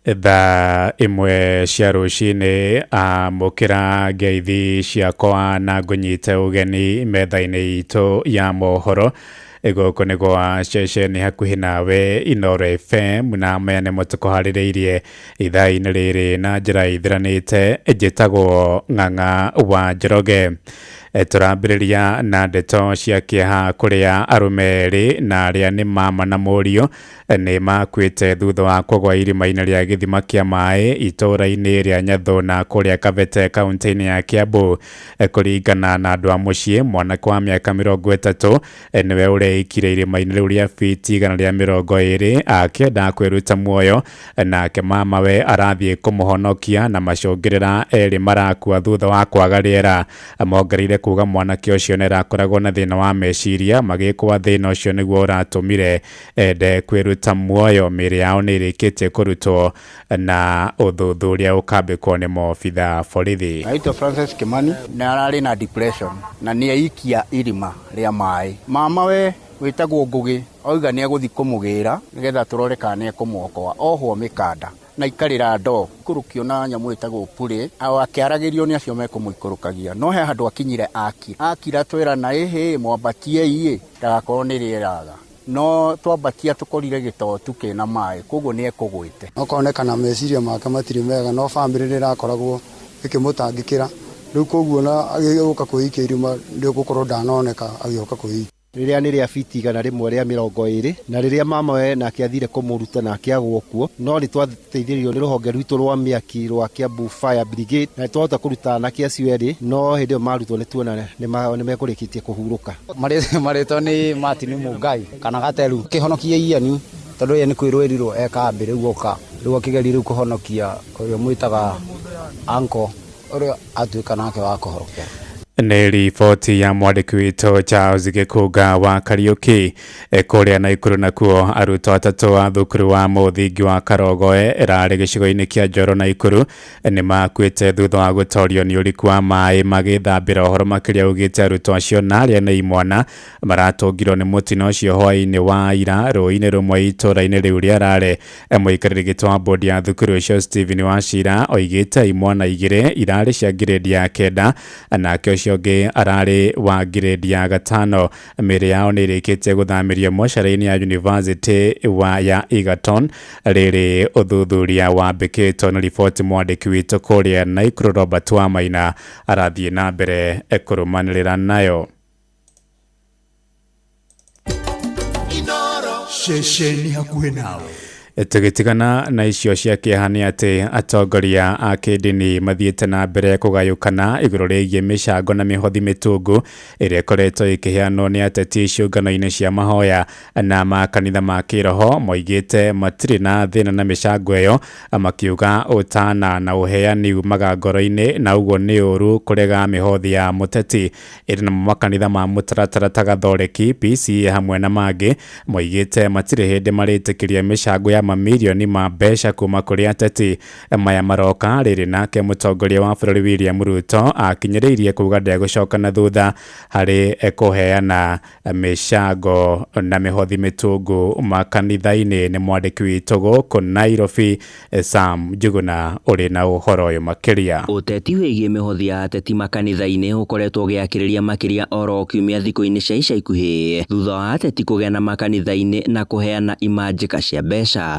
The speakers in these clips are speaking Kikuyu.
Thaa 1 cia rũcinĩ, amũkĩra ngeithi ciakwa na ngũnyite ũgeni metha-inĩ itũ ya mohoro. Gũkũ nĩ gwa ceceni hakuhĩ nawe Inooro FM, na maya nĩmo tũkũharĩrĩirie ithaa-inĩ rĩrĩ na njĩra ithiranĩte. Njĩtagwo Ng'ang'a wa Njoroge. Tũrambĩrĩria na ndeto cia kĩeha kũrĩa arũme erĩ na arĩa nĩ mama na mũriũ nĩ makuĩte thutha wa kũgwa irima-inĩ rĩa gĩthima kĩa maĩ itũũra-inĩ rĩa Nyathuna kũrĩa Kabete kaunti-inĩ ya Kiambu. Kũringana na andũ a mũciĩ, mwanake wa mĩaka 30 nĩwe ũreikire irima-inĩ rĩu rĩa fiti 120 akĩenda kwĩruta muoyo, nake mamawe arathiĩ kũmũhonokia na macũngĩrĩra erĩ marakua thutha wa kwaga rĩera. Mongereire kuga mwanake ũcio nĩ arakoragwo na thĩna wa meciria, magĩkwa thĩna ũcio nĩguo ũratũmire ende kwĩruta muoyo. Mĩĩrĩ yao nĩ ĩrĩkĩtie kũrutwo na ũthuthuria ũkambĩkwo nĩ maobitha borithi. Naitwa Francis Kimani na ararĩ na depression na nĩ aikia irima rĩa maĩ. Mama we wĩtagwo Ngugi oiga nĩ egũthiĩ kũmũgĩra nĩgetha tũrore kana nĩ ekũmwokoa ohwo mĩkanda na ikarĩra ndoo ikũrũkio na nyamũ ĩtagwo purĩ, o akĩaragĩrio nĩ acio mekũmũikũrũkagia, no he handũ akinyire akira akira twĩra na ĩhĩ mwambatiei ndagakorwo nĩ rĩeraga, no twambatia tũkorire gĩtotu kĩna maĩ, koguo nĩ ekũgwĩte. Okonekana meciria make matirĩ mega, no bamĩrĩ nĩ ĩrakoragwo ĩkĩmũtangĩkĩra rĩu, koguo na agĩũka kwĩikia irima ndĩgũkorwo ndanoneka agĩũka kwĩikia. Rĩrĩa nĩ rĩa fiti 120, na rĩrĩa mama we nake athire kũmũruta nake agwo kuo, no nĩ twateithĩrĩirio nĩ rũhonge rwitũ rwa mĩaki rwa Kiambu Fire Brigade na twahota kũruta anake acio erĩ, no hĩndĩ ĩyo marutwo nĩ tuona nĩ mekũrĩkĩtie kũhurũka. Marĩtwa nĩ Martin Mungai kana Gateru kĩhonokie Ian, tondũ ye nĩ kwĩrwo ĩrirwo e kambĩ rĩu oka rĩu akĩgeria rĩu kũhonokia ũrĩa mwĩtaga anko ũrĩa atuĩka nake wa kũhorokera. Nĩ riboti ya mwandĩki witũ Charles Gĩkũnga wa Kariũki. Kũrĩa Naikuru nakuo arutwo atatũ a thukuru wa mũthingi wa Karogoe ĩrarĩ gĩcigo-inĩ kĩa Njoro Naikuru nĩ makuĩte thutha wa gũtorio nĩ ũriku wa maĩ magĩthambĩra. Ũhoro makĩria ugĩte arutwo acio na arĩa nĩ imwana maratũngirwo nĩ mũtino ũcio hwaĩ-inĩ wa ira rũĩ-inĩ rũmwe itũũra-inĩ rĩu rĩa Rare. Mũikarĩri gĩtĩ wa bodi ya thukuru ũcio Stephen Wachira oigĩte imwana 2 irarĩ cia ngirĩndi ya 9 nake ũcio ũngĩ ararĩ wa ngirĩndi ya 5. Mĩĩrĩ yao nĩ ĩrĩkĩtie gũthamĩrio mocarĩ-inĩ ya University wa ya Egerton. Rĩrĩ ũthuthuria wambĩkĩtwo nĩ riboti mwandĩki witũ kũrĩa Naikuru Robert Wamaina arathiĩ na mbere kũrũmanĩrĩra nayo. Ceceni hakuhĩ nawe. Tũgĩtigana na icio cia kĩeha nĩ atĩ atongoria a kĩndini mathiĩte na mbere kũgayũkana igũrũ rĩgiĩ mĩcango na mĩhothi mĩtungu ĩrĩa ĩkoretwo ĩkĩheanwo nĩ ateti ciũngano-inĩ cia mahoya na makanitha ma kĩroho. Moigĩte matirĩ na thĩna na mĩcango ĩyo, makiuga ũtana na ũheani umaga ngoro-inĩ na ũguo nĩ ũru kũrega mĩhothi ya mũteti. Ĩndĩ namo makanitha ma mũtaratara ta Gathoreki, PCEA hamwe na mangĩ moigĩte matirĩ hĩndĩ marĩtĩkĩria mĩcango ya mamirioni ma mbeca kuma kũrĩ ateti. Maya maroka rĩrĩ nake mũtongoria wa bũrũri William Ruto akinyĩrĩirie kuga ndegũcoka na thutha harĩ kũheana mĩcango na mĩhothi mĩtungu makanitha-inĩ. Nĩ mwandĩki witũ gũkũ Nairobi Sam Njuguna ũrĩ na ũhoro ũyũ makĩria. Ũteti wĩgiĩ mĩhothi ya ateti makanitha-inĩ ũkoretwo ũgĩakĩrĩria makĩria oro kiumia thikũ-inĩ cia ica ikuhĩ thutha wa ateti kũgĩa na makanitha-inĩ na kũheana imanjĩka cia mbeca.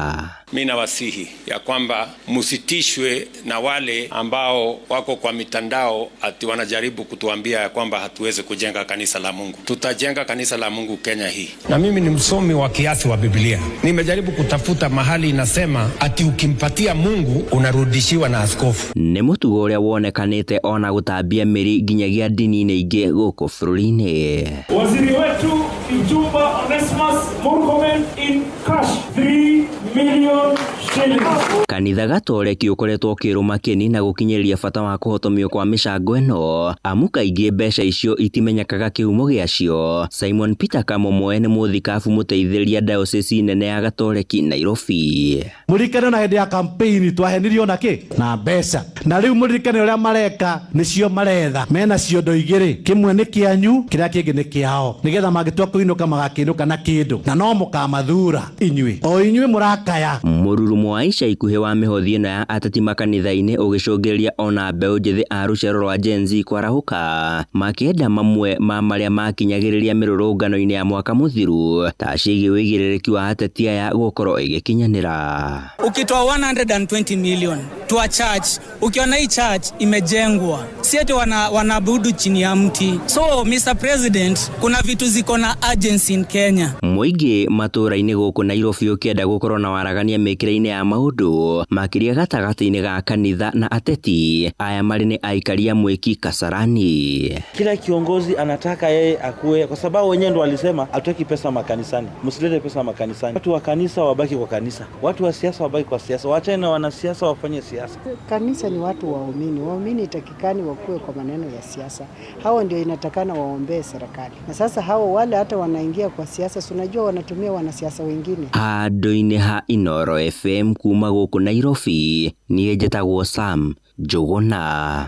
Mimi nawasihi ya kwamba msitishwe na wale ambao wako kwa mitandao ati wanajaribu kutuambia ya kwamba hatuwezi kujenga kanisa la Mungu. Tutajenga kanisa la Mungu Kenya hii. Na mimi ni msomi wa kiasi wa Biblia. Nimejaribu kutafuta mahali inasema ati ukimpatia Mungu unarudishiwa na askofu. Nĩ mũtugo ũrĩa wonekanĩte ona gũtambia mĩri nginyagia ndini-inĩ ingĩ gũkũ bũrũri-inĩ. Waziri wetu Kipchumba Onesmus Murkomen in cash 3 million shillings. Kanitha Gatoreki ũkoretwo ũkĩrũma kĩni na gũkinyĩrĩria bata wa kũhotomio kwa mĩcango ĩno, amu kaingĩ mbeca icio itimenyekaga kĩhumo gĩacio. Simon Peter Kamomoe nĩ mũthikabu mũteithĩrĩria diocese nene ya Gatoreki Nairobi. Mũririkane na hĩndĩ ya campaign twahenirio na kĩ na mbeca, na rĩu mũririkane ũrĩa mareka nĩcio maretha. Mena ciondo igĩrĩ, kĩmwe nĩ kĩanyu, kĩrĩa kĩngĩ nĩ kĩao, nĩgetha mangĩtua kũinũka magakĩinũka na kĩndũ, na no mũkamathura inyuĩ o inyuĩ mũrakaya. Mũrurumo Mũgomo wa ica ikuhĩ wa mĩhothi ĩno ya ateti makanitha-inĩ ũgĩcũngĩrĩria ona mbeũ njĩthĩ a rũciaro rwa Gen Z kwarahũka makĩenda mamwe ma marĩa makinyagĩrĩria mĩrũrũngano-inĩ ya mwaka mũthiru ta ciĩgiĩ ũigĩrĩrĩki wa ateti aya gũkorwo ĩgĩkinyanĩra. Ukitoa 120 million to a church, ukiona hii church imejengwa, si ati wanaabudu chini ya mti. So Mr. President, kuna vitu ziko na urgency in Kenya. Mũingĩ matũũra-inĩ gũkũ Nairobi ũkĩenda gũkorwo na waragania mĩkĩre-inĩ ya maũndũ makĩria gatagatĩ-inĩ ga kanitha na ateti aya marĩ nĩ aikaria mwĩki Kasarani. Kila kiongozi anataka yeye akue, kwa sababu wenyewe ndo walisema hatutaki pesa makanisani, msilete pesa makanisani. Watu wa kanisa wabaki kwa kanisa, watu wa siasa wabaki kwa siasa, waachane na wanasiasa wafanye siasa. Kanisa ni watu waumini, waumini itakikani wakuwe kwa maneno ya siasa. Hao ndio inatakana waombee serikali, na sasa hao wale hata wanaingia kwa siasa, si unajua wanatumia wanasiasa wengine. Handũ-inĩ ha Inooro FM kuma gũkũ Nairobi, niĩ njĩtagwo Sam Njũgũna.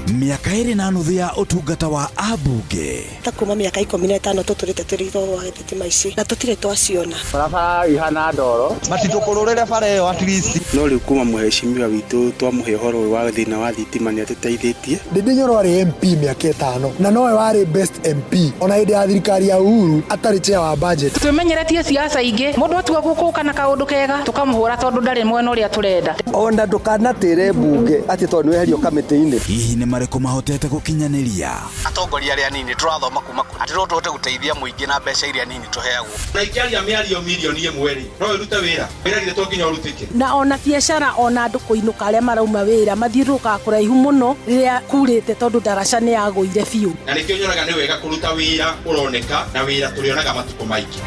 Mĩaka 2.5 ya ũtungata wa ambunge. Ta kuma mĩaka 15 tũtũrĩte tũrĩ wa thitima ici na tũtirĩ twaciona. Barabara ihana ndoro. Matitũkũrũrĩre bara ĩyo at least. No rĩu kuma mũhecimiwa witũ twamũhe ũhoro ũyũ wa thĩna wa thitima nĩ atũteithĩtie. Ndindi Nyoro arĩ MP mĩaka 5 na nowe warĩ best MP ona hĩndĩ ya thirikari ya Uhuru atarĩ chair wa budget. Twĩmenyeretie siasa ingĩ, mũndũ atua gũkũka na kaũndũ kega tũkamũhũra tondũ ndarĩ mwena ũrĩa tũrenda. Ona ndũkanatĩre mbunge atĩ tondũ nĩweherio kamĩtĩ-inĩ. Hihi nĩ marĩkũ mahotete gũkinyanĩria? Atongoria arĩa anini tũrathoma kuma kũ atĩ no tũhote gũteithia mũingĩ na mbeca iria nini tũheagwo. Na ingĩaria mĩario mirioni 1 rĩ, no ĩrute wĩra? Wĩra githĩ to nginya ũrutĩke? Na ona biacara ona andũ kũinũka arĩa marauma wĩra mathiũrũrũkaga kũraihu mũno rĩrĩa kurĩte tondũ ndaraca nĩ yagũire biũ. Na nĩkĩo nyonaga nĩ wega kũruta wĩra ũroneka na wĩra tũrĩonaga matukũ maingĩ.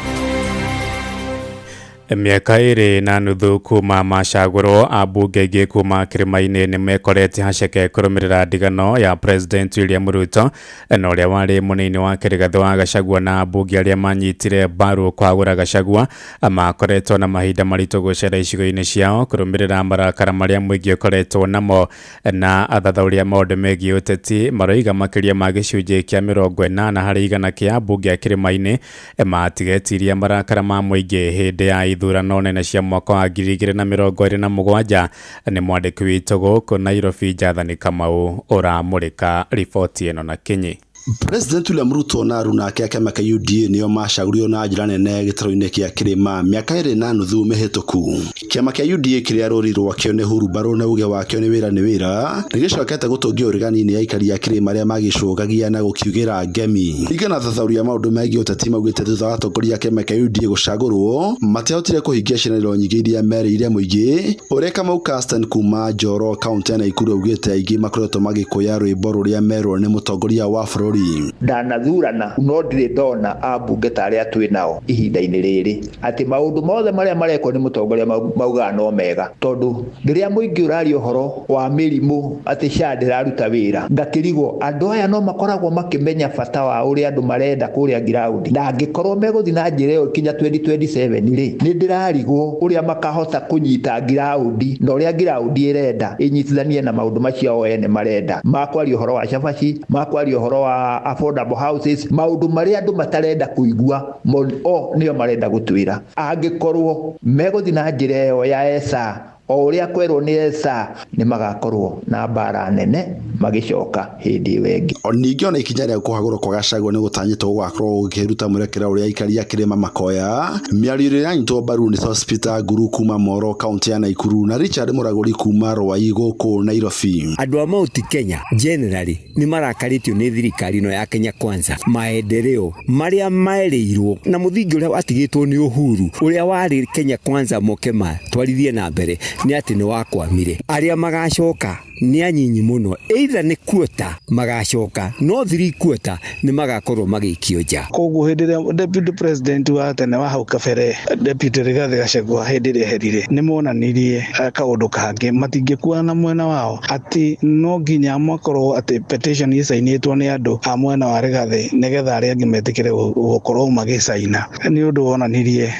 Mĩaka 2.5 kuma macagũrwo, ambunge aingĩ kuma kĩrĩma-inĩ nĩ mekorete haceke kũrũmĩrĩra ndigano ya President William Ruto na ũrĩa warĩ mũnini wake Rigathĩ wa Gachagua, na ambunge arĩa manyitire mbaru kwagũra Gachagua makoretwo na mahinda maritũ gũcera icigo-inĩ ciao kũrũmĩrĩra marakara marĩa mũingĩ ũkoretwo namo. Na athathaũri a maũndũ megiĩ ũteti maroiga makĩria ma gĩcunjĩ kĩa 80 harĩ igana kĩa ambunge a kĩrĩma-inĩ matigetiria marakara ma mũingĩ hĩndĩ ya ithurano nene cia mwaka wa 2027. Nĩ mwandĩki witũ gũkũ Nairobi Jathani Kamau ũramũrĩka riboti ĩno na kinyi. President William Ruto na aruna ake a kĩama kĩa UDA nĩo macagũrirwo na njĩra nene gĩtarũ-inĩ kĩa kĩrĩma mĩaka 2.5 mĩhĩtũku. Kĩama kĩa UDA kĩrĩa rũri rwakĩo nĩ hurumbarũ na uge wakĩo nĩ wĩra nĩ wĩra nĩgĩcokete gũtũngia ũregani nĩ aikari a kĩrĩma arĩa magĩcũgagia na gũkiugĩra ngemi. Ringana na athathaũri a maũndũ megiĩ ũteti maugĩte thutha wa atongoria a kĩama kĩa UDA gũcagũrwo matiahotire kũhingia ciĩranĩro nyingĩ iria merĩire mũingĩ. Ũrĩa Kamau Castan kuma Njoro kaũntĩ ya Nakuru augĩte aingĩ makoretwo magĩkũya rwĩmbo rũrĩa merwo nĩ mũtongoria wa bũrũri. Ndanathurana no ndirĩ ndona ambunge ta arĩa twĩ nao ihinda-inĩ rĩrĩ atĩ maũndũ mothe marĩa marekwo nĩ mũtongoria maugaga no mega, tondũ rĩrĩa mũingĩ ũraria ũhoro wa mĩrimũ atĩ SHA ndĩraruta wĩra, ngakĩrigwo andũ aya no makoragwo makĩmenya bata wa ũrĩa andũ marenda kũrĩa ground, na angĩkorwo megũthiĩ na njĩra ĩyo kinya 2027 rĩ, nĩ ndĩrarigwo ũrĩa makahota kũnyita ground na ũrĩa ground ĩrenda ĩnyitithanie na maũndũ macio o ene marenda, makwaria ũhoro wa cabaci, makwaria ũhoro wa affordable houses, maũndũ marĩa andũ matarenda kũigua o nĩo marenda gũtwĩra. Angĩkorwo megũthiĩ na njĩra ĩyo ya ESA o ũrĩa kwerwo nĩ ESA, nĩ magakorwo na mbara nene magĩcoka hĩndĩ ĩyo ĩngĩ. Ningĩ ona ikinya rĩa kũhagũrwo kwa Gachagua nĩ gũtanyĩtwo gũgakorwo gũkĩruta mwerekera ũrĩa aikari a kĩrĩma makoya. Mĩario ĩrĩa yanyitwo mbaru nĩ Sospeter Nguru kuma Moro kaũntĩ ya Nakuru na Richard Mũragũri kuma Ruai gũkũ Nairobi. Andũ a Mount Kenya generally nĩ marakarĩtio nĩ thirikari ĩno ya Kenya Kwanza, maendeleo marĩa merĩirwo na mũthingi ũrĩa watigĩtwo nĩ Uhuru ũrĩa warĩ Kenya Kwanza moke matwarithie na mbere nĩ atĩ nĩ wakwamire. Arĩa magacoka nĩ anyinyi mũno, either nĩ kuota magacoka no 3/4 nĩ magakorwo magĩikio nja. Koguo hĩndĩ ĩrĩa deputy president wa tene wa hau kabere Deputy Rigathi Gachagua hĩndĩ ĩrĩa eherire nĩ monanirie kaũndũ kangĩ matingĩkua na mwena wao atĩ no nginya makorwo atĩ petition ĩcainĩtwo nĩ andũ a mwena wa Rigathi nĩgetha arĩa angĩ metĩkĩre gũkorwo magĩcaina. Nĩ ũndũ wonanirie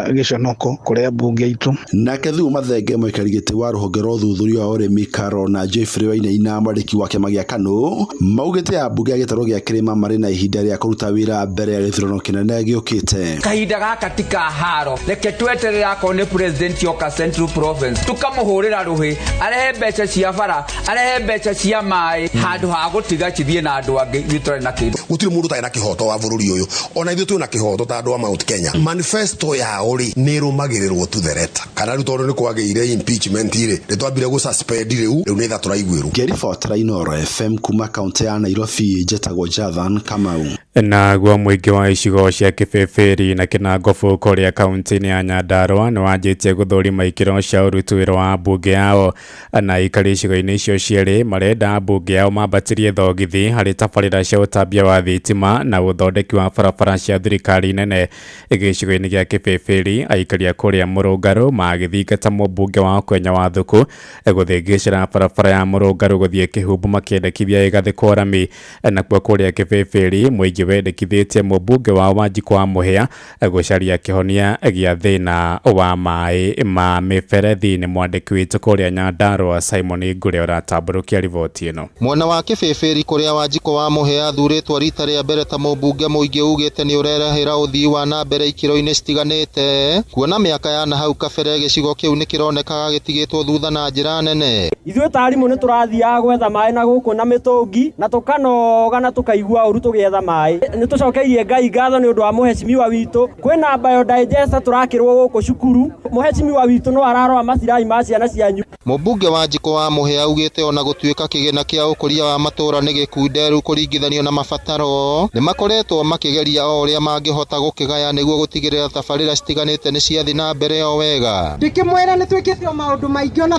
gĩconoko kũrĩ ambunge aitũ. Nake Thuo Mathenge mũikari gĩtĩ wa rũhonge rwa ũthuthuria wa ũrĩmi Karo na Geoffrey Wainaina mwandĩki wa kĩama gĩa KANU maugĩte ambunge a gĩtarũ gĩa Kĩrĩma marĩ na ihinda rĩa kũruta wĩra mbere ya gĩthurano kĩnene gĩũkĩte. Kahinda gaka ti ka haro, reke tweterere akorwo nĩ president oka Central Province tukamũhũrĩra rũhĩ, arehe mbeca cia bara, arehe mbeca cia maĩ, handũ ha gũtiga cithiĩ na andũ angĩ, ithuĩ tũrĩ na kĩndũ. Gũtirĩ mũndũ ũtarĩ na kĩhoto wa bũrũri ũyũ, ona ithuĩ twĩ na kĩhoto ta andũ a Mount Kenya. Manifesto yao rĩ nĩ ĩrũmagĩrĩrwo to the letter, kana rĩu tondũ nĩ kwagĩire impeachment rĩ, nĩ twambire gũ suspend, rĩu nĩ tha tũraiguĩrwo. Ngĩribotera Inooro FM kuma kaunti ya Nairobi, njetagwo Jathan Kamau. Naguo mũingĩ wa icigo cia Kĩbĩbĩri na Kĩnangobu kũrĩa kaunti-inĩ ya Nyandarũa nĩ wanjĩtie gũthũrima ikĩro cia ũruti wĩra wa mbunge yao, na aikari icigo-inĩ icio cierĩ marenda mbunge yao mambatĩrie thogithi harĩ tabarĩra cia ũtambia wa thitima na ũthondeki wa barabara cia thirikari nene. Gĩcigo-inĩ gĩa Kĩbĩbĩri, aikari a kũrĩa Mũrũngarũ magĩthingata mũmbunge wao Kwenya Wathuku gũthĩngĩcĩra barabara ya Mũrũngarũ gũthiĩ Kĩhumbu makĩendekithia ĩgathĩkwo rami. Nakuo kũrĩa Kĩbĩbĩri, mũingĩ wendekithĩtie mũmbunge wao Wanjikũ wa Mũhĩa gũcaria kĩhonia gĩa thĩna wa maĩ ma mĩberethi. Nĩ mwandĩki witũ kũrĩa Nyandarũa Simon Ngure ũratambũrũkia riboti ĩno. Mwena wa Kĩbĩbĩri kũrĩa Wanjikũ wa Mũhĩa athurĩtwo rita rĩa mbere ta mũmbunge, mũingĩ ugĩte nĩ ũrerahĩra ũthii wa na mbere ikĩro-inĩ citiganĩte, kuona mĩaka ya na hau kabere gĩcigo kĩu nĩ kĩronekaga gĩtigĩtwo thutha na njĩra nene. Ithuĩ ta arimũ nĩ tũrathiaga gwetha maĩ na gũkũ na mĩtũngi na tũkanoga na tũkaigua ũru tũgĩetha maĩ. Nĩ tũcokeirie Ngai ngatho nĩ ũndũ wa mũhecimiwa witũ. Kwĩna biodigester tũrakĩrwo gũkũ cukuru, mũhecimiwa witũ no ararora macirai ma ciana cianyu. Mũmbunge Wanjikũ wa Mũhĩa augĩte ona gũtuĩka kĩgĩna kĩa ũkũria wa matũũra nĩ gĩkunderu kũringithanio na mabataro, nĩ makoretwo makĩgeria o ũrĩa mangĩhota gũkĩgaya nĩguo gũtigĩrĩra tabarĩra citiganĩte nĩ ciathiĩ na mbere o wega. Ndĩkĩmwĩra nĩ twĩkĩte o maũndũ maingĩ ona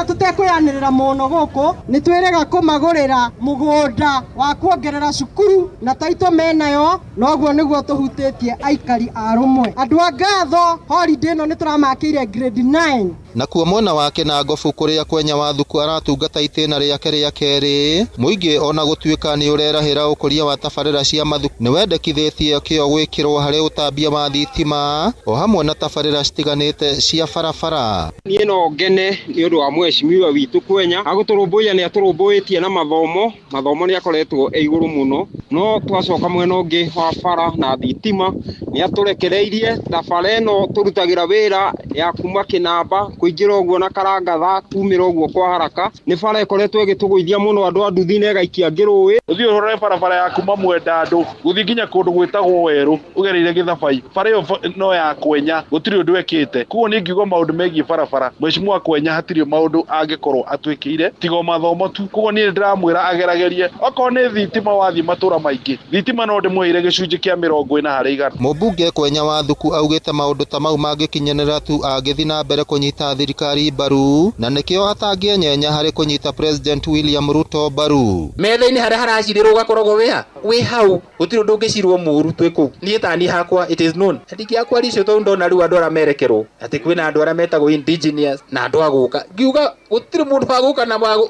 tũtekũyanĩrĩra mũno gũkũ, nĩ twĩrĩga kũmagũrĩra mũgũnda wa kuongerera cukuru na taito menayo, noguo nĩguo tũhutĩtie aikari a Rũmwe. Andũ a ngatho, holiday ĩno nĩ tũramakĩire grade 9. Nakuo mwena wa Kĩnangobu kũrĩa Kwenya Wathuku aratungata itĩna rĩake rĩa kerĩ, mũingĩ ona gũtuĩka nĩ ũrerahĩra ũkũria wa tabarĩra cia mathukuru, nĩ wendekithĩtie kĩo gwĩkĩrwo harĩ ũtambia wa thitima o hamwe na tabarĩra citiganĩte cia barabara. Niĩ no ngene nĩ ũndũ wa mũhecimiwa witũ Kwenya, agũtũrũmbũiya nĩ atũrũmbũĩtie na mathomo, mathomo nĩ akoretwo e igũrũ mũno, no twacoka mwena ũngĩ wa bara na thitima nĩ atũrekereirie ta bara ĩno tũrutagĩra wĩra ya kuma Kĩnamba kũingĩra ũguo na Karangatha kumĩra ũguo kwa haraka, nĩ bara ĩkoretwo ĩgĩtũgũithia mũno andũ a nduthi na ĩgaikia ngĩrũĩ. Ũthiĩ ũrore barabara ya kuma Mwendandũ gũthiĩ nginya kũndũ gwĩtagwo Werũ ũgereire Gĩthabai, bara ĩyo no ya Kwenya, gũtirĩ ũndũ ekĩte. Koguo niĩ ngiuga maũndũ megiĩ barabara, mheshimiwa Kwenya hatirĩ maũndũ angĩkorwo atwĩkĩire tiga o mathomo tu. Koguo niĩ ndĩramwĩra ageragerie, okorwo nĩ thitima wathiĩ matũra maingĩ, thitima no ndĩmũheire gĩcunjĩ kĩa 40 harĩ igana. Mũmbunge Kwenya Wathuku augĩte maũndũ ta mau mangĩkinyanĩra tu angĩthiĩ na mbere kũnyita thirikari mbaru, na nĩkĩo atangĩenyenya harĩ kũnyita President William Ruto mbaru. Metha-inĩ harĩa haracirĩrwo ũgakoragwo wĩha wĩ hau, gũtirĩ ũndũ ũngĩcirwo mũru twĩ kũu. Niĩ ta niĩ hakwa it is known ndingĩakwa icio tondũ ndona rĩu andũ arĩa merekerwo atĩ kwĩna andũ arĩa metagwo indigenous na andũ a gũka, ngiuga gũtirĩ mũndũ wa gũka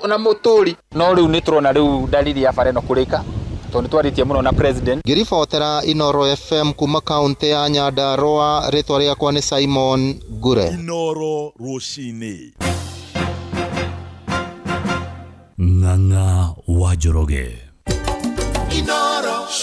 na mũtũri. No rĩu nĩ tũrona rĩu dalili ya bara ĩno kũrĩka, tondũ nĩtwarĩtie mũno na president. Ngĩribotera Inooro FM kuma kaunti ya Nyandarũa, rĩtwa rĩakwa nĩ Simon Ngure. Inooro rũcinĩ. Ng'ang'a wa Njoroge.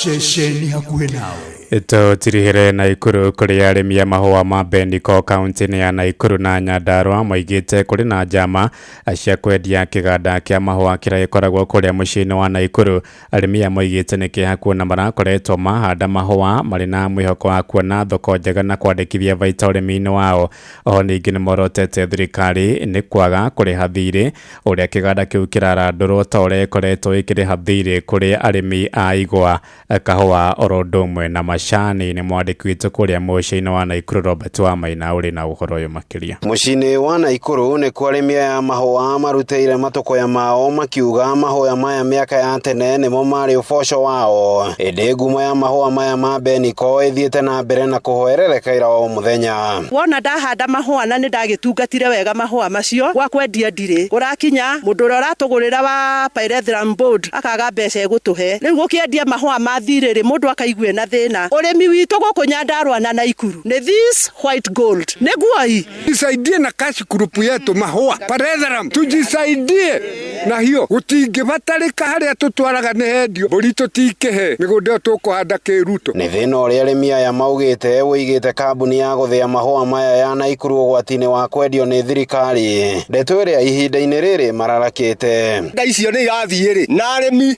Ceceni hakuhĩ nawe. Tũtirihĩre Naikuru kũrĩa arĩmi a mahũa ma Bendigo kaunti-inĩ ya Naikuru na Nyandarũa moigĩte kũrĩ na njama cia kwendia kĩganda kĩa mahũa kĩrĩa gĩkoragwo kũrĩa mũciĩ-inĩ wa Naikuru. Arĩmi aya moigĩte nĩ kĩeha kuona marakoretwo mahanda mahũa marĩ na mwĩhoko wa kuona thoko njega na kwandĩkithia baita ũrĩmi-inĩ wao. Oho ningĩ nĩ morotete thirikari nĩ kwaga kũrĩha thirĩ ũrĩa kĩganda kĩu kĩrarandũrwo ta ũrĩa ĩkoretwo ĩkĩrĩha thirĩ kũrĩ arĩmi a igwa, kahũa oro ũndũ ũmwe na macani. Nĩ mwandĩki witũ kũrĩa mũciĩ-inĩ wa Naikuru Robert Wamaina ũrĩ na ũhoro ũyũ makĩria. Mũciĩ-inĩ wa Naikuru nĩ kuo arĩmi aya mahũa marutĩire matũkũya mao makiuga mahũa maya mĩaka ya tene nĩmo marĩ ũboco wao, ĩndĩ ngumo ya mahũa maya ma Beniko ĩthiĩte na mbere na kũhoerereka ira o mũthenya. Wona ndahanda mahũa na nĩ ndagĩtungatire wega mahũa macio, gwa kwendia ndirĩ kũrakinya mũndũ ũrĩa ũratũgũrĩra wa Pyrethrum Board akaga mbeca egũtũhe. Rĩu gũkĩendia mahũa ma thirĩ rĩ, mũndũ akaigua na thĩna. Kenya ũrĩmi witũ gũkũ Nyandarua na Naikuru nĩ this white gold nĩguo Tusaidie na cash group yetu mahũa paretharam, tujisaidie na hiyo gutingĩbatarĩka harĩa tũtwaraga nĩ hendio mbũri tũtikĩhe mĩgũnda ĩyo tũkũhanda kĩruto. Nĩ thĩna ũrĩa arĩmi aya maugĩte wĩigĩte kambuni ya gũthĩa mahũa maya ya Naikuru ũgwati-inĩ wa kwendio nĩ thirikari, ndeto ĩrĩa ihinda-inĩ rĩrĩ mararakĩte. Nda icio nĩ irathiĩ rĩ na arĩmi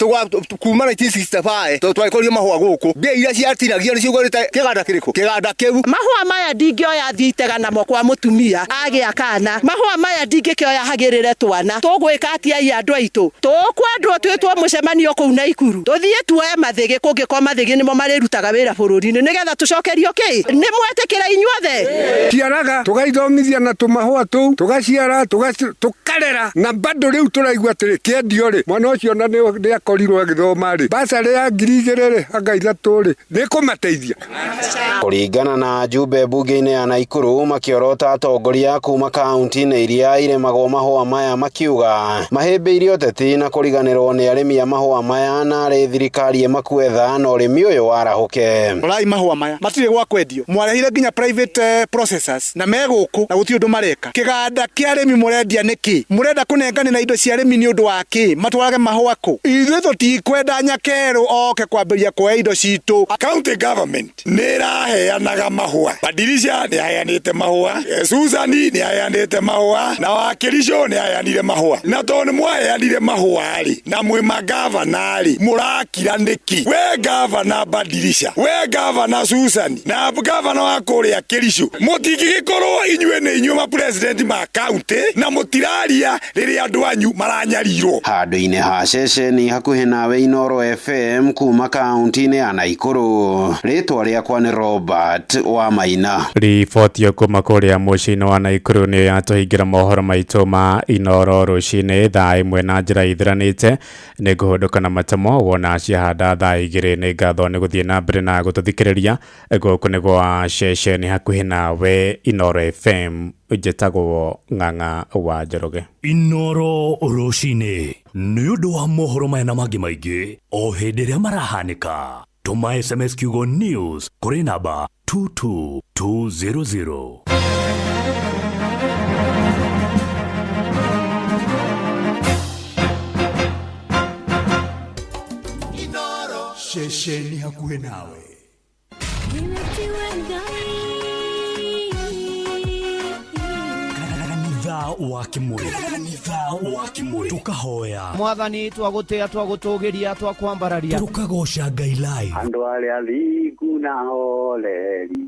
kuma 1965 twagĩkũria mahũa gũkũ, mbia iria ciatinagio nĩ ciũgũrĩte kĩganda kĩrĩkũ, kĩganda kĩu. Mahũa maya ndingĩoya thiĩ itega namo kwa mũtumia agĩa kana, mahũa maya ndingĩkĩoya hagĩrĩre twana, tũgwĩka atĩa i andũ aitũ, tũkwendwo twĩtwo mũcemanio kũu Naikuru tũthiĩ tuoe mathĩgĩ, kũngĩkorwo mathĩgĩ nĩmo marĩrutaga wĩra bũrũri-inĩ nĩgetha tũcokerio kĩ, nĩ mwetĩkĩra inyuothe. Ciaraga tũgaithomithia na tũmahũa tũu, tũgaciara tũkarera, na bado rĩu tũraigua atĩrĩ kĩendio rĩ, mwana ũcio na nĩ akorirwo agĩthoma rĩ, basarĩ ya 2000 rĩ anga 3 rĩ nĩ kũmateithia. Kũringana na njumbe mbunge-inĩ ya Naikuru makĩorota atongoria kuma kaunti-inĩ iria irĩmagwo mahũa maya makiuga mahĩmbĩirie ũteti na kũriganĩrwo nĩ arĩmi a mahũa maya na arĩ thirikari ĩmakuetha na ũrĩmi ũyũ warahũke. Rorai mahũa maya matirĩ gwa kwendio, mwarehire nginya private processors na me gũkũ na gũtirĩ ũndũ mareka. Kĩganda kĩa arĩmi mũrendia nĩkĩ? Mũrenda kũnenganĩra indo cia arĩmi nĩ ũndũ wa kĩ? Matwarage mahũa kũ? Ithuĩ tũtikwenda nyakerũ oke kwambĩrĩria kuoya indo citũ. County government nĩ ĩraheanaga mahũa, Badirisha nĩ aheanĩte mahũa, Susan nĩ aheanĩte mahũa, na Wakirico nĩ aheanire mahũa, na tondũ nĩ mwaheanire mahũa rĩ na mwĩ magavana rĩ mũrakira nĩkĩ? We gavana Badirisha, we gavana Susan na gavana wa kũrĩa Kericho, mũtingĩgĩkorwo inyuĩ nĩ inyuĩ ma president ma county na mũtiraria rĩrĩa andũ anyu maranyarirwo. Handũ-inĩ ha ceceni hakuhĩ nawe Inooro FM kuma kaunti-inĩ ya Naikuru, rĩtwa rĩakwa nĩ Robert wa Maina. Riboti kuma kũrĩa mũciĩ-inĩ wa Naikuru nĩyo yatũhingĩra mohoro maitũ ma Inooro rũcinĩ thaa 1 na njĩra ithiranĩte. Nĩ ngũhũndũka na matemo wona ciahanda thaa 2. Nĩ ngatho nĩ gũthiĩ na mbere na gũtũthikĩrĩria. Gũkũ nĩ gwa ceceni hakuhĩ nawe Inooro FM, njĩtagwo Ng'ang'a wa Njoroge. Inooro rũcinĩ nĩ ũndũ wa mohoro maya na mangĩ maingĩ o hĩndĩ ĩrĩa marahanĩka. Tũma SMS kiugo news kũrĩ namba 22200. Ceceni hakuhĩ nawe. Kanitha wa Kimuri, kanitha wa Kimuri, tukahoya Mwathani, twagũtĩa, twagũtũgĩria, twakwambararia, tukagoca Ngai live. Andũ arĩa thingu na horeri,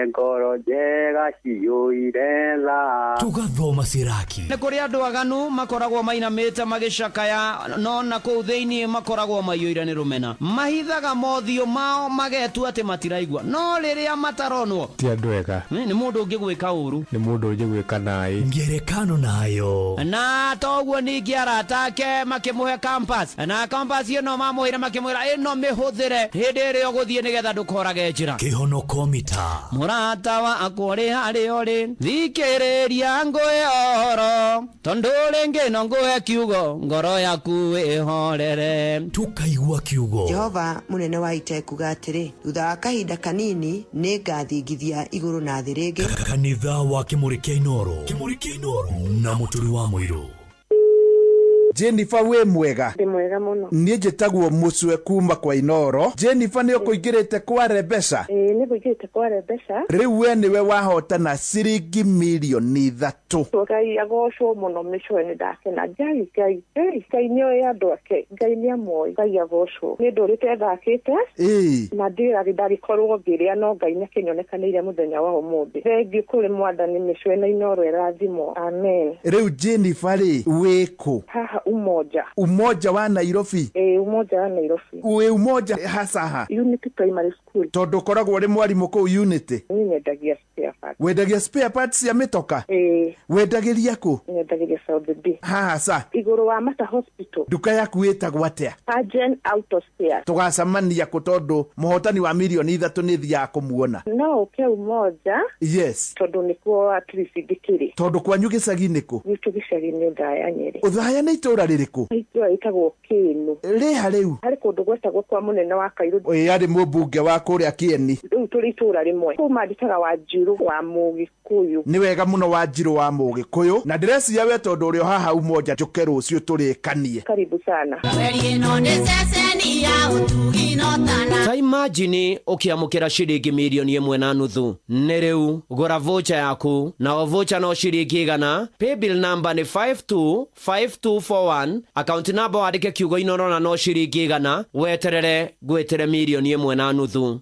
ngoro njega ciyũire tha, tugathoma Siraki. Nĩ kũrĩ andũ aganu makoragwo mainamĩte magĩcakaya, no na kũu thĩinĩ makoragwo maiyũire nĩ rũmena, mahithaga mothiũ mao magetua atĩ matiraigua, no rĩrĩa mataronwo ti andũ ega. Nĩ mũndũ ũngĩgwĩka ũru, nĩ mũndũ ũngĩgwĩka naĩ ngerekano nayo. Na toguo ningĩ arata ake makĩmũhe compass, na compass ĩno mamũheire makĩmwĩra ĩno mĩhũthĩre hĩndĩ ĩrĩa ũgũthiĩ nĩgetha ndũkorage njĩra. Kĩhonoko mita Mũrata wakwa ũrĩ harĩa ũrĩ, thikĩrĩria ngũhe ũhoro, tondũ rĩngĩ no ngũhe kiugo, ngoro yaku ĩhorere. Tukaigua kiugo. Jehova mũnene wa ita ekuga atĩrĩ, thutha wa kahinda kanini nĩ ngathingithia igũrũ na thĩ rĩngĩ. Kanitha wa Kimuri kĩa Inooro, Kimuri kĩa Inooro na Mũturi wa Mũirũ. Jennifer wĩ mwega? Ndĩ mwega mũno. Niĩ njĩtagwo Mũcwe kuma kwa Inooro. Jennifer nĩ ũkũingĩrĩte kwa Rebesha? Ĩĩ nĩ ngũingĩrĩte kwa Rebesha. Rĩu we nĩwe wahotana ciringi mirioni 3. Ngai agocwo mũno Mĩcwe, nĩ ndakena. Ngai Ngai Ngai Ngai nĩoĩ andũ ake, Ngai nĩamoĩ, Ngai agocwo. Nĩ ndũrĩte thakĩte. Ĩĩ. Na ndĩrarĩ ndagĩkorwo ngĩrĩa no Ngai nĩakĩnyonekanĩire mũthenya wa ũmũthĩ. Thengiũ kũrĩ Mwathani Mĩcwe na Inooro ĩrathimwo. Amen. Rĩu Jennifer rĩ, wĩ kũ? Haha Umoja. Umoja wa Nairobi? Ĩĩ, Umoja wa Nairobi. Wĩ Umoja hasaha? Unity Primary School. Tondũ ũkoragwo ũrĩ mwarimũ kũu Unity? Niĩ nyendagia spare parts. Wendagia spare parts cia mĩtoka? Ĩĩ. Wendagĩria kũ? Nyendagĩria South B. Haha sa? Igũrũ wa Mata Hospital. Nduka yaku ĩtagwo atĩa? Argen Auto Spare. Tũgacemania kũ tondũ mũhotani wa mirioni 3 nĩ thiaga kũmuona? No ũke Umoja. Yes. Tondũ nĩkuo at least ndĩkĩrĩ. Tondũ kwanyu gĩcagi nĩ kũ? Gwitũ gĩcagi nĩ Ũthaya Nyeri. Ũthaya nĩ itũũra Itũra rĩrĩkũ? Itũra rĩtagwo Kĩĩnũ. Rĩha rĩu? Harĩ kũndũ gwetagwo kwa mũnene wa Kairũ. Ĩĩ arĩ mũmbunge wa kũrĩa Kĩeni. Rĩu tũrĩ itũra rĩmwe. Kũu mandĩtaga Wanjirũ wa Mũgĩkũyũ. Nĩ wega mũno Wanjirũ wa Mũgĩkũyũ, na ndĩreciria we tondũ ũrĩ o haha Umoja njũke rũciũ tũrĩkanie. Karibu sana. Ta imagine ũkĩamũkĩra ciringi mirioni 1.5 nĩ rĩu gũra voucher yaku na o voucher no ciringi 100. Paybill number nĩ 525241, account number wandĩke kiugo Inoro na no ciringi 100, weterere ngwĩtĩre mirioni 1.5.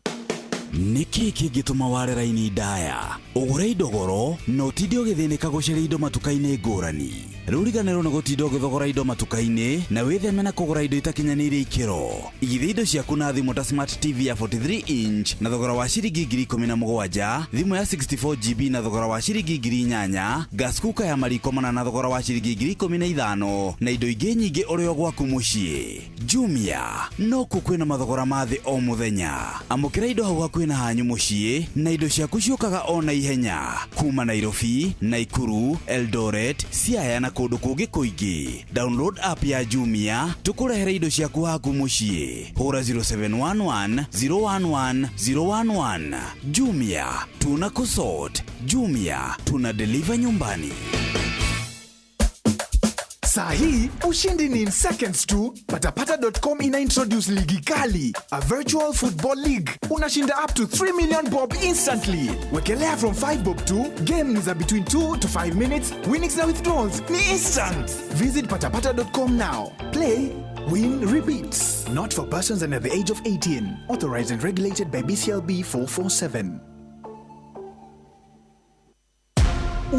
Nĩ kĩĩ kĩngĩtũma ware raini ndaya, ũgũre indo goro na ũtinde ũgĩthĩnĩka gũcaria indo matuka-inĩ ngũrani? Rĩu riganĩrwo nĩ gũtinda ũgĩthogora indo matuka-inĩ na wĩtheme na kũgũra indo itakinyanĩirie ikĩro. Igithia indo ciaku na thimũ ta Smart TV ya 43 inch na thogora wa ciringi 17,000, thimũ ya 64 GB na thogora wa ciringi 8,000, gas cooker ya mariko mana na thogora wa ciringi 15,000 na indo ingĩ nyingĩ ũrĩ o gwaku mũciĩ. Jumia no kuo kwĩna mathogora ma thĩ o mũthenya. Amũkĩra indo hau hakuhĩ na hanyu mũciĩ na indo ciaku ciũkaga o na ihenya kuma Nairobi, Naikuru, Eldoret, Siaya na kũndũ kũngĩ kũingĩ. Download app ya Jumia tũkũrehere indo ciaku haku mũciĩ. Hũra 0711 011 011. Jumia tuna kusort. Jumia tuna deliver nyumbani. Saa hii ushindi ni in seconds tu. Patapata.com ina introduce ligi kali, a virtual football league. Unashinda up to 3 million bob instantly. Wekelea from 5 bob tu. Game ni za between 2 to 5 minutes. Winnings na withdrawals ni instant. Visit patapata.com now. Play, win, repeat. Not for persons under the age of 18. Authorized and regulated by BCLB 447.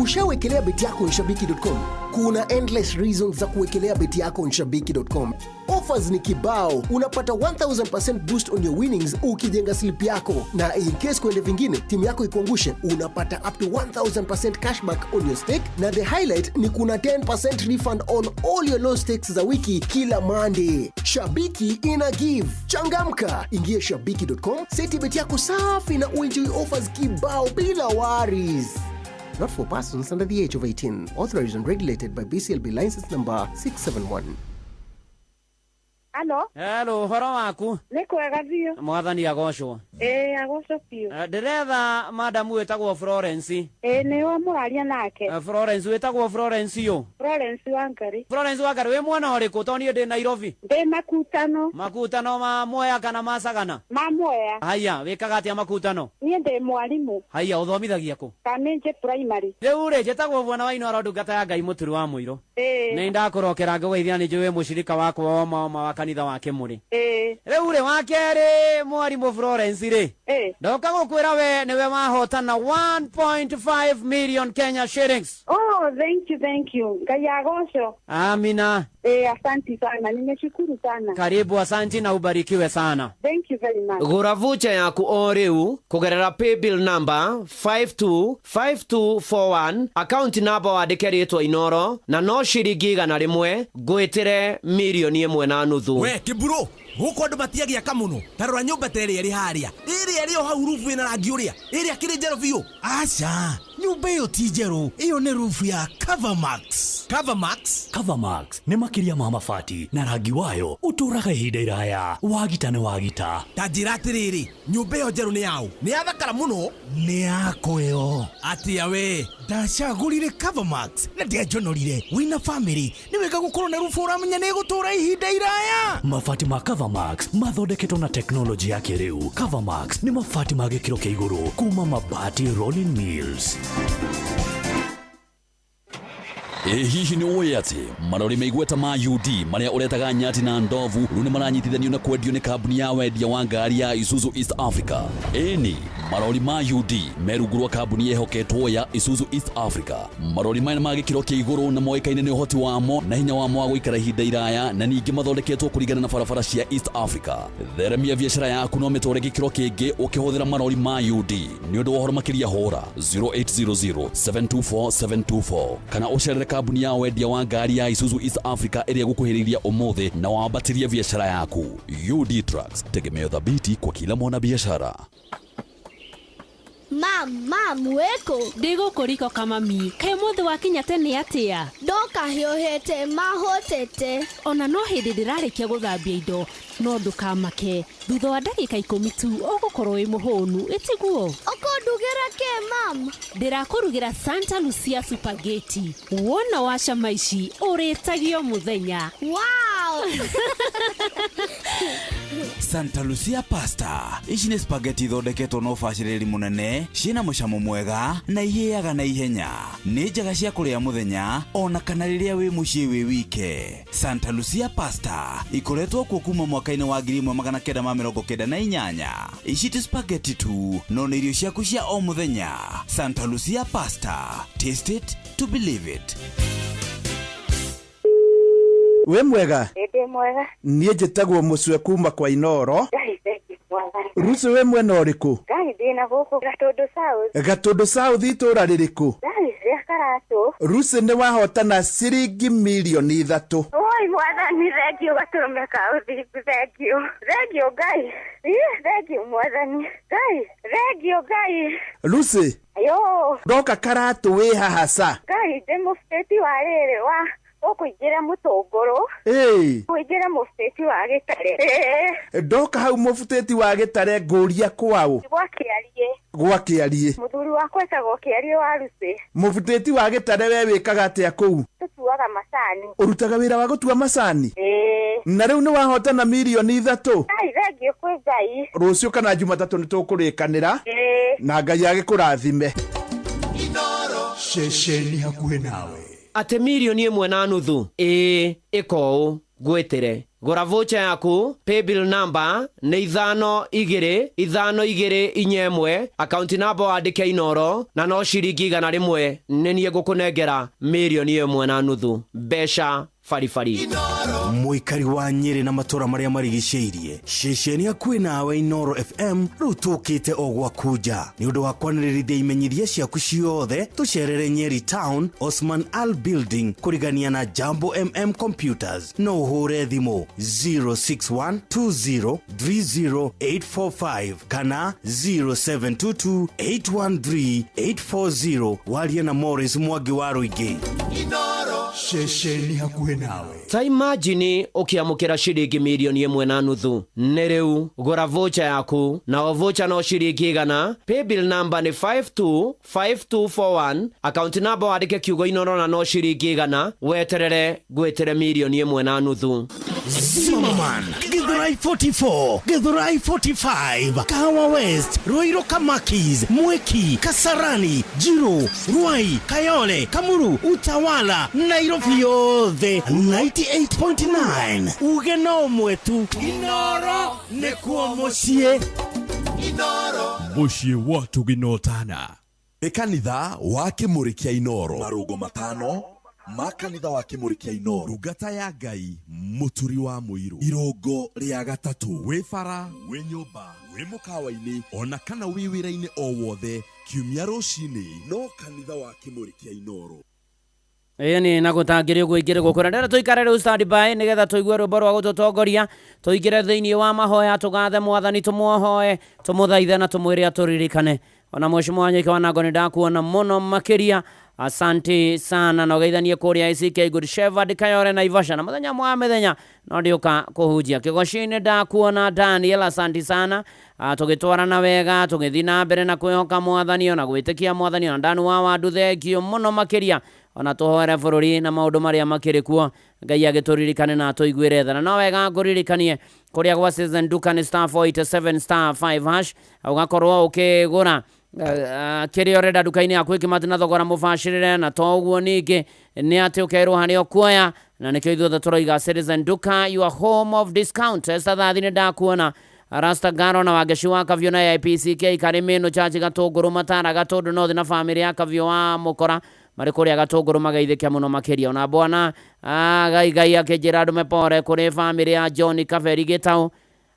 Ushawekelea beti yako nshabiki.com? Kuna endless reasons za kuwekelea beti yako nshabiki.com. Offers ni kibao, unapata 1000% boost on your winnings ukijenga slip yako, na in case kuende vingine timu yako ikuangushe, unapata up to 1000% cashback on your stake, na the highlight ni kuna 10% refund on all your low stakes za wiki kila Monday. Shabiki ina give. Changamka, ingia shabiki.com, seti beti yako safi na uenjoy offers kibao bila worries. Not for persons under the age of 18. Authorized and regulated by BCLB license number 671. Halo. Hello, ũhoro waku? Nĩ kwega biũ. Mwathani agocwo. Ĩĩ agocwo biũ. Ndĩretha madamu wĩtagwo Florence. Ĩĩ nĩwe mũraria nake. Florence wĩtagwo Florence yũ? Florence Wangari. Florence Wangari, wĩ mwena ũrĩkũ? Tondũ niĩ ndĩ Nairobi. Ndĩ Makutano. Makutano ma Mwea kana ma Sagana? Ma Mwea. Haya, wĩkaga atĩa Makutano? Niĩ ndĩ mwarimũ. Haya, ũthomithagia kũ? Kamĩnjĩ Primary. Rĩu rĩ, njĩtagwo Bwana wa Inooro, ndungata ya Ngai mũturi wa mũirũ. Ĩĩ. Nĩ ndakũrokera ngũgeithia, nĩ njũĩ mũcirika wakwa wa ma wa kanitha wa Kĩmũrĩ. Ĩĩ. Rĩu rĩ, wa kerĩ mwarimũ Florence rĩ, Ĩĩ. ndoka gũkwĩra we nĩwe wahotana 1.5 million Kenya shillings. Oh, thank you, thank you. Ngai agocwo. Amina. Asanti sana. Nimeshukuru sana. Karibu, asanti na ubarikiwe sana. Thank you very much. Gũra voucher yaku o rĩu kũgerera paybill number 525241, account number wandĩke rĩtwa Inoro na no ciringi 100 ngwĩtĩre mirioni 1.5. We kĩmburu, gũkũ andũ matiagĩaka mũno. Ta rora nyũmba ta ĩrĩa ĩrĩ harĩa, ĩrĩa ĩrĩ o hau rubu ĩna rangi ũrĩa, ĩrĩa kĩrĩ njerũ biũ. Aca, nyũmba ĩyo ti njerũ, ĩyo nĩ rubu ya Covermax. Covermax? Covermax nĩ makĩria ma mabati na rangi wayo ũtũũraga ihinda iraya. Wagita nĩ wagita. Ta njĩra atĩrĩrĩ, nyũmba ĩyo njerũ nĩ yaũ? Nĩ yathakara mũno. Nĩ yakwa ĩyo. Atĩa we? Ndacagũrire Covermax na ndianjonorire. Wĩna famĩlĩ nĩ wega gũkorwo na rubu ũramenya nĩ ĩgũtũũra ihinda iraya. Mabati ma Covermax mathondeketwo na teknolojĩ ya kĩrĩu. Covermax nĩ mabati ma gĩkĩro kĩa igũrũ kuma Mabati Rolling Mills. Ĩ hihi nĩ ũĩ atĩ marori meigweta ma UD marĩa ũretaga nyati na ndovu rĩu nĩ maranyitithanio na kwendio nĩ kambuni ya wendia wa ngari ya Isuzu East Africa? Ĩni, marori ma UD me rungu rwa kambuni yehoketwo ya Isuzu East Africa. Marori maya ma gĩkĩro kĩa igũrũ na moĩkaine nĩ ũhoti wamo na hinya wamo wa gũikara ihinda iraya, na ningĩ mathondeketwo kũringana na barabara cia East Africa. Theremia biacara yaku no mĩtware gĩkĩro kĩngĩ ũkĩhũthĩra marori ma UD. Nĩ ũndũ wa ũhoro makĩria hũra 0800 724 724 kana ũcerere kambuni ya wendia wa ngari ya Isuzu East Africa ĩrĩa ĩgũkuhĩrĩiria ũmũthĩ na wambatĩrie biacara yaku. UD Trucks, tegemeo thabiti kwa kila mwanabiashara. Mam, mam, wĩkũ? Ndĩ gũkũ riko kamami. Kaĩ ũmũthĩ wakinya tene atĩa? Ndoka hiũhĩte mahũtĩte. Ona no hĩndĩ ndĩrarĩkia gũthambia indo, no ndũkamake. Thutha wa ndagĩka 10 tu ũgũkorwo wĩ mũhũnu, ĩtiguo? Ũkũndugĩra kĩ mam? Ndĩrakũrugĩra Santa Lucia Spaghetti. Wona wacama ici ũrĩtagio mũthenya. Wow! Santa Lucia pasta ici nĩ spaghetti ithondeketwo na ũbacĩrĩri mũnene, ciĩna mũcamo mwega na ihĩaga na ihenya. Nĩ njega cia kũrĩa mũthenya ona kana rĩrĩa wĩ mũciĩ wĩ wike. Santa Lucia pasta ikoretwo kuo kuma mwaka-inĩ wa 1998. Ici ti spaghetti tu, no nĩ irio ciaku cia o mũthenya. Santa Lucia pasta, taste it to believe it. Wĩ mwega? Ndĩ mwega. Niĩ njĩtagwo Mũcwe kuma kwa Inoro. Ngai thengiũ mwathani. Rucu wĩ mwena ũrĩkũ? Ngai ndĩ na gũkũ Gatũndũ South. Gatũndũ South itũũra rĩrĩkũ? Ngai rĩa Karatũ. Rucu nĩ wahotana ciringi mirioni 3. Oi mwathani thengiũ gatũrũme ka ũthingu thengiũ. Thengiũ Ngai. Ĩ thengiũ mwathani. Ngai thengiũ Ngai. Rucu Yo. ndoka Karatũ wĩ haha ca? Ngai ndĩ mũbĩti wa rĩrĩ wa ũkũingĩra mũtũngũrũ. Ĩĩ. Kũingĩra mũbĩti wa gĩtare. Ĩĩ. Ndoka hau mũbutĩti wa gĩtare ngũria kwaũ? Gwa Kĩariĩ. Gwa Kĩariĩ. Mũthuri wakwa etagwo Kĩariĩ wa Rucĩ. Mũbutĩti wa gĩtare we wĩkaga atĩa kũu? Tũtuaga macani. Ũrutaga wĩra wa gũtua macani? Ĩĩ. Na rĩu nĩ wahotana mirioni 3. Ngai thengiũ kwĩ Ngai. Rũciũ kana Jumatatũ nĩ tũkũrĩkanĩra. Ĩĩ. Na Ngai agĩkũrathime. Ceceni hakuhĩ nawe. Atĩ 1.5 mirioni, ĩĩ ĩka ũũ ngwĩtĩre gũra voucher yaku, paybill number nĩ 525241, akaunti namba wandĩke Inoro, na no ciringi 100 nĩ niĩ ngũkũnengera 1.5 mirioni mbeca baribari. Mũikari wa Nyĩrĩ na matũra marĩa marigicĩirie, ceceni hakuhĩ nawe Inoro FM rĩu tũkĩte o gwaku nja nĩ ũndũ wa kwanĩrĩrithia imenyithia ciaku ciothe. Tũcerere Nyeri Town, Osman Al Building, kũrigania na Jambo MM Computers. No ũhũre thimũ 0612030845 kana 0722813840 warie na Morris Mwangi wa Rũingĩ. Ceceni hakuhĩ nawe. Ta imagine ũkĩamũkĩra ciringi 1.5 mirioni. Nĩ rĩu gũra voucher yaku, na o voucher no ciringi 100. Paybill number nĩ 525241, account number wandĩke kiugo Inoro, na no ciringi 100. Weterere ngwĩtĩre 1.5 mirioni. Zimmerman, Githurai 44, Githurai 45, Kahawa West, Ruiru Kamakis, Mwiki, Kasarani, Jiro, Ruai, Kayole, Kamuru, Utawala, Nairobi yothe 98.9. Uge no mwetu Inoro nĩkuo mũciĩ. Mũciĩ wa tũginotana. Nĩ kanitha wa Kĩmũrĩ kĩa Inoro, marũngo 5 ma kanitha wa Kĩmũrĩ kĩa Inoro, ndungata ya Ngai Mũturi wa Mũirũ, irũngo rĩa gatatũ. Wĩ bara, wĩ nyũmba, wĩ mũkawa-inĩ, ona kana wĩ wĩra-inĩ o wothe, kiumia rũcinĩ no kanitha wa Kĩmũrĩ kĩa Inoro. Ĩni na gũtangĩrĩ ũguo ingĩrĩ gũkũra ndĩrenda tũikare rĩu stand by nĩgetha tũigue rwĩmbo rwa gũtũtongoria tũingĩre thĩinĩ wa mahoya, tũgathe mwathani, tũmũhoe, tũmũthaithe na tũmwĩre atũririkane. Ona mheshimiwa Wanyoike Wanango, nĩ ndakuona mũno makĩria, asante sana, na ũgeithanie kũrĩa ACK Good Shepherd Kayore Naivasha, na mũthenya mwa mĩthenya no ndiũka kũhunjia kĩgoci-inĩ. Ndakuona Daniel, asante sana. Tũgĩtwarana wega, tũgĩthiĩ na mbere na kwĩhoka mwathani ona gwĩtĩkia mwathani. Ona Ndanu wa Wandu, thengio mũno makĩria. Ona tũhoere bũrũri na maũndũ marĩa makĩrĩ kuo, Ngai agĩtũririkane na atũiguĩre tha. Na no wega ngũririkanie kũrĩa gwa Citizen Duka nĩ *487*5#, ũgakorwo ũkĩgũra kĩrĩa ũrenda nduka-inĩ yaku ĩkĩmati na thogora mũbacĩrĩre. Na to ũguo, ningĩ nĩ atĩ ũkerwo harĩa ũkuoya, na nĩkĩo ithuothe tũroiga Citizen Duka, your home of discount. Esther Thathi, nĩ ndakuona. Rasta Garo na Wangeci wa Kavio na AIPCK Karimino Chachi Gatũngũrũ Matara Gatũndũ North na famĩlĩ ya Kavio wa Mũkora marĩ kũrĩa Gatũngũrũ mageithĩke mũno makĩria. Ona bwana Gai Gai akĩnjĩra ndũme pore kũrĩ famĩlĩ ya John Kaberi Gĩtaũ,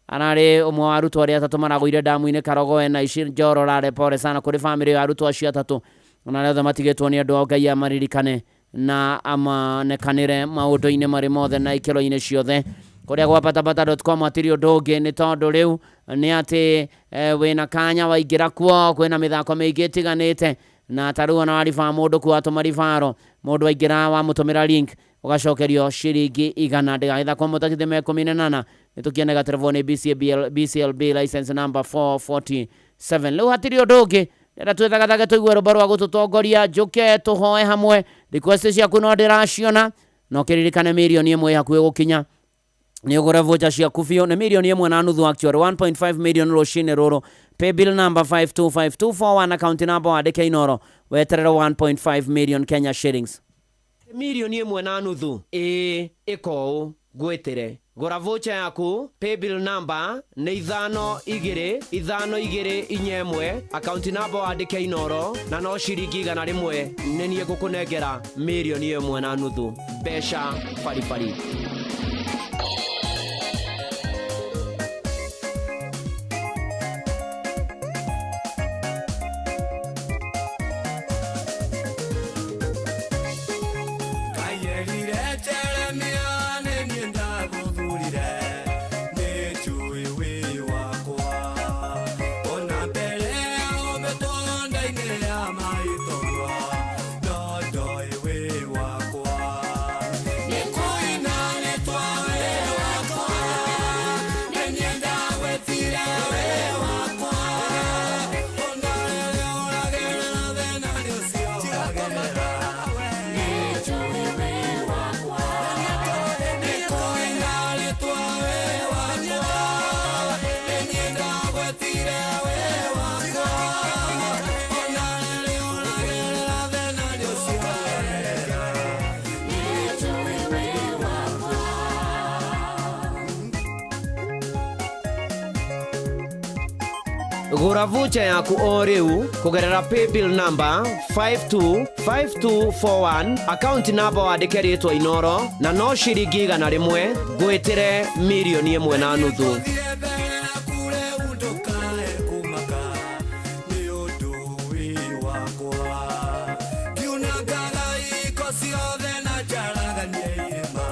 ararĩ ũmwe wa arutwo arĩa atatũ maragũire damu-inĩ Karogoe na ici Njororare. Pore sana kũrĩ famĩlĩ ya arutwo acio atatũ ona arĩa othe matigĩtwo nĩ andũ ao. Ngai amaririkane na amanekanĩre maũndũ-inĩ marĩ mothe na ikĩro-inĩ ciothe. Kũrĩa gwa patapata.com hatirĩ ũndũ ũngĩ, nĩ tondũ rĩu nĩ atĩ wĩna kanya waingĩra kuo, kwĩna mĩthako mĩingĩ ĩtiganĩte, na ta rĩu ona waribaa mũndũ kuo atũma ribaro, mũndũ aingĩra wamũtũmĩra link ũgacokerio ciringi 100. Ndĩgagĩthakwo mũtakithĩ me 18. Nĩ tũkĩone gaterebo nĩ BCLB license number 447. Rĩu hatirĩ ũndũ ũngĩ, renda twĩthagathage tũigue rũmba rwa gũtũtongoria, njũke tũhoe hamwe. Request ciaku no ndĩraciona, no kĩririkane mirioni 1 ĩ hakuhĩ gũkinya, nĩ ũgũre voucher ciaku biũ. Nĩ mirioni 1.5 actually, 1.5 million rũcinĩ rũrũ. Paybill number 525241, account number wandĩke Inoro, weterere 1.5 million Kenya shillings. Mirioni 1.5, ĩĩ, ĩka ũũ ngwĩtĩre, gũra voucher yaku. Paybill number nĩ 525241, account number wandĩke Inoro, na no ciringi 100. Nĩ niĩ ngũkũnengera mirioni 1.5, mbeca baribari. Kayerire Jeremia, nĩ niĩ ndagũthurire, nĩ njũĩ wĩ wakwa. Ona mbere ya ũmĩtwo nda-inĩ ya maitũgua, no ndoĩ wĩ wakwa. Nĩ kũina rĩtwa wĩ wakwa, nĩ niĩ ndagwĩtire wĩ wakwa. Ona rĩrĩa ũragerera thĩna nĩ ũcio ũragerera, nĩ njũĩ wĩ wakwa. Nĩ kũina rĩtwa wĩ wakwa, nĩ niĩ ndagwĩtire wĩ wakwa. Ona rĩrĩa ũragerera thĩna nĩ ũcio ũragerera, nĩ njũĩ wĩ wakwa. Gũra voucher yaku o rĩu kũgerera paybill number 525241, account number wandĩke rĩtwa Inoro, na no ciringi 100, ngwĩtĩre mirioni 1.5. Ngiunangaga iko ciothe na njaragania irĩma,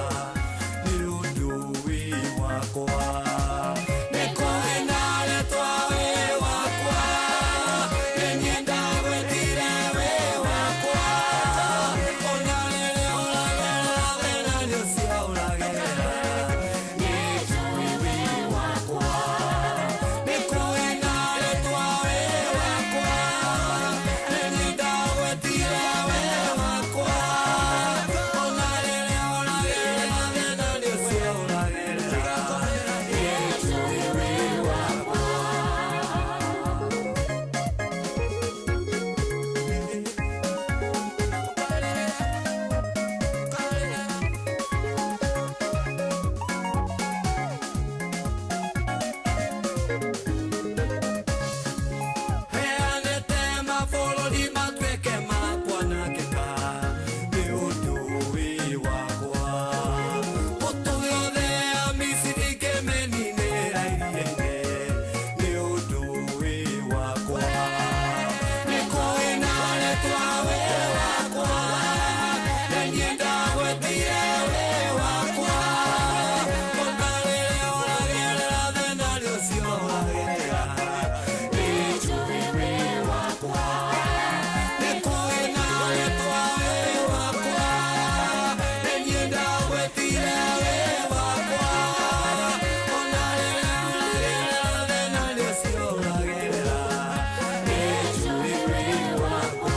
nĩ ũndũ wĩ wakwa. Nĩ kũrĩ na rĩtwa wĩ wakwa, nĩ niĩ ndagwĩtire wĩ wakwa. Ona rĩrĩa ũragerera thĩna nĩ ũcio ũragerera, nĩ njũĩ wĩ wakwa. Nĩ kũrĩ na rĩtwa wĩ wakwa, nĩ niĩ ndagwĩtire wĩ wakwa. Ona rĩrĩa ũragerera thĩna nĩ ũcio ũragerera, nĩ njũĩ wĩ wakwa. Heanĩte mabũrũri matuĩke ma kwanangĩka, nĩ ũndũ wĩ wakwa. Mbũtũ yothe ya Misiri ngĩmĩninĩra iria-inĩ, nĩ ũndũ wĩ wakwa. Nĩ kũrĩ na rĩtwa wĩ wakwa, nĩ niĩ ndagwĩtire wĩ wakwa. Ona rĩrĩa ũragerera thĩna nĩ ũcio ũragerera, nĩ njũĩ wĩ wakwa. Nĩ kũrĩ na rĩtwa wĩ wakwa, nĩ niĩ ndagwĩtire wĩ wakwa. Ona rĩrĩa ũragerera thĩna nĩ ũcio ũragerera, nĩ njũĩ wĩ wakwa.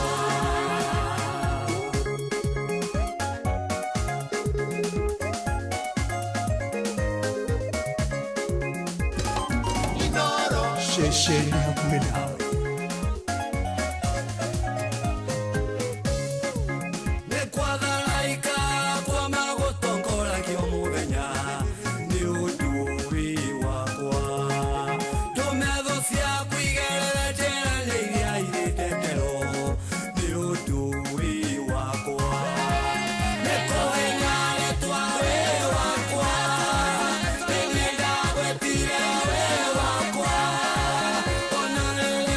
Ceceni hakuhĩ nawe. Nĩ kwatharaika kwa magũtongoragio mũthenya, nĩ ũndũ wĩ wakwa. Ndũme thũ ciaku igerere njĩra-inĩ iria irĩ ndendero, nĩ ũndũ wĩ wakwa. Nĩ kũrĩ na rĩtwa wĩ wakwa, nĩ niĩ ndagwĩtire wĩ wakwa. Ona rĩrĩa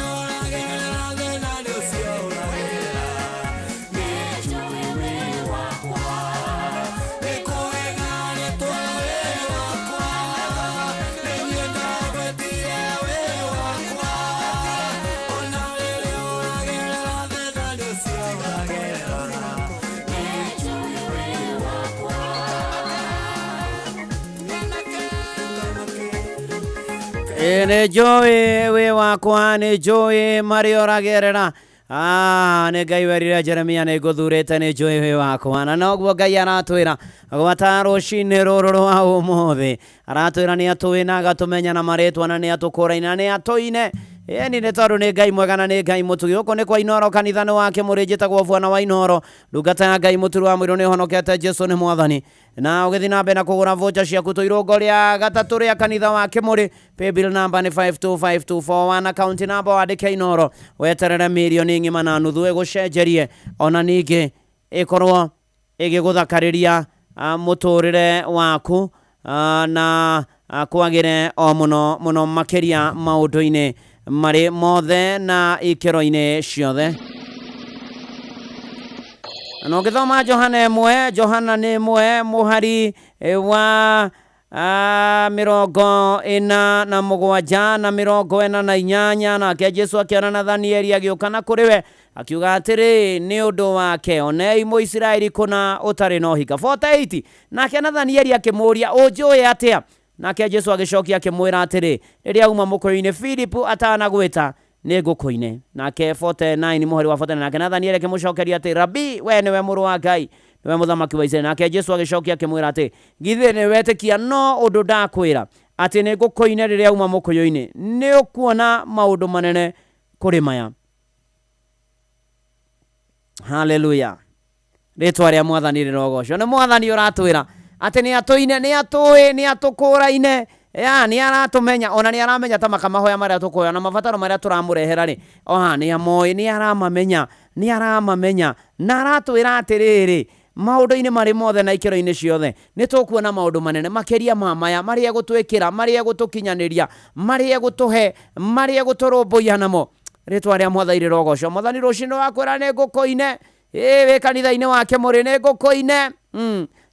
Ĩ, nĩ njũĩ wĩ wakwa nĩ njũĩ marĩa ũragerera. Ah, nĩ Ngai werire Jeremia nĩ ngũthurĩte nĩ njũĩ wĩ wakwa, na noguo Ngai aratwĩra gwata rũcinĩ rũrũ rwa ũmũthĩ. Aratwĩra nĩ atũĩ na agatũmenya na marĩtwa, na nĩ atũkũraine na nĩ atũine. Ĩni nĩ tondũ nĩ Ngai mwega na nĩ Ngai mũtugi. Gũkũ nĩ kwa Inooro, kanitha nĩ wake mũrĩ njĩtagwo Bwana wa Inooro, ndungata ya Ngai mũturi wa mũirũ nĩ honokete, Jesu nĩ mwathani. Na ũgĩthiĩ na mbere na kũgũra voucher ciaku tũirũngo rĩa gatatũ rĩa kanitha wa Kĩmũrĩ, paybill number nĩ 525241, account number wandĩke Inooro, weterere mirioni ng'ima na nuthu ĩgũcenjerie, ona ningĩ ĩkorwo ĩgĩgũthakarĩria mũtũrĩre waku, na kwagĩre o mũno mũno makĩria maũndũ-inĩ marĩ mothe na ikĩro-inĩ ciothe. Na ũngĩthoma Johana 1, Johana nĩ 1 mũhari wa 47 na 48, nake Jesu akĩona Nathanieli agĩũka na kũrĩ we, akiuga atĩrĩ, nĩ ũndũ wake onei Mũisiraeli kũna ũtarĩ na ũhinga. 48 nake Nathanieli akĩmũũria, ũnjũĩ atĩa? Nake Jesu agĩcokia akĩmwĩra atĩrĩ, rĩrĩa uma mũkũyũ-inĩ Filipu atanagwĩta, nĩ ngũkũine. Nake 49 mũhari wa 49, nake Nathanieli akĩmũcokeria atĩ, Rabi, we nĩwe mũrũ wa Ngai, nĩwe mũthamaki wa Isiraeli. Nake Jesu agĩcokia akĩmwĩra atĩ, githĩ nĩ wetĩkia no ũndũ ndakwĩra atĩ nĩ ngũkũine rĩrĩa uma mũkũyũ-inĩ? Nĩ ũkuona maũndũ manene kũrĩ maya. Haleluya. Rĩtwa rĩa mwathani rĩrogocwo. Nĩ mwathani ũratwĩra atĩ nĩ atũine, nĩ atũĩ, nĩ atũkũraine, ya nĩ aratũmenya, ona nĩ aramenya ta makamahoya marĩa tũkũhoya na mabataro marĩa tũramũrehera rĩ, oha nĩ amoĩ, nĩ aramamenya, nĩ aramamenya, na aratwĩra atĩrĩrĩ, maũndũ-inĩ marĩ mothe na ikĩro-inĩ ciothe nĩ tũkuona maũndũ manene makĩria ma maya, marĩa egũtwĩkĩra, marĩa egũtũkinyanĩria, marĩa egũtũhe, marĩa egũtũrũmbũiya namo. Rĩtwa rĩa mwathani rĩrogocwo. Mwathani rũcinĩ wakwĩra nĩ ngũkũine, ĩ wĩ kanitha-inĩ wake mũrĩ nĩ ngũkũine.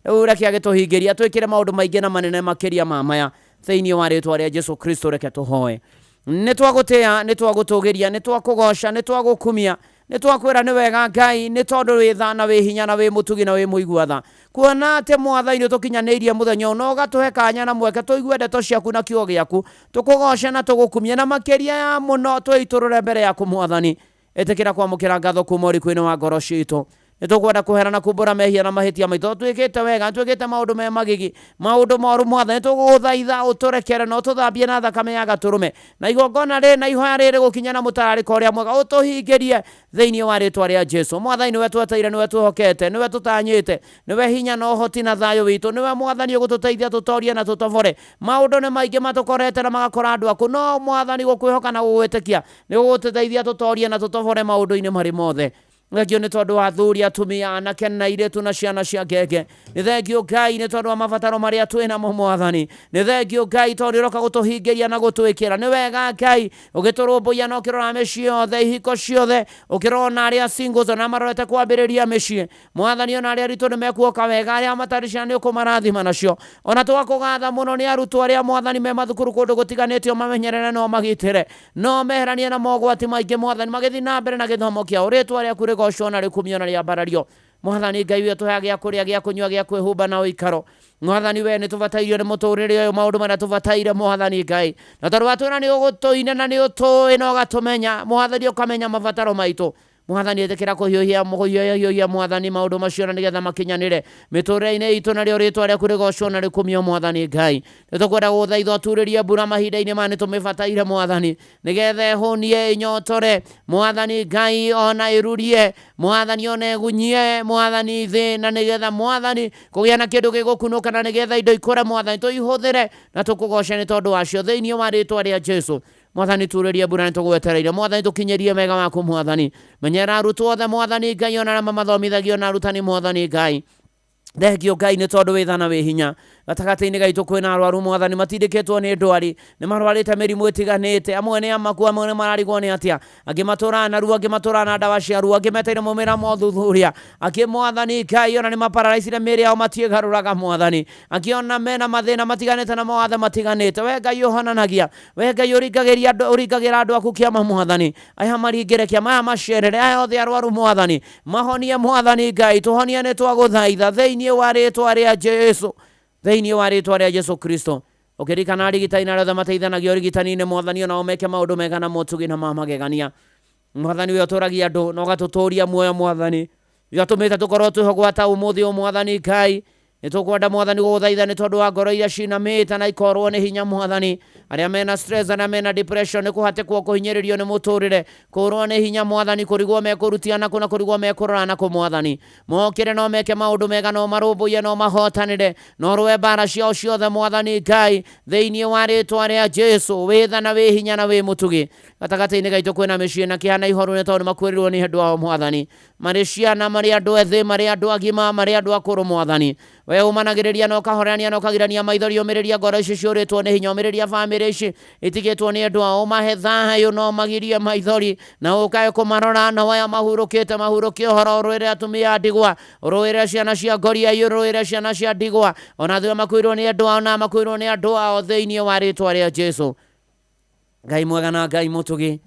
Rĩu reke agĩtũhingĩria, twĩkĩre maũndũ maingĩ na manene makĩria ma maya thĩinĩ wa rĩtwa rĩa Jesu Kristo. Reke tũhoe. Nĩ twagũtĩĩa, nĩ twagũtũgĩria, nĩ twakũgoca, nĩ twagũkumia, nĩ twakwĩra nĩ wega Ngai, nĩ tondũ wĩ tha na wĩ hinya na wĩ mũtugi na wĩ mũigua tha. Kuona atĩ mwathani nĩ ũtũkinyanĩirie mũthenya ũyũ na ũgatũhe kanya na mweke tũigue ndeto ciaku na kiugo gĩaku, tũkũgoce na tũgũkumie, na makĩria ya mũno twĩitũrũre mbere yaku mwathani. Ĩtĩkĩra kwamũkĩra ngatho kuma ũriku-inĩ wa ngoro citũ. Nĩ tũkwenda kũhera na kumbũra mehia na mahĩtia maitũ. Twĩkĩte wega, twĩkĩte maũndũ me magigi, maũndũ moru mwathani. Tũgũgũthaitha ũtũrekere na ũtũthambie na thakame ya gatũrũme, na igongona rĩrĩ na ihoya rĩrĩ gũkinya na mũtararĩko ũrĩa mwega, ũtũhingĩrie thĩinĩ wa rĩtwa rĩa Jesu. Mwathani nĩwe tweteire, nĩwe twĩhokete, nĩwe tũtanyĩte, nĩwe hinya na ũhoti na thayũ witũ, nĩwe mwathani ũgũtũteithia tũtorie na tũtobore. Maũndũ nĩ maingĩ matũkorete na magakora andũ aku, no mwathani gũkwĩhoka na gũgwĩtĩkia nĩ gũgũtũteithia tũtorie na tũtobore maũndũ-inĩ marĩ mothe. Thengio nĩ tondũ wa athuri, atumia, anake na airĩtu na ciana cia ngenge. Nĩ thengio Ngai nĩ tondũ wa mabataro marĩa twĩ namo mwathani. Nĩ thengio Ngai tondũ nĩ ũroka gũtũhingĩria na gũtwĩkĩra. Nĩ wega Ngai ũgĩtũrũmbũiya na ũkĩrora mĩciĩ yothe, ihiko ciothe, ũkĩrora ona arĩa singles ona marorete kwambĩrĩria mĩciĩ. Mwathani ona arĩa aritũ nĩ mekuoka wega, arĩa matarĩ ciana nĩ ũkũmarathima nacio. Ona twakũgatha mũno nĩ arutwo arĩa mwathani me mathukuru kũndũ gũtiganĩte, ũmamenyerere na ũmagitĩre, no meheranie na mogwati maingĩ mwathani, magĩthiĩ na mbere na gĩthomo kĩao. Rĩtwa rĩaku rĩgocwo na rĩkumio na rĩambarario. Mwathani Ngai witũ, tũhe gĩa kũrĩa, gĩa kũnyua, gĩa kwĩhumba na ũikaro. Mwathani we nĩ tũbatairio nĩ mũtũrĩre ũyũ, maũndũ marĩa tũbataire mwathani Ngai, na tondũ watwĩra nĩ ũgũtũine na nĩ ũtũĩ na ũgatũmenya mwathani, ũkamenya mabataro maitũ. Mwathani ĩtĩkĩra kũhiũhia, kũhiũhia mwathani maũndũ macio na nĩgetha makinyanĩre mĩtũrĩre-inĩ itũ, narĩo rĩtwa rĩaku rĩgocwo na rĩkumio mwathani Ngai. Nĩ tũkwenda gũgũthaitha ũturĩrie mbura mahinda-inĩ maya, nĩ tũmĩbataire mwathani, nĩgetha ĩhũnie, ĩnyotore mwathani Ngai, ona ĩrurie mwathani, ona ĩgunyie mwathani thĩ, na nĩgetha mwathani kũgĩa na kĩndũ gĩgũkunũka, na nĩgetha indo ikũre mwathani, tũihũthĩre na tũkũgoce nĩ tondũ wacio thĩinĩ wa rĩtwa rĩa Jesu. Mwathani turĩrie mbura, nĩ tũgwetereire mwathani, tũkinyĩrie mega waku mwathani. Menyera arutwo othe mwathani Ngai, ona arĩa mamathomithagio na arutani mwathani Ngai. Thengio Ngai nĩ tondũ wĩ tha na wĩ hinya. Gatagatĩ-inĩ gaitũ kwĩna arwaru mwathani, matindĩkĩtwo nĩ ndwari, nĩ marwarĩte mĩrimũ ĩtiganĩte, amwe nĩ amaku, amwe nĩ mararigwo nĩ atĩa, angĩ matũraga na ruo, angĩ matũraga na ndawa cia ruo, angĩ metereire maumĩrĩra ma ũthuthuria, angĩ mwathani Ngai ona nĩ mapararaicire mĩĩrĩ yao matiĩgarũraga mwathani, angĩ ona mena mathĩna matiganĩte na mawathe matiganĩte. We Ngai ũhonanagia, we Ngai ũringagĩria andũ, ũringagĩra andũ aku kĩama mwathani, aya maringĩre kĩama, aya macerere, aya othe arwaru mwathani mahonie mwathani Ngai, tũhonie nĩ twagũthaitha thĩinĩ wa rĩtwa rĩa Jesu, thĩinĩ wa rĩtwa rĩa Jesu Kristo. Ũkĩririkana arigitani na arĩa othe mateithanagia ũrigitani-inĩ mwathani onao meke maũndũ mega na motugi na ma magegania. Mwathani we ũtũragia andũ na ũgatũtũria muoyo mwathani. Gatũmĩte tũkorwo twĩho gwata ũmũthĩ ũyũ mwathani Ngai. Nĩ tũkwenda mwathani gũgũthaitha nĩ tondũ wa ngoro iria cinamĩte na ikorwo nĩ hinya mwathani. Arĩa mena stress, arĩa mena depression, nĩ kũhatĩkwo kũhinyĩrĩrio nĩ mũtũrĩre, kũrwo nĩ hinya mwathani, kũrigwo mekũrutia nakũ na kũrigwo mekũrora nakũ mwathani. Mokĩre no meke maũndũ mega, no marũmbũiye, no mahotanĩre, no rũe mbara ciao ciothe mwathani Ngai, thĩinĩ wa rĩtwa rĩa Jesu. Wĩ tha na wĩ hinya na wĩ mũtugi. Gatagatĩ-inĩ gaitũ kwĩna mĩciĩ na kĩeha na ihoru nĩ tondũ nĩ makuĩrĩirwo nĩ andũ ao mwathani. Marĩ ciana, marĩ andũ ethĩ, marĩ andũ agima, marĩ andũ akũrũ mwathani. We ũmanagĩrĩria na ũkahorerania na ũkagirania maithori, ũmĩrĩria ngoro ici ciũrĩtwo nĩ hinya, ũmĩrĩria bamĩrĩ ici itigĩtwo nĩ andũ ao, ũmahe thayũ na ũmagirie maithori, na ũkae kũmarora na aya mahurũkĩte mahurũkie ũhoro, ũrũĩre atumia a ndigwa, ũrũĩre ciana cia ngoriai, ũrũĩre ciana cia ndigwa, ona thutha makuĩrwo nĩ andũ ao na makuĩrwo nĩ andũ ao thĩinĩ wa rĩtwa rĩa Jesu. Ngai mwega na Ngai mũtugi,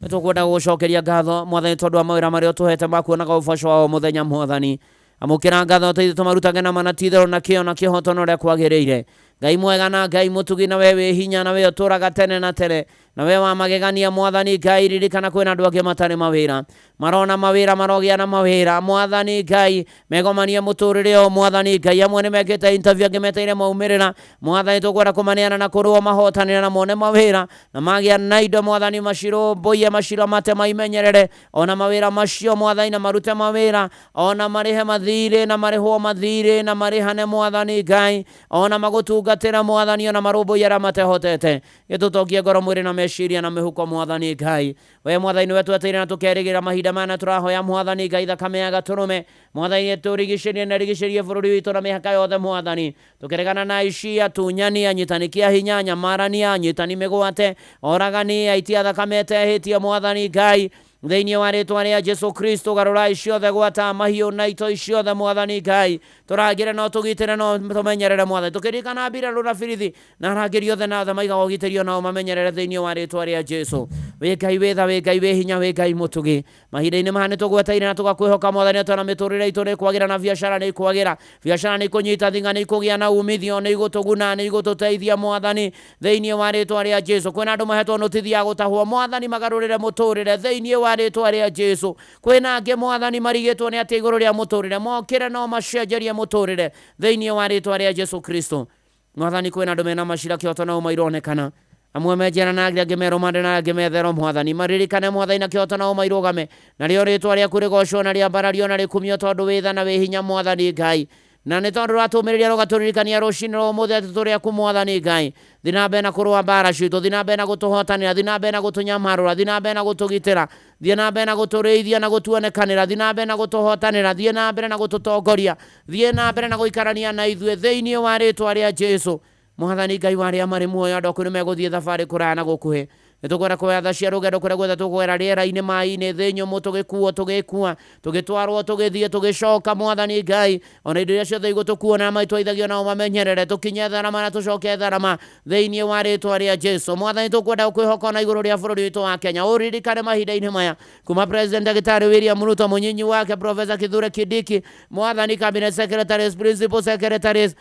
nĩ tũkwenda gũgũcokeria ngatho mwathani tondũ wa mawĩra marĩa ũtũhete ma kuonaga ũboco wa o mũthenya mwathani. Amũkĩra ngatho ũteithie tũmarutage na mana ti itherũ na kĩo na kĩhoto na ũrĩa kwagĩrĩire. Ngai mwega na Ngai mũtugi, na we wĩ hinya na we ũtũraga tene na tene, na we wa magegania mwathani Ngai. Ririkana kwĩna andũ angĩ matarĩ mawĩra, marona mawĩra, marogĩa na mawĩra mwathani Ngai, megomanie mũtũrĩre ũyũ mwathani Ngai. Amwe nĩ mekĩte interview, angĩ meteire maumĩrĩra mwathani. Tũkwenda kũmaneana na kũrũo mahotanĩra na mone mawĩra na magĩa na indo mwathani, macirũmbũiye, maciramate, maimenyerere ona mawĩra macio mwathani, na marute mawĩra ona marĩhe mathirĩ na marĩhwo mathirĩ na marĩhane mwathani Ngai, ona magũtungatĩra mwathani, ona marũmbũiye arĩa matehotete. Gĩtũtokie ngoro, mwĩrĩ na meciria na mĩhuko mwathani Ngai. We mwathani nĩwe tweteire na tũkerĩgĩrĩra mahinda maya, na tũrahoya mwathani Ngai thakame ya gatũrũme mwathani ĩtũrigicĩrie na ĩrigicĩrie bũrũri witũ na mĩhaka yothe mwathani. Tũkĩregana na aici, atunyani, anyitani kĩa hinya, nyamarania, anyitani mĩgwate, oragani, aitia thakame ĩtehĩtie mwathani Ngai, thĩinĩ wa rĩtwa rĩa Jesu Kristo. Garũrai ciothe gwata mahiũ na itoi ciothe mwathani Ngai, tũrangĩre no tũgitĩre no tũmenyerere mwathani. Tũkĩririkana mbirarũ na birithi na arangĩri othe na othe maigaga ũgitĩri onao mamenyerere thĩinĩ wa rĩtwa rĩa Jesu. Wĩ Ngai wĩ tha, wĩ Ngai wĩ hinya, wĩ Ngai mũtugi. Mahinda-inĩ maya nĩtũgweteire na tũgakwĩhoka mwathani, atĩ ona mĩtũrĩre itũ nĩ ĩkwagĩra na biacara nĩ ĩkwagĩra, biacara nĩ ikũnyita thinga, nĩ ikũgĩa na umithio, nĩ igũtũguna, nĩ igũtũteithia mwathani thĩinĩ wa rĩtwa rĩa Jesu. Kwĩna andũ mahetwo notithi ya gũtahwo mwathani, magarũrĩre mũtũrĩre thĩinĩ wa rĩtwa rĩa Jesu. Kwĩna angĩ mwathani marigĩtwo nĩ atĩa igũrũ rĩa mũtũrĩre, mokĩre no macenjerie mũtũrĩre thĩinĩ wa rĩtwa rĩa Jesu Kristo. Mwathani kwĩna andũ mena macira kĩhoto na ũma ironekana, amwe me njera na angĩ me rũmande na angĩ methero mwathani. Maririkane mwathani na kĩhoto na ũma irũgame, narĩo rĩtwa rĩaku rĩgocwo na rĩambarario na rĩkumio, tondũ wĩ tha na wĩ hinya mwathani Ngai. Na nĩ tondũ ũratũmĩrĩria rũgatũririkania rũcinĩ rwa ũmũthĩ atĩ tũrĩ aku mwathani Ngai. Thiĩ na mbere na kũrũa mbara citũ, thiĩ na mbere na gũtũhotanĩra, thiĩ na mbere na gũtũnyamarũra, thiĩ na mbere na gũtũgitĩra, thiĩ na mbere na gũtũrĩithia na gũtuonekanĩra, thiĩ na mbere na gũtũhotanĩra, thiĩ na mbere na gũtũtongoria, thiĩ na mbere na gũikarania na ithuĩ thĩinĩ wa rĩtwa rĩa Jesu. Mwathani Ngai wa arĩa marĩ muoyo, andũ aku nĩ megũthiĩ thabarĩ kũraya na gũkuhĩ. Nĩ tũkwenda kuoya tha cia rũgendo kũrĩa guothe tũkũgera, rĩera-inĩ, maĩ-inĩ, thĩ nyũmũ, tũgĩkuo, tũgĩkua, tũgĩtwarwo, tũgĩthiĩ, tũgĩcoka mwathani Ngai. Ona indo iria ciothe igũtũkuo na maitwaithagio nao mamenyerere, tũkinye tharama na tũcoke tharama thĩinĩ wa rĩtwa rĩa Jesu. Mwathani tũkwenda gũkwĩhoka ona igũrũ rĩa bũrũri witũ wa Kenya, ũririkane mahinda-inĩ maya kuma President Ndagĩtarĩ William Ruto, mũnyinyi wake Professor Kithure Kindiki, mwathani cabinet secretaries, principal secretaries,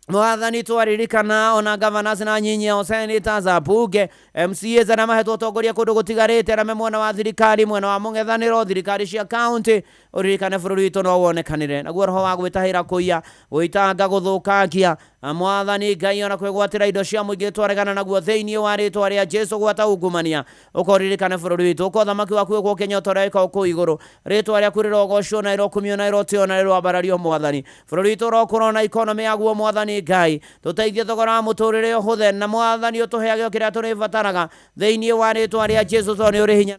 mwathani twaririkana ona governors na nyinyi ao, senators, ambunge, MCAs arĩa mahetwo ũtongoria kũndũ gũtigarĩte, arĩa me mwena wa thirikari, mwena wa mũng'ethanĩro, thirikari cia county, ũririkane bũrũri witũ no wonekanĩre naguo roho wa gwĩtahĩra, kũiya, gũitanga, gũthũkangia mwathani Ngai, ona kwĩgwatĩra indo cia mũingĩ twaregana naguo thĩinĩ wa rĩtwa rĩa Jesu. Gwata ungumania, ũkoririkane bũrũri witũ, ũka ũthamaki waku wĩkwo Kenya ũta ũrĩa wĩkagwo kũu igũrũ. Rĩtwa rĩaku rĩrogocwo na rĩrokumio na rĩrotĩo na rĩroambarario mwathani. Bũrũri witũ ũrokũra na economy yaguo mwathani Ngai, tũteithie thogora wa mũtũrĩre ũhũthe, na mwathani ũtũheage o kĩrĩa tũrĩbataraga thĩinĩ wa rĩtwa rĩa Jesu, tondũ nĩ ũrĩ hinya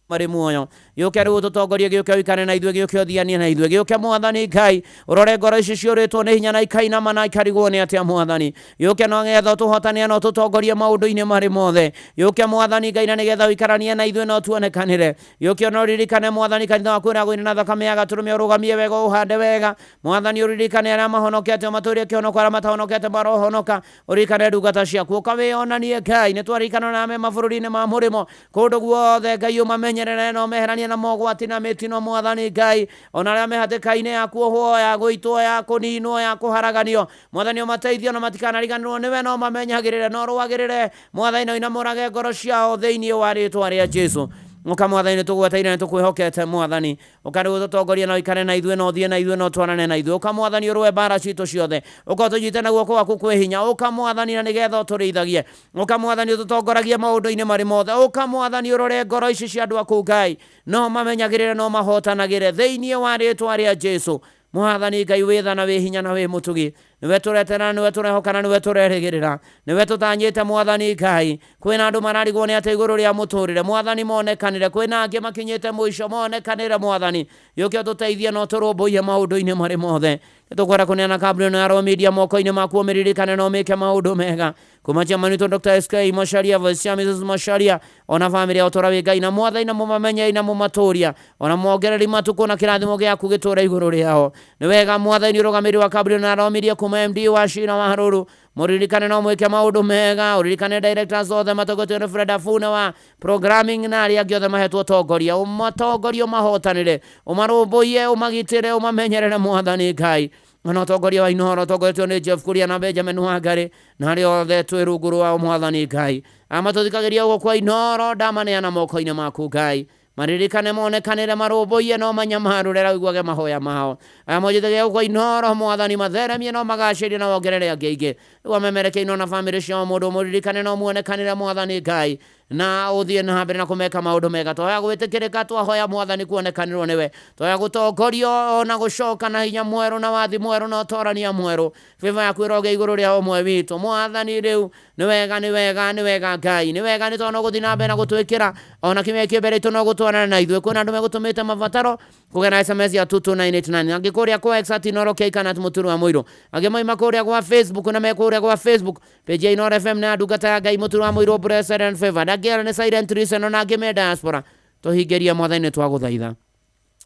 marĩ muoyo. Gĩũke rĩu ũtũtongorie, gĩũke ũikare na ithuĩ, gĩũke ũthianie na ithuĩ, gĩũke mwathani Ngai ũrore ngoro ici ciũrĩtwo nĩ hinya na ikainama na ikarigwo nĩ atĩa mwathani. Gĩũke no getha ũtũhotanie na ũtũtongorie maũndũ-inĩ marĩ mothe. Gĩũke mwathani Ngai na nĩgetha ũikaranie na ithuĩ na ũtuonekanĩre. Gĩũke ona ũririkane mwathani kanitha waku ũrĩa gwĩna na thakame ya gatũrũme, ũrũgamie wega, ũhande wega mwathani. Ũririkane arĩa mahonokete, ũmatũrie kĩhonoko, arĩa matahonokete marohonoka. Ũririkane ndungata ciaku, ũka wĩyonanie Ngai. Nĩ twaririkana na me mabũrũri-inĩ ma mũrĩmo kũndũ guothe Ngai, ũmamenyerere na ũmeheranie Ũmatigithanie na mogwati na mĩtino mwathani Ngai, ona arĩa me hatĩka-inĩ ya kuohwo, ya gũitwo, ya kũninwo, ya kũharaganio, mwathani ũmateithie ona matikanariganĩrwo nĩwe, no mamenyagĩrĩre no ũrũagĩrĩre mwathani, na ũinamũrage ngoro ciao thĩinĩ wa rĩtwa rĩa Jesu. Ũka mwathani, nĩtũgweteire, nĩtũkwĩhokete mwathani, ũka rĩu ũtũtongorie na ũikare na ithuĩ, na ũthiĩ na ithuĩ, na ũtwarane na ithuĩ. Ũka mwathani, ũrũe mbara citũ ciothe, ũka ũtũnyite na guoko gwaku kwĩ hinya. Ũka mwathani, na nĩgetha ũtũrĩithagie. Ũka mwathani, ũtũtongoragie maũndũ-inĩ marĩ mothe. Ũka mwathani, ũrore ngoro ici cia andũ aku Ngai, no mamenyagĩrĩre, no mahotanagĩre thĩinĩ wa rĩtwa rĩa Jesu. Mwathani Ngai wĩ tha na wĩ hinya na wĩ mũtugi, nĩwe tũretera, nĩwe tũrehoka na nĩwe tũrerĩgĩrĩra, nĩwe tũtanyĩte mwathani Ngai. Kwĩna andũ mararigwo nĩ atĩ igũrũ rĩa mũtũrĩre, mwathani monekanĩre. Kwĩna angĩ makinyĩte mũico, monekanĩre mwathani. Gĩũke ũtũteithie na ũtũrũmbũiye maũndũ-inĩ marĩ mothe. Nĩtũkwenda kũneana kambuni ĩno ya Royal Media moko-inĩ maku, ũmĩririkane na ũmĩke maũndũ mega. Kuma chairman witũ Dr. SK Macharia, Vice Chairman Mrs. Macharia, ona famĩlĩ ya ũtũra wĩ Ngai na mwathani, na mũmamenyei na mũmatũria, ona mwongereri matukũ na kĩrathimo gĩaku gĩtũre igũrũ rĩao. Nĩ wega mwathani, ũrũgamĩrĩri wa kambuni ĩno ya Royal Media kuma MD wa Shira wa Haruru, mũririkane no mwĩke maũndũ mega. Ũririkane directors othe matongoretio nĩ Fred Afune wa programming na arĩa angĩ othe mahetwo ũtongoria, ũmatongorie, ũmahotanĩre, ũmarũmbũiye, ũmagitĩre, ũmamenyerere mwathani Ngai. Ona ũtongoria wa Inooro ũtongoretio nĩ Jeff Kuria na Benjamin Wangari na arĩa othe twĩ rungu rwao mwathani Ngai. Amatũthikagĩria ũguo kwa Inooro, ndamaneana moko-inĩ maku Ngai, maririkane, monekanĩre, marũmbũiye no manyamarũre, raiguage mahoya mao. Aya monjĩthagia gũkũ Inooro mwathani, matheremie no magacĩrie na wongerere angĩ aingĩ rĩu amemerekie ino na bamĩrĩ ciao. Mũndũ mũririkane no muonekanĩre mwathani Ngai, na ũthiĩ na mbere na kũmeka maũndũ mega. Twahoya gwĩtĩkĩrĩka, twahoya mwathani kuonekanĩrwo nĩwe, twahoya gũtongorio ona gũcoka na hinya mwerũ na wathi mwerũ na ũtorania mwerũ. Favor yaku ĩroge igũrũ rĩa ũmwe witũ mwathani. Rĩu nĩ wega, nĩ wega, nĩ wega Ngai, nĩ wega, nĩ tondũ no gũthiĩ na mbere na gũtwĩkĩra ona kiumia kĩ mbere itũ no gũtwarana na ithuĩ. Kwĩna andũ megũtũmĩte mabataro kũgera SMS ya 22989, angĩ kũrĩa kwa X at Inooro K kana at Mũturu wa Mũirũ, angĩ maima kũrĩa gwa Facebook na me kũrĩa gwa Facebook page ya Inooro FM na ya ndungata ya Ngai Mũturu wa Mũirũ Blessed and Favored, angĩ nĩ Silent Listener na angĩ me diaspora. Tũhingĩrie mwathani, nĩ twagũthaitha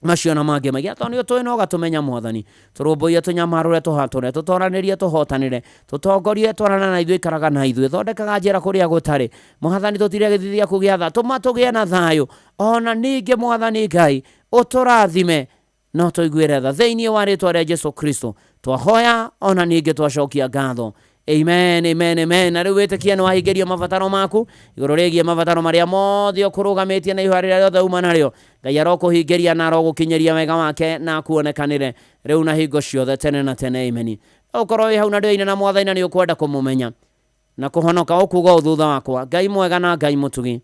macio na mangĩ maingĩ, tondũ nĩ ũtũĩ na ũgatũmenya mwathani. Tũrũmbũiye, tũnyamarũre, tũhatũre, tũtoranĩrie, tũhotanĩre, tũtongorie, twarana na ithuĩ, ikaraga na ithuĩ, thondekaga njĩra kũrĩa gũtarĩ mwathani. Tũtire gĩthithi gĩaku gĩa tha, tũma tũgĩe na thayũ. Ona ningĩ mwathani Ngai, ũtũrathime no tũiguĩre tha thĩinĩ wa rĩtwa rĩa Jesu Kristo twahoya, ona ningĩ twacokia ngatho. Amen, amen, amen. Na rĩu wĩtĩkie nĩ wahingĩrio mabataro maku igũrũ rĩgiĩ mabataro marĩa mothe ũkũrũgamĩtie na ihoya rĩrĩa rĩothe uma narĩo. Ngai arokũhingĩria na arogũkinyĩria wega wake na akuonekanĩre rĩu na hingo ciothe tene na tene. Amen. Ũkorwo wĩ hau na ndũyaine na mwathani na nĩ ũkwenda kũmũmenya na kũhonoka, ũkuga ũũ thutha wakwa: Ngai mwega na Ngai mũtugi,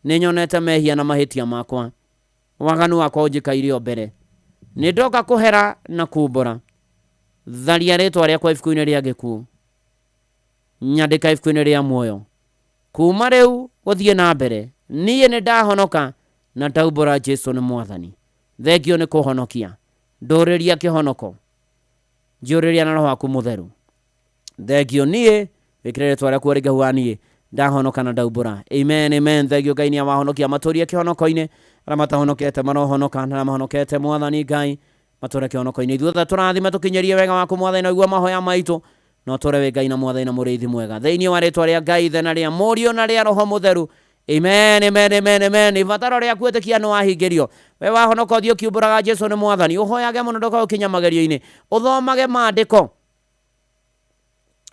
nĩ nyonete mehia na mahĩtia makwa, waganu wakwa ũnjĩkaire o mbere. Nĩ ndoka kũhera na kumbũra. Tharia rĩtwa rĩakwa ibuku-inĩ rĩa gĩkuũ, nyandĩka ibuku-inĩ rĩa muoyo. Kuma rĩu gũthiĩ na mbere, niĩ nĩ ndahonoka na ndaumbũra Jesu nĩ mwathani. Thengio nĩ kũhonokia, ndũrĩria kĩhonoko, njũrĩria na roho waku mũtheru. Thengio, niĩ wĩkĩre rĩtwa rĩaku rĩngĩ hau niĩ ndahonoka na ndaumbũra. Amen, amen. Thengio Ngai nĩ awahonokia, matũrie kĩhonoko-inĩ. Arĩa matahonokete marohonoka, na arĩa mahonokete mwathani Ngai matũre kĩhonoko-inĩ. Ithuothe tũrathime, tũkinyĩrie wega waku mwathani, na ũigua mahoya maitũ, no tũre wĩ Ngai na mwathani na mũrĩithi mwega, thĩinĩ wa rĩtwa rĩa Ngai Ithe na rĩa Mũriũ na rĩa Roho Mũtheru. Amen, amen, amen, amen. Ibataro rĩaku ĩtĩkia nĩ wahingĩrio. We wahonoka, ũthiĩ ũkiumbũraga Jesu nĩ mwathani, ũhoyage mũno ndũkae ũkinya magerio-inĩ, ũthomage maandĩko,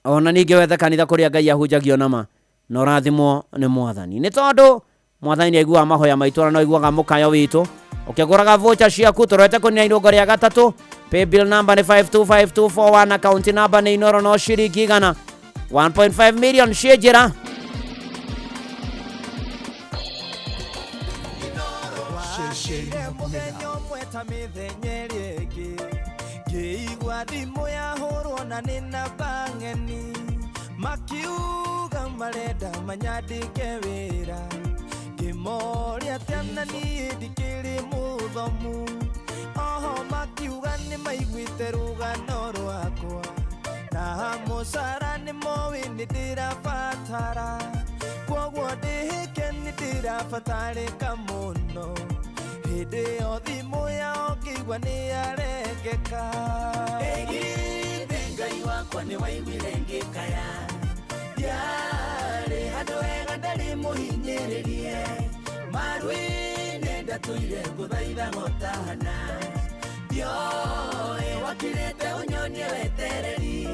ona ningĩ wethe kanitha kũrĩa Ngai ahunjagio nama, na ũrathimwo nĩ mwathani, nĩ tondũ mwathani nĩ aiguaga mahoya maitũ na no aiguaga mũkayo witũ. Ũkĩgũraga voucher ciaku, tũrorete kũnina irũngo rĩa gatatũ. Paybill number nĩ 525241, account number nĩ Inoro, no ciringi 100. 1.5 million ciĩ njĩra. Mũthenya ũmwe ta mĩthenya ĩrĩa ĩngĩ, ngĩigua thimũ yahũrwo na nĩ namba ng'eni, makiuga marenda manyandĩke wĩra. Ngĩmoria atĩa na niĩ ndikĩrĩ mũthomu? Oho makiuga nĩ maiguĩte rũgano rwakwa, na mũcara nĩ moĩ nĩ ndĩrabatara, kwoguo ndĩhĩke nĩ ndĩrabatarĩka mũno. Hĩndĩ ĩyo thimũ yao ngĩigua nĩ yarengeka. Ĩgithĩ Ngai wakwa nĩ waiguire ngĩkaya, ndiarĩ handũ hega, ndarĩ mũhinyĩrĩrie marũĩ-inĩ. ndatũire ngũthaithaga ũtahana Ndioĩ wakirĩte ũnyonie wetereri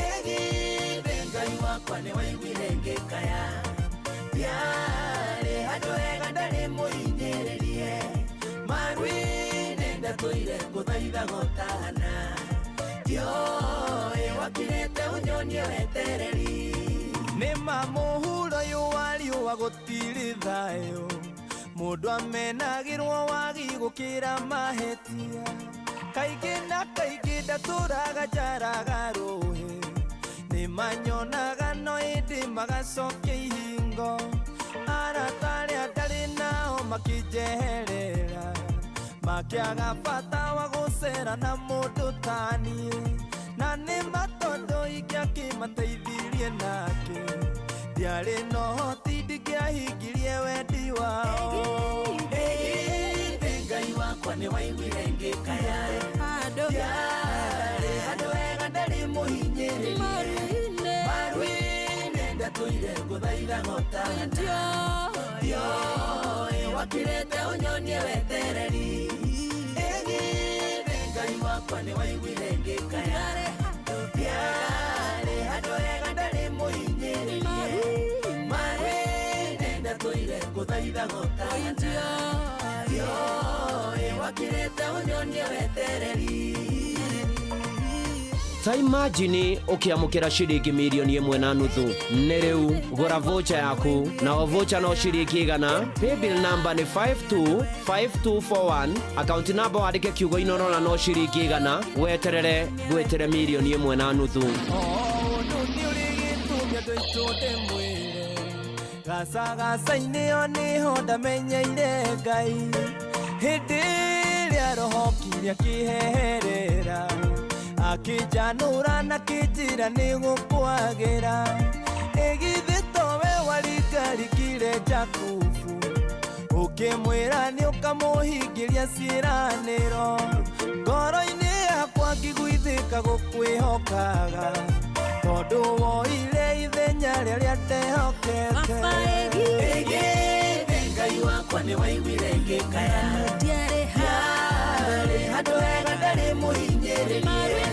Ĩgithĩ Ngai wakwa nĩ waiguire ngĩkaya Ndiarĩ handũ hega ndarĩ mũhinyĩrĩrie Maru-inĩ ndatũire ngũthaithaga ũtahana Ndioĩ wakirĩte ũnyonie wetereri Nĩ ma mũhuro ũyũ wa riũa gũtirĩ thayũ Mũndũ amenagĩrwo wagi gũkĩra mahĩtia Kaingĩ na kaingĩ ndatũraga njaraga rũĩ Nĩ manyonaga no ĩndĩ magacokia ihingo Arata arĩa ndarĩ nao makĩnjeherera Makĩaga bata wa gũcera na mũndũ ta niĩ Na nĩ ma tondũ ingĩakĩmateithirie nake Ndiarĩ na ũhoti ndingĩahingirie wendi wao Ĩgithĩ Ngai wakwa nĩ waiguire ngĩkaya Ndiarĩ handũ hega ndarĩ mũhinyĩrĩrie Maru-inĩ ndatũire ngũthaithaga ũtahana Ndioĩ wakirĩte ũnyonie wetereri Ĩgithĩ Ngai wakwa nĩ waiguire ngĩkaya Ndiarĩ handũ hega ndarĩ mũhinyĩrĩrie Maru-inĩ ndatũire ngũthaithaga ũtahana Ndioĩ wakirĩte ũnyonie wetereri Ta imagine ũkĩamũkĩra ciringi mirioni 1.5 nĩ rĩu gũra voucher yaku na o voucher no ciringi 100 paybill number nĩ 525241 account number wandĩke kiugo Inooro na no ciringi 100 weterere ngwĩtĩre mirioni 1.5 Ũndũ nĩ ũrĩ gĩtũmi andũ aitũ ndĩmwĩre Gacagaca-inĩ o nĩho ndamenyeire Ngai Hĩndĩ ĩrĩa roho okire akĩheherera Akĩnjanũra na akĩnjĩra nĩ gũkwagĩra Ĩgithĩ towe waringarikire Jakubu Ũkĩmwĩra nĩ ũkamũhingĩria ciĩranĩro Ngoro-inĩ yakwa ngĩguithĩka gũkwĩhokaga Tondũ woire ithenya rĩrĩa ndehokete Ĩgithĩ Ngai wakwa nĩ waiguire ngĩkaya Ndiarĩ handũ hega ndarĩ mũhinyĩrĩrie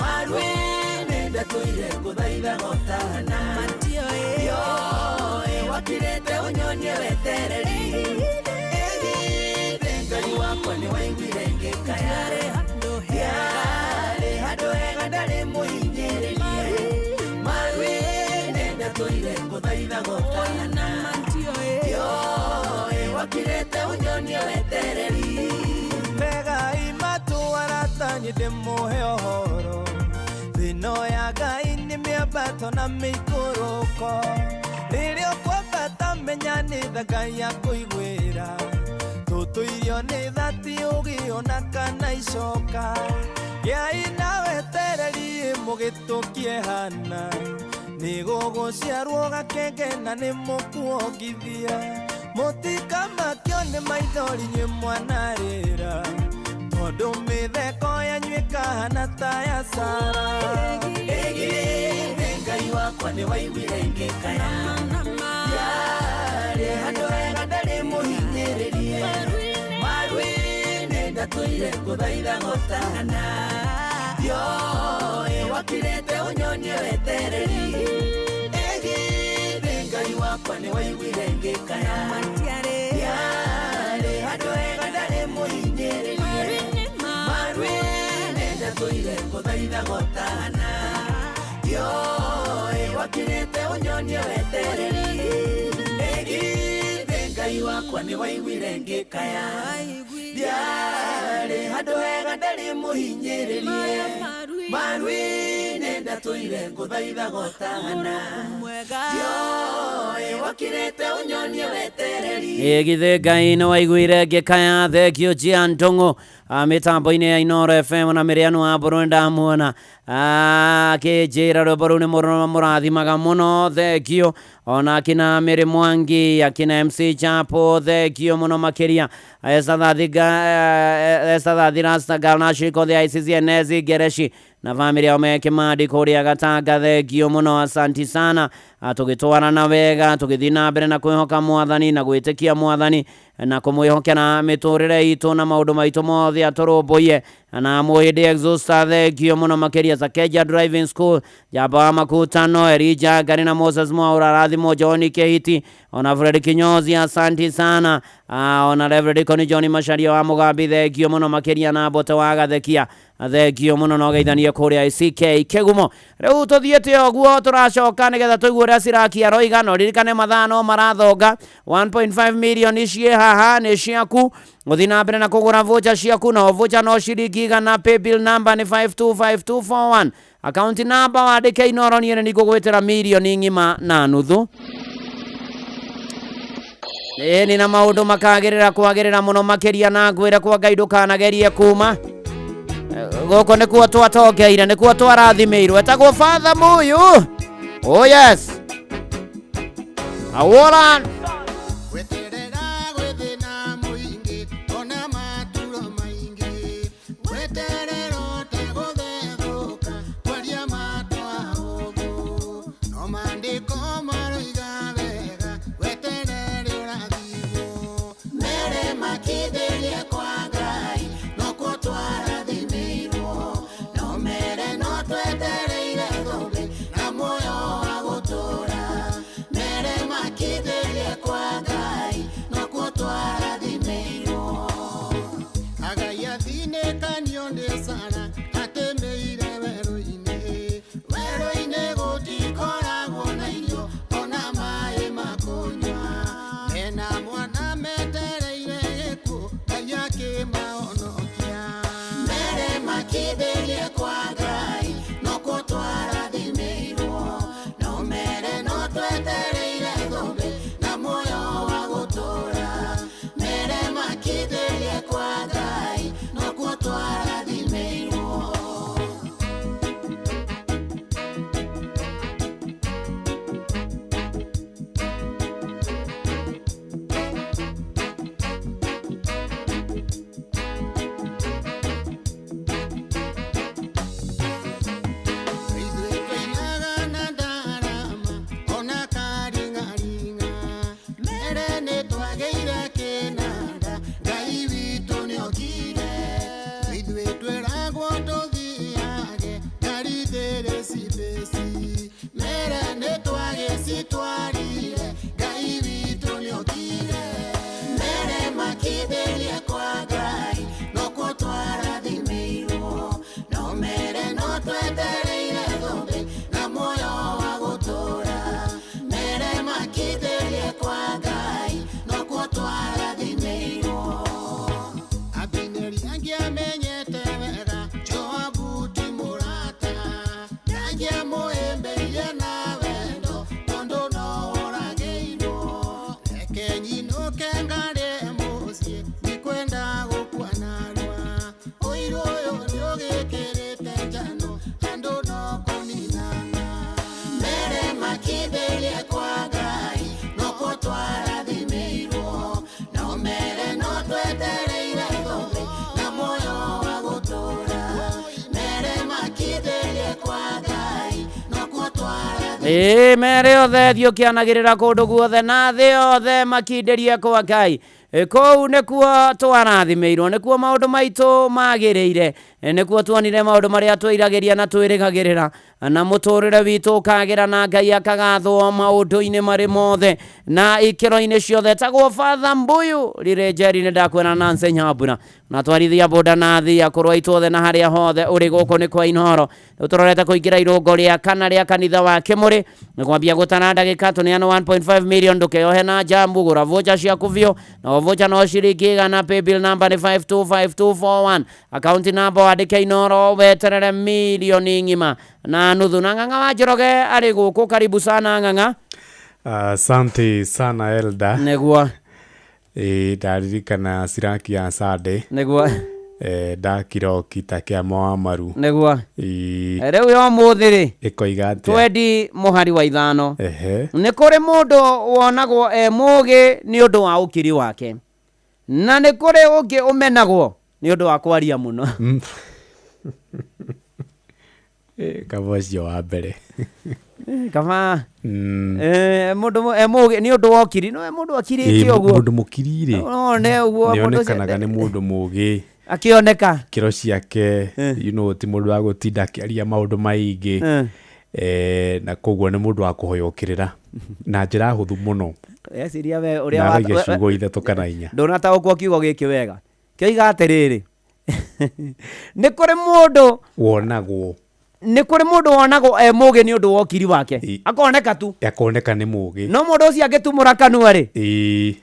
Maru-inĩ ndatũire ngũthaithaga ũtahana Ndioĩ wakirĩte ũnyonie wetereri Ĩgithĩ Ngai wakwa nĩ waiguire ngĩkaya Ndiarĩ handũ hega ndarĩ mũhinyĩrĩrie Maru-inĩ ndatũire ngũthaithaga ũtahana Ndioĩ wakirĩte ũnyonie wetereri Tegai matũ arata niĩ ndĩmũhe ũhoro Thĩno ya Ngai nĩ mĩambato na mĩikũrũko Rĩrĩa ũkwambata menya nĩ tha Ngai akũiguĩra Tũtũirio nĩ tha ti ũũgĩ ona kana icoka Gĩai na wetereri mũgĩtũkie hana Nĩ gũgũciarwo gakenge na nĩ mũkuongithia Mũtikamakio nĩ maithori inyuĩ mwanarĩra Tondũ mĩtheko yanyu ĩkahana ta ya Sara Ĩgithĩ Ngai wakwa nĩ waiguire ngĩkaya Ndiarĩ handũ hega ndarĩ mũhinyĩrĩrie Maru-inĩ ndatũire ngũthaithaga ũtahana Ndioĩ wakirĩte ũnyonie wetereri Ĩgithĩ Ngai wakwa nĩ waiguire ngĩkaya Ndiarĩ handũ hega ndarĩ mũhinyĩrĩrie Maru-inĩ ndatũire ngũthaithaga ũtahana Ndioĩ wakirĩte ũnyonie wetereri Ĩgithĩ Ngai wakwa nĩ waiguire ngĩkaya Ndiarĩ handũ hega ndarĩ mũhinyĩrĩrie Maru-inĩ ndatũire ngũthaithaga ũtahana Ndioĩ wakirĩte ũnyonie wetereri Ĩgithĩ Ngai nĩ waiguire ngĩkaya thengio Gian Ndung'u mĩtambo-inĩ ya Inooro FM na Mĩrĩanu wa Mbũrũ ndamuona akĩnjĩra rwĩmbo rũu nĩ mũrathimaga mũno thengio ona akina Mĩrĩ Mwangi akina MC Chapo thengio mũno makĩria Esther Thathi Rasta Galnashi the ICC Enezi Gereshi na family yao me Kimandi kũrĩa Gatanga thengio mũno asanti sana. Tũgĩtwarana wega, tũgĩthiĩ na mbere na kwĩhoka mwathani na gwĩtĩkia mwathani na kũmwĩhokera mĩtũrĩre itũ na maũndũ maitũ mothe atũrũmbũiye. Na mũhĩndĩ Exhauster, thengio mũno makĩria. Sakeja Driving School, Jamba wa Makutano, Elijah Ngari na Moses Mwaura, Rathimo John Kehiti, ona Fred Kinyozi, asanti sana. Ona Reverend Deacon John Macharia wa Mugambi, thengio mũno makĩria. Na Mbote wa Gathekia, thengio mũno na ũgeithanie kũrĩa ICK Kĩgumo. Rĩu tũthiĩte ũguo, tũracoka nĩgetha tũigue ũrĩa Siraki aroiga. No ririkane mathaa no marathonga, 1.5 million ciĩ haha nĩ ciaku. Gũthiĩ na mbere na kũgũra voucher ciaku, na voucher no ciringi 100. Paybill number nĩ 525241, account number wandĩke Inoro, niĩ nĩ ngũgwĩtĩra mirioni ng'ima na nuthu. Ĩni na maũndũ makagĩrĩra kwagĩrĩra mũno makĩria, na ngwĩre kwa Ngai ndũkanagerie kuma gũkũ, nĩkuo twatongeire, nĩkuo twarathimĩirwo. Etagwo Father Muyu. Oh yes, Aworan. Ĩĩ, mere othe thiĩ ũkĩanagĩrĩra kũndũ guothe na thĩ yothe, makindĩrie kwa Ngai. Kũu nĩkuo twarathimĩirwo, nĩkuo maũndũ maitũ magĩrĩire, nĩkuo tuonire maũndũ marĩa twĩiragĩria na twĩrĩgagĩrĩra, na mũtũrĩre witũ ũkagĩra na Ngai akagathwo maũndũ-inĩ marĩ mothe na ikĩro-inĩ ciothe. Tagwo Father Mbuyu rĩrĩ Njeri, nĩ ndakwĩra Nancy Nyambura na twarithia boda na thi akũrũ aitũ othe na harĩa hothe ũrĩ, gũkũ nĩ kwa Inoro. Rĩu tũrorete kũingĩra irũngo rĩa kana rĩa kanitha wa Kĩmũrĩ, nĩ kwambia gũtara ndagĩka tũneano 1.5 million. Ndũkeyohe na jambu, gũra voucher ciaku biũ, na voucher no ciringi 100. Paybill number nĩ 525241, account number wandĩke Inoro, weterere mirioni ng'ima na nuthu. Na Ng'ang'a wa Njoroge arĩ gũkũ, karibu sana Ng'ang'a. Asante sana, Elda. Nĩguo. Ĩ, ndaririkana Siraki ya Sunday. Nĩguo. Ndakiroki ta kĩama wa maru. Nĩguo. Ĩ. Rĩu ya ũmũthĩ rĩ, ĩkoiga atĩa? Twendi mũhari wa 5. Nĩ kũrĩ mũndũ wonagwo e mũũgĩ nĩ ũndũ wa ũkiri wake, na nĩ kũrĩ ũngĩ ũmenagwo nĩ ũndũ wa kwaria mũno. Kaba ũcio wa mbere. Kaba mũndũ mũgĩ nĩ ũndũ wa ũkiri, no mũndũ akirĩte ũguo. Mũndũ mũkiri rĩ, No ne ũguo nĩ mũndũ ũcio onekanaga nĩ mũndũ mũgĩ. Akĩoneka. Kĩro ciake, you know, ti mũndũ wa gũtinda akĩaria maũndũ maingĩ. Na koguo nĩ mũndũ wa kũhoya ũkĩrĩra na njĩra hũthũ mũno. Eciria we ũrĩa Na araiga ciugo ithatũ kana inya. Ndũnataũkwo kiugo gĩkĩ wega. Kĩoiga atĩrĩrĩ, nĩ kũrĩ mũndũ wonagwo, nĩ kũrĩ mũndũ wonagwo e mũgĩ nĩ ũndũ wa ũkiri wake, akoneka tu, akoneka nĩ mũgĩ, no mũndũ ũcio angĩtumũra kanua rĩ,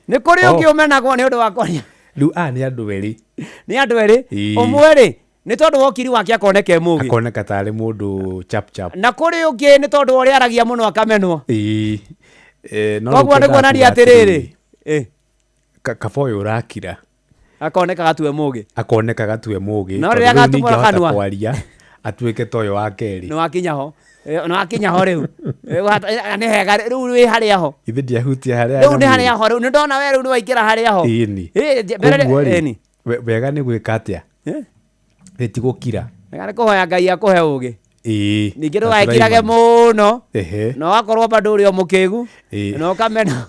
nĩ kũrĩ ũngĩ ũmenagwo nĩ ũndũ wa kwaria. Rĩu aya nĩ andũ erĩ. Nĩ andũ erĩ. Ũmwe rĩ, nĩ tondũ wa ũkiri wake akoneka e mũgĩ, akoneka tarĩ mũndũ chap chap, na kũrĩ ũngĩ nĩ tondũ wa ũrĩa aragia mũno akamenwo. No Koguo rĩu nĩ kuonania kwendaga kuga atĩrĩrĩ, kaba ũyũ ũrakira akoneka gatue mũgĩ, akoneka gatue mũgĩ, No tondũ rĩrĩa rĩu agatumũra ningĩhota kanua. kwaria atuĩke ta ũyũ wa kerĩ. Nĩ wakinya ho. Nĩ wakinya ho rĩu. Nĩ hega rĩu wĩ harĩa ho. Ithe ndiahutia harĩa Rĩu nĩ nyamũ harĩa ho, rĩu nĩ ndona we rĩu nĩ waingĩra harĩa ho. Ĩni. Mbere Koguo rĩ, ĩni. wega nĩ gwĩka atĩa? Nĩ ti gũkira. Wega nĩ kũhoya Ngai akũhe ũgĩ. Ningĩ Na ndũgekirage tũraigana. mũno. Ehe. Na ũgakorwo bado ũrĩ o mũkĩgu. Na ũkamena.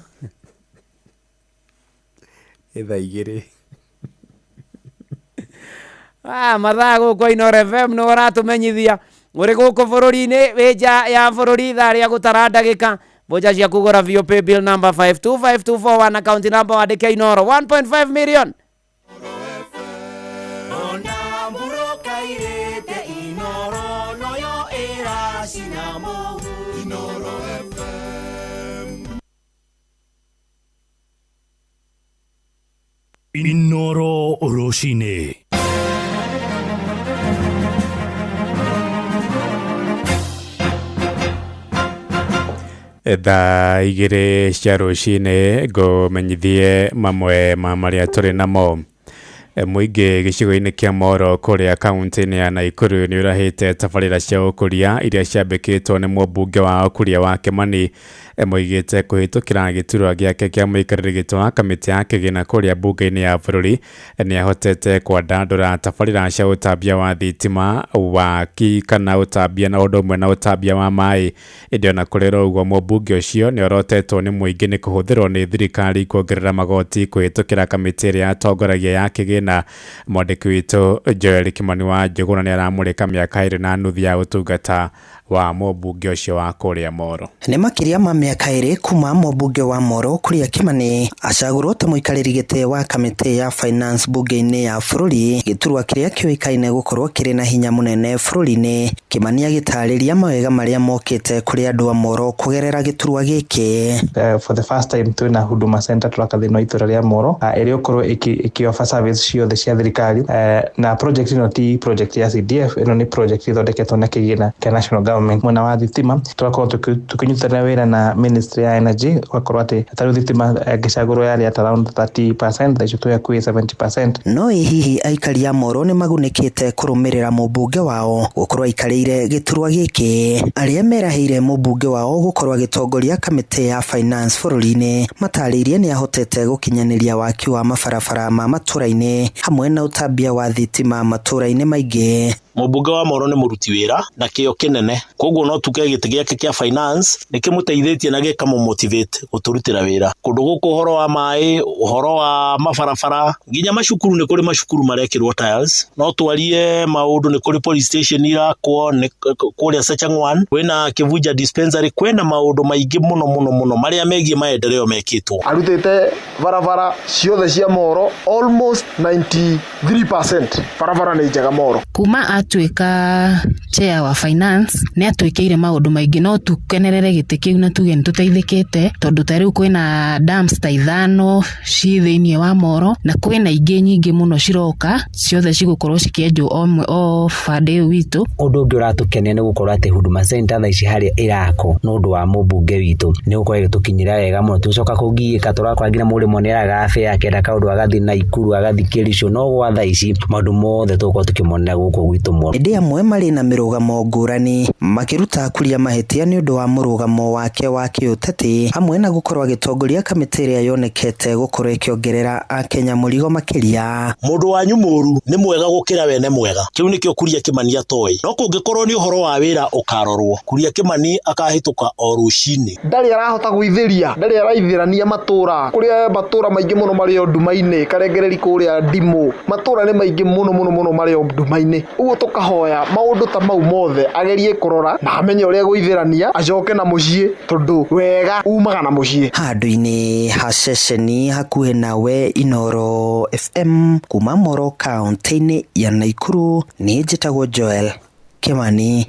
Thaa igĩrĩ. Mathaa gũkũ Inooro FM nĩ ũratũmenyithia ũrĩ gũkũ bũrũri-inĩ, wĩ nja ya bũrũri, thaa rĩa gũtara ndagĩka mboja cia kũgũra biũ pay bill number 525241, account number wandĩke Inooro 1.5 million. Ona mburoka irĩte Inooro noyo ĩracina mũhu. Inooro FM. Inooro rũcinĩ. Thaa igĩrĩ cia rũcinĩ ngũmenyithie mamwe ma marĩa tũrĩ namo. Mũingĩ gĩcigo-inĩ kĩa Moro kũrĩa kaunti-inĩ ya Nakuru nĩ ũrahĩte tabarĩra cia ũkũria iria ciambĩkĩtwo nĩ mũmbunge wa ũkũria wa Kĩmani. Moigĩte kũhĩtũkĩra gĩturwa gĩake kĩa mũikarĩri gĩtĩ wa kamĩtĩ ya kĩgĩna kũrĩa mbunge-inĩ ya bũrũri nĩ ahotete kwandandũra tabarĩra cia ũtambia wa thitima, waki kana ũtambia na ũndũ ũmwe na ũtambia wa maĩ. Ĩndĩ ona kũrĩ ũguo mũmbunge ũcio nĩ orotetwo nĩ mũingĩ nĩ kũhũthĩrwo nĩ thirikari kuongerera magoti kũhĩtũkĩra kamĩtĩ ĩrĩa yatongoragia ya kĩgĩna. Mwandĩki witũ Joel Kimani wa Njũgũna nĩ aramũrĩka mĩaka 2.5 ya ũtungata wa mũmbunge ũcio wa kũrĩa Moro. Nĩ makĩria ma mĩaka 2 kuma mũmbunge wa Moro kũrĩa Kĩmani acagũrwo ta mũikarĩri gĩtĩ wa kamĩtĩ ya finance mbunge-inĩ ya bũrũri, gĩturwa kĩrĩa kĩũĩkaine gũkorwo kĩrĩ na hinya mũnene bũrũri-inĩ. Kĩmani agĩtarĩria mawega marĩa mokĩte kũrĩ andũ a Moro kũgerera gĩturwa gĩkĩ. For the first time twĩna Huduma Center tũraka thĩinĩ wa itũra rĩa Moro, ĩrĩa ũkorwo ĩkĩ-offer service ciothe cia thirikari, na project ĩno ti project ya CDF, ĩno nĩ project ĩthondeketwo na kĩgĩna kĩa national government. Mwena wa thitima tũgakorwo tũkĩnyitanĩra wĩra na ministry ya energy, ũgakorwo atĩ ta rĩu thitima ngĩcagũrwo yarĩ at around 30%, thaa ici twĩ hakuhĩ 70%. No ĩ hihi aikari a Moro nĩ magunĩkĩte kũrũmĩrĩra mũmbunge wao gũkorwo aikarĩire gĩturwa gĩkĩ? Arĩa merahĩire mũmbunge wao gũkorwo agĩtongoria kamĩtĩ ya finance bũrũri-inĩ matarĩirie nĩ ahotete gũkinyanĩria waki wa mabarabara ma matũra-inĩ hamwe na ũtambia wa thitima matũra-inĩ maingĩ. Mũmbunge wa Moro nĩ mũruti wĩra na kĩo kĩnene, koguo no tuge gĩtĩ gĩake kĩa finance nĩ kĩmũteithĩtie na gĩkamũmotivate gũtũrutĩra wĩra kũndũ gũkũ, ũhoro wa maĩ, ũhoro wa mabarabara, nginya macukuru. Nĩ kũrĩ macukuru marekĩrwo tiles. No twarie maũndũ, nĩ kũrĩ police station irakwo nĩ kũrĩa Sachangwan, kwĩna Kĩvunja dispensary, kwĩna maũndũ maingĩ mũno mũno mũno marĩa megiĩ maendeleo mekĩtwo. Arutĩte barabara ciothe cia Moro, almost 93% barabara nĩ njega Moro. Kuma atuĩka chair wa finance nĩ atwĩkĩire maũndũ maingĩ, no tukenerere gĩtĩ kĩu na tuge nĩ tũteithĩkĩte, tondũ ta rĩu kwĩna dams ta 5 ci thĩinĩ wa Moro na kwĩna ingĩ nyingĩ mũno ciroka, ciothe cigũkorwo cikĩenjwo o o bande ĩyo witũ. Ũndũ ũngĩ ũratũkenia nĩ gũkorwo atĩ Huduma Center thaa ici harĩa ĩrakwo nĩ ũndũ wa mũmbunge witũ nĩ gũkorwo ĩgĩtũkinyĩra wega mũno, tũcoka kũgiĩka tũrakora nginya mũrĩmo nĩ aragabe akĩenda kaũndũ agathiĩ Naikuru agathiĩ Kericho, no gwa thaa ici maũndũ mothe tũgũkorwo tũkĩmonera gũkũ gwitũ Moro. Ĩndĩ amwe marĩ na mĩrũgamo ngũrani. Makĩruta Kuria mahĩtia nĩ ũndũ wa mũrũgamo wake wa kĩũteti hamwe na gũkorwo agĩtongoria kamĩtĩ ĩrĩa yonekete gũkorwo ĩkĩongerera akenya mũrigo makĩria. Mũndũ wanyu mũru nĩ mwega gũkĩra wene mwega. Kĩu nĩkĩo Kuria Kimani atoĩ. No kũngĩkorwo nĩ ũhoro wa wĩra ũkarorwo, Kuria Kimani akahĩtũka o rũcinĩ. Ndarĩ arahota gwĩthĩria, ndarĩ araithĩrania matũra. Kũrĩa matũra maingĩ mũno marĩ o nduma-inĩ, Karengereri kũrĩa Ndimũ, matũra nĩ maingĩ mũno mũno mũno marĩ o nduma-inĩ. Ũguo tũkahoya maũndũ ta mau mothe agerie kũrora na amenye ũrĩa egũithĩrania acoke na mũciĩ, tondũ wega umaga na mũciĩ. Handũ-inĩ ha ceceni hakuhĩ nawe Inooro FM kuma Moro kaunti-inĩ ya Naikuru, niĩ njĩtagwo Joel Kimani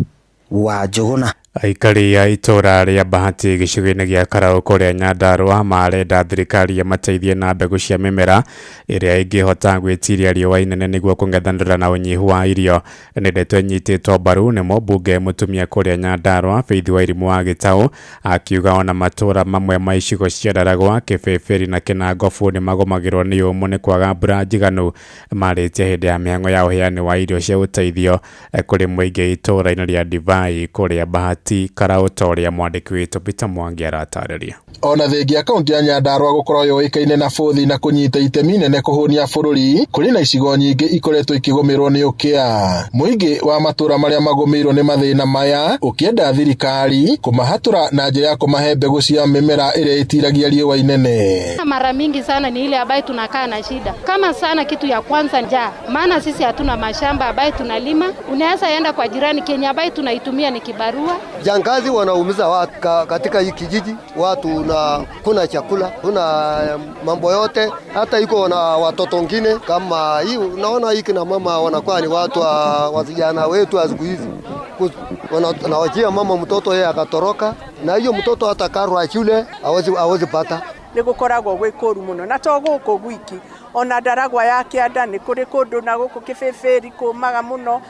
wa Njũgũna. Aikari a itũra rĩa Bahati gĩcigo-inĩ gĩa Karau kũrĩa Nyandarua marenda thirikari ĩmateithie na mbegũ cia mĩmera ĩrĩa ĩngĩhota gwĩtiria riũa inene nĩguo kũng'ethanĩra na ũnyihu wa irio. Nĩ ndeto ĩnyitĩtwo mbaru nĩ mũmbunge mũtumia kũrĩa Nyandarua Faith Wairimu wa Gĩtaũ, akiuga ona matũra mamwe ma icigo cia Ndaragwa, Kĩbĩbĩri na Kĩnangobu nĩ magũmagĩrwo nĩ ũmũ nĩ kwaga mbura njiganu. Marĩtie hĩndĩ ya mĩhang'o ya ũheani wa irio cia ũteithio kũrĩ mũingĩ itũra-inĩ rĩa Divai kũrĩa Bahati Karau, ta ũrĩa mwandĩki witũ Peter Mwangi aratarĩria. Ona thengia kaunti ya Nyandarua gũkorwo yũĩkaine na bũthi na kũnyita itemi nene kũhũnia bũrũri, kũrĩ na icigo nyingĩ ikoretwo ikĩgũmĩrwo nĩ ũkĩa. Mũingĩ wa matũra marĩa magũmĩirwo nĩ mathĩna maya ũkĩenda thirikari kũmahatũra na njĩra ya kũmahe mbegũ cia mĩmera ĩrĩa ĩtiragia riũa inene. Mara mingi sana ni ile ambayo tunakaa na shida kama sana, kitu ya kwanza njaa, maana sisi hatuna mashamba ambayo tunalima. Unaweza enda kwa jirani, Kenya ambayo tunaitumia ni kibarua. Jangazi wanaumiza watu katika hii kijiji, watu na kuna chakula, kuna mambo yote, hata iko na watoto wengine kama hii. Unaona hii kina mama wanakuwa ni watu wa vijana wetu wa siku hizi, wanawachia mama mtoto yeye akatoroka, na hiyo mtoto hata karo ya shule hawezi pata. Nĩ gũkoragwo gwĩ kũru mũno, na to gũkũ gwiki, ona Ndaragwa ya kĩanda nĩ kũrĩ kũndũ, na gũkũ Kĩbĩbĩri kũmaga mũno,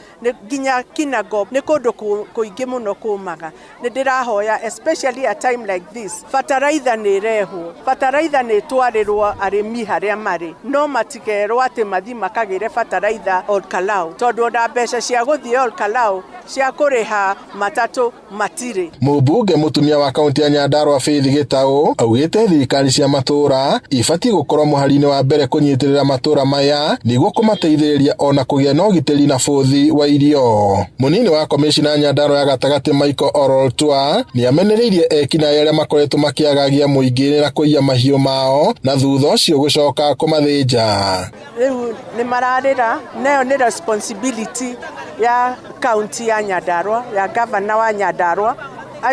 nginya Kinangop nĩ kũndũ kũingĩ mũno kũmaga. Nĩ ndĩrahoya especially a time like this, bataraitha nĩ ĩrehwo, bataraitha nĩ ĩtwarĩrwo arĩmi harĩa marĩ, no matikerwo atĩ mathiĩ makagĩre bataraitha Olkalau, tondũ ona mbeca cia gũthiĩ Olkalau cia kũrĩha matatũ matirĩ. Mũmbunge mũtumia wa kaunti ya Nyandarua Faith Gĩtaũ augĩte thirikari cia matũra ibatiĩ gũkorwo mũhari-inĩ wa mbere kũnyitĩrĩra matũra maya nĩguo kũmateithĩrĩria ona kũgĩa na ũgitĩri na bũthi wa irio. Mũnini wa komishina Nyandarua ya gatagatĩ Michael Oroltua nĩamenereirie ekinaĩ arĩa makoretwo makĩagagia mũingĩ na kũiya mahiũ mao na thutha ũcio gũcoka kũmathĩnja. Rĩu nĩ mararĩra, nayo nĩ responsibility ya kaunti ya Nyandarua, ya gavana wa Nyandarua.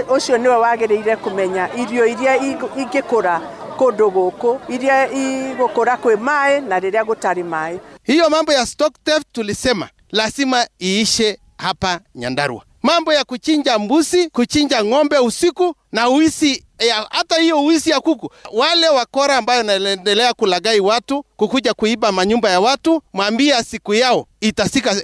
Ũcio nĩwe wagĩrĩire kũmenya irio iria ingĩkũra kũndũ gũkũ, iria igũkũra kwĩ maĩ na rĩrĩa gũtarĩ maĩ. Hiyo mambo ya stock theft tulisema lazima iishe hapa Nyandarua. Mambo ya kuchinja mbuzi, kuchinja ng'ombe usiku na uisi hata hiyo uisi ya kuku. Wale wakora ambayo wanaendelea kulagai watu, kukuja kuiba manyumba ya watu, mwambie siku yao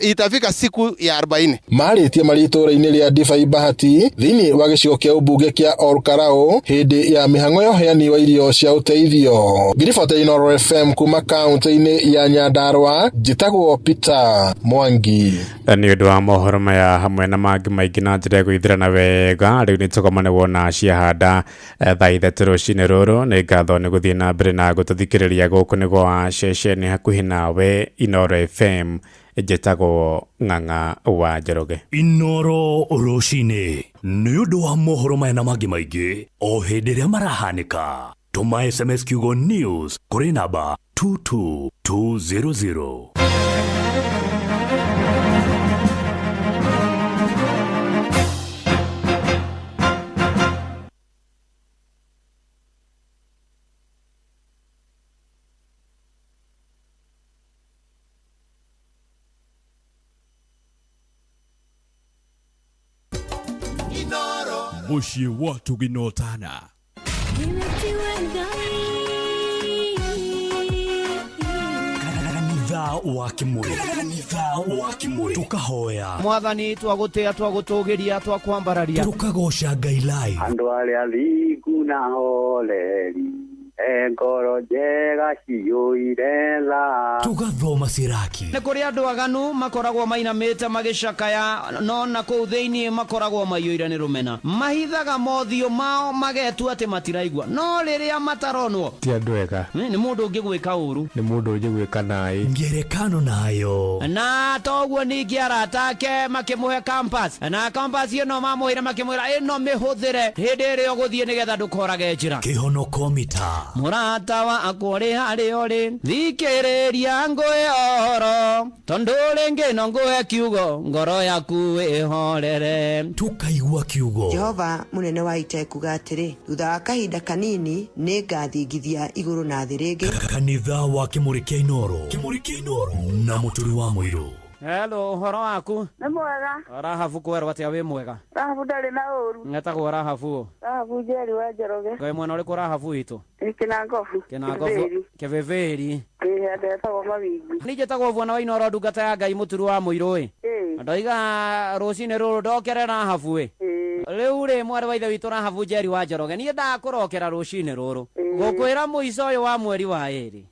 itafika siku ya 40. Marĩtie marĩ itũũra-inĩ rĩa Divai Bahati thĩinĩ wa gĩcigo kĩa ũmbunge kĩa Olkalau hĩndĩ ya mĩhang'o ya ũheani wa irio cia ũteithio. Ngiribota Inooro FM kuma kaunti-inĩ ya Nyandarua, njĩtagwo Peter Mwangi. Nĩ ũndũ wa mohoro maya hamwe na mangĩ maingĩ na njĩra ya gwĩthirana wega, rĩu nĩ tũgomane wona ciahanda thaa 3 rũcinĩ rũrũ. Nĩ ngatho nĩ gũthiĩ na mbere na gũtũthikĩrĩria gũkũ nĩ gwa ceceni hakuhĩ nawe Inooro FM. Njĩtagwo Ng'ang'a wa Njoroge. Inooro rũcinĩ nĩ ũndũ wa mohoro maya na mangĩ maingĩ o hĩndĩ ĩrĩa marahanĩka. Tũma SMS kiugo news kũrĩ namba 22200. Mũciĩ wa tũginotana. Kanitha wa Kĩmũrĩ. Kanitha wa Kĩmũrĩ. Tũkahoya. Mwathani twagũtĩa, twagũtũgĩria, twakwambararia. Tũkagoca Ngai live. Andũ arĩa thingu na horeri. Ngoro njega ciyũire tha. Tũgathoma Siraki. Nĩ kũrĩ andũ aganu makoragwo mainamĩte magĩcakaya, no na kũu thĩinĩ makoragwo maiyũire nĩ rũmena. Mahithaga mothiũ mao magetua atĩ matiraigua, no rĩrĩa mataronwo ti andũ ega. Nĩ mũndũ ũngĩgwĩka ũru, nĩ mũndũ ũngĩgwĩka naĩ. Ngerekano nayo. Na toguo ningĩ arata ake makĩmũhe campus, na campus ĩno mamũheire makĩmwĩra ĩno mĩhũthĩre hĩndĩ ĩrĩa ũgũthiĩ nĩgetha ndũkorage njĩra. Kĩhonoko mita. Mũrata wakwa ũrĩ harĩa ũrĩ, thikĩrĩria ngũhe ũhoro, tondũ rĩngĩ no ngũhe kiugo, ngoro yaku ĩhorere. Tukaigua kiugo. Jehova mũnene wa ita ekuga atĩrĩ, thutha wa kahinda kanini nĩngathingithia igũrũ na thĩ rĩngĩ. Kanitha wa Kĩmũrĩ kĩa Inooro. Kĩmũrĩ kĩa Inooro na Mũturi wa Mũirũ. Hello, ũhoro waku? Nĩ mwega. Rahabu kwerwo atĩa wĩ mwega? Rahabu ndarĩ na ũru. Ngetagwo Rahabu. Rahabu Njeri wa Njoroge. Ngai mwena ũrĩkũ Rahabu witũ? Kĩnangobu. Kĩnangobu. Kĩvĩvĩri. Ĩĩ, ndetagwo Mawingi. Niĩ njĩtagwo Bwana wa Inooro, ndungata ya Ngai Mũturi wa Mũirũ ĩ. Ndoiga rũcinĩ rũrũ ndokere Rahabu ĩ. Rĩu rĩ mwarĩ wa ithe witũ Rahabu Njeri wa Njoroge, niĩ ndakũrokera rũcinĩ rũrũ gũkwĩra mũico ũyũ wa mweri wa ĩrĩ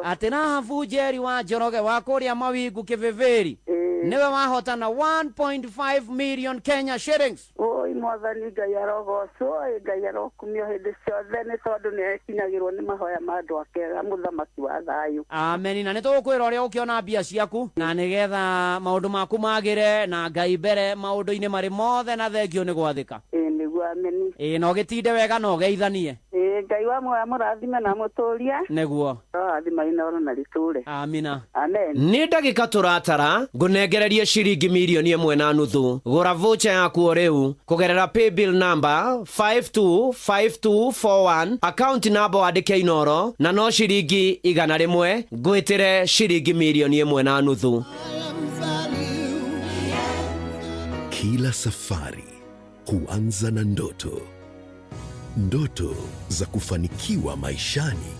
atĩ Rahabu Njeri wa Njoroge wa kũrĩa Mawingu Kĩvĩvĩri nĩwe wahotana 1.5 million Kenya shillings. Oi mwathani Ngai arogocwo, Ngai arokumio hĩndĩ ciothe nĩ tondũ nĩ ekinyagĩrwo nĩ mahoya ma andũ ake mũthamaki wa thayũ. Amen. Na nĩ tũgũkwĩra ũrĩa ũkĩona mbia ciaku na nĩgetha maũndũ maku magĩre na Ngai mbere maũndũ-inĩ marĩ mothe, na thengio nĩ gwathĩka. Ĩĩ nĩguo, ameni. Ĩĩ na ũgĩtinde wega na ũgeithanie. Ĩĩ Ngai wa muoyo amũrathime na amũtũrie. Nĩguo. Arorathima Inooro na rĩtũre. Amina. Amen. Nĩ ndagĩka tũratara ngũnengererie ciringi milioni 1.5. Gũra voucher yaku o rĩu kũgerera paybill number 525241, account number wandĩke Inooro na no ciringi 100, ngwĩtĩre ciringi milioni 1.5. Kila safari huanza na ndoto. Ndoto za kufanikiwa maishani,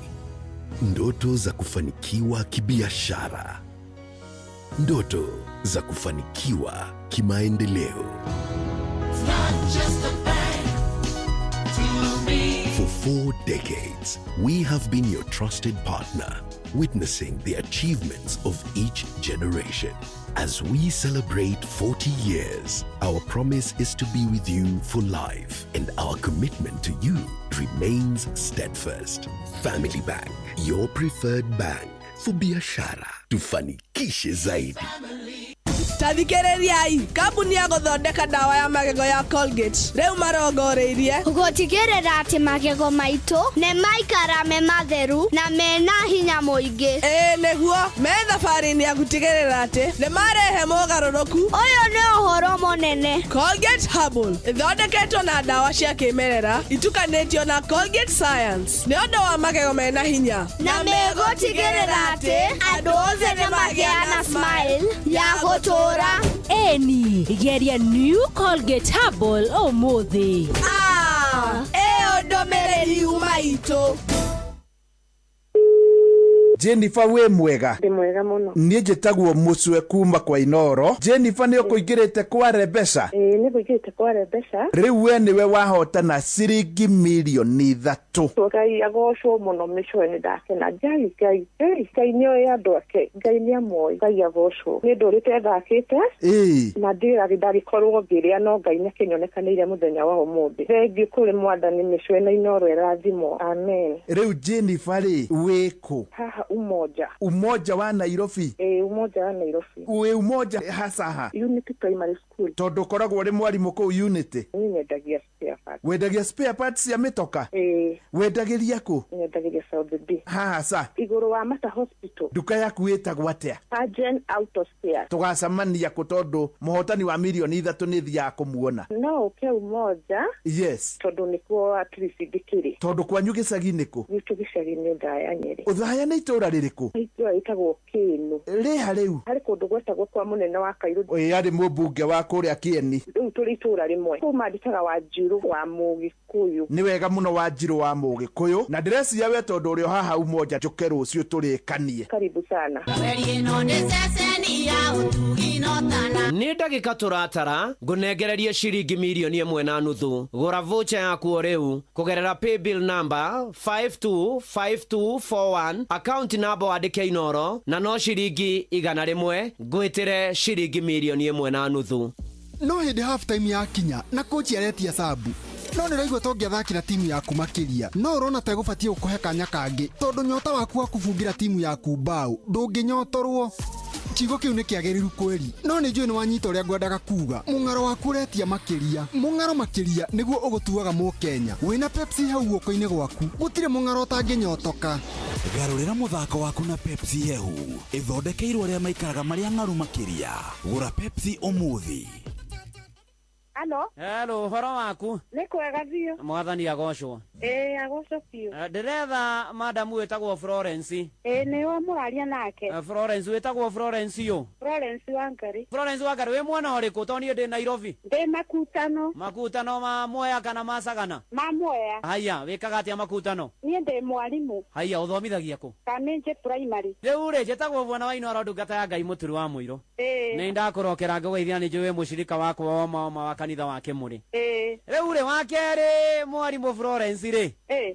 ndoto za kufanikiwa kibiashara, ndoto za kufanikiwa kimaendeleo. For 4 decades, we have been your trusted partner, witnessing the achievements of each generation. As we celebrate 40 years, our promise is to be with you for life, and our commitment to you remains steadfast. Family Bank, your preferred bank for biashara. Tufanikishe zaidi. Tathikĩrĩriai, kambuni ya gũthondeka ndawa ya magego ya Colgate rĩu marongoreirie gũtigĩrĩra atĩ magego maitũ nĩ maikara me matheru na mena hinya mũingĩ. Ĩĩ nĩguo, me thabarĩ-inĩ ya gũtigĩrĩra atĩ nĩ marehe mogarũrũku. Ũyũ nĩ ũhoro mũnene. Colgate Herbal ĩthondeketwo na ndawa cia kĩmerera itukanĩtio na Colgate Science nĩ ũndũ wa magego mena hinya, na megũtigĩrĩra atĩ andũ othe nĩ magĩa na smile ya gũtũũra. Eni, geria new Colgate Herbal ũmũthĩ. Ĩyo ndũmĩrĩri yuma itũ. Jennifer wĩ mwega? Ndĩ mwega mũno. Niĩ njĩtagwo Mũcwe kuma kwa Inooro. Jennifer nĩ ũkũingĩrĩte kware mbeca? Ĩĩ nĩ ngũingĩrĩte kware mbeca. Rĩu we nĩwe wahotana ciringi milioni 3. Ngai agocwo mũno Mĩcwe, nĩ ndakena. Ngai Ngai Ngai nĩ oĩ andũ ake, Ngai nĩ amoĩ, Ngai agocwo. Nĩ ndũrĩte thakĩte. Ĩĩ. Na ndĩrarĩ ndagĩkorwo ngĩrĩa no Ngai nĩ akĩnyonekanĩire mũthenya wa ũmũthĩ. Thengiũ kũrĩ mwathani Mĩcwe na Inooro ĩrathimwo. Amen. Rĩu Jennifer rĩ, wĩ kũ? Haha Umoja. Umoja wa Nairobi? Ĩĩ, Umoja wa Nairobi. Wĩ Umoja hasaha? Unity Primary School. Tondũ ũkoragwo ũrĩ mwarimũ kũu Unity? Niĩ nyendagia spare parts. Wendagia spare parts cia mĩtoka? Ĩĩ. Wendagĩria kũ? Nyendagĩria South B. Haha sa? Igũrũ wa Mata Hospital. Nduka yaku ĩtagwo atĩa? Agen Auto Spare. Tũgacemania kũ tondũ mũhotani wa milioni 3 nĩ thiaga kũmuona? No ũke Umoja. Yes. Tondũ nĩkuo at least ndĩkĩrĩ. Tondũ kwanyu gĩcagi nĩ kũ? Gwitũ gĩcagi nĩ Othaya Nyeri. Othaya nĩ itũũra rĩrĩkũ? Itũũra rĩtagwo Kĩĩnũ. Rĩha rĩu? Harĩ kũndũ gwetagwo kwa mũnene wa Kairũ. Ĩĩ arĩ mũmbunge wa kũrĩa Kĩeni. Rĩu tũrĩ itũũra rĩmwe. Kũu mandĩkaga Wanjirũ wa Mũgĩkũyũ. Nĩ wega mũno Wanjirũ wa Mũgĩkũyũ, na ndĩreciria we tondũ ũrĩ o haha Umoja njũke rũciũ tũrĩkanie. Karibu sana. Nĩ ndagĩka tũratara ngũnengererie ciringi mirioni 1.5. Gũra voucher yaku o rĩu kũgerera paybill number 525241, account number wandĩke Inoro, na no ciringi 100 ngwĩtĩre ciringi mirioni 1.5. No hĩndĩ half time yakinya na kochi aretia sabu, no nĩraigua tũngĩathakĩra timu yaku makĩria, no ũrona ta ĩgũbatiĩ gũkũhe kanya kangĩ tondũ nyota waku wa kũbungĩra timu yaku mbaũ ndũngĩnyotorwo. Kiugo kĩu nĩ kĩagĩrĩru kweri, no nĩ njũĩ nĩ wanyita ũrĩa ngwendaga kuga. Mũng'aro waku ũretia makĩria, mũng'aro makĩria nĩguo ũgũtuaga Mũkenya. Wĩna Pepsi hau guoko-inĩ gwaku, gũtirĩ mũng'aro ũtangĩnyotoka. Garũrĩra mũthako waku na Pepsi hehu ĩthondekeirwo arĩa maikaraga marĩa ng'aru makĩria. Gũra Pepsi ũmũthĩ. Halo. Hello, ũhoro waku? Nĩ kwega biũ. Mwathani agocwo. Ĩĩ, agocwo biũ. Ndĩretha madamu wĩtagwo Florence. Ĩĩ, nĩwe mũraria nake. Florence, wĩtagwo Florence yũ? Florence Wangari. Florence Wangari, wĩ mwena ũrĩkũ? Tondũ niĩ ndĩ Nairobi. Ndĩ Makutano. Makutano ma Mwea kana ma Sagana? Ma Mwea. Haya, wĩkaga atĩa Makutano? Niĩ ndĩ mwarimũ. Haya, ũthomithagia kũ? Kamĩnjĩ Primary. Rĩu rĩ, njĩtagwo Bwana wa Inooro, ndungata ya Ngai mũturi wa mũirũ. Ĩĩ. Nĩ ndakũrokera ngũgeithia, nĩ njũĩ mũcirika wakwa wa ma wa kanitha wa Kĩmũrĩ. Ĩĩ. Rĩu rĩ, wa kerĩ mwarimũ Florence rĩ,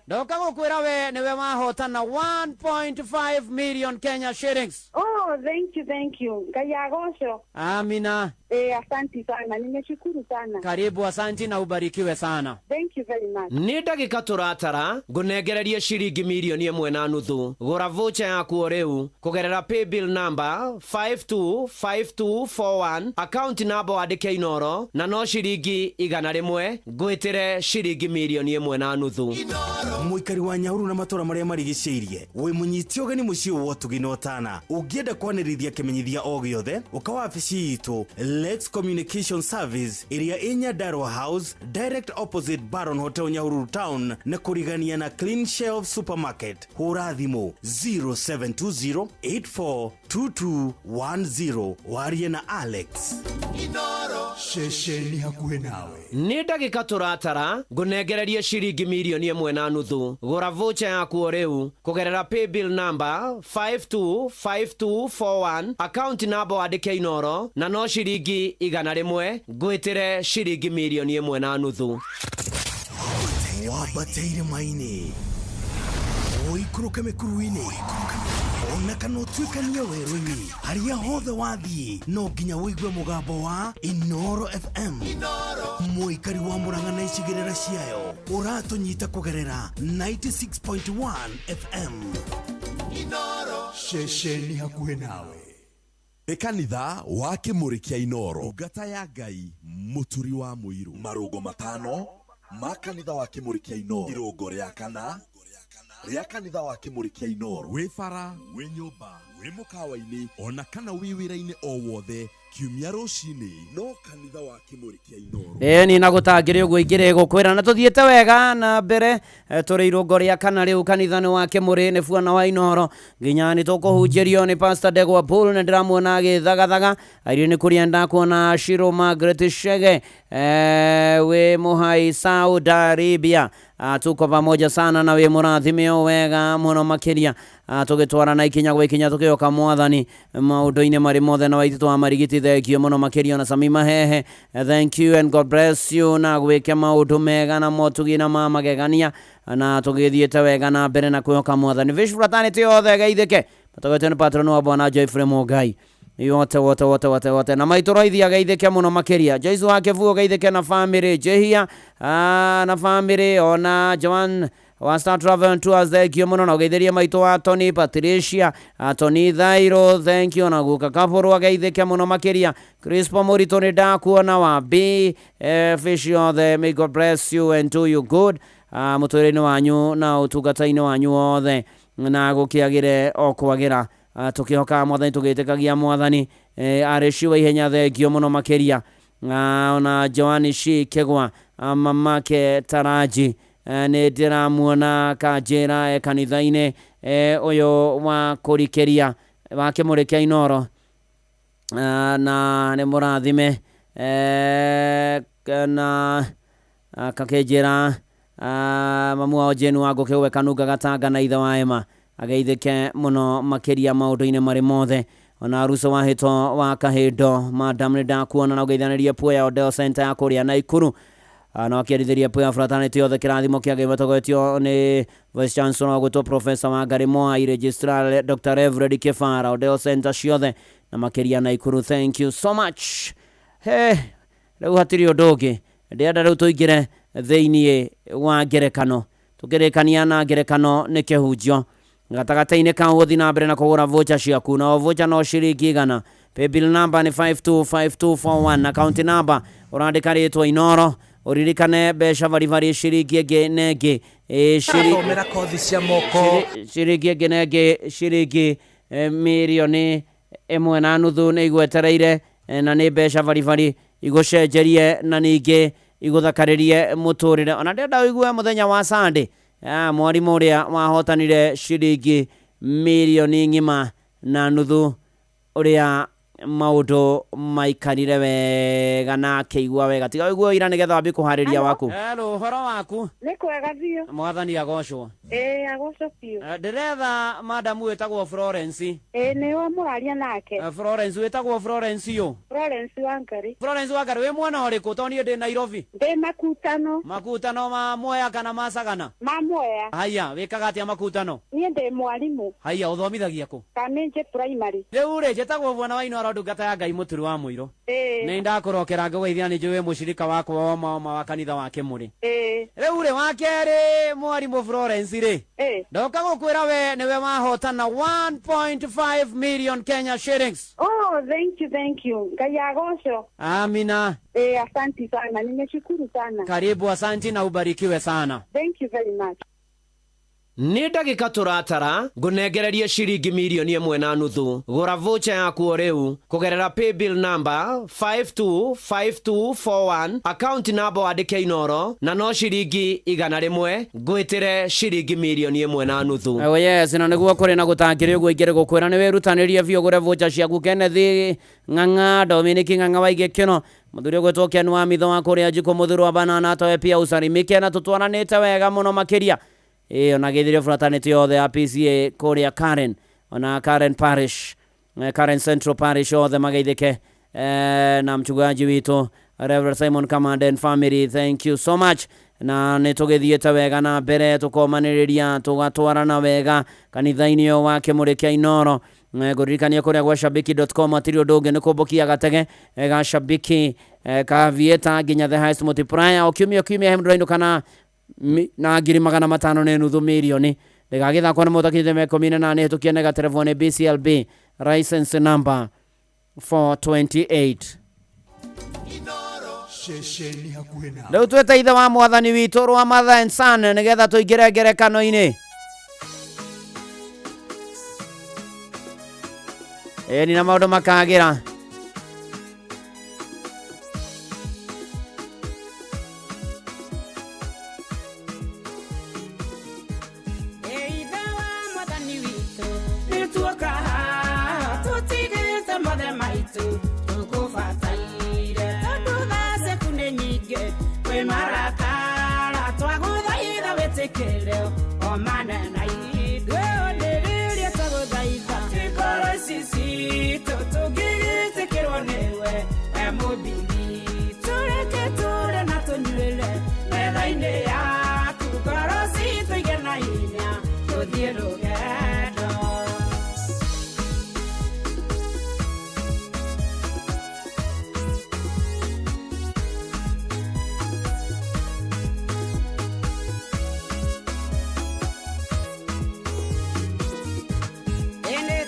ndoka gũkwĩra we nĩwe wahotana 1.5 million Kenya shillings. Oh, thank you, thank you. Ngai agocwo. Amina. Asanti sana, nimeshukuru sana. Karibu, asanti na ubarikiwe sana. Thank you very much. Nĩ ndagĩka tũratara ngũnengererie ciringi mirioni 1.5. Gũra voucher yaku o rĩu kũgerera paybill number 525241, account number wandĩke Inoro, na no ciringi 100 ngwĩtĩre ciringi mirioni 1.5. Mũikari wa Nyahururu na matũra marĩa marigicĩirie, wĩ mũnyiti ũgeni mũciĩ wa ũtugi na ũtana. Ũngĩenda kwanĩrithia kĩmenyithia o gĩothe, ũka wabici itũ Lex Communication Service ĩrĩa ĩ Nyandarua House, direct opposite Baron Hotel, Nyahururu Town, na kũrigania na Clean Shelf Supermarket. Hũra thimũ 0720842210 warie na Alex. Ceceni hakuhĩ nawe. Nĩ ndagĩka tũratara ngũnengererie ciringi mirioni 1.5. Gũra voucher yaku o rĩu kũgerera paybill number 525241, account number wandĩke Inoro, na no ciringi 100 ngwĩtĩre ciringi mirioni 1.5. Wambate irĩma-inĩ, ũikũrũke mĩkuru-inĩ, ona kana ũtuĩkanie werũ-inĩ, harĩa hothe wathiĩ no nginya ũigue mũgambo wa Inooro FM. Mũikari wa Murang'a na icigĩrĩra ciayo, ũratũnyita kũgerera 96.1 FM. Ceceni hakuhĩ nawe. Nĩ kanitha wa Kĩmũrĩ kĩa Inooro, ndungata ya Ngai mũturi wa mũirũ. Marũngo matano ma kanitha wa Kĩmũrĩ kĩa Inooro, irũngo rĩa kana rĩa kanitha wa Kĩmũrĩ kĩa Inooro. Wĩ bara, wĩ nyũmba, wĩ mũkawa-inĩ, ona kana wĩ wĩra-inĩ o wothe, kiumia rũcinĩ no kanitha wa Kĩmũrĩ kĩa Inooro. Ĩĩ, na gũtangĩrĩ ũguo ingĩrĩ gũkwĩra na tũthiĩte wega na mbere, tũrĩ irũngo rĩa kana rĩu kanitha-inĩ wa Kĩmũrĩ nĩ Bwana wa Inooro, nginya nĩ tũkũhunjĩrio nĩ Pastor Ndegwa Paul, na ndĩramuona agĩthagathaga airio nĩ kũrĩa ndakuona Shiro Margaret Shege, wĩ Mũhai Saudi Arabia. Tuko pamoja sana na wĩ mũrathime o wega mũno makĩria, tũgĩtwarana ikinya gwa ikinya tũkĩoka mwathani maũndũ-inĩ marĩ mothe, na waitũ wa marigiti thengio mũno makĩria, na Samima Hehe, thank you and God bless you, na gwĩke maũndũ mega na motugi na ma magegania, na tũgĩthiĩte wega na mbere na kwĩhoka mwathani. Vish fraternity yothe geithĩke matũgetwo nĩ patron wa Bwana Joyfrey Mũngai, yote wote wote wote wote, na maitũ roithi ageithĩke mũno makĩria, Joyce wa Kĩbuũ geithĩke na family, Jehia na family, ona Joan wa Star Travel and Tours, thank you mũno, na ũgeithĩrie maitũ wa Tony Patricia, Tony Thairo, thank you, na guka Kabũrũ ageithĩke mũno makĩria, Crispo Mũritũ nĩ ndakuona wa B, fish yothe, may God bless you and do you good, mũtũrĩre-inĩ wanyu na ũtungata-inĩ wanyu wothe, na gũkĩagĩre o kwagĩra, tũkĩhokaga mwathani, tũgĩtĩkagia mwathani, arĩ ciwa ihenya, thengio mũno makĩria, ona Joani Shi Kĩgwa, mamake Taraji, nĩ ndĩramuona kanjĩra kanitha-inĩ ũyũ wa kũrikĩria wa Kĩmũrĩ kĩa Inooro, na nĩ mũrathime, na kakĩnjĩra Mamu wao Jane wa Ngũkĩ Kanunga Gatanga na ithe wa Emma ageithĩke mũno makĩria maũndũ-inĩ marĩ mothe. Ona Ruso wa Hĩto wa Kahĩndo, madam nĩ ndakuona na ũgeithanĩrie Puya Odeo Center ya kũrĩa Naikuru. Na wakĩarithĩria Puya fraternity yothe kĩrathimo kĩa Ngai matongoretio nĩ Vice Chancellor gwĩtwo Professor Wangari Mwai, Registrar Dr. Reverend Kĩbara, Odeo Center ciothe na makĩria Naikuru. Thank you so much. He, rĩu hatirĩ ũndũ ũngĩ ndĩrenda rĩu tũingĩre thĩiniĩ wa ngerekano, tũkĩrĩkania na ngerekano nĩ kĩhunjio. Gatagatĩ-inĩ kau ũthiĩ na mbere na kũgũra voucher ciaku, na o voucher no ciringi 100. Paybill number nĩ 525241, account number ũrandĩka rĩtwa Inoro, ũririkane mbeca baribari ciringi ĩngĩ na ĩngĩ. Thomera kothi cia moko. Ciringi ĩngĩ na ĩngĩ ciringi mirioni 1.5 nĩ igwetereire, na nĩ mbeca baribari igũcenjerie na ningĩ igũthakarĩrie mũtũrĩre. Ona ndĩrenda ũigue mũthenya wa Sunday, mwarimũ ũrĩa wahotanire ciringi mirioni 1.5 ũrĩa maũndũ maikarire wega na akĩigua wega. Tiga ũigue ira nĩgetha wambie kũharĩria waku. Hello, ũhoro waku? Nĩ kwega biũ. Mwathani agocwo. Ĩĩ, agocwo biũ. Ndĩretha madamu wĩtagwo Florence. Ĩĩ, nĩwe mũraria nake. Florence, wĩtagwo Florence yũ? Florence Wangari. Florence Wangari, wĩ mwena ũrĩkũ? Tondũ niĩ ndĩ Nairobi. Ndĩ Makutano. Makutano ma Mwea kana ma Sagana? Ma Mwea. Haya, wĩkaga atĩa Makutano? Niĩ ndĩ mwarimũ. Haya, ũthomithagia kũ? Kamĩnjĩ Primary. Rĩu rĩ, njĩtagwo Bwana wa Inoro, ndungata ya Ngai mũturi wa mũirũ. Nĩ ndakũrokera ngũgeithia, nĩ njũĩ mũcirika wakwa wa ma wa kanitha wa Kĩmũrĩ. Rĩu rĩ, wa kerĩ mwarimũ Florence rĩ, ndoka gũkwĩra we nĩwe wahotana 1.5 million Kenya shillings. Oh, thank you, thank you. Ngai agocwo. Amina. Asante sana, nimeshukuru sana. Karibu, asanti na ubarikiwe sana. Thank you very much. Nĩ ndagĩka tũratara ngũnengererie ciringi mirioni 1.5. Gũra voucher yaku o rĩu kũgerera paybill number 525241, account number wandĩke Inoro, na no ciringi 100 ngwĩtĩre ciringi mirioni 1.5. Oh yes, na nĩguo kũrĩ na gũtangĩrĩ ũguo ingĩrĩ gũkwĩra nĩ wĩrutanĩrie biũ ũgũre voucher ciaku. Kenneth Ng'ang'a, Dominic Ng'ang'a wa Igĩkĩno, mũthuri ũgwĩtwo Ken wa Mitho wa kũrĩa Njikũ, mũthuri wa Banana towe pia ũcarimike na tũtwaranĩte wega mũno makĩria. Ona gĩthirie fraternity yothe ya PCA kũrĩa Karen, ona Karen Parish, Karen Central Parish othe mageithĩke, na mchungaji witũ Reverend Simon Kamande and family, thank you so much. Na nĩ tũgĩthiĩte wega na mbere, tũkomanĩrĩria, tũgatwarana wega kanitha-inĩ ũyũ wa Kĩmũrĩ kĩa Inoro. Ngũririkania kũrĩa gwa shabiki.com hatirĩ ũndũ ũngĩ nĩ kũmbũkia gatege ga shabiki ka vieta nginya the highest multiplier o kiumia kiumia he mũndũ ũrainũka na 500,000 mirioni. Ndĩgagĩthakwo nĩ mũtakinyĩte mĩaka 18, hĩtũkia nĩ gaterebo nĩ BCLB license number 428. Rĩu twĩte ithe wa mwathani witũ rwa Mother and Son nĩgetha tũingĩre ngerekano-inĩ. Ĩni na maũndũ makagĩra.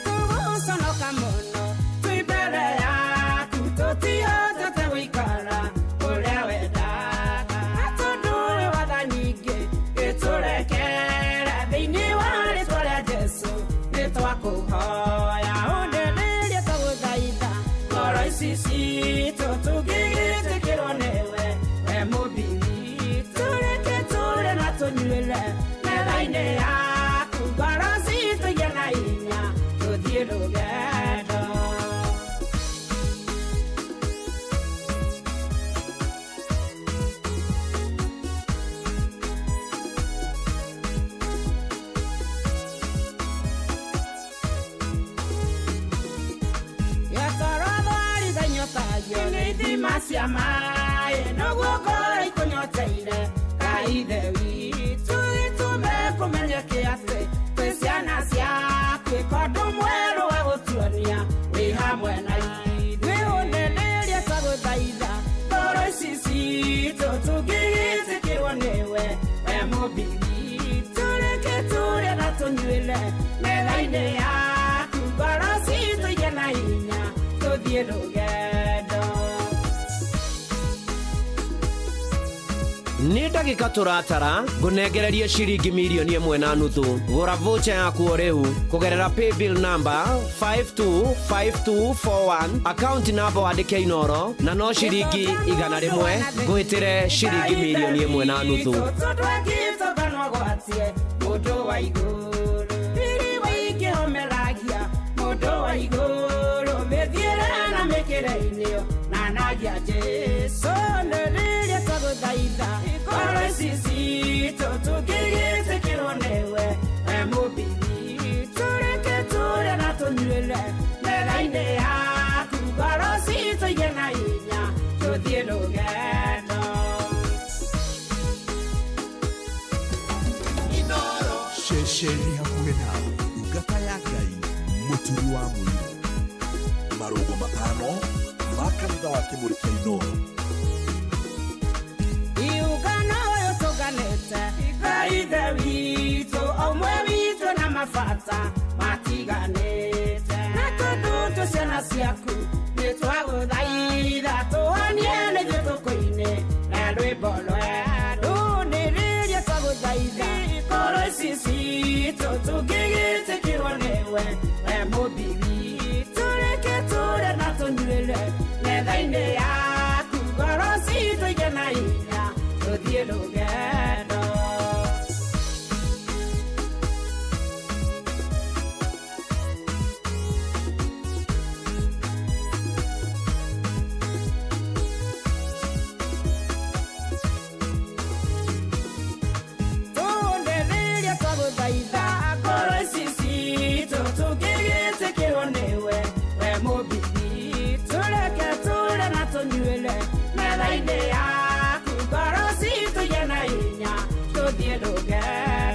Tũgũconoka mũno twĩ mbere yaku tũtihotete. Ithima cia maĩ noguo ngoro ikũnyoteire Ngai witũ itume kũmenyeke atĩ twĩ ciana ciaku ĩka ũndũ mwerũ wa gũtuonia wĩ hamwe na ithuĩ ũnenĩrie twagũthaitha ngoro ici citũ tũngĩgĩtĩkĩrwo nĩwe we mũmbi witũ reke tũrĩe na tũnyuĩre metha-inĩ yaku ngoro citũ igĩe na hinya tũthiĩ rũgendo. Nĩ ndagĩka tũratara ngũnengererie ciringi mirioni 1.5. Gũra voucher yaku o rĩu kũgerera paybill number 525241, account number wandĩke Inoro, na no ciringi 100 ngũhĩtĩre ciringi mirioni 1.5. Tondũ mũndũ wa igũrũ riri waingĩhomeragia mũndũ wa igũrũ mĩthiĩre na mĩkĩre-inĩ na nagia Jesũ nĩrĩria twagũthaitha ngoro ici citũ tũngĩgĩtĩkĩrwo nĩwe we mũmbi witũ reke tũrĩe na tũnyuĩre metha-inĩ yaku ngoro citũ igĩe na hinya tũthiĩ rũgendo. Ceceni hakuhĩ nawe. Ndungata ya Ngai mũturi wa mũirũ. Marũngo 5 ma kanitha wa Kĩmũrĩ kĩa Inoro. Iũngano ũyũ tũnganĩte Ngai Ithe witũ ũmwe witũ na mabata matiganĩte na tondũ twĩ ciana ciaku nĩ twagũthaitha tũhonie nĩthuĩ tũkũine na rwĩmbo rwerũ nĩrĩria twagũthaitha ngoro ici citũ tũngĩgĩtĩkĩrwo nĩwe we mũmbi witũ reke tũrĩe na tũnyuĩre metha-inĩ yaku ngoro citũ igĩe na hinya tũthiĩ rũgendo. Tũnenĩrie twagũthaitha ngoro ici citũ tũngĩgĩtĩkĩrwo nĩwe we mũmbi witũ reke tũrĩe na tũnyuĩre metha-inĩ yaku ngoro citũ igĩe na hinya tũthiĩ rũgendo.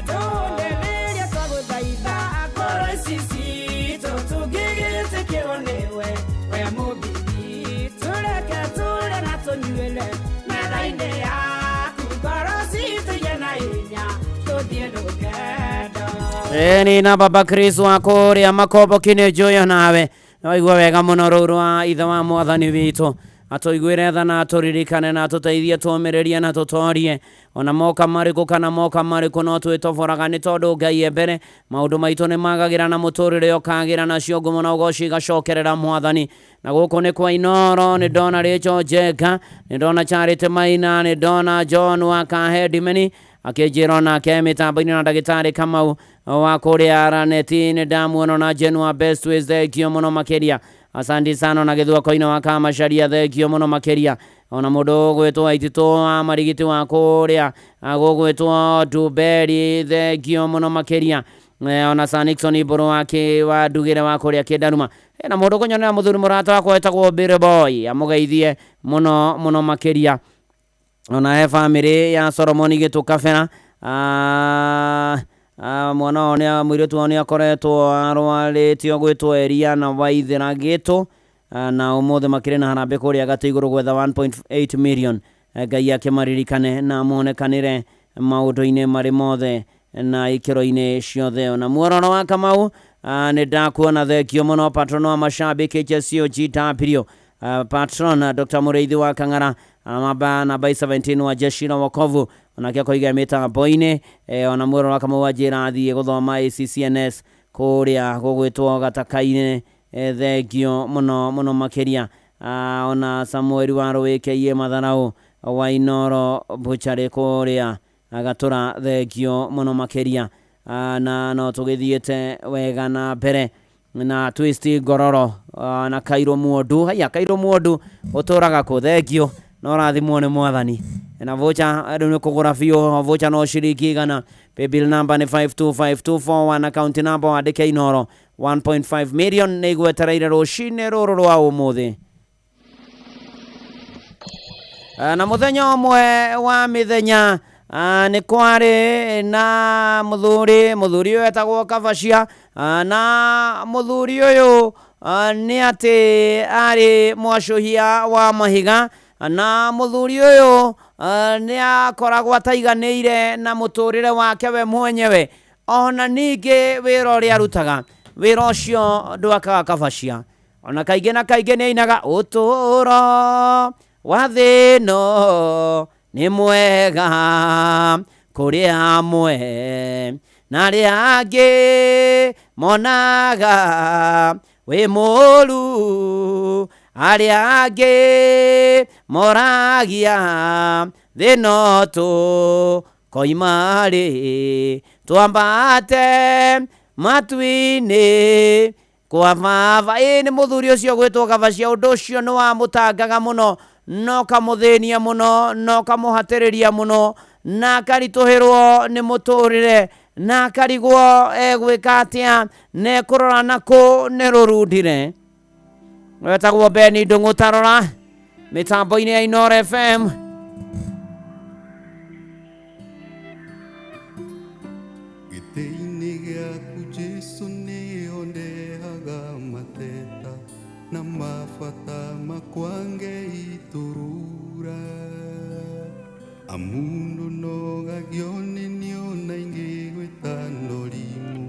Tũnenĩrie twagũthaitha ngoro ici citũ tũngĩgĩtĩkĩrwo nĩwe we mũmbi witũ reke tũrĩe na tũnyuĩre metha-inĩ yaku ngoro citũ igĩe na hinya tũthiĩ rũgendo. Ĩni na baba Chris wa kũrĩa Makomboki-inĩ njũĩ nawe waigua wega mũno rũu rwa ithe wa mwathani witũ atũiguĩre tha na atũririkane na atũteithie tũũmĩrĩrie na tũtorie ona moka marĩkũ kana moka marĩkũ no twĩtoboraga nĩ tondũ Ngai e mbere maũndũ maitũ nĩ magagĩra na mũtũrĩre ũkagĩra nacio ngumo na ũgoci igacokerera mwathani. Na gũkũ nĩ kwa Inoro nĩ ndona Rachel Njenga, nĩ ndona Charity Maina, nĩ ndona John wa Kahedimeni akĩnjĩra onake mĩtambo-inĩ na ndagĩtarĩ Kamau wa kũrĩa Raneti nĩ ndamuona na Jenua Best Ways thengio mũno makĩria. Asante sana na gĩthwako-inĩ wa Kamacaria thengio mũno makĩria. Ona mũndũ ũgwĩtwo Waititũ wa Marigiti wa kũrĩa gũgwĩtwo Nduberi thengio mũno makĩria. Ona Sir Nixon Mbũrũ wa Ndugĩre wa kũrĩa Kĩndaruma. Na mũndũ kũnyonera mũthuri mũrata wakwa wetagwo Billy Boy amũgeithie mũno mũno makĩria. Ona he bamĩrĩ ya Solomon Gĩtũ Kabera mwana wao nĩ mũirĩtu wao nĩ akoretwo arwarĩte ũgwĩtwo Eliana Waithera Gĩtũ na ũmũthĩ makĩrĩ na harambĩ kũrĩa gatĩ igũrũ gwetha 1.8 million. Ngai akĩmaririkane na monekanĩre maũndũ-inĩ marĩ mothe na ikĩro-inĩ ciothe. Ona muororo wa Kamau nĩ ndakuona thengio mũno patron wa mashabiki HSCOGW patron Dr. Mũrĩithi wa Kang'ara namba 17 wa jeshi la wokovu onake akoiga mĩtambo-inĩ. Ona muororo wa Kamau anjĩra athiĩ gũthoma ACCNS kũrĩa gũgwĩtwo Gataka-inĩ thengio mũno mũno makĩria. Ona Samuel wa Rũĩ Matharau wa Inoro Butchery kũrĩa Gatũra thengio mũno makĩria. Na no tũgĩthiĩte wega na mbere na Twist Ngororo na Kairũ Mwondu. Haya Kairũ Mwondu ũtũraga kũ? Thengio no rathimwo nĩ mwathani. Na vocha rĩu nĩ kũgũra biũ vocha no ciringi 100. Paybill number nĩ 525241, account number wandĩke Inoro. 1.5 million nĩ igwetereire rũcinĩ rũrũ rwa ũmũthĩ. Na mũthenya ũmwe wa mĩthenya nĩ kwarĩ na mũthuri, mũthuri ũyũ etagwo Kabacia, na mũthuri ũyũ nĩ atĩ arĩ mwacũhia wa mahiga, na mũthuri ũyũ nĩ akoragwo ataiganĩire na mũtũrĩre wake we mwenyewe, ona ningĩ wĩra ũrĩa arutaga, wĩra ũcio ndwakaga Kabacia. Ona kaingĩ na kaingĩ nĩ ainaga ũtũũro wa thĩ ĩno nĩ mwega kũrĩ amwe na arĩa angĩ monaga wĩ mũũru, arĩa angĩ moragia thĩ ĩno tũkoima rĩ, twambate matu-inĩ kwa baba. Ĩ nĩ mũthuri ũcio gwĩtwo Kabacia, ũndũ ũcio nĩ wamũtangaga mũno, no kamũthĩnia mũno, no kamũhatĩrĩria mũno, na akaritũhĩrwo nĩ mũtũrĩre, na akarigwo egwĩka atĩa, na ekũrora nakũ nĩ rũrundire. Wetagwo Beni Ndung'u, tarora mĩtambo-inĩ ya Inooro FM. Gĩtĩ-inĩ gĩaku Jesũ nĩho ndehaga mateta na mabata makwa ngeitũrũra, amu ndũnogagio nĩ niona ingĩgwĩta ndũrimũ,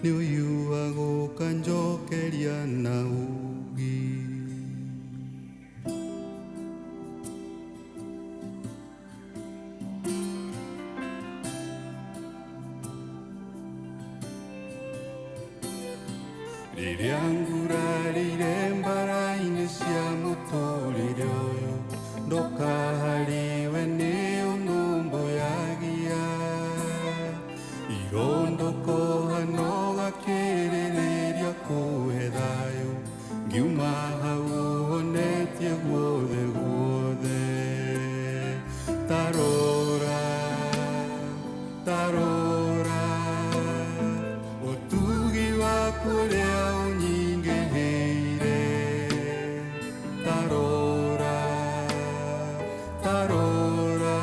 nĩ ũhiũhaga ũkanjokeria na ũũgĩ. Rĩrĩa ngurarĩire mbara-inĩ cia mũtũrĩre ũyũ, ndoka harĩwe nĩ ũnũmbũyagia, irondokoha no gakĩrĩrĩria kũhe thayũ, ngiuma hau ũhonetie guothe guothe. Tarora, tarora, ũtugi waku ũrĩa ũnyingĩhĩire, tarora, tarora,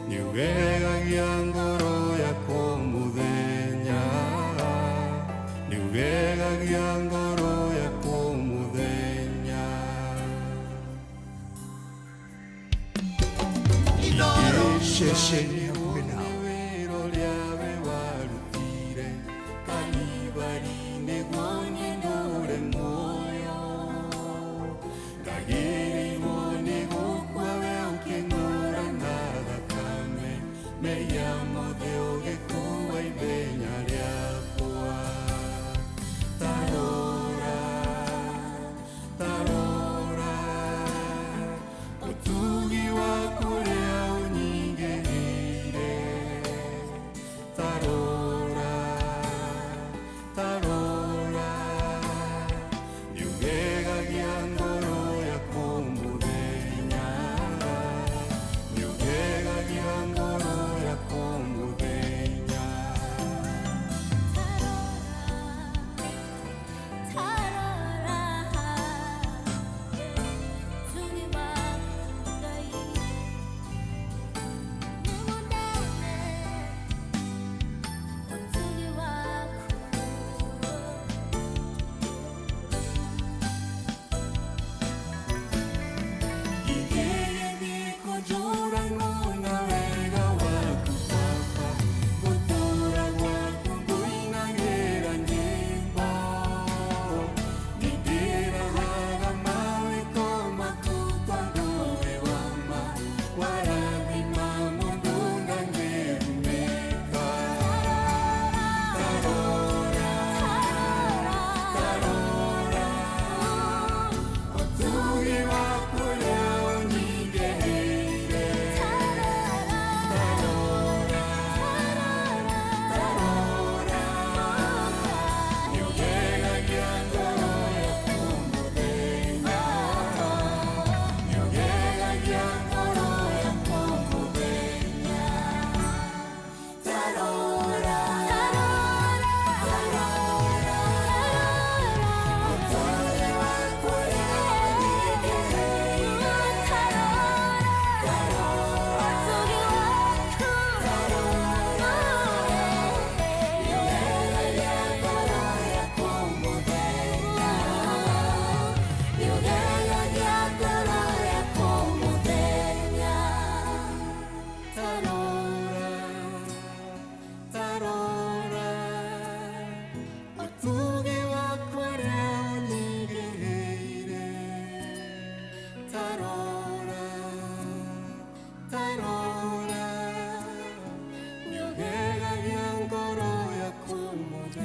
nĩũgegagia ngoro yakwa mũthenya, nĩũgegagia ngoro yakwa mũthenya. Ceceni hakuhĩ nawe. Wĩra ũrĩa we warutire Kalivari nĩguo niĩ ndũre muoyo, ndagĩrĩirwo nĩ gũkua we ũkĩng'ũra na thakame, mehia mothe ũgĩkua ithenya rĩakwa. Tarora, tarora, ũtugi waku ũrĩa ũnyingĩhĩire, tarora, tarora, nĩũgegagia ngoro yakwa mũthenya, nĩũgegagia ngoro yakwa mũthenya.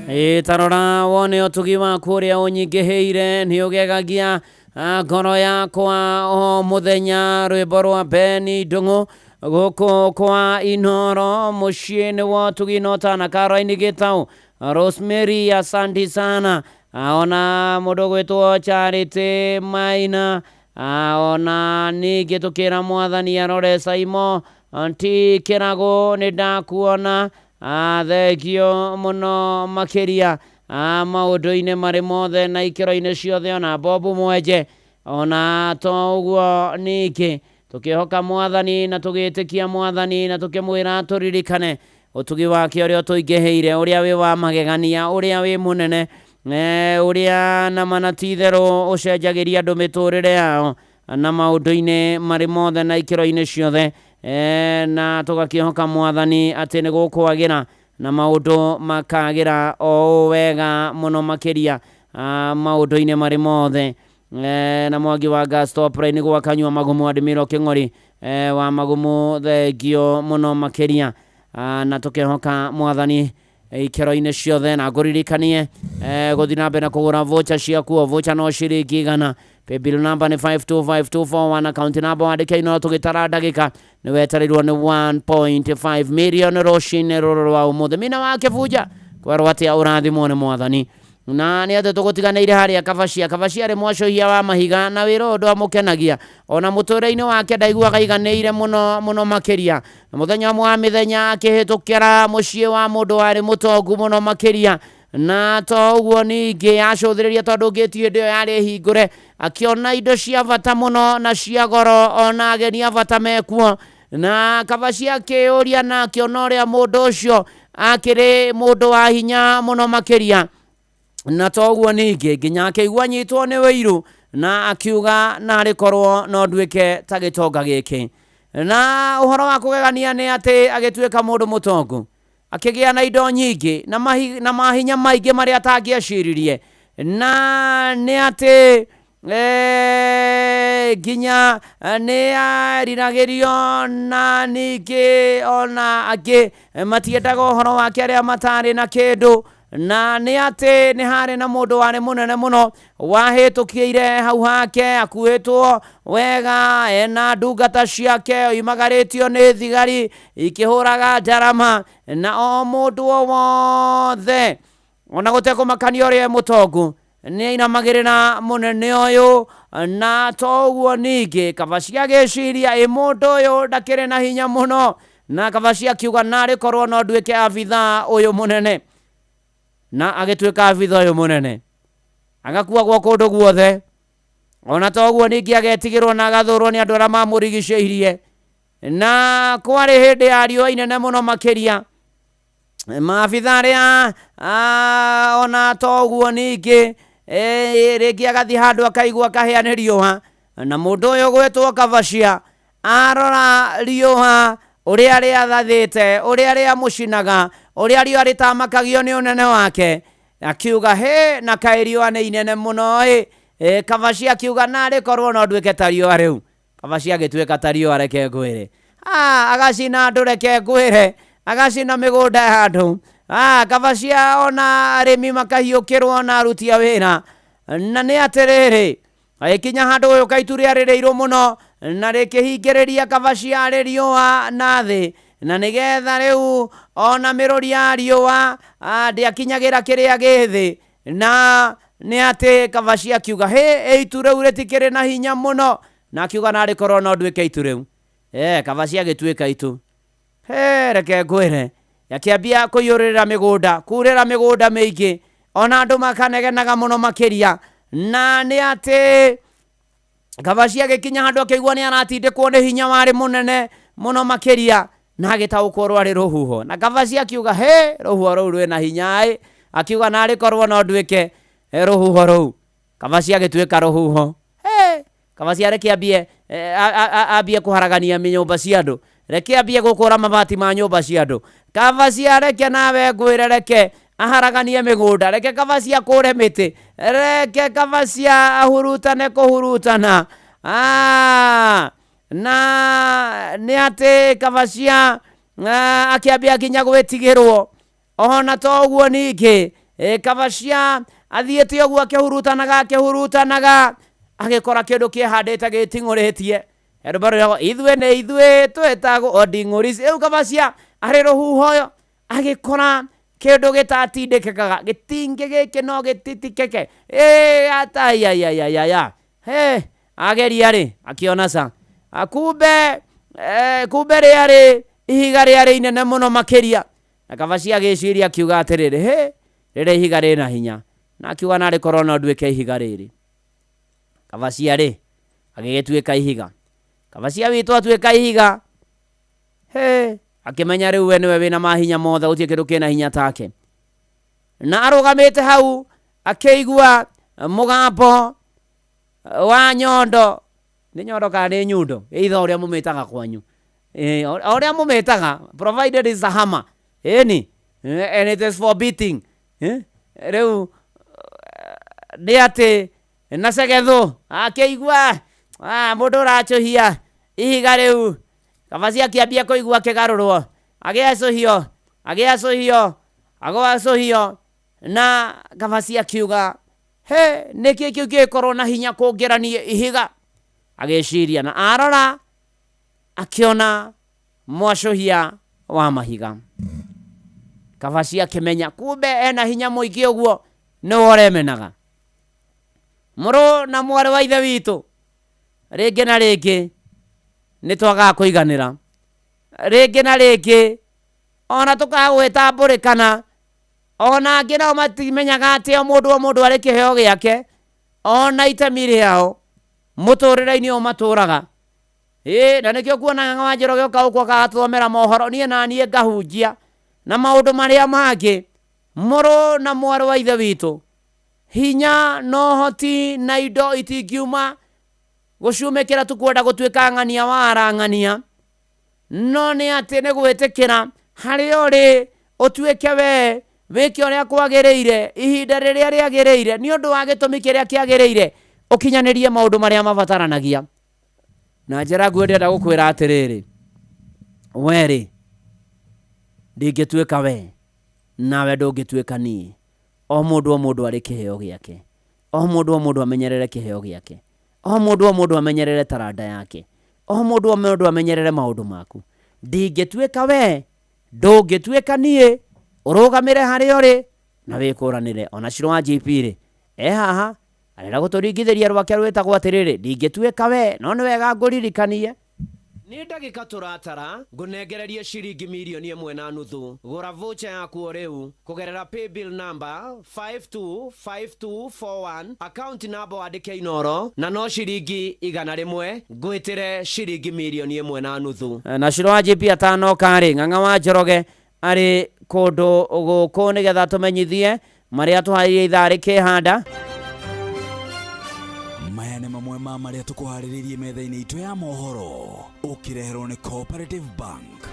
Ĩ ta rora wone ũtugi waku ũrĩa ũnyingĩhĩire, nĩ ũgegagia ngoro yakwa o mũthenya. Rwĩmbo rwa Beni Ndũng'ũ gũkũ kwa Inoro mũciĩ nĩ wa ũtugi no tana Caroline Gĩtaũ. Rosemary, asante sana. Ona mũndũ gwĩtwo Charity Maina, ona ningĩ tũkĩra mwathani arore Saimo Nti Kĩrago, nĩ ndakuona. Thengio mũno makĩria maũndũ-inĩ marĩ mothe na ikĩro-inĩ ciothe, ona Bobu Mwenje. Ona to ũguo ningĩ tũkĩhoka mwathani na tũgĩtĩkia mwathani na tũkĩmwĩra tũririkane ũtugi wake ũrĩa ũtũingĩhĩire, ũrĩa wĩ wa magegania, ũrĩa wĩ mũnene, ũrĩa na mana ti itherũ ũcenjagĩria andũ mĩtũrĩre yao na maũndũ-inĩ marĩ mothe na ikĩro-inĩ ciothe, na tũgakĩhoka mwathani atĩ nĩ gũkwagĩra na maũndũ makagĩra o wega mũno makĩria maũndũ-inĩ marĩ mothe. Na mwangi wa Gastop Line gwa kanyua magumu Admiro Kĩng'ori wa magumu, thengio mũno makĩria, na tũkĩhoka mwathani ikĩro-inĩ ciothe. Na ngũririkanie gũthiĩ na mbere na kũgũra voucher ciaku. O voucher no ciringi 100. Paybill number nĩ 525241, account number wandĩke ino. Tũgĩtara ndagĩka nĩ wetereirwo nĩ 1.5 million rũcinĩ rũrũ rwa ũmũthĩ. Mina wa kĩbunja kwerwo atĩa? Ũrathimwo nĩ mwathani. Na nĩ atĩ tũgũtiganĩire harĩa Kabacia. Kabacia arĩ mwacũhia wa mahiga na wĩra ũyũ ndwamũkenagia, ona mũtũrĩre-inĩ wake ndaiguaga aiganĩire mũno mũno makĩria. Na mũthenya ũmwe wa mĩthenya akĩhĩtũkĩra mũciĩ wa mũndũ warĩ mũtongu mũno makĩria, na to ũguo ningĩ acũthĩrĩria, tondũ ngĩti hĩndĩ ĩyo yarĩ hingũre, akĩona indo cia bata mũno na cia goro, ona ageni a bata mekuo. Na Kabacia akĩũria na akĩona ũrĩa mũndũ ũcio akĩrĩ mũndũ wa hinya mũno makĩria, na to ũguo ningĩ nginya akĩigua anyitwo nĩ wĩiru na akiuga narĩ korwo no nduĩke ta gĩtonga gĩkĩ. Na ũhoro wa kũgegania nĩ atĩ agĩtuĩka mũndũ mũtongu, akĩgĩa na indo nyingĩ na mahinya maingĩ marĩa atangĩeciririe, na nĩ atĩ nginya nĩ ariragĩrio, na ningĩ ona angĩ matiendaga ũhoro wake arĩa matarĩ na kĩndũ. Na nĩ atĩ nĩ harĩ na mũndũ warĩ mũnene mũno wahĩtũkĩire hau hake akuĩtwo wega ena ndungata ciake, oimagarĩtio nĩ thigari ikĩhũraga ndarama, na o mũndũ o wothe ona gũtekũmakania ũrĩa e mũtongu nĩ ainamagĩrĩra mũnene ũyũ. Na to ũguo ningĩ Kabacia agĩciria, ĩ mũndũ ũyũ ndakĩrĩ na hinya mũno. Na Kabacia akiuga narĩ korwo no nduĩke abithaa ũyũ mũnene. Na agĩtuĩka abithaa ũyũ mũnene, agakuagwo kũndũ guothe. Ona to ũguo ningĩ agetigĩrwo na agathũrwo nĩ andũ arĩa mamũrigicĩirie. Na kwarĩ hĩndĩ ya riũa inene mũno makĩria, maabitha arĩa ona to ũguo ningĩ rĩngĩ agathiĩ handũ akaigua akahĩa nĩ riũa. Na mũndũ ũyũ gwĩtwo Kabacia arora riũa ũrĩa rĩathathĩte, ũrĩa rĩamũcinaga, ũrĩa riũa rĩtamakagio nĩ ũnene wake, akiuga hĩ, na kaĩ riũa nĩ inene mũno ĩ. Kabacia akiuga narĩ korwo no nduĩke ta riũa rĩu. Kabacia agĩtuĩka ta riũa, reke ngwĩre, agacina andũ, reke ngwĩre, agacina mĩgũnda ya andũ. Kabacia ona arĩmi makahiũkĩrwo na aruti a wĩra. Na nĩ atĩrĩrĩ, agĩkinya handũ ũyũ kaitu rĩarĩrĩirwo mũno na rĩkĩhingĩrĩria Kabacia arĩ riũa na thĩ, na nĩgetha rĩu ona mĩrũri ya riũa ndĩakinyagĩra kĩrĩa gĩ thĩ. Na nĩ atĩ Kabacia akiuga hĩ, itu rĩu rĩtikĩrĩ na hinya mũno, na akiuga narĩ korwo no nduĩke itu rĩu. Kabacia agĩtuĩka itu. He, reke ngwĩre, akĩambia kũiyũrĩrĩra mĩgũnda, kurĩra mĩgũnda mĩingĩ, ona andũ makanegenaga mũno makĩria. Na nĩ atĩ Kabacia agĩkinya handũ akĩigua nĩ aratindĩkwo nĩ hinya warĩ mũnene mũno makĩria, na agĩtaũkwo rwarĩ rũhuho. Na Kabacia akiuga he, rũhuho rũu rwĩna hinya ĩ. Akiuga narĩ korwo no nduĩke rũhuho rũu. Kabacia agĩtuĩka rũhuho. He, Kabacia reke ambie ambie kũharagania nyũmba cia andũ, reke ambie gũkũra mabati ma nyũmba cia andũ. Kabacia reke nawe ngwĩre, reke aharaganie mĩgũnda, reke Kabacia akũre mĩtĩ, reke Kabacia ahurutane kũhurutana. Na nĩ atĩ Kabacia akĩambia nginya gwĩtigĩrwo. Ona to ũguo ningĩ Kabacia athiĩte ũguo akĩhurutanaga akĩhurutanaga agĩkora kĩndũ kĩhandĩte gĩting'ũrĩtie. Rwĩmbo rũrĩa ithuĩ nĩ ithuĩ twĩtagwo nding'ũri. Rĩu Kabacia arĩ rũhuho agĩkora kĩndũ gĩtatindĩkĩkaga, gĩtingĩ gĩkĩ no gĩtitikĩke. Ataiaiaiaya he ageria rĩ akĩona ca kumbe kumbe rĩarĩ ihiga rĩarĩ inene mũno makĩria. Na Kabacia agĩciria akiuga atĩrĩrĩ, he rĩrĩ ihiga rĩna hinya, na akiuga narĩ korwo no nduĩke ihiga rĩrĩ. Kabacia rĩ agĩgĩtuĩka ihiga. Kabacia witũ atuĩka ihiga, he akĩmenya rĩu we nĩwe wĩna mahinya mothe, gũtirĩ kĩndũ kĩna hinya take. Na arũgamĩte hau akĩigua mũgambo wa nyondo. Nĩ nyondo kana nĩ nyundo, either ũrĩa mũmĩtaga kwanyu, ũrĩa mũmĩtaga, provided is a hammer, ĩni, and it is for beating. Rĩu nĩ atĩ na cegethũ akĩigua mũndũ ũracũhia ihiga rĩu. Kabacia akĩambia kũigua akĩgarũrwo, agĩacũhio agĩacũhio agwacũhio, na Kabacia akiuga he nĩkĩ kĩu gĩgĩkorwo na hinya kũngĩrania ihiga. Agĩciria na arora akĩona mwacũhia wa mahiga. Kabacia akĩmenya kumbe ena hinya mũingĩ ũguo nĩwe ũremenaga. Mũrũ na mwarĩ wa ithe witũ, rĩngĩ na rĩngĩ nĩ twagaga kũiganĩra, rĩngĩ na rĩngĩ ona tũkaga gwĩtambũrĩkana, ona angĩ nao matimenyaga atĩ o mũndũ o mũndũ arĩ kĩheo gĩake ona itemi rĩao mũtũrĩre-inĩ ũyũ matũraga. Na nĩkĩo kuonaga Ng'a wa Njoroge ũka gũkũ agatũthomera mohoro, niĩ na niĩ ngahunjia na maũndũ marĩa mangĩ. Mũrũ na mwarĩ wa ithe witũ, hinya na ũhoti na indo itingiuma gũcumĩkĩra tu kwenda gũtuĩka ng'ania wa arang'ania, no nĩ atĩ nĩ gwĩtĩkĩra harĩa ũrĩ ũtuĩke we wĩke ũrĩa kwagĩrĩire ihinda rĩrĩa rĩagĩrĩire nĩ ũndũ wa gĩtũmi kĩrĩa kĩagĩrĩire, ũkinyanĩrie maũndũ marĩa mabataranagia. Na njĩra nguhĩ ndĩrenda gũkwĩra atĩrĩrĩ, we rĩ ndingĩtuĩka we nawe ndũngĩtuĩka niĩ. O mũndũ o mũndũ arĩ kĩheo gĩake, o mũndũ o mũndũ amenyerere kĩheo gĩake, o mũndũ o mũndũ amenyerere taranda yake, o mũndũ o mũndũ amenyerere maũndũ maku. Ndingĩtuĩka we ndũngĩtuĩka niĩ, ũrũgamĩre harĩa ũrĩ na wĩkũranĩre. Ona Shiro wa GP rĩ e haha arenda gũtũringithĩria rwake rwĩtagwo atĩrĩrĩ, ndingĩtuĩka we, no nĩ wega ngũririkanie. Nĩ ndagĩka tũratara ngũnengererie ciringi mirioni 1.5. Gũra voucher yaku o rĩu kũgerera paybill number 525241, account number wandĩke Inoro, na no ciringi 100 ngwĩtĩre ciringi mirioni 1.5. Na Shiro wa GP atanoka rĩ, Ng'ang'a wa Njoroge arĩ kũndũ gũkũ nĩgetha tũmenyithie marĩa tũharĩirie ithaa rĩkĩhanda. Maya nĩ mamwe ma marĩa tũkũharĩrĩirie metha-inĩ itũ ya mohoro, ũkĩreherwo nĩ Cooperative Bank.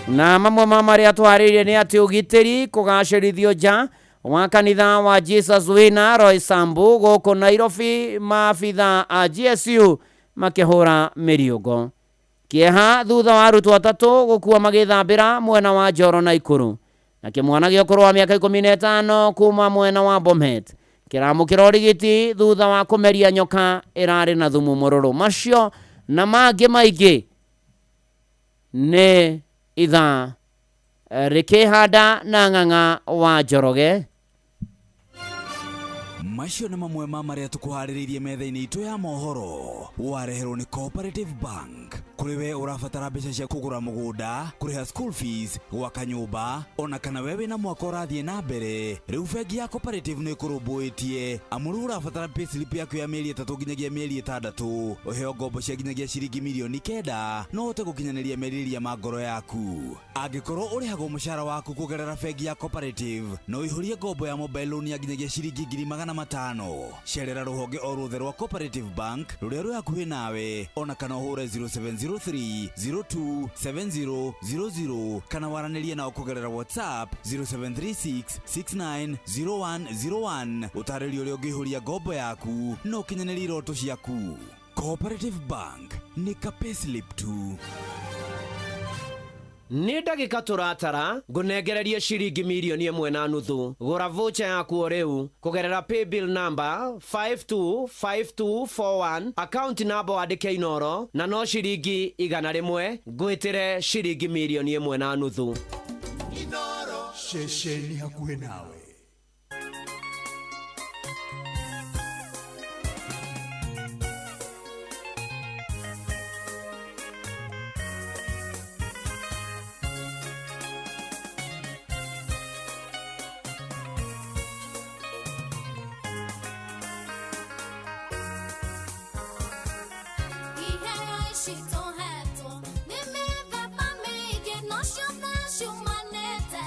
Na mamwe ma marĩa tũharĩirie nĩ atĩ ũgitĩri kũgacĩrithio nja wa kanitha wa Jesus Winner Roysambu gũkũ Nairobi, maabitha a GSU makĩhũra mĩriũngo. Kĩeha thutha wa arutwo atatũ gũkua magĩthambĩra mwena wa Njoro na Ikuru. Na kĩmwana gĩa ũkũrũ wa mĩaka 15 kuma mwena wa Bomet kĩramũkĩra ũrigiti thutha wa kũmeria nyoka ĩrarĩ na thumu mũrũrũ. Macio na mangĩ maingĩ nĩ ithaa rĩkĩhanda na Ng'ang'a wa Njoroge. Macio nĩ mamwe ma marĩa tũkũharĩrĩirie metha-inĩ itũ ya mohoro, wareherwo nĩ Cooperative Bank. Kũrĩ we ũrabatara mbeca cia kũgũra mũgũnda, kũrĩha school fees, gwaka nyũmba, ona kana we wĩna mwaka ũrathiĩ na mbere, rĩu bengi ya Cooperative nĩ ĩkũrũmbũĩtie. Amu rĩu ũrabatara payslip yaku ya mĩeri 3 nginyagia mĩeri 6, ũheo ngombo cia nginyagia ciringi mirioni 9, no ũhote gũkinyanĩria merirĩria ma ngoro yaku. Angĩkorwo ũrĩhagwo mũcara waku kũgerera bengi ya Cooperative, no ũihũrie ngombo ya mobile loan ya nginyagia ciringi 500,000. Cerera rũhonge o ruothe rwa Cooperative Bank rũrĩa rwĩ hakuhĩ nawe, ona kana ũhũre 0703 02 7000 kana waranĩrie nao kũgerera WhatsApp 0736 690101. Ũtarĩrio ũrĩa ũngĩihũria ngombo yaku na ũkinyanĩrie iroto ciaku. Cooperative Bank nĩ ka payslip tu. Nĩ ndagĩka tũratara ngũnengererie ciringi mirioni ĩmwe na nuthu. Gũra voucher yaku o rĩu kũgerera paybill number 525241, account number wandĩke Inoro, na no ciringi 100 ngwĩtĩre ciringi mirioni ĩmwe na nuthu. Ceceni hakuhĩ nawe. Iheo ici tũhetwo nĩ mĩthemba mĩingĩ, no ciothe ciumanĩte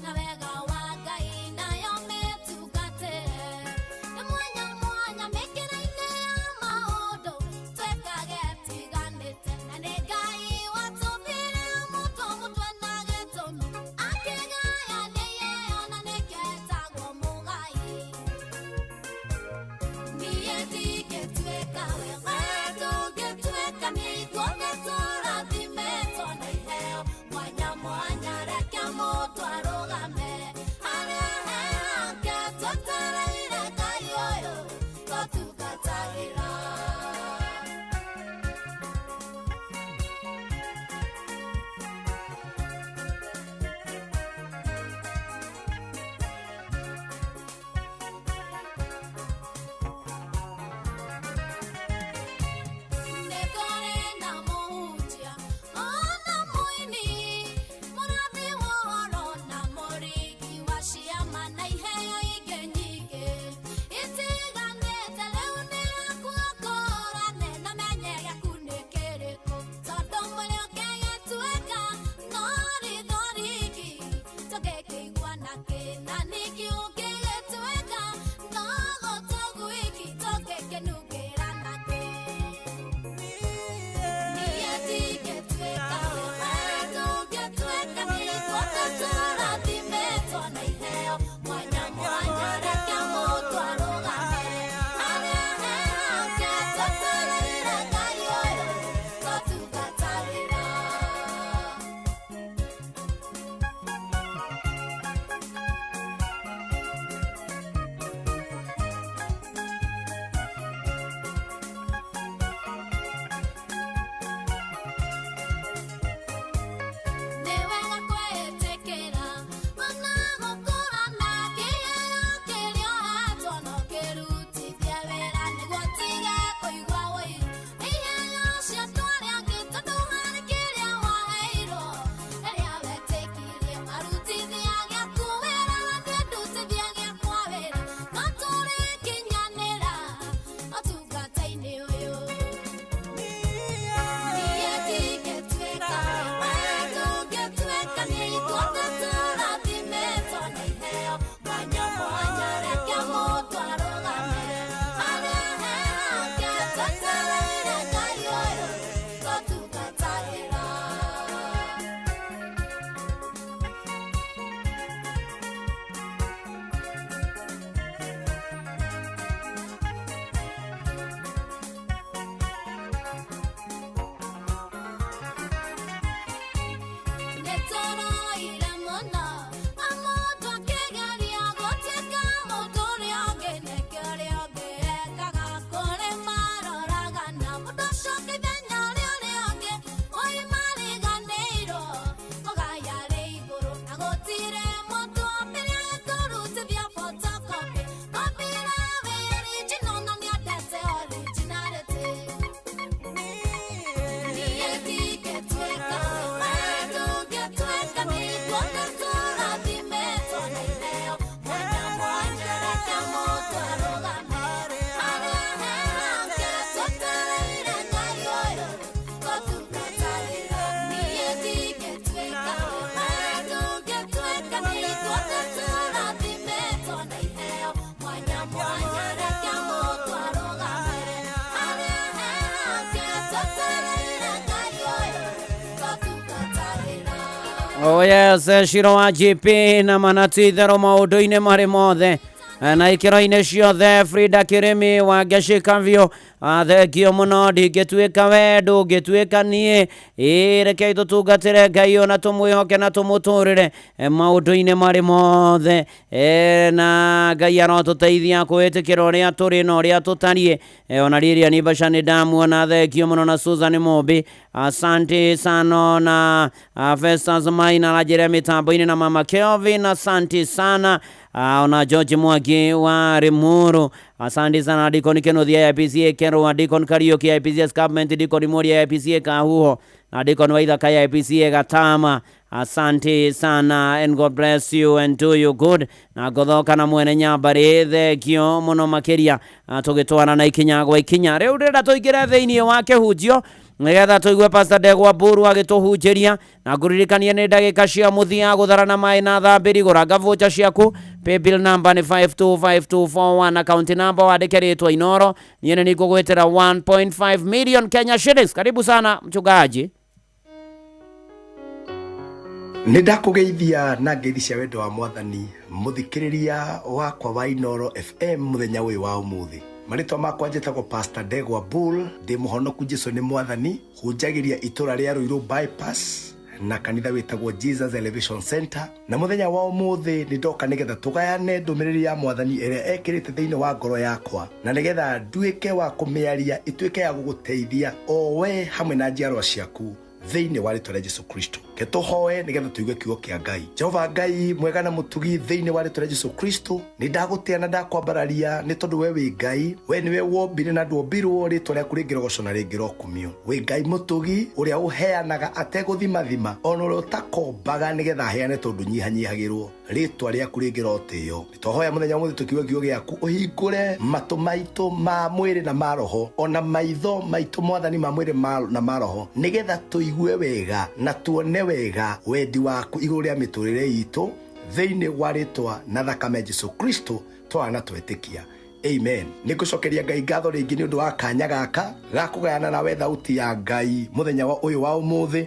na wega wa Ngai, nayo mĩtungatĩre nĩ mwanya mwanya mĩkĩra-inĩ ya maũndũ twĩkage tiganĩte, na nĩ Ngai watũmbire mũtwe mũtwe na gĩtũmi akĩgayania iheo, na nĩkĩo etagwo mũgai. Niĩ ndingĩtuĩka we, we ndũngĩtuĩka niĩ, ithuothe tũrathimĩtwo na iheo mwanya mwanya. Reke mũndũ arũgame harĩa he hake, twetereire Ngai ũyũ tũtungatagĩra. Nĩkũrĩ na mũhunjia ona mũini, mũrathi wa ũhoro na mũringi wa ciama, na iheo ingĩ nyingĩ itiganĩte. Rĩu nĩ aku ũkũrane na menye gĩaku nĩ kĩrĩkũ, tondũ mwĩrĩ ũngĩgĩtuĩka no ritho riki, tũngĩkĩigua na kĩna, ningĩ ũngĩgĩtuĩka no gũtũ gwiki, tũngĩkĩnungĩra na kĩ. Niĩ ndingĩtuĩka we, we ndũngĩtuĩka niĩ, ithuothe tũrathimĩtwo na iheo mwanya mwanya. Reke mũndũ arũgame harĩa he hake, twetereire Ngai ũyũ tũtungatagĩra. Nĩ wega kwĩĩtĩkĩra ona gũkũrana, kĩheo kĩrĩa ũhetwo no kĩrutithie wĩra nĩguo ũtige kũigua ũiru. Iheo cia andũ arĩa angĩ, tondũ harĩ kĩrĩa waheirwo rĩrĩa wetĩkirie. Warutithia gĩaku wĩra na niĩ ndutithia gĩakwa wĩra, no tũrĩkinyanĩra ũtungata-inĩ ũyũ. Niĩ ndingĩtuĩka we, we ndũngĩtuĩka niĩ, ithuothe tũrathimĩtwo na iheo mwanya mwanya. Reke mũndũ arũgame harĩa he hake, twetereire Ngai ũyũ tũtungatagĩra. Nĩtũroire mũno na mũndũ akĩgeria gũtuĩka mũndũ ũrĩa ũngĩ, nĩkĩo ũrĩa ũngĩ ekaga kũrĩ maroraga, na mũndũ ũcio ũngĩ ithenya rĩa ũrĩa ũngĩ oimariganĩirwo mũgai arĩ igũrũ, na gũtirĩ mũndũ ombire agĩkũrutithia photocopy. Ombire wĩ original na nĩendete originality. Niĩ ndingĩtuĩka we, ndũngĩtuĩka niĩ, ithuothe tũrathimĩtwo na iheo mwanya mwanya. Reke mũndũ arũgame harĩa he hake, twetereire Ngai ũyũ tũtungatagĩra. Niĩ ndingĩtuĩka we, ndũngĩtuĩka niĩ, ithuothe tũrathimĩtwo na iheo mwanya mwanya. Reke mũndũ arũgame harĩa he hake, twetereire Ngai ũyũ tũtungatagĩra. Oh yes, Shiro wa GP na manatitherũ maũndũ-inĩ marĩ mothe. Na ikĩro-inĩ ciothe. Frida Kĩrĩmi wa Ngeci Kavio, thengio mũno. Ndingĩtuĩka we ndũngĩtuĩka niĩ. Ĩ rekei tũtungatĩre Ngai ona tũmwĩhoke na tũmũtũrĩre maũndũ-inĩ marĩ mothe, na Ngai arotũteithia kwĩtĩkĩra ũrĩa tũrĩ na ũrĩa tũtariĩ. Ona Lilian Basha nĩ ndamuona, thengio mũno, na Susan Mombi, asante sana, na Festus Maina aranjĩra mĩtambo-inĩ, na Mama Kelvin, asante sana, ona George Mwangi wa Limuru, asante sana, Deacon Kenothia ya IPCA Kerwa, Deacon Kariuki ya IPCA Escarpment, Deacon Mori ya IPCA Kahuho na Deacon Waithaka ya IPCA Gatama, asante sana and God bless you and do you good. Na ngothoka na mwene nyambarĩ, thengio mũno makĩria. Tũgĩtwarana na ikinya gwa ikinya, rĩu ndĩrenda tũingĩre thĩinĩ wa kĩhunjio nĩgetha tũigue Pastor Ndegwa Mburu agĩtũhunjĩria, na ngũririkanie nĩ ndagĩka cia mũthia gũtharana maĩ na thambĩri. Gũranga voucher ciaku, paybill number nĩ 525241, account number wandĩke rĩtwa Inoro. Niĩ nĩ nĩngũgwĩtĩra 1.5 million Kenya shillings. Karibu sana, mchungaji. Nĩ ndakũgeithia na ngeithi cia wendo wa Mwathani, mũthikĩrĩria wakwa wa Inoro FM, mũthenya ũyũ wa ũmũthĩ. Marĩtwa makwa njĩtagwo Pastor Ndegwa Bull, ndĩ mũhonoku, Jesu nĩ Mwathani. Hunjagĩria itũra rĩa Ruiru Bypass na kanitha wĩtagwo Jesus Elevation Center. Na mũthenya wa ũmũthĩ nĩ ndoka nĩgetha tũgayane ndũmĩrĩri ya Mwathani ĩrĩa ekĩrĩte thĩinĩ wa ngoro yakwa, na nĩgetha nduĩke wa kũmĩaria ituĩke ya gũgũteithia o we hamwe na njiarwa ciaku thĩinĩ wa rĩtwa rĩa Jesu Kristo. Ke tũhoe nĩgetha tũigue kiugo kĩa Ngai. Jehova Ngai mwega na mũtugi, thĩinĩ wa rĩtwa rĩa Jesu Kristo nĩ ndagũtĩa na ndakwambararia, nĩ tondũ we wĩ Ngai, we nĩwe wombire na ndwombirwo. Rĩtwa rĩaku rĩngĩrogocwo na rĩngĩrokumio. Wĩ Ngai mũtugi ũrĩa ũheanaga ategũthimathima, ona ũrĩa ũtakombaga nĩgetha aheane tondũ nyihanyihagĩrwo. Rĩtwa rĩaku rĩngĩrotĩo. Twahoya mũthenya wa ũmũthĩ tũkiuga kiugo gĩaku, ũhingũre matũ maitũ ma mwĩrĩ na ma roho, ona maitho maitũ, Mwathani, ma mwĩrĩ na ma roho, nĩgetha tũigue wega na tuone wega wendi waku igũrũ rĩa mĩtũrĩre itũ. Thĩinĩ wa rĩtwa na thakame ya Jesu Kristo twana twetĩkia, amen. Nĩ ngũcokeria Ngai ngatho rĩngĩ nĩ ũndũ wa kanya gaka ga kũgayana nawe thauti ya Ngai mũthenya wa ũyũ wa ũmũthĩ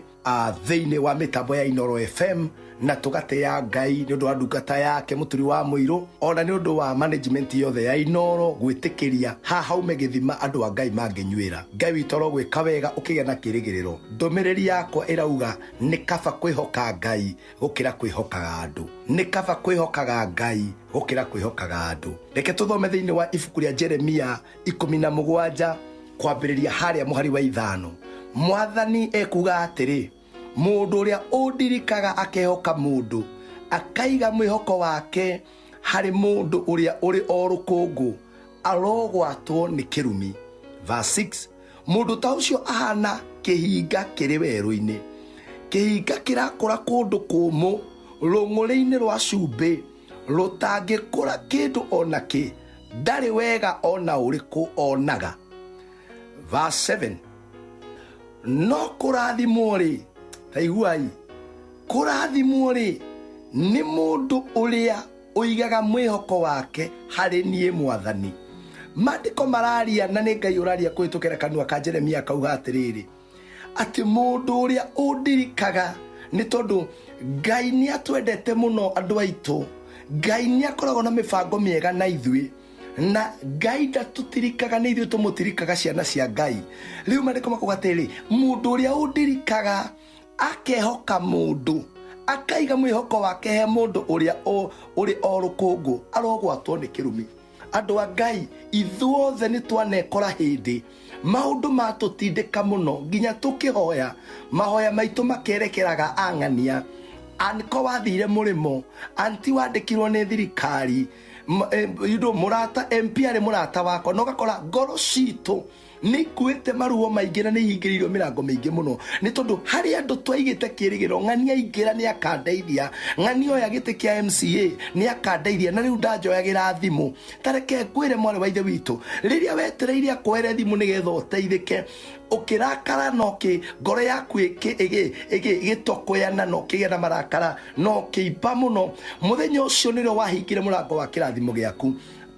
thĩinĩ wa mĩtambo ya Inoro FM, na tũgatĩa Ngai nĩ ũndũ wa ndungata yake mũturi wa mũirũ, ona nĩ ũndũ wa management yothe ya Inoro gwĩtĩkĩria haha haume gĩthima andũ a Ngai mangĩnyuĩra. Ngai witũ arogwĩka wega ũkĩgĩa na kĩrĩgĩrĩro. Ndũmĩrĩri yakwa ĩrauga nĩ kaba kwĩhoka Ngai gũkĩra kwĩhokaga andũ, nĩ kaba kwĩhokaga Ngai gũkĩra kwĩhokaga andũ. Reke tũthome thĩinĩ wa ibuku rĩa Jeremia 17 kwambĩrĩria harĩa mũhari wa 5. Mwathani ekuga atĩrĩ, mũndũ ũrĩa ũndirikaga akehoka mũndũ, akaiga mwĩhoko wake harĩ mũndũ ũrĩa ũrĩ o rũkũngũ, arogwatwo nĩ kĩrumi. Verse 6, mũndũ ta ũcio ahana kĩhinga kĩrĩ werũ-inĩ, kĩhinga kĩrakũra kũndũ kũmũ rũng'ũrĩ-inĩ rwa cumbĩ, rũtangĩkũra kĩndũ ona kĩ, ndarĩ wega ona ũrĩkũ onaga. Verse 7, no kũrathimwo rĩ, taiguai, kũrathimwo rĩ nĩ mũndũ ũrĩa ũigaga mwĩhoko wake harĩ niĩ Mwathani. Maandĩko mararia, na nĩ Ngai ũraria kũhĩtũkĩra kanua ka Jeremia, akauga atĩrĩrĩ, atĩ mũndũ ũrĩa ũndirikaga, nĩ tondũ Ngai nĩ atwendete mũno andũ aitũ. Ngai nĩ akoragwo na mĩbango mĩega na ithuĩ, na Ngai ndatũtirikaga, nĩ ithuĩ tũmũtirikaga, ciana cia Ngai. Rĩu maandĩko makauga atĩrĩrĩ, mũndũ ũrĩa ũndirikaga akehoka mũndũ, akaiga mwĩhoko wake he mũndũ ũrĩa ũrĩ o rũkũngũ, arogwatwo nĩ kĩrumi. Andũ a Ngai, ithuothe nĩ twanekora hĩndĩ maũndũ matũtindĩka mũno nginya tũkĩhoya mahoya maitũ makerekeraga ang'ania, anko wathire mũrĩmo, anti wandĩkirwo nĩ thirikari, mũrata MP arĩ mũrata wakwa, na ũgakora ngoro citũ nĩ ikuĩte maruo maingĩ na nĩ ihingĩrĩirio mĩrango mĩingĩ mũno, nĩ tondũ harĩ andũ twaigĩte kĩrĩgĩrĩro, ng'ania aingĩra nĩ akandeithia, ng'ania oya gĩtĩ kĩa MCA nĩ akandeithia, na rĩu ndanjoyagĩra thimũ. Tareke ngwĩre, mwarĩ wa ithe witũ, rĩrĩa wetereire akwoere thimũ nĩgetha ũteithĩke, ũkĩrakara na ũkĩ ngoro yaku ĩgĩtokoyana na ũkĩgĩa na marakara na ũkĩimba mũno, mũthenya ũcio nĩrĩo wahingire mũrango wa kĩrathimo gĩaku.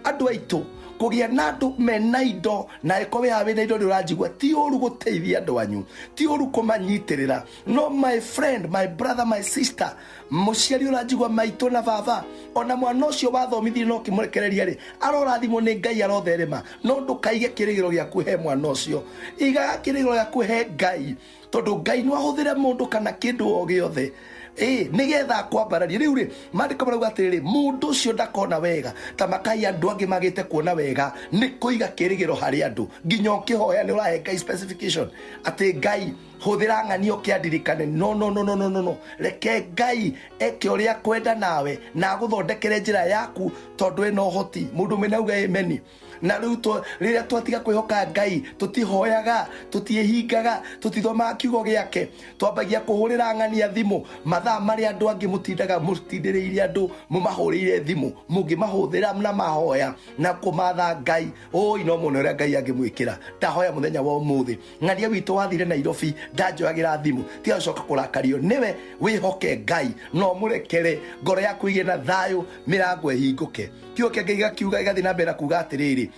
Andũ aitũ, Kũgĩa na andũ mena indo, na angĩkorwo wĩ haha wĩna indo nĩ ũranjigua, ti ũru gũteithia andũ anyu, ti ũru kũmanyitĩrĩra. No my friend, my brother, my sister, mũciari ũranjigua, maitũ na baba, ona mwana ũcio wathomithirie no ũkĩmũrekereria rĩ, arorathimwo nĩ Ngai, arotherema, no ndũkaige kĩrĩgĩro gĩaku he mwana ũcio. Igaga kĩrĩgĩro gĩaku he Ngai, tondũ Ngai no ahũthĩre mũndũ kana kĩndũ o gĩothe ĩ nĩgetha akwambararie. Rĩu rĩ, maandĩko marauga atĩrĩrĩ, mũndũ ũcio ndakona wega ta makai andũ angĩ magĩte kuona wega nĩ kũiga kĩrĩgĩro harĩ andũ. Nginya ũkĩhoya nĩ ũrahe Ngai specification atĩ, Ngai, hũthĩra ng'ani ũkĩandirikane. No, no, no, no, no, no, no. Reke Ngai eke ũrĩa kwenda nawe na agũthondekere njĩra yaku, tondũ ĩna ũhoti. Mũndũ mwene auga ameni. Na rĩu rĩrĩa twatiga kwĩhoka Ngai, tũtihoyaga, tũtiĩhingaga, tũtithomaga kiugo gĩake, twambagia kũhũrĩra ng'ania thimũ mathaa marĩa andũ angĩ mũtindaga mũtindĩrĩire andũ mũmahũrĩire thimũ. Mũngĩmahũthĩra na mahoya na kũmatha Ngai, ũi no mũno ũrĩa Ngai angĩmwĩkĩra. Ndahoya mũthenya wa ũmũthĩ, ng'ania witũ wathire Nairobi ndanjoyagĩra thimũ, tiga gũcoka kũrakario nĩwe. Wĩhoke Ngai no mũrekere, ngoro yaku ĩgĩe na thayũ, mĩrango ĩhingũke. Kiugo kĩa Ngai gĩgakiuga, gĩgathiĩ na mbere na kuga atĩrĩrĩ,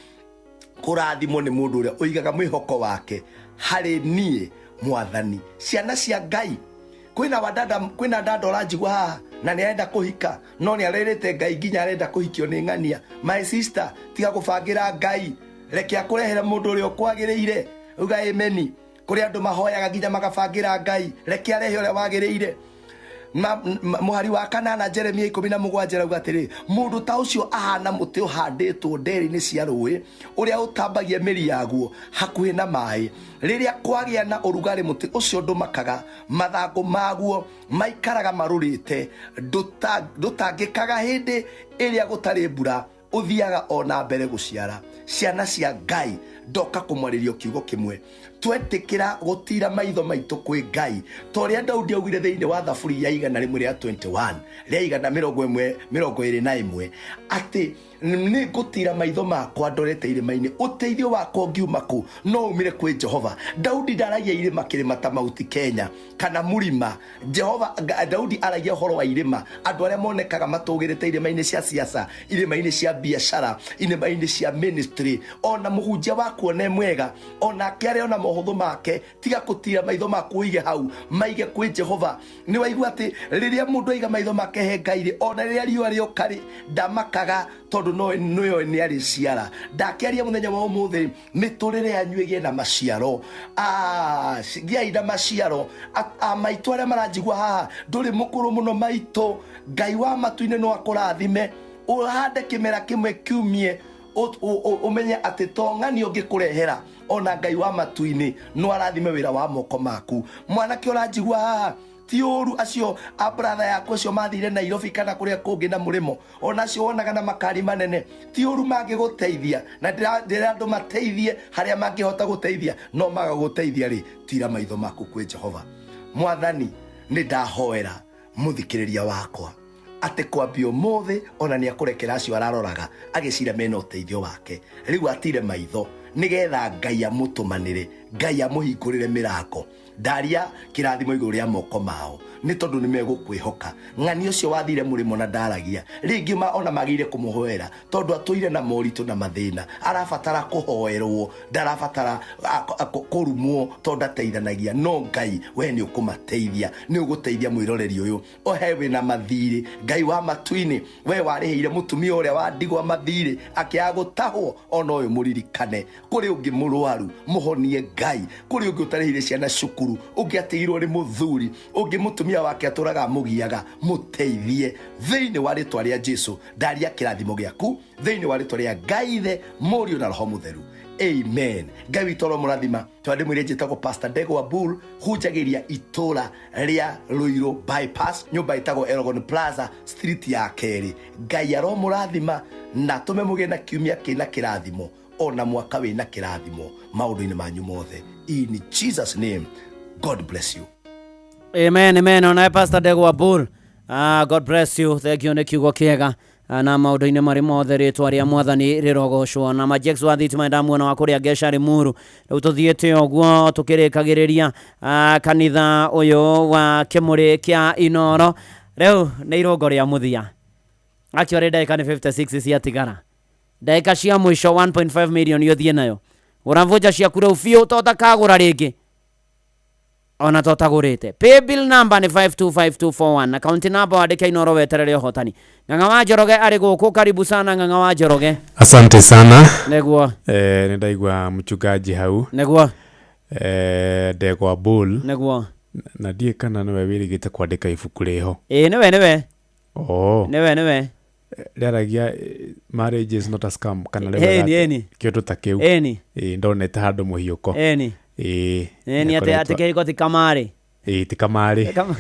kũrathimwo nĩ mũndũ ũrĩa ũigaga mwĩhoko wake harĩ niĩ Mwathani. Ciana cia Ngai, kwĩna wadada, kwĩna dada ũranjigua haha na nĩ arenda kũhika, no nĩ arerĩte Ngai nginya arenda kũhikio nĩ ng'ania. My sister, tiga gũbangĩra Ngai, reke akũrehere mũndũ ũrĩa ũkwagĩrĩire. Uga ameni. Kũrĩ andũ mahoyaga nginya magabangĩra Ngai, reke arehe ũrĩa wagĩrĩire. Mũhari wa kanana, Jeremia 17, rauga atĩrĩ, mũndũ ta ũcio ahana mũtĩ ũhandĩtwo nderi-inĩ cia rũĩ, ũrĩa ũtambagia mĩri yaguo hakuhĩ na maĩ. Rĩrĩa kwagĩa na ũrugarĩ, mũtĩ ũcio ndũmakaga, mathangũ maguo maikaraga marũrĩte. Ndũtangĩkaga hĩndĩ ĩrĩa gũtarĩ mbura, ũthiaga o na mbere gũciara. Ciana cia Ngai, ndoka kũmwarĩria kiugo kĩmwe. Twetĩkĩra gũtira maitho maitũ kwĩ Ngai, ta ũrĩa Daudi augire thĩinĩ wa Thaburi ya 121, rĩa 121, atĩ nĩ ngũtira maitho makwa ndorete irĩma-inĩ, ũteithio wakwa ũngiuma kũ? No umire kwĩ Jehova. Daudi ndaragia irĩma, kĩrĩma ta Mauti Kenya kana mũrima Jehova. Daudi aragia ũhoro wa irĩma, andũ arĩa monekaga matũgĩrĩte irĩma-inĩ cia siasa, irĩma-inĩ cia biacara, irĩma-inĩ cia ministry. Ona mũhunjia waku one mwega, onake arĩa ona mohũthũ make, tiga kũtira maitho maku, ũige hau, maige kwĩ Jehova. Nĩ waigua atĩ rĩrĩa mũndũ aiga maitho make he Ngai rĩ, ona rĩrĩa riũa rĩoka rĩ, ndamakaga, tondũ no nĩoĩ nĩ arĩciara. Ndakĩaria mũthenya wa ũmũthĩ, mĩtũrĩre yanyu ĩgĩe na maciaro. Ah, gĩai na maciaro. Maitũ arĩa maranjigua haha, ndũrĩ mũkũrũ mũno maitũ, Ngai wa matu-inĩ no akũrathime, ũhande kĩmera kĩmwe kiumie, ũmenye atĩ to ng'ani ũngĩkũrehera, ona Ngai wa matu-inĩ no arathime wĩra wa moko maku. Mwanake ũranjigua haha, ti ũru acio a brother yaku acio mathire Nairobi kana kũrĩa kũngĩ na mũrĩmo, ona acio wonaga na makari manene, ti ũru mangĩgũteithia, na ndĩra andũ mateithie harĩa mangĩhota gũteithia, no maga gũteithia rĩ, tira maitho maku kwĩ Jehova. Mwathani, nĩ ndahoera mũthikĩrĩria wakwa atĩ kwambia ũmũthĩ, ona nĩ akũrekera acio araroraga agĩcira mena ũteithio wake, rĩu atire maitho nĩgetha Ngai amũtũmanĩre, Ngai amũhingũrĩre mĩrango. Ndaria kĩrathimo igũrũ rĩa moko mao, nĩ tondũ nĩ megũkwĩhoka. Ng'ani ũcio wathire mũrĩmo na ndaragia rĩngĩ, ma ona magĩrĩire kũmũhoera, tondũ atũire na moritũ na mathĩna, arabatara kũhoerwo, ndarabatara kũrumwo tondũ ndateithanagia. No Ngai, we nĩ ũkũmateithia, nĩ ũgũteithia mwĩroreri ũyũ ohe wĩna mathirĩ. Ngai wa matu-inĩ, we warĩhĩire mũtumia ũrĩa wa ndigwa mathirĩ akĩaga gũtahwo, ona ũyũ mũririkane. Kũrĩ ũngĩ mũrwaru, mũhonie Ngai. Kũrĩ ũngĩ ũtarĩhĩire ciana cukuru, ũngĩ atigirwo nĩ mũthuri, ũngĩ mũtumia wake atũraga amũgiaga, mũteithie thĩinĩ wa rĩtwa rĩa Jesu. Ndaria kĩrathimo gĩaku thĩinĩ wa rĩtwa rĩa Ngai Ithe, Mũriũ na Roho Mũtheru, amen. Ngai witũ aromũrathima. Twandĩmwĩre, njĩtagwo Pastor Ndegwa Bull, hunjagĩria itũra rĩa Ruiru Bypass, nyũmba ĩtagwo Elgon Plaza, street ya kerĩ. Ngai aromũrathima na tũme mũgĩe na kiumia kĩna kĩrathimo, ona mwaka wĩna kĩrathimo maũndũ-inĩ manyu mothe, in Jesus name. God bless you. Amen, amen. Onawe Pastor Ndegwa Bull. Ah, God bless you. Thank you nĩ kiugo kĩega. Ah, na maũndũ-inĩ marĩ mothe rĩtwa rĩa Mwathani rĩrogocwo. Na Majex wa thitima, ndamuona wa kũrĩa Ngeca Limuru. Rĩu tũthiĩte ũguo tũkĩrĩkagĩrĩria, ah, kanitha ũyũ wa kĩmũrĩ kĩa Inoro. Rĩu nĩ irũngo rĩa mũthia. Actually ndagĩka nĩ 56 ciatigara. Ndagĩka cia mũico 1.5 million ũthiĩ nayo. Gũra voucher ciaku rĩu biũ to ũtakagũra rĩngĩ. Ona to ũtagũrĩte. Paybill number nĩ 525241. Account number wandĩke Inooro weterere ũhotani. Ng'ang'a wa Njoroge arĩ gũkũ, karibu sana Ng'ang'a wa Njoroge. Asante sana. Nĩguo. Nĩ ndaigua mchungaji hau. Nĩguo. Ndegwa Bull. Nĩguo. Na ndiĩ kana nĩwe wĩrĩgĩte kwandĩka ibuku rĩho. Ĩĩ nĩwe nĩwe. Oh. Nĩwe nĩwe. Rĩaragia marriage is not a scam kana Ĩni, rĩugaga ĩni. kĩndũ ta kĩu. Ĩni. Ĩĩ ndonete handũ mũhiũko. Ĩni. Ĩĩ. Ĩni atĩ atĩ kĩhiko ti kamarĩ. Ĩĩ ti kamarĩ. Ĩni.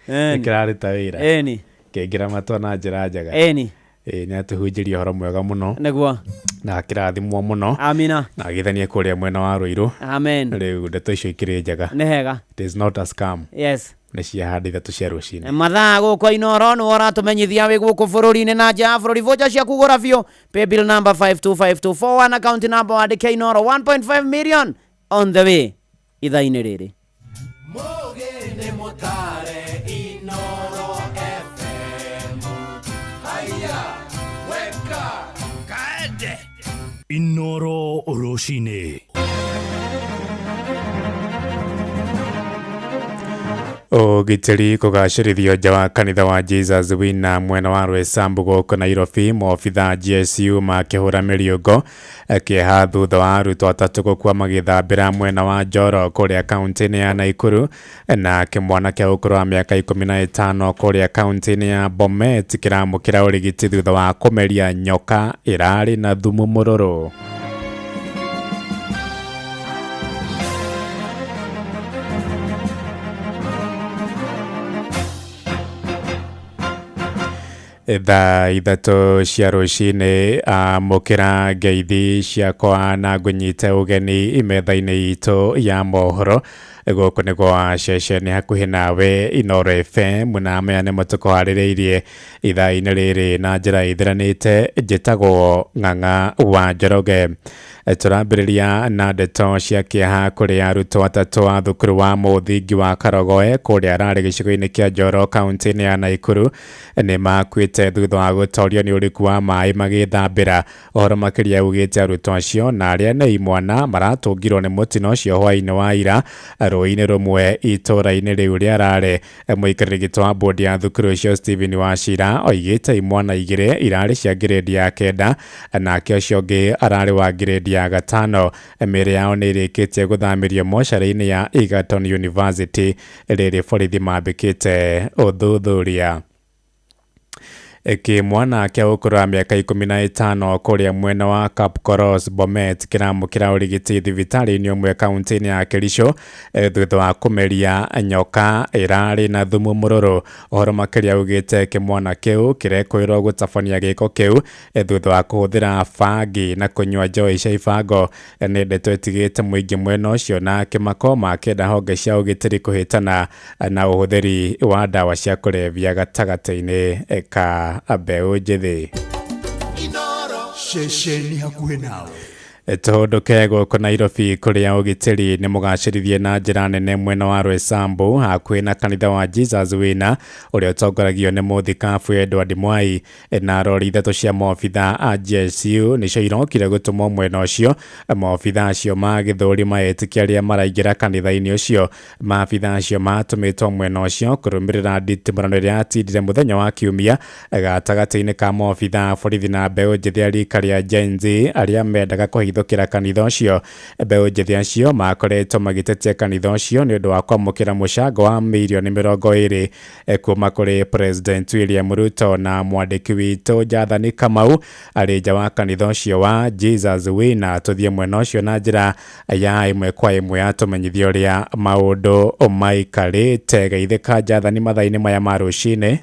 Nĩkĩraruta wĩra. Ĩni. Kĩngĩra matua na njĩra njega. Ĩni. Ĩĩ nĩ atũhunjĩria ũhoro mwega mũno. Nĩguo. Na akĩrathimwo mũno. Amina. Na agĩthanie kũrĩa mwena wa Ruiru. Amen. Rĩu ndeto icio ikĩrĩ njega. Nĩ hega. It is not a scam. Yes. Nĩ cia handi ithatũ cia rũcinĩ. Mathaa gũkũ Inooro nĩwe ũratũmenyithia wĩ gũkũ bũrũri-inĩ na nja ya bũrũri. Voucher ciaku gũra biũ. Paybill number 525241, account number wandĩke Inooro 1.5 million on the way ithaa-inĩ rĩrĩ. Nĩ mũtare Inooro FM. Haiya, weka, kaende. Inooro rũcinĩ. Ũgitĩri kũgacĩrithio nja wa kanitha wa Jesus Winner mwena wa Roysambu gũkũ Nairobi. Maobitha GSU makĩhũra mĩriũngo kĩeha thutha wa arutwo atatũ gũkua magĩthambĩra mwena wa Njoro kũrĩa kaunti-inĩ ya Nakuru, na kĩmwana kĩa ũkũrũ wa mĩaka 15 kũrĩa kaunti-inĩ ya Bomet kĩramũkĩra ũrigiti thutha wa kũmeria nyoka ĩrarĩ na thumu mũrũrũ. Thaa ithatũ cia rũcinĩ, amũkĩra ngeithi ciakwa na ngũnyite ũgeni metha-inĩ itũ ya mohoro. Gũkũ nĩ gwa ceceni hakuhĩ nawe Inooro FM, na maya nĩmo tũkũharĩrĩirie ithaa-inĩ rĩrĩ na njĩra ĩthiranĩte. Njĩtagwo Ng'ang'a wa Njoroge. Tũrambĩrĩria na ndeto cia kĩeha kũrĩ arutwo atatũ a thukuru wa mũthingi wa Karogoe kũrĩa Rarĩ gĩcigo-inĩ kĩa Njoro kaunti-inĩ ya Nakuru nĩ makuĩte thutha wa gũtorio nĩ ũriku wa maĩ magĩthambĩra. Ũhoro makĩria ugĩte arutwo acio na arĩa nĩ imwana maratũngirwo nĩ mũtino ũcio hwaĩ-inĩ wa ira rũĩ-inĩ rũmwe itũũra-inĩ rĩu rĩa Rarĩ. Mũikarĩri gĩtĩ wa bodi ya thukuru ũcio Stephen Wachira oigĩte imwana igĩrĩ irarĩ cia ngirĩndi ya kenda nake ũcio ũngĩ ararĩ wa ngirĩndi ya gatano. Mĩĩrĩ yao nĩ ĩrĩkĩtie gũthamĩrio mocarĩ-inĩ ya Egerton University rĩrĩ borithi mambĩkĩte ũthuthuria. Kĩmwana kĩa ũkũrũ wa mĩaka 15 kũrĩa mwena wa Kapkoros Bomet kĩramũkĩra ũrigiti thibitarĩ-inĩ ũmwe kaunti-inĩ ya Kericho thutha wa kũmeria nyoka ĩrarĩ na thumu mũrũrũ. Ũhoro makĩria ugĩte kĩmwana kĩu kĩrekũĩrwo gũtabania gĩko kĩu thutha wa kũhũthĩra bangi na kũnyua njohi cia ibango. Nĩ ndeto ĩtigĩte mũingĩ mwena ũcio na kĩmako makĩenda honge cia ũgitĩri kũhĩtana na ũhũthĩri wa ndawa cia kũrebia gatagatĩ-inĩ ka mbeũ njĩthĩ. Ceceni hakuhĩ nawe. Tũhũndũke gũkũ Nairobi kũrĩa ũgitĩri nĩ mũgacĩrithie na njĩra nene mwena wa Roysambu hakuhĩ na kanitha wa Jesus Winner ũrĩa ũtongoragio nĩ mũthikabu Edward Mwai, na rori ithatũ cia maobitha a GSU nĩcio irokire gũtũmwo mwena ũcio. Maobitha acio ma gĩthũri maetĩkia arĩa maraingĩra kanitha-inĩ ũcio. Maabitha acio matũmĩtwo mwena ũcio kũrũmĩrĩra nditimũrano ĩrĩa yatindire mũthenya wa kiumia gatagatĩ-inĩ ka maobitha a borithi na mbeũ njĩthĩ a rika rĩa Gen Z arĩa mendaga kũhithũkĩra kanitha ũcio. Mbeũ njĩthĩ acio makoretwo magĩtetia kanitha ũcio nĩ ũndũ wa kwamũkĩra mũcango wa mirioni 20 kuma kũrĩ President William Ruto. Na mwandĩki witũ Jathani Kamau arĩ nja wa kanitha ũcio wa Jesus Winner. Tũthiĩ mwena ũcio na njĩra ya ĩmwe kwa ĩmwe atũmenyithie ũrĩa maũndũ maikarĩte. Geithĩka Jathani mathaa-inĩ maya ma rũcinĩ.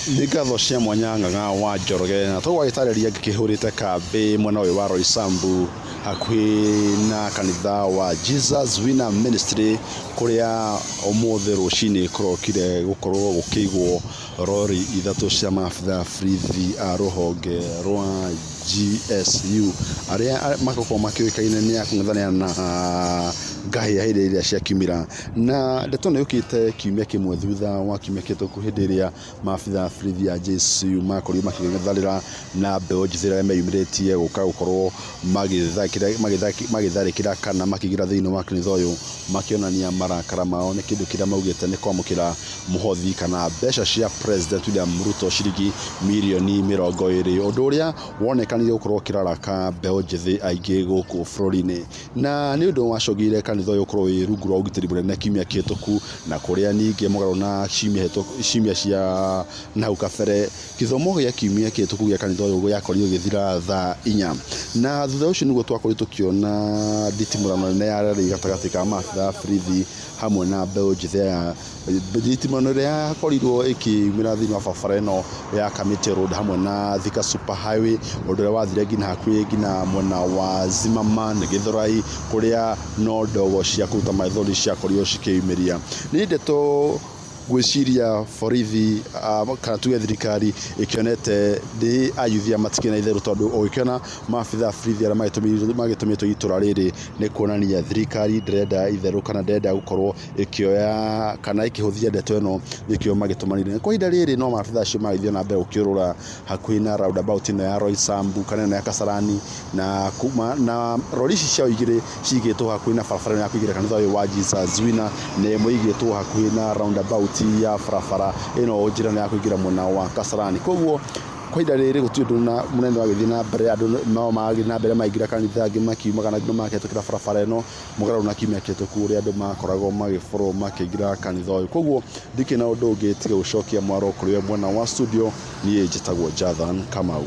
Nĩ ngatho cia mwanya Ng'ang'a wa Njoroge, na tũgwagĩtarĩria ngĩkĩhũrĩte kambĩ mwena ũyũ wa Roysambu hakuhĩ na kanitha wa Jesus Winner Ministry kũrĩa ũmũthĩ rũcinĩ kũrokire gũkorwo gũkĩigwo rori ithatũ cia maabitha borithi a rũhonge rwa GSU arĩa makoragwo makĩũĩkaine nĩ a kũng'ethanĩra na ngahĩha hĩndĩ ĩrĩa ciakiumĩra. Na ndeto ĩno yũkĩte kiumia kĩmwe thutha wa kiumia kĩhĩtũku hĩndĩ ĩrĩa maabitha a borithi a JSU makorirwo makĩng'ethanĩra na mbeũ njĩthĩ arĩa meyumĩrĩtie gũka gũkorwo magĩtharĩkĩra kana makĩingĩra thĩinĩ wa kanitha ũyũ makĩonania marakara mao nĩ kĩndũ kĩrĩa maugĩte nĩ kwamũkĩra mũhothi kana mbeca cia President William Ruto ciringi mirioni 20, ũndũ ũrĩa wonekanire gũkorwo ũkĩraraka mbeũ njĩthĩ aingĩ gũkũ bũrũri-inĩ. Na nĩ ũndũ wacũngĩrĩire kanitha ũyũ ũkorwo wĩ rungu rwa ũgitĩri mũnene kiumia kĩhĩtũku, na kũrĩa ningĩ mũgarũ na ciumia cia nahau kabere gĩthomo gĩa kiumia kĩhĩtũku gĩa kanitha ũyũ gĩakorirwo gĩgĩthira thaa 4. Na thutha ũcio nĩguo twakorirwo tũkĩona nditimũrano nene yarĩ gatagatĩ ka maabitha a borithi hamwe na mbeũ njĩthĩ aya. Nditimũrano ĩrĩa yakorirwo ĩkiumĩra thĩinĩ wa barabara ĩno ya Kamiti Road hamwe na Thika Super Highway, ũndũ ũrĩa wathire nginya hakuhĩ nginya mwena wa Zimmerman Githurai, kũrĩa no ndogo cia kũruta maithori ciakorirwo cikĩyumĩria. Nĩ ndeto gwĩciria borithi kana tuge thirikari ĩkĩonete ndĩ ayuthi matikĩrĩ na itherũ, tondũ ũgĩkĩona maabitha a borithi arĩa magĩtũmĩtwo itũra rĩrĩ nĩ kuonania thirikari ndĩrenda itherũ kana ndĩrenda gũkorwo ĩkĩoya kana ĩkĩhũthia ndeto ĩno, nĩkĩo magĩtũmanire. Kwa ihinda rĩrĩ no maabitha acio magĩthiĩ na mbere gũkĩũrũra hakuhĩ na roundabout ĩno ya Roysambu kana ĩno ya Kasarani, na kuma na rori ici ciao igĩrĩ cigĩtwo hakuhĩ na barabara ĩno ya kũingĩra kanitha ũyũ wa Jesus Winner, na ĩmwe igĩtwo hakuhĩ na roundabout ya barabara ĩno njĩra ĩno ya kũingĩra mwena wa Kasarani. Koguo kwa ihinda rĩrĩ gũtirĩ ũndũ na mũnene wagĩthiĩ na mbere, andũ no marathiĩ na mbere maingĩra kanitha, angĩ makiumaga na angĩ makĩhĩtũkĩra barabara ĩno mũgarũ na kiumia kĩhĩtũku ũrĩa andũ makoragwo magĩborwo makĩingĩra kanitha ũyũ. Koguo ndikĩrĩ na ũndũ ũngĩ tiga gũcokia mwaro kũrĩ we mwena wa studio. Niĩ njĩtagwo Jathan Kamau.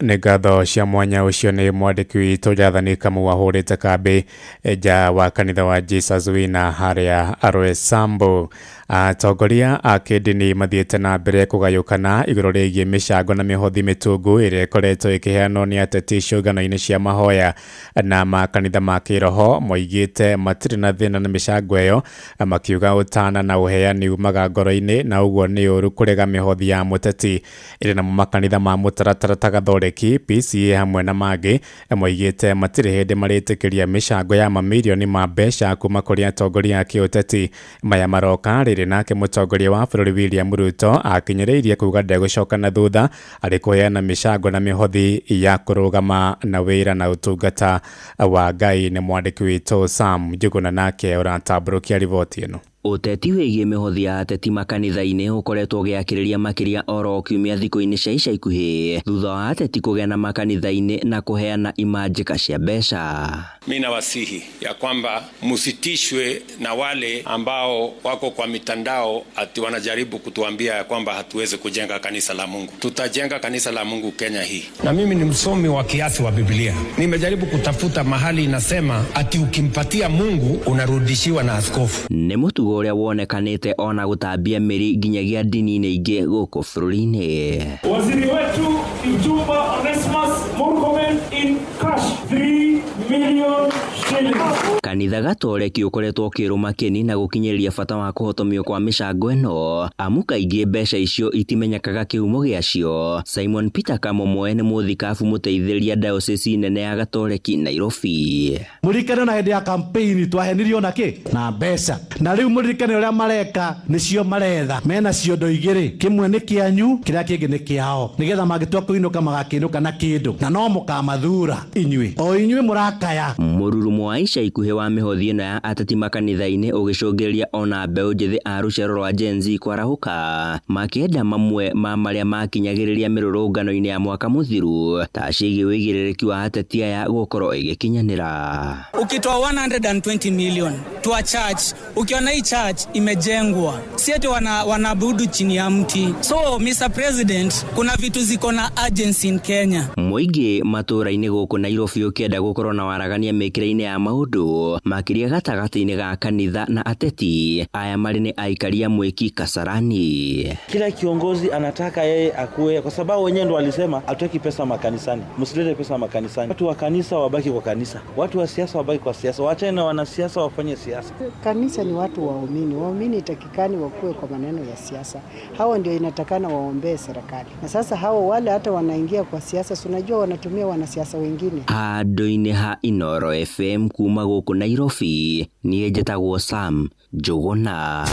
Nĩ ngatho cia mwanya. Ũcio nĩ mwandĩki witũ Jathani Kamau ahũrĩte kambĩ nja wa kanitha wa Jesus Winner harĩa Roysambu. Atongoria a kĩndini mathiĩte na mbere kũgayũkana igũrũ rĩgiĩ mĩcango na mĩhothi mĩtungu ĩrĩa ĩkoretwo ĩkĩheanwo nĩ ateti ciũngano-inĩ cia mahoya na makanitha ma kĩroho. Moigĩte matirĩ na thĩna na mĩcango ĩyo, makiuga ũtana na ũheani umaga ngoro-inĩ na ũguo nĩ ũru kũrega mĩhothi ya mũteti. Ĩrĩ namo makanitha ma mũtaratara ta Gathoreki, PCA hamwe na mangĩ moigĩte matirĩ hĩndĩ marĩtĩkĩria mĩcango ya mamirioni ma mbeca kuma kũrĩ atongoria a kĩũteti. Maya maroka rĩrĩ nake mũtongoria wa bũrũri William Ruto akinyĩrĩirie kuga ndegũcoka na thutha arĩ kũheana mĩcango na mĩhothi ya kũrũgama na wĩra na ũtungata wa Ngai. Nĩ mwandĩki witũ Sam Njuguna nake ũratambũrũkia riboti ĩno. Ũteti wĩgiĩ mĩhothi ya ateti makanitha-inĩ ũkoretwo ũgĩakĩrĩria makĩria oro kiumia thikũ-inĩ cia ica ikuhĩ thutha wa ateti kũgĩa na makanitha-inĩ na kũheana imanjĩka cia mbeca. Mi nawasihi ya kwamba musitishwe na wale ambao wako kwa mitandao ati wanajaribu kutuambia ya kwamba hatuwezi kujenga kanisa la Mungu. Tutajenga kanisa la Mungu Kenya hii. Na mimi ni msomi wa kiasi wa Biblia. Nimejaribu kutafuta mahali inasema ati ukimpatia Mungu unarudishiwa na askofu. Nĩ mũtugo ũrĩa wonekanĩte ona gũtambia mĩri nginyagia ndini-inĩ ingĩ gũkũ bũrũri-inĩ. Waziri wetu Kipchumba Onesmus Murkomen in cash 3 million shillings. Kanitha Gatoreki ũkoretwo ũkĩrũma kĩni na gũkinyĩria bata wa kũhotomio kwa mĩcango ĩno, amu kaingĩ mbeca icio itimenyekaga kĩhumo gĩacio. Simon Peter Kamomoe nĩ mũthikabu mũteithĩrĩria diocese nene ya Gatoreki Nairobi. Mũririkane na hĩndĩ ya campaign twahenirio na kĩ na mbeca, na rĩu mũririkane ũrĩa mareka nĩcio maretha. Mena ciondo igĩrĩ, kĩmwe nĩ kĩanyu kĩrĩa kĩngĩ nĩ kĩao, nĩgetha mangĩtua kũinũka magakĩinũka na kĩndũ, na no mũkamathura inyuĩ o inyuĩ mũrakaya. Mũrurumo wa ica ikuhĩ wa mĩhothi ĩno ya ateti makanitha-inĩ ũgĩcũngĩrĩria ona mbeũ njĩthĩ a rũciaro rwa Gen Z kwarahũka makĩenda mamwe ma marĩa makinyagĩrĩria mĩrũrũngano-inĩ ya mwaka mũthiru ta ciĩgiĩ ũigĩrĩrĩki wa ateti aya gũkorwo ĩgĩkinyanĩra. Ukitoa 120 million to a church, ukiona hii church imejengwa, si ati wanaabudu chini ya mti. So Mr President, kuna vitu ziko na urgency in Kenya. Mũingĩ matũũra-inĩ gũkũ Nairobi ũkĩenda gũkorwo na waragania mĩkĩre-inĩ ya maũndũ makĩria gatagatĩ-inĩ ga kanitha na ateti aya marĩ nĩ aikaria mwĩki Kasarani. Kila kiongozi anataka yeye akue, kwa sababu wenyewe ndo walisema hatutaki pesa makanisani, msilete pesa makanisani. Watu wa kanisa wabaki kwa kanisa, watu wa siasa wabaki kwa siasa, waachane na wanasiasa wafanye siasa. Kanisa ni watu waumini, waumini itakikani wakue kwa maneno ya siasa. Hao ndio inatakana waombee serikali. Na sasa hao wale hata wanaingia kwa siasa, unajua wanatumia wanasiasa wengine. Handũ-inĩ ha Inooro FM kuma Kuma gũkũ Nairobi, niĩ njĩtagwo Sam Njũgũna.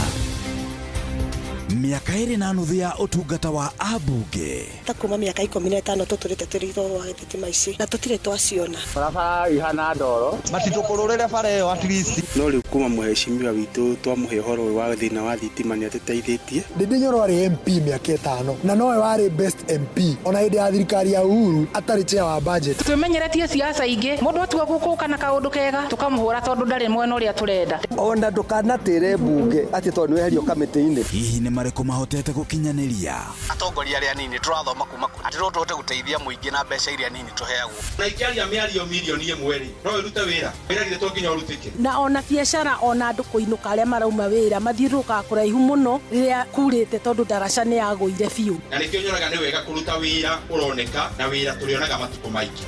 Mĩaka ĩrĩ na nuthu ya ũtungata wa ambunge. Ta kuma mĩaka 15 tũtũrĩte tũrĩirwo wa thitima ici na tũtirĩ twaciona. Barabara ihana ndoro. Matitũkũrũrĩre bara ĩyo at least. No rĩu kuma mũhecimiwa witũ twamũhe ũhoro ũyũ wa thĩna wa thitima nĩ atũteithĩtie. Ndindi Nyoro arĩ MP mĩaka 5 na nowe warĩ best MP ona hĩndĩ ya thirikari ya Uhuru atarĩ chair wa budget. Twĩmenyeretie siasa ingĩ mũndũ atua gũkũka na kaũndũ kega tũkamũhũra tondũ ndarĩ mwena ũrĩa tũrenda. Ona ndũkanatĩre mbunge atĩ tondũ nĩweherio kamĩtĩ-inĩ. Hihi nĩ marĩkũ mahotete gũkinyanĩria? Atongoria arĩa anini tũrathoma kuma kũ atĩ no tũhote gũteithia mũingĩ na mbeca iria nini tũheagwo. Na ingĩaria mĩario mirioni 1 rĩ, no ĩrute wĩra? Wĩra githĩ to nginya ũrutĩke? Na ona biacara ona andũ kũinũka arĩa marauma wĩra mathiũrũrũkaga kũraihu mũno rĩrĩa kurĩte tondũ ndaraca nĩ yagũire biũ. Na nĩkĩo nyonaga nĩ wega kũruta wĩra ũroneka na wĩra tũrĩonaga matukũ maingĩ.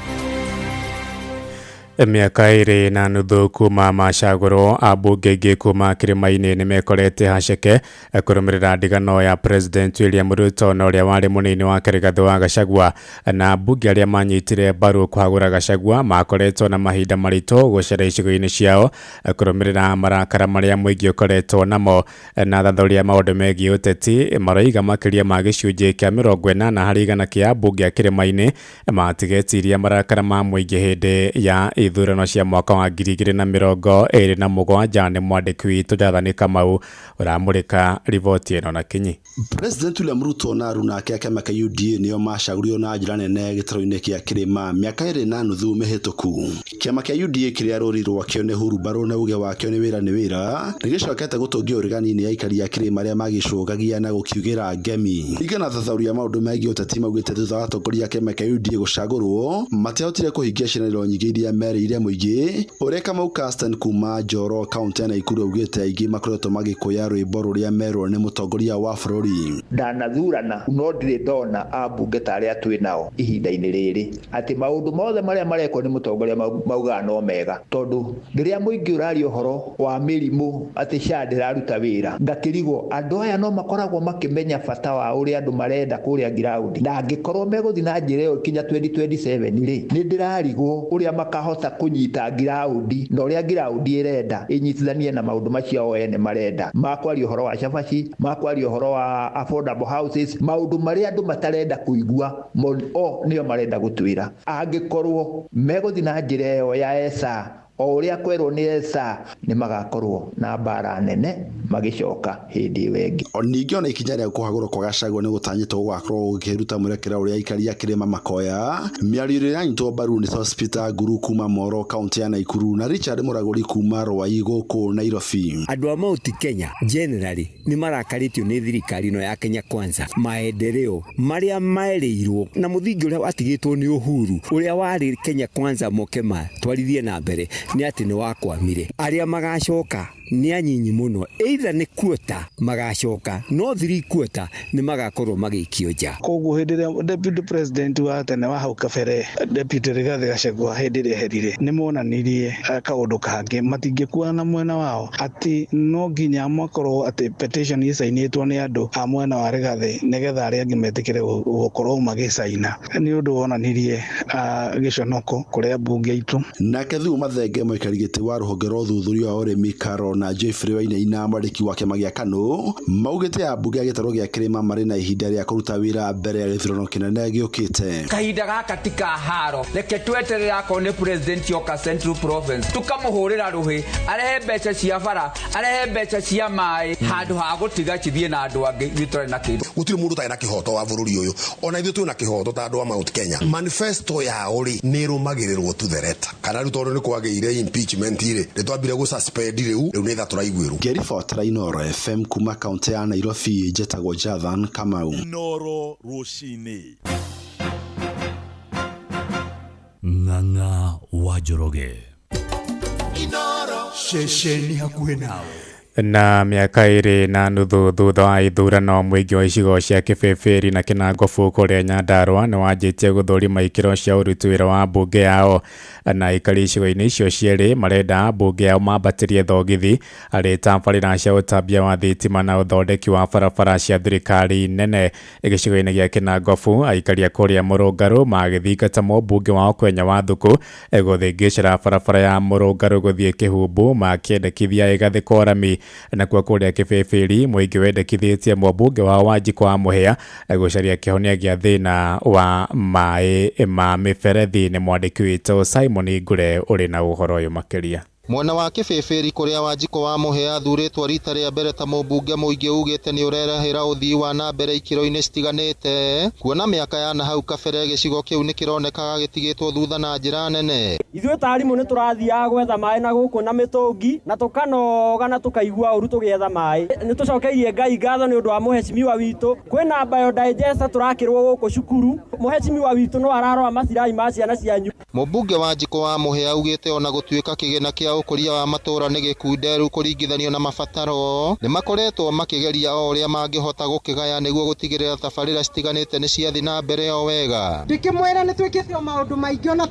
Mĩaka 2.5 kuma macagũrwo, ambunge aingĩ kuma kĩrĩma-inĩ nĩmekorete haceke kũrũmĩrĩra ndigano ya President William Ruto na ũrĩa warĩ mũnini wake Rigathĩ wa Gachagua. Na ambunge arĩa manyitire mbaru kũhagũra Gachagua makoretwo na mahinda maritũ gũcera icigo-inĩ ciao kũrũmĩrĩra marakara marĩa mũingĩ ũkoretwo namo. Na athathaũri a maũndũ megiĩ ũteti maroiga makĩria ma gĩcunjĩ kĩa 80% kĩa ambunge a kĩrĩma-inĩ matigetiria marakara ma mũingĩ hĩndĩ ya ithurano cia mwaka wa 2027. Nĩ mwandĩki witũ Jathani Kamau ũramũrĩka riboti ĩno na kinyi. President William Ruto na aruna ake a kĩama kĩa UDA nĩo macagũrirwo na njĩra nene gĩtarũ-inĩ kĩa kĩrĩma mĩaka 2.5 mĩhĩtũku. Kĩama kĩa UDA kĩrĩa rũri rwakĩo nĩ hurumbarũ na uge wakĩo nĩ wĩra nĩ wĩra nĩgĩcokete gũtũngia ũregani-inĩ aikari a kĩrĩma arĩa magĩcũgagia na gũkiugĩra ngemi. Ringana na athathaũri a maũndũ megiĩ ũteti maugĩte thutha wa atongoria a kĩama kĩa UDA gũcagũrwo matiahotire kũhingia ciĩranĩro nyingĩ iria merĩire mũingĩ. Ũrĩa Kamau Castan kuma Njoro kaũntĩ ya Naikuru augĩte aingĩ makoretwo magĩkũya rwĩmbo rũrĩa merwo nĩ mũtongoria wa bũrũri. Ndanathurana no ndirĩ ndona ambunge ta arĩa twĩ nao ihinda-inĩ rĩrĩ atĩ maũndũ mothe marĩa marekwo nĩ mũtongoria maugaga no mega, tondũ rĩrĩa mũingĩ ũraria ũhoro wa mĩrimũ atĩ SHA ndĩraruta wĩra, ngakĩrigwo andũ aya no makoragwo makĩmenya bata wa ũrĩa andũ marenda kũrĩa ground, na angĩkorwo megũthiĩ na njĩra ĩyo kinya 2027 rĩ, nĩ ndĩrarigwo ũrĩa makahota kũnyita ground na ũrĩa ground ĩrenda ĩnyitithanie na maũndũ macio o ene marenda, makwaria ũhoro wa cabaci, makwaria ũhoro wa affordable houses, maũndũ marĩa andũ matarenda kũigua o nĩo marenda gũtwĩra. Angĩkorwo megũthiĩ na njĩra ĩyo ya ESA o ũrĩa kwerwo nĩ ESA, nĩ magakorwo na mbara nene magĩcoka hĩndĩ ĩyo ĩngĩ. O ningĩ ona ikinya rĩa kũhagũrwo kwa Gachagua nĩ gũtanyĩtwo gũgakorwo gũkĩruta mwerekera ũrĩa aikari a kĩrĩma makoya. Mĩario ĩrĩa ĩranyitwo mbaru nĩ Sospeter Nguru kuma Moro kaũntĩ ya Naikuru na Richard Mũragũri kuma Rwai gũkũ Nairobi. Andũ a Mount Kenya generally nĩ marakarĩtio nĩ thirikari ĩno ya Kenya Kwanza, maendeleo marĩa merĩirwo na mũthingi ũrĩa watigĩtwo nĩ Uhuru ũrĩa warĩ Kenya Kwanza moke matwarithie na mbere nĩ atĩ nĩ wakwamire. Arĩa magacoka nĩ anyinyi mũno, either nĩ kuota magacoka no 3/4 nĩ magakorwo magĩikio nja. Koguo hĩndĩ ĩrĩa deputy president wa tene wa hau kabere Deputy Rigathĩ Gachagua hĩndĩ ĩrĩa eherire nĩ monanirie kaũndũ kangĩ matingĩkuana na mwena wao, atĩ no nginya makorwo atĩ petition ĩcainĩtwo nĩ andũ a mwena wa Rigathĩ nĩgetha arĩa angĩ metĩkĩre gũkorwo magĩcaina. Nĩ ũndũ wonanirie gĩconoko kũrĩ ambunge aitũ. Nake Thuo Mathenge mũikari gĩtĩ wa rũhonge rwa ũthuthuria wa ũrĩmi Karo na Jeffrey Wainaina mwandĩki wa kĩama gĩa KANU maugĩte ambunge a gĩtarũ gĩa kĩrĩma marĩ na ihinda rĩa kũruta wĩra mbere ya gĩthurano kĩnene gĩũkĩte. Kahinda gaka ti ka haro, reke tweterere akorwo nĩ president oka Central Province tukamũhũrĩra rũhĩ arehe mbeca cia bara, arehe mbeca cia maĩ handũ ha gũtiga cithiĩ na andũ angĩ ithuĩ tũtarĩ na kĩndũ. Gũtirĩ mũndũ ũtarĩ na kĩhoto wa bũrũri ũyũ, ona ithuĩ twĩ na kĩhoto ta andũ a Mount Kenya. Manifesto yao rĩ nĩ ĩrũmagĩrĩrwo to the letter, kana rĩu tondũ nĩ kwagĩire impeachment rĩ, nĩ twambire gũ suspend rĩu, rĩu nĩ tha tũraiguĩrwo. Ngĩribotera Inooro FM kuma kaũntĩ ya Nairobi, njĩtagwo Jathan Kamau. Inooro rũcinĩ. Ng'ang'a wa Njoroge. Inooro ceceni hakuhĩ nawe. Na mĩaka ĩrĩ na nuthu thutha wa ithurano, mũingĩ wa icigo cia Kĩbĩbĩri na Kĩnangobu kũrĩa Nyandarũa nĩ wanjĩtie gũthũrima ikĩro cia ũruti wĩra wa mbunge yao. Na aikari icigo-inĩ icio cierĩ marenda mbunge yao mambatĩrie thogithi harĩ tabarĩra cia ũtambia wa thitima na ũthondeki wa barabara cia thirikari nene. Gĩcigo-inĩ gĩa Kĩnangobu, aikari a kũrĩa Mũrũngarũ magĩthingata mũmbunge wao Kwenya Wathuku gũthĩngĩcĩra barabara ya Mũrũngarũ gũthiĩ Kĩhumbu, makĩendekithia ĩgathĩkwo rami. Nakuo kũrĩa Kĩbĩbĩri, mũingĩ wendekithĩtie mũmbunge wao Wanjikũ wa Mũhĩa gũcaria kĩhonia gĩa thĩna wa maĩ ma mĩberethi. Nĩ mwandĩki witũ Simon Ngure ũrĩ na ũhoro ũyũ makĩria. Mwena wa Kĩbĩbĩri kũrĩa Wanjikũ wa Mũhĩa athurĩtwo rita rĩa mbere ta mũmbunge, mũingĩ ugĩte nĩ ũrerahĩra ũthii wa na mbere ikĩro-inĩ citiganĩte, kuona mĩaka ya na hau kabere gĩcigo kĩu nĩ kĩronekaga gĩtigĩtwo thutha na njĩra nene. Ithuĩ ta arimũ nĩ tũrathiaga gwetha maĩ na gũkũ na mĩtũngi na tũkanoga na tũkaigua ũru tũgĩetha maĩ. Nĩ tũcokeirie Ngai ngatho nĩ ũndũ wa mũhecimiwa witũ. Kwĩna biodigester tũrakĩrwo gũkũ cukuru. Mũhecimiwa witũ no ararora macirai ma ciana cianyu. Mũmbunge Wanjikũ wa Mũhĩa augĩte ona gũtuĩka kĩgĩna kĩa ũkũria wa matũũra nĩ gĩkunderu kũringithanio na mabataro, nĩ makoretwo makĩgeria o ũrĩa mangĩhota gũkĩgaya nĩguo gũtigĩrĩra tabarĩra citiganĩte nĩ ciathiĩ na mbere o wega. Ndĩkĩmwĩra nĩ twĩkĩte o maũndũ maingĩ ona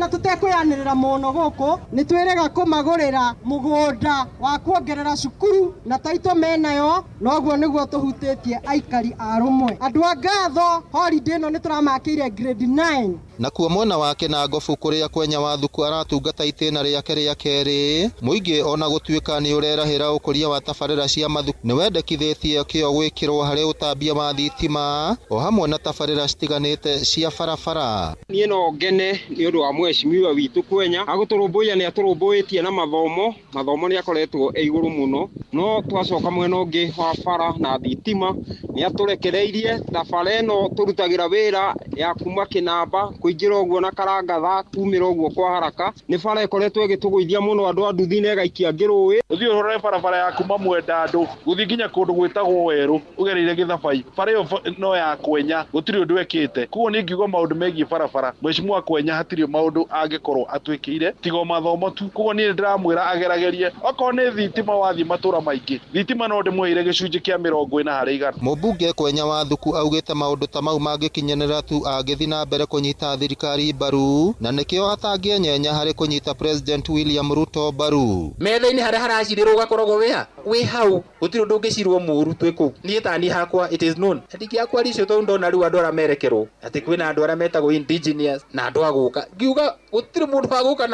tũtekũyanĩrĩra mũno gũkũ, nĩ twĩrĩga kũmagũrĩra mũgũnda wa kuongerera cukuru na taito menayo, noguo nĩguo tũhutĩtie aikari a Rũmwe. Andũ a ngatho, holiday ĩno nĩ tũramakĩire grade 9. Nakuo mwena wa Kĩnangobu kũrĩa Kwenya Wathuku aratungata itĩna rĩake rĩa kerĩ, mũingĩ ona gũtuĩka nĩ ũrerahĩra ũkũria wa tabarĩra cia mathukuru, nĩ wendekithĩtie kĩo gwĩkĩrwo harĩ ũtambia wa thitima o hamwe na tabarĩra citiganĩte cia barabara. Niĩ no ngene nĩ ũndũ wa mũhecimiwa witũ Kwenya, agũtũrũmbũiya nĩ atũrũmbũĩtie na mathomo, mathomo nĩ akoretwo e igũrũ mũno, no twacoka mwena ũngĩ wa bara na thitima nĩ atũrekereirie na bara ĩno tũrutagĩra wĩra ya kuma Kĩnamba kũingĩra ũguo na Karangatha kumĩra ũguo kwa haraka, nĩ bara ĩkoretwo ĩgĩtũgũithia mũno andũ a nduthi na ĩgaikia ngĩrũĩ. Ũthiĩ ũrore barabara ya kuma Mwendandũ gũthiĩ nginya kũndũ gwĩtagwo Werũ ũgereire Gĩthabai, bara ĩyo no ya Kwenya, gũtirĩ ũndũ ekĩte. Koguo niĩ ngiuga maũndũ megiĩ barabara, mheshimiwa Kwenya hatirĩ maũndũ angĩkorwo atwĩkĩire tiga o mathomo tu. Koguo niĩ ndĩramwĩra ageragerie, okorwo nĩ thitima wathiĩ matũra maingĩ, thitima no ndĩmũheire gĩcunjĩ kĩa 40 harĩ igana. Mũmbunge Kwenya Wathuku augĩte maũndũ ta mau mangĩkinyanĩra tu angĩthiĩ na mbere kũnyita thirikari mbaru, na nĩkĩo atangĩenyenya harĩ kũnyita President William Ruto mbaru. Metha-inĩ harĩa haracirĩrwo ũgakoragwo wĩha wĩ hau, gũtirĩ ũndũ ũngĩcirwo mũru twĩ kũu. Niĩ ta niĩ hakwa it is known ndingĩakwaria icio tondũ ndona rĩu andũ arĩa merekerwo atĩ kwĩna andũ arĩa metagwo indigenous na andũ a gũka, ngiuga gũtirĩ mũndũ wa gũka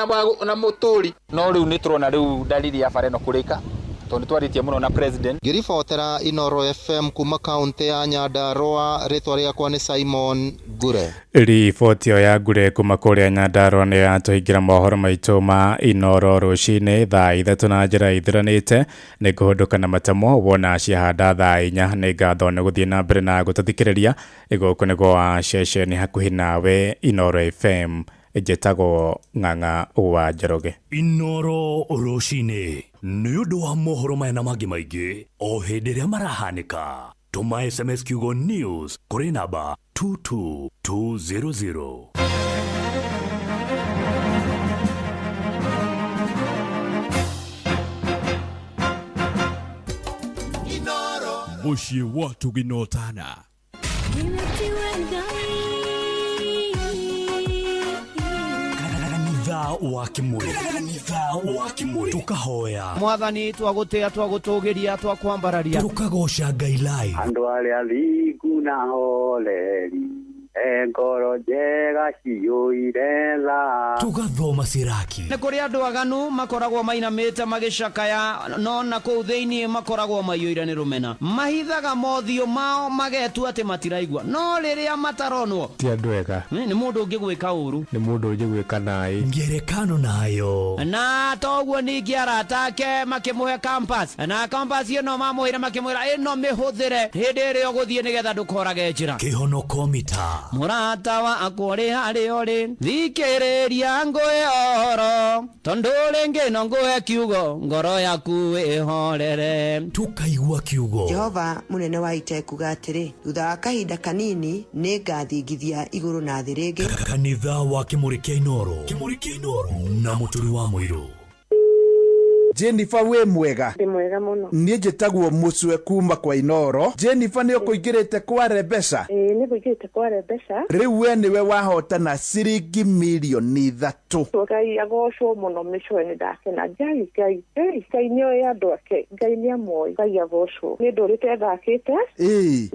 na mũtũri. No rĩu nĩ tũrona rĩu dalili ya bara ĩno kũrĩka, tondũ nĩtwarĩtie mũno na president. Ngĩribotera Inoro FM kuma kaunti ya Nyandarũa, rĩtwa rĩakwa nĩ Simon Ngure. Riboti ĩyo ya Ngure kuma kũrĩa Nyandarũa nĩ yatũhingĩra mohoro maitũ ma Inoro rũcinĩ thaa 3 na njĩra ithiranĩte. Nĩ ngũhũndũka na matamo wona ciahanda thaa 4. Nĩ ngatho nĩ gũthiĩ na mbere na gũtũthikĩrĩria. Gũkũ nĩ gwa ceceni hakuhĩ nawe Inoro FM. Njĩtagwo Ng'ang'a wa Njoroge. Inoro rũcinĩ nĩ ũndũ wa mohoro maya na mangĩ maingĩ o hĩndĩ ĩrĩa marahanĩka. Tũma SMS kiugo news kũrĩ namba 22200. Mũciĩ wa Tũginotana. Kanitha wa Kĩmũrĩ. Kanitha wa Kĩmũrĩ. Tũkahoya. Mwathani twagũtĩa, twagũtũgĩria, twakwambararia. Tũkagoca Ngai live. Andũ arĩa athingu na horeri, e ngoro njega ciyũire tha. Tũgathoma Siraki. Nĩ kũrĩ andũ aganu makoragwo mainamĩte magĩcakaya, no na kũu thĩinĩ makoragwo maiyũire nĩ rũmena. Mahithaga mothiũ mao magetua atĩ matiraigua, no rĩrĩa mataronwo ti andũ ega. Nĩ mũndũ ũngĩgwĩka ũru, nĩ mũndũ ũngĩgwĩka naĩ. Ngerekano nayo. Na toguo ningĩ arata ake makĩmũhe compass, na compass ĩno mamũheire makĩmwĩra ĩno mĩhũthĩre hĩndĩ ĩrĩa ũgũthiĩ nĩgetha ndũkorage njĩra. Kĩhonoko mita. Mũrata wakwa ũrĩ harĩa ũrĩ, thikĩrĩria ngũhe ũhoro, tondũ rĩngĩ no ngũhe kiugo, ngoro yaku ĩhorere. Tũkaigua kiugo. Jehova mũnene wa ita ekuga atĩrĩ, thutha wa kahinda kanini nĩngathingithia igũrũ na thĩ rĩngĩ. Kanitha wa Kĩmũrĩ kĩa Inoro. Kĩmũrĩ kĩa Inoro na Mũturi wa Mũirũ. Jennifer wĩ mwega? Ndĩ mwega mũno. Niĩ njĩtagwo Mũcwe kuma kwa Inoro. Jennifer, nĩ ũkũingĩrĩte kware mbeca? Ĩĩ, nĩ ngũingĩrĩte kware mbeca. Rĩu we nĩwe wahotana ciringi mirioni 3. Ngai agocwo mũno. Mĩcwe, nĩ ndakena. Ngai, Ngai, Ngai, Ngai nĩ oĩ andũ ake. Ngai nĩ amoĩ. Ngai agocwo. Nĩ ndũrĩte thakĩte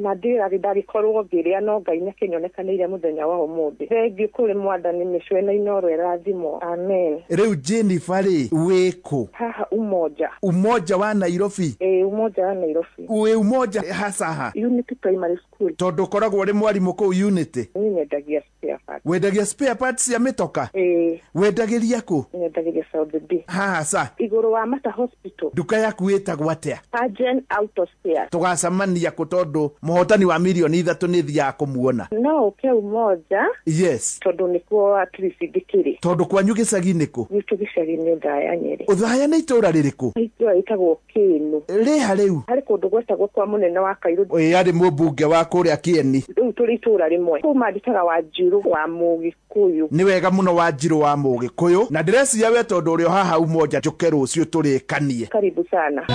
na ndĩrarĩ ndagĩkorwo ngĩrĩa, no Ngai nĩ akĩnyonekanĩire mũthenya wa ũmũthĩ. Thengiũ kũrĩ Mwathani. Mĩcwe na Inoro ĩrathimwo. Amen. Rĩu Jennifer rĩ, wĩkũ? Haha Umoja. Umoja wa Nairobi? Ĩĩ, Umoja wa Nairobi. Wĩ Umoja hacaha? Unity Primary School. Tondũ ũkoragwo ũrĩ mwarimũ kũu Unity? Niĩ nyendagia spare parts. Wendagia spare parts cia mĩtoka? Ĩĩ. Wendagĩria kũ? Nyendagĩria South B. Haha ca? Igũrũ wa Mata Hospital. Nduka yaku ĩtagwo atĩa? Argen Auto Spare. Tũgacemania kũ? Tondũ mũhotani wa mirioni 3 nĩ thiaga kũmuona. No ũke Umoja. Yes. Tondũ nĩkuo at least ndĩkĩrĩ. Tondũ kwanyu gĩcagi nĩ kũ? Gwitũ gĩcagi nĩ Ũthaya, Nyĩrĩ. Ũthaya nĩ itũũra rĩrĩkũ? Itũũra rĩtagwo Kĩĩnũ. Rĩha rĩu? Harĩ kũndũ gwetagwo kwa mũnene wa Kairũ. Ĩĩ, arĩ mũmbunge wa kũrĩa Kĩeni. Rĩu tũrĩ itũũra rĩmwe kũu. Mandĩkaga Wanjirũ wa Mũgĩkũyũ. Nĩ wega mũno, Wanjirũ wa Mũgĩkũyũ. Na ndĩreciria we tondũ ũrĩ o haha Umoja, njũke rũciũ tũrĩkanie. Karibu sana.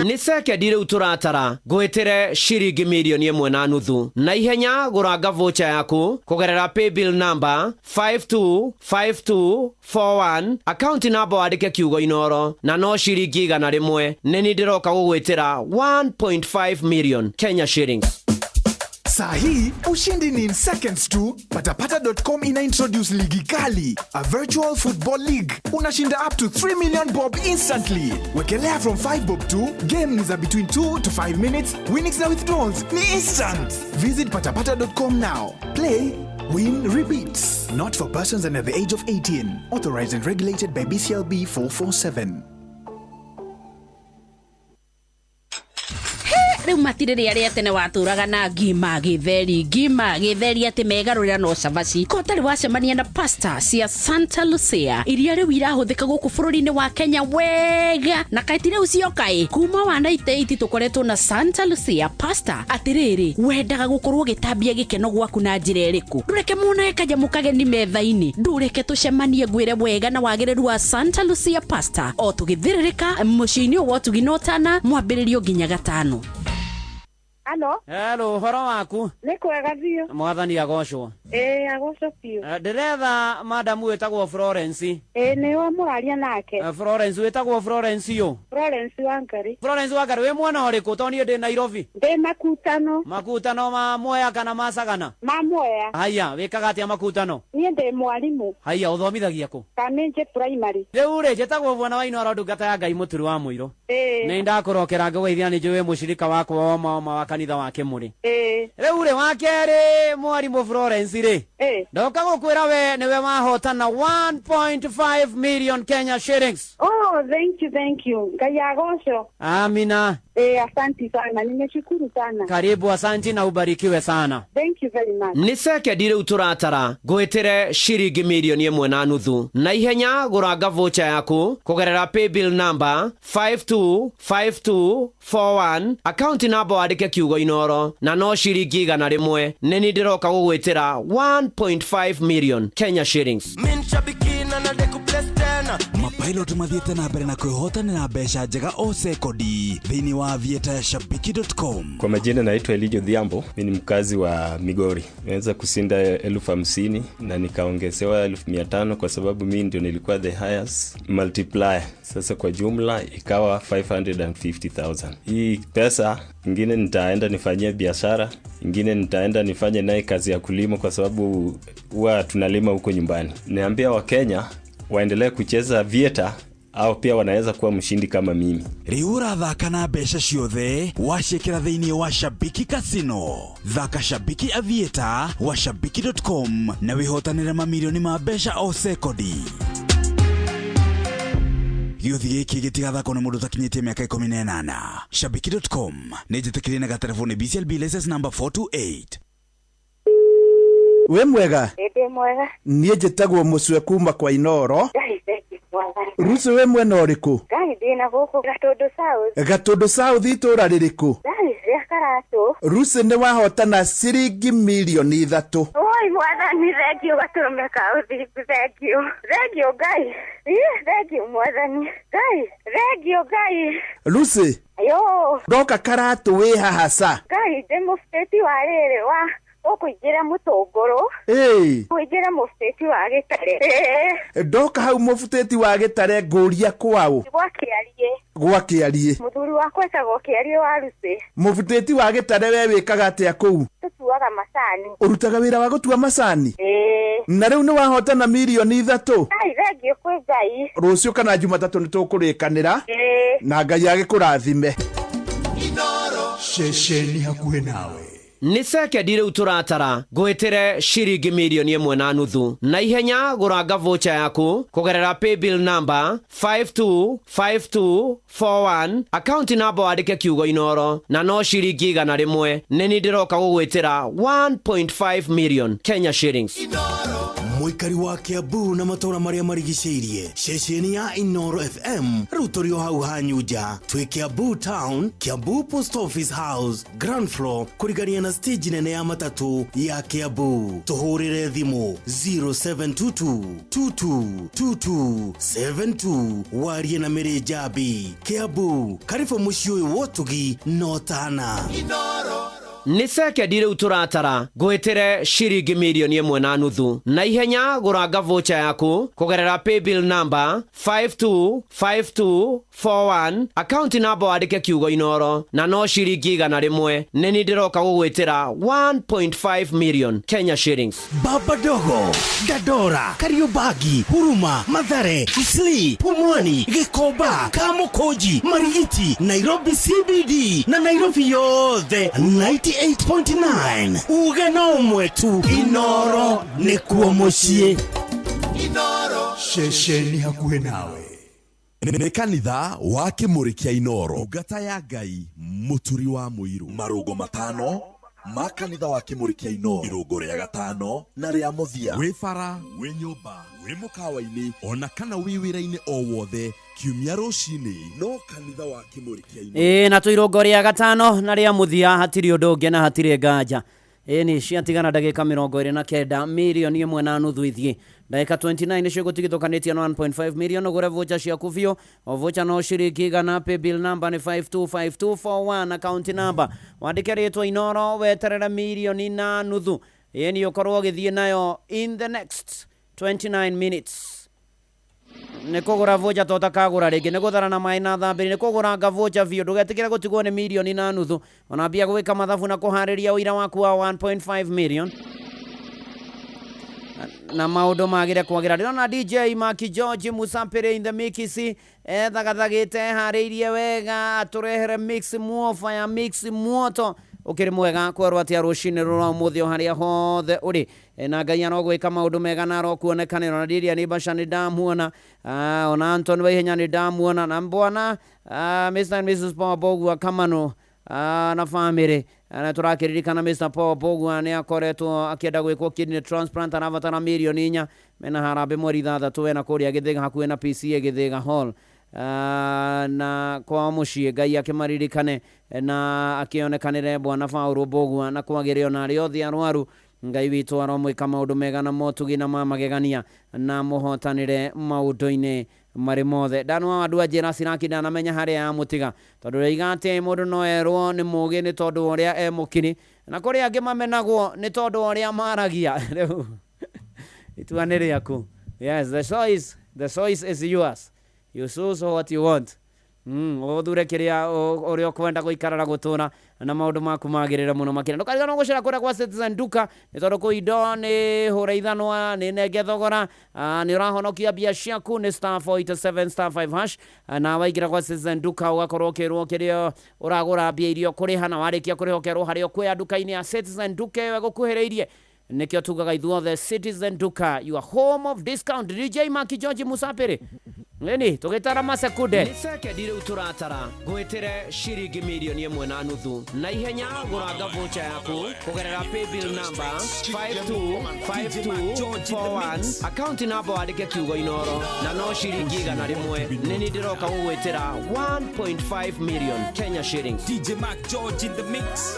Nĩ sekendi rĩu tũratara ngwĩtĩre ciringi mirioni 1.5 na ihenya. Gũranga voucher yaku kũgerera paybill number 525241, account number wandĩke kiugo Inoro, na no ciringi 100. Nĩ ni ndĩroka gũgwĩtĩra 1.5 million Kenya shillings. Saa hii ushindi ni in seconds tu. Patapata.com ina introduce ligi kali, a virtual football league. Unashinda up to 3 million bob instantly. Wekelea from 5 bob tu. Game ni za between 2 to 5 minutes. Winnings na withdrawals ni instant. Visit patapata.com now. Play, win, repeat. Not for persons under the age of 18. Authorized and regulated by BCLB 447. Rĩu matirĩ rĩa rĩa tene watũraga na ngima gĩtheri, ngima gĩtheri, atĩ megarũrĩra no cabaci. Ko ũtarĩ wacemania na pasta cia Santa Lucia iria rĩu irahũthĩka gũkũ bũrũri-inĩ wa Kenya wega, na kaĩ ti rĩu cioka kuma wa 98 tũkoretwo na Santa Lucia pasta. Atĩrĩrĩ, wendaga gũkorwo ũgĩtambia gĩkeno gwaku na njĩra ĩrĩkũ? Ndũreke monage kanyamũ kageni metha-inĩ. Ndũreke tũcemanie ngwĩre wega na wagĩrĩru wa Santa Lucia pasta o tũgĩthĩrĩrĩka mũciĩ-inĩ wa ũtugi na ũtana, mwambĩrĩrio nginya gatano. Halo. Hello, ũhoro waku? Nĩ kwega biũ. Mwathani agocwo. Ĩĩ, agocwo biũ. Ndĩretha madamu wĩtagwo Florence. Ĩĩ, nĩwe mũraria nake. Florence, wĩtagwo Florence yũ? Florence Wangari. Florence Wangari, wĩ mwena ũrĩkũ? Tondũ niĩ ndĩ Nairobi. Ndĩ Makutano. Makutano ma Mwea kana ma Sagana? Ma Mwea. Haya, wĩkaga atĩa Makutano? Niĩ ndĩ mwarimũ. Haya, ũthomithagia kũ? Kamĩnjĩ Primary. Rĩu rĩ, njĩtagwo Bwana wa Inoro, ndungata ya Ngai mũturi wa mũirũ. Ĩĩ. Nĩ ndakũrokera ngũgeithia, nĩ njũĩ mũcirika wakwa wa ma wa kanitha wa Kĩmũrĩ. Ĩĩ. Rĩu rĩ, wa kerĩ, mwarimũ Florence rĩ, Ĩĩ. ndoka gũkwĩra we nĩwe wahotana 1.5 million Kenya shillings. Oh, thank you, thank you. Ngai agocwo. Amina. Eh, asante sana. Nimeshukuru sana. Karibu, asanti na ubarikiwe sana. Thank you very much. Nĩ sekendi rĩu tũratara ngwĩtĩre ciringi mirioni 1.5 na ihenya. Gũranga voucher yaku kũgerera paybill number 525241, account number wandĩke kiugo Inoro, na no ciringi 100. Nĩ ni ndĩroka gũgwĩtĩra 1.5 million Kenya shillings. Mapilot mathiĩte na mbere na kwĩhotanĩra mbeca njega o sekondi thĩinĩ wa aviator ya shabiki.com. Kwa majina naitwa Elijo Dhiambo, mi ni mkazi wa Migori. Nimeweza kushinda 50,000 na nikaongezewa 500,000 kwa sababu mi ndio nilikuwa the highest multiplier. Sasa kwa jumla ikawa 550,000. Hii pesa ingine nitaenda nifanyie biashara, ingine nitaenda nifanye naye kazi ya kulima kwa sababu huwa tunalima huko nyumbani. Niambia Wakenya waendelee kucheza Aviator, au pia wanaweza kuwa mshindi kama mimi. Rĩu ũrathaka na mbeca ciothe waciĩkĩra thĩinĩ wa Shabiki Casino. Thaka Shabiki Aviator wa shabiki.com na wĩhotanĩre mamirioni ma mbeca o sekondi. Gĩũthi gĩkĩ gĩtigathakwo nĩ mũndũ ũtakinyĩtie mĩaka 18. Shabiki.com nĩ njĩtĩkĩrie na gatelefoni BCLB license number 428. Wĩ mwega? Ĩĩ, mwega. Niĩ njĩtagwo Mũcwe kuma kwa Inoro. Ngai, thank you, Mwathani. Rucu, wĩ mwena ũrĩkũ? Ngai, ndĩ na gũkũ Gatũndũ South. Gatũndũ South itũũra rĩrĩkũ? Ngai, rĩa Karatũ. Rucu, nĩ wahotana ciringi mirioni 3. Oi, Mwathani thengiũ gatũrũme ka ũthingu, thengiũ. Thengiũ Ngai. Ĩ, thengiũ Mwathani. Ngai, thengiũ Ngai. Lucy. Yo. Ndoka Karatũ wĩ haha ca? Ngai, ndĩ mũbĩti wa rĩrĩ wa ũkũingĩra mũtũngũrũ. Ĩĩ. Ũingĩre mũbĩti wa gĩtare. Ĩĩ. Ndoka hau mũbutĩti wa gĩtare ngũria kwaũ? Gwa Kĩariĩ. Gwa Kĩariĩ. Mũthuri wakwa etagwo Kĩariĩ wa Lucy. Mũbutĩti wa gĩtare we wĩkaga atĩa kũu? Tũtuaga macani. Ũrutaga wĩra wa gũtua macani? Ĩĩ. Na rĩu nĩ wahotana mirioni 3. Ngai, thengiũ kwĩ Ngai. Rũciũ kana Jumatatũ nĩ tũkũrĩkanĩra. Ĩĩ. Na Ngai agĩkũrathime. Ceceni hakuhĩ nawe. Nĩ sekendi rĩu tũratara ngwĩtĩre ciringi mirioni 1.5 na ihenya gũranga voucher yaku kũgerera paybill number 525241 account number wandĩke kiugo Inoro na no ciringi 100. Nĩ ni ndĩroka gũgwĩtĩra 1.5 million Kenya shillings. Mũikari wa Kiambu na matũra marĩa marigicĩirie, ceceni ya Inoro FM rĩu tũrĩ o hau hanyu nja. Twĩ Kiambu Town, Kiambu Post Office House, ground floor, kũrigania na stage nene ya matatũ ya Kiambu. Tũhũrĩre thimũ 0722 222272 warie na Mĩrĩ Njambi. Kiambu, karibu mũciĩ ũyũ wa ũtugi na ũtana. Nĩ sekendi rĩu tũratara ngwĩtĩre ciringi mirioni 1.5 na ihenya gũranga voucher yaku kũgerera paybill number 525241 account number wandĩke kiugo Inoro na no ciringi 100. Nĩ ni ndĩroka gũgwĩtĩra 1.5 million Kenya shillings. Baba Dogo, Dandora, Kariobangi, Huruma, Mathare, Eastleigh, Pumwani, Gikomba, Kamukunji, Marigiti, Nairobi CBD na Nairobi yothe 98.9. Uge no ũmwe tu, Inoro nĩkuo mũciĩ. Ceceni hakuhĩ nawe. Nĩ kanitha wa Kĩmũrĩ kĩa Inoro, ndungata ya Ngai mũturi wa mũirũ. Marũngo matano ma kanitha wa Kĩmũrĩ kĩa Inoro, irũngo rĩa gatano na rĩa mũthia. Wĩ bara, wĩ nyũmba, wĩ mũkawa-inĩ, ona kana wĩ wĩra-inĩ o wothe, kiumia rũcinĩ no kanitha wa Kĩmũrĩ kĩa Inoro. Ĩĩ, na tũirũngo rĩa gatano na rĩa mũthia, hatirĩ ũndũ ũngĩ na hatirĩ nganja. Ĩĩ, nĩ ciatigana ndagĩka 29, mirioni 1.5 ithiĩ. Ndagĩka 29 nĩcio gũtigithũkanĩtie na 1.5 million. Ũgũre voucher ciaku biũ. O voucher no ciringi 100. Paybill number nĩ 525241, account number wandĩke rĩtwa Inoro, weterere mirioni na nuthu. Ĩĩ, nĩ ũkorwo ũgĩthiĩ nayo in the next 29 minutes. Nĩ kũgũra voucher to ũtakagũra rĩngĩ, nĩ gũthara na maĩ na thambĩri, nĩ kũgũranga voucher biũ. Ndũgetĩkĩre gũtigwo nĩ mirioni na nuthu. Ona mbia gwĩka mathabu na kũharĩria ũira waku wa 1.5 million na maũndũ magĩre kwagĩra. Ndĩrona DJ Maki George Musapere in the mix, ethagathagĩte harĩirie wega atũrehere mix muofa ya mix muoto ũkĩrĩ mwega kwerwo atĩa rũcinĩ rũra ũmũthĩ o harĩa hothe ũrĩ. Na Ngai arogwĩka maũndũ mega na arokuonekanĩra. Ona Lilia nĩ Basha nĩ ndamuona, ona Anton Waihenya nĩ ndamuona, na mbwana Mr and Mrs Paul Bogua Kamano na family. Na tũrakĩririkana Mr Paul Bogua nĩ akoretwo akĩenda gwĩkwo kidney transplant, arabatara mirioni 4. Mena harambĩ mweri 6 wena kũrĩa Gĩthĩga hakuhĩ na PCA Gĩthĩga Hall na kwa mũciĩ. Ngai akĩmaririkane na akĩonekanĩre bwana Paul Bogua na kwagĩre ona arĩa othe arwaru. Ngai witũ aromwĩka maũndũ mega na motugi na ma magegania na mũhotanĩre maũndũ-inĩ marĩ mothe. Ndanwa wandu anjĩra Siraki ndanamenya harĩa yamũtiga, tondũ rĩiga atĩ mũndũ no erwo nĩ mũgĩ nĩ tondũ wa ũrĩa e mũkiri, na kũrĩ angĩ mamenagwo nĩ tondũ wa ũrĩa maragia. Rĩu itua nĩ rĩaku. Yes, the choice is yours. You choose what you want. Ũthure kĩrĩa ũrĩa ũkwenda gũikara na gũtũra na maũndũ maku magĩrĩre mũno makĩria. Ndũkariganĩrwo gũcera kũrĩa kwa Citizen Duka, nĩ tondũ kũu indo nĩ hũra ithanwa, nĩ nenge thogora, nĩ ũrahonokia mbia ciaku. Nĩ *487*5#, na waingĩra kwa Citizen Duka ũgakorwo ũkĩrwo kĩrĩa ũragũra, mbia iria ũkũrĩha, na warĩkia kũrĩha ũkerwo harĩa ũkuoya nduka-inĩ ya Citizen Duka ĩyo ĩgũkuhĩrĩirie. Nĩkĩo tugaga ithuothe Citizen Duka, your home of discount. DJ Maki George Musapere nini tũgĩtara masekunde. Nĩ sekendi rĩu tũratara ngwĩtĩre ciringi mirioni 1.5 na ihenya gũranga voucher yaku kũgerera paybill number 525241, account number wandĩke kiugo Inoro na no ciringi 100. Nĩ ni ndĩroka gũgwĩtĩra 1.5 million Kenya shillings. DJ Mark George in the mix.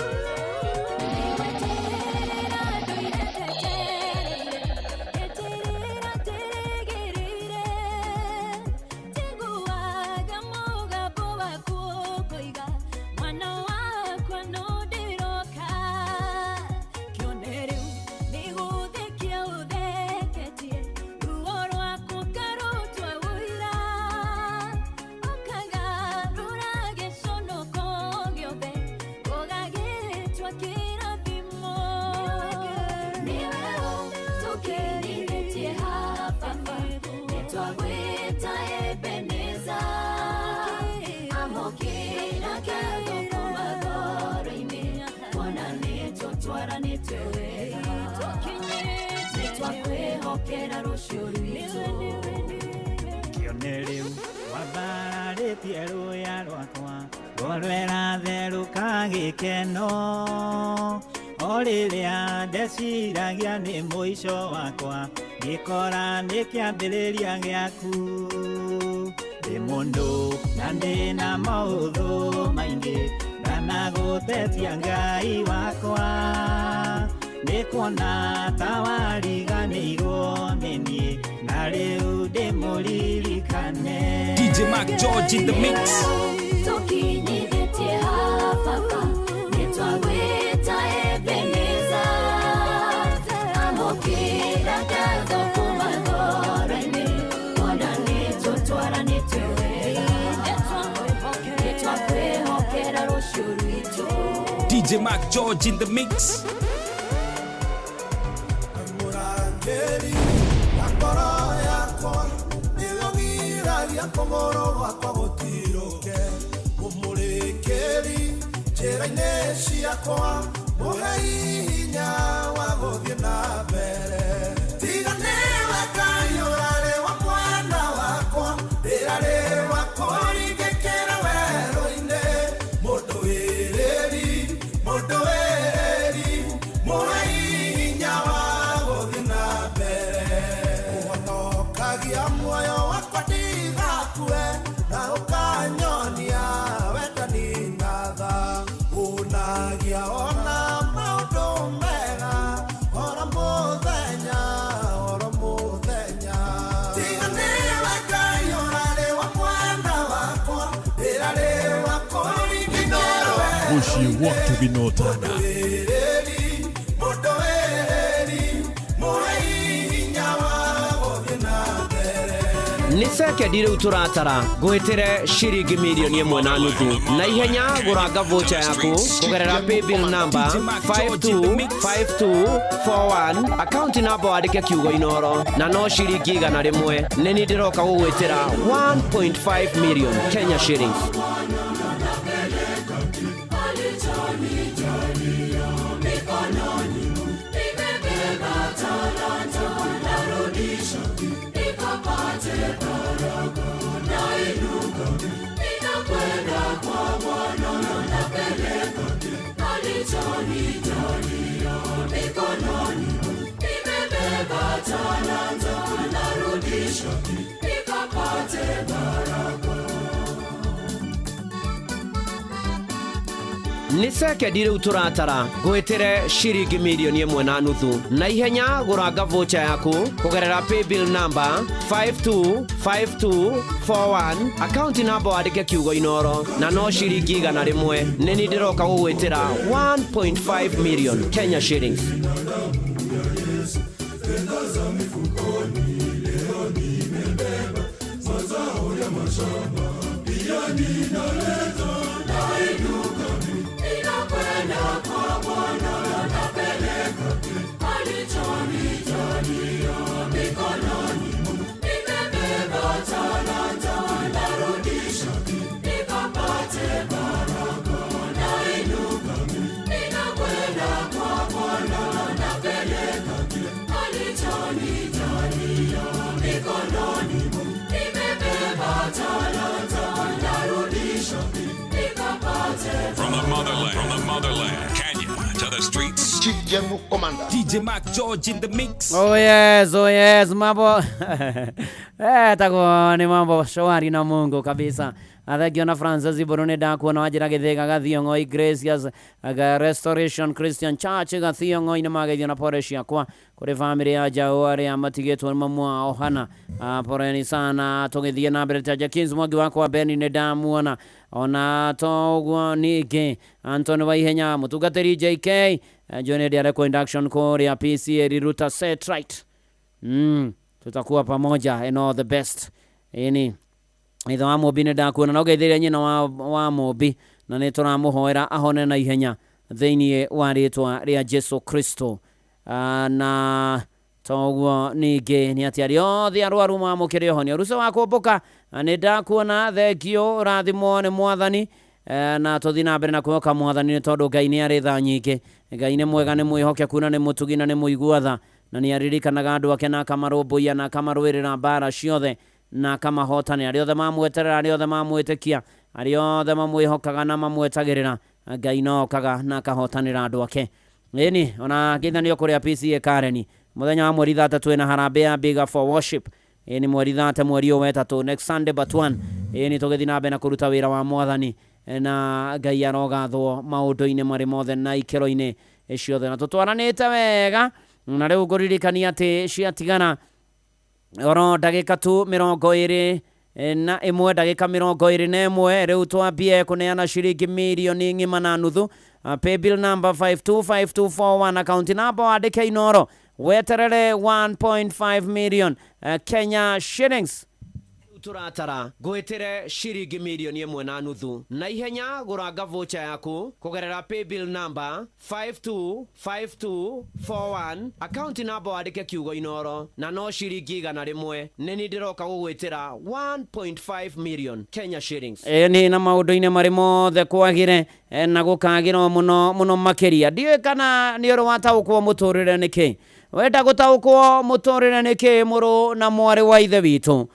nĩtũtwaranĩte wega nĩtwakwĩhokera rũciũ rwitũ kĩone rĩu wambararĩtie rũya rwakwa ngoro ĩratherũka gĩkeno o rĩrĩa ndeciragia nĩ mũico wakwa ngĩkora nĩ kĩambĩrĩria gĩaku ndĩ mũndũ na ndĩna maũthũ maingĩ ndanagũtetia Ngai wakwa nĩkuona ta wariganĩirwo nĩ niĩ na rĩu ndĩmũririkane. DJ Mark George in the mix. Tukinyithĩtie hababa nĩtwagwĩta Ebeneza amũkĩra ngatho kuma ngoro-inĩ ona nĩtũtwaranĩte wega nĩtwakwĩhokera rũciũ rwitũ. DJ Mark George in the mix. Mũrangĩri wa ngoro yakwa nĩũgiragia kũgũrũ gwakwa gũtirũke mũmũrĩkĩri njĩra-inĩ ciakwa mũhei hinya wa gũthiĩ na mbere tiga nĩwe Ngai ũrarĩ wa mwena wakwa ndĩrarĩ wa kũringĩkĩra werũ-inĩ mũndũ wĩrĩri mũhei hinya wa gũthiĩ na mbere ũhonokagia muoyo wakwa ndigakue na ũkanyonia wendani na tha ũnagia ona maũndũ mega oro mũthenya tiga nĩwe Ngai ũrarĩ wa mwena wakwa ndĩrarĩ wa kũringĩkĩra Mũciĩ watu binotana. Mũndũ wĩrĩri mũhei hinya wa gũthiĩ na mbere. Nĩ sekendi rĩu tũratara ngwĩtĩre ciringi milioni 1.5 na ihenya gũranga voucher yaku kũgerera paybill number 525241 account number wandĩke kiugo Inoro na no ciringi 100 nĩ niĩ ndĩroka gũgwĩtĩra 1.5 million Kenya shillings. Nĩ sekendi rĩu tũratara ngwĩtĩre ciringi milioni 1.5 na ihenya gũranga voucher yaku kũgerera paybill number 525241 account number wandĩke kiugo Inoro na no ciringi 100 nĩ niĩ ndĩroka gũgwĩtĩra 1.5 million Kenya shillings. From the motherland, Kenya to the streets. DJ Mark George in the mix. Oh yes, mambo takuwa ni mambo shwari na Mungu kabisa. Athagiona Francis Iburu ndakuona wajira githiga Gathiong'oi Gracious Restoration Christian Church Gathiong'oi nĩ mageithio na pore ciakwa kũrĩ family ya Jao arĩa matigĩtwo nĩ mamu wao Hana. Poreni sana tũgĩthiĩ na mbere ta Jackins Mwangi wakwa Beni nĩ ndamuona ona toguo ningĩ Anthony Waihenya mũtungatĩri JK John Ndiareko induction kũrĩa PCA Riruta set right. Tutakuwa pamoja and all the best. Ini ithe wa Mũmbi nĩ ndakuona na ũgeithĩria nyina wa Mũmbi na nĩ tũramũhoera ahone na ihenya thĩinĩ wa rĩtwa rĩa Jesu Kristo. Na toguo ningĩ nĩ atĩ arĩa othe arwaru mamũkĩre ũhonio. Ruca wa kũmbũka nĩ ndakuona, thengio, ũrathimwo nĩ Mwathani. Na tũthiĩ na mbere na kwĩhoka mwathani nĩ tondũ Ngai nĩ arĩ tha nyingĩ. Ngai nĩ mwega, nĩ mwĩhokeku na nĩ mũtugi na nĩ mũigua tha, na nĩ aririkanaga andũ ake na akamarũmbũiya na akamarũĩrĩra mbara ciothe na akamahotanĩra. Arĩa othe mamweterera, arĩa othe mamwĩtĩkia, arĩa othe mamwĩhokaga na mamwetagĩrĩra, Ngai no okaga na akahotanĩra andũ ake. Ĩni ona ngĩthanio kũrĩa PCA Karen mũthenya wa mweri 3 twĩna harambee ya Bigger for Worship. Ĩni mweri 3 mweri ũyũ wetatũ, next Sunday but one. Ĩni tũgĩthiĩ na mbere na kũruta wĩra wa mwathani, na Ngai arogathwo maũndũ-inĩ marĩ mothe na ikĩro-inĩ ciothe, na tũtwaranĩte wega. Na rĩu ngũririkania atĩ ciatigana oro ndagĩka tu 21, ndagĩka 21, rĩu twambie kũneana ciringi mirioni ng'ima na nuthu. Paybill number 525241, account number wandĩke Inoro, weterere 1.5 million Kenya shillings. Tũratara ngwĩtĩre ciringi mirioni 1.5 na ihenya. Gũranga voucher yaku kũgerera paybill number 525241, account number wandĩke kiugo Inoro, na no ciringi 100. Nĩ ni ndĩroka gũgwĩtĩra 1.5 million Kenya shillings. Ĩni na maũndũ-inĩ marĩ mothe kwagĩre na gũkagĩra mũno mũno makĩria. Ndiũĩ kana nĩ ũrĩ wataũkwo mũtũrĩre nĩkĩ. Wenda gũtaũkwo mũtũrĩre nĩkĩ, mũrũ na mwarĩ wa ithe witũ,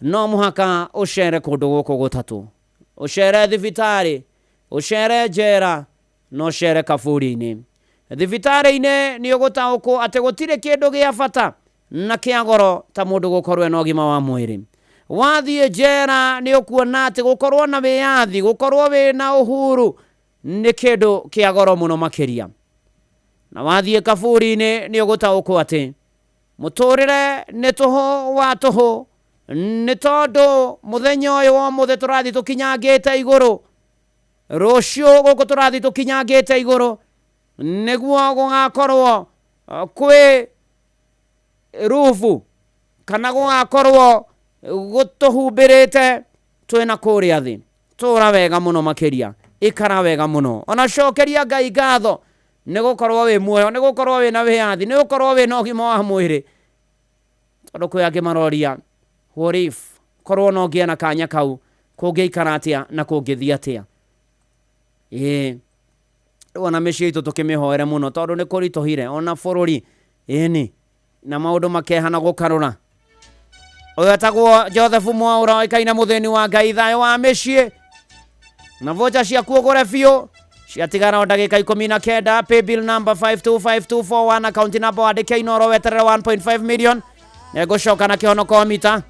no mũhaka ũcere kũndũ gũkũ gũtatũ: ũcere thibitarĩ, ũcere njera, na ũcere kaburi-inĩ. Thibitarĩ-inĩ nĩ ũgũtaũkwo atĩ gũtirĩ kĩndũ gĩa bata na kĩa goro ta mũndũ gũkorwo ena ũgima wa mwĩrĩ. Wathiĩ njera nĩ ũkuona atĩ gũkorwo na wĩyathi, gũkorwo wĩna uhuru nĩ kĩndũ kĩa goro mũno makĩria. Na wathiĩ kaburi-inĩ nĩ ũgũtaũkwo atĩ mũtũrĩre nĩ tũhũ wa tũhũ, nĩ tondũ mũthenya ũyũ wa ũmũthĩ tũrathiĩ tũkinyangĩte igũrũ, rũciũ gũkũ tũrathiĩ tũkinyangĩte igũrũ nĩguo gũgakorwo kwĩ rubu kana gũgakorwo gũtũhumbĩrĩte twĩna kũrĩa thĩ. Tũra wega mũno makĩria, ikara wega mũno, ona cokeria Ngai ngatho nĩ gũkorwo wĩ muoyo, nĩ gũkorwo wĩna wĩyathi, nĩ gũkorwo wĩna ũgima wa mwĩrĩ, tondũ kwĩ angĩ maroria what if korwo no ngĩe na kanya kau, kũngĩikara atĩa na kũngĩthiĩ atĩa. Ĩĩ, rĩu ona mĩciĩ itũ tũkĩmĩhoere mũno tondũ nĩ kũritũhire ona bũrũri. Ĩni na maũndũ makeha na gũkarũra. Ũyũ etagwo Joseph Mwaũra, oĩkaine mũthĩni wa Ngai. Thayũ wa mĩciĩ na vocha ciaku ũgũre biũ. Ciatigara o ndagĩka 19. Paybill number 525241, account number wandĩke Inoro, weterere 1.5 million. Nĩngũcoka na kĩhonoko mita.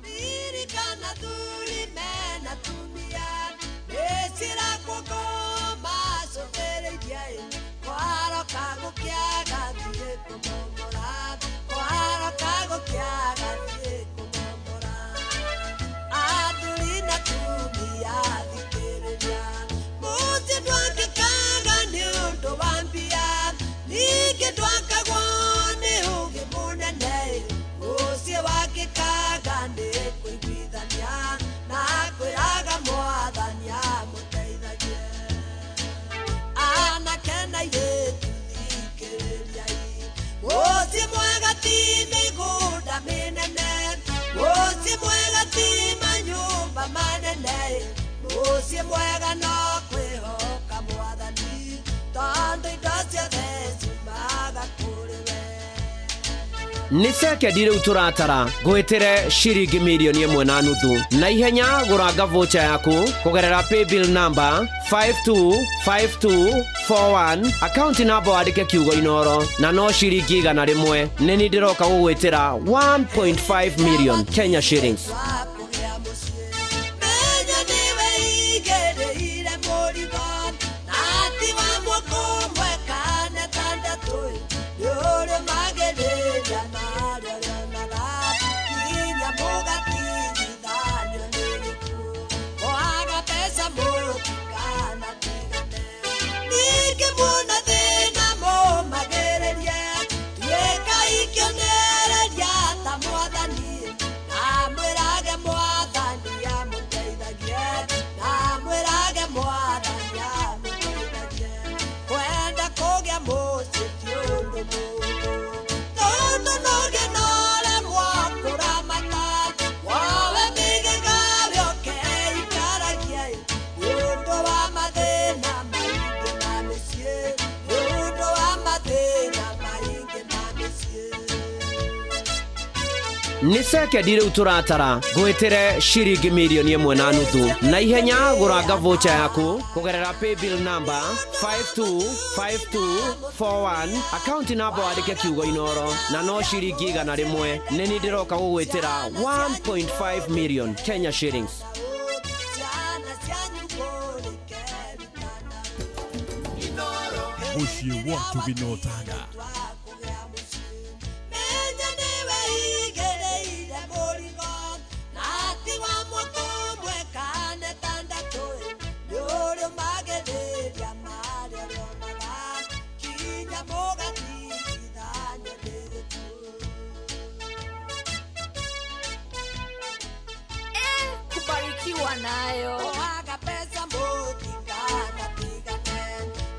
Mwega no kwĩhoka mwathani, tondũ indo ciothe ciumaga kũrĩ we. Nĩ sekendi rĩu tũratara ngwĩtĩre ciringi mirioni 1.5 na ihenya. Gũranga voucher yaku kũgerera paybill number 525241, account number wandĩke kiugo Inoro, na no ciringi 100. Nĩ ni ndĩroka gũgwĩtĩra 1.5 million Kenya shillings. Menya nĩwe igĩrĩire mũrigo, na ti wa mwaka ũmwe kana ĩtandatũ, nĩ ũrĩ magĩrĩria marĩa ũrĩonaga nginya mũgatigithanio nĩ gĩkuũ. Kwaga mbeca mũtikanatigane, ningĩ muona thĩna mũmagĩrĩrie, tuĩkai kĩonereria ta mwathani, na mwĩrage Nĩ sekendi rĩu tũratara ngwĩtĩre ciringi mirioni ĩmwe na nuthu na ihenya gũranga voucher yaku kũgerera paybill number 525241 akaunti namba wandĩke kiugo inoro na no ciringi 100 nĩ niĩ ndĩroka gũgwĩtĩra 1.5 million Kenya shillings. Mũciĩ wa Tũginotanga. Menya nĩwe igĩrĩire mũrigo na ti wa mwaka ũmwe kana ĩtandatũ nĩ ũrĩ ũmagĩrĩria marĩa ũrĩonaga kinya mũgatigithanio nĩ gĩkuũ. Kubarikiwa nayo. Oaga pesa mũtikanatigane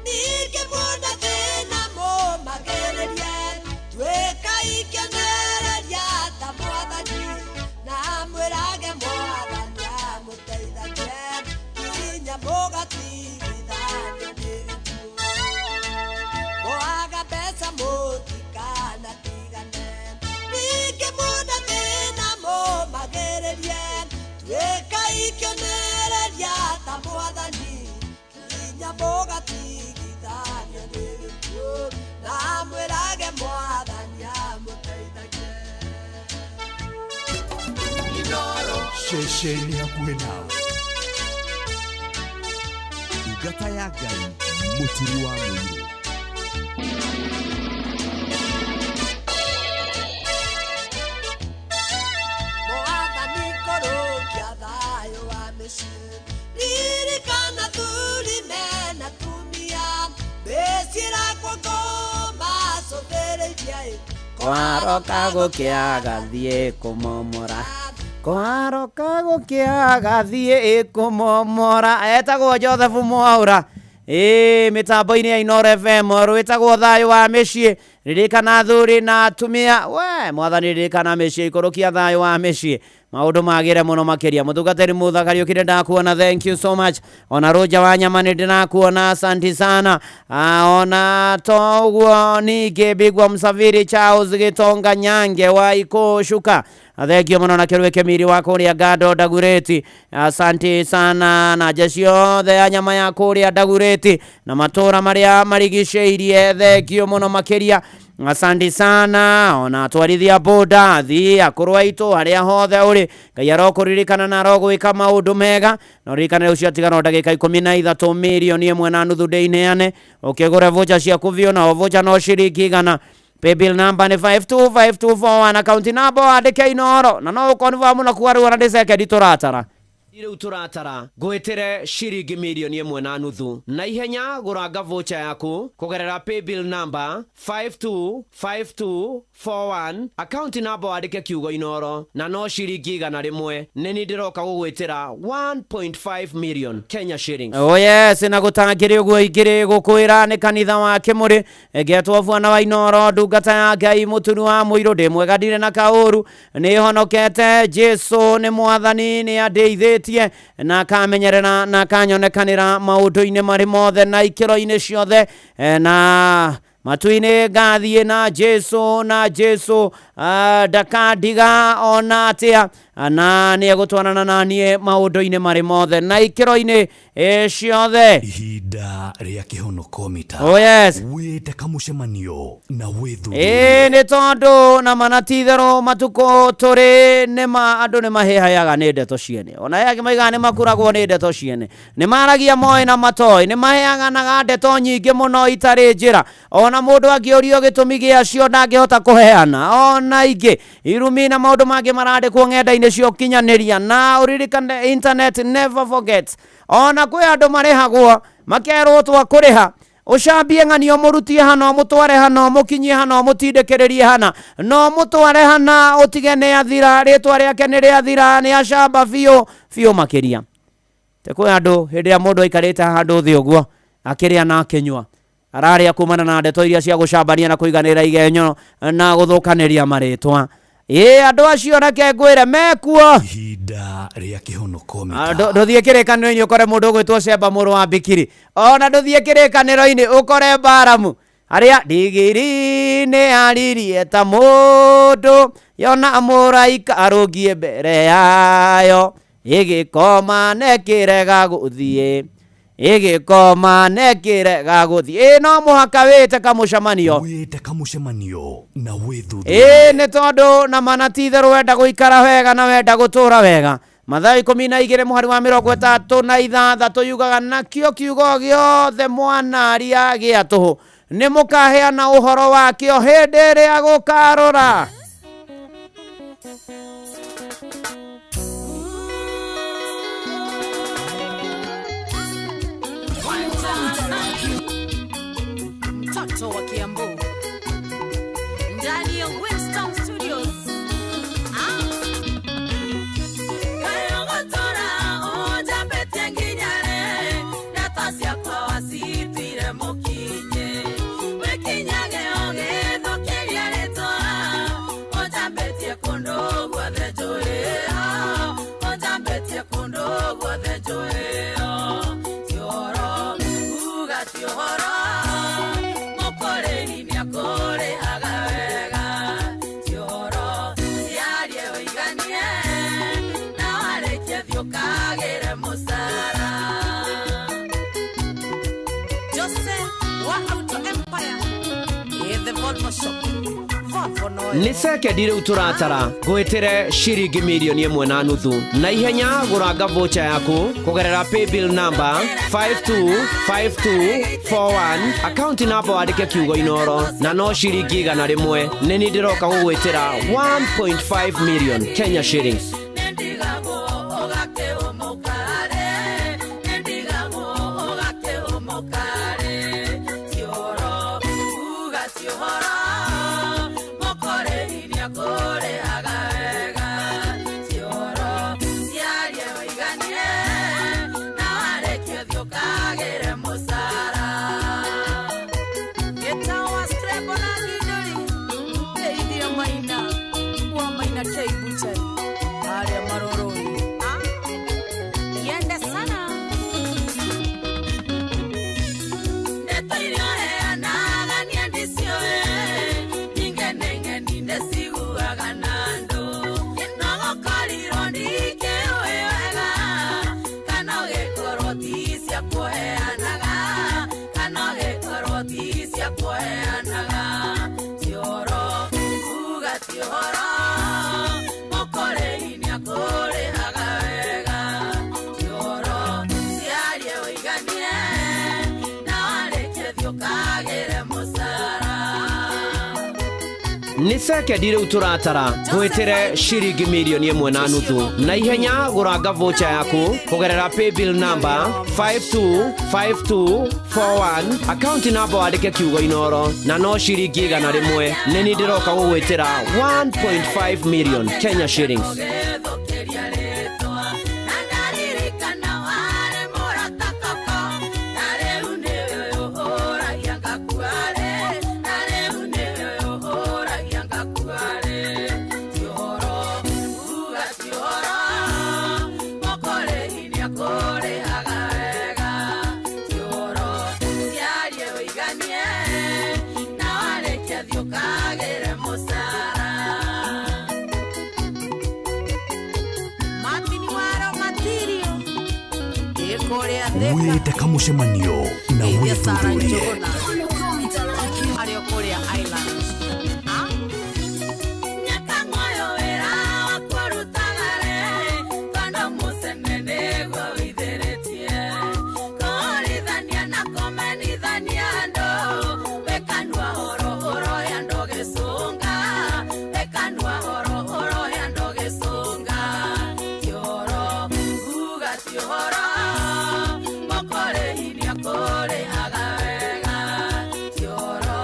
ningĩ muona thĩna mũmagĩrĩrie tuĩka ikĩonereria ta mwathani na mwĩrage mwathani amũteithagie kinya mũgatigithanio nĩ gĩkuũ. Oaga mbeca mũtikanatigane ningĩ muona thĩna mũmagĩrĩrie tuĩka ikĩonereria ta mwathani kinya mũgatigithanio nĩ gĩkuũ na mwĩrage mwathani amũteithagie. Ceceni hakuhĩ nawe. Ndungata ya Ngai Mũturi wa Mũirũ. Mwathani kũrũkia thayũ wa mĩciĩ ririkana thuri mena tumia mĩciĩ ĩrakwo macũthĩrĩirie Kwaroka gũkĩaga thiĩ kũmomora kwaroka gũkĩaga thiĩ kũmomora etagwo Joseph Mwaura ĩĩ mĩtambo-inĩ ya Inooro FM rwĩtagwo thayũ wa mĩciĩ ririkana athuri na atumia we mwathani ririkana mĩciĩ ikũrũkia thayũ wa mĩciĩ maũndũ magĩre mũno makĩria mũtungatĩri Mutha Kariũki nĩ ndakuona thank you so much ona Rũnja wa nyama nĩ ndĩrakuona asanti sana. Ona to ũguo ningĩ Bigwa Msafiri Charles Gĩtonga Nyange wa Ikũcuka thengio mũno na kĩrwe kĩmiri wa kũrĩa Ngando Ndagurĩti asanti sana na nja ciothe ya nyama ya kũrĩa Ndagurĩti na matũra marĩa marigicĩirie thengio mũno makĩria asanti sana ona atwarithia boda athii akũrũ aitũ harĩa hothe ũrĩ Ngai arokũririkana na arogwĩka maũndũ mega na ũririkane rĩu ciatigara o ndagĩka 13 mirioni ĩmwe na nuthu ndĩineane ũkĩgũre voucher ciaku biũ na o voucher no ciringi 100 paybill number nĩ 525241 account number wandĩke Inooro na no ũkonfamu na kuga rĩu ona ndĩ sekendi tũratara rĩu tũratara ngwĩtĩre ciringi mirioni ĩmwe na nuthu na ihenya gũranga voucher yaku kũgerera paybill number 525241 account number wandĩke kiugo Inooro na no ciringi 100 nĩ niĩ ndĩroka gũgwĩtĩra 1.5 million Kenya shillings. Oh yes na gũtangĩrĩ ũguo ingĩrĩ gũkwĩra nĩ kanitha wa Kĩmũrĩ ngetwo bwana wa Inooro ndungata ya Ngai mũtunu wa mũirũ ndĩ mwega ndirĩ na kaũru nĩ honokete Jesu nĩ mwathani nĩ andeithĩtie na akamenyerera na akanyonekanĩra maũndũ-inĩ marĩ mothe na ikĩro-inĩ ciothe na matu-inĩ ngathiĩ na Jesu na Jesu ndakandiga ona atĩa na nĩ egũtwarana na niĩ maũndũ-inĩ marĩ mothe na ikĩro-inĩ ciothe. Ihinda rĩa kĩhonoko mita. Oh yes. Wĩte kamũcemanio na wĩthuthurie. Ĩĩ nĩ tondũ na mana ti itherũ matukũ tũrĩ nĩma andũ nĩ mahĩhayaga nĩ ndeto ciene ona aya angĩ maigaga nĩ makuragwo nĩ ndeto ciene nĩ maragia moĩ na matoĩ nĩ maheanaga ndeto nyingĩ mũno itarĩ njĩra ona mũndũ angĩũrio gĩtũmi gĩacio ndangĩhota kũheana ona ingĩ irumi na maũndũ mangĩ marandĩkwo ng'enda-inĩ cia ũkinyanĩria na ũririkane internet never forgets ona kwĩ andũ marĩhagwo makerwo twakũrĩha ũcambie ng'ani ũmũrutie hana ũmũtware hana ũmũkinyie hana ũmũtindĩkĩrĩrie hana no ũmũtware hana ũtige nĩ athira rĩtwa rĩake nĩ rĩathira nĩ acamba biũ biũ makĩria te kwĩ andũ hĩndĩ ĩrĩa mũndũ aikarĩte handũ thĩ ũguo akĩrĩa na akĩnyua ararĩa kumana na ndeto iria cia gũcambania na kũiganĩra igenyo na gũthũkanĩria marĩtwa ĩĩ andũ acio reke ngwĩre mekuo Ihinda rĩa kĩhonoko mita. Ndũthiĩ kĩrĩkanĩro-inĩ ũkore mũndũ ũgwĩtwo Sheba mũrũ wa Bikiri ona ndũthiĩ kĩrĩkanĩro-inĩ ũkore Baramu harĩa ndigiri nĩ aririe ta mũndũ Yona mũraika arũngiĩ mbere yayo, ĩgĩkoma na ĩkĩrega gũthiĩ, ĩgĩkoma na ĩkĩrega gũthiĩ. Ĩ no mũhaka wĩte kamũcemanio, wĩte kamũcemanio na wĩthuthurie. Ĩ nĩ tondũ na mana ti itherũ wenda gũikara wega na wenda gũtũra wega. Mathayo 12 mũhari wa 36 yugaga, nakĩo kiugo gĩothe mwanaria gĩa tũhũ nĩ mũkaheana ũhoro wakĩo hĩndĩ ĩrĩa gũkarũra. Mtoto wa Kiambu ndani ya Winston Studios. Kayogotora ujambetie nginyare ndeto ciakwa wacituire mũkinye wĩkinyage ũgĩthũkĩria rĩtwa ũnjambĩtie kũndũ guothe njũĩo ũnjambĩtie kũndũ guothe njũĩo ti ũhoro uga ti ũhoro mũkũrĩhi nĩakũrĩhaga wega ti ũhoro ciarie ũiganie na warĩkia thiĩ ũkagĩre mũcara. Jose wa Auto Empire the Volvo shop. Volvo no Nĩ sekendi rĩu tũratara ngwĩtĩre ciringi mirioni 1.5 na ihenya. Gũranga vocha yaku kũgerera paybill number 525241, akaunti namba wandĩke kiugo Inoro, na no ciringi 100. Nĩ ni ndĩroka gũgwĩtĩra 1.5 million Kenya shillings. Nĩndigagwo ũgakĩhũmũka-rĩ, nĩndigagwo ũgakĩhũmũka-rĩ, ti ũhoro uga ti ũhoro mũkũrĩhi nĩakũrĩhaga wega ti ũhoro ciarie ũiganie na warĩkia thiĩ ũkagĩre mũcara. Gĩtawa Scrabble na Ngindũri, ndeithia Maina wa Maina K Butchery harĩa Maroroi. Yende sana. Ndeto iria ũheanaga niĩ ndiciũĩ, nyingĩ nĩ ng'eni ndĩciguaga na andũ. No gũkorirwo ndikĩũĩ wega, kana ũgĩkorwo ti cia kũheanaga, kana ũgĩkorwo ti cia kũheanaga. Ti ũhoro uga ti ũhoro mũkũrĩhi nĩakũrĩhaga wega ti ũhoro ciarie ũiganie na warĩkia thiĩ ũkagĩre mũcara. Nĩ sekendi rĩu tũratara ngwĩtĩre ciringi mirioni 1.5 na ihenya. Gũranga vocha yaku kũgerera paybill number 525241, akaunti namba wandĩke kiugo Inoro, na no ciringi 100. Nĩ ni ndĩroka gũgwĩtĩra 1.5 million Kenya shillings. Ũgĩthũkĩria rĩtwa na ndaririkana warĩ mũrata koko na rĩu nĩwe ũhũragia ngakuarĩ na rĩu nĩwe ũhũragia ngakuarĩ ti ũhoro uga ti ũhoro mũkũrĩhi nĩakũrĩhaga wega ti ũhoro ciarie ũiganie na warĩkia thiĩ ũkagĩre mũcara. Martin Waro Matirio ĩkũrĩa Thika. Wĩte kamũcemanio na Geithia Sarah wĩthuthurie. Njũgũna arĩ o kũrĩa Island. Nyakang'oyo wĩra waku ũrutaga-rĩ, tondũ mũcene nĩguo wĩithĩrĩtie. Kũhũrithania na kũmenithania andũ, wĩ kanua horo ũrohe andũ gĩcũnga, wĩ kanua horo ũrohe andũ gĩcũnga. Ti ũhoro uga ti ũhoro mũkũrĩhi nĩakũrĩhaga wega ti ũhoro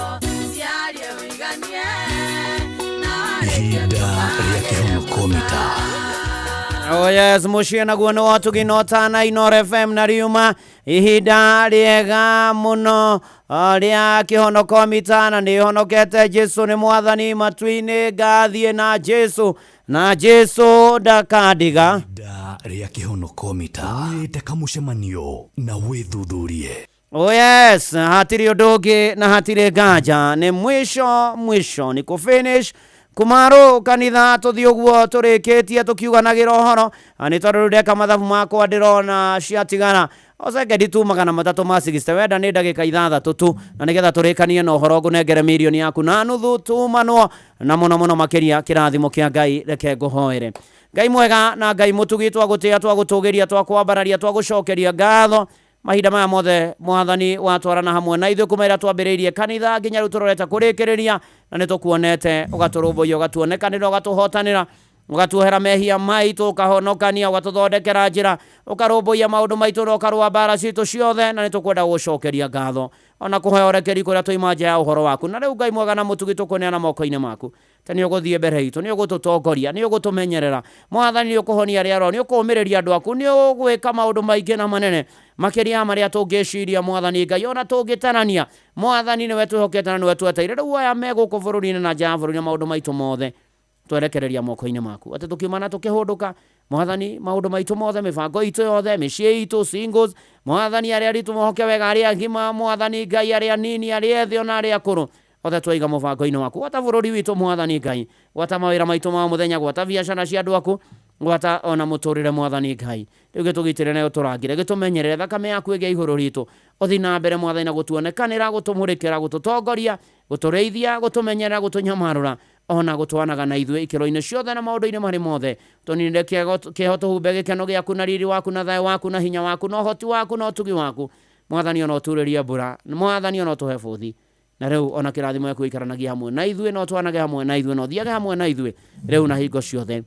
ciarie ũiganie na Ihinda rĩa kĩhonoko mita. Oh yes, muciĩ naguo nĩ wotugino na Inoro FM, na riuma ihinda rĩega mũno rĩa kĩhonoko mita, na nĩ honokete. Jesu nĩ mwathani, matu-inĩ ngathiĩ na Jesu, na Jesu ndakandiga. Ihinda rĩa kĩhonoko mita, wĩte kamũcemanio na wĩthuthurie. Oh yes, hatirĩ ũndũ ũngĩ na hatirĩ nganja, nĩ mwisho mwisho, ni kufinish. Kumaru kanitha tuthi uguo turikitie tukiuganagira uhoro ni tondu riu ndeka mathabu makwa ndirona ciatigara ocengendi tu 360 wenda ni ndagika 6 tu na nigetha turikanie na uhoro ngunengere mirioni yaku na nuthu tumanwo na muno muno makiria kirathimo kia Ngai. Reke nguhoere. Ngai mwega na Ngai mutugi, twagutia twagutugiria twakwambararia twagucokeria ngatho mahinda maya mothe mwathani watwarana hamwe na ithuĩ kuma ira twambĩrĩirie kanitha nginya rĩu tũrorete kũrĩkĩrĩria, na nĩ tũkuonete ũgatũrũmbũiya ũgatuonekanĩra ũgatũhotanĩra ũgatuohera mehia maitũ ũkahonokania ũgatũthondekera njĩra ũkarũmbũiya maũndũ maitũ na ũkarũa mbara citũ ciothe, na nĩ tũkwenda gũgũcokeria ngatho ona kũheo ũrekeri kũrĩa twaima nja ya ũhoro waku. Na rĩu Ngai mwega na mũtugi tũkũneana moko-inĩ maku, ta nĩ ũgũthiĩ mbere itũ, nĩ ũgũtũtongoria, nĩ ũgũtũmenyerera mwathani, nĩ ũkũhonia arĩa arwaru, nĩ ũkũũmĩrĩria andũ aku, nĩ ũgwĩka maũndũ maingĩ na manene makĩria ya marĩa tũngĩciria mwathani Ngai ona tũngĩtarania. Mwathani nĩwe twĩhokete na nĩwe tweteire. Rĩu aya me gũkũ bũrũri-inĩ na nja ya bũrũri na maũndũ maitũ mothe twerekereria moko-inĩ maku, atĩ tũkiuma na tũkĩhũndũka mwathani maũndũ maitũ mothe, mĩbango itũ yothe, mĩciĩ itũ, singles mwathani, arĩa aritũ mohoke wega, arĩa agima mwathani Ngai, arĩa nini, arĩa ethĩ ona arĩa akũrũ, othe twaiga mũbango-inĩ waku. Gwata bũrũri witũ mwathani Ngai, gwata mawĩra maitũ ma mũthenya, gwata biacara cia andũ aku, gwata ona mũtũrĩre mwathani Ngai. Rĩu gĩtũgitĩre na ũtũrangĩre, gĩtũmenyerere, thakame yaku ĩgĩe igũrũ ritũ, ũthiĩ na mbere mwathani na gũtuonekanĩra, gũtũmũrĩkĩra, gũtũtongoria, gũtũrĩithia, gũtũmenyerera, gũtũnyamarũra ona gũtwanaga na ithuĩ ikĩro-inĩ ciothe na maũndũ-inĩ marĩ mothe. Tũninĩre kĩeho, tũhumbe gĩkeno gĩaku na riri waku na thayũ waku na hinya waku na ũhoti waku na ũtugi waku mwathani, ona ũturĩrie mbura mwathani, ona ũtũhe bũthi na rĩu ona kĩrathimo gĩaku gĩikaranagie hamwe na ithuĩ na ũtwanage hamwe na ithuĩ na ũthiage hamwe na ithuĩ rĩu na hingo ciothe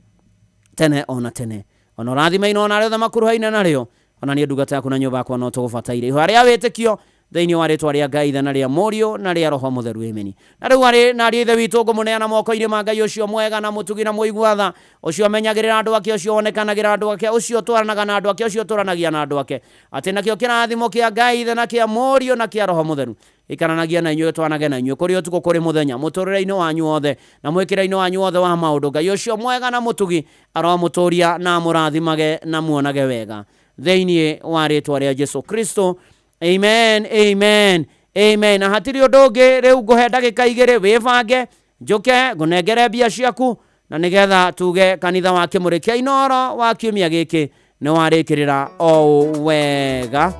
tene ona tene. Ona ũrathime-inĩ ona arĩa othe makuruhaine narĩo, ona niĩ ndungata yaku na nyũmba yakwa no tũgũbataire. Ihoya rĩa wĩtĩkio thĩinĩ wa rĩtwa rĩa Ngai Ithe na rĩa Mũriũ na rĩa Roho Mũtheru, ameni. Na rĩu arĩ na ariũ Ithe witũ ngũmũneana moko-inĩ ma Ngai ũcio mwega na mũtugi na mũigua tha, ũcio amenyagĩrĩra andũ ake, ũcio wonekanagĩra andũ ake, ũcio ũtwaranaga na andũ ake, ũcio ũtũranagia na andũ ake, atĩ nakĩo kĩrathimo kĩa Ngai Ithe na kĩa Mũriũ na kĩa Roho Mũtheru ikaranagia na inyuĩ, twanage na inyuĩ kũrĩ ũtukũ kũrĩ mũthenya, mũtũrĩre-inĩ wanyu wothe na mwĩkĩre-inĩ wanyu wothe wa maũndũ. Ngai ũcio mwega na mũtugi aromũtũria na amũrathimage na muonage wega thĩinĩ wa rĩtwa rĩa Jesu Kristo. Amen, amen, amen. Na hatirĩ ũndũ ũngĩ, rĩu ngũhe ndagĩka 2 wĩbange, njũke ngũnengere mbia ciaku na nĩgetha tuge kanitha wa Kĩmũrĩ kĩa Inooro wa kiumia gĩkĩ nĩ warĩkĩrĩra o wega.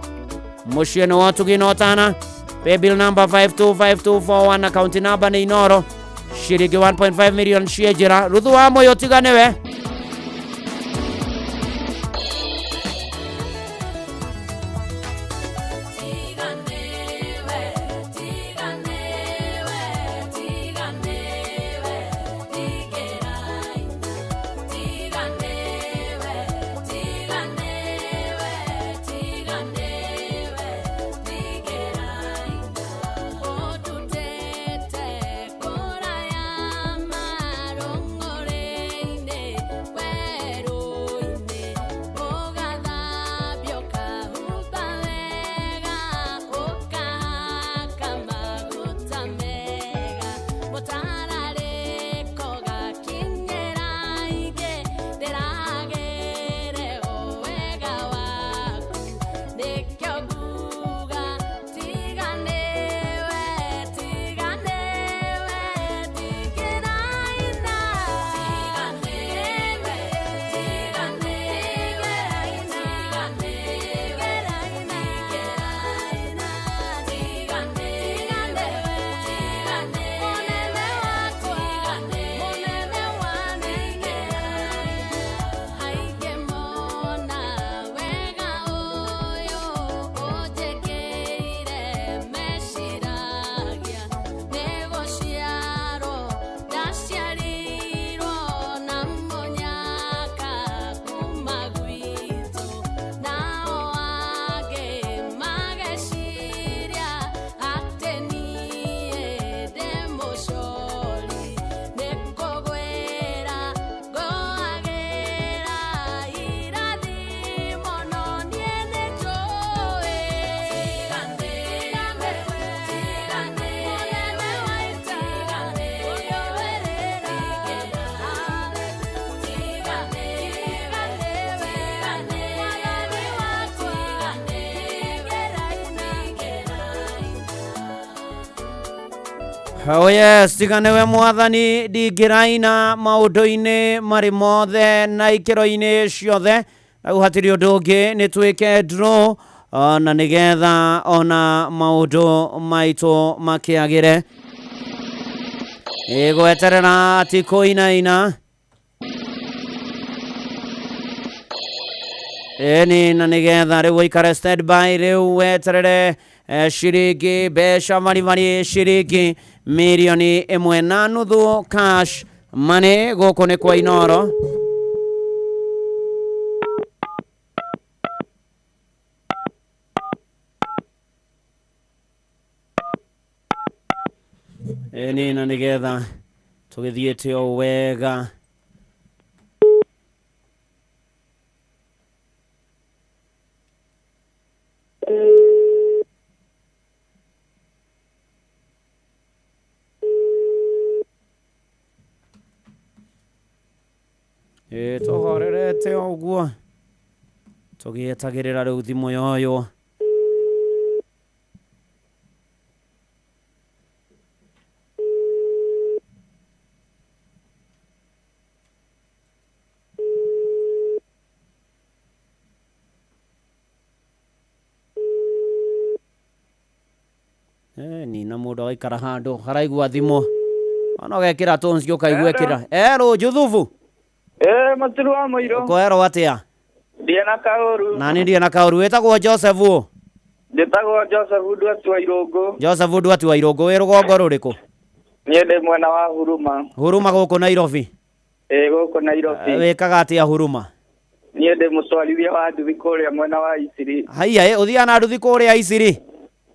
Mũciĩ nĩ wa ũtugi na ũtana. Paybill number 525241, account number nĩ Inooro, ciringi 1.5 million ciĩ njĩra. Ruthu wa Mũyũ tiga nĩwe. Ũndutĩte kũraya marũng'ũrĩ-inĩ. Oh yes, tiga nĩwe mwathani ndingĩraina maũndũ-inĩ marĩ mothe na ikĩro-inĩ ciothe. Rĩu hatirĩ ũndũ ũngĩ nĩ twĩke draw na nĩgetha ona maũndũ maitũ makĩagĩre. Ĩgweterera ti kũinaina. Ĩni na nĩgetha rĩu ũikare standby rĩu weterere ciringi mbeca maribari ciringi mirioni 1.5 cash money gũkũ nĩ kwa Inoro. Ĩni na nĩgetha tũgĩthiĩte o wega. Tũhorerete ũguo tũgĩetagĩrĩra rĩu thimũ yoywo. Nina mũndũ agaikara handũ haraigua thimũ ona ũgekĩra tones ũkaigua ĩkĩra. Erũ Juthubu. Maturu wa mũirũ. Ũkwerwo atĩa? Ndiĩ na kaũru. Na niĩ ndirĩ na kaũru. Wĩtagwo Joseph ũ? Njĩtagwo Joseph Ndwati wa Irũngũ. Joseph Ndwati wa Irũngũ. Wĩ rũgongo rũrĩkũ? Niĩ ndĩ mwena wa Huruma. Huruma gũkũ Nairobi? Ĩĩ gũkũ Nairobi. Wĩkaga atĩa Huruma? Niĩ ndĩ mũtwarithia wa nduthi kũrĩa mwena wa Isiri. Haiya, ũthiaga na nduthi kũrĩa Isiri?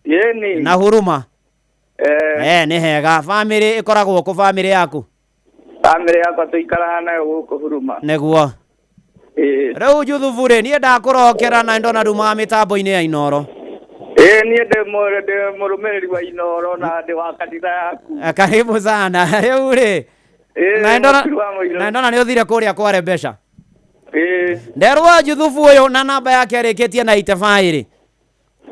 Ĩni. Na Huruma? Nĩ hega. Bamĩrĩ ĩkoragwo kũ bamĩrĩ yaku? Bamĩrĩ yakwa tũikaraga nayo gũkũ Huruma. Nĩguo. Rĩu Juthubu rĩ, niĩ ndakũrokera na ndona ndumaga mĩtambo-inĩ ya Inoro. Niĩ ndĩ mũrũmĩrĩri wa Inoro na ndĩ wa kanitha yaku. Karibu sana. Rĩu rĩ, na ndona nĩ ũthire kũrĩa kware mbeca. Nderwo Juthubu ũyũ na namba yake ĩrĩkĩtie na 85 rĩ.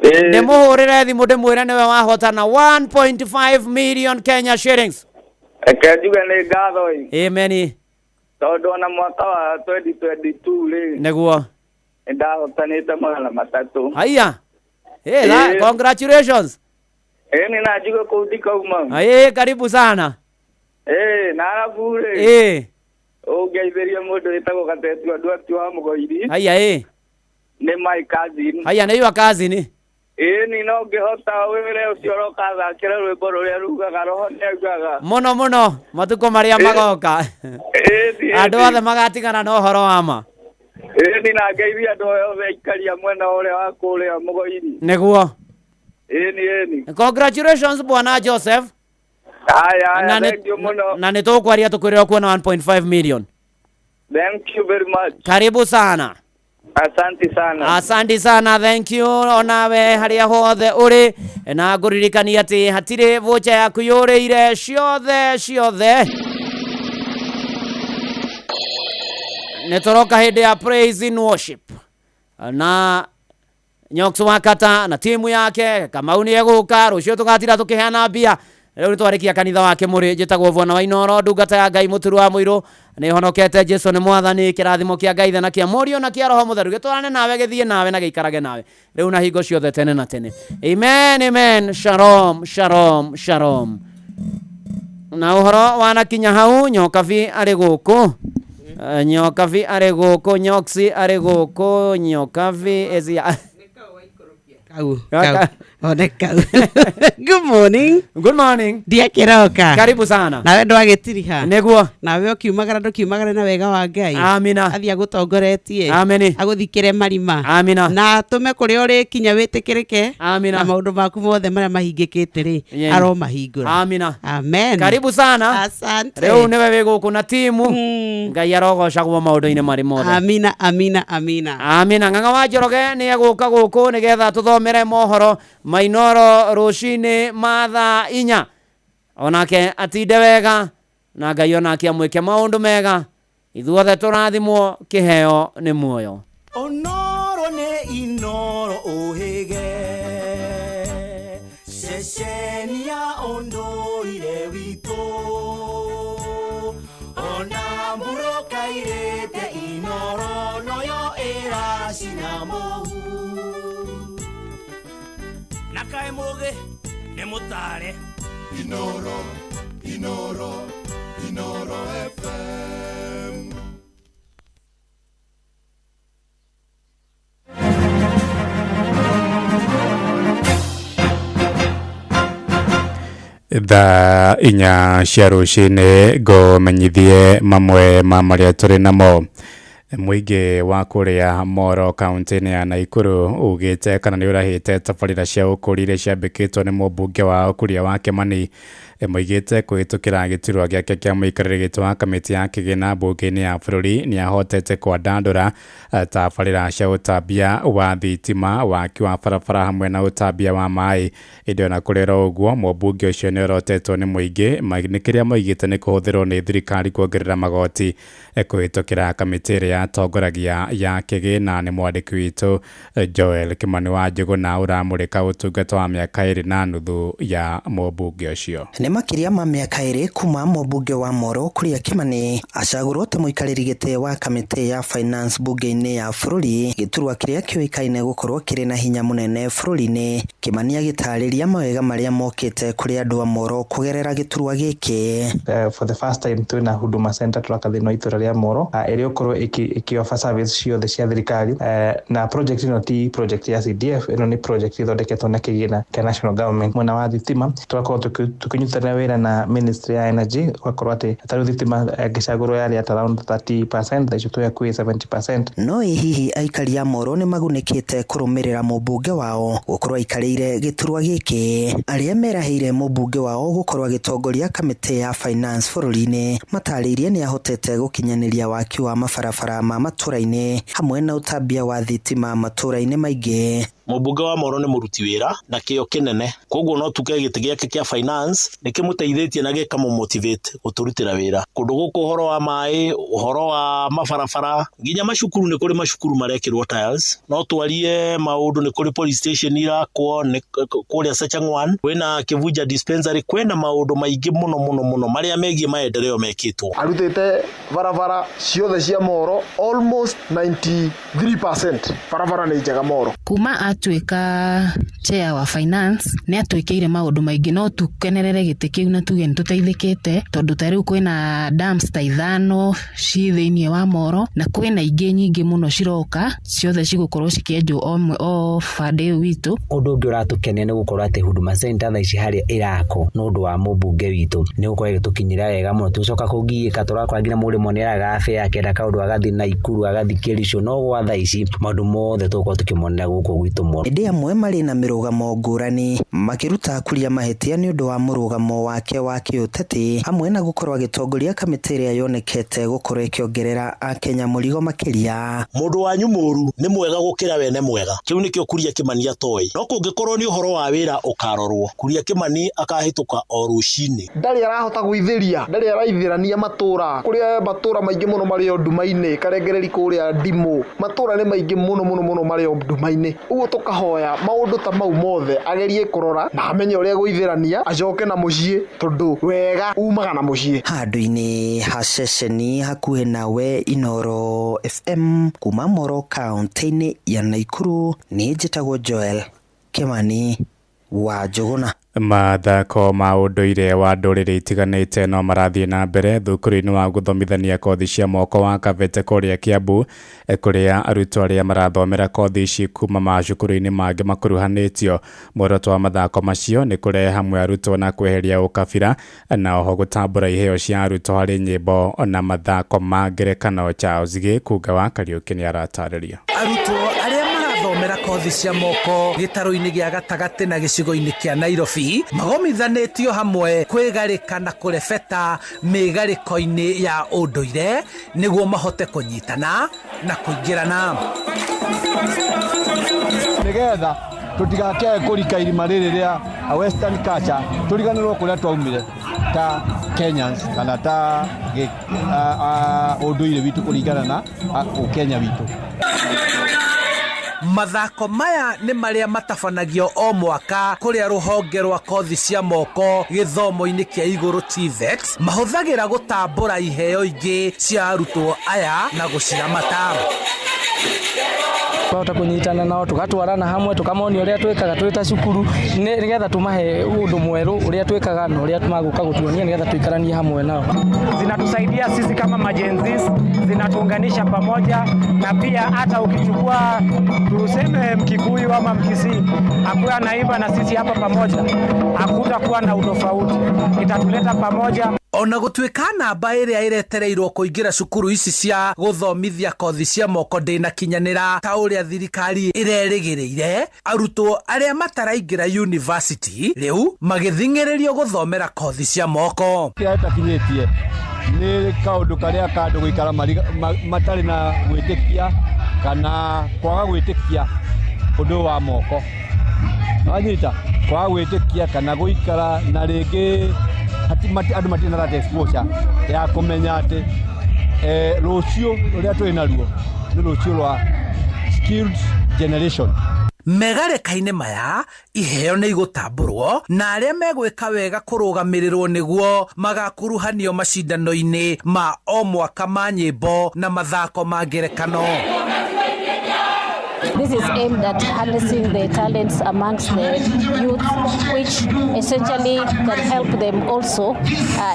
Ndĩmũhũrĩre thimũ ndĩmwĩre nĩwe wahotana 1.5 million Kenya shillings. Reke njuge nĩ ngatho ĩ. Amen. Tondũ ona mwaka wa 2022 rĩ, nĩguo nĩndahotanĩte 300. Haiya. Hey, congratulations. Nĩ na njuge kũu ndikauma. Karibu sana. Na arabu rĩ, ũngeithĩrie mũndũ wĩtagwo Gatetu Ndwati wa Mũgoiri. Haiya. Nĩ my cousin. Haiya, nĩ your cousin. Ĩni no ngĩhota wĩre ũcio ũroka thakĩre rwĩmbo rũrĩa rugaga roho nĩaugaga. Mũno mũno matukũ marĩa magoka. Andũ othe magatigana na ũhoro wa ma. Ĩni na ngeithia andũ othe aikaria mwena ũrĩa wa kũrĩa Mũgoiri. Nĩguo. Ĩni. Congratulations bwana Joseph. Haya, thank you mũno. Na nĩtũkwaria tũkwĩrĩra kuona 1.5 million. Thank you very much. Karibu sana. Asante sana. Asante sana, thank you. Onawe haria hothe uri na ngũririkania atĩ hatirĩ voucher yaku yũrĩire ciothe ciothe. Nĩ tũroka hĩndĩ ya praise and worship na Nyox Wakata na timu yake Kamau nĩ egũka rũciũ tũgatira tũkĩheana mbia. Rĩu nĩ twarĩkia kanitha wa Kĩmũrĩ. Njĩtagwo Bwana wa Inoro, ndungata ya Ngai mũturu wa mũirũ. Nĩ honokete Jesu nĩ mwathani. Kĩrathimo kĩa Ngai Ithe na kĩa Mũriũ na kĩa Roho Mũtheru gĩtwarane nawe, gĩthiĩ nawe na gĩikarage nawe rĩu na hingo ciothe tene na tene. Amen, amen. Shalom, shalom, shalom. Na ũhoro wanakinya hau, Nyokabi arĩ gũkũ. Nyokabi arĩ gũkũ, Nyoksi arĩ gũkũ, Nyokabi ezi. Kau. Kau. Good morning. Good morning. Ndiä kä. Karibu sana. Nawe ndwagä tiriha. Nĩguo. Nawe ũkiumagara ndũkiumagara na wega wa Ngai. Amina. Athiĩ agũtongoretie. Ameni. Agũthikĩre marima. Amina. Na atũme kũrĩa ũrĩkinya wĩtĩkĩrĩke. Amina. Na maũndũ maku mothe marĩa mahingĩkĩte rĩ, aromahingũra. Amina. Amen. Karibu sana. Asante. Rĩu nĩwe wĩ gũkũ na timu. Ngai arogocagwo maũndũ-inĩ marĩ mothe. Amina, amina, amina. Amina. Ng'ang'a wa Njoroge nĩ egũka gũkũ nĩgetha tũthomere mohoro Mainoro rũcinĩ ma thaa 4. Onake atinde wega na Ngai onake amwĩke maũndũ mega. Ithuothe tũrathimwo kĩheo nĩ muoyo. Onoro nĩ Inoro ũhĩge ceceni ya ũndũire. witũ ona mbura ĩkairĩte Inoro noyo ĩracina mũhu na kaĩ mũgĩ nĩ mũtare. Inoro, Inoro, Inoro FM. Thaa 4 cia rũcinĩ ngũmenyithie mamwe ma marĩa tũrĩ namo. Mũingĩ wa kũrĩa Moro kaunti-inĩ ya Naikuru ugĩte kana nĩ ũrahĩte tabarĩra cia ũkũria iria ciambĩkĩtwo nĩ mũmbunge wao Kuria wa Kĩmani. Moigĩte kũhĩtũkĩra gĩturwa gĩake kĩa mũikarĩri gĩtĩ wa kamĩtĩ ya kĩgĩna mbunge-inĩ ya bũrũri nĩ ahotete kwandandũra tabarĩra cia ũtambia wa thitima, waki wa barabara hamwe na ũtambia wa maĩ. Ĩndĩ ona kũrĩ oro ũguo mũmbunge ũcio nĩ orotetwo nĩ mũingĩ nĩ kĩrĩa moigĩte nĩ kũhũthĩrwo nĩ thirikari kuongerera magoti kũhĩtũkĩra kamĩtĩ ĩrĩa yatongoragia ya kĩgĩna. Nĩ mwandĩki witũ Joel Kĩmani wa Njũgũna ũramũrĩka ũtungata wa mĩaka 2.5 ya mũmbunge ũcio. Nĩ makĩria ma mĩaka 2 kuma mũmbunge wa Moro Kuria Kĩmani acagũrwo ta mũikarĩri gĩtĩ wa kamĩtĩ ya finance bunge-inĩ ya bũrũri, gĩturwa kĩrĩa kĩũĩkaine gũkorwo kĩrĩ na hinya mũnene bũrũri-inĩ. Kĩmani agĩtarĩria mawega marĩa mokĩte kũrĩ andũ a Moro kũgerera gĩturwa gĩkĩ. For the first time twĩna Huduma Center tũraka thĩinĩ wa itũra rĩa Moro ĩrĩa ũkorwo ĩkĩofa service ciothe cia thirikari, na project ĩno ti project ya CDF, ĩno nĩ project ĩthondeketwo na kĩgĩna kĩa national government. Mwena wa thitima tũgakorwo tũkĩnyitanĩra wĩra na Ministry ya Energy, ũgakorwo atĩ ta rĩu thitima ngĩcagũrwo yarĩ at around 30%, thaa ici twĩ hakuhĩ 70%. No ĩ hihi aikari a Moro nĩ magunĩkĩte kũrũmĩrĩra mũmbunge wao gũkorwo aikarĩire gĩturwa gĩkĩ? Arĩa merahĩire mũmbunge wao gũkorwo agĩtongoria kamĩtĩ ya finance bũrũri-inĩ matarĩirie nĩ ahotete gũkinyanĩria waki wa mabarabara ma matũra-inĩ hamwe na ũtambia wa thitima matũra-inĩ maingĩ. Mũmbunge wa Moro nĩ mũruti wĩra na kĩo kĩnene, koguo no tuge gĩtĩ gĩake kĩa finance nĩ kĩmũteithĩtie na gĩkamũmotivate gũtũrutĩra wĩra kũndũ gũkũ, ũhoro wa maĩ, ũhoro wa mabarabara, nginya macukuru. Nĩ kũrĩ macukuru marekĩrwo tiles. No twarie maũndũ, nĩ kũrĩ police station irakwo nĩ kũrĩa Sachangwan, kwĩna Kĩvunja dispensary, kwĩna maũndũ maingĩ mũno mũno mũno marĩa megiĩ maendeleo mekĩtwo. Arutĩte barabara ciothe cia Moro almost 93%, barabara nĩ njega Moro. Kuma atuĩka chair wa finance nĩ atwĩkĩire maũndũ maingĩ, no tũkenerere gĩtĩ kĩu na tuge nĩ tũteithĩkĩte, tondũ ta rĩu kwĩna dams ta 5 ci thĩinĩ wa Moro na kwĩna ingĩ nyingĩ mũno ciroka, ciothe cigũkorwo cikĩenjwo o bande ĩyo witũ. Ũndũ ũngĩ ũratũkenia nĩ gũkorwo atĩ Huduma Center thaa ici harĩa ĩrakwo nĩ ũndũ wa mũmbunge witũ nĩ gũkorwo ĩgĩtũkinyĩra wega mũno, tũcoka kũgiĩka tũrakora nginya mũrĩmo nĩ aragabe akĩenda kaũndũ agathiĩ Naikuru agathiĩ Kericho, no gwa thaa ici maũndũ mothe tũgũkorwo tũkĩmonera gũkũ gwitũ Moro. Ĩndĩ amwe marĩ na mĩrũgamo ngũrani makĩruta Kuria mahĩtia nĩ ũndũ wa mũrũgamo wake wa kĩũteti hamwe na gũkorwo agĩtongoria kamĩtĩ ĩrĩa yonekete gũkorwo ĩkĩongerera akenya mũrigo makĩria. Mũndũ wanyu mũru nĩ mwega gũkĩra wene mwega, kĩu nĩkĩo Kuria Kĩmani atoĩ, no kũngĩkorwo nĩ ũhoro wa wĩra ũkarorwo, Kuria Kĩmani akahĩtũka o rũcinĩ. Ndarĩ arahota gwithĩria, ndarĩ araithĩrania matũra, kũrĩa matũra maingĩ mũno marĩ o nduma-inĩ, Karengereri kũrĩa Ndimũ, matũra nĩ maingĩ mũno mũno mũno marĩ o nduma-inĩ. Ũguo tũkahoya maũndũ ta mau mothe agerie kũrora na amenye ũrĩa gũithĩrania acoke na mũciĩ, tondũ wega umaga na mũciĩ. Handũ-inĩ ha ceceni hakuhĩ nawe Inoro FM kuma Moro kaunti-inĩ ya Naikuru, nĩ njĩtagwo Joel Kĩmani wa Njũgũna. Mathako ma ũndũire wa ndũrĩrĩ itiganĩte no marathiĩ na mbere thukuru-inĩ wa gũthomithania kothi cia moko wa Kabete kũrĩa Kiambu, kũrĩa arutwo arĩa marathomera kothi ici kuma macukuru-inĩ mangĩ makuruhanĩtio. Muoroto wa mathako macio nĩ kũrehe hamwe arutwo na kweheria ũkabira na oho gũtambũra iheo cia arutwo harĩ nyĩmbo na mathako ma ngerekano. Charles Gĩkunga wa Kariũki nĩ aratarĩria. Arutwo arĩa marathomera kothi cia moko gĩtarũ-inĩ gĩa gatagatĩ na gĩcigo-inĩ kĩa Nairobi magomithanĩtio hamwe kwĩgarĩka na kũrebeta mĩgarĩko-inĩ ya ũndũire nĩguo mahote kũnyitana na kũingĩrana. Nĩgetha tũtigakĩae kũrika irima rĩrĩ rĩa western culture, tũriganĩrwo kũrĩa twaumire ta Kenyans kana ta ũndũire witũ kũringana na ũkenya witũ. Mathako maya nĩ marĩa matabanagio o mwaka kũrĩa rũhonge rwa kothi cia moko gĩthomo-inĩ kĩa igũrũ TVET mahũthagĩra gũtambũra iheo ingĩ cia arutwo aya na gũciramata. Twahota kũnyitana nao tũgatwarana hamwe tũkamonia ũrĩa twĩkaga twĩ ta cukuru nĩgetha tũmahe ũndũ mwerũ ũrĩa twĩkaga na ũrĩa magũka gũtuonia nĩgetha tũikaranie hamwe nao. Zinatusaidia sisi kama ma-Gen Zs, zinatuunganisha pamoja, na pia hata ukichukua tuseme Mkikuyu ama Mkisii akuwe anaimba na sisi hapa pamoja, hakutakuwa na utofauti, itatuleta pamoja. Ona gũtuĩka namba ĩrĩa ĩretereirwo kũingĩra cukuru ici cia gũthomithia kothi cia moko ndĩnakinyanĩra ta ũrĩa thirikari ĩrerĩgĩrĩire, arutwo arĩa mataraingĩra university rĩu magĩthing'ĩrĩrio gũthomera kothi cia moko. Kĩrĩa ĩtakinyĩtie nĩ kaũndũ karĩa ka andũ gũikara matarĩ na gwĩtĩkia kana kwaga gwĩtĩkia ũndũ wa moko. Wanyita kwaga gwĩtĩkia kana gũikara na rĩngĩ andũ matirĩ na that exposure ya kũmenya atĩ rũciũ rũrĩa twĩ naruo nĩ rũciũ rwa skilled generation. Megarĩka-inĩ maya iheo nĩ igũtambũrwo na arĩa megwĩka wega kũrũgamĩrĩrwo nĩguo magakuruhanio macindano-inĩ ma o mwaka ma nyĩmbo na mathako ma ngerekano. This is aimed at harnessing the talents amongst the youth, which essentially can help them also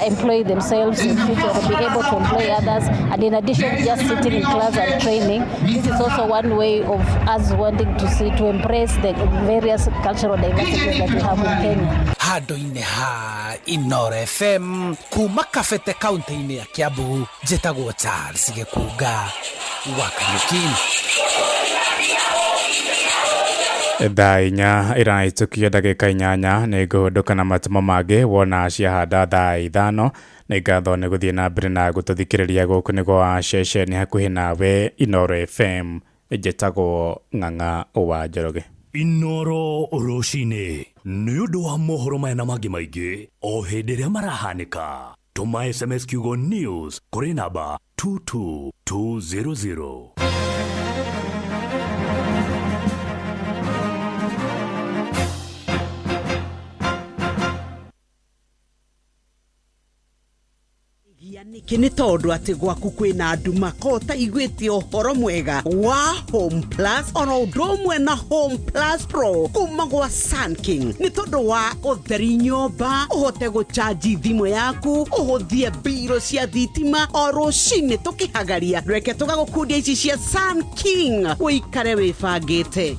employ themselves in future or be able to employ others. And in addition, just sitting in class and training, this is also one way of us wanting to see, to embrace the various cultural diversities that we have in Kenya. Handũ-inĩ ha Inooro FM kuma Kabete kaunti-inĩ ya Kiambu, njĩtagwo Charles Gĩkunga wa Kariuki. Thaa 4 ĩrahĩtũkia ndagĩka 8 nĩ ngũhũndũka na matũmo mangĩ wona ciahanda thaa 5. Nĩ ngatho nĩ gũthiĩ na mbere na gũtũthikĩrĩria gũkũ nĩ gwa ceceni hakuhĩ nawe Inooro FM. Njĩtagwo Ng'ang'a wa Njoroge. Inooro rũcinĩ nĩ ũndũ wa mohoro maya na mangĩ maingĩ o hĩndĩ ĩrĩa marahanĩka. Tũma SMS kiugo news kũrĩ namba 22200. Nĩkĩ nĩ tondũ atĩ gwaku kwĩna nduma ko ũtaiguĩte ũhoro mwega wa Home Plus oro ũndũ ũmwe na Home Plus Pro kuma gwa Sun King nĩ tondũ wa ũtheri nyũmba ũhote gũchanji thimũ yaku ũhũthie mbirũ cia thitima o rũcinĩ tũkĩhagaria reke tũgagũkundia ici cia Sun King ũikare wĩbangĩte.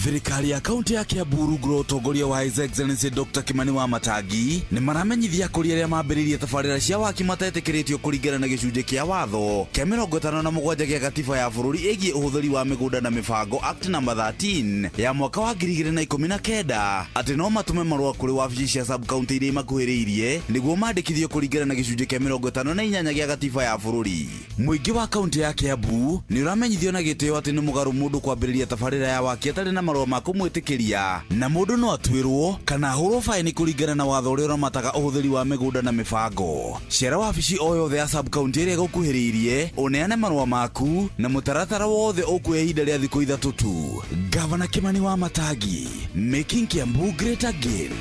Thirikari ya kaunti ya Kiambu rungu rwa ũtongoria wa His Excellency Dr. Kimani Wamatangi nĩ maramenyithia kũrĩ arĩa mambĩrĩirie tabarĩra cia waki matetĩkĩrĩtio kũringana na gĩcunjĩ kĩa watho kĩa 57 gĩa gatiba ya bũrũri ĩgiĩ ũhũthĩri wa mĩgũnda na mĩbango Act number 13 ya mwaka wa 2019 atĩ no matũme marũa kũrĩ wabici cia sub county iria imakuhĩrĩirie nĩguo mandĩkithio kũringana na gĩcunjĩ kĩa 58 gĩa gatiba ya bũrũri. Mũingĩ wa kaunti ya Kiambu nĩ ũramenyithio na gĩtĩo atĩ nĩ mũgarũ mũndũ kwambĩrĩria tabarĩra ya waki atarĩ na marũa ma kũmwĩtĩkĩria na mũndũ no atuĩrwo kana ahũrwo baĩni kũringana na watho ũrĩa ũramataga ũhũthĩri wa mĩgũnda na mĩbango. Cera wabici o yothe ya sub county ĩrĩa ĩgũkuhĩrĩirie ũneane marũa maku na mũtaratara wothe ũkuoya ihinda rĩa thikũ 3 tu. Gavana Kimani Wamatangi, making Kiambu great again.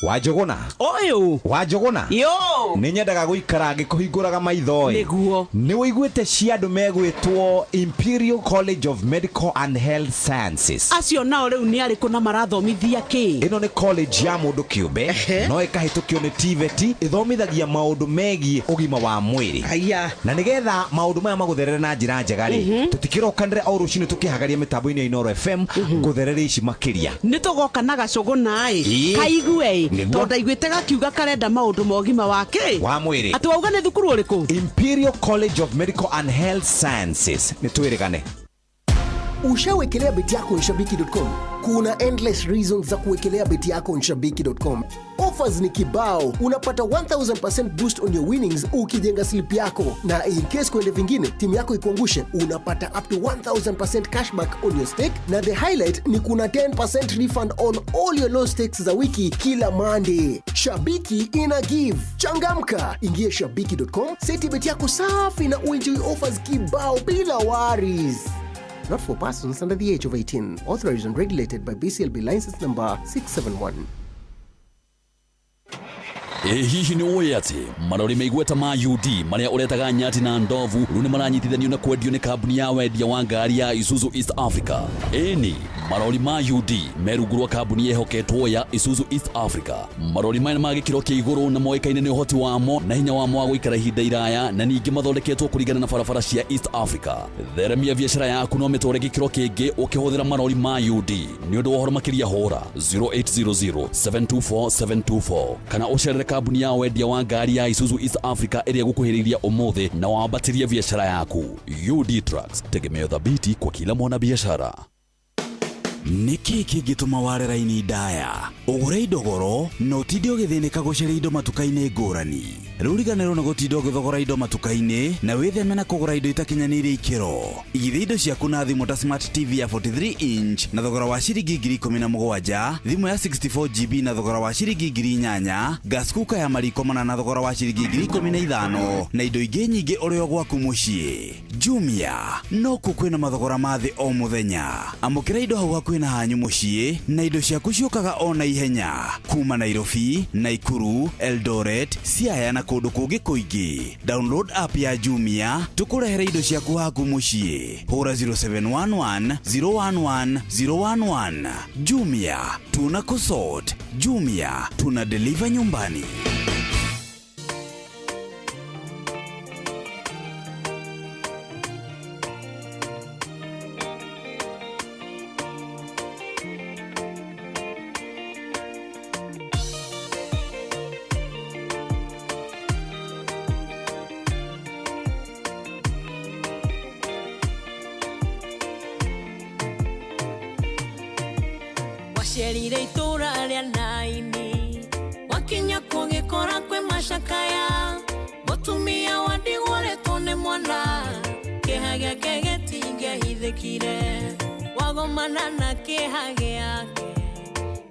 Wanjũgũna ũyũ Wanjũgũna yo nĩ nyendaga gũikara ngĩkũhingũraga maitho ĩ. Nĩguo. Nĩ ũiguĩte cia andũ megwĩtwo Imperial College of Medical and Health Sciences. Acio nao rĩu nĩ arĩkũ na marathomithia kĩ? Ĩno nĩ college ya mũndũ kĩũmbe no ĩkahĩtũkio nĩ TVET ĩthomithagia maũndũ megiĩ ũgima wa mwĩrĩ. Aya. Na nĩgetha maũndũ maya magũtherere na njĩra njega rĩ, tũtikĩrokanĩre o rũcinĩ tũkĩhagaria mĩtambo-inĩ ya Inooro FM ngũtherere ici makĩria. Nĩ tũgoka na gacũgũna ĩ kaigue ĩ tondũ ndaiguĩte gakiuga karenda maũndũ ma ũgima wa kĩ wa mwĩrĩ. Atĩ wauga nĩ thukuru ũrĩkũ? Imperial College of Medical and Health Sciences. Nĩ twĩrĩgane. Ushawekelea beti yako ya shabiki.com? Kuna endless reasons za kuwekelea beti yako on shabiki.com. Offers ni kibao, unapata 1000% boost on your winnings ukijenga slip yako, na in case kuende vingine timu yako ikuangushe, unapata up to 1000% cashback on your stake, na the highlight ni kuna 10% refund on all your low stakes za wiki kila Monday. Shabiki ina give. Changamka, ingia shabiki.com, seti beti yako safi na uenjoy offers kibao bila worries. Not for persons under the age of 18. Authorized and regulated by BCLB license number 671. Ĩ hihi nĩ ũĩ atĩ marori me igweta ma UD marĩa ũretaga nyati na ndovu rĩu nĩ maranyitithanio na kwendio nĩ kambuni ya wendia wa ngari ya Isuzu East Africa. Ĩni marori ma UD me rungu rwa kambuni ĩhoketwo ya Isuzu East Africa. Marori maya nĩ ma gĩkĩro kĩa igũrũ na moĩkaine nĩ ũhoti wamo na hinya wamo wa gũikara ihinda iraya na ningĩ mathondeketwo kũringana na barabara cia East Africa. Theremia biacara yaku no mĩtware gĩkĩro kĩngĩ ũkĩhũthĩra marori ma UD. Nĩ ũndũ wa ũhoro makĩria hũra 0800 724 724 kana ũcerere kambuni ya wendia wa ngari ya Isuzu East Africa ĩrĩa ĩgũkuhĩrĩirie ũmũthĩ na wambatĩrie biacara yaku. UD Trucks, tegemeo thabiti kwa kila mwanabiashara. Nĩ kĩĩ kĩngĩtũma ware raini ndaya, ũgũre indo goro na ũtinde ũgĩthĩnĩka gũcaria indo matuka-inĩ ngũrani? Rĩu riganĩrwo nĩ gũtinda ũgĩthogora indo matuka-inĩ na wĩtheme na kũgũra indo itakinyanĩirie ikĩro. Igithia indo ciaku na thimũ ta smart TV ya 43 inch na thogora wa ciringi 17,000, thimũ ya 64 GB na thogora wa ciringi 8,000, gas cooker ya mariko mana na thogora wa ciringi 15,000 na indo ingĩ nyingĩ ũrĩ o gwaku mũciĩ. Jumia nokuo kwĩna mathogora ma thĩ o mũthenya. Amũkĩra indo hau hakuhĩ na hanyu mũciĩ na indo ciaku ciũkaga o na ihenya kuma Nairobi, Naikuru, Eldoret, Siaya na kũndũ kũngĩ kũingĩ. Download app ya Jumia tũkũrehere indo ciaku haku mũciĩ. Hũra 0711 011 011. Jumia tuna kusort. Jumia tuna deliver nyumbani. Wacerire itũra rĩa Naini, wakinya kũgĩkora kwĩ macakaya, mũtumia wa ndigwa ũrĩtwo nĩ mwana, kĩeha gĩake gĩtingĩahithĩkire, wagomana na kĩeha gĩake,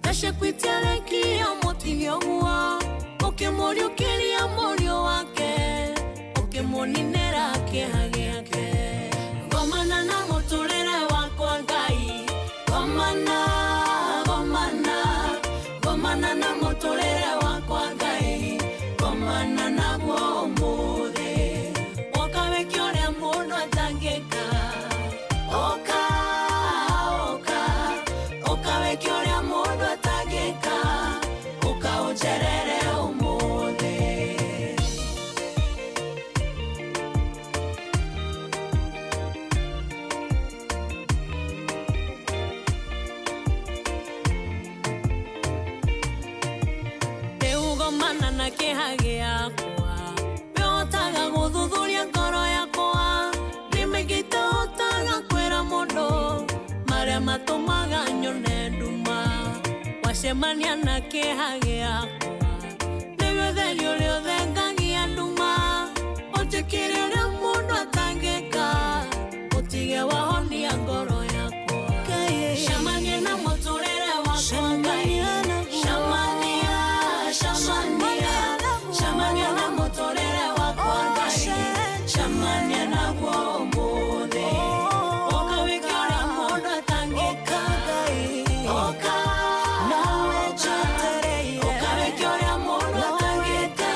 tha ciaku itiarekire ũmũtige ũguo, ũkĩmũriũkĩria mũriũ wake, ũkĩmũninĩra kĩeha gĩake. Gomana na mũtũrĩre wakwa Ngai, gomana, gomana, gomana na mũtũrĩre wakwa Ngai, gomana naguo ũmũthĩ, ũka wĩke ũrĩa mũndũ atangĩka, ũka, ũka, ũka wĩke ũrĩa mũndũ atangĩka, ũka ũnjerere ũmũthĩ. Gomana na kĩeha gĩakwa, wĩhotaga gũthuthuria ngoro yakwa, nĩ mĩingĩ itahotaga kwĩra mũndũ marĩa matũmaga nyone nduma, wacemania na kĩeha gĩakwa, nĩwe ũtheri ũrĩa ũthengagia nduma, ũnjĩkĩre ũrĩa mũndũ atangĩka, ũtige wahonia ngoro yakwa. Cemania na mũtũrĩre wakwa Ngai, cemania, cemania, cemania na mũtũrĩre wakwa Ngai, cemania naguo ũmũthĩ, ũka wĩke ũrĩa mũndũ atangĩka, ũka, ũka, ũka wĩke ũrĩa mũndũ atangĩka,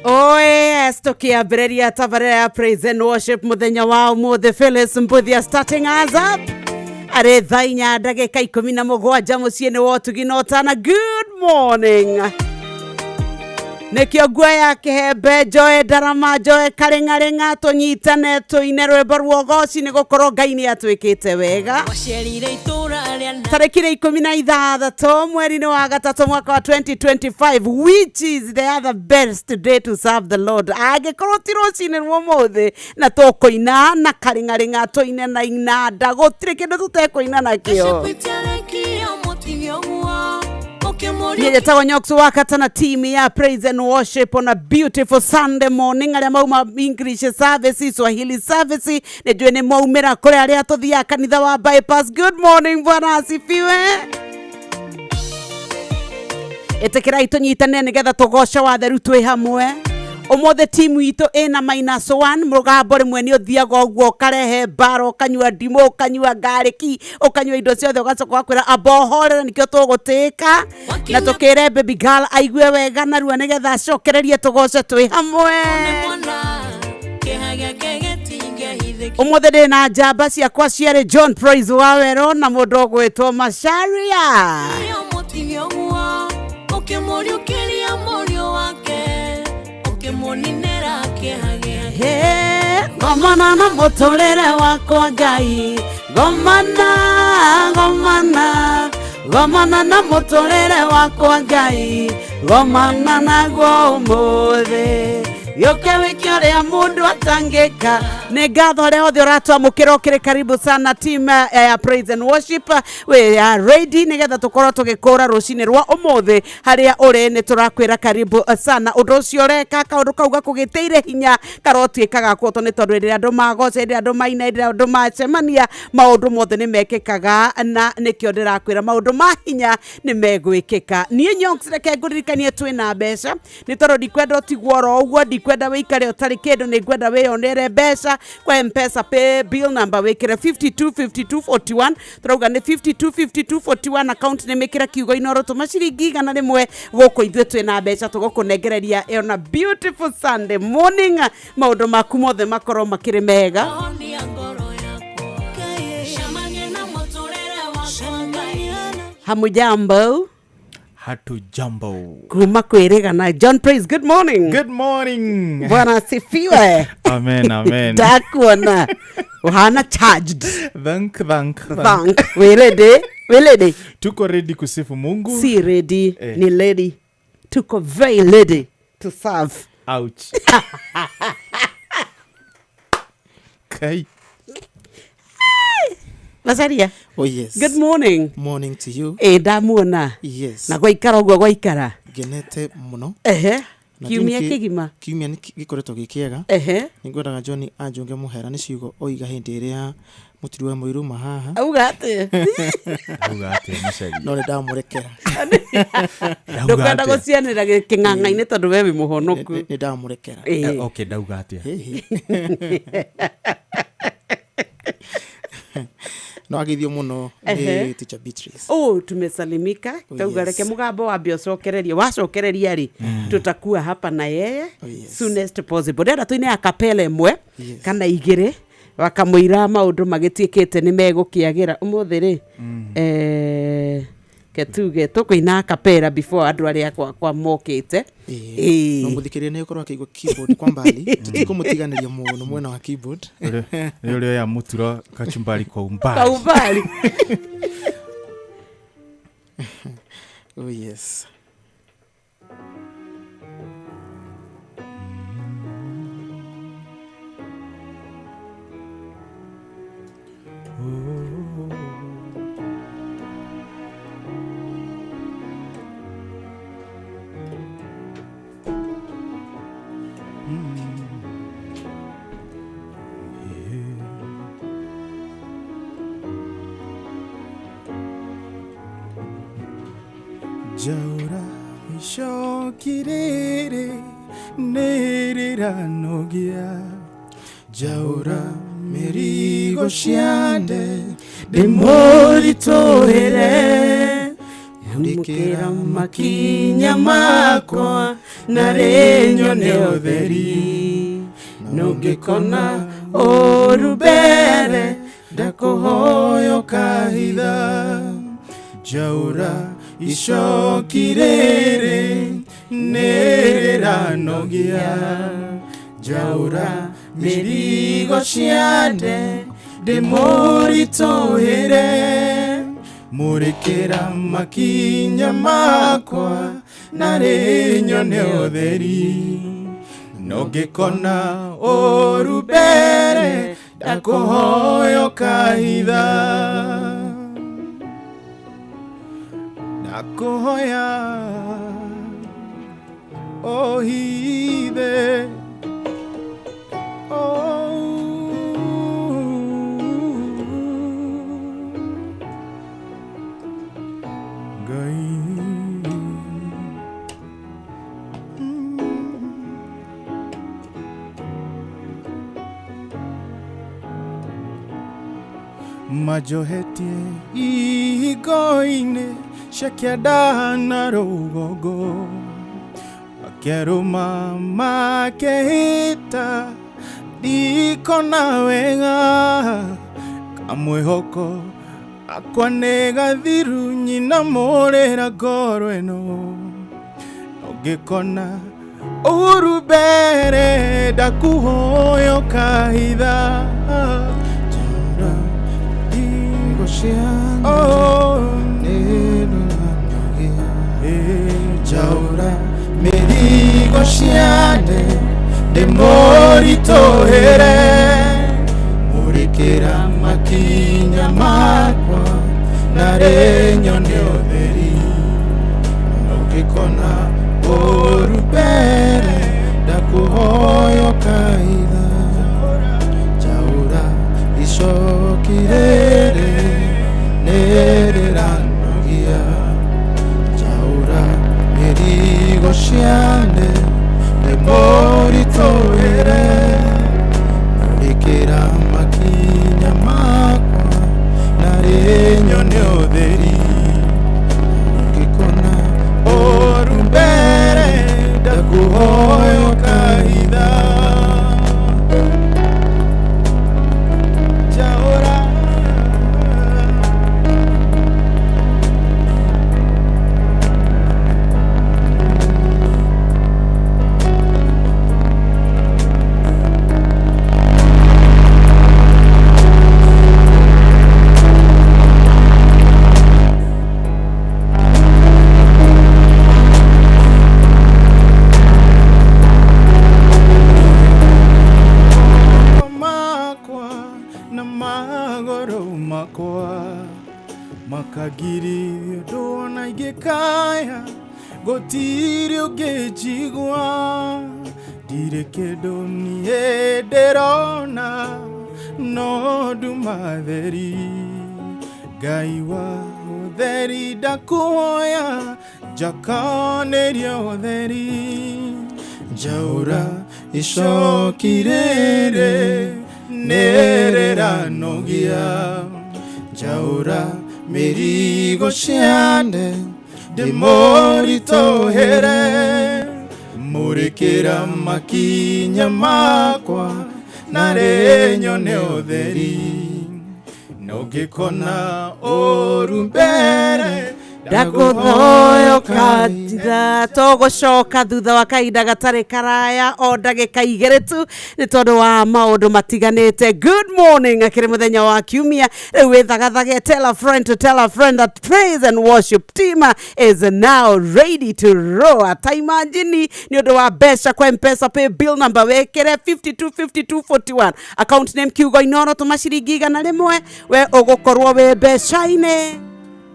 Oh yes, tukiambĩrĩria tabarĩra ya praise and worship mũthenya wa ũmũthĩ. Phyllis Mbuthia starting us up arĩ thaa 4:17 mũciĩ-inĩ wa ũtugi na ũtana. Good morning. Nĩkĩo nguoya kĩhembe, njoe ndarama, njoe karĩng'arĩng'a, tũnyitane tũine rwĩmbo rwa ũgoci nĩ gũkorwo Ngai nĩ atwĩkĩte wega. Wacerire itũra rĩa Tarĩki rĩa 16 mweri-inĩ wa gatatũ mwaka wa 2025, which is the other best day to serve the Lord angĩkorwo ti rũcinĩ rwa ũmũthĩ, na tũkũina na karĩng'arĩng'a, tũine na inanda, gũtirĩ kĩndũ tũtekũina nakĩo. Kwiterekia mũtige ũguo ũkĩmũria. Niĩ Nyox wa Katana, team ya praise and worship on a beautiful Sunday morning. Arĩa mauma English service, Swahili service, nĩ njũĩ nĩ mwaumĩra kũrĩ arĩa tũthiaga kanitha wa Bypass. Good morning, Bwana asifiwe. Ĩtĩkĩrai tũnyitane nĩgetha tũgoce watheru twĩ hamwe ũmũthĩ. Timu itũ ĩna -1. Mũgambo rĩmwe nĩ ũthiaga ũguo ũkarehe mbara, ũkanyua ndimũ, ũkanyua ngarĩki, ũkanyua indo ciothe, ũgacoka ũgakwĩra amba ũhorere. Nĩkĩo tũgũtĩka na tũkĩre baby girl aigue wega narua nĩgetha acokererie tũgoce twĩ hamwe. Kĩeha gĩake gĩtingĩhithĩka. Ũmũthĩ ndĩ na njamba ciakwa cierĩ, John Praise Wawero na mũndũ ũgwĩtwo Macharia. Mũtige ũguo ũkĩmũriũkĩria mũriũ wake, ũkĩmũninĩra kĩeha gĩake. Hey, ngomana na mũtũrĩre wakwa Ngai, ngomana, ngomana, ngomana na mũtũrĩre wakwa Ngai, ngomana naguo ũmũthĩ, gĩũke wĩke ũrĩa mũndũ atangĩka. Nĩ ngatho arĩa othe ũratwamũkĩra ũkĩrĩ karibu sana. Team ya praise and worship, we are ready nĩgetha tũkorwo tũgĩkũra rũcinĩ rwa ũmũthĩ. Harĩa ũrĩ nĩ tũrakwĩra karibu sana. Ũndũ ũcio ũreka kaũndũ kau gakũgĩtĩire hinya karotuĩka gakuotwo nĩ tondũ hĩndĩ ĩrĩa andũ magoca, hĩndĩ ĩrĩa andũ maina, hĩndĩ ĩrĩa andũ macemania, maũndũ mothe nĩ mekĩkaga, na nĩkĩo ndĩrakwĩra maũndũ ma hinya nĩ megwĩkĩka. Niĩ Nyox, reke ngũririkanie twĩna mbeca, nĩ tondũ ndikwenda ũtigwo oro ũguo, ndikwenda wĩikare ũtarĩ kĩndũ, nĩ ngwenda wĩyonere mbeca kwa Mpesa pay bill number wĩkĩre 525241. Tũrauga nĩ 525241. Account nĩ mĩkĩra kiugo Inoro, tũma ciringi 100 gũkũ. Ithuĩ twĩna mbeca tũgũkũnengereria on a beautiful Sunday morning, maũndũ maku mothe makorwo makĩrĩ mega. Honia ngoro yakwa, cemania na mũtũrĩre wakwa Ngai. Hamujambo? Hatujambo. Kuma kwĩrĩgana. John Praise, good morning. Good morning. Bwana asifiwe. Amen, amen. Ndakuona uhana charged. Thank, thank, thank. We ready, we ready. Tuko ready kusifu Mungu. Si ready. Eh. Ni ready, tuko very ready to serve. Ouch. Kai. Macaria. Oh yes. Good morning. Morning to you. Ĩ ndamuona. Yes. Na gwaikara ũguo gwaikara. Ngenete mũno. Na Kiumia kĩu kĩgima. Kiumia nĩ gĩkoretwo gĩ kĩega. Nĩ ngwendaga John anjũnge mũhera nĩ ciugo oiga hĩndĩ ĩrĩa mũturi wa mũiru ma haha. Auga atĩ? Auga atĩa, Macharia? No nĩ ndamũrekera. Ndũkwenda gũcianĩra kĩng'ang'a-inĩ tondũ we wĩ mũhonoku. Nĩ ndamũrekera. Ĩĩ. Eh, okay, ndauga atĩa? No ageithio mũno nĩ teacher Beatrice. Oh, tumesalimika. Oh, Tauga yes. reke mũgambo wambe ũcokererie, wacokereria rĩ, tutakuwa hapa na yeye. Oh, yes. Soonest possible. Ndĩrenda tũine akapela ĩmwe Yes. kana igĩrĩ wakamũira maũndũ magĩtuĩkĩte nĩ megũkĩagĩra ũmũthĩ rĩ. Ke tuge tũkũina akapela before andũ arĩa kwa mokĩte. Ĩĩ. No mũthikĩrĩria nĩ ũkorwo akĩigua keyboard kwa mbali, tũtikũmũtiganĩria mũno mwena wa keyboard. Nĩ ũrĩa ya mutura kachumbari kwa umbali. Kaumbali. Oh yes. Njaũra icoki rĩrĩ nĩrĩranogia, njaũra mĩrigo ciande ndĩmũritũhĩre, Amũkĩra makinya makwa. Narĩ nyone ũtheri. Nũngĩkona ũru mbere ndakũhoya ũkahitha. Njaũra icoki rĩrĩ nĩrĩranogia. Njaũra mĩrigo ciande ndĩmũritũhĩre. Mũrĩkĩra makinya makwa narĩ nyone ũtheri. Nũngĩkona ũru mbere ndakũhoya ũkahitha. Ndakũhoya ũhithe. Majohetie ihingo-inĩ cia kĩanda na rũgongo. Makĩarũma makĩhĩta ndikona wega. Kamwĩhoko akwa nĩ gathiru nyina mũrĩra ngoro ĩno. Ũngĩkona ũru mbere ndakũhoya ũkahitha. Njaũra mĩrigo ciande ndĩmũritũhĩre. Mũrĩkĩra makinya makwa narĩ nyone ũtheri. Ũngĩkona ũru mbere ndakũhoya ũkahitha. Njaũra icoki rĩrĩ nĩrĩranogia. Njaũra mĩrigo ciande ndĩmũritũhĩre. Mũrĩkĩra makinya makwa narĩ nyone ũtheri. Ũngĩkona ũru mbere ndakũhoya ũkahitha. Makagirithio ndona ingĩkaya gũtirĩ ũngĩnjigua. Ndirĩ kĩndũ niĩ ndĩrona no nduma theri. Ngai wa ũtheri ndakũhoya njakanĩria ũtheri. Njaũra icoki rĩrĩ nĩrĩranogia. Njaũra mĩrigo ciande ndĩmũritũhĩre. Mũrĩkĩra makinya makwa narĩ nyone ũtheri. Nũngĩkona ũru mbere ndakũhoya ũkahitha. Tũgũcoka thutha wa kahinda gatarĩ karaya o ndagĩka igĩrĩ tu nĩ tondũ wa maũndũ matiganĩte. Good morning akĩrĩ mũthenya wa kiumia rĩu wĩthagathage. Tell a friend to tell a friend that praise and worship team is now ready to roar. Ta imagine nĩ ũndũ wa mbeca kwa M-Pesa pay bill number wĩkĩre 525241 account name kiugo Inooro tũma ciringi 100 we ũgũkorwo wĩ mbeca-inĩ.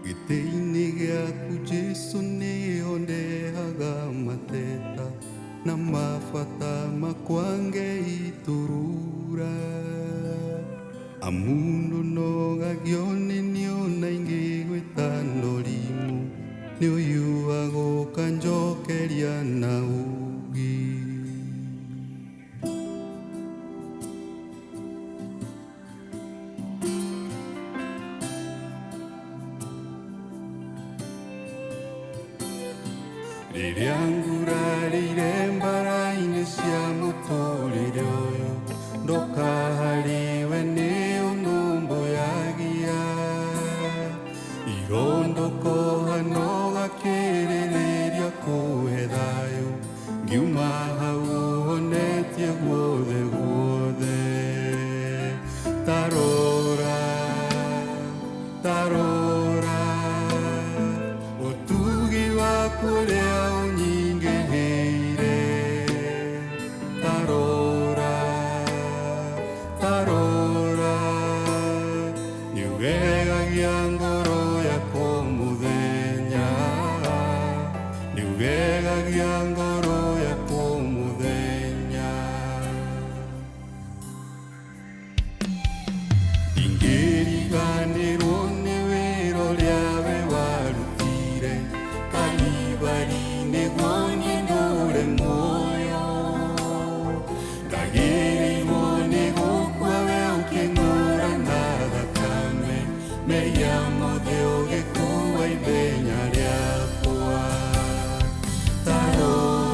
Gĩtĩ-inĩ gĩaku Jesũ nĩho ndehaga mateta na mabata makwa ngeitũrũra. Amu ndũnogagio nĩ niona ingĩgwĩta ndũrimũ nĩ ũyũ agũka njokeria na ũũgĩ. Rĩrĩa ngurarire Njikarĩire mbara-inĩ cia mũtũrĩre ũyũ, ndũkahariwe nĩ ũnũmbũyagia. Irondũkoha no gakĩrĩrĩria kũhe thayũ, ngiuma hau ũhonetie guothe guothe. Tarora, tarora, ũtugi waku ũrĩa ũnyingĩhĩire. Tarora, tarora, nĩũgegagia ngoro yakwa mũthenya, nĩũgegagia ngoro yakwa mũthenya. Ndingĩriganĩrwo nĩ wĩra ũrĩa we warutire Kalibari nĩguo niĩ ndũre muoyo. Ndagĩrĩirwo nĩ gũkua we ũkĩng'ũra na thakame, mehia mothe ũgĩkua ithenya rĩakwa. Tarora,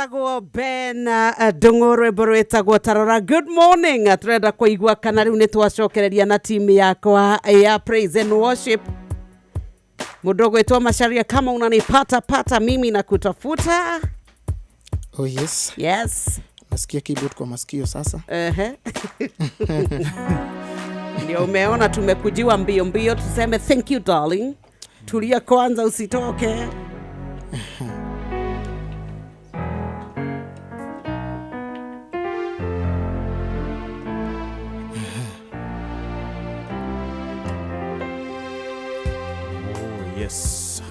Wetagwo Ben Ndung'u, rwĩmbo rwĩtagwo Tarora. Good morning. Tũrenda kũigua kana rĩu nĩ twacokereria na timu yakwa ya praise and worship. Mũndũ ũgwĩtwo Macharia, kama unanipata pata mimi na kutafuta. Oh yes. Yes. Nasikia keyboard kwa masikio sasa. Ndio umeona tumekujiwa mbio mbio, tuseme thank you darling. Tulia kwanza usitoke. Oh yes.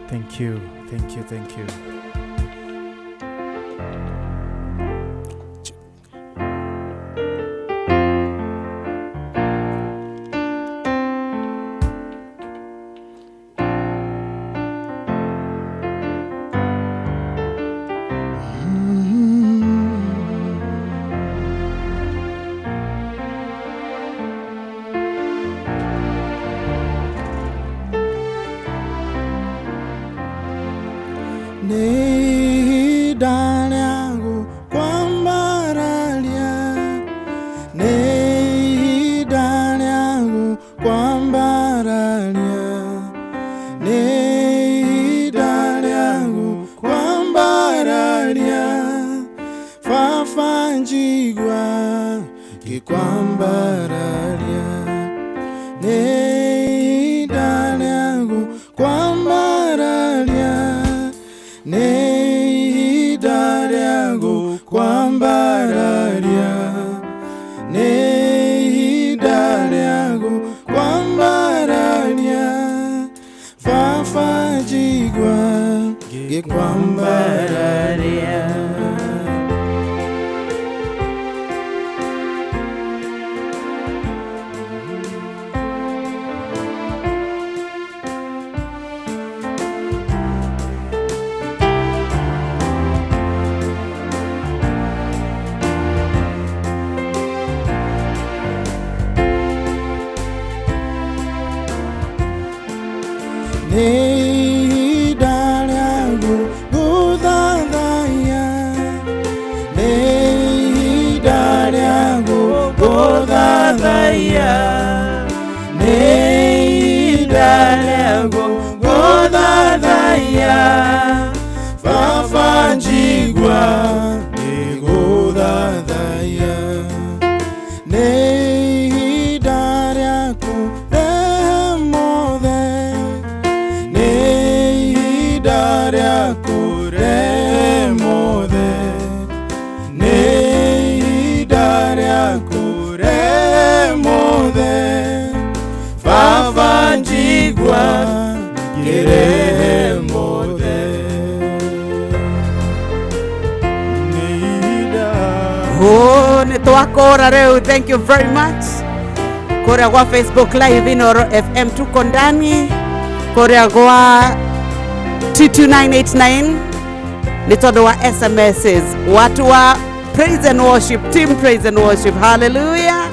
Thank you, thank you, thank you. Thank you very much. Kuria kwa Facebook Live Inoro FM tuko ndani. Kuria kwa 22989 ni tondu wa SMSs. Watu wa praise and worship, team praise and worship. Hallelujah.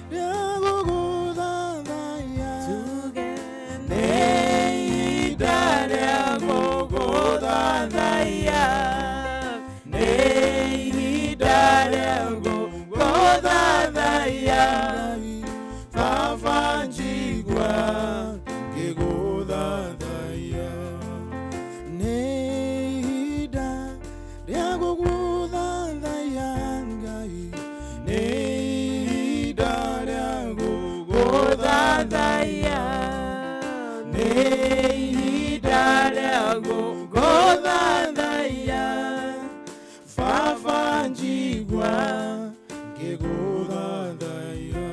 Go. Nĩ ihinda rĩa gũgũthathaiya. Nĩ ihinda rĩa gũgũthathaiya. Baba njigua ngĩgũthathaiya.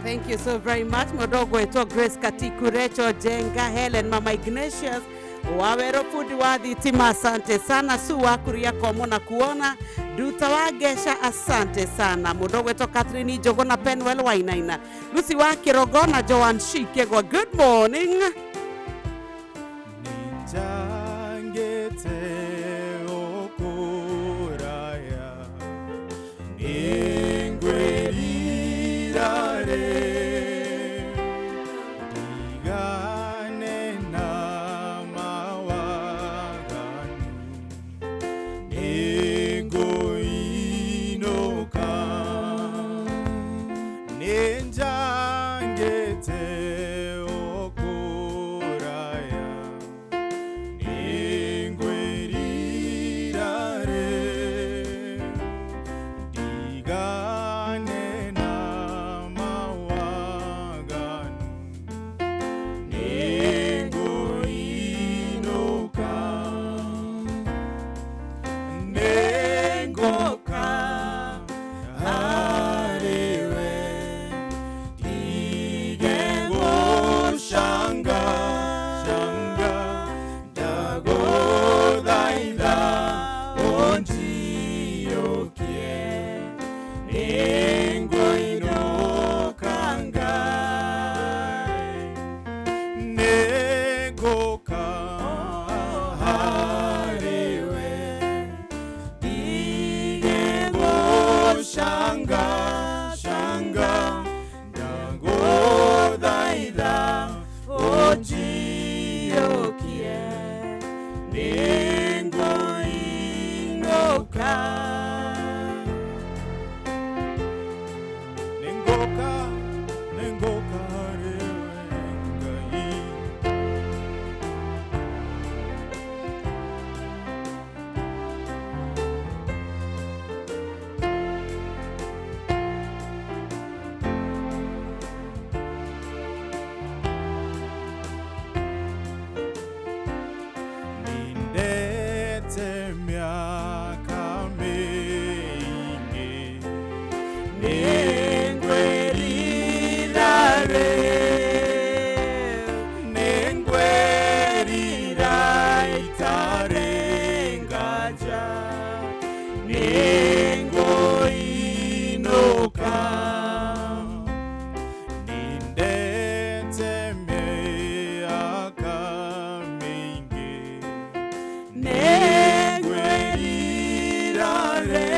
Thank you so very much. Modogo wetu Grace Katiku, Recho Jenga, Helen, Mama Ignatius, Wawero fundi wa thitima, asante sana. Su wa kuria komo na kuona Duta wa Gesha, asante sana. Mudogo wetu Catherine Njogo na Penwell Wainaina, Lucy wa Kirogo na Joan Shikegwa, good morning. Njangĩte gũkũraya, nĩngwĩrira rĩ, ndigane na mawaganu, nĩngũinũka. Nĩnjangĩte gũkũraya, nĩngwĩrira rĩ, ndigane na mawaganu, nĩngũinũka. Nĩngũka harĩwe, ndige gũcanga canga, ndagũthaitha ũnjiyũkie, nĩngũinũka Ngai. Nĩngũka harĩwe, ndige gũcanga canga, ndagũthaitha ũnjiyũkie, nĩngũinũka. Nĩngũka, nĩngũka harĩwe Ngai. Nindete miaka mĩingĩ, nĩngwĩrira rĩ, nĩngwĩrira itarĩ nganja, nĩngũinũka. Nindete miaka mĩingĩ, nĩngwĩrira rĩ,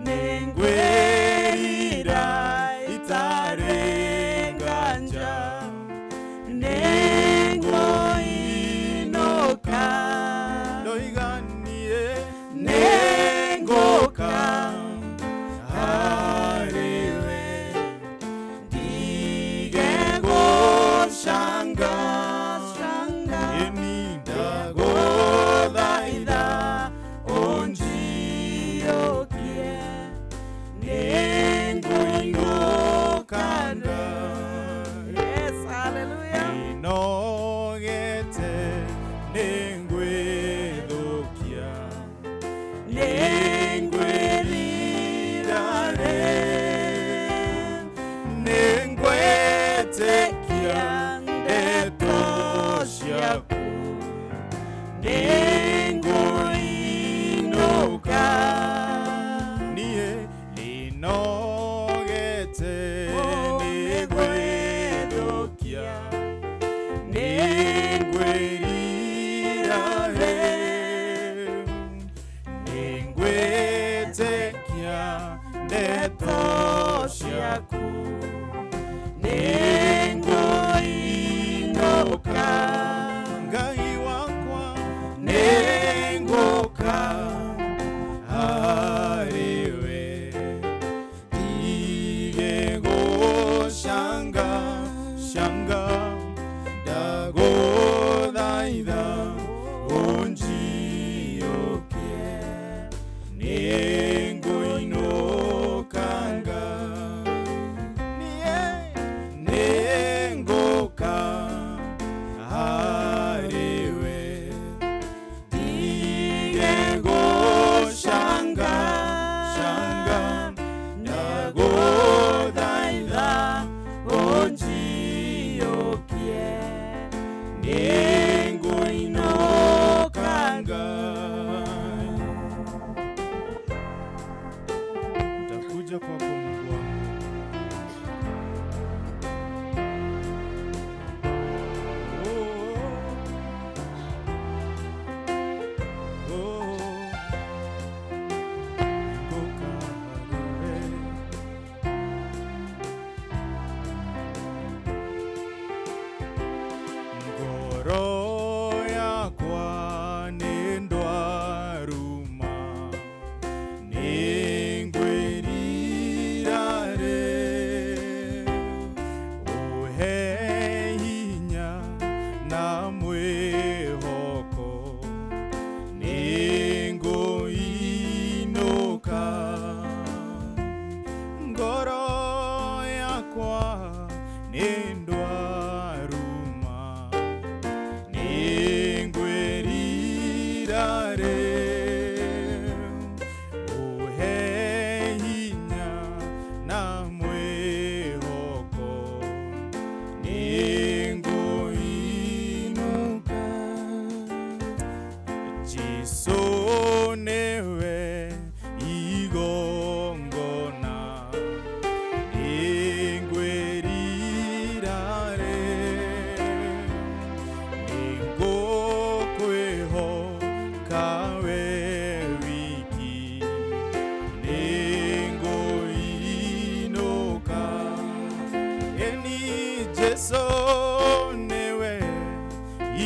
nĩngwĩrira itarĩ nganja, nĩngũinũka. Ndoiganie nĩngũka rĩu, ũhe hinya na mwĩhoko, nĩngũinũka. Jesũ nĩwe igongona, nĩngwĩrira rĩu, nĩngũkwĩhoka we wiki, nĩngũinũka. Ĩni Jesũ nĩwe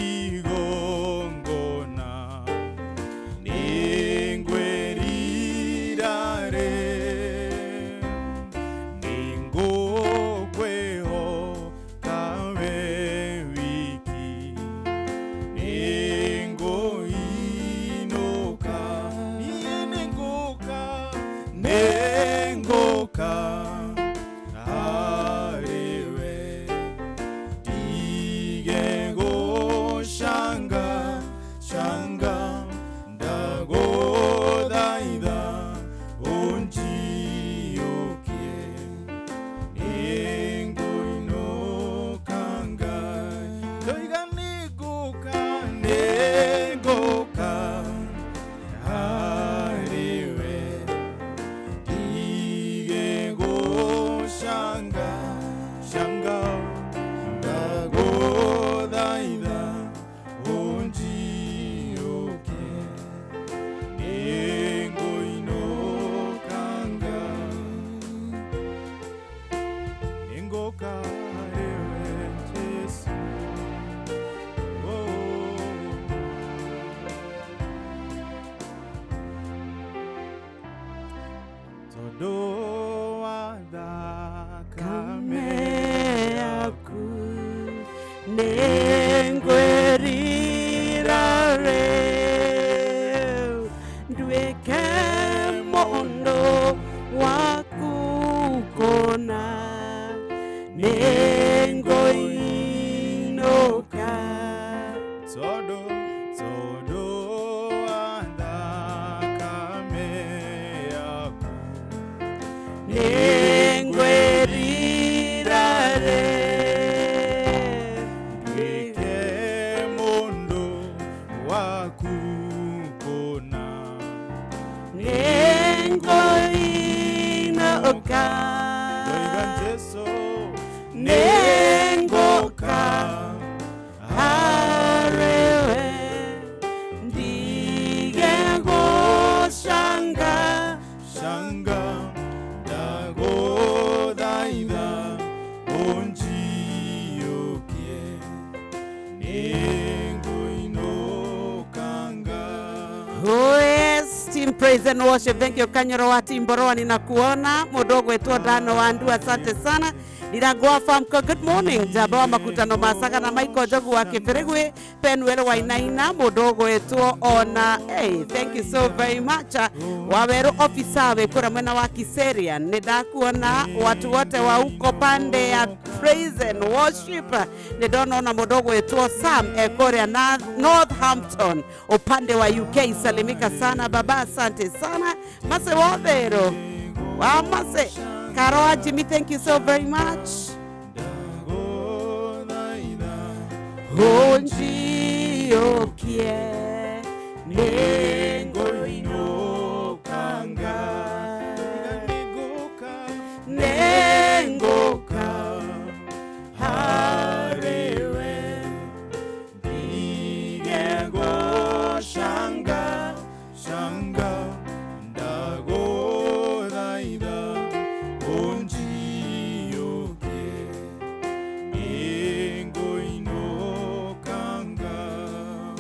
igongona, nĩngwĩrira rĩu, nĩngũkwĩhoka we wiki, nĩngũinũka. Niĩ nĩngũka, nĩngũka harĩ we, ndige gũcanga canga, ndagũthaitha ũnjiyũkie, nĩngũinũka Ngai. Ndoiga nĩngũka, nĩngũka harĩ we, ndige gũcanga canga, ndagũthaitha ũnjiyũkie, nĩngũinũka Ngai. Nĩngũka harĩ we Jesũ. Oh. Tondũ wa thakame yaku, nĩngwĩrira rĩu, nduĩke mũndũ waku kũna, nĩngũinũka. Tondũ tondũ wa thakame yaku, nĩngwĩrira rĩu, nduĩke mũndũ waku kũna, nĩngũinũka. Ndoiga Jesũ, nĩngũka harĩ we, ndige gũcanga canga, ndagũthaitha ũnjiyũkie, nĩngũinũka Ngai. Oh yes, team praise and worship. Thank you Kanyoro wa Timboroa, ninakuona mudogo wetu Dano Wandu, asante sana. Ndirangwa Famco, good morning. Jaba wa makutano masaga na Michael Njogu wa Kibirigwi, Penwell Wainaina mudogo wetu ona. Hey, thank you so very much. Waweru officer we kura mwena wa Kiserian, nindakuona watu wote wa huko pande ya praise and worship. Nindona mudogo wetu Sam ekoria na Northampton upande wa UK. Salimika sana baba, asante sana. Mase wothero wa mase Karoa Jimmy, thank you so very much. Unjiokie nĩngũinũka Ngai, nĩngũka harĩ we, ndige gũcanga canga, ndagũthaitha ũnjiyũkie, nĩngũinũka Ngai.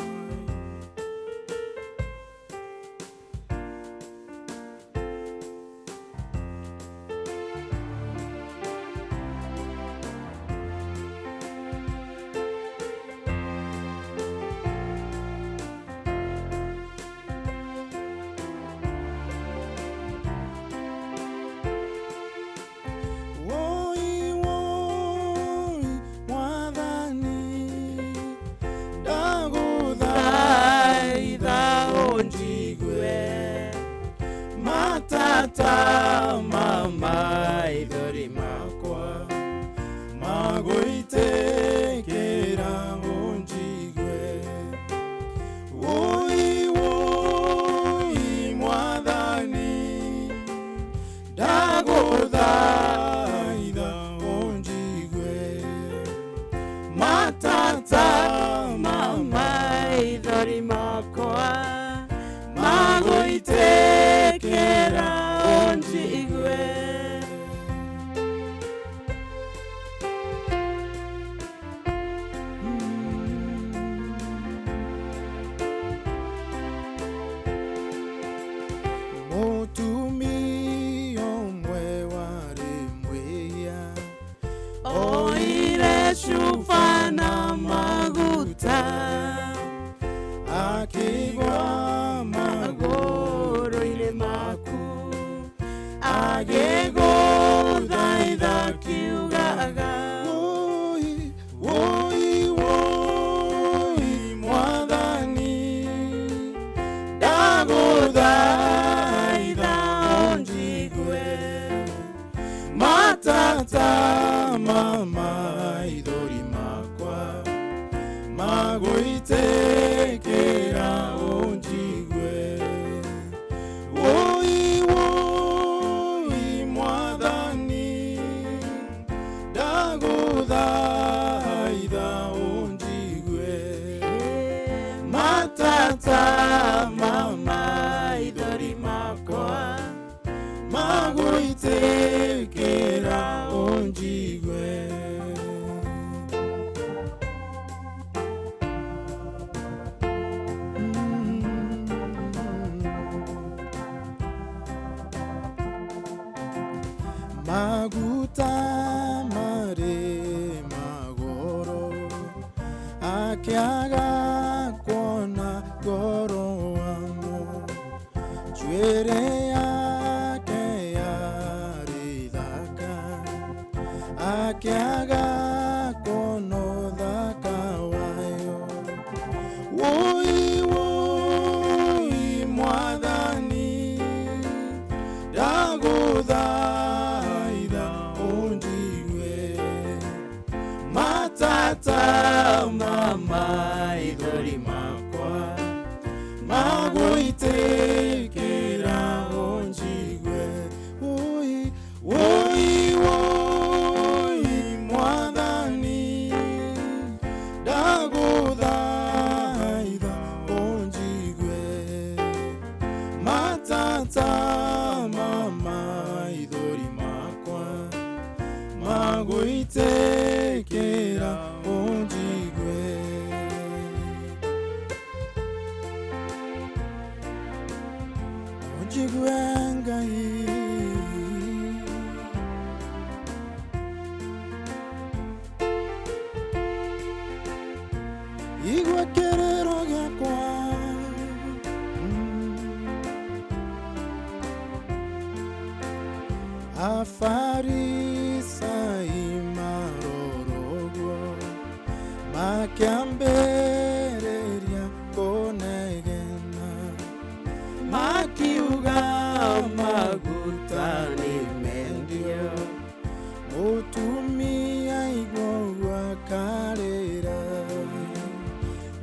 Ũnjigue matata ma maithori makwa magũitĩkĩra ũnjigue. Woi woi Mwathani, ndagũthaitha ũnjigue matata ma maithori makwa magũitĩkĩra ũnjigue. Mũtumia ũmwe warĩ mwĩhia Oire cuba na maguta akĩigua magũrũ-inĩ maku agĩgũthaitha akiugaga woi woi woi Mwathani, ndagũthaitha ũnjigue matata ma maithori makwa magũitĩkĩra ũnjigue. Woi woi Mwathani, ndagũthaitha ũnjigue matata ma maithori makwa magũitĩkĩra ũnjigue. Maguta marĩ magoro akĩaga kuona goro wamo njuĩrĩ yake yarĩ thaka akĩaga kuona ũthaka wayo. Woi woi Mwathani, ndagũthaitha ũnjigue matata ma maithori makwa magũitĩkĩra ũnjigue. Woi woi woi Mwathani, ndagũthaitha ũnjigue matata ma maithori makwa magũitĩkĩra ũnjigue. Ũnjigue Ngai. Igua kĩrĩro gĩakwa Afarisai marorogwo makĩambĩrĩria kũnegena makiuga maguta nĩ mendio mũtumia igua akarĩra.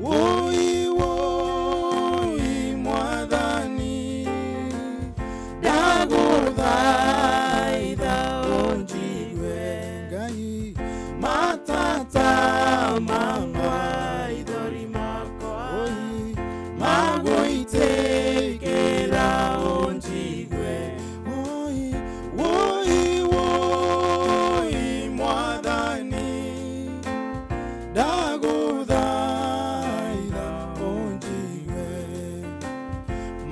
Woi woi Mwathani, ndagũthaitha ũnjigue Ngai matata ma maithori makwa magũitĩkĩra ũnjigue. Woi woi woi Mwathani, ndagũthaitha ũnjigue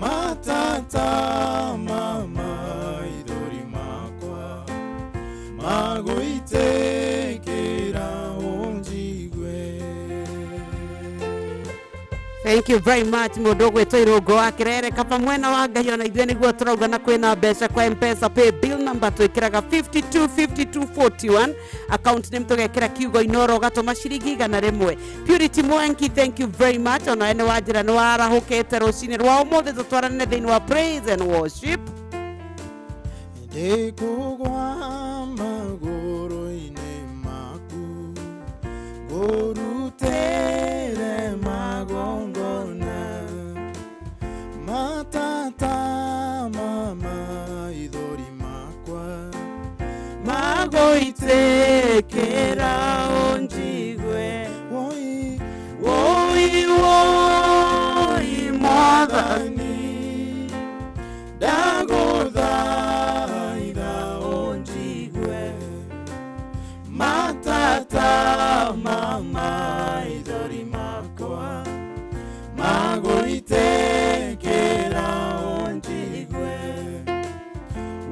matata ma maithori makwa magũitĩkĩra ũnjigue. Thank Thank you very much mundu gwitwo Irungu wa Kirere kaba mwena wa Ngai ona ithuĩ nĩguo tũrauga na kwĩna mbeca kwa Mpesa pay bill number twĩkĩraga 525241 account name tũgekĩra kiugo Inoro ũgatũma ciringi 100. Purity Mwangi, thank you very much ona we nĩ wanjĩra nĩ warahũkĩte rũcinĩ rwa ũmũthĩ tũtwarane thĩinĩ wa praise and worship. Ndĩkũgwa magũrũ-inĩ maku ngũrutĩre magongona matata ma maithori makwa magũitĩkĩra ũnjigue. Woi woi woi Mwathani ndagũthaitha ũnjigue matata ma maithori makwa magũitĩkĩra ũnjigue.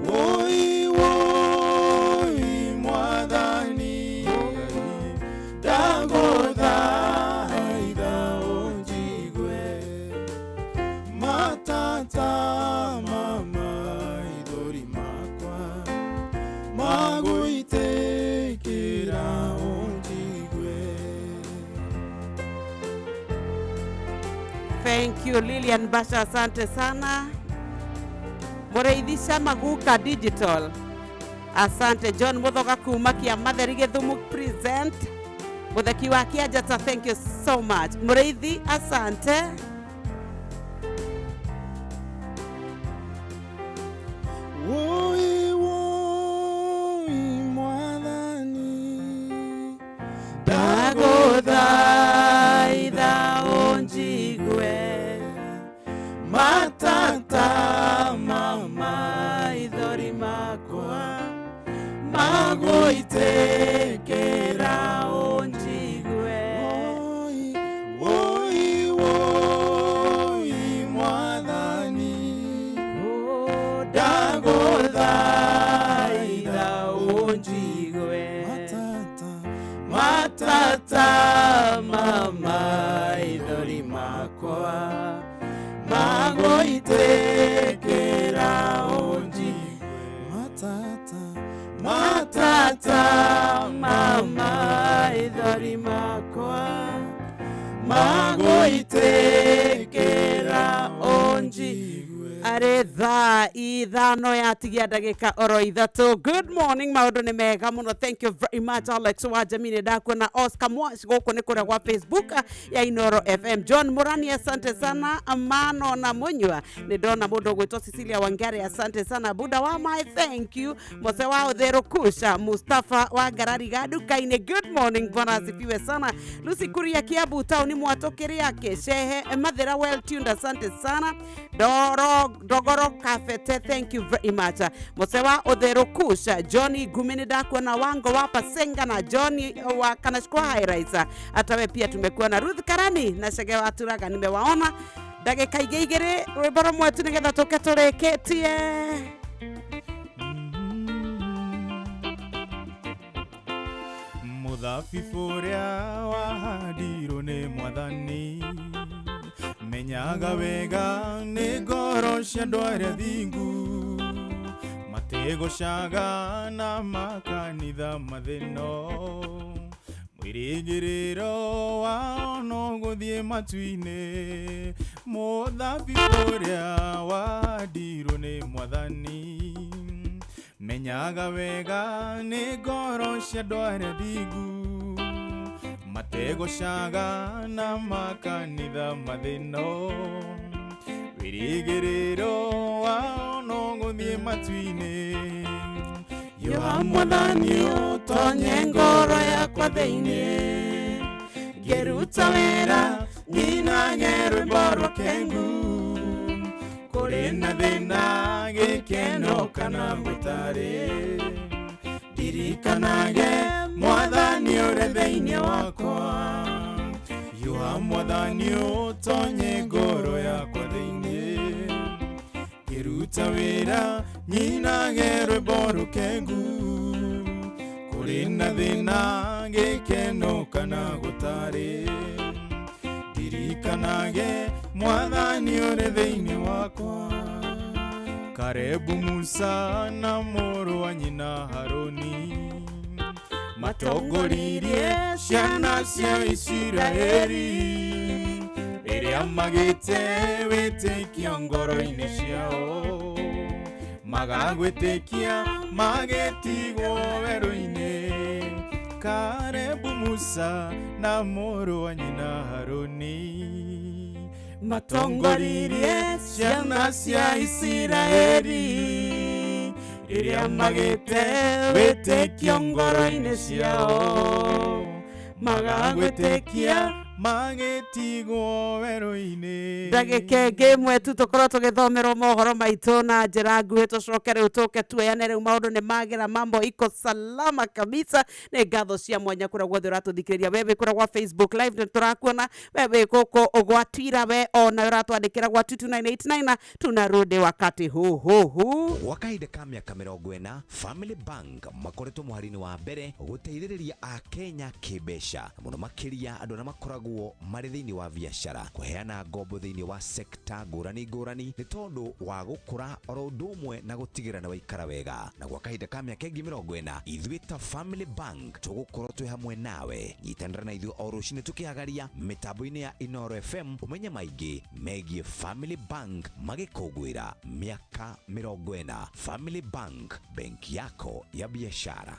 Woi woi Mwathani ndagũthaitha ũnjigue matata ma maithori makwa magũitĩkĩra ũnjigue. Thank you Lilian Basha, asante sana. Mũreithisha Maguka Digital, asante. John Muthoga kuma kia Matheri Gĩthumo present. Mũtheki wa Kĩanjata, thank you so much. Mũreithi, asante. Woi woi Mwathani ndagũthaitha ũnjigue matata ma maithori makwa magũitĩkĩra ũnjigue. Woi woi Mwathani ndagũthaitha ũnjigue matata ma maithori makwa magũitĩkĩra ũnjigue. Matata matata ma maithori makwa magũitĩkĩra ũnjigue. Arĩ thaa 5 yatigia ndagĩka oro 3. Good morning, maũndũ nĩ mega mũno. Thank you very much Alex wa Jamini, ndakuona Oscar Mwash gũkũ nĩ kũrĩa gwa Facebook ya Inoro FM. John Murani, asante sana. Mano na Munyua, nĩ ndona mũndũ ũgwĩtwo Cecilia Wangari, asante sana. Buda wa my, thank you. Mose wa Ũtheru Kusha, Mustafa wa Ngarari Gaduka-inĩ, good morning, bwana asifiwe sana. Lucy Kuria Kiambu tauni Mwatũkĩrĩake Shehe Mathira, well tuned, asante sana. Dogoro Kafete, thank you very much. Mosewa Odhero Kusha, Johnny Gumini ndakuona Wango wa Pasenga na Johnny wa Kanashkwa High Rise. Hata we pia tumekuwa na Ruth Karani na Shege wa Turaga, nimewaona. Ndagĩka ingĩ 2 rwĩmbo rũmwe tu nĩgetha tũke tũrĩkĩtie. Mũthabibũ ũrĩa wahandirwo nĩ Mwathani menyaga wega nĩ ngoro cia andũ arĩa thingu matigũcaga na makanitha mathĩno mwĩrĩgĩrĩro wao no gũthiĩ matu-inĩ. Mũthabibũ ũrĩa wahandirwo nĩ Mwathani menyaga wega nĩ ngoro cia andũ arĩa thingu mategũcaga na makanitha mathĩno wĩrĩgĩrĩro wao no gũthiĩ matu-inĩ. Yoha Mwathani ũtonye ngoro yakwa thĩinĩ ngĩruta wĩra nginage rwĩmbo rũkengu kũrĩ na thĩna gĩkeno kana gũtarĩ ndirikanage Mwathani ũrĩ thĩinĩ wakwa. Yoha Mwathani ũtonye ngoro yakwa thĩinĩ ngĩruta wĩra nyinage rwĩmbo rũkengu kũrĩ na thĩna gĩkeno kana gũtarĩ. Ndirikanage mwathani ũrĩ thĩinĩ wakwa. Karebu Musa na mũrũ wa nyina Haruni matongoririe ciana cia Isiraeli rĩrĩa magĩte wĩtĩkio ngoro-inĩ ciao, magagwĩtĩkia magĩtigwo werũ-inĩ. Karebu Musa na mũrũ wa nyina Haruni matongoririe ciana cia Isiraeli rĩrĩa magĩte wĩtĩkio ngoro-inĩ ciao, magagwĩtĩkia magĩtigwo werũ-inĩ. Ndagĩka ĩngĩ ĩmwe tu tũkorwo tũgĩthomerwo mohoro maitũ na njĩra nguhĩ, tũcoke rĩu tũke tuoyane rĩu maũndũ nĩ magĩra, mambo iko salama kabisa. Nĩ ngatho cia mwanya kũrĩa guothe ũratũthikĩrĩria, we wĩ kũrĩa gwa Facebook live nĩ tũrakuona, we wĩ gũkũ gwa Twitter, we ona ũratwandĩkĩra gwa 22989 tunarudi wakati huu huu huu. Gwa kahinda ka mĩaka 40 Family Bank makoretwo mũhari-inĩ wa mbere gũteithĩrĩria akenya kĩmbeca, mũno makĩria andũ arĩa makoragwo marĩ thĩinĩ wa biacara, kũheana ngombo thĩinĩ wa sekta ngũrani ngũrani nĩ tondũ wa gũkũra oro ũndũ ũmwe na gũtigĩrĩra nĩ waikara wega. Na gwa kahinda ka mĩaka ĩngĩ 40 ithuĩ ta Family Bank tũgũkorwo twĩ hamwe nawe. Nyitanĩra na ithuĩ o rũcinĩ tũkĩhagaria mĩtambo-inĩ ya Inooro FM ũmenye maingĩ megiĩ Family Bank magĩkũngũĩra mĩaka 40. Family Bank, benki yako ya biashara.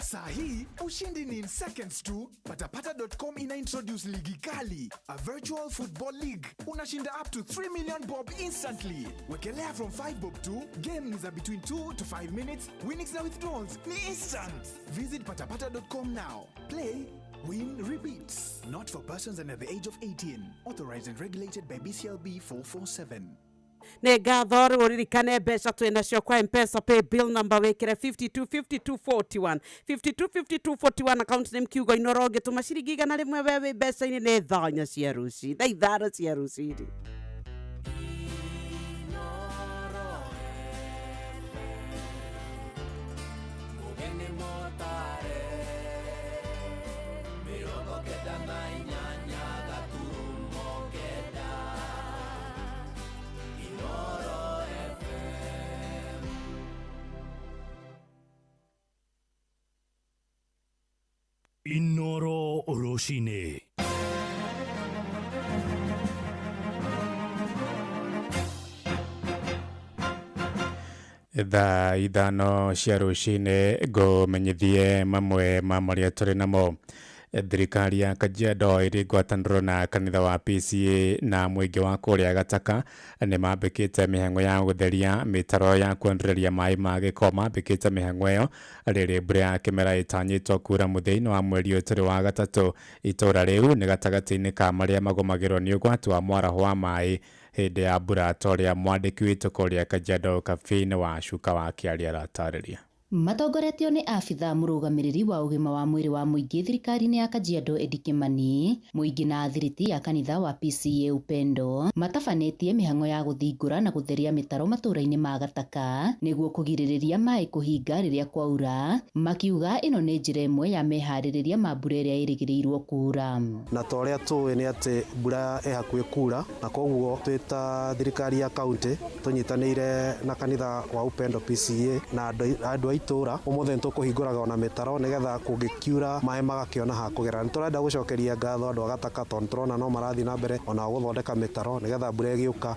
Saa hii ushindi ni in seconds tu. Patapata.com ina introduce ligi kali, a virtual football league. Unashinda up to 3 million bob instantly. Wekelea from 5 bob to game ni za between 2 to 5 minutes. Winnings na withdrawals ni instant. Visit patapata.com now. Play, win, repeat. Not for persons under the age of 18. Authorized and regulated by BCLB 447. Nĩ ngatho rĩu ũririkane mbeca twĩ nacio kwa M-Pesa pay bill number wĩkĩre 525241 525241 account name kiugo Inooro ũngĩtũma ciringi 100 we wĩ mbeca-inĩ nĩ thaa inya cia rũcinĩ, thaa 5 cia rũcinĩ. Inooro rũcinĩ. Thaa 5 cia rũcinĩ ngũmenyithie mamwe ma marĩa tũrĩ namo. Thirikari ya Kajiado ĩrĩ ngwatanĩro na kanitha wa PCA na mũingĩ wa kũrĩa Gataka nĩ mambĩkĩte mĩhang'o ya gũtheria mĩtaro ya kuondereria maĩ ma gĩko. Mambĩkĩte mĩhang'o ĩyo rĩrĩ mbura ya kĩmera ĩtanyĩtwo kura mũthia-inĩ wa mweri ũyũ tũrĩ wa gatatũ. Itũra rĩu nĩ gatagatĩ-inĩ ka marĩa magũmagĩrwo nĩ ũgwati wa mwaraho wa maĩ hĩndĩ ya mbura, ta ũrĩa mwandĩki witũ kũrĩa Kajiado Caffeine wa Cuka wa Kĩaria aratarĩria. Matongoretio nĩ abitha mũrũgamĩrĩri wa ũgima wa mwĩrĩ wa mũingĩ thirikari-inĩ ya Kajiado Eddie Kimani, mũingĩ na athiriti ya kanitha wa PCA Upendo matabanĩtie mĩhang'o ya gũthingũra na gũtheria mĩtaro matũũra-inĩ ma Gataka nĩguo kũgirĩrĩria maĩ kũhinga rĩrĩa kwaura, makiuga ĩno nĩ njĩra ĩmwe ya meharĩrĩria ma mbura ĩrĩa ĩrĩgĩrĩirwo kuura. Na ta ũrĩa tũĩ nĩ atĩ mbura ĩ hakuhĩ kuura, na koguo twĩ ta thirikari ya kaunti tũnyitanĩire na kanitha wa Upendo PCA na andũ a itũra ũmũthĩ nĩtũkũhingũraga ona mĩtaro nĩgetha kũngĩkiura maĩ magakĩona ha kũgera. Nĩtũrenda gũcokeria ngatho andũ a Gataka tondũ nĩtũrona no marathiĩ na mbere ona gũthondeka mĩtaro nĩgetha mbura ĩgĩũka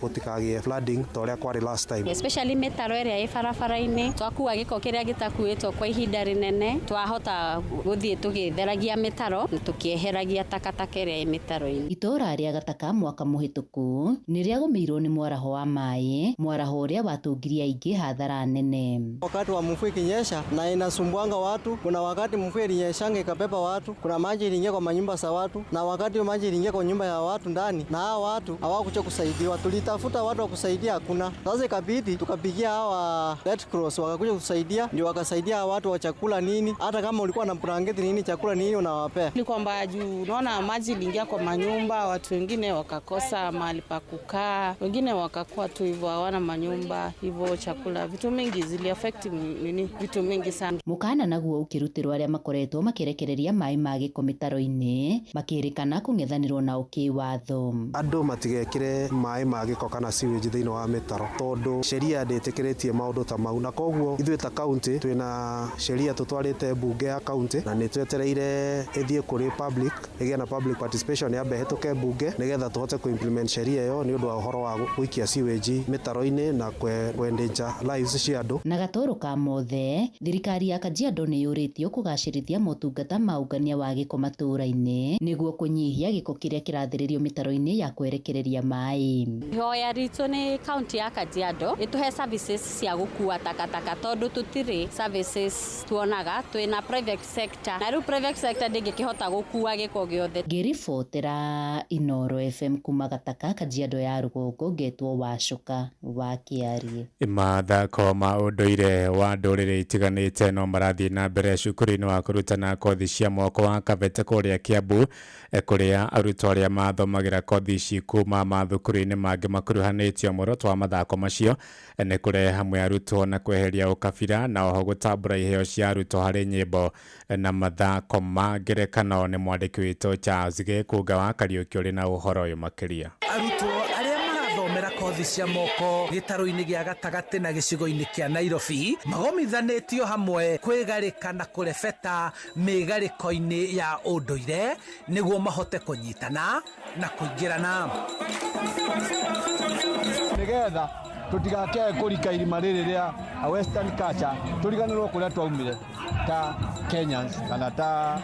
gũtikagĩe flooding ta ũrĩa kwarĩ last time. Especially mĩtaro ĩrĩa ĩ barabara-inĩ, twakua gĩko kĩrĩa gĩtakuĩtwo kwa ihinda rĩnene, twahota gũthiĩ tũgĩtheragia mĩtaro na tũkĩeheragia takataka ĩrĩa ĩ mĩtaro-inĩ. Itũũra rĩa Gataka mwaka mũhĩtũku nĩrĩagũmĩirwo nĩ mwaraho wa maĩ, mwaraho ũrĩa watũngirie aingĩ hathara nene. Wakati wa mvua ikinyesha na inasumbuanga watu, kuna wakati mvua ilinyeshanga ikabeba watu, kuna maji iliingia kwa manyumba za watu, na wakati maji iliingia kwa nyumba ya watu ndani, na hao watu hawakuja kusaidiwa. Tulitafuta watu wa kusaidia hakuna. Sasa ikabidi tukapigia hawa Red Cross wakakuja kusaidia, ndio wakasaidia watu wa chakula nini, hata kama ulikuwa na blanketi nini chakula nini unawapea. Ni kwamba juu unaona maji iliingia kwa manyumba, watu wengine wakakosa mahali pa kukaa, wengine wakakuwa tu hivyo hawana manyumba, hivyo chakula, vitu mingi zili affect nini vitu mingi sana. Mũkana naguo ũkĩrutĩrwo arĩa makoretwo makĩrekereria maĩ ma gĩko mĩtaro-inĩ makĩrĩkana kũng'ethanĩrwo nao kĩwatho. Andũ matigekĩre maĩ ma gĩko kana sewage thĩinĩ wa mĩtaro tondũ sheria ndĩtĩkĩrĩtie maũndũ ta mau, na koguo ithuĩ ta county twĩna sheria tũtwarĩte mbunge ya county na nĩ twetereire ĩthiĩ kũrĩ public, ĩgĩe na public participation yambe ĩhĩtũke mbunge nĩgetha tũhote kũ-implement sheria ĩyo nĩ ũndũ wa ũhoro wa gũikia sewage mĩtaro-inĩ na kwendenja lives cia andũ. Na gatoro ka mothe, thirikari ya Kajiado nĩ yũrĩtio kũgacĩrithia motungata ma ũngania wa gĩko matũũra-inĩ nĩguo kũnyihia gĩko kĩrĩa kĩrathĩrĩrio mĩtaro-inĩ ya kwerekereria maĩ. Ihoya ritũ nĩ kaunti ya Kajiado ĩtũhe services cia gũkua takataka tondũ tũtirĩ services tuonaga, twĩna private sector na rĩu private sector ndĩngĩkĩhota gũkua gĩko gĩothe. Ngĩribotera Inoro FM kuma Gataka, Kajiado ya rũgongo, ngetwo Wacuka wa Kĩarie. Mathako ma ũndũire wa ndũrĩrĩ itiganĩte no marathiĩ na mbere cukuru-inĩ wa kũrutana kothi cia moko wa Kabete kũrĩa Kiambu, kũrĩa arutwo arĩa mathomagĩra kothi ici kuma mathukuru-inĩ mangĩ makuruhanĩtio. Muoroto wa mathako macio nĩ kũrehe hamwe arutwo na kweheria ũkabira na oho gũtambũra iheo cia arutwo harĩ nyĩmbo na mathako ma ngerekano. Nĩ mwandĩki witũ Charles Gĩkũnga wa Kariũki ũrĩ na ũhoro ũyũ makĩria. Arutwo arĩa marathomera kothi cia moko gĩtarũ-inĩ gĩa gatagatĩ na gĩcigo-inĩ kĩa Nairobi magomithanĩtio hamwe kwĩgarĩka na kũrebeta mĩgarĩko-inĩ ya ũndũire nĩguo mahote kũnyitana na kũingĩrana. Nĩgetha tũtigakĩae kũrika irima rĩrĩ rĩa western culture tũriganĩrwo kũrĩa twaumire ta Kenyans kana ta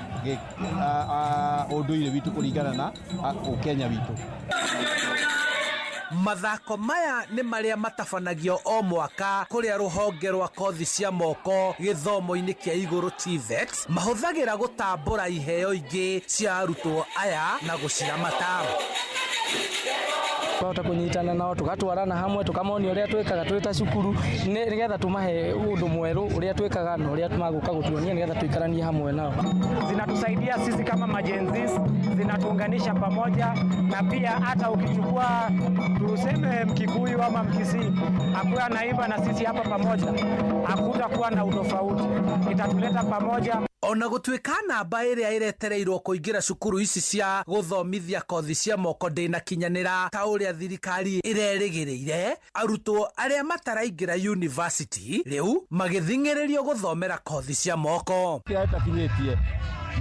ũndũire witũ kũringana na ũkenya witũ. Mathako maya nĩ marĩa matabanagio o mwaka kũrĩa rũhonge rwa kothi cia moko gĩthomo-inĩ kĩa igũrũ TVET mahũthagĩra gũtambũra iheo ingĩ cia arutwo aya na gũciramata. Twahota kũnyitana nao tũgatwarana hamwe tũkamonia ũrĩa twĩkaga twĩ ta cukuru nĩgetha tũmahe ũndũ mwerũ ũrĩa twĩkaga na ũrĩa magũka gũtuonia nĩgetha tũikaranie hamwe nao. Zinatusaidia sisi kama majenzis, zinatuunganisha pamoja, na pia hata ukichukua tuseme Mkikuyu ama Mkisii akuwa anaimba na sisi hapa pamoja, hakutakuwa na utofauti, itatuleta pamoja. Ona gũtuĩka namba ĩrĩa ĩretereirwo kũingĩra cukuru ici cia gũthomithia kothi cia moko ndĩnakinyanĩra ta ũrĩa thirikari ĩrerĩgĩrĩire, arutwo arĩa mataraingĩra university rĩu magĩthing'ĩrĩrio gũthomera kothi cia moko. Kĩrĩa ĩtakinyĩtie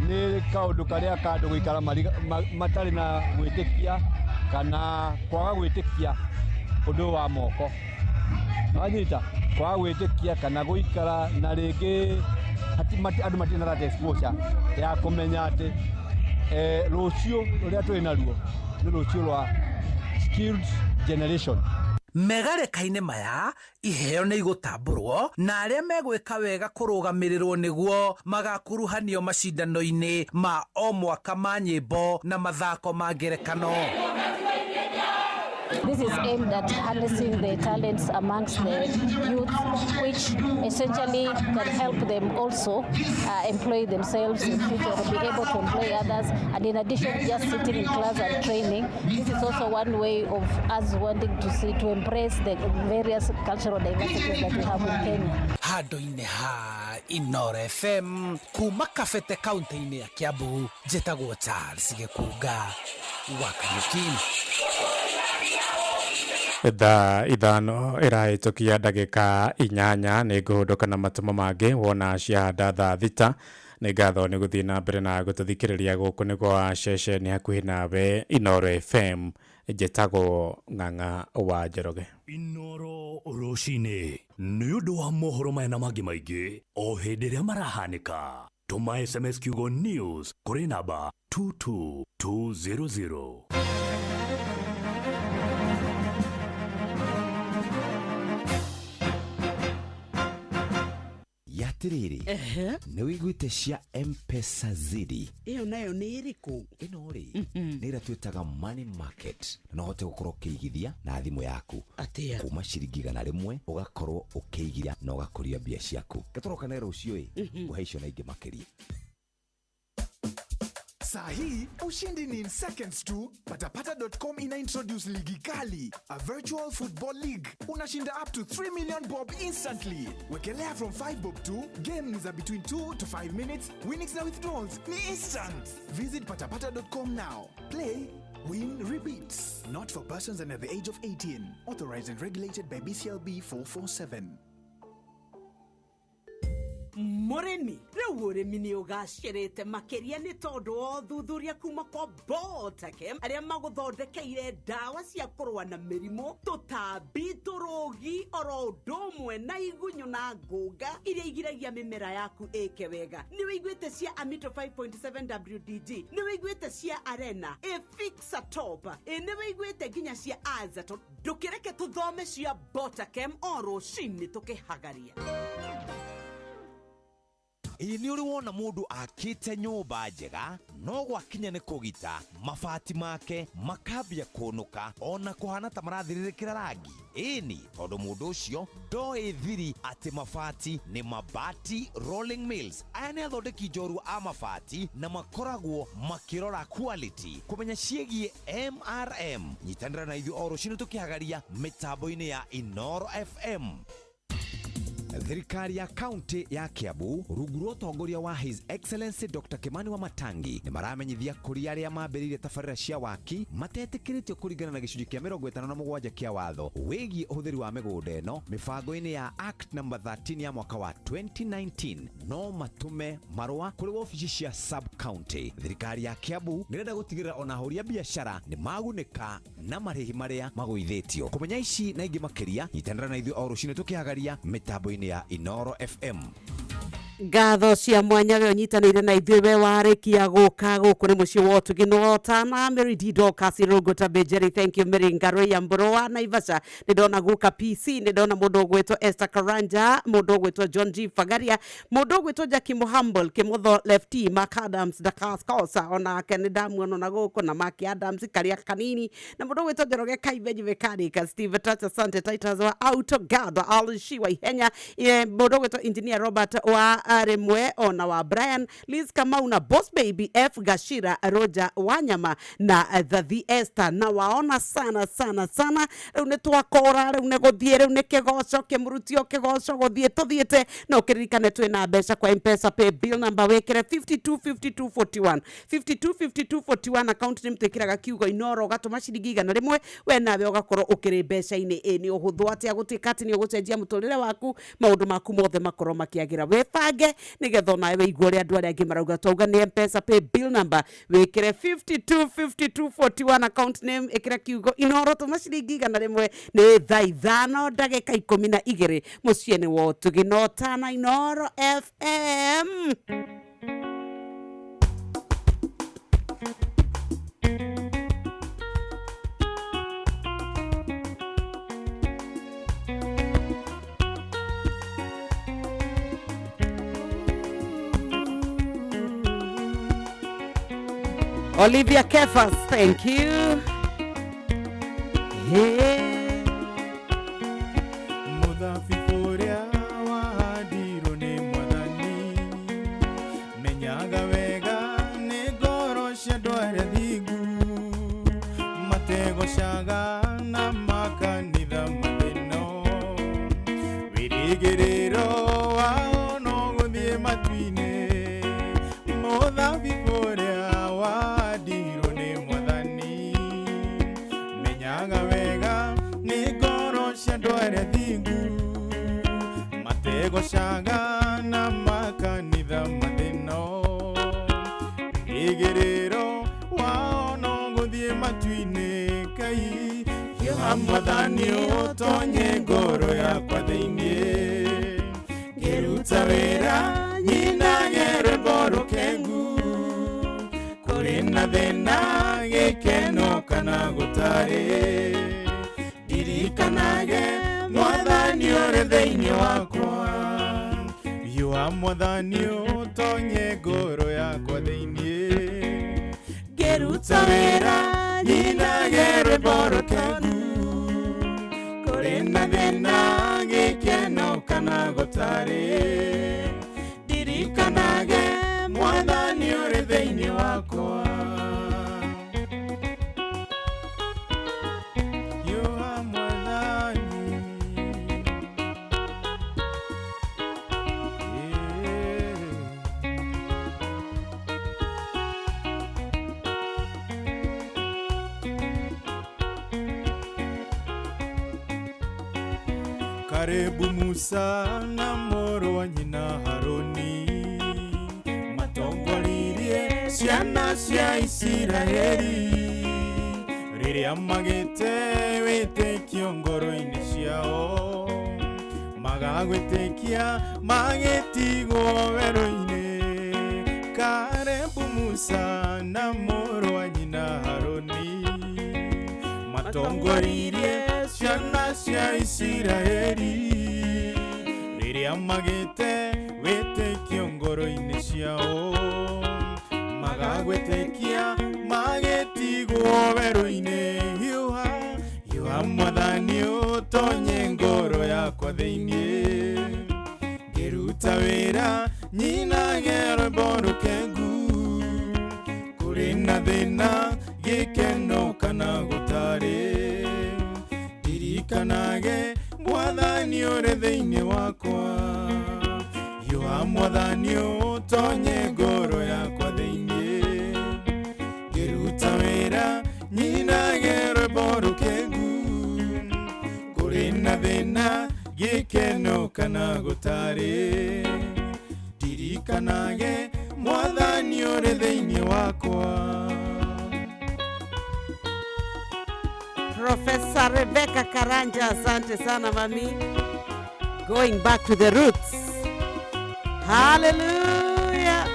nĩ kaũndũ karĩa ka andũ gũikara matarĩ na gwĩtĩkia kana kwaga gwĩtĩkia ũndũ wa moko. Wanyita kwaga gwĩtĩkia kana gũikara na rĩngĩ andũ matirĩ na that exposure ya kũmenya atĩ rũciũ rũrĩa twĩ naruo nĩ rũciũ rwa skilled generation. Megarĩka-inĩ maya iheo nĩ igũtambũrwo na arĩa megwĩka wega kũrũgamĩrĩrwo nĩguo magakuruhanio macindano-inĩ ma o mwaka ma nyĩmbo na mathako ma ngerekano. This is aimed at harnessing the talents amongst the youth, which essentially can help them also employ themselves in future or be able to employ others. And in addition, just sitting in class and training, this is also one way of us wanting to see, to embrace the various cultural diversities that we have in Kenya. Handũ-inĩ ha Inoro FM kuma Kabete kaunti-inĩ ya Kiambu, njĩtagwo Charles Gĩkunga wa Kariuki. Thaa 5 ĩrahĩtũkia ndagĩka 8 nĩ ngũhũndũka na matũmo mangĩ wona ciahanda thaa 6. Nĩ ngatho nĩ gũthiĩ na mbere na gũtũthikĩrĩria gũkũ nĩ gwa ceceni hakuhĩ nawe Inoro FM. Njĩtagwo Ng'ang'a wa Njoroge. Inoro rũcinĩ nĩ ũndũ wa mohoro maya na mangĩ maingĩ o hĩndĩ ĩrĩa marahanĩka. Tũma SMS kiugo news kũrĩ namba 22200. Yatiriri nĩ wĩiguĩte cia M-Pesa Zidi? Ĩyo nayo nĩ ĩrĩkũ? Ĩno rĩ nĩ ĩrĩa twĩtaga money market, na no ũhote gũkorwo ũkĩigithia na thimũ yaku. Atĩa? Kuma ciringi 100 ũgakorwo ũkĩigithia na ũgakũria mbia ciaku. Gatũroka na rũciũ ĩ ngũhe icio na ingĩ makĩria. Saa hii ushindi ni in seconds tu. Patapata.com ina introduce ligi kali, a virtual football league. Unashinda up to 3 million bob instantly. Wekelea from 5 bob to game ni za between 2 to 5 minutes. Winnings na withdrawals ni instant. Visit patapata.com now. Play, win, repeat. Not for persons under the age of 18. Authorized and regulated by BCLB 447. Mũrĩmi rĩu ũrĩmi nĩ ũgacĩrĩte makĩria nĩ tondũ wa ũthuthuria kuma kwa Botakem arĩa magũthondekeire ndawa cia kũrũa na mĩrimũ, tũtambi, tũrũgi oro ũndũ ũmwe na igunyũ na ngũnga iria igiragia mĩmera yaku ĩke wega. Nĩ wĩiguĩte cia Amito 5.7 WDG, nĩ wĩiguĩte cia Arena, Efixatop, nĩ wĩiguĩte nginya cia Azaton. Ndũkĩreke tũthome cia Botakem o rũcinĩ tũkĩhagaria. Ĩ nĩ ũrĩ wona mũndũ akĩte nyũmba njega no gwakinya nĩ kũgita mabati make makambia kũnũka ona kũhana ta marathirĩrĩkĩra rangi. Ĩni tondũ mũndũ ũcio ndoĩ thiri atĩ mabati nĩ Mabati Rolling Mills. Aya nĩ athondeki njorua a mabati na makoragwo makĩrora quality kũmenya ciĩgiĩ MRM. Nyitanĩra na ithuĩ o rũcinĩ tũkĩhagaria mĩtambo-inĩ ya Inoro FM. Thirikari ya kaunti ya Kiambu rungu rwa ũtongoria wa His Excellency Dr. Kimani Wamatangi nĩ maramenyithia kũrĩ arĩa mambĩrĩirie tabarĩra cia waki matetĩkĩrĩtio kũringana na gĩcunjĩ kĩa 57 kĩa watho wĩgiĩ ũhũthĩri wa mĩgũnda ĩno mĩbango-inĩ ya Act number 13 ya mwaka wa 2019 no matume marũa kũrĩ wabici cia sub county. Thirikari ya Kiambu nĩrenda gũtigĩrĩra ona ahũri a biacara nĩ magunĩka na marĩhi marĩa magũithĩtio. Kũmenya ici na ingĩ makĩria nyitanĩra na ithuĩ o rũcinĩ tũkĩhagaria mĩtambo-inĩ ya Inoro FM. Ngatho cia mwanya we ũnyitanĩire na ithuĩ we warĩkia gũka gũkũ nĩ mũciĩ wa ũtugi nĩwotana Mary D Dorcas Rũngũta Benjeri, thank you Mary Ngarũi ya Mbũrũa Naivasha, nĩ ndona guka PC, nĩ ndona mũndũ ũgwĩtwo Esther Karanja, mũndũ ũgwĩtwo John G Fagaria, mũndũ ũgwĩtwo Jackie Muhambol Kĩmotho Lefty, Mark Adams Dakas Kosa, onake nĩ ndamuona na gũkũ na Mark Adams Karia Kanini, na mũndũ ũgwĩtwo Njoroge Kaibenyi Mekanika, Steve Tacha Sante Titus wa Autogad Alshi wa Ihenya, mũndũ ũgwĩtwo Engineer Robert wa Remwe ona wa Brian Liz Kamau na Boss Baby F Gashira Roger Wanyama na Thathi Esther, na waona sana sana sana riu ni twakora riu ni guthie riu ni kigoco kimurutio kigoco guthie tuthiete no kiririkane twina mbeca kwa M-Pesa pay bill number wikire 525241 525241 account name twikiraga kiugo Inoro ugatuma ciringi 100 we nawe ugakorwo ukiri mbeca-ini ĩ ni uhuthu atia gutuika ati ni ugucenjia muturire waku maundu maku mothe makorwo makiagira wibange nigetha onawe wĩigue ũrĩa andũ arĩa angĩ marauga. Twauga nĩ M-Pesa pay bill number wĩkĩre 525241 account name ĩkĩra kiugo Inoro tũma ciringi 100 nĩ thaa 5:12 mũciĩ nĩ wa ũtugi na ũtana Inoro FM. Olivia Kefas, thank you. Hey. Muthabibu ũrĩa wahandirwo nĩ Mwathani, menyaga wega nĩ ngoro cia andũ arĩa thingu, mategocaga na makanitha mathĩno, wĩrĩgĩrĩro wao no gũthiĩ matu-inĩ. Muthabibu ũrĩa wahandirwo nĩ Mwathani, menyaga wega nĩ ngoro cia andũ arĩa thingu, mategocaga na makanitha mathĩno, wĩrĩgĩrĩro wao no gũthiĩ matu-inĩ. Ngai hiũha Mwathani ũtonye ngoro yakwa thĩinĩ, ngĩruta wĩra nyinage rwĩmbo rũkengu, kũrĩ na thĩna gĩkeno kana gũtarĩ, ndirikanage Mwathani ũrĩ thĩinĩ wakwa. Hiũha Mwathani ũtonye ngoro yakwa thĩinĩ, ngĩruta wĩra nyinage rwĩmbo rũkengu, kũrĩ na thĩna gĩkeno kana gũtarĩ, ndirikanage Mwathani ũrĩ thĩinĩ wakwa. Hiũha Mwathani. Karibu Musa na mũrũ wa nyina Haruni matongoririe ciana cia Isiraeli rĩrĩa magĩte wĩtĩkio ngoro-inĩ ciao magagwĩtĩkia magĩtigwo werũ-inĩ. Karibu Musa na mũrũ wa nyina Haruni matongoririe ciana cia Isiraeli rĩrĩa magĩte wĩtĩkio ngoro-inĩ ciao magagwĩtĩkia magĩtigwo werũ-inĩ. Hiũha hiũha Mwathani ũtonye ngoro yakwa thĩinĩ ngĩruta wĩra nyinage rwĩmbo rũkengu kũrĩ na thĩna gĩkeno kana gũtarĩ ndirikanage Mwathani ũrĩ thĩinĩ wakwa. Hiũha Mwathani ũtonye ngoro yakwa thĩinĩ ngĩruta wĩra nyinage rwĩmbo rũkengu kũrĩ na thĩna gĩkeno kana gũtarĩ ndirikanage Mwathani ũrĩ thĩinĩ wakwa. Professor Rebecca Karanja, asante sana mami. Going back to the roots. Hallelujah.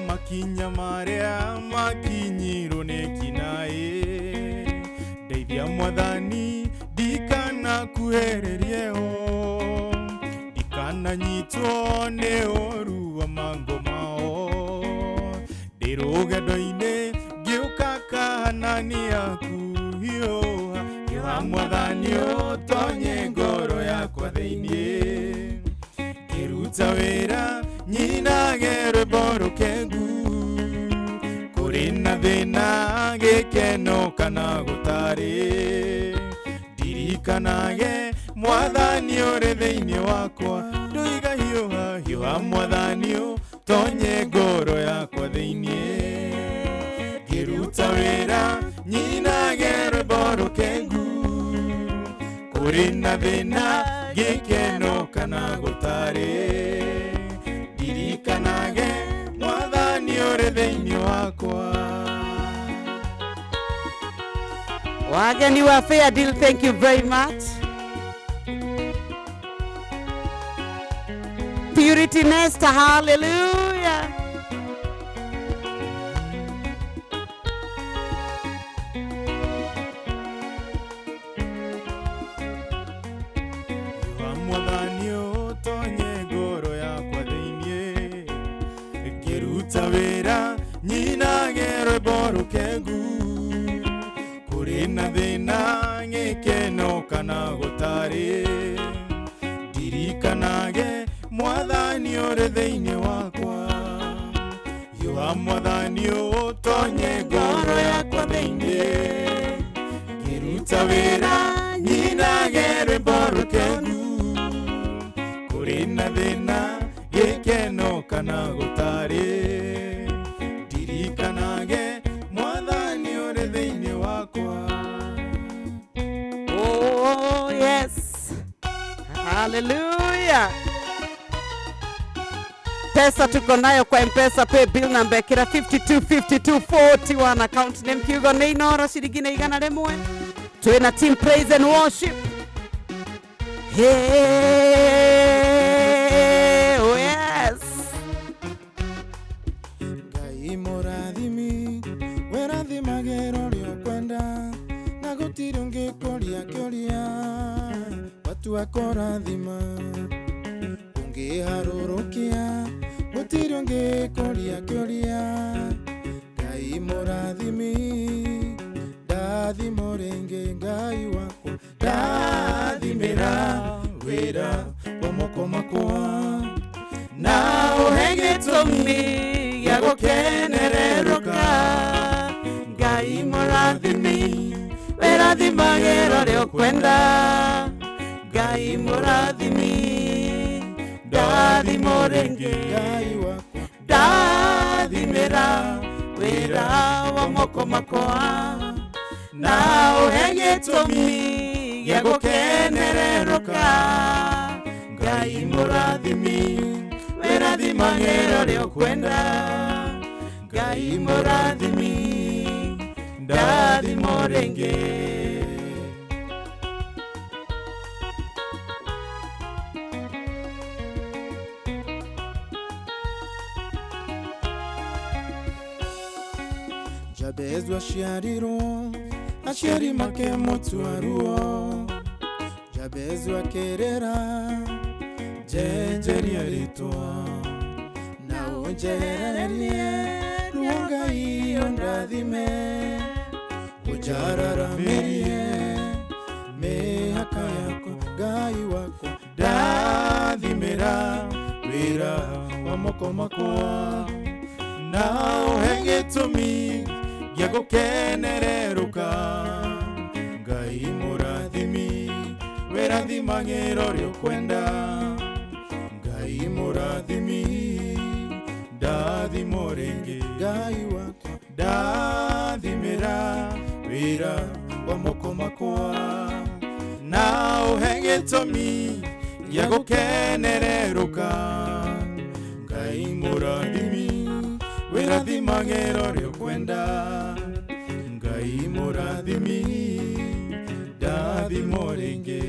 Makinya marĩa makinyirwo nĩ kinaĩ ndeithia Mwathani ndikanakuhĩrĩrie ho ndikananyitwo nĩ ũru wa mango mao ndĩ rũgendo-inĩ ngĩũka kahanani yaku. Hiũha hiũha Mwathani ũtonye ngoro yakwa thĩinĩ ngĩruta wĩra nyinage rwĩmbo rũkengu kũrĩ na thĩna gĩkeno kana gũtarĩ ndirikanage Mwathani ũrĩ thĩinĩ wakwa. Ndoiga hiũha hiũha Mwathani ũtonye ngoro yakwa thĩinĩ ngĩruta wĩra nyinage rwĩmbo rũkengu kũrĩ na thĩna gĩkeno kana gũtarĩ ndirikanage Mwathani ũrĩ thĩinĩ wakwa. Wageni wa Fair Deal, thank you very much. Purity Nesta, hallelujah. Hiũha Mwathani ũtonye ngoro yakwa thĩinĩ ngĩruta wĩra nyinage rwĩmbo rũkengu kũrĩ na thĩna gĩkeno kana gũtarĩ ndirikanage Mwathani ũrĩ thĩinĩ wakwa. Hiũha Mwathani ũtonye ngoro yakwa thĩinĩ ngĩruta wĩra nyinage rwĩmbo rũkengu kũrĩ na thĩna gĩkeno kana gũtarĩ ndirikanage Mwathani ũrĩ thĩinĩ wakwa. Oh yes. Hallelujah. Pesa tuko nayo kwa M-Pesa pay bill number kira 525241 account name kiugo nĩ Inoro ciringi nĩ 100. Twina team praise and worship. Hey, oh yes. Ngai mũrathimi werathimage ũrĩa ũkwenda na gũtirĩ ũngĩkũria kĩũria watu akũrathima ũngĩharũrũkia gũtirĩ ũngĩkũria kĩũria. Ngai mũrathimi ndathimo rĩngĩ Ngai wakwa. Ndathimĩra wĩra wa moko makwa na ũhe gĩtũmi gĩa gũkenererũka. Ngai mũrathimi wĩrathimagĩra ũrĩa ũkwenda. Ngai mũrathimi ndathimo rĩngĩ. Ngai wakwa ndathimĩra wĩra wa moko makwa na ũhe gĩtũmi gĩa gũkenererũka. Ngai mũrathimi wĩrathimagĩra ũrĩa ũkwenda. Ngai mũrathimi ndathimo rĩngĩ. Jabezu aciarirwo aciari makĩmũtua ruo. Jabezu akĩrĩra njenjeria rĩtwa na ũnjehererie ruo Ngai ũndathime ũnjararamĩrie mĩhaka yakwa. Ngai wakwa ndathimĩra wĩra wa moko makwa na ũhe gĩtũmi gĩa gũkenererũka. Ngai mũrathimi wĩrathimagĩra ũrĩa ũkwenda. Ngai mũrathimi ndathimo rĩngĩ. Ngai wakwa ndathimĩra wĩra wa moko makwa na ũhe gĩtũmi gĩa gũkenererũka. Ngai mũrathimi wĩrathimagĩra ũrĩa ũkwenda. Ngai mũrathimi ndathimo rĩngĩ.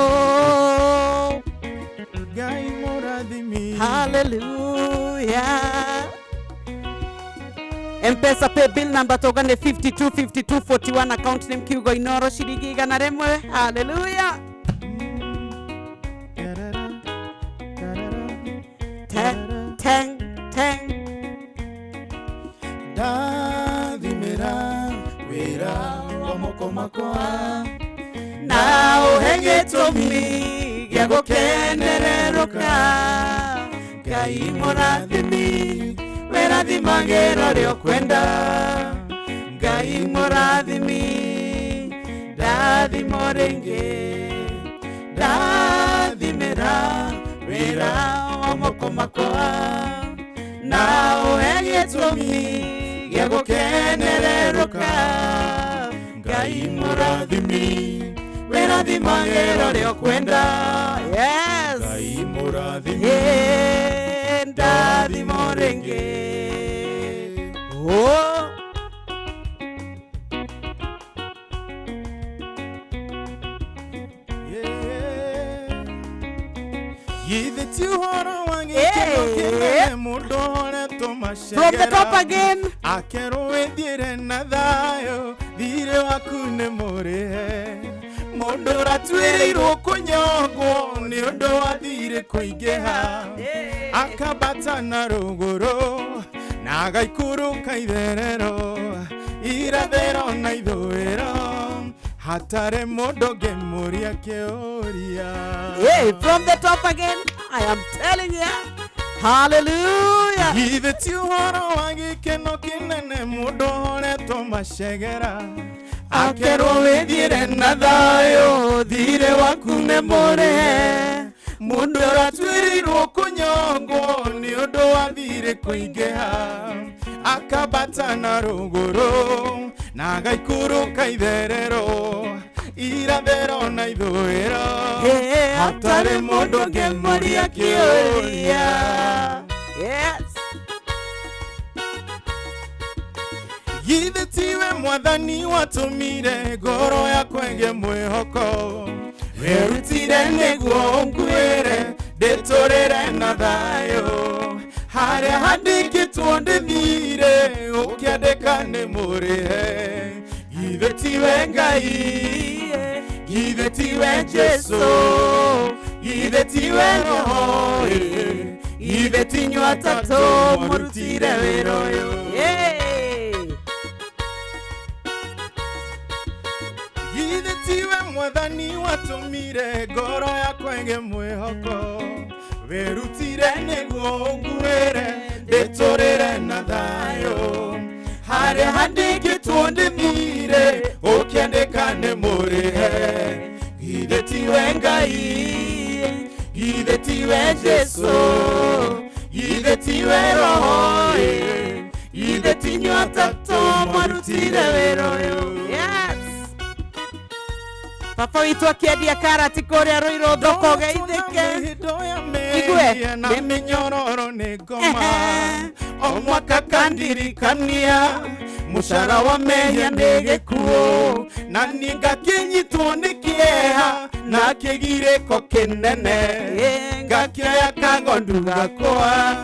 Oh, Ngai mũrathimi. Hallelujah. M-Pesa pay bill number toka ni 525241 account name Kiugo Inoro shilingi 100. Hallelujah. Teng teng teng. Ndathimĩra wĩra wa moko makwa na ũhe gĩtũmi gĩa gũkenererũka. Ngai mũrathimi wĩrathimagĩra ũrĩa ũkwenda. Ngai mũrathimi ndathimo rĩngĩ. Ndathimĩra wĩra wa moko makwa na ũhe gĩtũmi gĩa gũkenererũka. Ngai mũrathimi wĩrathimagĩra ũrĩa ũkwenda. Yes. Ngai mũrathimi ndathimo rĩngĩ. Oh. Githĩ ti ũhoro wa gĩkeno kĩnene mũndũ ũhoretwo From the top again. Akerwo wĩthiĩre na thayũ thirĩ waku nĩ mũrĩhe. Mũndũ ũratuĩrĩirwo kũnyongwo nĩ ũndũ wa thirĩ kũingĩha akambata na rũgũrũ na agaikũrũka itherero irathĩro na ithũĩro hatarĩ mũndũ ũngĩmũria kĩũria. Hey, from the top again, I am telling you. Hallelujah. Githĩ ti ũhoro wa gĩkeno kĩnene mũndũ ũhoretwo macegera akerwo wĩthiĩre na thayũ thirĩ waku nĩ mũrĩhe. Mũndũ ũratuĩrĩirwo kũnyongwo nĩ ũndũ wa thirĩ kũingĩha akambata na rũgũrũ na agaikũrũka itherero irathĩro na ithũĩro hatarĩ mũndũ ũngĩmũria kĩũria. Yes. Githĩ tiwe mwathani watũmire ngoro yakwa ĩgĩe mwĩhoko werutire nĩguo ũnguĩre ndĩtũrĩre na thayũ harĩa handĩkĩtwo ndĩthire ũkĩandĩka nĩ mũrĩhe. Githĩ tiwe Ngai, githĩ tiwe Jesũ, Githĩ tiwe roho githĩ ti inyuĩ atatũ mũrutire wĩra ũyũ. Githĩ tiwe mwathani watũmire ngoro yakwa ĩgĩe mwĩhoko, wĩrutire nĩguo ũnguĩre ndĩtũrĩre na thayũ. Harĩa handĩkĩtwo ndĩthire ũkĩandĩka nĩ mũrĩhe. Githĩ tiwe Ngai, githĩ tiwe Jesũ, githĩ tiwe roho, githĩ ti inyuĩ atatũ mwarutire wĩra ũyũ. Yes. Baba witũ akĩendia karati kũrĩa Rũirũ thoko geithĩke. Igue. Na mĩnyororo nĩ ngoma o mwaka kandirikania mũcara wa mehia nĩ gĩkuũ, na niĩ ngakĩnyitwo nĩ kĩeha na kĩgirĩko kĩnene, ngakĩoya kagondu gakwa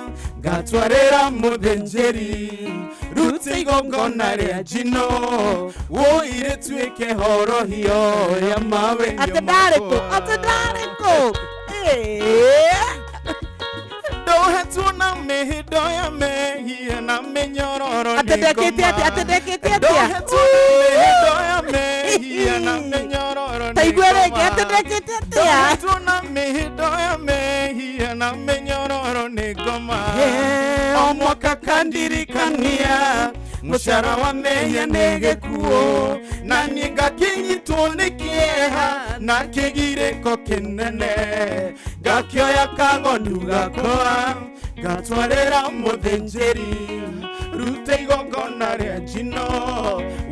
ngatwarĩra mũthĩnjĩri, rute igongona rĩa njino wũi rĩtuĩke horohio ya mawĩhia Atĩ ndarĩ kũ? Atĩ ndarĩ kũ? Ndohetwo na mĩhĩndo ya mehia na mĩnyororo nĩ Atĩ ndekĩte atĩa? Atĩ ndekĩte atĩa? Ndohetwo na mĩhĩndo ya mehia na mĩnyororo nĩ Ta igue rĩngĩ, ngoma. atĩ ndekĩte atĩa? Ndohetwo na mĩhĩndo ya mehia na mĩnyororo nĩ ngoma o mwaka kandirikania mũcara wa mehia nĩ gĩkuũ, na niĩ ngakĩnyitwo nĩ kĩeha na kĩgirĩko kĩnene, ngakĩoya kagondu gakwa ngatwarĩra mũthĩnjĩri, rute igongona rĩa njino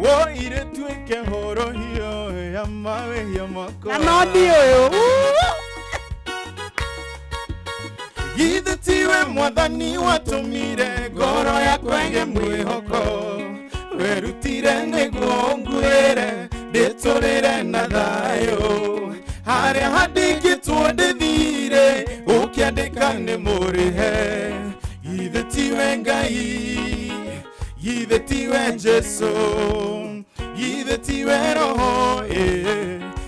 wũi rĩtuĩke horohio ya mawĩhia makwa. Na no ndiũyũ. Githĩ tiwe mwathani watũmire ngoro yakwa ĩgĩe mwĩhoko, werutire nĩguo ũnguĩre ndĩtũrĩre na thayũ. Harĩa handĩkĩtwo ndĩthire ũkĩandĩka nĩ mũrĩhe. Githĩ tiwe Ngai, githĩ tiwe Jesũ, githĩ tiwe roho,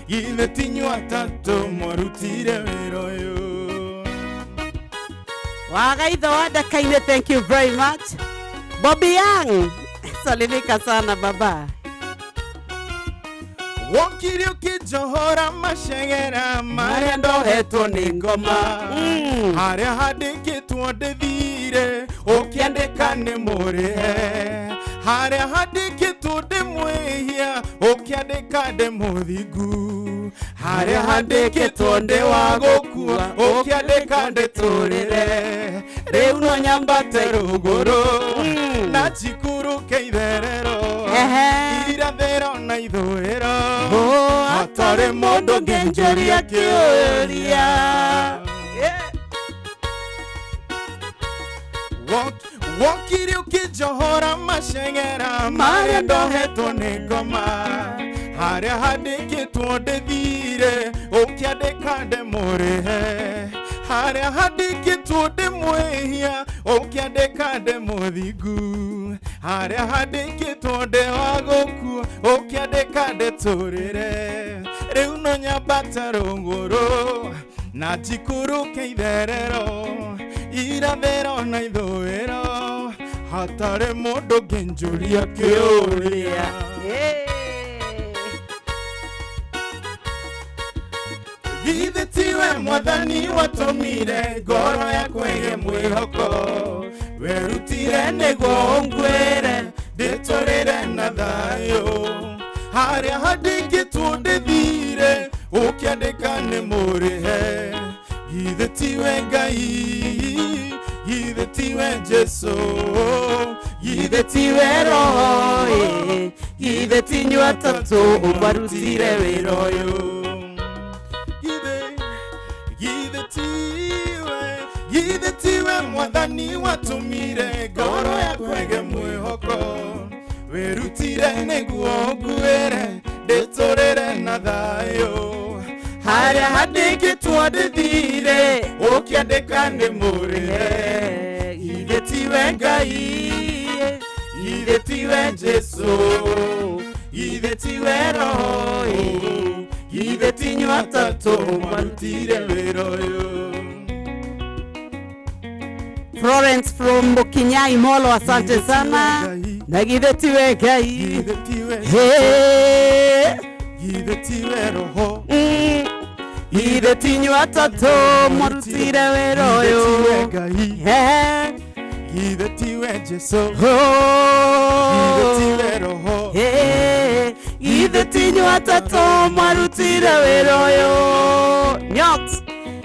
githĩ ti inyuĩ atatũ mwarutire wĩra ũyũ. Wagaitho wa Ndakaine, thank you very much. Bobby Young, salimika sana baba. Wokire ũkĩnjohora macegera marĩa ndohetwo nĩ ngoma, harĩa handĩkĩtwo ndĩthire ũkĩandĩka nĩ mũrĩhe, harĩa handĩkĩtwo ndĩmwĩhia ũkĩandĩka ndĩ mũthingu, harĩa handĩkĩtwo ndĩ wa gũkua ũkĩandĩka ndĩtũrĩre. Rĩu no nyambate rũgũrũ na njikũrũke itherero, irathĩro na ithũĩro, hatarĩ mũndũ ũngĩnjũria kĩũria. Wokire ũkĩnjohora macegera marĩa ndohetwo nĩ ngoma, harĩa handĩkĩtwo ndĩthire ũkĩandĩka ndĩmũrĩhe, harĩa handĩkĩtwo ndĩmwĩhia ũkĩandĩka ndĩmũthingu, harĩa handĩkĩtwo ndĩ wa gũkua ũkĩandĩka ndĩtũrĩre. Rĩu no nyambate rũgũrũ na njikũrũke itherero, irathĩro na ithũĩro, hatarĩ mũndũ ũngĩnjũria kĩũria. Githĩ tiwe mwathani watũmire ngoro yakwa ĩgĩe mwĩhoko, werutire nĩguo ũnguĩre ndĩtũrĩre na thayũ. Harĩa handĩkĩtwo ndĩthire ũkĩandĩka nĩ mũrĩhe. Githĩ tiwe Ngai, githĩ tiwe Jesũ, Githĩ tiwe roho, githĩ ti inyuĩ atatũ mwarutire wĩra ũyũ. Githĩ tiwe mwathani watũmire ngoro yakwa ĩgĩe mwĩhoko, wĩrutire nĩguo ũnguĩre ndĩtũrĩre na thayũ. Harĩa handĩkĩtwo ndĩthire ũkĩandĩka nĩ mũrĩhe. Githĩ tiwe Ngai, githĩ tiwe Jesũ, githĩ tiwe roho, Githĩ ti inyuĩ atatũ mwarutire wĩra ũyũ. Florence from Mukinyai Molo, asante sana. Na githĩ tiwe Ngai. Hey. Githĩ tiwe Roho. Githĩ ti inyuĩ atatũ mwarutire wĩra ũyũ. Hey. Githĩ tiwe Jesu. Oh. Githĩ tiwe Roho. Hey. Githĩ ti inyuĩ atatũ mwarutire wĩra ũyũ. Nyox.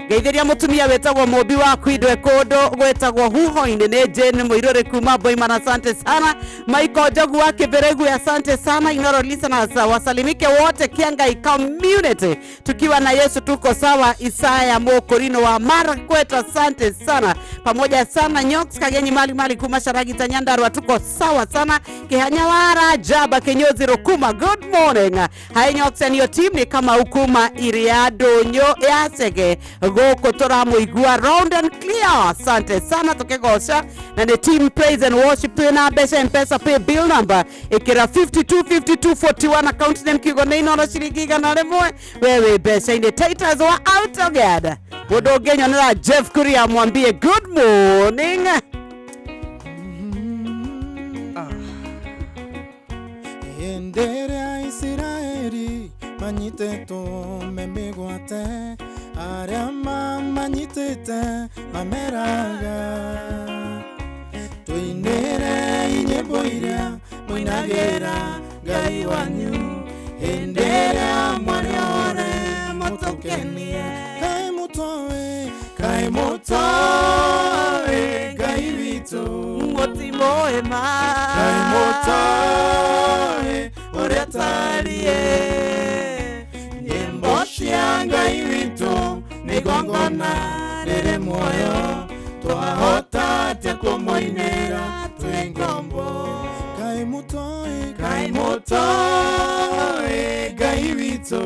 Ngeithĩria mũtumia wĩtagwo mũmbi wa kwindwe kũndũ gwĩtagwo huho-inĩ nĩ Jane Mũirũrĩ kuma Boimana, asante sana. Michael Njogu wa Kĩbĩrĩgu, asante sana. Inoro listeners, wasalimike wote Kiangai community, tukiwa na Yesu tuko sawa. Isaya Mokorino wa Marakwet, asante sana, pamoja sana. Nyox Kagenyi mali mali kuma Sharagita Nyandarua, tuko sawa sana. Kihanyawara Jaba Kinyozi Rukuma, good morning. Hi Nyox and your team, ni kama ukuma iriadonyo yasege gũkũ tũramũigua round and clear, asante sana tũkĩgoca. Na nĩ team praise and worship, twĩna mbeca Mpesa pay bill number ĩkĩra 525241, account name kiugo nĩ inono ciringi 100, we wĩ mbeca-inĩ. Titus wa Autogad, mũndũ ũngĩnyonera Jeff Kuria mwambie good morning. Hĩndĩ ĩrĩa Isiraeli manyitĩtwo me mĩgwate, arĩa mamanyitĩte mameraga, tũinĩre nyĩmbo iria mũinagĩra Ngai wanyu, hĩndĩ ĩrĩa mwarĩ ore mũtũkenie. Kaĩ mũtoĩ, kaĩ mũtoĩ Ngai witũ, mũtimoĩ ma, kaĩ mũtoĩ ũrĩa tariĩ. Nyĩmbo cia Ngai witũ nĩ igongona rĩrĩ muoyo, twahota atĩa kũmũinĩra twĩ ngombo. Kaĩ mũtoĩ, kaĩ mũtoĩ Ngai witũ,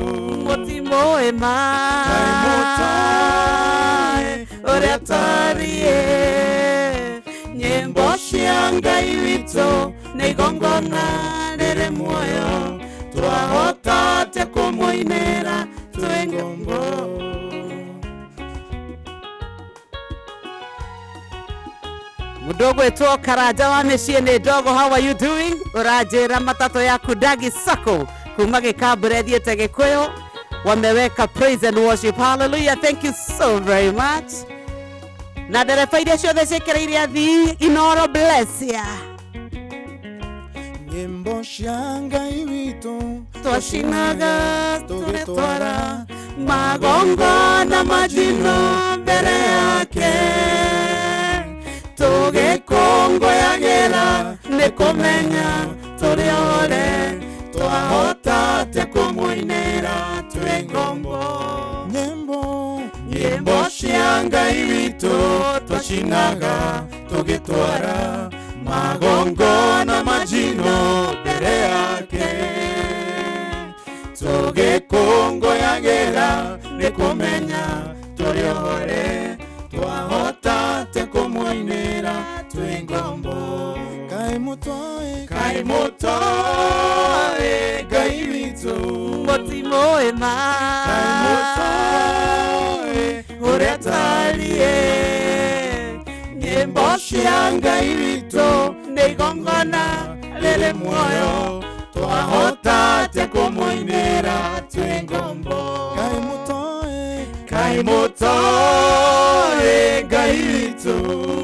mũtimoĩ ma, kaĩ mũtoĩ ũrĩa tariĩ. Nyĩmbo cia Ngai witũ nĩ igongona rĩrĩ muoyo, twahota atĩa kũmũinĩra twĩ ngombo. Mũndũ ũgwĩtwo Karanja wa mĩciĩ nĩ ndogo, how are you doing? Ũranjĩra matatũ yaku Dagi Sacco kuma Gĩkambura ĩthiĩte Gĩkũyũ, wameweka praise and worship, hallelujah, thank you so very much. Na ndereba iria ciothe ciĩkĩrĩire athii Inoro, bless ya. Nyĩmbo cia Ngai witũ twacinaga tũgĩtwara magongona majino mbere yake, tũgĩkũngũyagĩra nĩ kũmenya tũrĩ ore, twahota atĩa kũmũinĩra twĩ ngombo. Nyĩmbo, nyĩmbo cia Ngai witũ twacinaga tũgĩtwara magongona majino mbere yake, tũgĩkũngũyagĩra nĩ kũmenya tũrĩ ore, twahota atĩa kũmũinĩra twĩ ngombo. Kaĩ mũtoĩ, kaĩ mũtoĩ Ngai witũ, mũtimoĩ ma, kaĩ mũtoĩ ũrĩa tariĩ. Nyĩmbo cia Ngai witũ nĩ igongona rĩrĩ muoyo, twahota atĩa kũmũinĩra twĩ ngombo. Kaĩ mũtoĩ, kaĩ mũtoĩ Ngai witũ,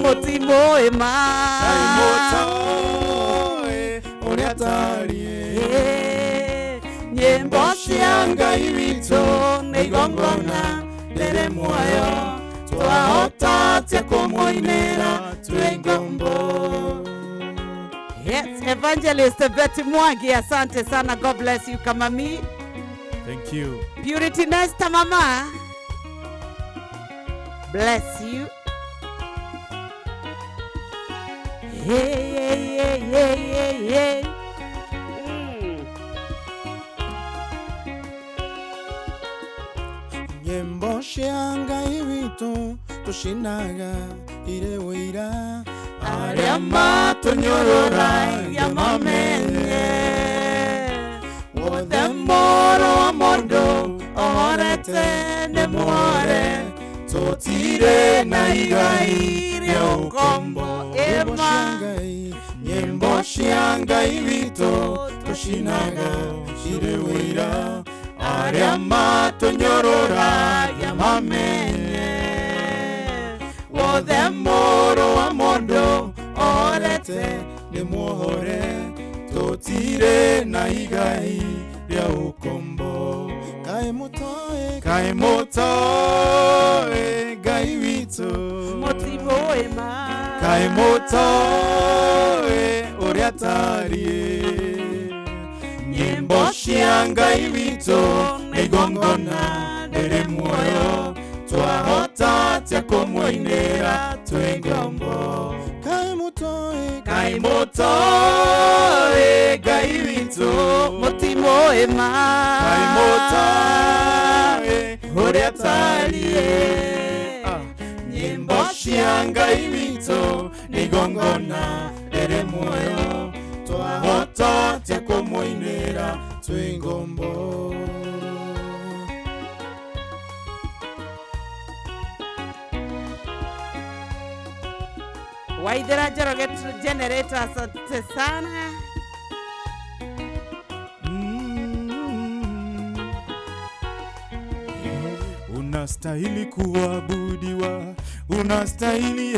mũtimoĩ ma, kaĩ mũtoĩ ũrĩa tariĩ. Nyĩmbo cia Ngai witũ nĩ igongona rĩrĩ muoyo, twahota atĩa kũmũinĩra twĩ ngombo. Yes, Evangelist Betty Mwangi, asante sana, God bless you kamami. Thank you. Purity Nesta mama, bless you. Hey, hey, hey, hey, hey, hey. Nyĩmbo cia Ngai witũ tũcinaga irĩ ũira, arĩa matũnyũrũragia mamenye, wothe mũrũ wa mũndũ Ohorete nĩ muohore tũtirĩ na igai rĩa ũkombo ĩma nyĩmbo cia Ngai witũ tũcinaga cirĩ ũira arĩa matũnyũrũragia mamenye wothe mũrũ wa mũndũ ohorete nĩ muohore tũtirĩ na igai rĩa ũkombo Kaĩ mũtoĩ kaĩ mũtoĩ Ngai witũ mũtimũĩ ma kaĩ mũtoĩ ũrĩa atariĩ nyĩmbo cia Ngai witũ nĩ igongona rĩrĩ muoyo twahota atĩa kũmũinĩra twĩ ngombo Kaĩ mũtoĩ kaĩ mũtoĩ Ngai witũ mũtimũĩ ma kaĩ mũtoĩ ũrĩa atariĩ nyĩmbo cia Ngai witũ nĩ igongona rĩrĩ muoyo twahota atĩa kũmũinĩra twĩ ngombo. Waithera Njoroge generator, asante sana. Unastahili kuabudiwa, unastahili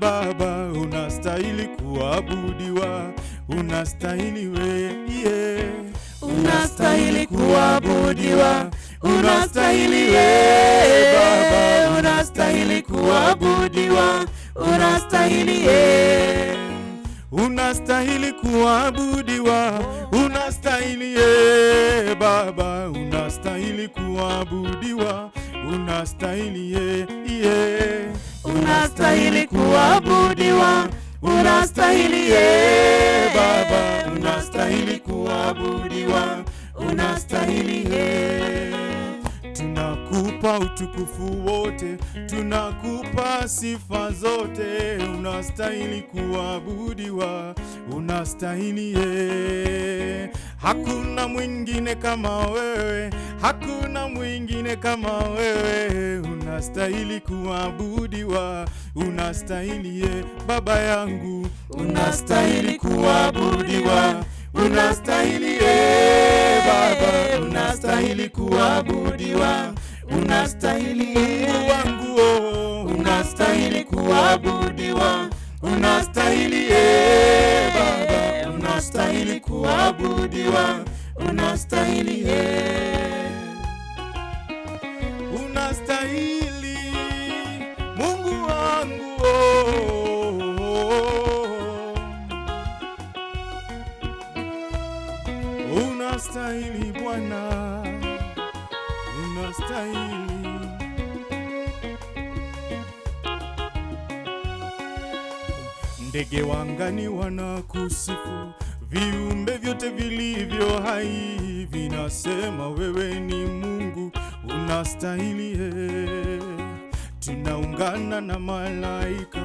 Baba, unastahili kuabudiwa, unastahili we, yeah. Unastahili kuabudiwa, unastahili Baba, unastahili kuabudiwa, unastahili Unastahili kuabudiwa, unastahili Baba, unastahili kuabudiwa, unastahili yeah. Unastahili kuabudiwa, unastahili Baba, unastahili kuabudiwa, unastahili Tunakupa utukufu wote, tunakupa sifa zote, unastahili kuabudiwa, unastahili Hakuna mwingine kama wewe, hakuna mwingine kama wewe, unastahili kuabudiwa, unastahili Baba yangu, unastahili kuabudiwa, unastahili Baba, unastahili kuabudiwa, unastahili Mungu wangu, oh, unastahili kuabudiwa, unastahili Baba, unastahili kuabudiwa, unastahili Unastahili Mungu wangu, oh, unastahili Bwana, unastahili. Ndege wangani wanakusifu, viumbe vyote vilivyo hai vinasema wewe ni Mungu, unastahili Tunaungana na malaika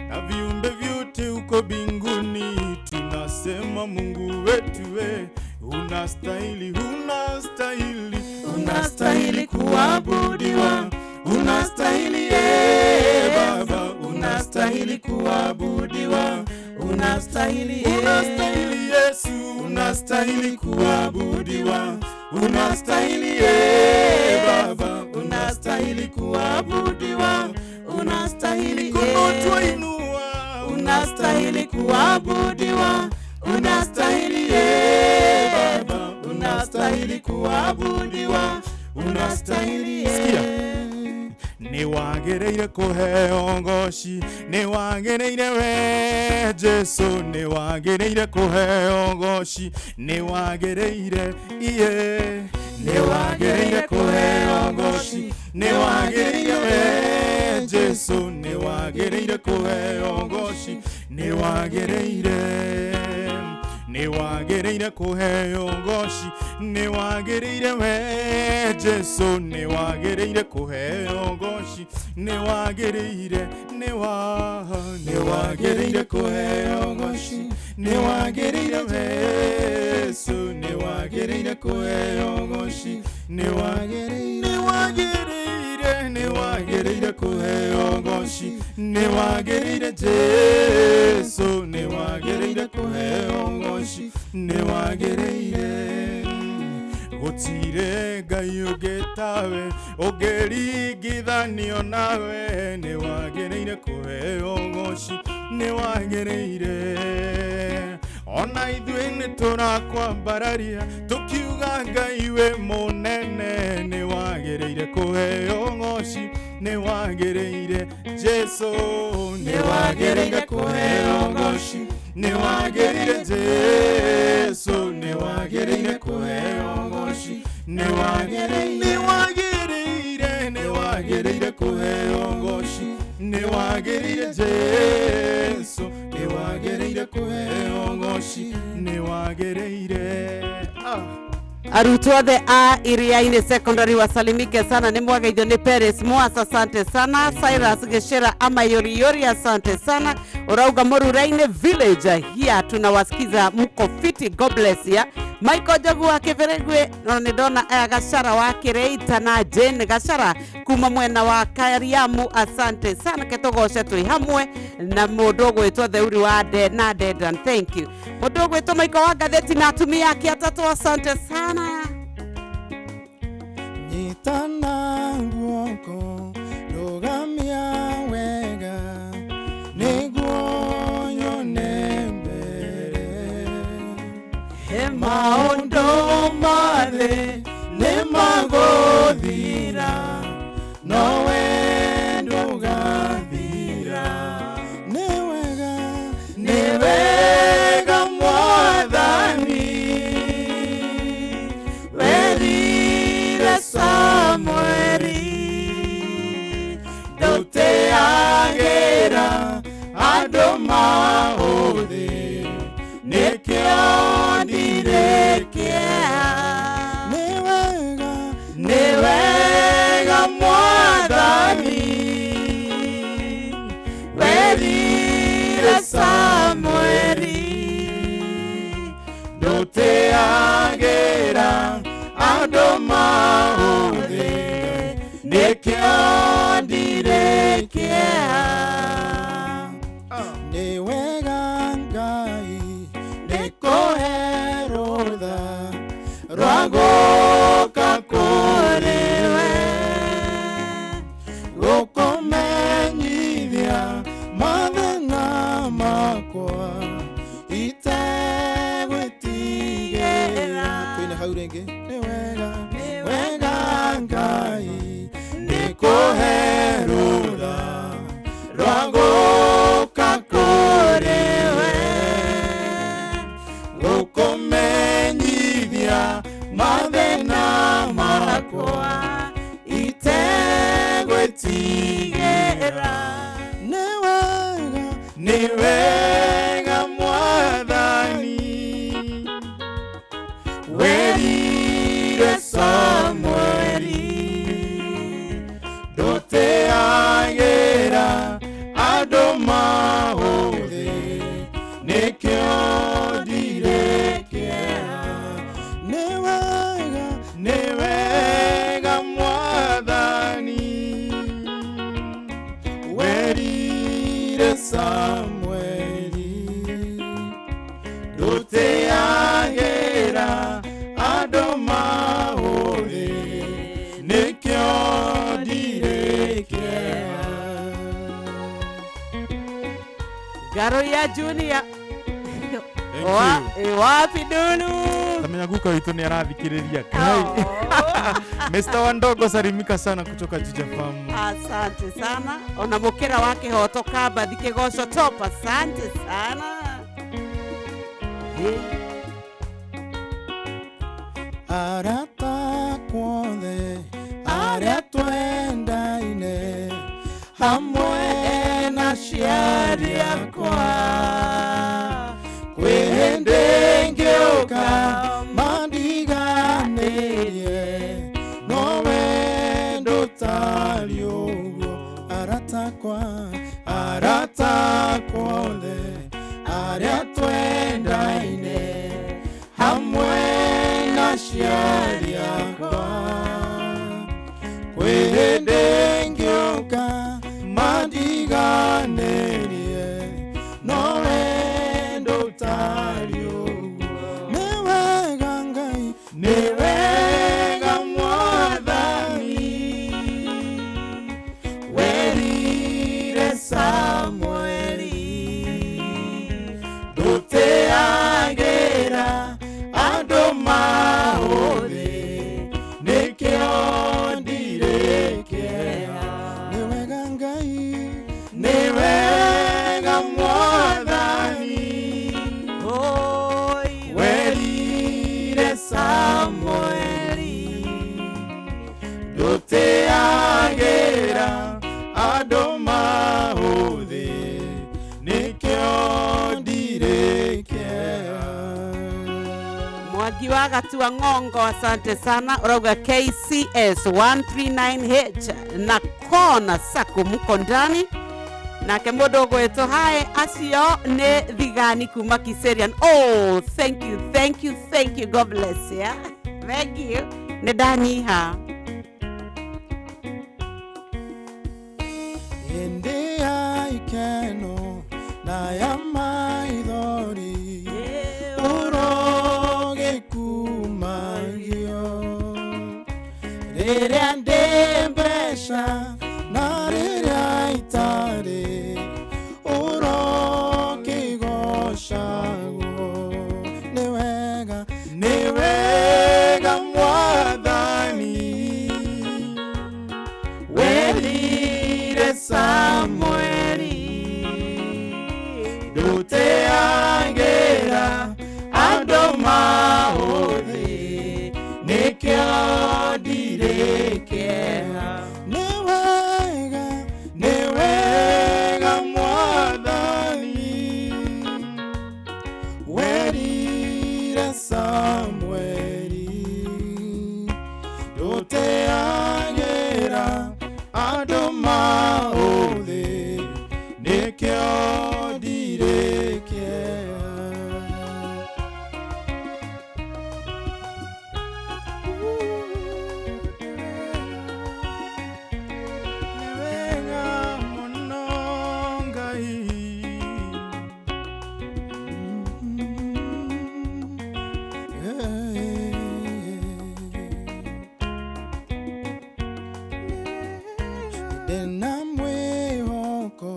na viumbe vyote uko mbinguni, tunasema Mungu wetu we, unastahili, unastahili, unastahili kuabudiwa, unastahili Baba, unastahili kuabudiwa, unastahili, unastahili Yesu, unastahili kuabudiwa, unastahili Baba, unastahili kuabudiwa, unastahili mikono twainua, unastahili kuabudiwa, unastahili Baba, unastahili kuabudiwa, unastahili. Sikia. Nĩ wagĩrĩire kũheo ngoci, nĩ wagĩrĩire we Jesu, nĩ wagĩrĩire kũheo ngoci, nĩ wagĩrĩire iye, nĩ wagĩrĩire kũheo ngoci, nĩ wagĩrĩire we Jesu, nĩ wagĩrĩire kũheo ngoci, nĩ wagĩrĩire, nĩ wagĩrĩire kũheo ngoci, nĩ wagĩrĩire we Jesu, nĩ wagĩrĩire kũheo ngoci, nĩ wagĩrĩire, nĩ wagĩrĩire kũheo ngoci, nĩ wagĩrĩire we Jesu, nĩ wagĩrĩire wagĩrĩire kũheo ũgoci, nĩ wagĩrĩire, nĩ wagĩrĩire, nĩ wagĩrĩire kũheo ũgoci, nĩ wagĩrĩire Jesu, nĩ wagĩrĩire kũheo ũgoci, nĩ wagĩrĩire. Gũtirĩ Ngai ũngĩ tawe, ũngĩringithanio nawe, nĩ wagĩrĩire kũheo ũgoci, nĩ wagĩrĩire. Ona ithuĩ nĩ tũrakwambararia, tũkiuga Ngai wĩ mũnene, nĩ wagĩrĩire kũheo ũgoci, nĩ wagĩrĩire Jesu, nĩ wagĩrĩire kũheo ũgoci, nĩ wagĩrĩire Jesu, nĩ wagĩrĩire kũheo ũgoci, nĩ wagĩrĩire, nĩ wagĩrĩire, nĩ wagĩrĩire kũheo ũgoci, nĩ wagĩrĩire Jesu, nĩ wagĩrĩire kũheo ũgoci, nĩ wagĩrĩire. Arutwo othe a Iriaini Secondary wasalimike sana, nĩ mwageithio nĩ Peres Mwasa, asante sana. Cyrus Geshera ama Yoriori, asante sana. Urauga Mururaini Village here tunawasikiza, mko fiti, God bless ya. Michael Njogu wa Kĩbĩrĩgwe no nĩ ndona aya Gachara wa Kĩrĩita na Jane Gachara kuma mwena wa Kariamu, asante sana. Ketũgoce twĩ hamwe na mũndũ ũgwĩtwo Theuri wa De na Dedan, thank you. Mũndũ ũgwĩtwo Michael wa Ngathĩti na atumia ake atatũ, asante sana. Nyitana guoko, rũgamia wega, nĩguo nyone mbere. Maũndũ ma thĩ nĩmagũthira, nowe ndũgathira. Nĩ wega, nĩ wega Mwathani, werire Samueli, ndũteagĩra andũ maũthĩ, nĩkĩo ndirĩ kĩeha. Nĩ wega, nĩ wega Mwathani, werire Samueli, ndũteagĩra andũ maũthĩ, nĩkĩo ndirĩ kĩeha. Nĩ wega Ngai, nĩ kũhe rũtha rwa gũka kũrĩ we, gũkũmenyithia mathĩna makwa, itegwĩtigĩra. Tũine hau rĩngĩ. Nĩ wega, nĩ wega Ngai, nĩ kũhe rũtha rwa gũka kũrĩ we, gũkũmenyithia mathĩna makwa, itegwĩtigĩra. Nĩ wega, nĩ wega Mwathani, werire Samueli, ndũteagĩra andũ maũthĩ, nĩkĩo ndirĩ kĩeha. Nĩ wega, nĩ wega Mwathani, werire Samueli, ndũteagĩra andũ maũthĩ, nĩkĩo ndirĩ kĩeha. Ngaro ya Junior. Thank you. Wapi Dulu? Tamenya guka witũ nĩ arathikĩrĩria. Kai. Mr. Wandogo salimika sana kutoka Juja Farm. Asante sana. Ona mukira wa kihoto Kambathi Kigoco top, asante sana. Hey. Arata kuothe arĩa twendaine, hamwe na aciari akwa, kwĩ hĩndĩ ngĩũka mandiganĩrie, nowe ndũtariĩ ũguo. Arata akwa, arata akwa othe arĩa twendaine, hamwe na Aciari akwa kwĩ hĩndĩ ngĩũka mandiganĩrie no wendo ũtarĩ ũguo. Nĩ wega Ngai, nĩ wega Mwathani, werire Samueli ndũteagĩra andũ maũthĩ, nĩkĩo ndirĩ kĩeha. Nĩ wega Ngai, nĩ wega Mwathani, werire Samueli ndũteagĩra andũ maũthĩ, nĩkĩo ndirĩ kĩeha. Mwangi wa Gatua Ng'ongo, asante sana. Urauga KCS 139H na kona sako muko ndani nake mũndũ ũgwĩtwo hae acio nĩ thigani kuma Kiserian. Oh, thank you, thank you, thank you. God bless you. Thank you. Nĩ ndanyiha. Hĩndĩ ya ikeno na ya maithori ũrogĩkumagio, rĩrĩa ndĩ mbeca na rĩrĩa itarĩ ũrokĩgocagwo. Nĩ wega, nĩ wega Mwathani, werire Samueli ndũteagĩra andũ maũthĩ, nĩkĩo ndirĩ kĩeha. Nĩ wega, nĩ wega Mwathani, werire Samueli ndũteagĩra andũ maũthĩ, nĩkĩo ndirĩ kĩeha. Nĩ wega mũno Ngai, ndĩna mwĩhoko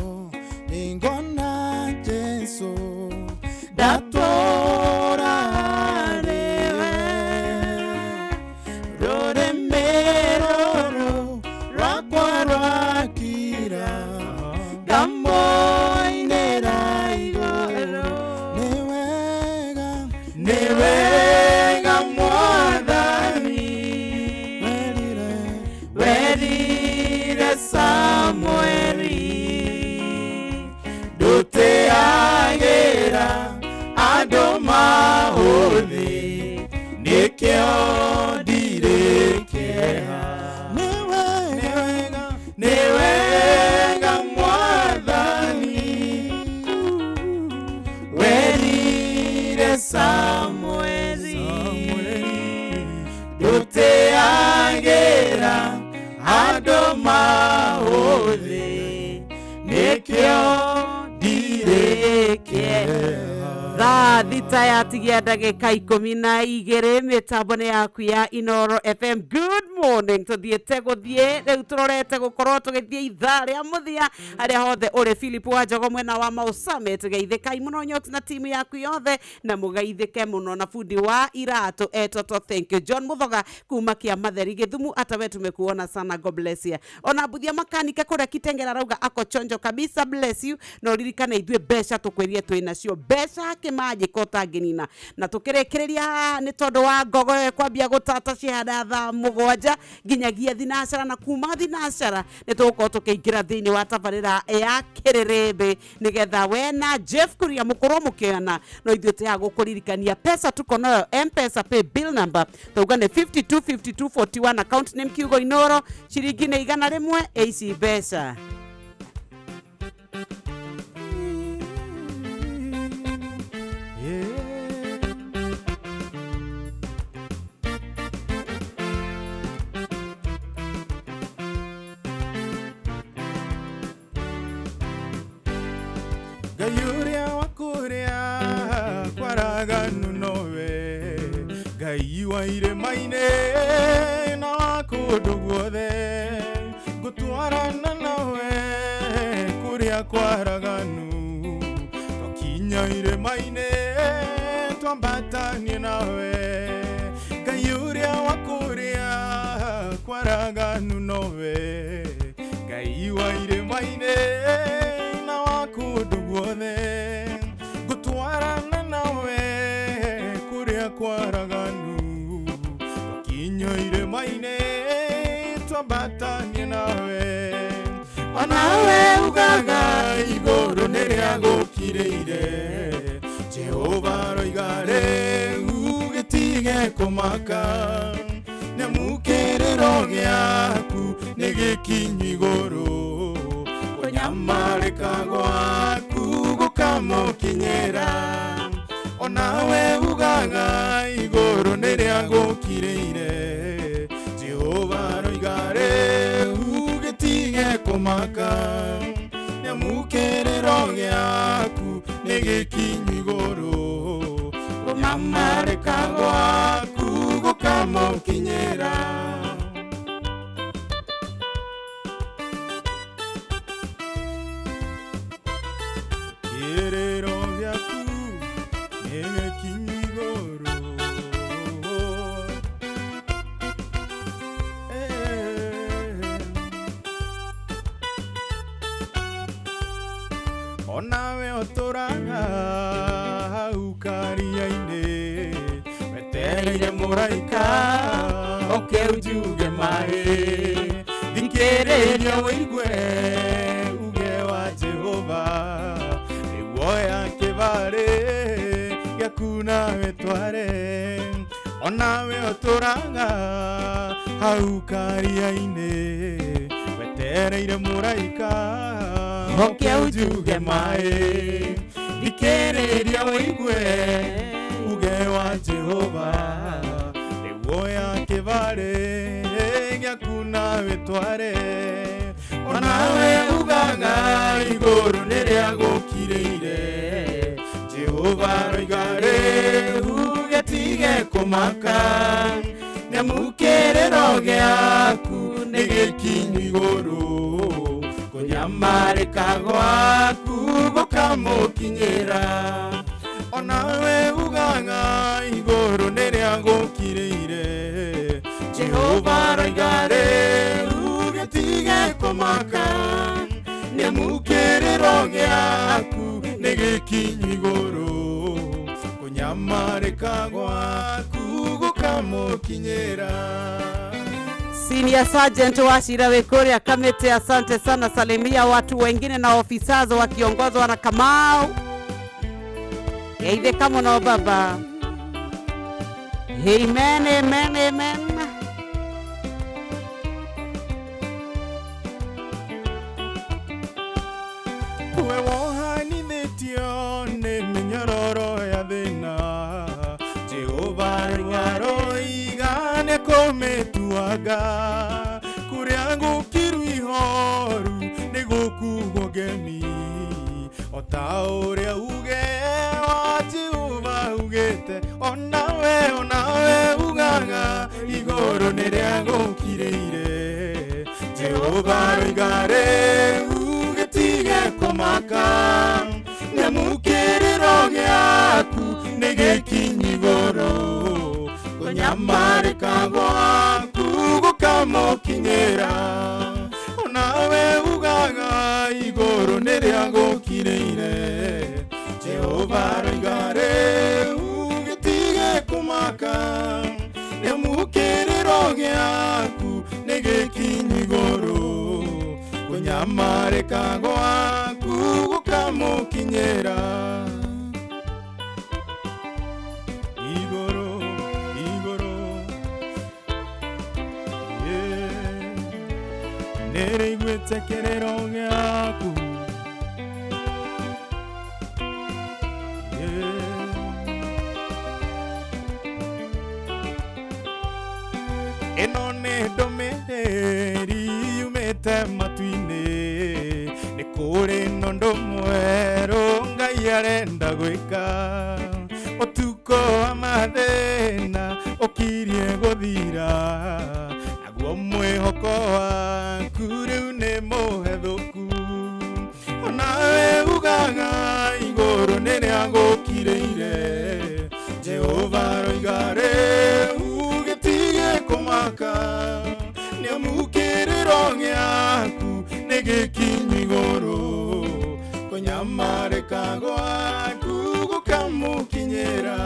nĩngona Jesũ ndatũra harĩwe, rũrĩmĩ rũrũ rwakwa rwakira ngamũinĩra igũrũ. Nĩ wega, nĩ wega Mwathani, werire Samueli ndũteagĩra andũ maũthĩ, nĩkĩo ndirĩ kĩeha. Nĩ wega, nĩ wega Mwathani, werire Samueli ndũteagĩra andũ maũthĩ, nĩkĩo ndirĩ kĩeha. Thaa 6 yatigia ndagĩka 12 mĩtambo-inĩ yaku ya Inoro FM. Good morning. Tũthiĩte gũthiĩ rĩu tũrorete gũkorwo tũgĩthiĩ ithaa rĩa mũthia harĩa hothe ũrĩ. Philip wa Njogo mwena wa Mau Summit, geithĩkai mũno Nyox na timu yaku yothe na mũgeithĩke mũno na bundi wa iratũ etoto. Thank you. John Muthoga kuma kia Matheri Gĩthumu, hata we tumekuona sana, God bless you. Ona Mbuthia makanika kũrĩa Kitengela arauga ako chonjo kabisa, bless you. Na ũririkane ithuĩ mbeca tũkwĩrire twĩ nacio mbeca kĩmanjĩka ũtangĩnina, na tũkĩrĩkĩrĩria nĩ tondũ wa ngogo ĩyo kwambia gũtata cihanda thaa 7 nginyagia thinacara, na kuma thinacara nĩ tũgũkorwo tũkĩingĩra thĩinĩ wa tabarĩra ya kĩrĩrĩmbĩ nĩgetha we na Jeff Kuria mũkorwo mũkĩona. No ithuĩ tũya gũkũririkania pesa tuko nayo M-Pesa pay bill number tauga nĩ 525241, account name kiugo Inoro, ciringi nĩ 100 ici mbeca. Ngai ũrĩa wa kũrĩa kwaraganu nowe, Ngai wa irĩma-inĩ na wa kũndũ guothe, ngũtwarana nawe kũrĩa kwaraganu, twakinya irĩma-inĩ twambatanie nawe, Ngai ũrĩa wa kũrĩa kwaraganu nowe, Ngai wa irĩma-inĩ na wa kũndũ guothe, ngũtwarana nawe kũrĩa kwaraganu, twakinya irĩma-inĩ twambatanie nawe, onawe ugaga igũrũ nĩrĩagũkirĩire, Jehova aroiga rĩu gĩtige kũmaka, nĩamu kĩrĩro gĩaku nĩ gĩkinyu igũrũ, kũnyamarĩka gwaku gũkamũkinyĩra, onawe ugaga igũrũ nĩrĩagũkirĩire, Jehova aroiga rĩu gĩtige kũmaka, nĩamu kĩrĩro gĩaku nĩ gĩkinyu igũrũ, kũnyamarĩka gwaku gũkamũkinyĩra. Kĩrĩro gĩaku nĩ gĩkinyu igũrũ, onawe ũtũraga hau karia-inĩ, wetereire mũraika oke unjuge maĩ, thikĩrĩria ũigue uge wa Jehova, nĩguoya kĩbarĩ gĩaku nawe tware, onawe ũtũraga hau karia-inĩ, wetereire mũraika oke unjuge maĩ, thikĩrĩria ũigue uge wa Jehova, nĩguoya kĩbarĩ gĩaku nawe tware, onawe ugaga igũrũ nĩrĩagũkirĩire, Jehova aroiga rĩu gĩtige kũmaka, nĩamu kĩrĩro gĩaku nĩ gĩkinyu igũrũ, kũnyamarĩka gwaku gũkamũkinyĩra, onawe ugaga igũrũ nĩrĩagũkirĩire, Jehova aroiga rĩu gĩtige kũmaka, nĩamu kĩrĩro gĩaku nĩ gĩkinyu igũrũ, kũnyamarĩka gwaku gũkamũkinyĩra. Senior Sergeant Wachira Wekuria Kamete, asante sana. Salimia watu wengine na ofisazo wakiongozwa na Kamau. Geithe kamono baba. Amen, amen, amen. We wohanithĩtio nĩ mĩnyororo ya thĩna, Jehova aroiga nĩekũmĩtuanga, kũrĩa gũkiru ihoru nĩgũkugwo ngemi, o ta ũrĩa uge wa Jehova ugĩte, onawe ugaga igũrũ nĩrĩagũkirĩire, Jehova aroiga rĩu gĩtige kũmaka, nĩamu kĩrĩro gĩaku nĩ gĩkinyu igũrũ, kũnyamarĩka gwaku gũkamũkinyĩra, onawe ugaga igũrũ nĩrĩagũkirĩire, Jehova aroiga rĩu gĩtige kũmaka, nĩamu kĩrĩro gĩaku nĩ gĩkinyu igũrũ, kũnyamarĩka gwaku gũkamũkinyĩra. Igũrũ, igũrũ, yeah. Nĩrĩiguĩte kĩrĩro gĩaku, yeah. Ĩno nĩ ndũmĩrĩri yumĩte matu-inĩ, nĩ Kũrĩ na ũndũ mwerũ Ngai arenda gwĩka. Ũtukũ wa mathĩna ũkirie gũthira, naguo mwĩhoko waku rĩu nĩ mũhethũku. Onawe ugaga igũrũ nĩrĩa gũkirĩire, Jehova aroiga rĩu gĩtige kũmaka, nĩamu kĩrĩro gĩaku nĩ gĩkinyu igũrũ, kũnyamarĩka gwaku gũkamũkinyĩra.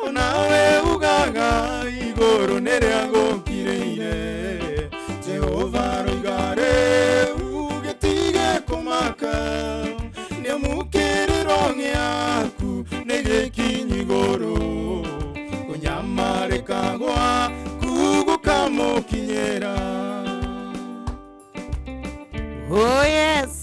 Onawe ugaga igũrũ nĩrĩa gũkirĩire, Jehova aroiga rĩu gĩtige kũmaka, nĩamu kĩrĩro gĩaku nĩ gĩkinyu igũrũ, kũnyamarĩka gwaku gũkamũkinyĩra. Oh yes.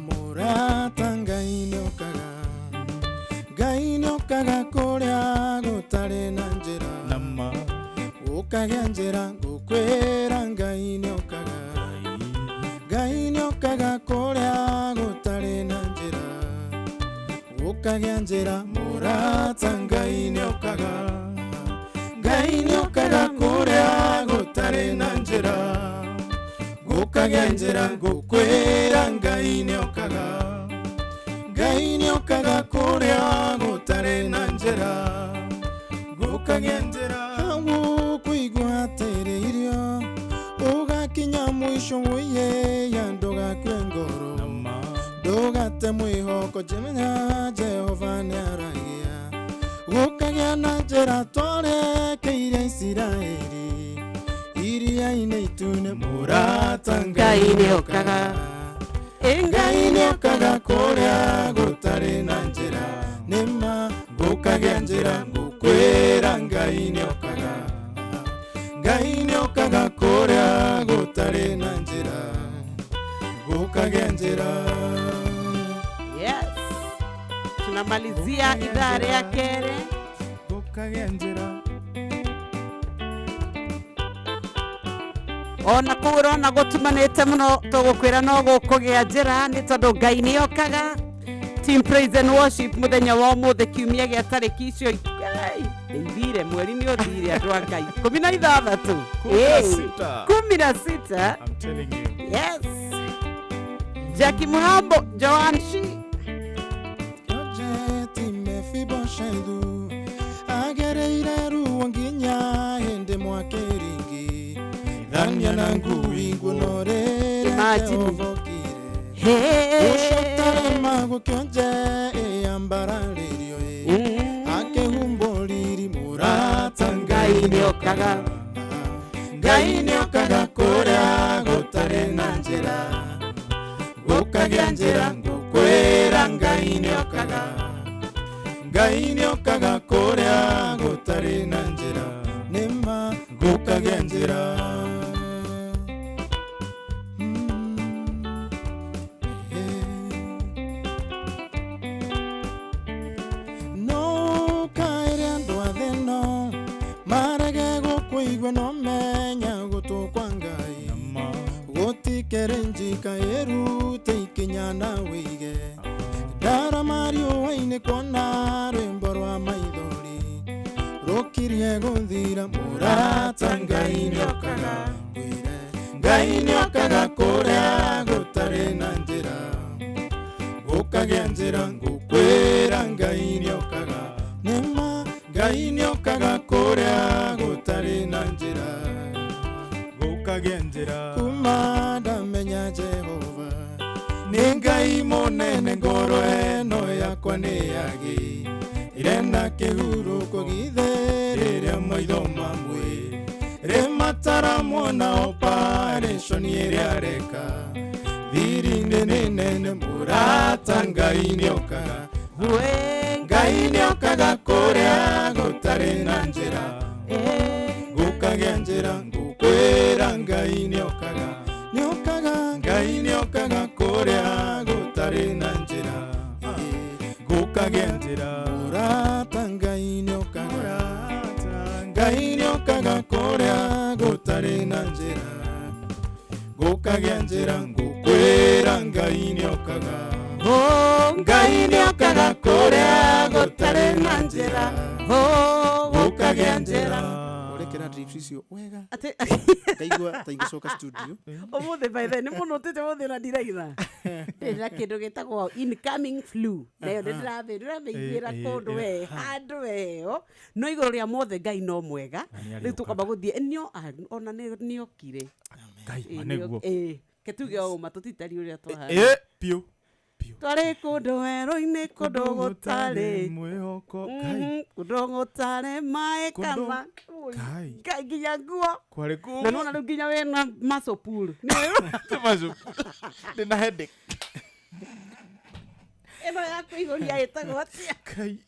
Mũrata Ngai nĩokaga, Ngai nĩokaga kũrĩa gũtarĩ na njĩra, nama gũkagĩa njĩra ngũkwĩra Ngai nĩokaga, Ngai nĩokaga kũrĩa gũtarĩ na njĩra, gũkagĩa njĩra. Mũrata Ngai nĩokaga, Ngai nĩokaga kũrĩa gũtarĩ na njĩra, gũkagĩa njĩra ngũkwĩra Ngai nĩokaga, Ngai nĩokaga kũrĩa gũtarĩ na njĩra, gũkagĩa njĩra. Gũkũigua atĩrĩirio ũgakinya mũico wũiye ndũgakue ngoro, ndũgate mwĩhoko jimenya Jehova nĩaragia, gũkagĩa na njĩra twarekeire Isiraeli iria-inĩ itune. Mũrata Ngai nĩokaga, Ngai nĩokaga kũrĩa gũtarĩ na njĩra, nĩma gũkagĩa njĩra ngũkwĩra Ngai nĩokaga, Ngai nĩokaga kũrĩa gũtarĩ na njĩra, gũkagĩa njĩra. Yes. Tunamalizia idhaa ya kere. Gũkagĩa njĩra. Ona kũu ũrona gũtumanĩte mũno tũgũkwĩra no gũkũgĩa njĩra nĩ tondũ Ngai nĩokaga. Team Praise and Worship mũthenya wa ũmũthĩ kiumia gĩa tarĩki icio ithire mweri nĩ ũthire andũ a Ngai 16. 16. 16. I'm telling you. Yes. Jackie Muhambo, Joan Shi. Jeti Mefiboshethu agereire ruo nginya hĩndĩ mwakĩringi thania na ngui nguno rĩrĩa Imagine. Jehova okire. Hey. Ũcotarema gũkĩonje ĩyambararĩrio ĩ akĩhumbwo riri. Mũrata Ngai nĩokaga, Ngai nĩokaga kũrĩa gũtarĩ na njĩra, gũkagĩa njĩra ngũkwĩra Ngai nĩokaga, Ngai nĩokaga kũrĩa gũtarĩ na njĩra, nĩma gũkagĩa njĩra. No kaĩre andũ a thĩ no marege gũkũigua no menya gũtũ kwa Ngai gũtikĩrĩ njika ĩrute ikinya na wĩige ndarama riũa-inĩ kuona rwĩmbo rwa maithori rũkirie gũthira. Mũrata Ngai nĩokaga, Ngai nĩokaga kũrĩa gũtarĩ na njĩra, gũkagĩa njĩra ngũkwĩra Ngai nĩokaga, nĩma Ngai nĩokaga kũrĩa gũtarĩ na njĩra, gũkagĩa njĩra. Kuma ndamenya Jehova nĩ Ngai mũnene ngoro ĩno yakwa nĩ yagĩ irenda kĩhurũko githe rĩrĩa maitho mamwe rĩmataramwona operation ĩrĩa areka thiri-inĩ nĩ nene. Mũrata Ngai nĩokaga, Ngai nĩokaga kũrĩa gũtarĩ na njĩra, gũkagĩa njĩra ngũkwĩra. Gũkagĩa njĩra. Mũrata Ngai nĩokaga. Ngai nĩokaga kũrĩa gũtarĩ na njĩra. Gũkagĩa njĩra ngũkwĩra Ngai nĩokaga. Oh, Ngai nĩokaga kũrĩa gũtarĩ na njĩra. Oh, gũkagĩa njĩra. Ũrekĩra drips icio wega. Atĩ Ngaigua ta ingĩcoka studio. Ũmũthĩ by the way, nĩ mũno ũtĩte mũthĩ na ndiraitha. Ndĩ na kĩndũ gĩtagwo incoming flu. Nayo nĩ ndĩramĩiguĩra kũndũ we handũ weo. No igũrũ rĩa mothe Ngai no mwega. Rĩu tũkwamba gũthiĩ nĩo ona nĩokire. Ngai ma nĩguo. Ke tuge o ũma tũtitariĩ ũrĩa twahana. Piũ. Twarĩ kũndũ werũ-inĩ kũndũ gũtarĩ mwĩhoko. Ngai. Kũndũ gũtarĩ maĩ Kũndũ- kana Ngai. Ngai nginya nguo. Kwarĩ kũmũ. Na nĩwona rĩu nginya wĩna muscle pull. Muscle pull. Ndĩna headache. Ĩno ya kũihũria ĩtagwo atĩa? Ngai.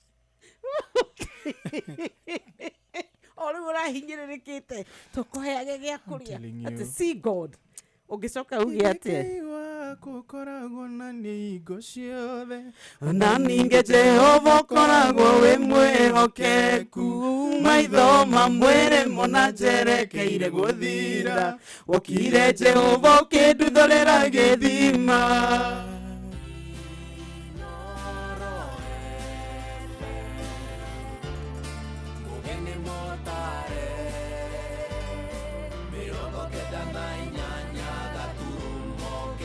O rĩu ũrahinyĩrĩrĩkĩte tũkũheage gĩa kũrĩa. telling Atĩ you. see God. Ũngĩcoka uge atĩa? Ngai waku ũkoragwo na niĩ hingo ciothe. Na ningĩ Jehova ũkoragwo wĩ mwĩhokeku. Maitho ma mwĩrĩ mona njerekeire gũthira. Wokire Jehova ũkĩnduthũrĩra gĩthima. Mũgeni mũtare 98 gaturumo 9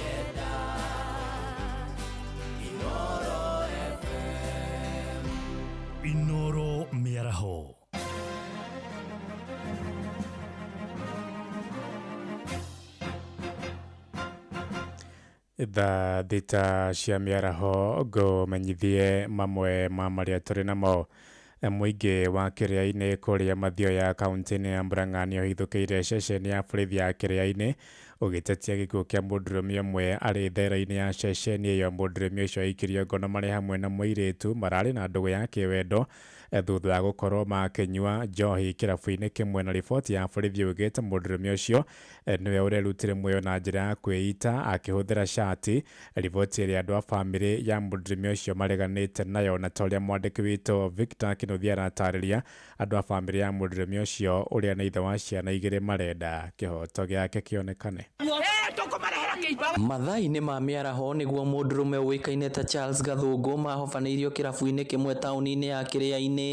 Inoro FM. Inoro mĩaraho. Thaa 6 cia mĩaraho ngũmenyithie mamwe ma marĩa tũrĩ namo. Mũingĩ wa Kĩrĩa-inĩ kũrĩa Mathioya kaunti-inĩ ya Murang'a nĩũhithũkĩire ceceni ya borithi ya Kĩrĩa-inĩ ũgĩtetia gĩkuũ kĩa mũndũrũme ũmwe arĩ thera-inĩ ya ceceni ĩyo. Mũndũrũme ũcio aikirio ngono marĩ hamwe na mũirĩtu mararĩ na ndũgũ ya kĩwendo thutha wa gũkorwo makĩnyua njohi kĩrabu-inĩ kĩmwe, na riboti ya borithi yugĩte mũndũrũme ũcio nĩwe ũrerutire muoyo na njĩra ya kwĩita akĩhũthĩra cati, riboti ĩrĩa andũ a bamĩrĩ ya mũndũrũme ũcio mareganĩte nayo. Na ta ũrĩa mwandĩki witũ Victor Kĩnuthia aratarĩria, andũ a bamĩrĩ ya mũndũrũme ũcio ũrĩa nĩ ithe wa ciana 2 marenda kĩhoto gĩake kĩonekane. Mathaa-inĩ ma mĩaraho nĩguo mũndũrũme ũĩkaine ta Charles Gathũngũ mahobanĩirio kĩrabu-inĩ kĩmwe taũni-inĩ ya Kĩrĩa-inĩ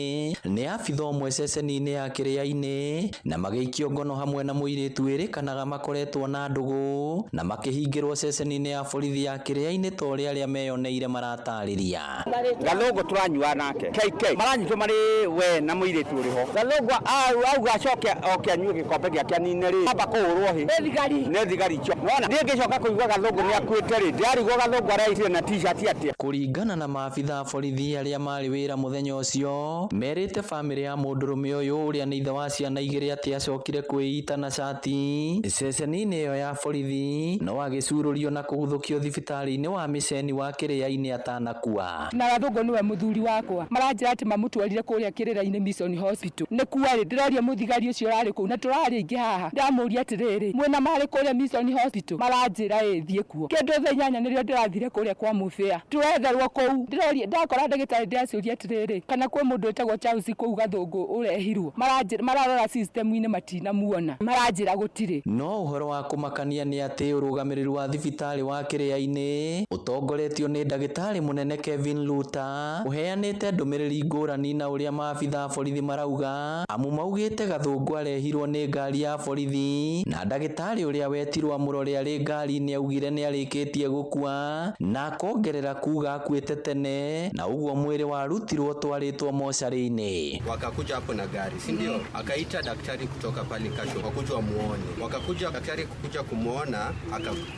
nĩ abitha ũmwe ceceni-inĩ ya Kĩrĩa-inĩ na magĩikio ngono hamwe na mũirĩtu wĩrĩkanaga makoretwo na ndũgũ na makĩhingĩrwo ceceni-inĩ ya borithi ya Kĩrĩa-inĩ ta ũrĩa arĩa meyoneire maratarĩria. Gathũngũ tũranyua nake KK maranyitwo marĩ we na mũirĩtu ũrĩ ho. Gathũngũ auga acoke oke anyue gĩkombe gĩake anine rĩ, amba kũhũrwo hĩ nĩ thigari icio. Nĩwona niĩ ngĩcoka kũigua Gathũngũ nĩ akuĩte rĩ, ndĩrarigwo Gathũngũ araicire na t-shirt atĩa. Kũringana na maabitha a borithi arĩa marĩ wĩra mũthenya ũcio, merĩte bamĩrĩ ya mũndũrũme ũyũ ũrĩa nĩ ithe wa ciana 2 atĩ acokire kwĩita na cati ceceni-inĩ ĩyo ya borithi no agĩcurũrio na kũguthũkio thibitarĩ-inĩ wa mĩceni wa Kĩrĩa-inĩ atanakua. Na Gathũngũ nĩwe mũthuri wakwa, maranjĩra atĩ mamũtwarire kũrĩa Kĩrĩra-inĩ Mission Hospital. Nĩ kuarĩ ndĩroria mũthigari ũcio ũrarĩ kũu na tũrarĩ aingĩ haha, ndĩramũria atĩrĩrĩ, mwĩna marĩ kũrĩa Mission Hospital? Maranjĩra ĩ thiĩ kuo. Kĩndũ thaa 8 nĩrĩo ndĩrathire kũrĩa kwa Mũbĩa, tũretherwo kũu. Ndĩroria ndakora ndagĩtarĩ ndĩraciũria atĩrĩrĩ, kana kwĩ mũndũ wĩtagwo Charles kũu Gathũngũ ũrehirwo? Maranjĩra mararora system-inĩ matinamuona, maranjĩra gũtirĩ. No ũhoro wa kũmakania nĩ atĩ ũrũgamĩrĩri wa thibitarĩ wa Kĩrĩa-inĩ ũtongoretio nĩ ndagĩtarĩ mũnene Kevin Luta ũheanĩte ndũmĩrĩri ngũrani na ũrĩa maabitha a borithi marauga, amu maugĩte Gathũngũ arehirwo nĩ ngari ya borithi na ndagĩtarĩ ũrĩa wetirwo amũrore arĩ ngari-inĩ augire nĩ arĩkĩtie gũkua na akongerera kuga akuĩte tene na ũguo mwĩrĩ warutirwo twarĩtwo mocarĩ-inĩ. Wakakuja hapo na gari, si ndio? Akaita daktari kutoka pale Kasho wakuja wamuone. Wakakuja daktari kukuja kumuona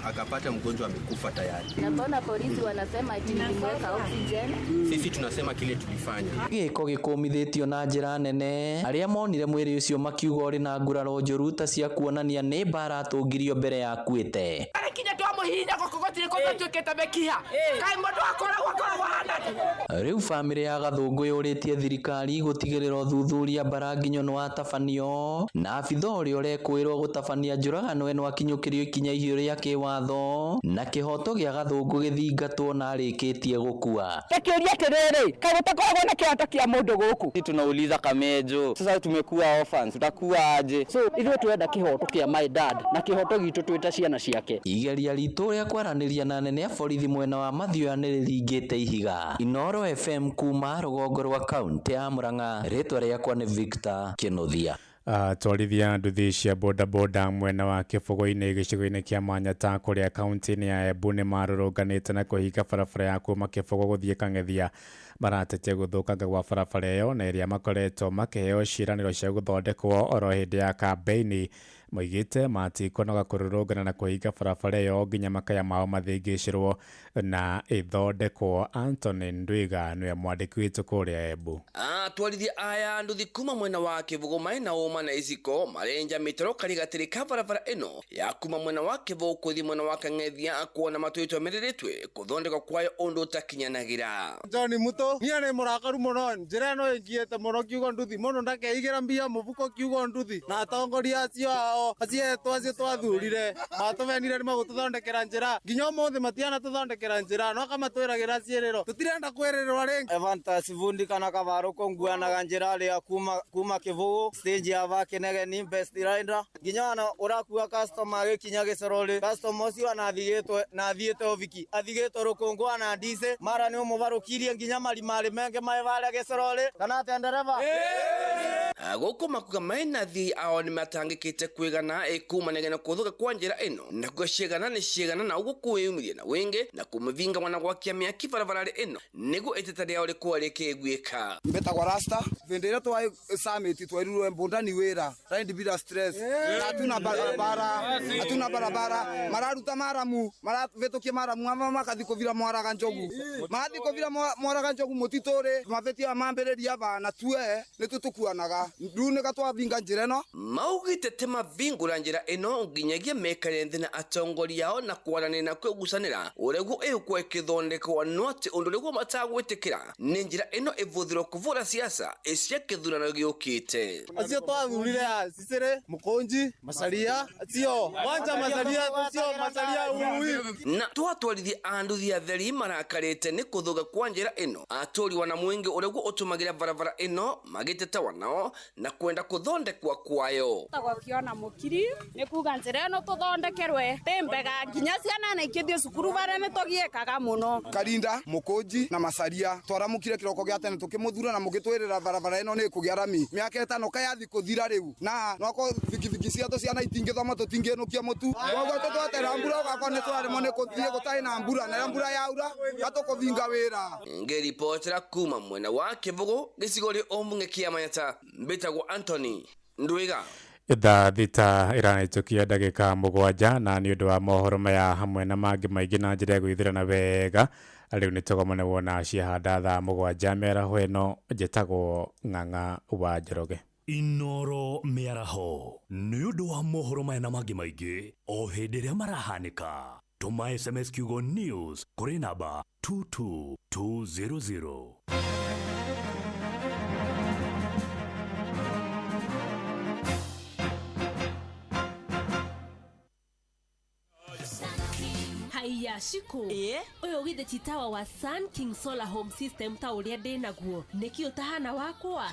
akapata mgonjwa amekufa tayari. Na mbona polisi wanasema ati nilimweka oxygen? Sisi tunasema kile tulifanya. Gĩko gĩkũmithĩtio na njĩra nene, arĩa monire mwĩrĩ ũcio makiuga ũrĩ na nguraro njũru ta cia kuonania nĩ mbara atũngirio mbere ya akuĩte. Twakinya twamuhihinya guoko gutiri kundu tuikite mikiha. Kai mundu akoragwo akoragwo ahana atia? Rĩu bamĩrĩ ya Gathũngũ yũrĩtie thirikari gũtigĩrĩra ũthuthuria Mbaranginyo nĩwatabanio na abitha ũrĩa ũrekũĩrwo gũtabania njũragano ĩno akinyũkĩrio ikinya ihiũ rĩa kĩwatho na kĩhoto gĩa Gathũngũ gĩthingatwo na arĩkĩtie gũkua. Takiuria atiriri, kai gutakoragwo na kĩhoto kĩa mũndũ gũkũ? Tunauliza Kamejo, sasa tumekuwa orphans, tutakuwa aje? So ithuĩ twenda kĩhoto kĩa my dad na kĩhoto gitũ twĩ ta ciana ciake. Igeria ritũ rĩa kwaranĩria na anene a borithi mwena wa Mathioya nĩrĩringĩte ihiga. Inooro FM kuma rũgongo rwa kaunti ya Murang'a, rĩtwa rĩakwa nĩ Victor Kĩnuthia. Atwarithia nduthi cia bodaboda mwena wa Kĩbũgũ-inĩ gĩcigo-inĩ kĩa Manyata kũrĩa kaunti-inĩ ya Embu nĩ marũrũnganĩte na kũhinga barabara ya kuma Kĩbũgũ gũthiĩ Kang'ethia. Maratetia gũthũkanga gwa barabara ĩyo na ĩrĩa makoretwo makĩheo ciĩranĩro cia gũthondekwo oro hĩndĩ ya kambeini. Moigĩte matikunoga kũrũrũngana na kũhinga barabara ĩyo nginya makaya mao mathĩngĩcĩrwo na ĩthondekwo. Anthony Ndwiga nĩwe mwandĩki witũ kũrĩa Embu. Atwarithia aya nduthi kuma mwena wa Kĩbũgũ maĩ na ũma na iciko marenja mĩtaro karĩgatĩrĩ ka barabara ĩno ya kuma mwena wa Kĩbũgũ kũthi mwena wa Kang'ethia kuona matwĩtwo merĩrĩtwe kũthondekwo kwayo ũndũ ũtakinyanagĩra. John Muto niĩ nĩ mũrakaru mũno, njĩra ĩno ĩngiĩte mũno kiugo nduthi mũno ndakeigĩra mbia mũbuko kiugo nduthi na atongoria acio ao acio acio twathurire matũmenire nĩ magũtũthondekera njĩra nginya ũmũthĩ matianatũthondekera njĩra no kamatwĩragĩra ciĩrĩro tũtirenda kwĩrĩrwo rĩngĩ. Evantas Vundi kana Kavarũkũ nguanaga njĩra rĩa kuma Kĩbũgũ stage ya Vakinegeni best rider nginya ona ũrakua customer agĩkinya gĩcoro-rĩ customer ũcio anathigĩtwe na athiĩte ũbiki athigĩtwe rũkũngũ ana ndice mara nĩ ũmũvarũkirie nginya marimarĩ menge mae varĩa gĩcoro-rĩ kana atĩa ndereba. Gũkũ makuga maĩ thi ao nĩmatangĩkĩte kwĩgana ĩkumanĩria na kũthũka kwa njĩra ĩno na kuga ciĩgana nĩ ciĩgana na ũguo kwĩyumĩria na wĩngĩ na kũmĩvinga mwana gwakia mĩaki barabara ĩno nĩguo iteta rĩao rĩkorwo rĩkĩiguĩka. Mbetagwa Rasta vĩndĩ ĩrĩa twaĩ summit twerirwe mbunda ni wĩra ride bila stress na hatuna barabara, hatuna barabara mararuta maramu maravĩtũkia maramu ama makathi kũvira mwaraga njogu mathi kũvira mwaraga njogu mũtitũ-rĩ mavĩtia mambĩrĩria bana tue nĩtũ tũkuanaga rĩu nĩka twathinga njĩra ĩno. Maugĩte te mavingũra njĩra ĩno nginyagia mekare nthĩ na atongoria ao na kwaranĩria na kwĩgucanĩra ũrĩa ĩgũkorwo ĩkĩthondekwo no atĩ ũndũ ũrĩa matagwĩtĩkĩra nĩ njĩra ĩno ĩbũthĩrwo kũvũra siasa cia kĩthurano gĩũkĩte. Acio twathurire a Cicere Mũkũnji Macaria acio wanja Macaria acio Macaria ui na twatwarithia a nduthi atheri marakarĩte nĩ kũthũka kwa njĩra ĩno atũri wana mwingĩ ũrĩa ũtũmagĩra barabara ĩno magĩteta wanao na kwenda kũthondekwa kwayo. Tagwakiona mũkiri nĩ kuga njĩra ĩno tũthondekerwe tĩ mbega nginya ciana na ikĩthiĩ cukuru barĩa nĩ tũgiĩkaga mũno. Karinda Mũkũnji na Macaria twaramũkire kĩroko gĩa tene tũkĩmũthura na mũgĩtwĩrĩra barabara ĩno nĩ ĩkũgĩa rami mĩaka ĩtano kayathi kũthira rĩu na nwako bikibiki ciatũ ciana itingĩthoma tũtingĩnũkia mũtu koguo tũtwetera mbura ũgakora nĩ twaremwo nĩ kũthiĩ gũtarĩ na mbura na rĩrĩa mbura yaura gatũkũthinga wĩra. Ngĩribotera kuma mwena wa Kĩbũgũ gĩcigo rĩ ũmũng'e kĩa Manyata mbĩtagwo Anthony Ndwiga. Thaa 6 ĩrahĩtũkia ndagĩka 7 na nĩ ũndũ wa mohoro maya hamwe na mangĩ maingĩ na njĩra ya gwĩthĩrana wega rĩu nĩ tũgomane wona ciahanda thaa 7 mĩaraho ĩno njĩtagwo Ng'ang'a wa Njoroge. Inooro mĩaraho nĩ ũndũ wa mohoro maya na mangĩ maingĩ o hĩndĩ ĩrĩa marahanĩka. Tũma SMS kiugo news kũrĩ namba 22200. Haiya Shiko, ũyũ githĩ ti tawa wa Sun King Solar Home System ta ũrĩa ndĩ naguo nĩkĩ ũtahana wakwa?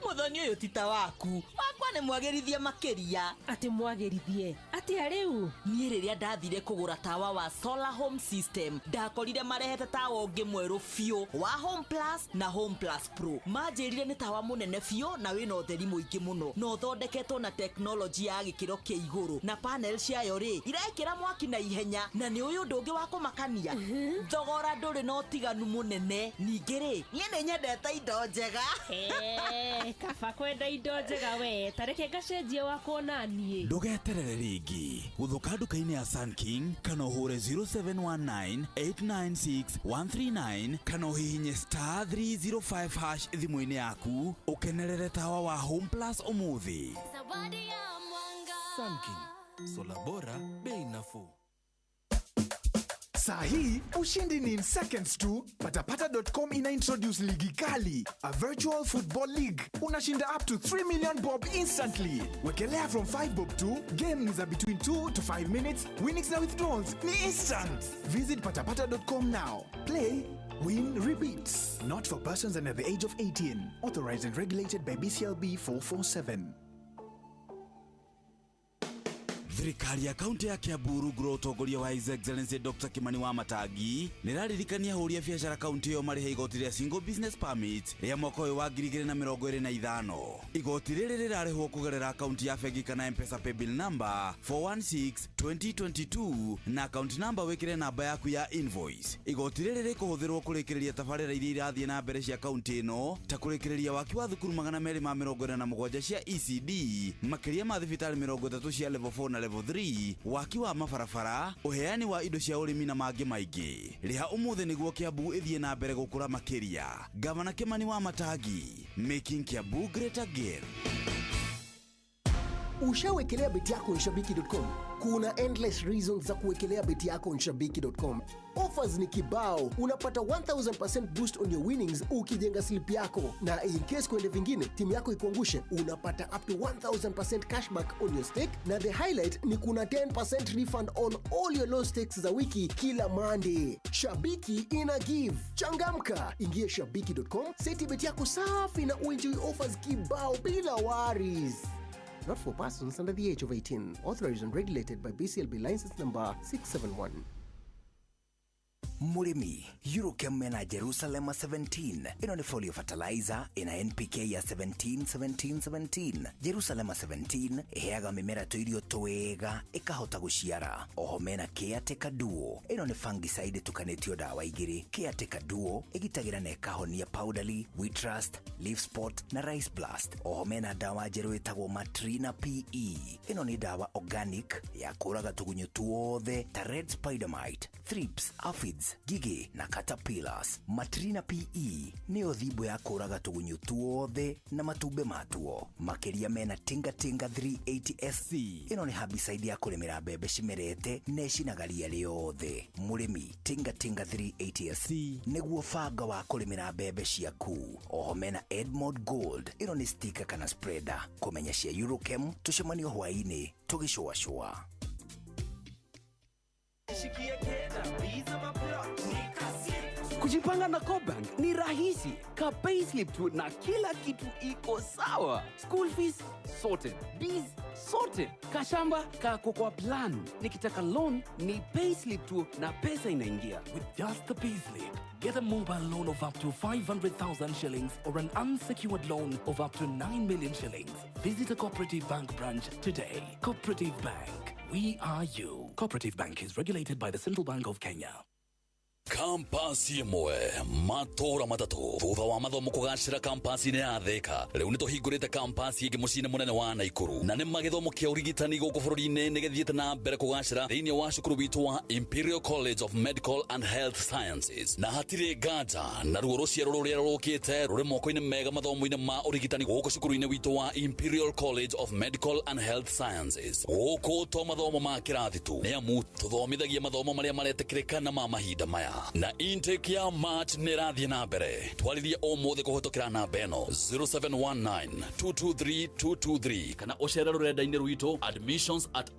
Mũthoni ũyũ ti ta waku, wakwa nĩ mwagĩrithie makĩria. Atĩ mwagĩrithie atĩa rĩu? Niĩ rĩrĩa ndathire kũgũra tawa wa Solar Home System ndakorire marehete tawa ũngĩ mwerũ biũ wa Home Plus na Home Plus Pro. Manjĩrire nĩ tawa mũnene biũ na wĩna ũtheri mũingĩ mũno na ũthondeketwo na teknolojĩ ya gĩkĩro kĩa igũrũ na panel ciayo rĩ irekĩra mwaki na ihenya na nĩ ũyũ ũndũ ũngĩ wa kũmakania thogora ndũrĩ na ũtiganu mũnene. Ningĩ rĩ niĩ nĩ nyendete indo njega. Kaba kwenda indo njega we tareke ngacenjie wakwa na niĩ. Ndũgeterere rĩngĩ gũthũka nduka-inĩ ya Sun King kana ũhũre 0719 896 139 kana ũhihinye star 305 hash thimũ-inĩ yaku ũkenerere tawa wa Home Plus ũmũthĩ. Zawadi ya mwanga. Sun King, sola bora, bei nafuu. Saa hii ushindi ni in seconds tu. Patapata.com ina introduce ligi kali, a virtual football league. Unashinda up to 3 million bob instantly. Wekelea from 5 bob tu. Game ni za between 2 to 5 minutes. Winnings na withdrawals ni instant. Visit patapata.com now. Play, win, repeat. Not for persons under the age of 18. Authorized and regulated by BCLB 447. Thirikari ya kaunti ya Kiambu rungu rwa ũtongoria wa His Excellency Dr. Kimani Wamatangi nĩ ĩraririkania ahũri a biacara kaunti ĩyo marĩhe igoti rĩa single business permit rĩa mwaka ũyũ wa 2025. Igoti rĩrĩ rĩrarĩhwo kũgerera akaunti ya bengi kana M-Pesa paybill number 416 2022 na account number wĩkĩre namba yaku ya invoice. Igoti rĩrĩ rĩkũhũthĩrwo kũrĩkĩrĩria tabarĩra iria irathiĩ na mbere cia kaunti ĩno ta kũrĩkĩrĩria waki wa thukuru 247 cia ECD, makĩria ma thibitarĩ 30 cia level 4 na level 3, waki wa mabarabara, ũheani wa indo cia ũrĩmi na mangĩ maingĩ. Rĩha ũmũthĩ nĩguo Kiambu ĩthiĩ na mbere gũkũra makĩria. Gavana Kimani Wamatangi, making Kiambu great again. Ushawekelea beti yako Shabiki.com? Kuna endless reasons za kuwekelea beti yako Shabiki.com. Offers ni kibao, unapata 1000% boost on your winnings ukijenga slip yako, na in case kuende vingine timu yako ikuangushe, unapata up to 1000% cashback on your stake, na the highlight ni kuna 10% refund on all your low stakes za wiki kila Monday. Shabiki ina give. Changamka, ingie shabiki.com, seti beti yako safi na uenjoy offers kibao bila worries. Not for persons under the age of 18. Authorized and regulated by BCLB license number 671. Mũrĩmi, Eurochem mena Jerusalema 17. Ĩno nĩ folio fertilizer ĩna NPK ya 17 17 17. Jerusalema 17 ĩheaga mĩmera tũirio twega ĩkahota gũciara. Oho mena Caretaker Duo. Ĩno nĩ fungicide ĩtukanĩtio ndawa igĩrĩ. Caretaker Duo ĩgitagĩra na ĩkahonia powdery, wheat rust, leaf spot na rice blast. Oho mena ndawa njerũ ĩtagwo Matrina PE. Ĩno nĩ ndawa organic ya kũraga tũgunyũ tuothe ta red spider mite, thrips, aphids, ngigĩ na caterpillars. Matrina PE nĩyo thimbo ya kũraga tũgunyũ tuothe na matumbĩ matuo. Makĩria mena Tinga Tinga 380 SC. Ĩno nĩ herbicide ya kũrĩmĩra mbembe cimerete na ĩcinaga ria rĩothe. Mũrĩmi, Tinga Tinga 380 SC nĩguo banga wa kũrĩmĩra mbembe ciaku. Oho mena Edmond Gold. Ĩno nĩ sticker kana spreader. Kũmenya cia Eurochem tũcemanio hwaĩ-inĩ tũgĩcũacũa. Kujipanga na CoBank ni rahisi. Ka payslip tu na kila kitu iko sawa. School fees sorted, bees sorted, kashamba kako kwa plan. Nikitaka loan ni payslip tu na pesa inaingia. With just the payslip, get a mobile loan of up to 500,000 shillings or an unsecured loan of up to 9 million shillings. Visit a Cooperative Bank branch today. Cooperative Bank, we are you. Cooperative Bank is regulated by the Central Bank of Kenya. Kampasi ĩmwe, matũra matatũ, thutha wa mathomo kũgacĩra kampasi-inĩ ya Thika, rĩu nĩ tũhingũrĩte kampasi ĩngĩ mũciĩ-inĩ mũnene wa Naikuru, na nĩ magĩthomo kĩa ũrigitani gũkũ bũrũri-inĩ nĩ gĩthiĩte na mbere kũgacĩra thĩinĩ wa cukuru witũ wa Imperial College of Medical and Health Sciences, na hatirĩ nganja naruo rũciaro rũrĩa rũkĩte rũrĩ moko-inĩ mega mathomo-inĩ ma ũrigitani gũkũ cukuru-inĩ witũ wa Imperial College of Medical and Health Sciences. Gũkũ to mathomo ma kĩrathi tu, nĩ amu tũthomithagia mathomo marĩa maretĩkĩrĩka na ma mahinda maya, na intake ya March nĩ ĩrathiĩ na mbere. Twarĩrie ũmũthĩ kũhĩtũkĩra namba ĩno 0719 223 223 kana ũcere rũrenda-inĩ rwitũ admissions at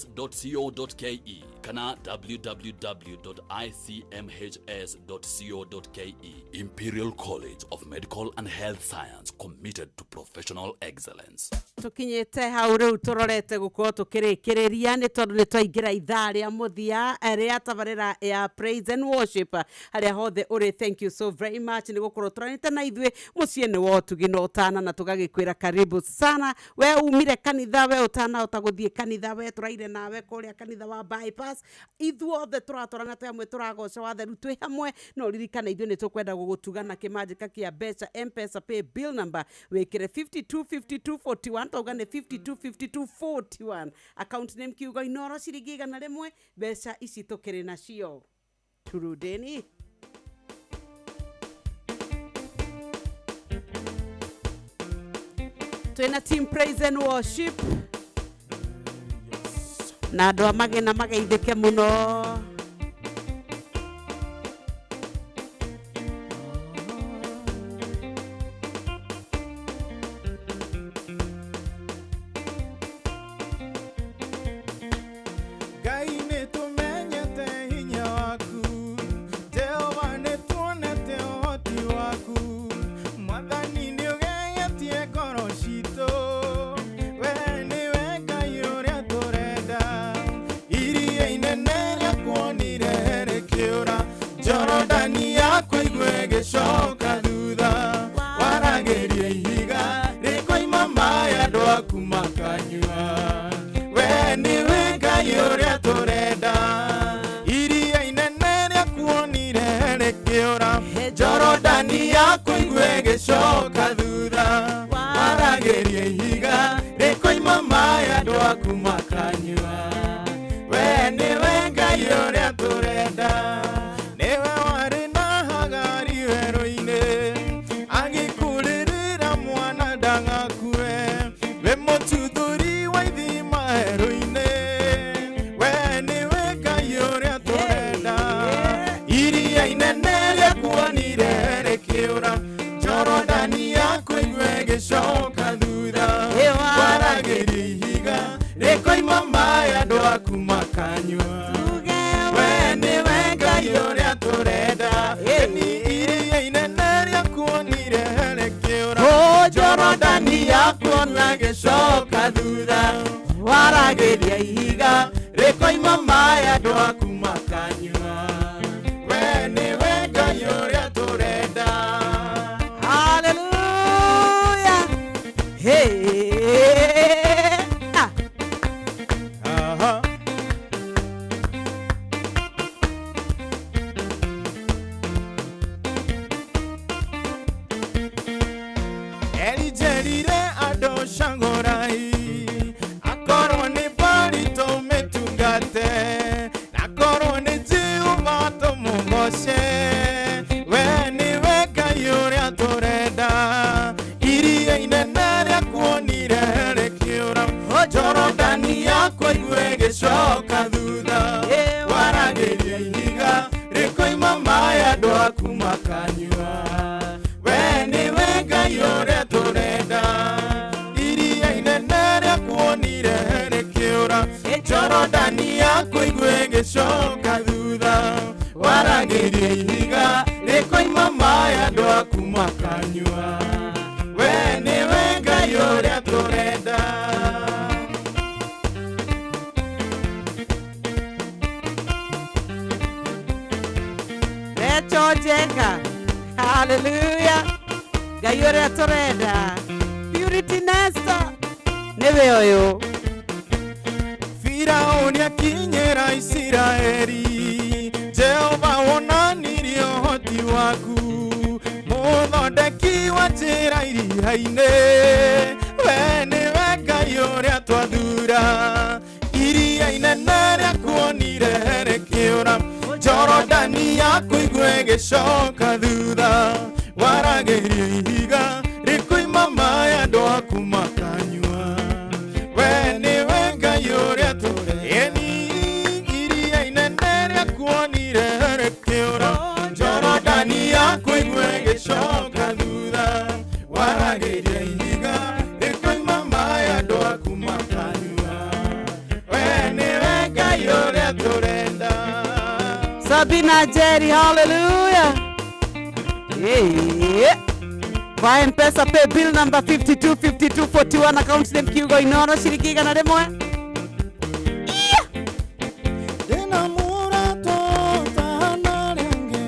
icmhs.co.ke kana www.icmhs.co.ke. Imperial College of Medical and Health Science, committed to professional excellence. Tukinyite hau riu turorete gukorwo tukirikiria ni tondu ni twaingira ithaa ria muthia ria tabarira ya praise and worship. Haria hothe uri, thank you so very much ni gukorwo turanite na ithuĩ muciĩ ni wa ũtugi na ũtana, na tugagikwira karibu sana. We umire kanitha, we utanahota guthie kanitha, we turaire nawe kuria kanitha wa bypass, ithuothe tũratwarana twĩ hamwe, tũragoca watheru twĩ hamwe. No ririkana ithuĩ nĩ tũkwenda gũgũtuga na kĩmanjĩka kĩa mbeca, M-Pesa pay bill number wĩkĩre 525241, tauga nĩ 525241, account name kiugo Inoro, ciringi 100. Mbeca ici tũkĩrĩ nacio turudeni. Twĩna team praise and worship na andũ a magena mageithĩke mũno. ĩgĩcoka thutha. Waragĩria ihiga rĩkoima maĩ andũ aku makanyua. We nĩwe Ngai ũrĩa tũrenda. Nĩwe warĩ na Hagari werũ-inĩ, agĩkũrĩrĩra mwana ndagakue. We mũtuthũri wa ithima werũ-inĩ, we nĩwe Ngai ũrĩa tũrenda. Iria inene rĩakuonire rĩkĩũra, Jorodani yakũigua ĩgĩcoka thutha. Waragĩria ihiga rĩkoima maĩ andũ aku makanyua. We nĩwe Ngai ũrĩa tũrenda. Ni iria inene rĩakuonire rĩkĩũra, Jorodani yakuona ĩgĩcoka thutha. Waragĩria ihiga rĩkoima maĩ andũ aku makanyua. We nĩwe Ngai ũrĩa tũrenda. Hallelujah. Hey. Ah. Aha. Elijerire andũ cagũrai, akorwo nĩ bari tũmĩtungate, akorwo nĩ Jehova tũmũgoce. We nĩwe Ngai ũrĩa tũrenda. Iria inene rĩakuonire rĩkĩũra, Jorodani yakũigua ĩgĩcoka thutha. Waragĩria ihiga rĩkoima maĩ andũ aku makanyua. We nĩwe Ngai ũrĩa tũrenda. Iria inene rĩakuonire rĩkĩũra, Jorodani yakũigua ĩgĩcoka thutha. Waragĩria ihiga rĩkoima maĩ andũ aku makanyua. We nĩwe Ngai ũrĩa tũrenda. Recho Jenga. Hallelujah. Ngai ũrĩa tũrenda. Purity Nesta. Nĩwe ũyũ. Firauni akinyĩra Isiraeli, Jehova wonanirie ũhoti waku, mũthondeki wa njĩra iria-inĩ. We nĩwe Ngai ũrĩa twathura. Iria inene rĩakuonire rĩkĩũra, Jorodani yakũigua ĩgĩcoka thutha. Waragĩria ihiga rĩkoima maĩ andũ aku makanyua. We nĩwe Ngai ũrĩa tũrenda. Iria inene rĩakuonire rĩkĩũra, Jorodani yakũigua ĩgĩcoka thutha. Waragĩria ihiga rĩkoima maĩ andũ aku makanyua. We nĩwe Ngai ũrĩa tũrenda. Sabina Jerry, hallelujah. Yeah. Kwa M-Pesa pay bill number 525241, account name Kiugo Inoro, ciringi 100. Ndĩna mũrata ũtahana rĩngĩ,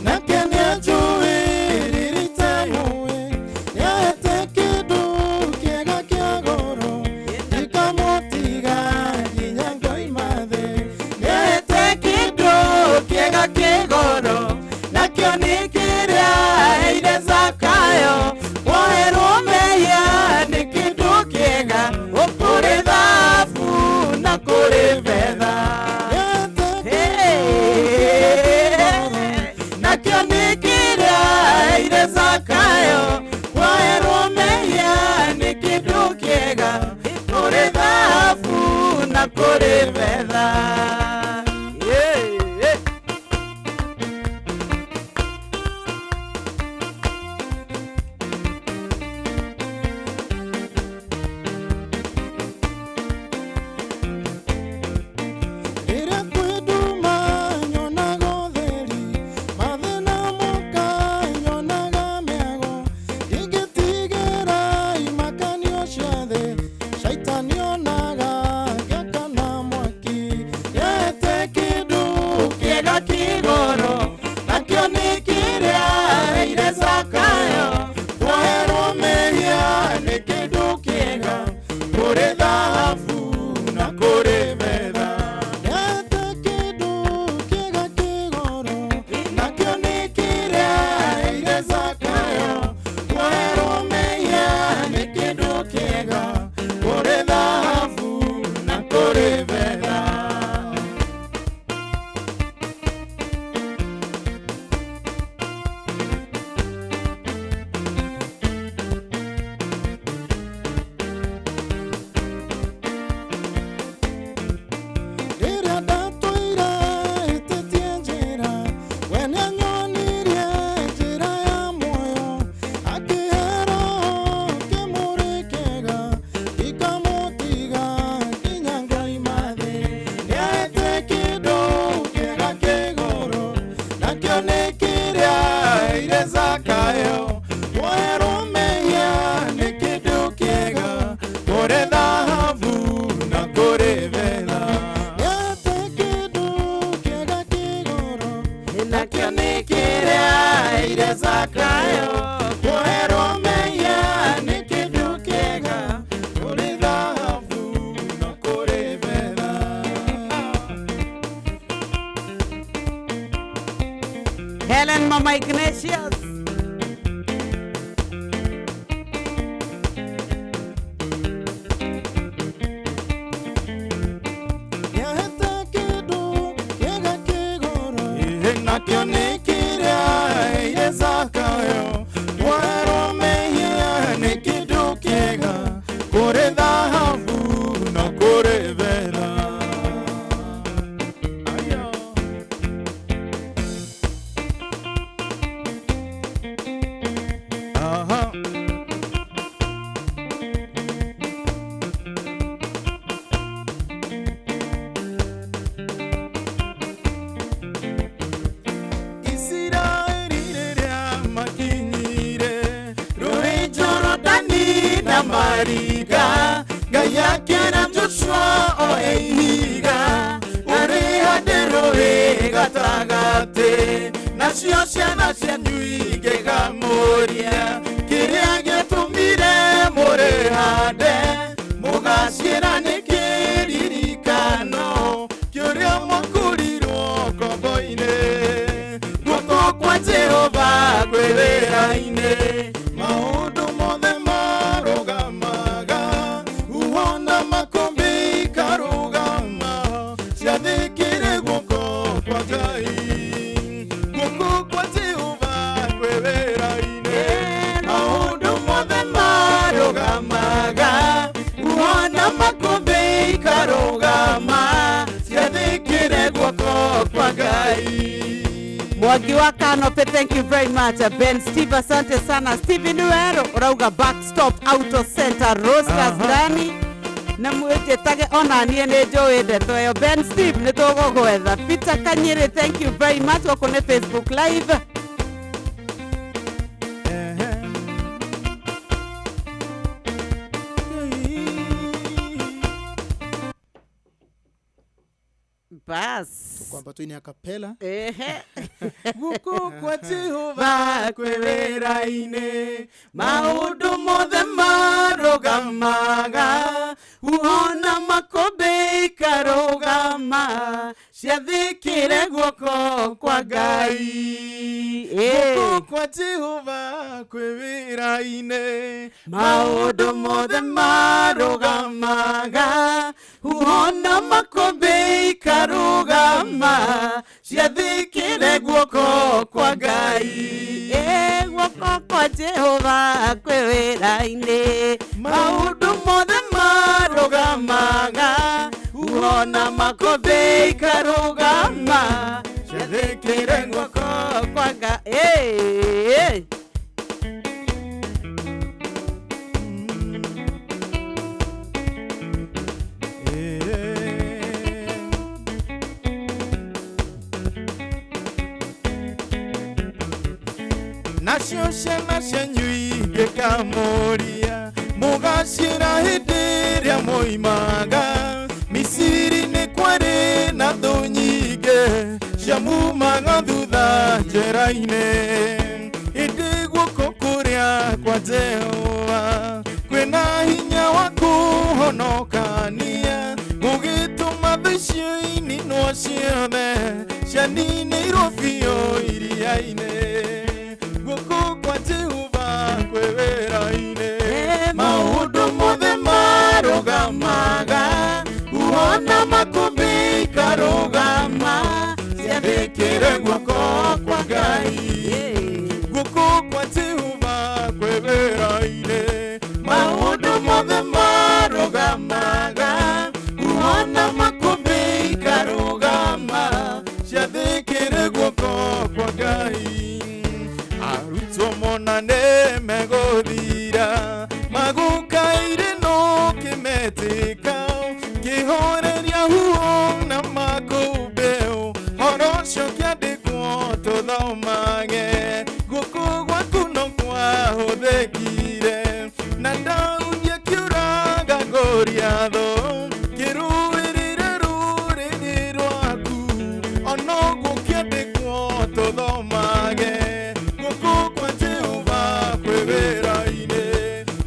nake nĩanjũĩ rĩrĩa itemũĩ. Nĩahete kĩndũ kĩega kĩa goro, ndikamũtiga nginya ngoima thĩ. Nĩahete kĩndũ kĩega kĩa goro, nakĩo nĩ kĩrĩa aheire Zakayo. Woherwo mehia nĩ kĩndũ kĩega, ũkũrĩ thabu. Nakĩo nĩ kĩrĩa aheire Zakayo. Kuoherwo mehia nĩ kĩndũ kĩega kũrĩ thahabu na kũrĩ betha. Nĩahete kĩndũ kĩega kĩgoro nakĩo nĩ kĩrĩa aheire Zakayo. Kuoherwo mehia nĩ kĩndũ kĩega kũrĩ thahabu na kũrĩ betha. Helen Mama Ignatius. Nĩahete kĩndũ kĩega kĩgoro nakĩo nĩ kĩrĩa aheire Zakayo. Kuoherwo mehia nĩ kĩndũ kĩega kũrĩ thahabu na kũrĩ betha. Aha. Isiraeli rĩrĩa makinyire rũĩ Jorodani na mariga, Ngai akĩra Joshua oe ihiga ũrĩhande rũĩ gatagatĩ, nacio ciana cianyu ingĩkamũria kĩrĩa gĩatũmire mũrĩhande, mũgaciĩra nĩ kĩririkano kĩũrĩa mwakorirwo ngombo-inĩ. Guoko kwa Jehova kwĩ wĩra-inĩ, maũndũ mothe marũgamaga, huho na makũmbĩ ikarũgama, ciathĩkĩre guoko kwa Ngai. Guoko kwa Jehova kwĩ wĩra-inĩ, maũndũ mothe marũgamaga, huho na makũmbĩ ikarũgama, ciathĩkĩre guoko kwa Ngai. Mwangi wa Kanope, thank you very much. Ben Steve, asante sana. Steven Wero, urauga Backstop Auto Center, Roasters ndani na mwĩnjĩtage ona niĩ nĩ njũĩ ndeto ĩyo. Ben Steve, nĩ tũgũgwetha. Peter Kanyĩrĩ, thank you very much. Gũkũ nĩ Facebook Live. Bas. Kwamba tu ni acapella. Ehe. Guoko kwa Jehova kwĩ wĩra-inĩ, maũndũ mothe marũgamaga, huho na makũmbĩ ikarũgama, ciathĩkĩre guoko kwa Ngai. Guoko kwa Jehova kwĩ wĩra-inĩ, maũndũ mothe marũgamaga, huho na makũmbĩ ikarũgama, ciathĩkĩre guoko kwa Ngai. Guoko kwa Jehova kwĩ wĩra-inĩ, maũndũ mothe marũgamaga, huho na makũmbĩ ikarũgama, ciathĩkĩre guoko kwa Ngai. Nacio ciana cianyu ingĩkamũria, mũgaciĩra hĩndĩ ĩrĩa moimaga Misiri nĩ kwarĩ na thũ nyingĩ ciamumaga thutha njĩra-inĩ. Ĩndĩ guoko kũrĩa kwa Jehova kwĩna hinya wa kũhonokania, gũgĩtũma thũ icio ininwo ciothe cianinĩirwo biũ iria-inĩ. Guoko kwa Jehova kwĩ wĩra-inĩ, maũndũ mothe marũgamaga, huho na makũmbĩ ikarũgama, ciathĩkĩre guoko kwa Ngai. Guoko kwa Jehova kwĩ wĩra-inĩ, maũndũ mothe marũgamaga, huho na makũmbĩ ikarũgama, ciathĩkĩre guoko kwa Ngai. Arutwo mona nĩ megũthira, magũkaire no kĩmetĩka, kĩhoreria huho na makũmbĩ, ũhoro ũcio kĩandĩkwo tũthome. Tũthomage guoko gwaku no kwahũthĩkire na Daudi akiũraga Goliathũ kĩrũĩrĩre rũrĩrĩ rwaku onoguo kĩandĩkwo tũthomage guoko kwa Jehova kwĩ wĩra-inĩ.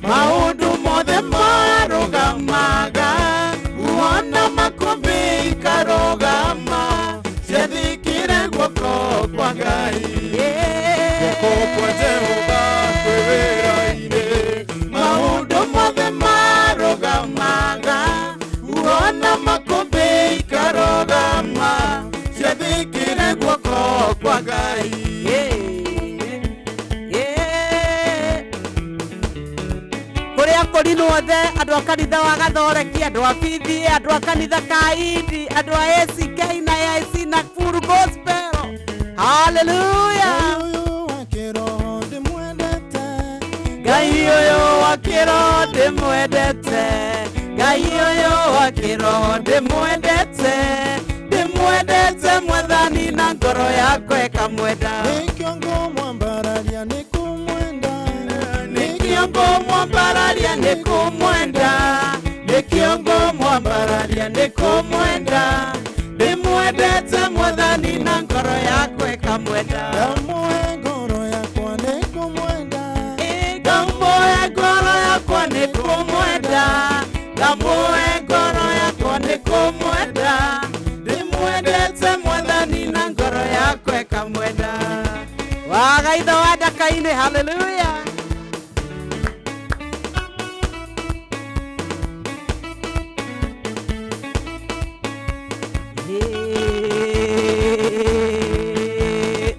Maũndũ mothe marũgamaga uona makũmbĩ ikarũgama ciathĩkĩre guoko kwa Ngai. Guoko kwa Jehova kwĩ wĩra-inĩ. Maũndũ mothe marũgamaga uona makũmbĩ ikarũgama ciathĩkĩre guoko kwa Ngai. Kuria kũrinwo othe andũ a kanitha wa gathoreki andũ a PDA andũ a kanitha ka Indi andũ a ACK na AIC na Full Gospel. Hallelujah. Ngai ũyũ wa kĩroho ndĩmwendete, Ngai ũyũ wa kĩroho ndĩmwendete, ndĩmwendete Mwathani na ngoro yakwa ĩkamwenda. Nĩkĩo ngũmwambararia nĩ kũmwenda, nĩkĩo ngũmwambararia nĩ kũmwenda, nĩkĩo ngũmwambararia nĩ kũmwenda, ndĩmwendete Mwathani na ngoro yakwa ĩkamwenda. Ndamũhe ngoro yakwa nĩ kũmwenda, ndamũhe ngoro yakwa nĩ kũmwenda, ndamũhe ngoro yakwa nĩ kũmwenda, ndĩmwendete Mwathani na ngoro yakwa ĩkamwenda. Wagaitha wa Ndaka-inĩ, hallelujah.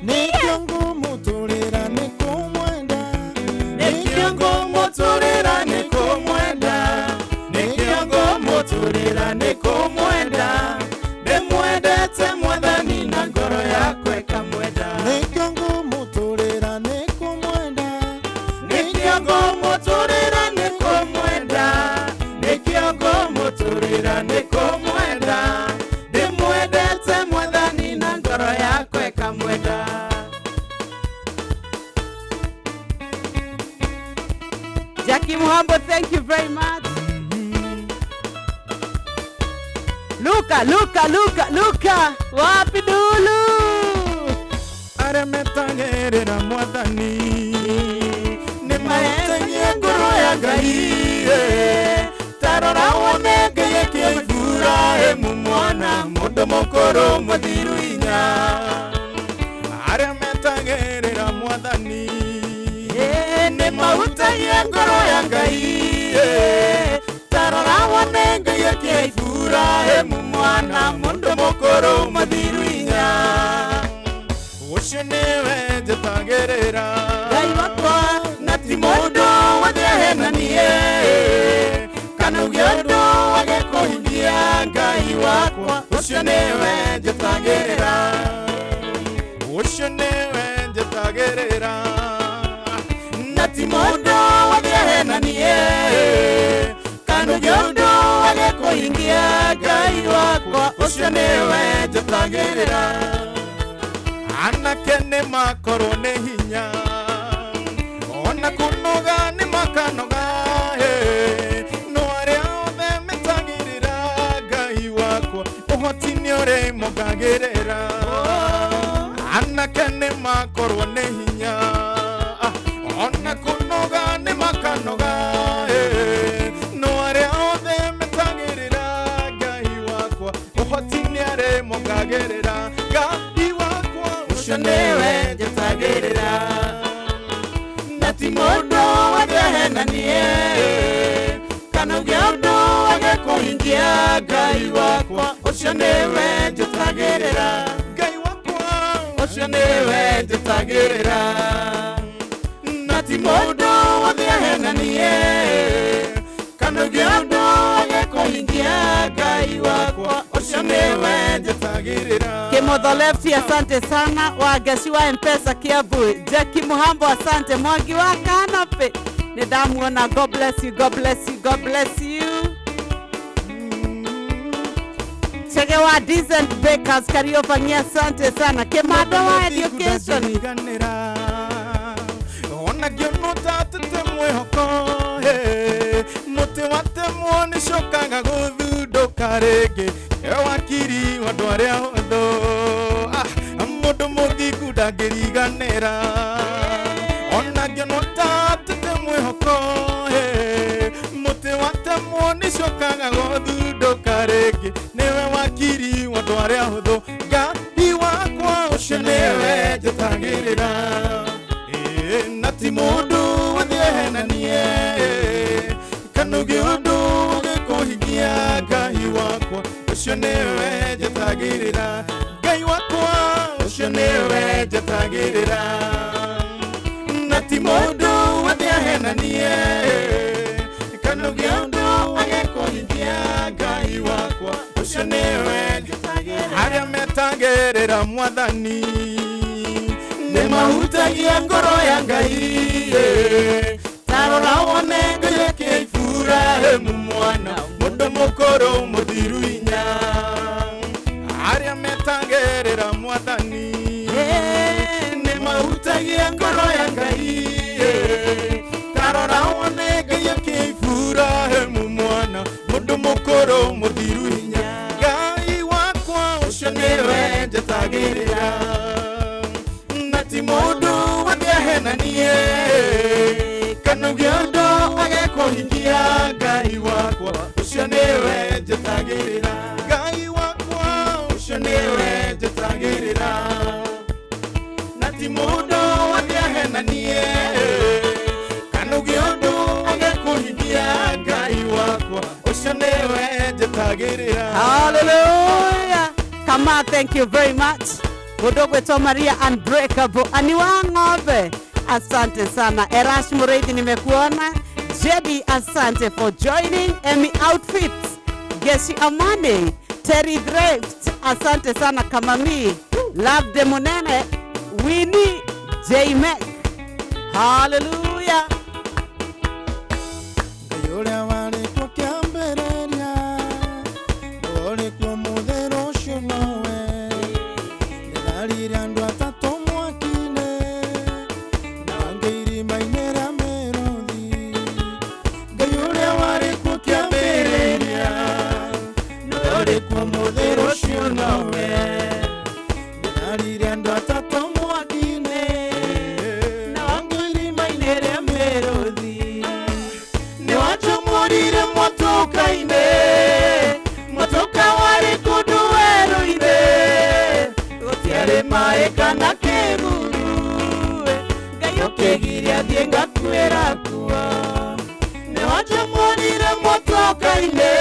Nĩkĩo ngũmũtũrĩra nĩ kũmwenda, nĩkĩo ngũmũtũrĩra nĩ kũmwenda, nĩkĩo ngũmũtũrĩra nĩ kũmwenda, ndĩmwendete Mwathani na ngoro yakwa ĩkamwenda. Nĩkĩo ngũmũtũrĩra nĩ kũmwenda, nĩkĩo ngũmũtũrĩra nĩ kũmwenda, nĩkĩo ngũmũtũrĩra nĩ kũmwenda, ndĩmwendete Mwathani na ngoro yakwa ĩkamwenda. Jackie Muhambo, thank you very much. Luka, Luka, Luka, Luka, wapi Dulu? Arĩa metagĩrĩra Mwathani nĩ mahĩtagia ngoro ya Ngai. Ta rora wone Ngai akĩoya Iburahĩmu mwana mũndũ mũkũrũ mũthiru inya. Arĩa metagĩrĩra Mwathani nĩ mahutagia ngoro ya Ngai. Ta rora wone Ngai akĩoya Iburahĩmu mwana mũndũ mũkũrũ mũthiru inya. Ũcio nĩwe njetagĩrĩra Ngai wakwa, na ti mũndũ wothe ahenanie kana uge ũndũ wage kũhingia. Ngai wakwa, ũcio nĩwe njetagĩrĩra, ũcio nĩwe njetagĩrĩra, na ti mũndũ wothe ahenanie kana uge ũndũ wage kũhingia. Ngai wakwa, ũcio nĩwe njetagĩrĩra. Anake nĩ makorwo nĩ hinya ona kũnoga nĩ makanoga, no arĩa othe metagĩrĩra Ngai wakwa ũhoti nĩ ũrĩmongagĩrĩra. Anake nĩ makorwo nĩ hinya ona kũnoga nĩ makanoga, no arĩa othe metagĩrĩra Ngai wakwa ũhoti nĩ arĩmongagĩrĩra. Ngai wakwa, ũcio nĩwe njetagĩrĩra, na ti mũndũ wothe ahenanie kana uge ũndũ wage kũhingia. Ngai wakwa, ũcio nĩwe njetagĩrĩra, Ngai wakwa, ũcio nĩwe njetagĩrĩra, na ti mũndũ wothe ahenanie kana uge ũndũ wage kũhingia. Ngai wakwa, ũcio nĩwe njetagĩrĩra. Kimotho Lefty, asante sana. Wagaci wa Mpesa Kiambu, Jackie Muhambo, asante. Mwangi wa Kanape, nĩndamuona. God bless you, God bless you, God bless you. Chege wa Decent Bakers Kariobangi, asante sana. Kimando wa education. Ona ngĩonwo tatete mwĩhoko mũtĩ watemwo nĩcokaga gũthundũka rĩngĩ e wakiri wa andũ arĩa hũthũ. Ah, mũndũ mũthingu ndangĩriganĩra ona ngĩonwo tatete mwĩhoko mũtĩ watemwo nĩcokaga gũthundũka rĩngĩ nĩwe wakiri wa andũ arĩa hũthũ. Ngai wakwa ũcio nĩwe njetagĩrĩra na ti mũndũ ũthiehenanie kana ũngĩ ũndũ ũngĩkũhinyia. Ngai wakwa ũcio nĩwe njetagĩrĩra. Ngai wakwa ũcio nĩwe njetagĩrĩra na ti mũndũ ũthiehenanie kana ũngĩ ũndũ ũngĩkũhinyia. Ngai wakwa ũcio nĩwe njetagĩrĩra. Arĩa metagĩrĩra Mwathani nĩ mahutagia ngoro ya Ngai. Tarora wone Ngai eke Iburahĩmu mwana mũndũ mũkũrũ mũthiru inya. Arĩa metagĩrĩra Mwathani nĩ mahutagia ngoro ya Ngai. Tarora wone Ngai eke Iburahĩmu mwana mũndũ mũkũrũ mũthiru inya. Ngai wakwa ũcio nĩwe njetagĩrĩra na ti mũndũ ũthiehenanie kana ũngĩ ũndũ agekũhinyia. Ngai wakwa ũcio nĩwe njetagĩrĩra. Ngai wakwa ũcio nĩwe njetagĩrĩra na ti mũndũ ũthiehenanie kana ũngĩ ũndũ agekũhinyia. Ngai wakwa ũcio nĩwe njetagĩrĩra. Hallelujah. Kama, thank you very much. Mũndũ Maria Unbreakable ani wa ng'ombe, asante sana. Erash Mureithi, nimekuona. Jebi, asante for joining. Emi Outfits, Geshi Amani, Terry Thrift, asante sana. Kamami, Love de Munene, Winnie J Mac. Hallelujah. Ngai ũrĩa warĩ kuo kĩambĩrĩria, nĩwe ũrĩ kuo mũthĩ rũciũ nowe. Nĩtharire andũ atatũ mwaki-inĩ, na angĩ irima-inĩ rĩa mĩrũthi. Ngai ũrĩa warĩ kuo kĩambĩrĩria, nĩwe ũrĩ kuo mũthĩ rũciũ nowe. Nĩtharire andũ atatũ mwaki-inĩ, na angĩ irima-inĩ rĩa mĩrũthi. Nĩwacomorire mwatũka-inĩ, mwatũka warĩ kũndũ werũ-inĩ, gũtiarĩ maĩ kana kĩruru. Ngai ũkĩgiria thiĩ ngakuĩra kuo. Nĩwacomorire mwatũka-inĩ,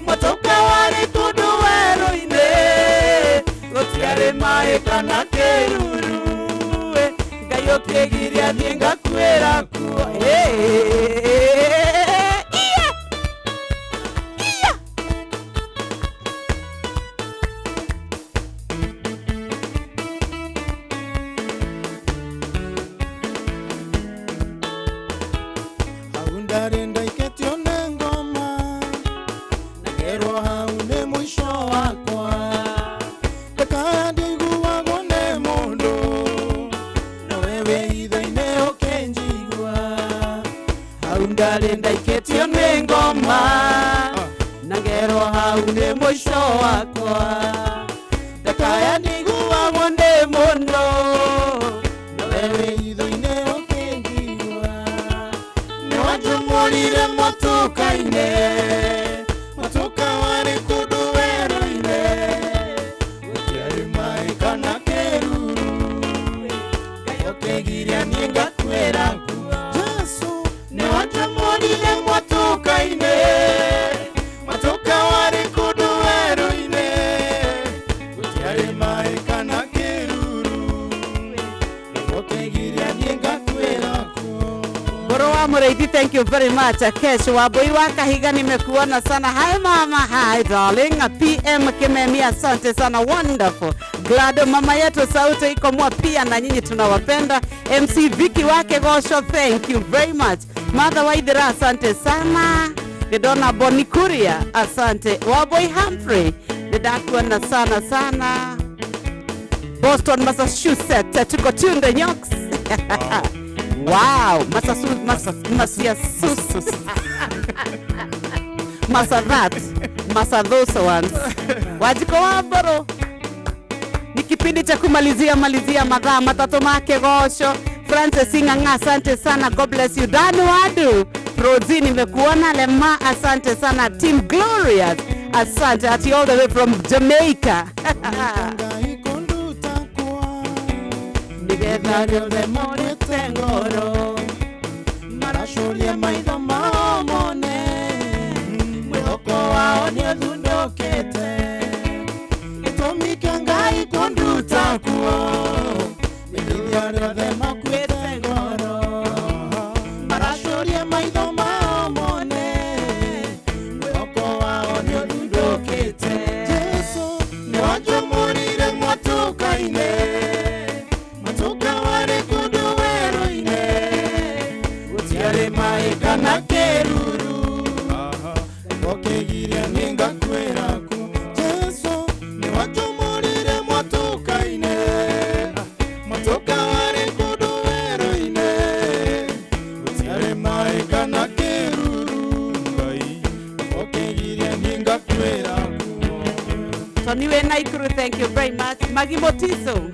mwatũka warĩ kũndũ werũ-inĩ, gũtiarĩ maĩ kana kĩruru. Ngai ũkĩgiria thiĩ ngakuĩra kuo. Iya. Iya. Hau ndarĩ ndaikĩtio nĩ ngoma, na ngerwo hau nĩ mũico wakwa. Ndakaya ndiaiguagwo nĩ mũndũ, nowe wĩ hitho-inĩ ũkĩnjigua. Hau ndarĩ ndaikĩtio nĩ ngoma, na ngerwo hau nĩ mũico wakwa. Ndakaya ndiaiguagwo nĩ mũndũ, nowe wĩ hitho-inĩ ũkĩnjigua. Nĩwanjomorire mwatũka-inĩ, mwatũka warĩ kũndũ werũ-inĩ, gũtiarĩ maĩ kana kĩruru. Ngai ũkĩgiria niĩ ngakuĩra kuo. Jesũ, nĩwanjomorire mwatũka-inĩ, mwatũka warĩ kũndũ werũ-inĩ, gũtiarĩ maĩ kana kĩruru. Ngai ũkĩgiria niĩ ngakuĩra kuo. Ngoro wa Mũrĩithi, thank you very much. Kesh Wambui wa Kahiga, nimekuona sana. Hi mama, hi darling. PM Kimemi, asante sana, wonderful. Glado mama yetu sauti iko mwa pia na nyinyi tunawapenda. MC Vicky wake Gosho, thank you very much. Martha Waithera, asante sana. Nĩndona Boni Kuria, asante. Wamboi Humphrey, nĩndakuona sana sana. Boston, Massachusetts, tuko tunde Nyox. Wow, Massachusetts, Massachusetts. Massa that, massa those ones. Wajiko wa Mboro. Ni kipindi cha kumalizia malizia mathaa matatu ma kĩgoco. Francis Ng'ang'a, asante sana, God bless you. Dan Wadu, Rozi nimekuona. Lema, asante sana. Team Glorious, asante. Ati all the way from Jamaica. Nigetha rĩothe morĩte ngoro maracuria maitho mao mone mwĩhoko wao nĩũthundũkĩte gĩtũmi kĩa Ngai kũnduta kuo menyithia rĩothe makuĩte ngoro maracuria maitho mao mone mwĩhoko wao nĩũthundũkĩte Jesu nĩwanjũmũrire mwatũka-inĩ mwatũka warĩ kũndũ werũ-inĩ gũtiarĩ maĩ kana kĩruru ũkĩgiria nĩngakwĩra ku Jesu nĩwanjũmũrire mwatũka-inĩ mwatũka warĩ kũndũ werũ-inĩ gũtiarĩ maĩ kana kĩruru ũkĩgiria nĩngakwĩra ku. Tony we Naikuru, thank you very much. Magi Motiso,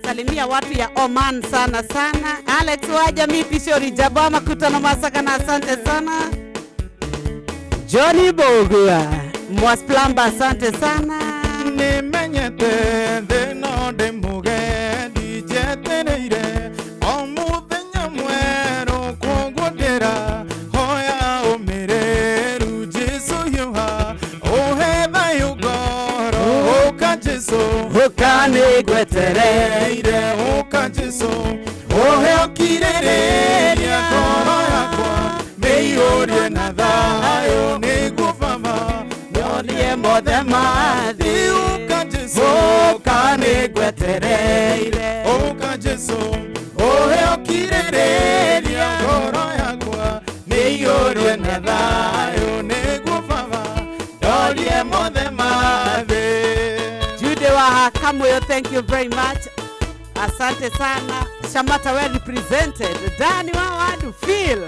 salimia watu ya Oman sana sana. Alex Waja Mipishori, Jabama Makutano Masakana, asante sana. Johnny Bogua, Mwas Plamba, asante sana. Nimenyete thĩna ndĩ mũgendi njetereire o mũthenya mwerũ kwoguo ndĩra hoya ũmĩrĩru Jesũ hiũha ũhe thayũ ngoro ũka Jesũ ũka nĩngwetereire ũka Jesũ ũhe ũkirĩrĩria ngoro yakwa mĩiyũrie na thayũ nĩguo Baba nyonie mothe mathi ũka Jesũ ũka nĩngwetereire ũka Jesũ ũhe ũkirĩrĩria ngoro yakwa mĩiyũrie na thayũ nĩguo Baba ndorie mothe mathi. Jude wa Kamuyo, thank you very much. Asante sana. Shamata well represented. Dani wa wadu Phil.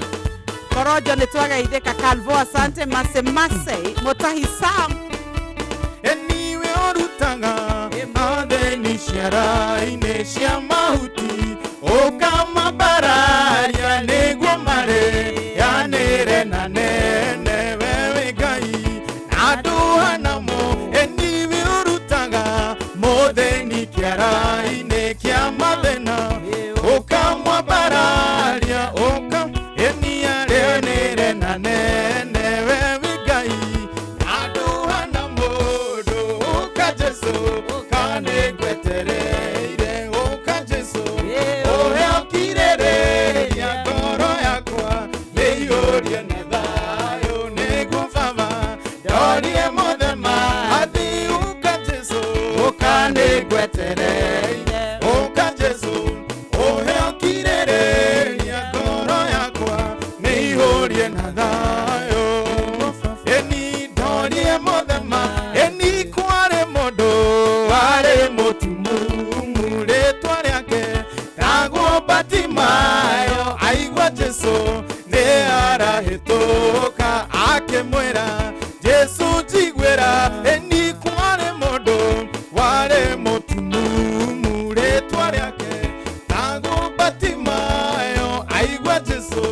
Korojo nĩtwagaithĩka. Calvo, asante. Mase Mase, Mutahi Sam. Eniwe ũrutaga athĩni ciara-inĩ cia mahuti ũkamambararia nĩguo marĩanĩre na nene wewe Ngai na ndũhanamo. Eniwe ũrutaga mũthĩni kĩara-inĩ kĩa mathĩna ũkamwambararia ũka eni arĩanĩre na nene wewe Ngai na ndũhana mũndũ. Ũka Jesũ ũka nĩngwetereire ũka Jesũ ũhe ũkirĩrĩria ngoro yakwa mĩiyũrie na thayũ nĩguo Baba ndorie mothe mathi. Ũka Jesũ ũka nĩngwetereire ũka Jesũ ũhe ũkirĩrĩria ngoro yakwa mĩiyũrie na thayũ eni ndorie mothe ma eni kwarĩ mũndũ warĩ mũtumumu rĩtwa rĩake tagwo Batimayo aigua Jesũ nĩ arahĩtũka akĩmwĩra Jesũ njiguĩra eni kwarĩ mũndũ warĩ mũtumumu rĩtwa rĩake tagwo Batimayo aigua Jesũ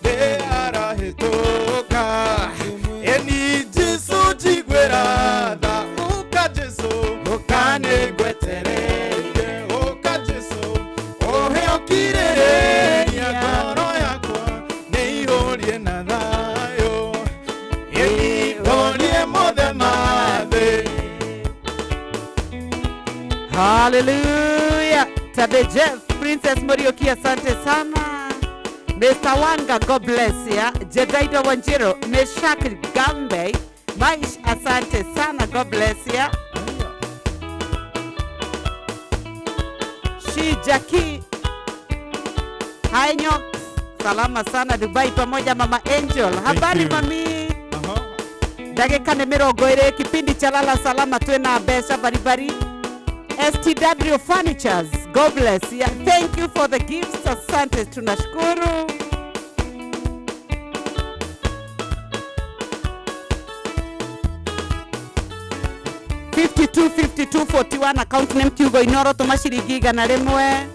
nĩ arahĩtũka eni Jesũ njiguĩra tha ũka Jesũ ũka nĩngwetereire ũka Jesũ ũhe ũkirĩrĩria ngoro yakwa nĩihũrie na thayũ eni ndorie mothe mathĩ. Hallelujah. Tabe Jeff, Princess Morioki, asante sana. Mr. Wanga, God bless ya. Jedaido Wanjiro, Meshak Gambe, Maish, asante sana, God bless ya. Shi Jackie, Hi Nyox, salama sana Dubai pamoja Mama Angel. Habari you. mami. Ndagĩka nĩ 20, kipindi cha lala salama twĩna mbeca baribari. STW Furnitures, God bless. Yeah, thank you for the gifts. Asante, tunashukuru. 52 52 41, account name Kiugo Inoro, tũma ciringi 100.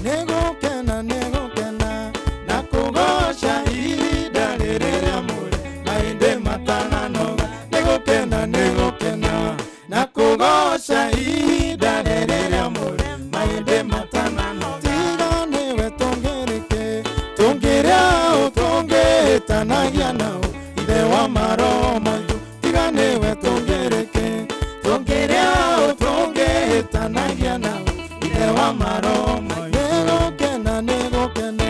Nĩgũkena, nĩgũkena na kũgoca ihinda rĩrĩ rĩamũre mahinda matananoga. Nĩgũkena, nĩgũkena na kũgoca ihinda rĩrĩ rĩamũre mahinda matananoga. Tiga nĩwe tũngĩrĩke tũngĩrĩa ũ tũngĩhĩtanagia nao ithe wa maroho maitũ. Tiga nĩwe tũngĩrĩke tũngĩrĩa ũ tũngĩhĩtanagia nao ithe wa maroho maitũ. Nĩgũkena, nĩgũkena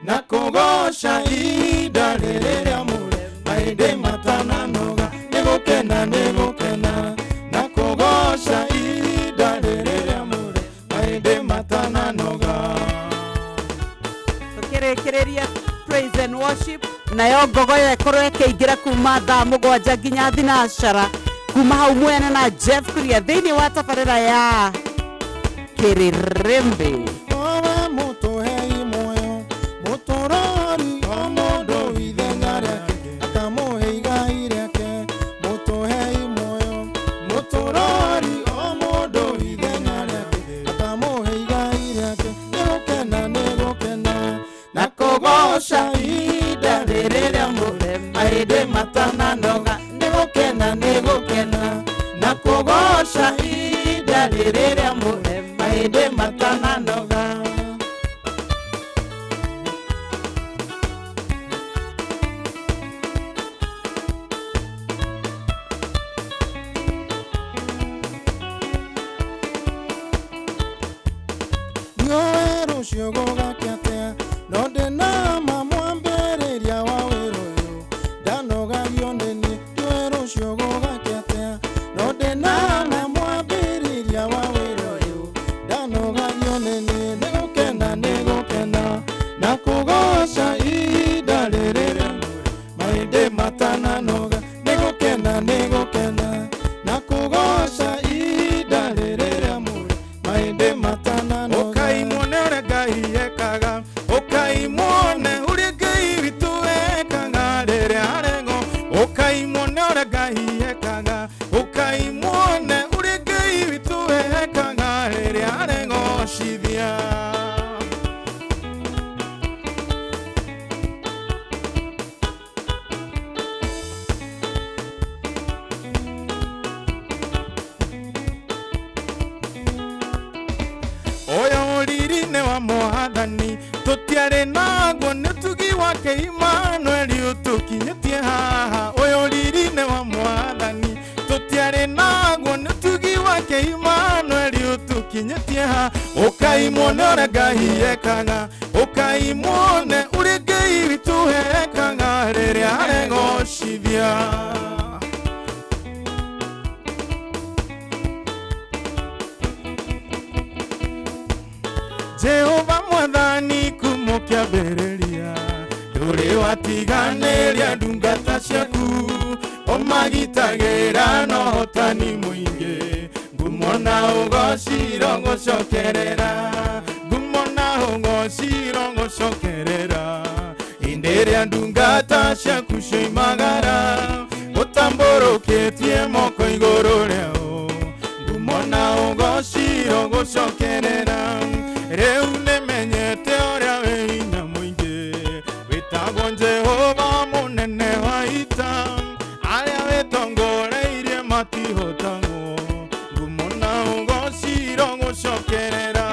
na kũgoca ihinda rĩrĩ rĩamũre mahinda matananoga. Nĩgũkena, nĩgũkena na kũgoca ihinda rĩrĩ rĩamũre mahinda matananoga. Tukĩrĩkĩrĩria praise and worship, nayo ngogoyo ĩkorwo ĩkĩingĩra kuma thaa 7 nginya thinacara, kuma hau mwene na Jeff Kuria thĩinĩ wa tabarĩra ya Kĩrĩrĩmbĩ. Owe mũtũhei muoyo mũtũrori o mũndũ ithenya rĩake akamũhe igai rĩake. Mũtũhei muoyo mũtũrori o mũndũ ithenya rĩake akamũhe igai rĩake. Nĩgũkena, nĩgũkena na kũgoca ihinda rĩrĩ rĩamũre mahinda matananoga. Nĩgũkena, nĩgũkena na kũgoca ihinda rĩrĩ rĩamũre mahinda matananoga. Ndiũĩ rũciũ gũgakĩa atĩa, no ndĩna ma mwambĩrĩria wa wĩra ũyũ ndanogagio nĩ niĩ. Ndiũĩ rũciũ gũgakĩa atĩa, no ndĩna ma mwambĩrĩria wa wĩra ũyũ ndanogagio nĩ niĩ. Nĩgũkena, nĩgũkena na kũgoca ihinda rĩrĩ rĩamũre mahinda matananoga. Nĩgũkena, nĩgũkena na kũgoca ihinda rĩrĩ rĩamũre mahinda matananoga. Ũkai muone ũrĩa Ngai ekaga, ũkai muone ũrĩa Ngai witũ ekaga rĩrĩa aregwo. Ũkai muone ũrĩa Ngai ekaga, ũkai muone ũrĩa Ngai witũ ekaga rĩrĩa aregocithia. Ũyũ riri-inĩ wa mwathani tũtiarĩ naguo nĩ ũtugi wake Imanueli ũtũkinyĩtie haha. Ũyũ riri-inĩ wa mwathani tũtiarĩ naguo nĩ ũtugi wake Imanueli ũtũkinyĩtie haha. Ũkai muone ũrĩa Ngai ekaga, ũkai muone ũrĩa Ngai witũ ekaga rĩrĩa aregocithia. Jehova mwathani kumo kĩambĩrĩria ndũrĩ watiganĩria ndungata ciaku ũmagitagĩra na ũhotani mũingĩ. Ngumo na ũgociro ngũcokerera, ngumo na ũgociro ngũcokerera hĩndĩ ĩrĩa ndungata ciaku cioimagara ũtambũrũkĩtie moko igũrũ rĩao. Ngumo na ũgociro ngũcokerera rĩu nĩmenyete ũrĩa wĩ hinya mũingĩ wĩtagwo Jehova mũnene wa ita arĩa wĩtongoreirie matihotagwo. Ngumo na ũgociro ngũcokerera,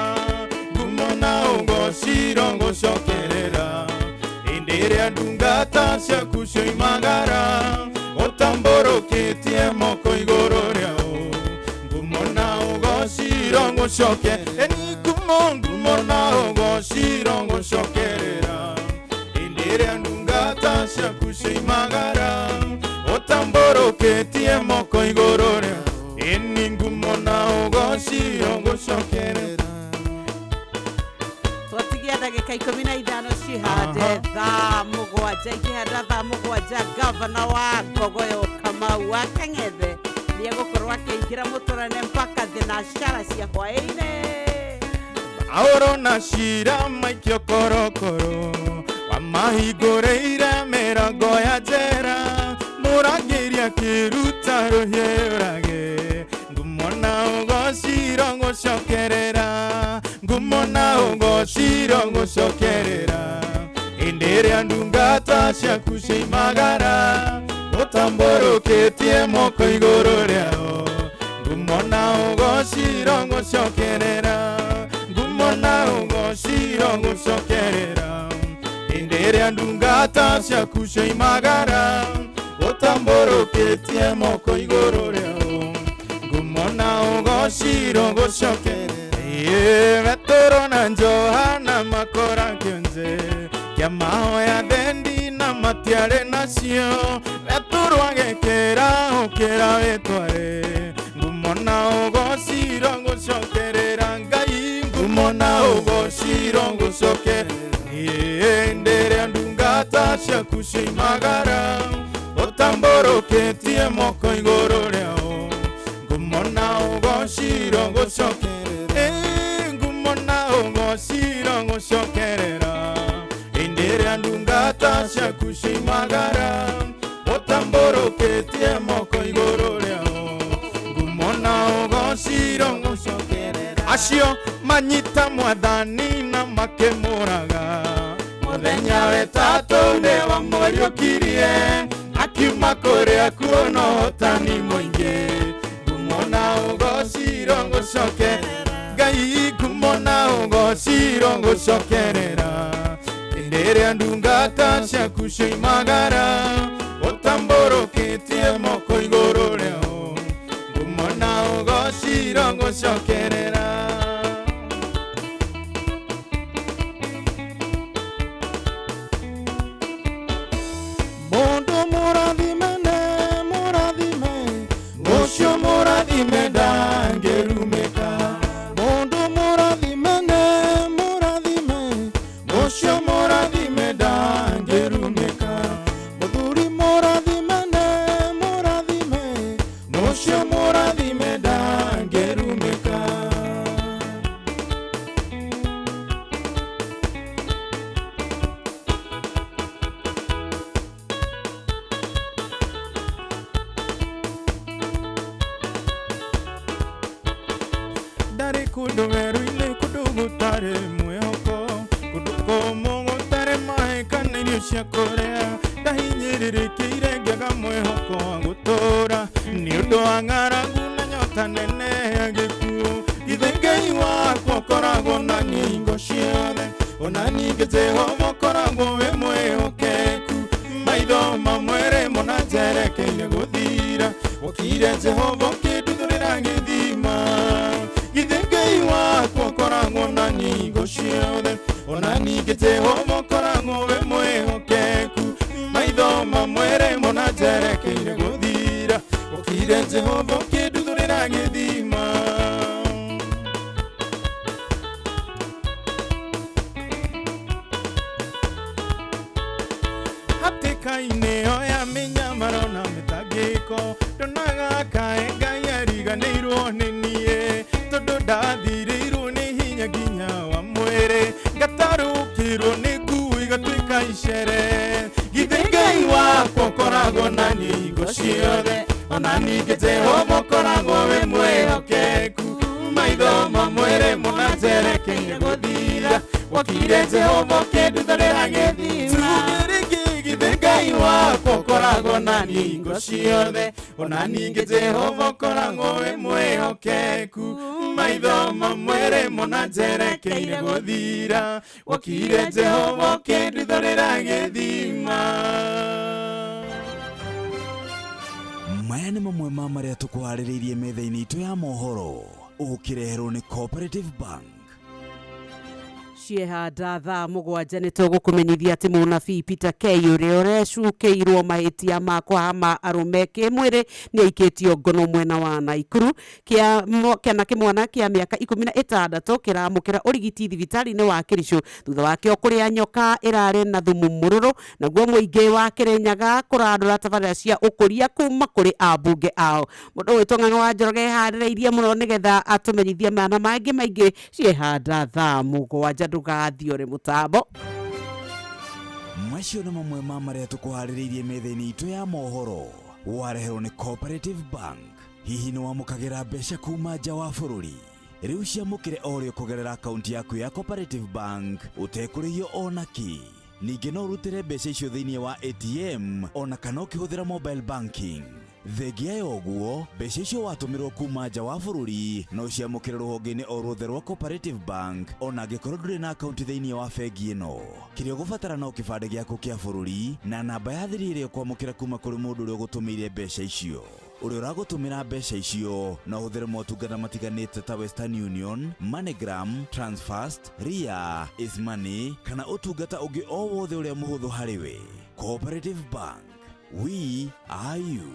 ngumo na ũgociro ngũcokerera hĩndĩ ĩrĩa ndungata ciaku cioimagara ũtambũrũkĩtie moko igũrũ rĩao. Ngumo na ũgociro ngũcoke eni ngumo, ngumo na ũgociro ngũcokerera hĩndĩ ĩrĩa ndungata ciaku cioimagara ũtambũrũkĩtie moko igũrũ rĩao. Eni ngumo na ũgociro ngũcokerera. Twatigia ndagĩka 15 cihande. 7 ikĩhanda thaa 7 gavana wa Ngogoyo Kamau wa Kang'ethe nĩ egũkorwo akĩingĩra mũtũrane mpaka thinacara cia hwaĩ-inĩ. Paũlũ na Cira maikio korokoro wamahingũrĩire mĩrango ya njera mũrangĩri akĩruta rũhiũ ũrage ngumo na ũgociro ngũcokerera ngumo na ũgociro ngũcokerera hĩndĩ ĩrĩa ndungata ciaku ciaimagara ũtambũrũkĩtie moko igũrũ rĩao ngumo na ũgociro ngũcokerera ngumo na ũgociro ngũcokerera hĩndĩ ĩrĩa ndungata ciaku ciaimagara ũtambũrũkĩtie moko igũrũ rĩao ngumo na ũgociro ngũcokerera Petero na Johana makora kĩonje kĩa mahoya thendi na matiarĩ nacio Petero agekĩra ũkĩra wĩtware ngumo na ũgociro ngũcokerera Ngai ngumo na ũgociro ngũcokerera hĩndĩ ĩrĩa ndungata ciaku ciaimagara ũtambũrũkĩtie moko igũrũ rĩao ngumo na ũgociro ngũcokerera ngumo na ũgociro ngũcokerera hĩndĩ ĩrĩa ndungata ciaku ciaimagara ũtambũrũkĩtie moko igũrũ rĩao ngumo na ũgociro ngũcokerera acio manyita mwathani na makĩmũraga mũthenya wetatũ nĩ wamũriũkirie akiuma kũrĩa kuona ũhotani mũingĩ ngumo na ũgociro ngũcokerera Ngai ngumo na ũgociro ngũcokerera hĩndĩ ĩrĩa ndungata ciaku ciaimagara ũtambũrũkĩtie moko igũrũ rĩao ngumo na ũgociro ngũcokerera. Mundu mũrathime nĩ mũrathime ũcio mũrathime ndangĩrumĩka Mundu mũrathime nĩ mũrathime ũcio mũrathime ndangĩrumĩka Mũthuri mũrathime nĩ mũrathime ũcio mũrathime ndangĩrumĩka. Ndarĩ kũndũ werũ-inĩ kũndũ gũtarĩ mwĩhoko kũndũ kũmũ gũtarĩ maĩ kana irio cia kũrĩa ndahinyĩrĩrĩkĩire ngĩaga mwĩhoko wa gũtũũra nĩ ũndũ wa ng'aragu na nyota nene ya gĩkuũ githĩ Ngai wakwa ũkoragwo na niĩ hingo ciothe ona ningĩ Jehova ũkoragwo wĩ mwĩhokeku maitho mamwere mona njerekeire gũthira wokire Jehova ũkĩnduthũrĩra gĩthima githĩ Ngai wakwa ũkoragwo na niĩ hingo ciothe ona ningĩ Jehova ũkoragwo wĩ mwĩhokeku maitho mamwere mona njerekeire gũthira wokire Jehova ũkĩnduthũrĩra gĩthima. Hatĩka-inĩ ĩyo ya mĩnyamaro na mĩtangĩko ndonaga kaĩ Ngai ariganĩirwo nĩ niĩ tondũ ndathirĩirwo nĩ hinya nginya wa mwĩrĩ ngatarũkĩrwo nĩ nguo igatuĩka icere githĩ Ngai wakwa ũkoragwo na niĩ hingo ciothe ona ningĩ Jehova ũkoragwo wĩ mwĩhokeku maitho mamwĩrĩ mũna njerekeire gũthira wokire Jehova ũkĩnduthũrĩra gĩthima githĩ Ngai wakwa ũkoragwo na niĩ hingo ciothe ona ningĩ Jehova ũkoragwo wĩ mwĩhokeku maitho mamwĩrĩ mũna njerekeire gũthira wokire Jehova ũkĩnduthũrĩra gĩthima. Maya nĩ mamwe ma marĩa tũkũharĩrĩirie metha-inĩ itũ ya mohoro ũkĩreherwo nĩ Cooperative Bank. Ciehanda thaa 7 nĩ tũgũkũmenyithia atĩ mũnabii Peter Kay ũrĩa ũrecukĩirwo mahĩtia ma kũhama arũme kĩmwĩrĩ nĩ aikĩtio ngono mwena wa Naikuru. Kĩana kĩmwana kĩa mĩaka 16 kĩramũkĩra ũrigiti thibitarĩ-inĩ wa Kĩricũ thutha wakĩo kũrĩa nyoka ĩrarĩ na thumu mũrũrũ. Naguo mũingĩ wa Kĩrĩnyaga kũrandũra tabarĩra cia ũkũria kuma kũrĩ ambunge ao. Mũndũ ũgwĩtwo Ng'ang'a wa Njoroge eharĩrĩirie mũno nĩgetha atũmenyithie mana mangĩ maingĩ. Ciehanda thaa 7, ndũgathiĩ ũrĩ mũtambo. Macio nĩ mamwe ma marĩa tũkũharĩrĩirie metha-inĩ itũ ya mohoro. Wareherwo nĩ Cooperative Bank. Hihi nĩ wamũkagĩra mbeca kuma nja wa bũrũri? Rĩu ciamũkĩre o rĩo kũgerera akaunti yaku ya Cooperative Bank ũtekũrĩhio ona kĩ. Ningĩ no ũrutĩre mbeca icio thĩinĩ wa ATM ona kana ũkĩhũthĩra mobile banking. Thengia ya ũguo, mbeca icio watũmĩrwo kuma nja wa bũrũri no ciamũkĩre rũhonge-inĩ o ruothe rwa Cooperative Bank ona angĩkorwo ndũrĩ na akaunti thĩinĩ wa bengi ĩno. Kĩrĩa ũgũbatara no kĩbandĩ gĩaku kĩa bũrũri na namba ya thiri ĩrĩa ũkwamũkĩra kuma kũrĩ mũndũ ũrĩa ũgũtũmĩire mbeca icio. Ũrĩa ũragũtũmĩra mbeca icio no ũhũthĩre motungata matiganĩte ta Western Union, MoneyGram, Transfast, Ria, Easymoney kana ũtungata ũngĩ o wothe ũrĩa mũhũthũ harĩ we. Cooperative Bank, we are you.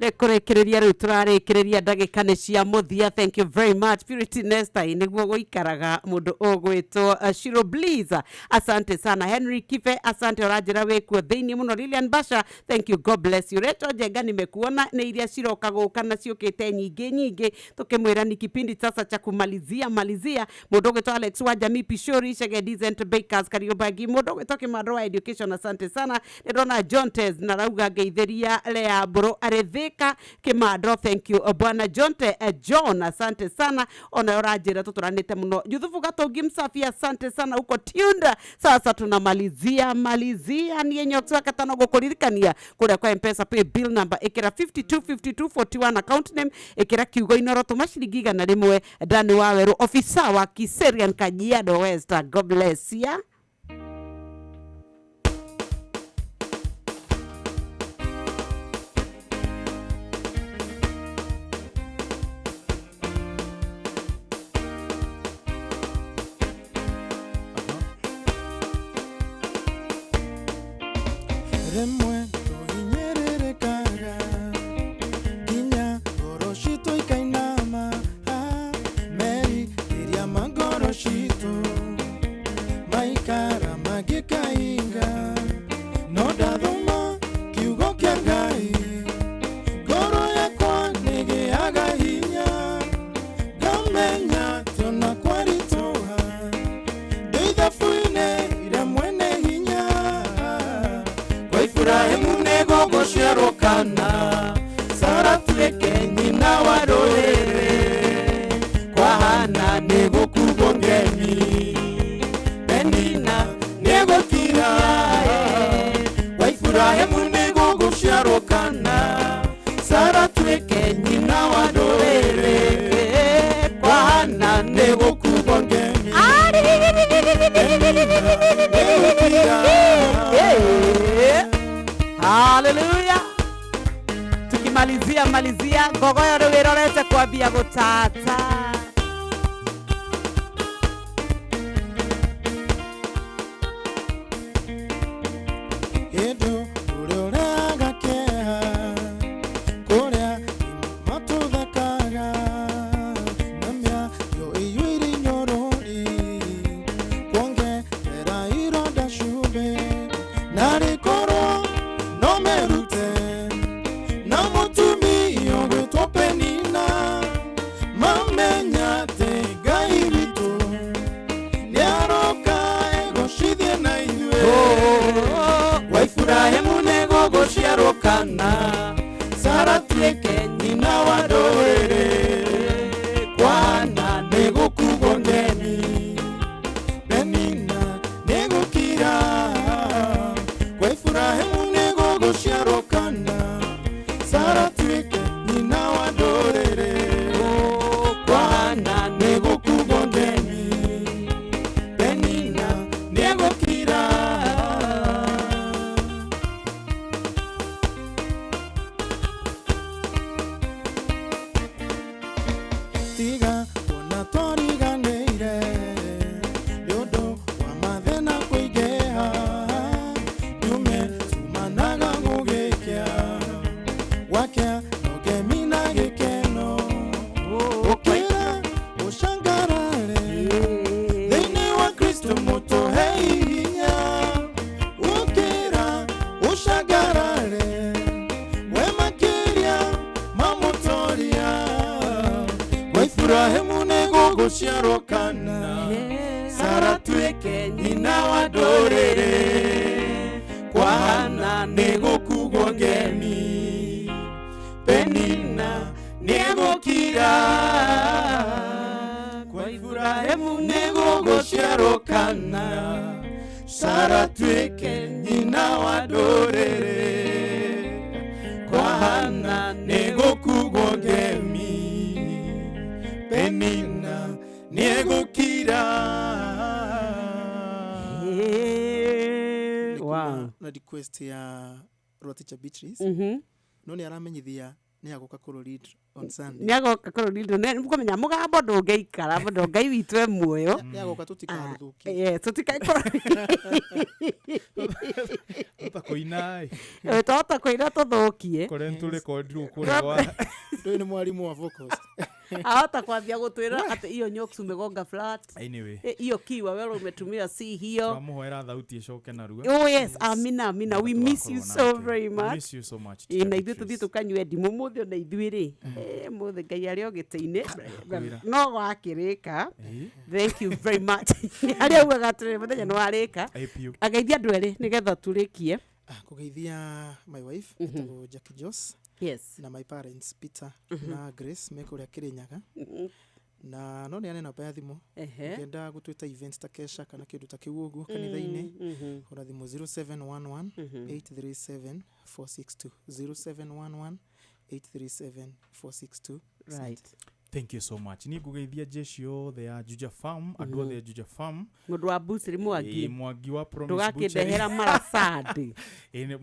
Nĩ kũrĩkĩrĩria rĩu tũrarĩkĩrĩria ndagĩka nĩ cia mũthia. Thank you very much Purity Nesta. Nĩguo gũikaraga mũndũ ũgwĩtwo Shiro Bliss, asante sana. Henry Kibe, asante, ũranjĩra wĩkuo thĩinĩ mũno. Lilian Basha, thank you, God bless you. Rachel Njenga, nimekuona. Nĩ iria ciroka gũka na ciũkĩte nyingĩ nyingĩ, tukĩmwĩra ni kipindi sasa cha kumalizia malizia. Mũndũ ũgwĩtwo Alex wa Jamii Pishori, Chege Decent Bakers Kariobangi, mũndũ ũgwĩtwo Kĩmandũ wa Education, asante sana. Nĩ ndona John Tez na rauga ngeithĩria Lea Mbũrũ arĩ Thika. Kĩmandũ, thank you bwana Jonte John, asante sana, ona ũranjĩra tũtũranĩte mũno. Juthufu Gatongi Msafi, asante sana, uko tuned. Sasa tunamalizia malizia niĩ Nyox wa Katano gũkũririkania kũrĩa kwa Mpesa pay bill number ĩkĩra 525241, account name ĩkĩra kiugo Inoro, tũma ciringi 100. Dani wa Weru, ofisa wa Kiserian Kajiado West, God bless ya. Rĩmwe tũhinyĩrĩrĩkaga nginya ngoro citũ ikainama, merirĩria ma ngoro citũ maikara mangĩkahinga, no ndathoma kiugo kĩa Ngai ngoro yakwa nĩgĩaga hinya, ngamenya atĩ ona kwaritũha ndĩ ithabu-inĩ rĩa mwene hinya. Kwa Iburahĩmu nĩgũgũciarwo kana Sara atuĩke nyina wa rũrĩrĩ, kwa Hana nĩgũkugwo ngemi, Penina nĩgũkira. Kwa Iburahĩmu nĩgũgũciarwo kana Sara atuĩke nyina wa rũrĩrĩ, kwa Hana nĩgũkugwo ngemi, Penina nĩgũkira. Haleluya. Tukimalizia malizia ngogoyo rĩu ĩrorete kwambia gũtata. Hĩndĩ ũrĩa ũrehaga kĩeha kũrĩa matũthekaga na mĩario ĩiyũire inyorori kuongerera ironda cumbĩ, narĩ korwo no merute na mũtumia ũgwĩtwo Penina mamenya atĩ Ngai witũ nĩaroka egocithie na ithuĩ. Kwa Iburahĩmu nĩgũgũciarwo kana Sara atuĩke nyina wa ndũrĩrĩ, kwa Hana nĩgũkugwo ngemi, Penina nĩgũkira. Kwa Iburahĩmu nĩgũgũciarwo kana Sara atuĩke nyina wa ndũrĩrĩ, kwa Hana nĩgũkugwo ngemi, Penina nĩgũkira. Tiga kuona twariganĩire Ibrahimu nĩ gũgũciarwo kana Sara tuĩke nyina wa ndũrĩrĩ kwa Hana nĩ gũkugwo ngemi Penina nĩ gũkira kwa Ibrahimu nĩ gũgũciarwo kana Sara tuĩke nyina wa ndũrĩrĩ kwa Hana nĩ gũkugwo ngemi Penina nĩ gũkira. Wow. Na request ya Rwaticha Beatrice. No nĩ aramenyithia nĩ agoka kũrũ lead on Sunday. Nĩ agoka kũrũ lead nĩ kũmenya mũgambo ndũngĩikara mũndũ Ngai witũ e muoyo. Nĩ agoka tũtikarũthũkie. Yes, tũtikaikora. Hota kũina ĩ. Twahota kũina tũthũkie. Kũrĩa nĩtũrekondirwo kũrĩa gwa Ndũĩ nĩ mwarimũ wa vocals. Ahota kwambia gũtwĩra atĩ iyo nyoks umegonga flat. Anyway. Hiyo kiwa wewe umetumia si hiyo. Twamuhoera thauti ĩcoke narua. Oh yes, amina amina. We miss you so very We much. miss you so much. Ĩ, na ithuĩ tũthiĩ tũkanyue ndimũ mũthĩ ona ithuĩ rĩ mũthĩ Ngai arĩ o gĩtĩ-inĩ Kwĩra. no gwakĩrĩka. Thank you very much. Harĩa augaga atĩrĩrĩ mũthenya nĩ warĩka. Ĩ biũ. Ageithia andũ erĩ nĩgetha tũrĩkie. Kũgeithia my wife etagwo Jackie Jos. Yes. Na my parents Peter na Grace me kũrĩa Kĩrĩnyaga. Na no neane namba ya thimũ. Ũngĩenda gũtwĩta event ta kesha kana kĩndũ ta kĩu ũguo kanitha-inĩ, hũra thimũ 0711 837 462, 0711 837 462. Right. Thank you so much. Niĩ ngũgeithia jeshi yothe ya Juja Farm, andũ othe a Juja Farm. Mũndũ wa Bucĩrĩ Mwangi. Ĩ, Mwangi wa Promise Butchery. Ndũgakĩndehera mara Sunday. Ĩ,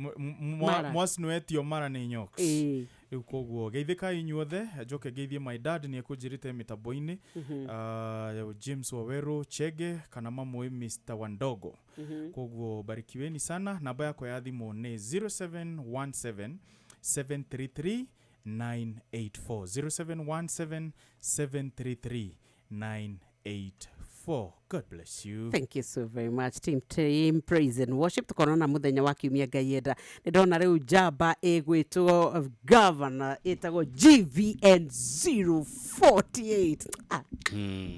Mara. mwacinwetio mara nĩ nyoks. Ĩ. Rĩu koguo geithĩkai inyuothe, njoke ngeithie my dad nĩ ekũnjĩrĩte mĩtambo-inĩ. James Waweru Chege kana mamũĩ Mr Wandogo. Koguo barikiweni sana. Namba yakwa ya thimũ nĩ 0717 733 984, 0717 733 984. God bless you. Thank you so very much team, team praise and worship. Tukonana muthenya wa kiumia Ngai enda. Nĩ ndona rĩu njamba ĩgwĩtwo governor ĩtagwo GVN 048. Ah,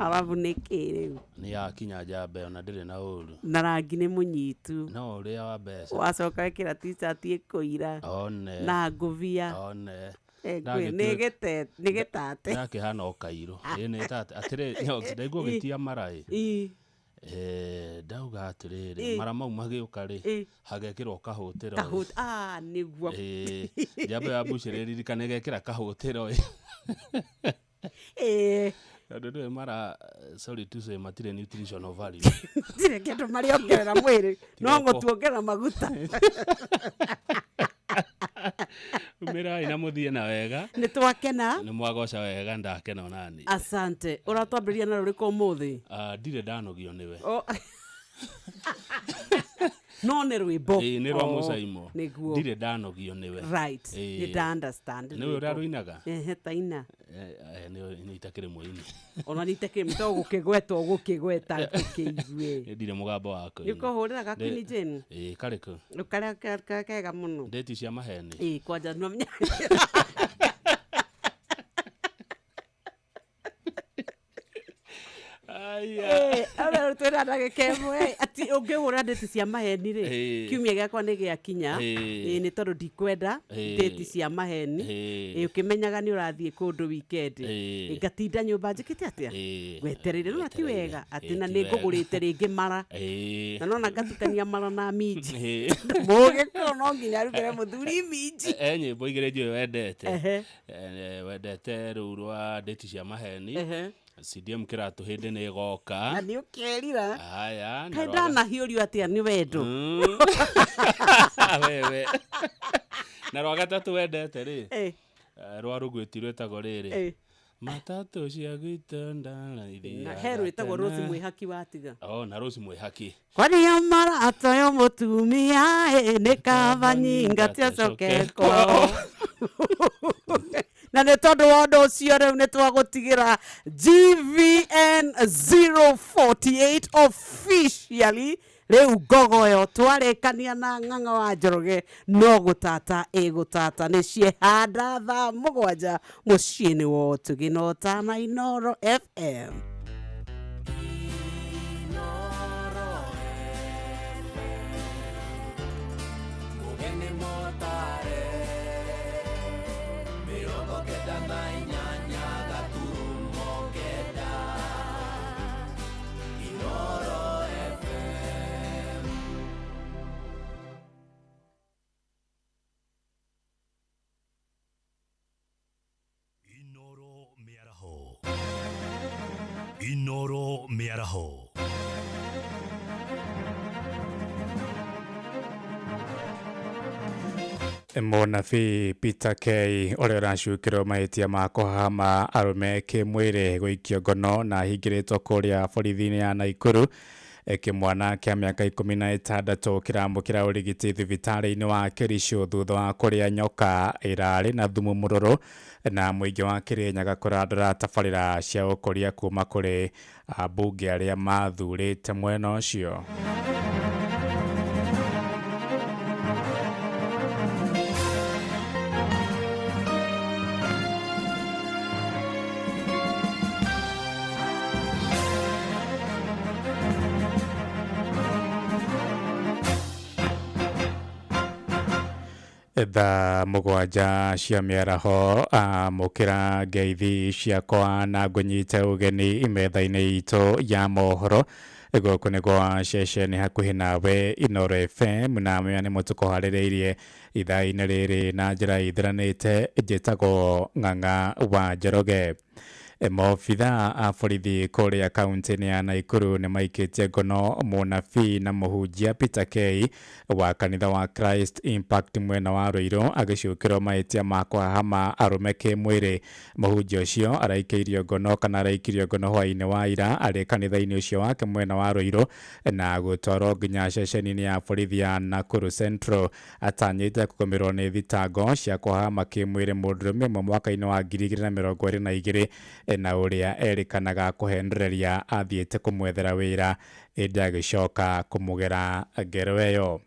arabu nĩ kĩ rĩu? Nĩ yakinya njamba ĩyo na ndĩrĩ na ũru. Na rangi nĩ mũnyitu. No ũrĩa wa mbeca. Wacoka wekĩra t-shirt ĩkũira. One. Na ngũbia. One. Nĩ gĩtate. Ndakĩhana o kairũ. Ĩ nĩ tate. Atĩrĩ, Nyox, ndaigua ũgĩtia mara ĩ. Ndauga atĩrĩrĩ, mara mau magĩũka rĩ, hagekĩrwo kahũtĩro ĩ. Kahũt ah nĩguo. Ĩ, njamba ya bucĩrĩ ririkana ĩgekĩra kahũtĩro ĩ. Tondũ ndũĩ mara, sorry to say, matirĩ nutritional value. Matirĩ kĩndũ marĩongerera mwĩrĩ no Tiga gũtuongerera maguta. Umĩrai na mũthiĩ na wega. Nĩ twakena. Nĩ mwagoca wega ndakena onani. Asante. Ũratwambĩrĩria na rũrĩkũ ũmũthĩ? Ah, ndirĩ ndanogio nĩwe. Oh. No nĩ rwĩmbo. Ĩĩ, nĩ rwa Oh, Mũcaimo. nĩguo. Ndirĩ ndanogio nĩwe. Right. Ĩĩ. Nĩ nda understand. Nĩwe ũrĩa rũinaga? Ehe, taina. Nĩ itakĩrĩ mũini. Ona nĩ itakĩrĩ mũini, ũgũkĩgweta ũgũkĩgweta tũkĩigue. Nĩ ndirĩ mũgambo wa kũina. Nĩ ũkũhũrĩra ga Queen Jane? Ĩĩ, karĩkũ? Karĩa kega mũno. Ndĩti cia maheni. Ĩĩ, kwanja no twĩna ndagĩka ĩmwe atĩ ũngĩhũra ndĩti cia maheni rĩ, kiumia gĩakwa nĩ gĩakinya. Ĩĩ, nĩ tondũ ndikwenda ndĩti cia maheni. Ĩĩ, ũkĩmenyaga nĩ ũrathiĩ kũndũ weekend. Ĩĩ, ngatinda nyũmba njĩkĩte atĩa wetereire no ti wega atĩ na ti nĩ wega. ngũgũrĩte rĩngĩ mara na nona ngatukania mara na minji. Mũgĩkũyũ no nginya arugĩre mũthuri minji. E nyĩmbo igĩrĩ njũĩ wendete. Ehe. Wendete rũu rwa ndĩti cia maheni. Ehe. CDM kĩratũ hĩndĩ nĩ ĩgoka. Na nĩ ũkerira. Haya, na Kaĩ rwa- ndanahiũrio atĩa nĩ wendo. Wewe. Na rwa gatatũ wendete rĩ, rwa rũgwĩti rwĩtagwo rĩrĩ. Matatũ cia gwitũ ndaraithia He rwĩtagwo gatene. Rose Mwĩhaki watiga. Oh, na Rose Mwĩhaki. Kwaria maratoyo mũtumia ĩ, nĩ kaba nyingati acoke kwao. Na nĩ tondũ wa ũndũ ũcio rĩu nĩ twagũtigĩra GVN 048 officially Rĩu ngogoyo twarĩkania na Ng'ang'a wa Njoroge no gũtata ĩgũtata nĩ ciehanda thaa 7 mũciĩ-inĩ wa ũtugi na ũtana Inooro FM. Mugeni motare 98 gaturumo 9 Inooro FM. Inooro Mĩaraho. Inooro Mĩaraho. Mũnabii Peter K ũrĩa ũracukĩrwo mahĩtia ma kũhama arũme kĩmwĩrĩ gũikio ngono na ahingĩrĩtwo kũrĩa borithi-inĩ ya Naikuru. Kĩmwana kĩa mĩaka 16 kĩramũkĩra ũrigiti thibitarĩ-inĩ wa Kericho thutha wa kũrĩa nyoka ĩrarĩ na thumu mũrũrũ na mũingĩ wa Kĩrĩnyaga kũrandũra tabarĩra cia ũkũria kuma kũrĩ ambunge arĩa mathurĩte mwena ũcio. Thaa 7 cia mĩaraho amũkĩra ngeithi ciakwa na ngũnyite ũgeni metha-inĩ itũ ya mohoro. Gũkũ nĩ gwa ceceni hakuhĩ nawe Inooro FM na maya nĩmo tũkũharĩrĩirie ithaa-inĩ rĩrĩ na njĩra ithiranĩte. Njĩtagwo Ng'ang'a wa Njoroge. Maobithaa a borithi kũrĩa kaunti-inĩ ya Naikuru nĩ maikĩtie ngono mũnabii na mũhunjia Peter K wa kanitha wa Christ Impact mwena wa Ruiru agĩcukĩrwo mahĩtia ma kũhahama arũme kĩmwĩrĩ. Mũhunjia ũcio araikĩirio ngono kana araikirio ngono hwaĩ-inĩ wa ira arĩ kanitha-inĩ ũcio wake mwena wa Ruiru na gũtwarwo nginya ceceni-inĩ ya borithi ya Nakuru Central. Atanyĩte kũgũmĩrwo nĩ thitango cia kũhahama kĩmwĩrĩ mũndũrũme ũmwe mwaka-inĩ wa 2022 na ũrĩa erĩkanaga kũhenereria athiĩte kũmwethera wĩra ĩndĩ agĩcoka kũmũgera ngero ĩyo.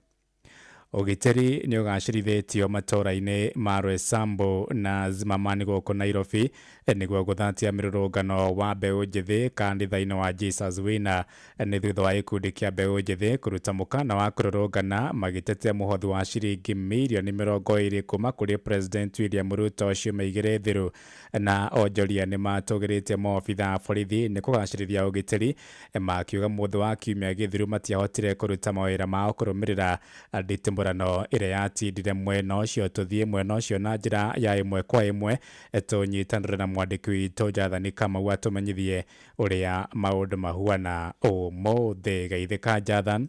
Ũgitĩri nĩ ũgacĩrithĩtio matũũra-inĩ ma Roysambu na Zimmerman gũkũ Nairobi nĩguo gũthatia mĩrũrũngano wa mbeũ njĩthĩ kanitha-inĩ wa Jesus Winner. Nĩ thutha wa gĩkundi kĩa mbeũ njĩthĩ kũruta mũkana wa kũrũrũngana magĩtetea mũhothi wa ciringi mirioni 20 kuma kũrĩ President William Ruto ciumia 2 thiru. Na onjoria nĩ matũgĩrĩtie maobitha a borithi nĩ kũgacĩrithia ũgitĩri makiuga mũthĩ wa kiumia gĩthiru matiahotire kũruta mawĩra mao kũrũmĩrĩra nditimũrano ĩrĩa yatindire mwena ũcio. Tũthiĩ mwena ũcio na njĩra ya ĩmwe kwa ĩmwe tũnyitanĩre na mwandĩki witũ Jathani Kamau atũmenyithie ũrĩa maũndũ mahuana ũmũthĩ. Geithĩka Jathan.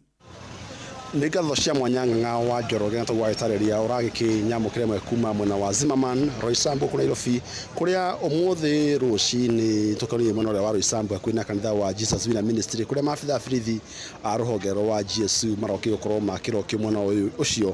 Nĩ ngatho cia mwanya Ng'ang'a wa Njoroge na tũguo agĩtarĩria ũragĩkĩnyamũkĩra ĩmwe kuma mwena wa Zimmerman Roysambu kũrĩa Nairobi kũrĩa ũmũthĩ rũcinĩ tũkorire mwena ũrĩa wa Roysambu hakuhĩ na kanitha wa Jesus Winner Ministry kũrĩa maabitha a borithi a rũhonge rwa GSU marokire gũkorwo makĩrokio mwena ũyũ ũcio.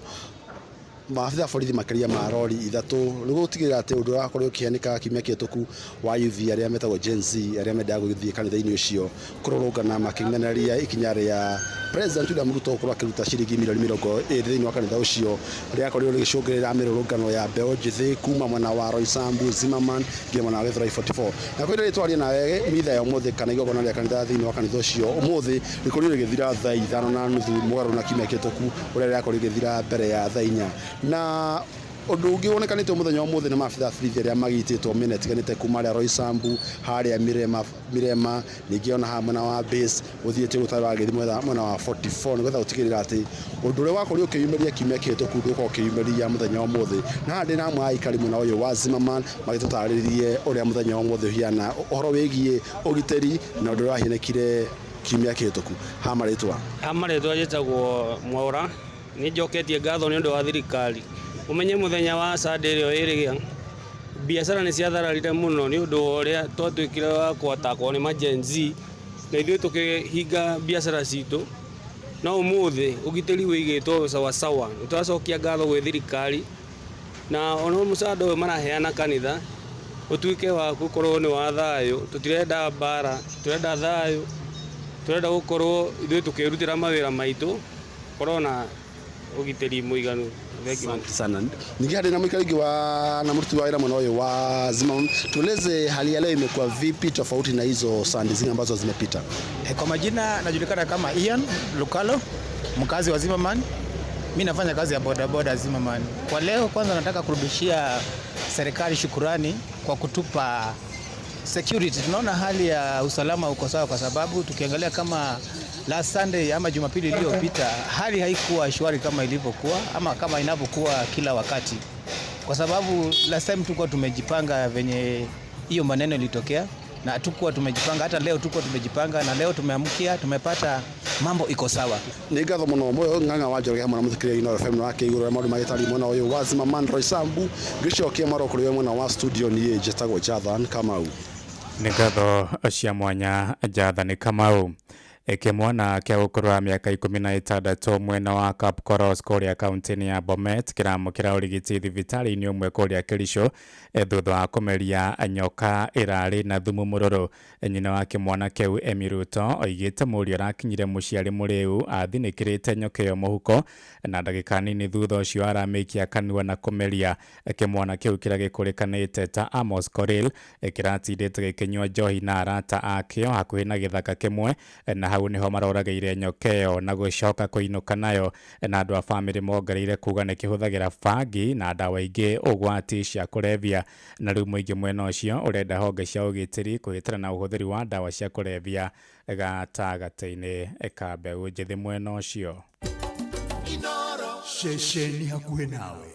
Maabitha a borithi makĩria ma rori 3 nĩguo gũtigĩrĩra atĩ ũndũ ũrĩa wakorirwo ũkĩhanĩka kiumia kĩhĩtũku wa youth arĩa metagwo Gen Z arĩa mendaga gũthiĩ kanitha-inĩ ũcio kũrũrũngana makĩng'eneria ikinya rĩa President William Ruto gũkorwo akĩruta ciringi mirioni 20 thĩinĩ wa kanitha ũcio rĩakorirwo rĩgĩcũngĩrĩra mĩrũrũngano ya mbeũ njĩthĩ kuma mwena wa Roysambu, Zimmerman nginya mwena wa Githurai 44. Na kwĩ rĩrĩ twaria nawe mitha ya ũmũthĩ kana igongona rĩa kanitha thĩinĩ wa kanitha ũcio ũmũthĩ rĩkorirwo rĩgĩthira thaa 5:30 mũgarũ na kiumia kĩhĩtũku ũrĩa rĩakorirwo rĩgĩthira mbere ya thaa 4. Na ũndũ ũngĩ wonekanĩte mũthenya wa ũmũthĩ nĩ maabitha a borithi arĩa magitĩtwo mĩena ĩtiganĩte kuma harĩa Roysambu harĩa Mirema ningĩ ona haha mwena wa base gũthiĩte ũguo tarĩ wagĩthiĩ mwena wa 44 nĩgetha gũtigĩrĩra atĩ ũndũ ũrĩa wakorirwo ũkĩyumĩria kiumia kĩhĩtũku ndũgũkorwo ũkĩyumĩria mũthenya wa ũmũthĩ. Na haha ndĩ na amwe a aikari mwena ũyũ wa Zimmerman magĩtũtarĩrie ũrĩa mũthenya wa ũmũthĩ ũhiana ũhoro wĩgiĩ ũgitĩri na ũndũ ũrĩa wahanĩkire kiumia kĩhĩtũku. Ha marĩtwa? Ha marĩtwa njĩtagwo Mwaura. Nĩ njoketie ngatho nĩ ũndũ wa thirikari. Ũmenye mũthenya wa Sunday ĩrĩa ĩrĩgĩa biacara nĩ ciathararire mũno nĩ ũndũ wa ũrĩa twatuĩkire wa kwatakwo nĩ ma Gen Z na ithuĩ tũkĩhinga biacara citũ. No ũmũthĩ ũgitĩri wĩigĩtwo sawasawa. Nĩ tũracokia ngatho gwĩ thirikari na ona mũcanda ũyũ maraheana kanitha ũtuĩke wa gũkorwo nĩ wa thayũ. Tũtirenda mbara, tũrenda thayũ. Turenda gukorwo ithuĩ tukĩrutĩra mawĩra maitũ korwo na ũgitĩri mũiganu. Asante sana. Ningĩ harĩ na mũikari wa na mũruti wa wĩra mwena ũyũ wa Zimmerman, tueleze hali ya leo imekuwa vipi tofauti na hizo Sunday zingine ambazo zimepita? Kwa majina najulikana kama Ian Lukalo, mkazi wa Zimmerman. Mimi nafanya kazi ya bodaboda Zimmerman. Kwa leo kwanza nataka kurudishia serikali shukurani kwa kutupa security. Tunaona hali ya usalama uko sawa, kwa sababu tukiangalia kama last Sunday ama Jumapili iliyopita hali haikuwa shwari kama ilivyokuwa ama kama inavyokuwa kila wakati, kwa sababu last time tulikuwa tumejipanga venye hiyo maneno ilitokea, na hatukuwa tumejipanga. Hata leo tuko tumejipanga, na leo tumeamkia tumepata mambo iko sawa. Nĩ ngatho mũno moyo Ng'ang'a wa Njoroge hamwe na mũthikĩrĩria Inooro FM wake igũrũ rĩa maũndũ magĩtari mwena ũyũ wa Zimmerman Roysambu. Ngĩcokia mwaro kũrĩ we mwena wa studio, niĩ njĩtagwo Jathan Kamau. Nĩ ngatho cia mwanya Jathan Kamau. Kĩmwana kĩa ũkũrũ wa mĩaka 16 mwena wa Kapkoros kũrĩa kaunti-inĩ ya Bomet kĩramũkĩra ũrigiti thibitarĩ-inĩ ũmwe kũrĩa Kericho thutha wa kũmeria nyoka ĩrarĩ na thumu mũrũrũ. Nyina wa kĩmwana kĩu Emmy Ruto oigĩte mũriũ arakinyire mũciĩ arĩ mũrĩu athinĩkĩrĩte nyoka ĩyo mũhuko na ndagĩka nini thutha ũcio aramĩikia kanua na kũmeria. Kĩmwana kĩu kĩrĩa gĩkũrĩkanĩte ta Amos Koril kĩratindĩte gĩkĩnyua njohi na arata akĩo hakuhĩ na gĩthaka kĩmwe, na hau niho maroragĩire nyoka ĩyo na gũcoka kũinũka nayo. Na andũ a bamĩrĩ mongereire kuga nĩ kĩhũthagĩra bangi na ndawa ingĩ ũgwati cia kũrebia, na rĩu mũingĩ mwena ũcio ũrenda honge cia ũgitĩri kũhĩtana na ũhũthĩri wa ndawa cia kũrebia gatagatĩ-inĩ ka mbeũ njĩthĩ mwena ũcio. Ceceni hakuhĩ nawe.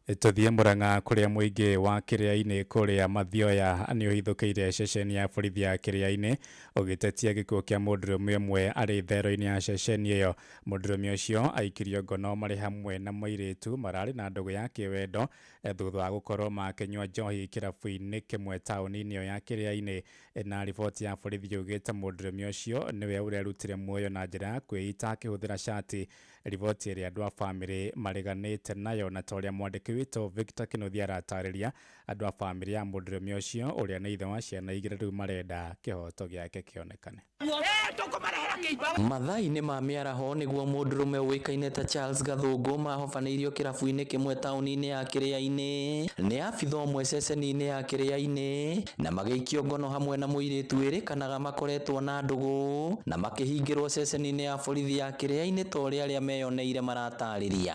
Tũthiĩ Murang'a kũrĩa mũingĩ wa Kĩrĩa-inĩ kũrĩa Mathioya nĩ ũhithũkĩire ceceni ya borithi ya Kĩrĩa-inĩ ũgĩtetia gĩkuũ kĩa mũndũrũme ũmwe arĩ therero-inĩ ya ceceni ĩyo. Mũndũrũme ũcio aikirio ngono marĩ hamwe na mũirĩtu mararĩ na ndũgũ ya kĩwendo thutha wa gũkorwo makĩnyua njohi kĩrabu-inĩ kĩmwe taũni-inĩ ĩyo ya Kĩrĩa-inĩ. Na riboti ya borithi yugĩte mũndũrũme ũcio nĩwe ũrerutire muoyo na njĩra ya kwĩita akĩhũthĩra cati. Riboti ĩrĩa andũ a bamĩrĩ mareganĩte nayo, na ta ũrĩa mwandĩki witũ Victor Kinuthia aratarĩria, andũ a bamĩrĩ ya mũndũrũme ũcio ũrĩa nĩ ithe wa ciana igĩrĩ rĩu marenda kĩhoto gĩake kĩonekane. Mathaa-inĩ ma mĩaraho nĩguo mũndũrũme ũĩkaine ta Charles Gathũngũ mahobanĩirio kĩrabu-inĩ kĩmwe taũni-inĩ ya Kĩrĩa-inĩ nĩ abitha ũmwe ceceni-inĩ ya Kĩrĩa-inĩ na magĩikio ngono hamwe na mũirĩtu wĩrĩkanaga makoretwo na ndũgũ na makĩhingĩrwo ceceni-inĩ ya borithi ya Kĩrĩa-inĩ ta ũrĩa arĩa meyoneire maratarĩria.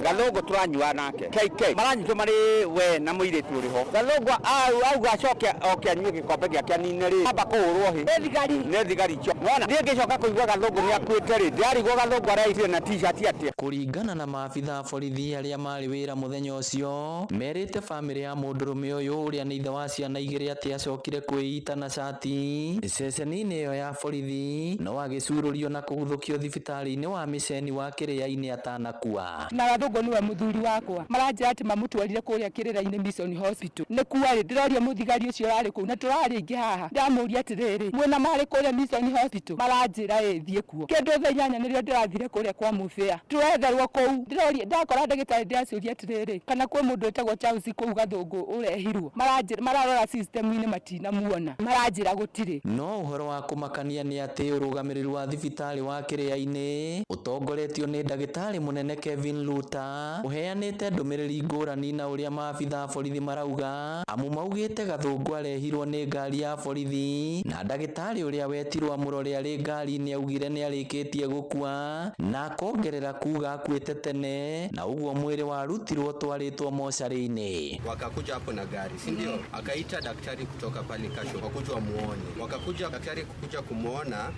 Gathũngũ tũranyua nake KK maranyitwo marĩ we na mũirĩtu ũrĩ ho. Gathũngũ auga acoke oke anyue gĩkombe gĩake anine rĩ, amba kũhũrwo hĩ nĩ thigari icio. Nĩwona niĩ ngĩcoka kũigua Gathũngũ nĩ akuĩte rĩ, ndĩrarigwo Gathũngũ araicire na t-shirt atĩa. Kũringana na maabitha a borithi arĩa marĩ wĩra mũthenya ũcio, merĩte bamĩrĩ ya mũndũrũme ũyũ ũrĩa nĩ ithe wa ciana igĩrĩ atĩ acokire kwĩita na cati ceceni-inĩ ĩyo ya borithi no agĩcurũrio na kũguthũkio thibitarĩ-inĩ wa mĩceni wa Kĩrĩa-inĩ atanakua. Na Gathũngũ nĩwe mũthuri wakwa, maranjĩra atĩ mamũtwarire kũrĩa Kĩrĩra-inĩ Mission Hospital. Nĩ kuwa rĩ, ndĩroria mũthigari ũcio ũrarĩ kũu na tũrarĩ aingĩ haha, ndamũria atĩrĩrĩ, mwĩna marĩ kũrĩa Mission Hospital? Maranjĩra ĩ thiĩ kuo. Kĩndũ thaa 8 nĩrĩo ndĩrathire kũrĩa kwa Mũbĩa, tũretherwo kũu. Ndĩroria, ndakora ndagĩtarĩ ndĩraciũria atĩrĩrĩ, kana kwĩ mũndũ wĩtagwo Charles kũu Gathũngũ ũrehirwo? Maranjĩra, mararora system-inĩ matinamuona, maranjĩra gũtirĩ. No ũhoro wa kũmakania nĩ atĩ ũrũgamĩrĩri wa thibitarĩ wa Kĩrĩa-inĩ ũtongoretio nĩ ndagĩtarĩ mũnene Kevin Luta ũheanĩte ndũmĩrĩri ngũrani na ũrĩa maabitha a borithi marauga, amu maugĩte Gathũngũ arehirwo nĩ ngari ya borithi na ndagĩtarĩ ũrĩa wetirwo amũrore arĩ ngari-inĩ augire nĩ arĩkĩtie gũkua na akongerera kuga akuĩte tene na ũguo mwĩrĩ warutirwo twarĩtwo mocarĩ-inĩ. Wakakuja hapo na gari, si ndio? Akaita daktari kutoka pale Kasho wakuja wamuone. Wakakuja daktari kukuja kumuona,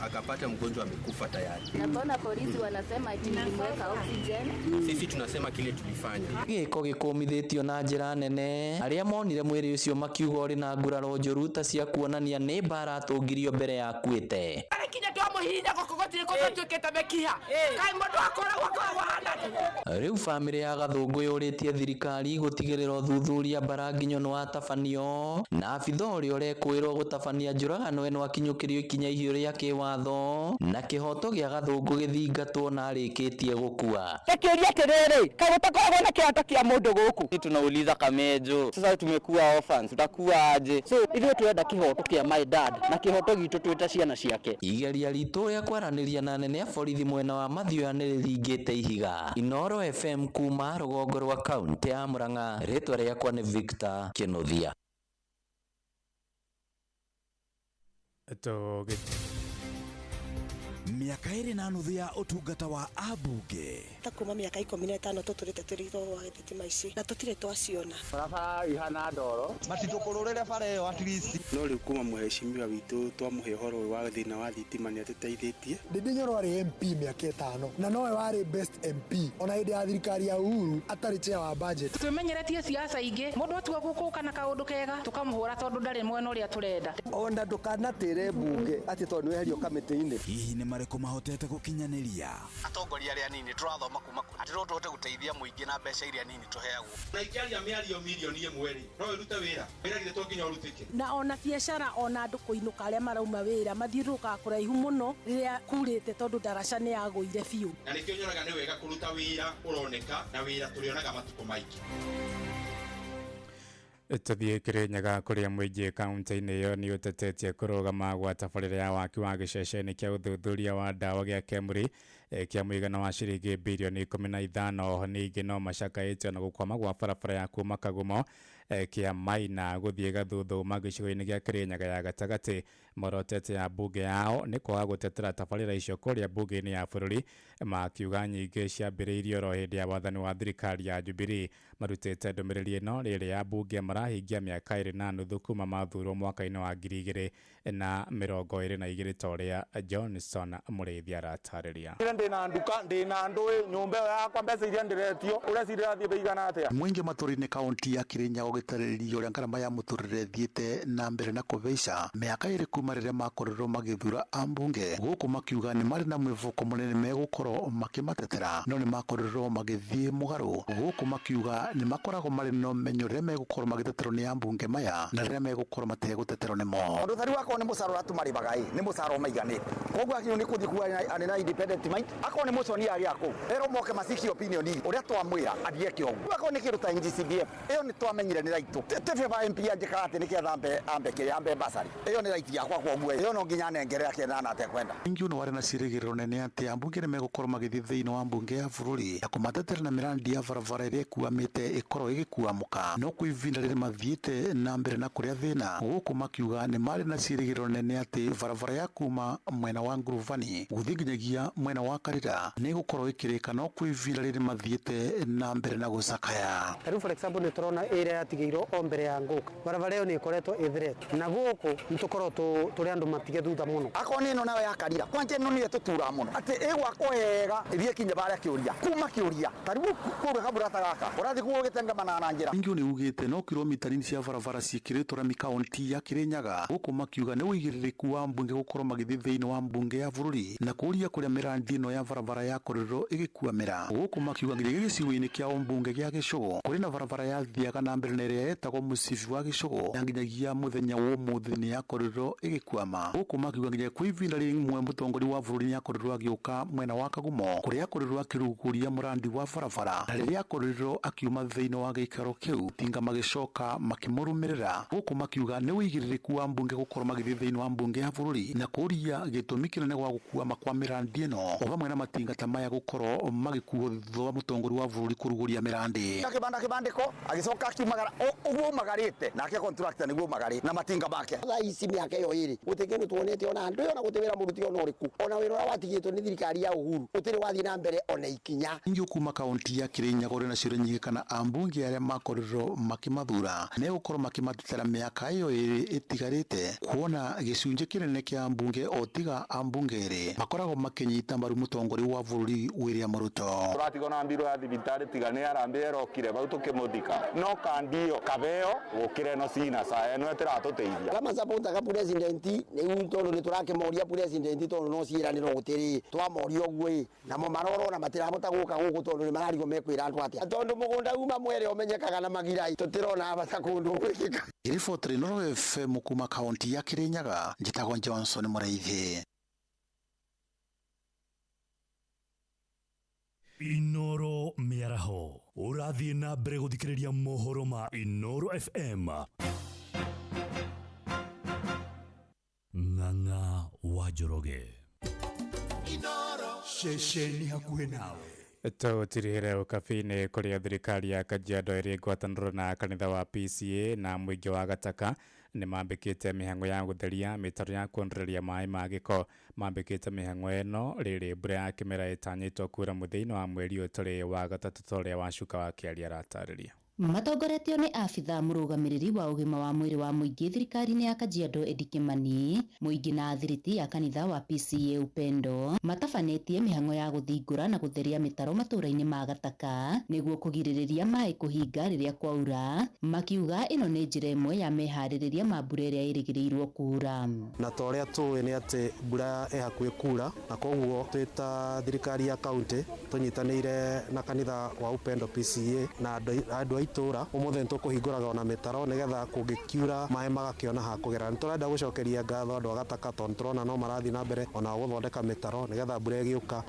akapata mgonjwa amekufa tayari. Na mbona polisi wanasema ati nilimweka oxygen? Sisi tunasema kile tulifanya. Gĩko gĩkũmithĩtio na njĩra nene, arĩa monire mwĩrĩ ũcio makiuga ũrĩ na nguraro njũru ta cia kuonania nĩ mbara atũngirio mbere ya akuĩte. Kinya kũhihinya gũkũ gũtirĩ kũndũ tuĩkĩte mĩkiha. Kaĩ mũndũ akoragwo akoragwo ahana atĩa? Rĩu bamĩrĩ ya Gathũngũ yũrĩtie thirikari gũtigĩrĩra ũthuthuria Mbaranginyo nĩwatabanio na abitha ũrĩa ũrekũĩrwo gũtabania njũragano ĩno akinyũkĩrio ikinya ihiũ rĩa kĩwatho na kĩhoto gĩa Gathũngũ gĩthingatwo na arĩkĩtie gũkua. Tekĩũria atĩrĩrĩ, kaĩ gũtakoragwo na kĩhoto kĩa mũndũ gũkũ? Tunauliza Kamejo, sasa tumekuwa orphans, tutakuwa aje? So ithuĩ twenda kĩhoto kĩa my dad na kĩhoto gitũ twĩ ta ciana ciake. Igeria ritũ rĩa kwaranĩria na anene a borithi mwena wa Mathioya nĩrĩringĩte ihiga. Inooro FM kuma rũgongo rwa kaunti ya Murang'a, rĩtwa rĩakwa nĩ Victor Kĩnuthia. Mĩaka 2.5 ya ũtungata wa ambunge ta kuma mĩaka 15 tũtũrĩte tũrĩ wa thitima ici na tũtirĩ twaciona. Barabara ihana ndoro matitũkũrũrĩre bara ĩyo at least. No rĩu kuma mũhecimiwa witũ twamũhe ũhoro ũyũ wa thĩna wa thitima nĩ atũteithĩtie. Ndindi Nyoro arĩ MP mĩaka 5 na nowe warĩ best MP ona hĩndĩ ya thirikari ya Uhuru atarĩ chair wa budget. Twĩmenyeretie siasa ingĩ mũndũ atua gũkũka na kaũndũ kega tũkamũhũra tondũ ndarĩ mwena ũrĩa tũrenda. Ona ndũkanatĩre mbunge atĩ tondũ nĩweherio kamĩtĩ-inĩ. Hihi nĩ marĩkũ mahotete gũkinyanĩria? Atongoria arĩa anini tũrathoma kuma kũ atĩ no tũhote gũteithia mũingĩ na mbeca iria nini tũheagwo. Na ingĩaria mĩario mirioni 1 rĩ, no ĩrute wĩra? Wĩra githĩ to nginya ũrutĩke? Na ona biacara ona andũ kũinũka arĩa marauma wĩra mathiũrũrũkaga kũraihu mũno rĩrĩa kurĩte tondũ ndaraca nĩ yagũire biũ. Na nĩkĩo nyonaga nĩ wega kũruta wĩra ũroneka na wĩra tũrĩonaga matukũ maingĩ. Tũthiĩ Kĩrĩnyaga kũrĩa mũingĩ kaunti-inĩ ĩyo nĩ ũtetetie kũrũgama gwa tabarĩra ya waki wa gĩceceni kĩa ũthuthuria wa ndawa gĩa Kemri kĩa mũigana wa ciringi birioni 15. Ningĩ no macakaĩtio na gũkwama gwa barabara ya kuma Kagumo kĩa Maina gũthiĩ Gathuthuma gĩcigo-inĩ gĩa Kĩrĩnyaga ya gatagatĩ. Morotete ya mbunge yao nĩ kwaga gũtetera tabarĩra icio kũrĩa mbunge-inĩ ya bũrũri, makiuga nyingĩ ciambĩrĩirio oro hĩndĩ ya wathani wa thirikari ya Jubilee. Marutĩte ndũmĩrĩri ĩno rĩrĩa ambunge marahingia mĩaka 2.5 kuma mathurwo mwaka-inĩ wa 2022 ta ũrĩa Johnson Mũrĩithi aratarĩria. Ndĩna nduka ndĩna ndũĩ nyũmba ĩyo yakwa mbeca iria ndĩretio ũrĩa cirathiĩ beigana atĩa. Mũingĩ matũũra-inĩ kaunti ya Kĩrĩnyaga ũgĩtarĩrio ũrĩa ngarama ya mũtũrĩre ĩthiĩte na mbere na kũhaica mĩaka 2 kuma rĩrĩa makorirwo magĩthura ambunge gũkũ makiuga nĩ marĩ na mwĩvũko mũnene megũkorwo makĩmatetera no nĩ makorirwo magĩthiĩ mũgarũ gũkũ makiuga nĩ makoragwo marĩ na ũmenyo rĩrĩa megũkorwo magĩteterwo nĩ ambunge maya na rĩrĩa megũkorwo mategũteterwo nĩmo. Ũndũ thari wakwa nĩ mũcara ũrĩa tũmarĩhaga ĩ nĩ mũcara ũmaiganĩte koguo akinywo nĩ kũthiĩ kuga arĩ na independent mind akorwo nĩ mũconi arĩa kũu erwo moke macikie opinion ũrĩa twamwĩra athiĩ eke ũguo. Akorwo nĩ kĩndũ ta NGCDF ĩyo nĩ twamenyire nĩ right tĩ MP anjĩkaga atĩ nĩketha ambe kĩrĩa ambe basari ĩyo nĩ right yakwa koguo ĩyo no nginya nengere akĩenda na atekwenda. Mũingĩ nĩ warĩ na ciĩrĩgĩrĩro nene atĩ ambunge nĩ megũkorwo magĩthiĩ thĩinĩ wa mbunge ya bũrũri na kũmatetera na mĩrandi ya barabara ĩrĩa ĩkuamĩte ĩkorwo ĩgĩkuamũka no kwa ivinda rĩrĩ mathiĩte na mbere na kũrĩa thĩna gũkũ makiuga nĩ marĩ na ciĩrĩgĩrĩro nene atĩ barabara ya kuma mwena wa Nguruvani gũthiĩ nginyagia mwena wa Karira nĩ ĩgũkorwo ĩkĩrĩka no kwa ivinda rĩrĩ mathiĩte na mbere na gũcakaya. Tarĩu for example nĩ tũrona ĩrĩa yatigĩirwo o mbere ya ngũka barabara ĩyo nĩ ĩkoretwo ĩthirete na gũkũ nĩ tũkorwo tũrĩ andũ matige thutha mũno. Akorwo nĩ ĩno nayo ya Karira kwanja ĩno nĩyo tũturaga mũno atĩ ĩgwakwo wega ĩthiĩ kinya barĩa kĩũria kuma kĩũria tarĩu kũrĩa kaburata gaka ũrathiĩ kuo ũgĩtengamana na njĩra. Mũingĩ nĩ ugĩte no kilomita nini cia barabara ciĩkĩrĩtwo rami kaunti ya Kĩrĩnyaga gũkũ makiuga nĩ ũigĩrĩrĩku wa mbunge gũkorwo magĩthiĩ thĩinĩ wa mbunge ya bũrũri na kũũria kũrĩa mĩrandi ĩno ya barabara yakorirwo ĩgĩkuamĩra gũkũ makiuga nginya gĩcigo-inĩ kĩa mbunge gĩa Gĩcũgũ kũrĩ na barabara yathiaga na mbere na ĩrĩa yetagwo mũcibi wa Gĩcũgũ na nginyagia mũthenya wa ũmũthĩ nĩ yakorirwo ĩgĩkwama gũkũ makiuga nginya kwa ivinda rĩmwe mũtongoria wa bũrũri nĩakorirwo agĩũka mwena wa Kagumo kũrĩa akorirwo akĩrugũria mũrandi wa barabara na rĩrĩa akorirwo akiuma thĩinĩ wa gĩikaro kĩu tinga magĩcoka makĩmũrũmĩrĩra gũkũ makiuga nĩ ũigĩrĩrĩku wa mbunge gũkorwo magĩthiĩ thĩinĩ wa mbunge ya bũrũri na kũũria gĩtũmi kĩnene gwa gũkuama kwa mĩrandi ĩno o hamwe na matinga ta maya gũkorwo magĩkuo thutha wa mũtongoria wa bũrũri kũrugũria mĩrandi. Akĩbanda kĩbandĩko agĩcoka akiumagara ũguo umagarĩte nake contractor nĩguo umagarĩte na matinga make. Thaa ici mĩaka ĩyo ĩrĩ gũtirĩ kĩndũ tuonete ona andũ ona gũtirĩ wĩra mũruti ona ũrĩkũ ona wĩra ũrĩa watigĩtwo nĩ thirikari ya Uhuru gũtirĩ wathiĩ na mbere ona ikinya. Ingĩ kuma kaunti ya Kĩrĩnyaga ũrĩ na ciũria nyingĩ kana ambunge arĩa makorirwo makĩmathura megũkorwo makĩmatetera mĩaka ĩyo ĩrĩ ĩtigarĩte kuona gĩcunjĩ kĩnene kĩa ambunge o tiga ambunge erĩ makoragwo makĩnyita mbaru mũtongoria wa bũrũri William Ruto. Tũratigwo na mbirũ ya thibitarĩ tiga nĩ harambĩ ĩrokire bau tũkĩmũthika no kandi Ndio kabeo gukira eno cina sa eno ĩtĩratũteithia. Kama supportaga president rĩu tondũ nĩ tũrakĩmoria president tondũ no ciĩranĩro gũtirĩ twamoria ũguo ĩ namo marorona matirahota gũka gũkũ tondũ nĩ mararigwo mekwĩra andũ atĩa tondũ mũgũnda uma mwere ũmenyekaga na magira tũtirona bata kũndũ gwĩkĩka. Riboti Inooro FM kuma kaunti ya Kirinyaga, njĩtagwo Johnson Mũraithi. Inooro mĩaraho ũrathiĩ na mbere gũthikĩrĩria mohoro ma Inooro FM. Ng'ang'a wa Njoroge. Inooro ceceni hakuhĩ nawe. Tũtirihĩre ũkabi-inĩ kũrĩa thirikari ya Kajiado ĩrĩ ngwatanĩro na kanitha wa PCA na mũingĩ wa Gataka nĩ mambĩkĩte mĩhang'o ya gũtheria mĩtaro ya kuondoreria maĩ ma gĩko. Mambĩkĩte mĩhang'o ĩno rĩrĩ mbura ya kĩmera ĩtanyĩtwo kura mũthia-inĩ wa mweri ũyũ tũrĩ wa gatatũ ta ũrĩa Wacuka wa Kĩaria aratarĩria. Matongoretio nĩ abithaa mũrũgamĩrĩri wa ũgima wa mwĩrĩ wa mũingĩ thirikari-inĩ ya Kajiado Eddie Kimani, mũingĩ na athiriti ya kanitha wa PCA Upendo matabanĩtie mĩhang'o ya gũthingũra na gũtheria mĩtaro matũũra-inĩ ma Gataka nĩguo kũgirĩrĩria maĩ kũhinga rĩrĩa kwaura, makiuga ĩno nĩ njĩra ĩmwe ya meharĩrĩria ma mbura ĩrĩa ĩrĩgĩrĩirwo kuura. Na ta ũrĩa tũĩ nĩ atĩ mbura ĩ hakuhĩ kuura, na koguo twĩ ta thirikari ya kaunti tũnyitanĩire na kanitha wa Upendo PCA na andũ a itũra ũmũthĩ nĩtũkũhingũraga ona mĩtaro nĩgetha kũngĩkiura maĩ magakĩona ha kũgera. Nĩtũrenda gũcokeria ngatho andũ a Gataka tondũ nĩtũrona no marathiĩ na mbere ona gũthondeka mĩtaro nĩgetha mbura ĩgĩũka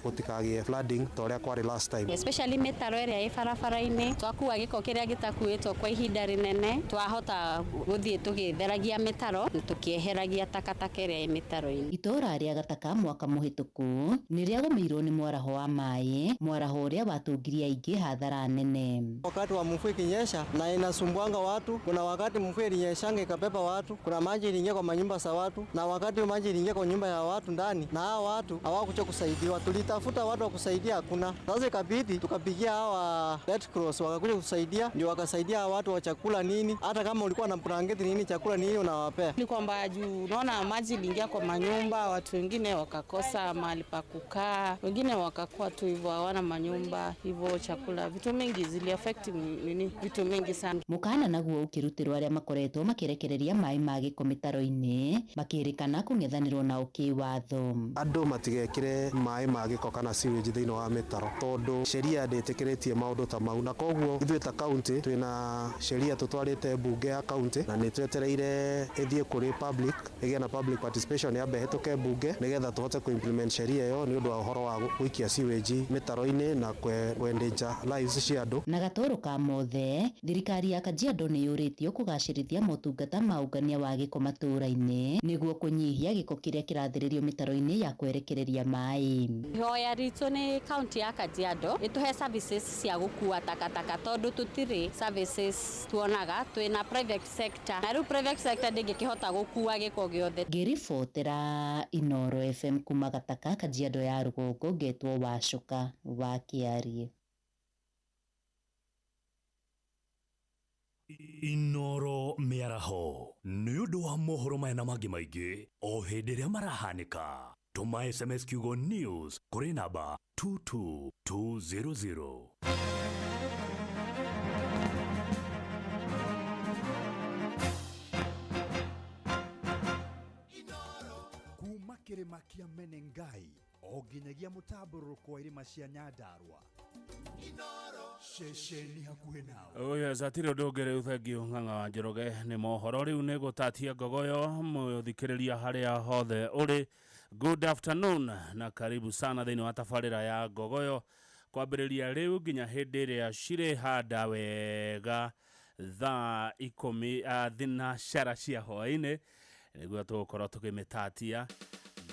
gũtikagĩe flooding ta ũrĩa kwarĩ last time. Especially mĩtaro ĩrĩa ĩ barabara-inĩ twakua gĩko kĩrĩa gĩtakuĩtwo kwa ihinda rĩnene twahota gũthiĩ tũgĩtheragia mĩtaro na tũkĩeheragia takataka ĩrĩa ĩ mĩtaro-inĩ. Itũũra rĩa Gataka mwaka mũhĩtũku nĩrĩagũmĩirwo nĩ mwaraho wa maĩ, mwaraho ũrĩa watũngirie aingĩ hathara nene. Wakati wa mvua ikinyesha na inasumbuanga watu, kuna wakati mvua ilinyeshanga ikabeba watu, kuna maji iliingia kwa manyumba za watu, na wakati maji iliingia kwa nyumba ya watu ndani, na hao watu hawakuja kusaidiwa. Tulitafuta watu wa kusaidia hakuna. Sasa ikabidi tukapigia hawa Red Cross wakakuja kusaidia, ndio wakasaidia watu wa chakula nini, hata kama ulikuwa na blanketi nini chakula nini unawapea. Ni kwamba juu unaona maji iliingia kwa manyumba, watu wengine wakakosa mahali pa kukaa, wengine wakakuwa tu hivyo hawana manyumba, hivyo chakula, vitu mingi zili affect nini, vitu mingi sana. Mukana naguo ukirutirwo aria makoretwo makirekereria maĩ ma gĩko mĩtaro-inĩ makĩrĩkana kũng'ethanĩrwo nao kĩwatho. Andũ matigekĩre maĩ ma gĩko kana sewage thĩinĩ wa mĩtaro tondũ sheria ndĩtĩkĩrĩtie maũndũ ta mau, na koguo ithuĩ ta kaunti twĩna sheria tũtwarĩte mbunge ya kaunti na nĩ twetereire ĩthiĩ kũrĩ public, ĩgĩe na public participation yambe ĩhĩtũke mbunge nĩgetha tũhote kũ-implement sheria ĩyo nĩ ũndũ wa ũhoro wa gũikia sewage mĩtaro-inĩ na kwendenja lives cia andũ. Na gatoro ka mothe thirikari ya Kajiado nĩ yũrĩtio kũgacĩrithia motungata ma ũngania wa gĩko matũũra-inĩ nĩguo kũnyihia gĩko kĩrĩa kĩrathĩrĩrio mĩtaro-inĩ ya kwerekereria maĩ. Ihoya ritũ nĩ kaunti ya Kajiado ĩtũhe services cia gũkua takataka tondũ tũtirĩ services tuonaga, twĩna private sector na rĩu private sector ndĩngĩkĩhota gũkua gĩko gĩothe. Ngĩribotera Inooro FM kuma Gataka, Kajiado ya rũgongo, ngetwo Wacuka wa Kĩarie. Inooro mĩaraho nĩ ũndũ wa mohoro maya na mangĩ maingĩ o hĩndĩ ĩrĩa marahanĩka. Tũma SMS kiugo news kũrĩ namba 22200. Kuma kĩrĩma kĩa Menengai o nginyagia mũtambũrũko wa irĩma cia Nyandarua. Ceceni hakuhĩ nawe. Oya zatire ũndũ ũngĩ rĩu thengio Ng'ang'a wa Njoroge nĩ mohoro rĩu nĩ gũtatia ngogoyo mũthikĩrĩria harĩa hothe ũrĩ. Good afternoon na karibu sana thĩinĩ wa tabarĩra ya ngogoyo kwambĩrĩria rĩu nginya hĩndĩ ĩrĩa cirĩ handa wega thaa 10 thinacara cia hwaĩ-inĩ nĩguo tũgũkorwo tũkĩmĩtatia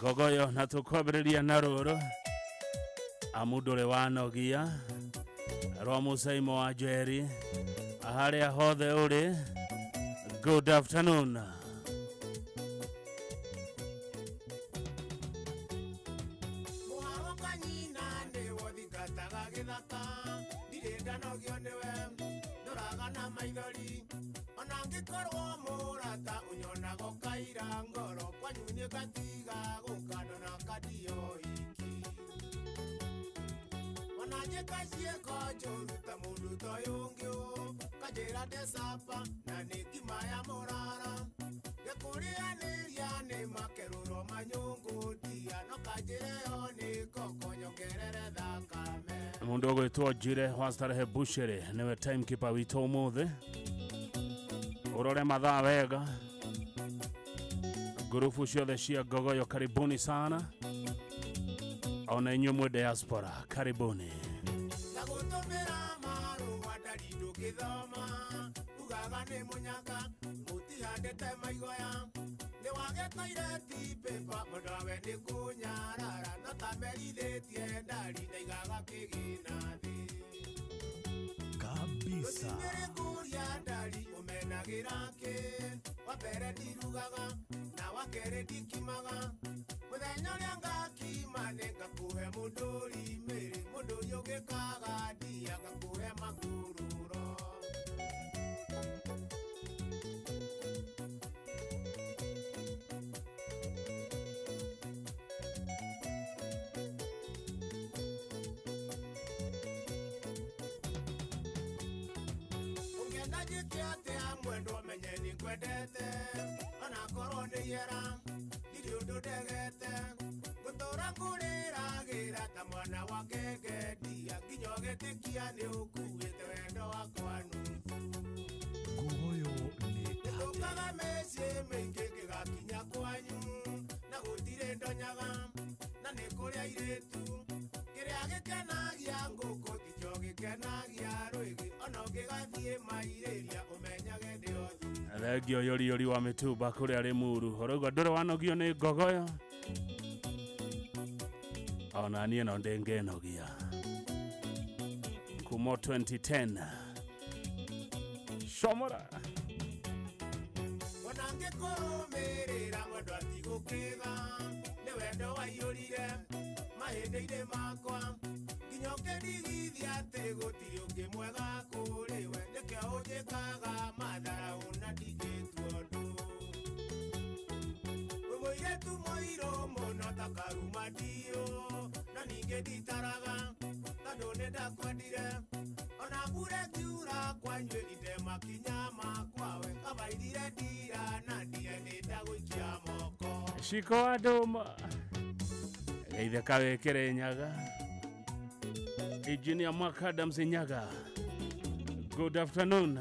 ngogoyo na tũkwambĩrĩria na rũrũ amu ndũrĩ wanogia rwa Mũcaimo wa Njeri harĩa hothe ũrĩ. Good afternoon. Ũkanjĩra ndĩ capa na nĩ ngima ya mũrara. Ngĩkũrĩanĩria nĩ makerũro manyũngũtia no kanjĩre yo nĩ koko nyongerere thakame. Mundu ũgwĩtwo Njire wa Starehe Bushere nĩwe timekeeper witũ ũmũthĩ. Ũrore mathaa wega. Ngurubu ciothe cia Ngogoyo karibuni sana. Ona inyuĩ mwĩ diaspora karibuni. Na gũtũmĩra marũa ndari ndũngĩthoma ugaga nĩ mũnyaka mũtihandĩte maigoya nĩ wage toireti paper mũndũ nĩ kũnyarara no tamerithĩtie ndari ndaigaga kĩgĩna thĩ kabisa. Rũcinĩ ndari ũmenagĩra kĩ wa mbere ndirugaga na wa kerĩ ndikimaga mũthenya ũrĩa ngakima nĩ ngakũhe mũndũri mĩrĩ mũndũri ũngĩkaga ndia ngakũhe makururo. Ũngĩenda njĩke atĩa mwendwa menye nĩ ngwendete onakorwo nĩ ihera ndirĩ ũndũ ndegete ngũtũra ngũrĩragĩra ta mwana wa ngenge ndia nginya ũgĩtĩkia nĩ ũkuĩte wendo wakwa nuthu. Ngogoyo nĩ Nĩtũkaga mĩciĩ mĩingĩ ngĩgakinya kwanyu na gũtirĩ ndonyaga na nĩ kũrĩ airĩtu kĩrĩa gĩkenagia ngũkũ tikĩo gĩkenagia rwĩgĩ ona ũngĩgathiĩ mairĩria ũmenyage ndĩ othu. Thengio yori yori wa mĩtumba kũrĩa Rĩmuru ũraigua ndũrĩ wanogio nĩ Ngogoyo ona niĩ no ndĩngĩnogia kuma 2010 comora. Ona ngĩkũrũmĩrĩra mwendwa tigũkĩga nĩ wendo waiyũrire mahĩndĩ-inĩ makwa nginya ũkĩndigithia atĩ gũtirĩ ũngĩ mwega kũrĩ we nĩkĩo ũnjĩkaga matharaũ na ndingĩtua ũndũ. Wĩ mũirĩtu mũirũ mũno ta karuma ndiũ na ningĩ nditaraga tondũ nĩ ndakwendire ona mbura ĩkiura kwanyu ĩrinde makinya makwa we kabairire ndira na ndire nĩ ndagũikia moko. Ciko wa ndũma geithe kawĩkĩre Nyaga. Engineer Mark Adams Nyaga, good afternoon.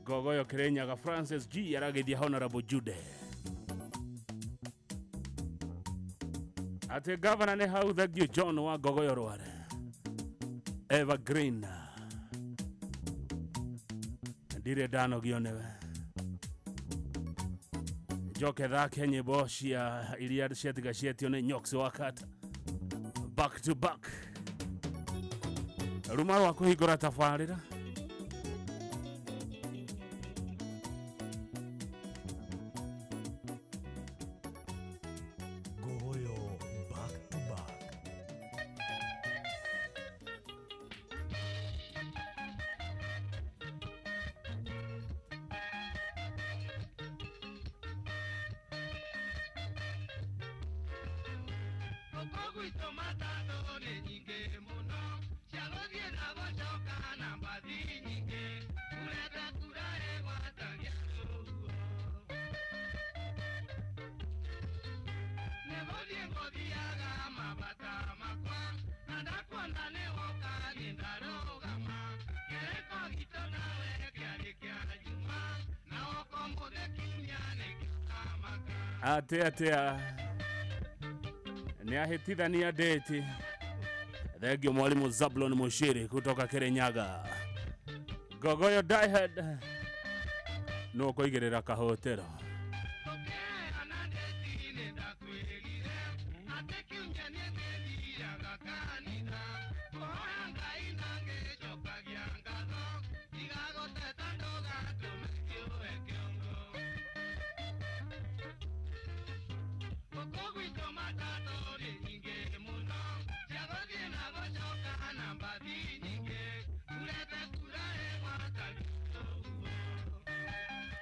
Ngogoyo Kirinyaga Francis G arageithia Honorable Jude. Ate governor nĩ hau thengio John wa Ngogoyo Rware Evergreen ndirĩ ndanogio nĩwe. Njoke thake nyĩmbo cia iria ciatiga cietio nĩ Nyox wa Kata back to back. Ruma rwa kũhingũra tabarĩra. Ngogoyo back to back. Gwitũ matatũ nĩ nyingĩ mũno cia gũthiĩ na gũcoka na mbathi nyingĩ urete kura ĩgwatagia rũhuho nĩ gũthiĩ ngũthiaga mabata makwa na ndakuona nĩ woka niĩ ndarũgama kĩrĩko gitũ nawe kĩarĩ kĩa Juma na woka ũmũthĩ kiumia nĩ kĩamaka. Atĩa atĩa nĩ ahĩtithania date. Thengio mwalimu Zablon Mushiri kutoka Kirinyaga. Ngogoyo Diehead no kũigĩrĩra kahũtĩro.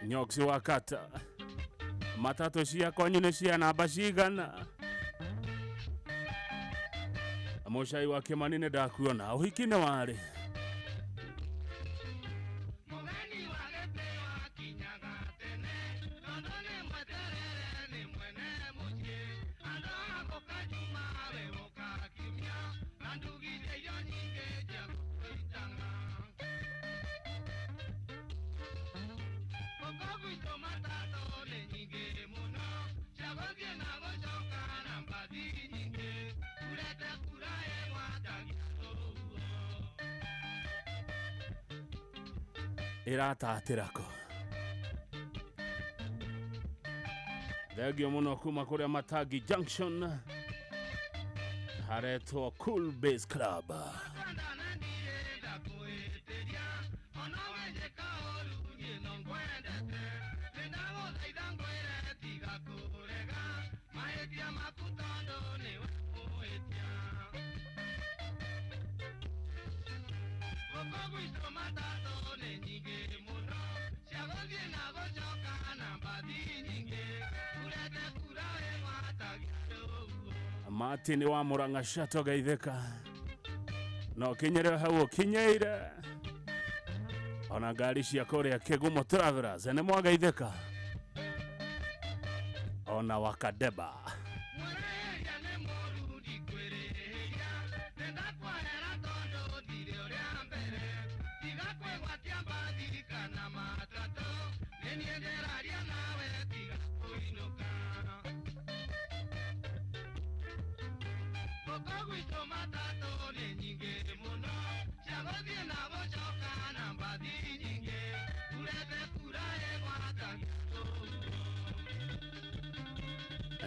Nyoksi wa Kata matatũ cia kwanyu nĩ cia namba cigana? Mũcai wa Kĩmani nĩ ndakuona ũhiki nĩ warĩ. Ĩratatĩra kũ? Thengio mũno kuma kũrĩa Matangi Junction haretwo Cool Base Club. Martin wa Murang'a Shato geithĩka no kinyĩre hau ũkinyĩire ona ngari cia kũrĩa Kĩgumo Travelers nĩ mwageithĩka ona Wakadeba.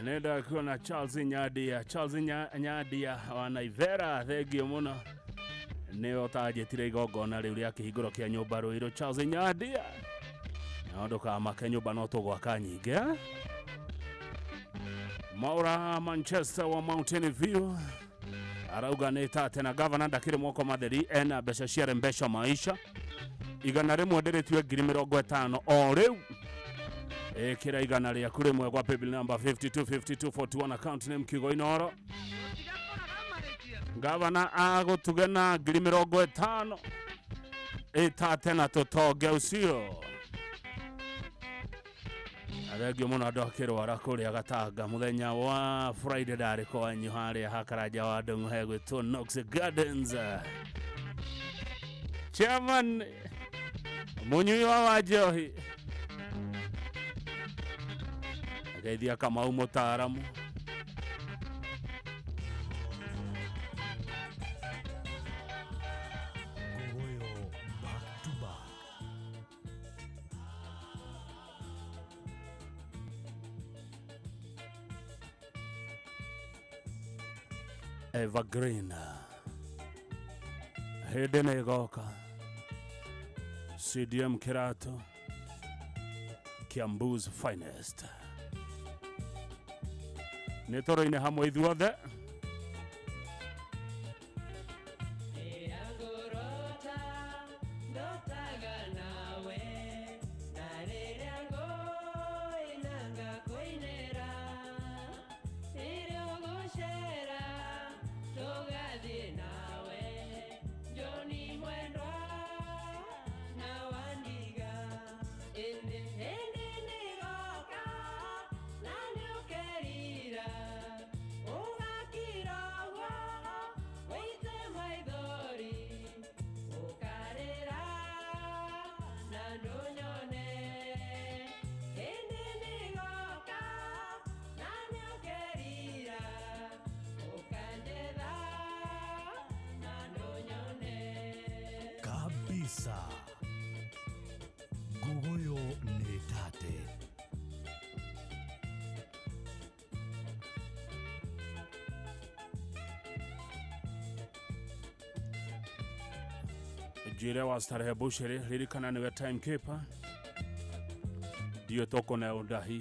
Nenda kuona Charles Nyadia, Charles Nyadia wa Naivera, thengio muno nĩwe ũtanjĩtire igongona rĩu rĩa kĩhingũro kĩa nyũmba Rũirũ. Charles Nyadia, no ndũkamake nyũmba no tũgwaka nyingĩ. Maura Manchester wa Mountain View arauga nĩ tate na gavana ndakĩrĩ moko matheri ena mbeca cia mbeca maisha 100 ndĩrĩtue 50,000 o rĩu. Ĩkĩra 100 rĩaku rĩmwe gwa paybill number 525241 account name Kigo Inoro. Gavana agũtuge na 50,000 ĩtate na tũtonge ũcio. Athengio mũno andũ akĩrwara kũrĩa Gatanga mũthenya wa Friday ndarĩ kwanyu harĩa Hakaranja wa Ndung'u hegwĩtwo Knox Gardens. Chairman mũnyui wa njohi geithia Kamau mũtaaramu. Ngogoyo back to back. Evergreen hĩndĩ nĩ ĩgoka. CDM Kirato, Kiambu's finest. Nĩ tũrĩ-inĩ hamwe ithuothe. Kabisa. Ngogoyo nĩ tate. Njire wa Starehe Bushiri ririkana niwe timekeeper ndio tũkũne ũndahi.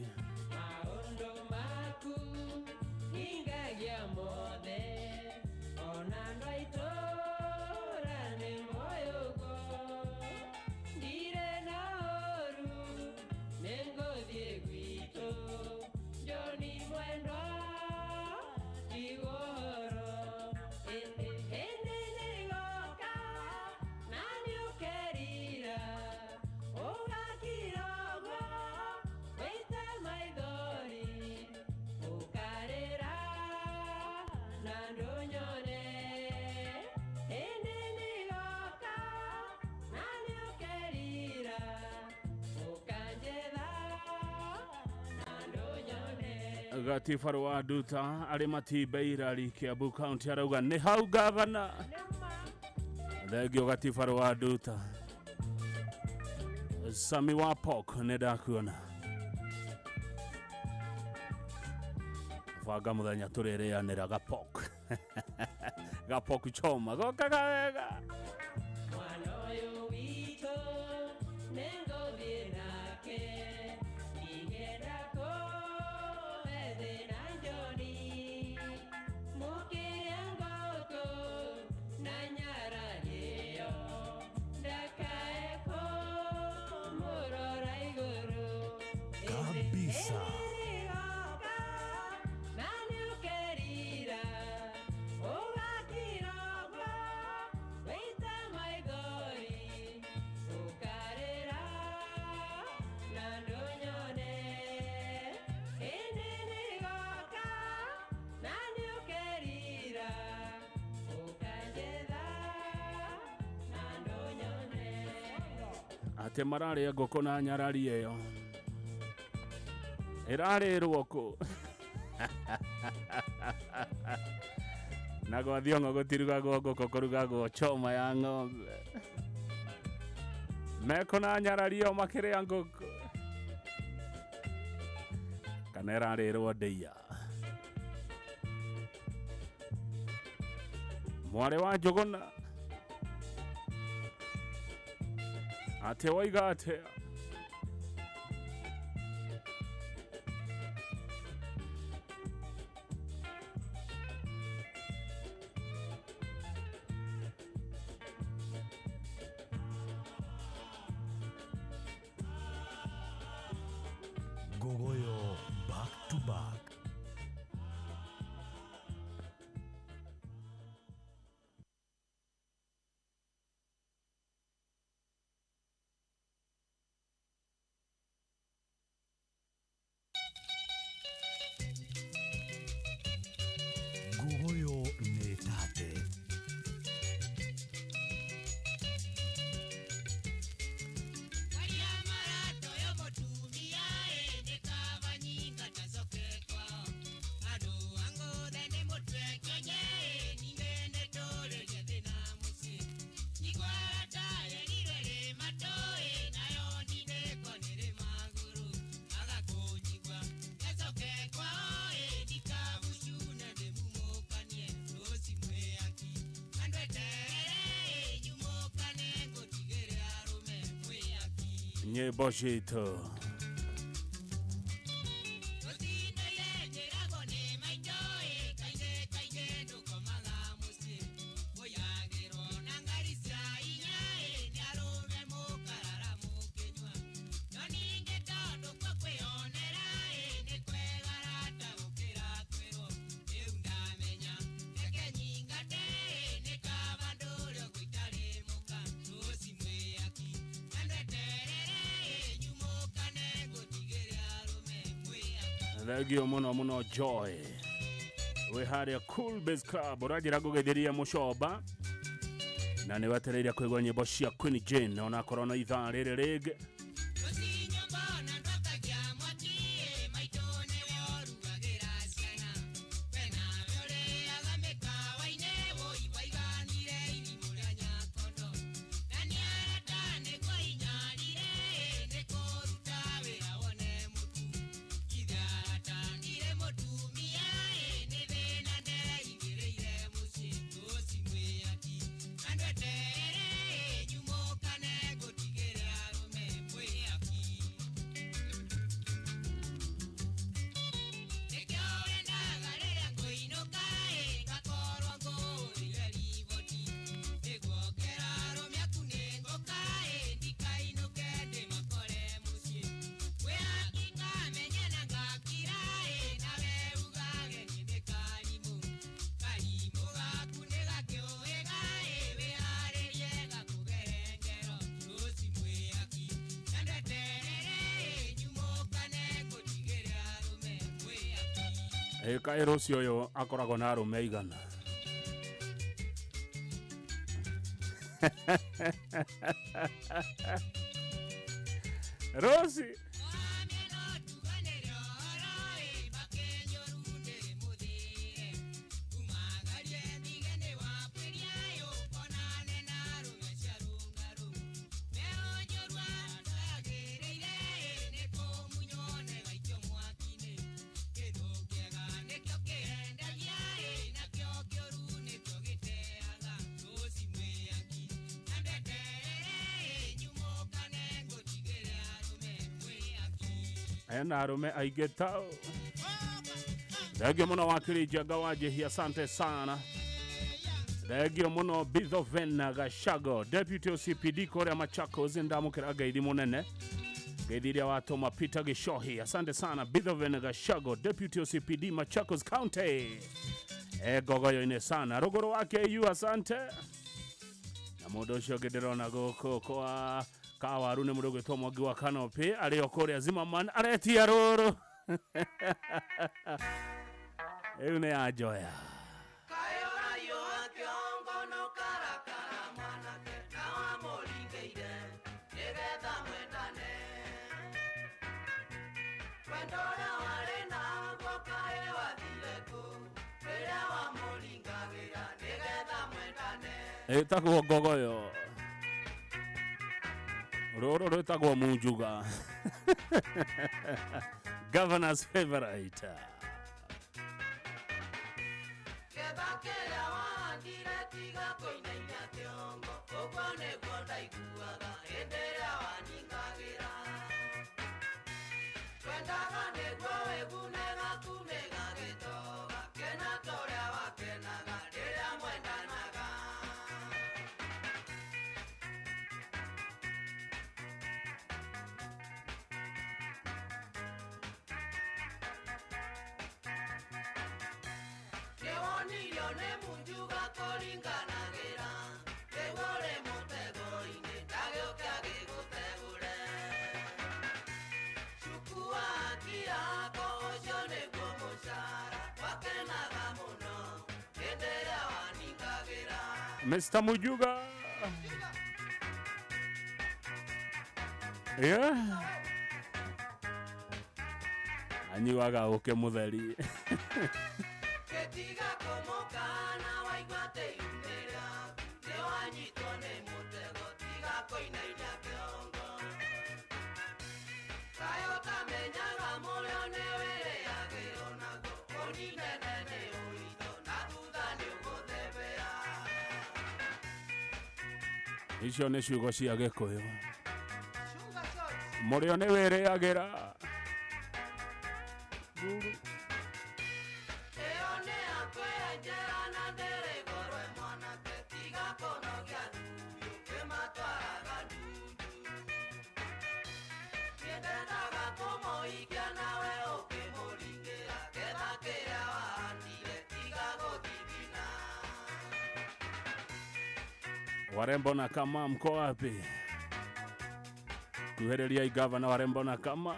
Wait. Gatibaru wa Nduta arĩ Matimba Irari Kiambu County arauga nĩ hau gavana. Thengio Gatibaru wa Nduta. Sami wa Pok nĩ ndakuona. Banga mũthenya tũrĩrĩanĩra gapok. Gapok choma gokaga wega. Mwana ũyũ witũ nĩngũthiĩ nake ingĩenda kũhe thĩna njoni mũkĩrĩa ngũkũ na nyararĩo ndakae kũmũrora igũrũ Kabisa. Na nĩũkerira ũgakirogwo wĩta maithori ũkarĩra na ndũnyone ĩndĩ nĩgoka na nĩũkerira ũkanjetha na ndũnyone. Atĩ mararĩa ngũkũ na nyarari ĩyo ĩrarĩrwo kũ? Na gwa Thiong'o gũtirugagwo ngũkũ, kũrugagwo choma ya ng'ombe. Meko na nyarari ĩyo makĩrĩa ngũkũ kana ĩrarĩrwo ndĩia. Mwarĩ wa Njũgũna atĩ waiga atĩa? Ngogoyo back to back. Ngogoyo nĩ tate. Nyĩmbo citũ thengio mũno mũno Joy wĩ harĩa Cool Base Club ũranjĩra ngũgeithĩria mũcomba na nĩ wetereire kũigua nyĩmbo cia Queen Jane onakorwo no ithaa rĩrĩ rĩngĩ. Kaĩ rũciũ ũyũ akoragwo na arũme aigana? Rosi. Ena arũme aingĩ tao. Thengio mũno wakiri Njenga wa Njihia, asante sana. Thengio mũno Beethoven Gachago, Deputy OCPD kũrĩa Machakos, ndamũkĩra ngeithi mũnene. Ngeithi iria watũma Peter Gichohi, asante sana Beethoven Gachago, Deputy OCPD Machakos County. Ngogoyo-inĩ sana rũgũrũ wa KU, asante. Na mũndũ ũcio ũngĩ ndĩrona gũkũ kwa Kawaru nĩ mũndũ ũgwĩtwo Mwangi wa Canopy arĩ o kũrĩa Zimmerman aretia rũrũ. Rĩu nĩ ya Njoya. Ĩtagwo ngogoyo, rũrũ rwĩtagwo munjuga. Governor's favorite. Mr. Mujuga. Yeah. Anyuaga ũkĩ mũtheri. Icio nĩ ciugo cia Gĩkũyũ. Mũrĩo nĩ wĩrĩagĩra. Warembo na kama mko wapi? Kuhereria gavana warembo na kama.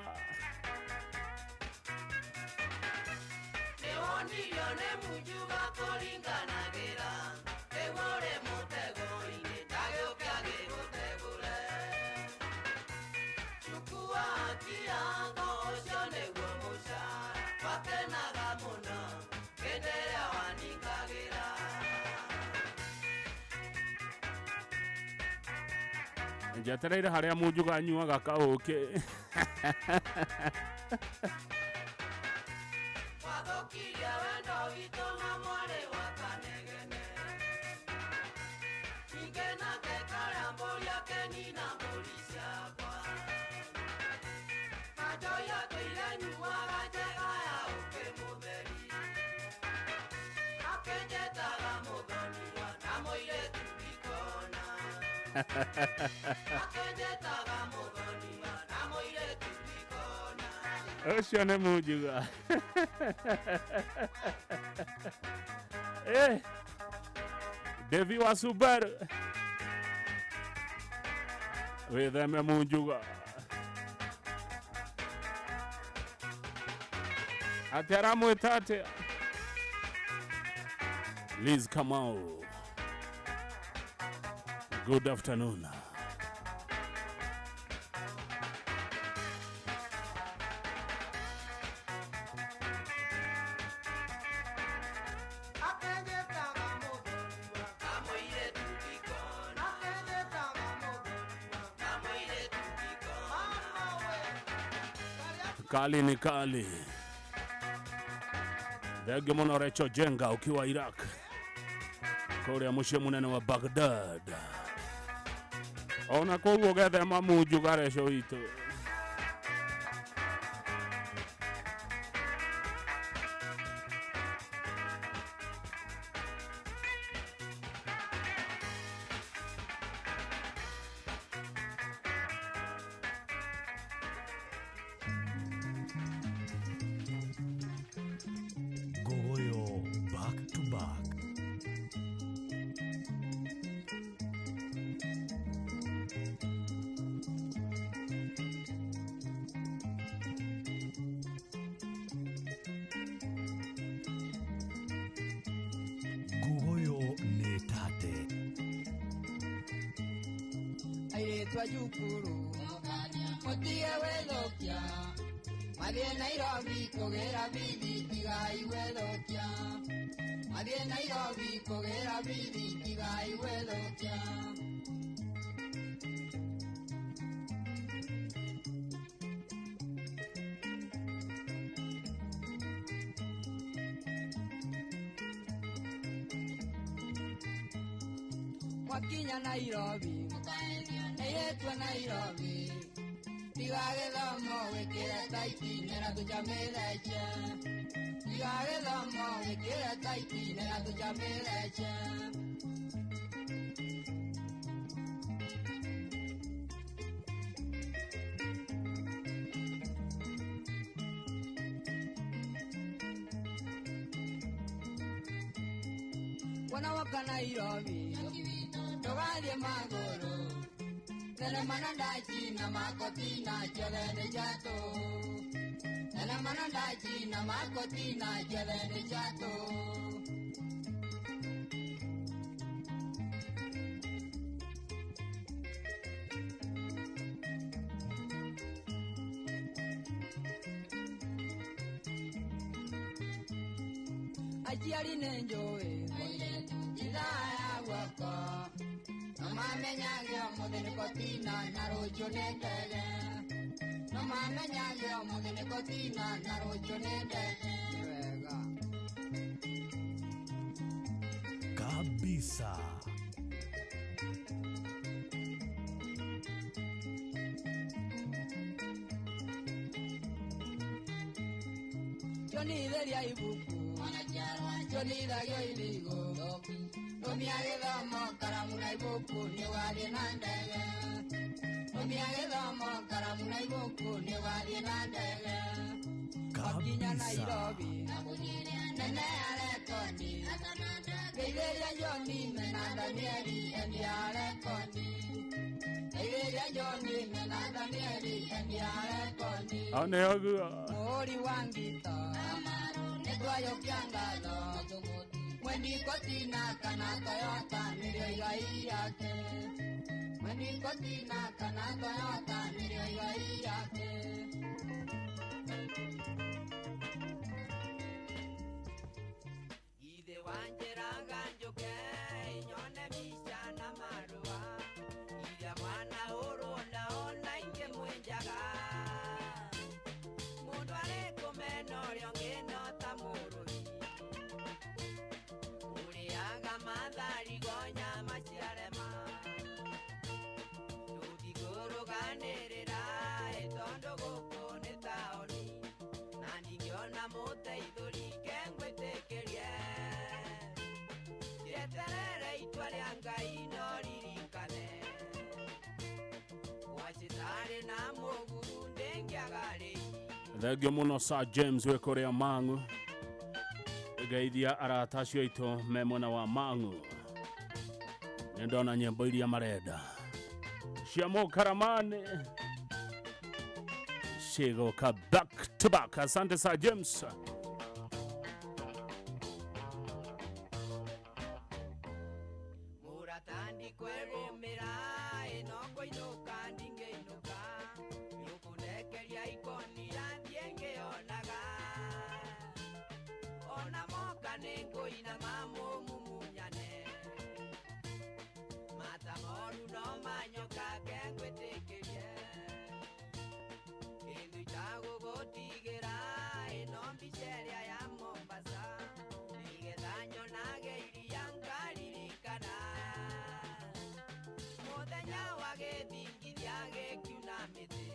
Njetereire harĩa munjuga anyuaga kaũkĩ. Ũcio nĩ munjuga. Devi wa Subaru. Wĩtheme munjuga. Atĩ aramwĩta atĩa? Liz Kamau. Good afternoon. Kali ni kali. Thengio mũno Recho Jenga ukiwa Iraq, kũrĩa mũciĩ mũnene wa Baghdad. Ona koguo gethema munjuga Recho witũ. Airĩtu a cukuru mũtige gwĩthũkia mathiĩ Nairobi kũgĩra bithi tigai gwĩthũkia mathiĩ Nairobi kũgĩra bithi tigai gwĩthũkia. Mwakinya Nairobi airĩtu a Nairobi tiga gĩthomo wĩkĩre taiti nĩra tũcamĩreche tiga gĩthomo wĩkĩre taiti nĩra tũcamĩreche. Wona woka Nairobi ndũgathiĩ magũrũ thenema na ndaci na makoti na ciothe nĩ cia tũhũ thenema na ndaci na makoti na ciothe nĩ cia tũhũ. Aciari nĩ njũĩ ithaa ya guoko no mamenyage ũmũthĩ nĩ kotina na rũciũ nĩ ndege no mamenyage ũmũthĩ nĩ kotina na rũciũ nĩ ndege. Nĩ wega kabisa. Chonitharia ibuku chonithagio irigo rũmia gĩthomo karamu na ibuku nĩ ũgathiĩ na ndege rũmia gĩthomo karamu na ibuku nĩ ũgathiĩ na ndege. Wakinya Nairobi nene ya rekodi geithĩria John mena Danieli endia rekodi geithĩria John mena Danieli endia rekodi. Aneoguo Mũhũri wa ngito nĩtwayũkia ngatho mwendi kotina kana Toyota nĩrĩo igai rĩake mwendi kotina kana Toyota nĩrĩo igai rĩake. Ithe wanjĩraga njũke nyone mbica na marũa iria mwana ũrwo ndaona ingĩ mwĩnjaga mũndũ arĩ kũmena ũrĩa ũngĩ no ta mũrũthi ũrĩaga matharigo nyama ciarema tũtikũrũganĩrĩra ĩ tondũ gũkũ nĩ taũni na ndingĩona mũteithũri ke ngwĩtĩkĩrie rĩeterere itua rĩa Ngai no ririkane gwacitarĩ na mũguru ndĩngĩaga rĩi. Thengio mũno Sir James wĩ kũrĩa Mang'u geithia arata acio aitũ me mwena wa Mang'u nĩ ndona nyĩmbo iria marenda cia mũkaramani cigoka back to back. Asante Sir James. Mũratandi kwĩgũmĩra ĩno kũinũka ndingĩinũka nĩũkũndekeria ikoni yathiĩ ngĩonaga ona moka nĩ ngũinama mũmumunyane mata moru no manyoka ke ngwĩtĩkĩrie kĩndũ itagũgũtigĩra ĩno mbica ĩrĩa ya Mombasa nĩgetha nyonage iria nkaririkana mũthenya wa gĩthingithia gĩkiuna mĩtĩ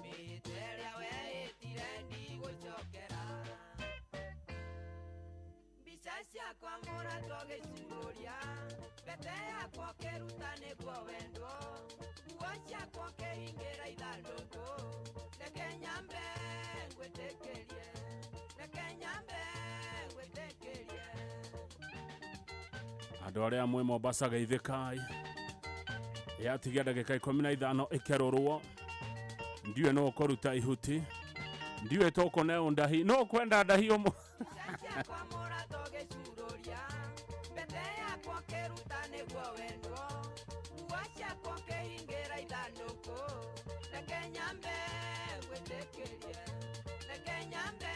mĩhĩtwa ĩrĩa weĩtire ndigũcokera mbica ciakwa mũratwo gĩcururia mbete yakwa ũkĩruta nĩguo wendwo nguo ciakwa ũkĩhingĩra ithandũkũ reke nyambe ngwĩtĩkĩrie reke nyambe ngwĩtĩkĩrie. Andũ arĩa mwĩ Mombasa geithĩkai yatigia ndagĩka 15 ĩkerũrwo ndiũĩ no ũkũruta ihuti ndiũĩ tũkũneo ndahi no kwenda ndahi ũmwe. Ciakwa mũratwo gĩcururia mbete yakwa ũkĩruta nĩguo wendwo nguo ciakwa Ngwĩtĩkĩrie reke nyambe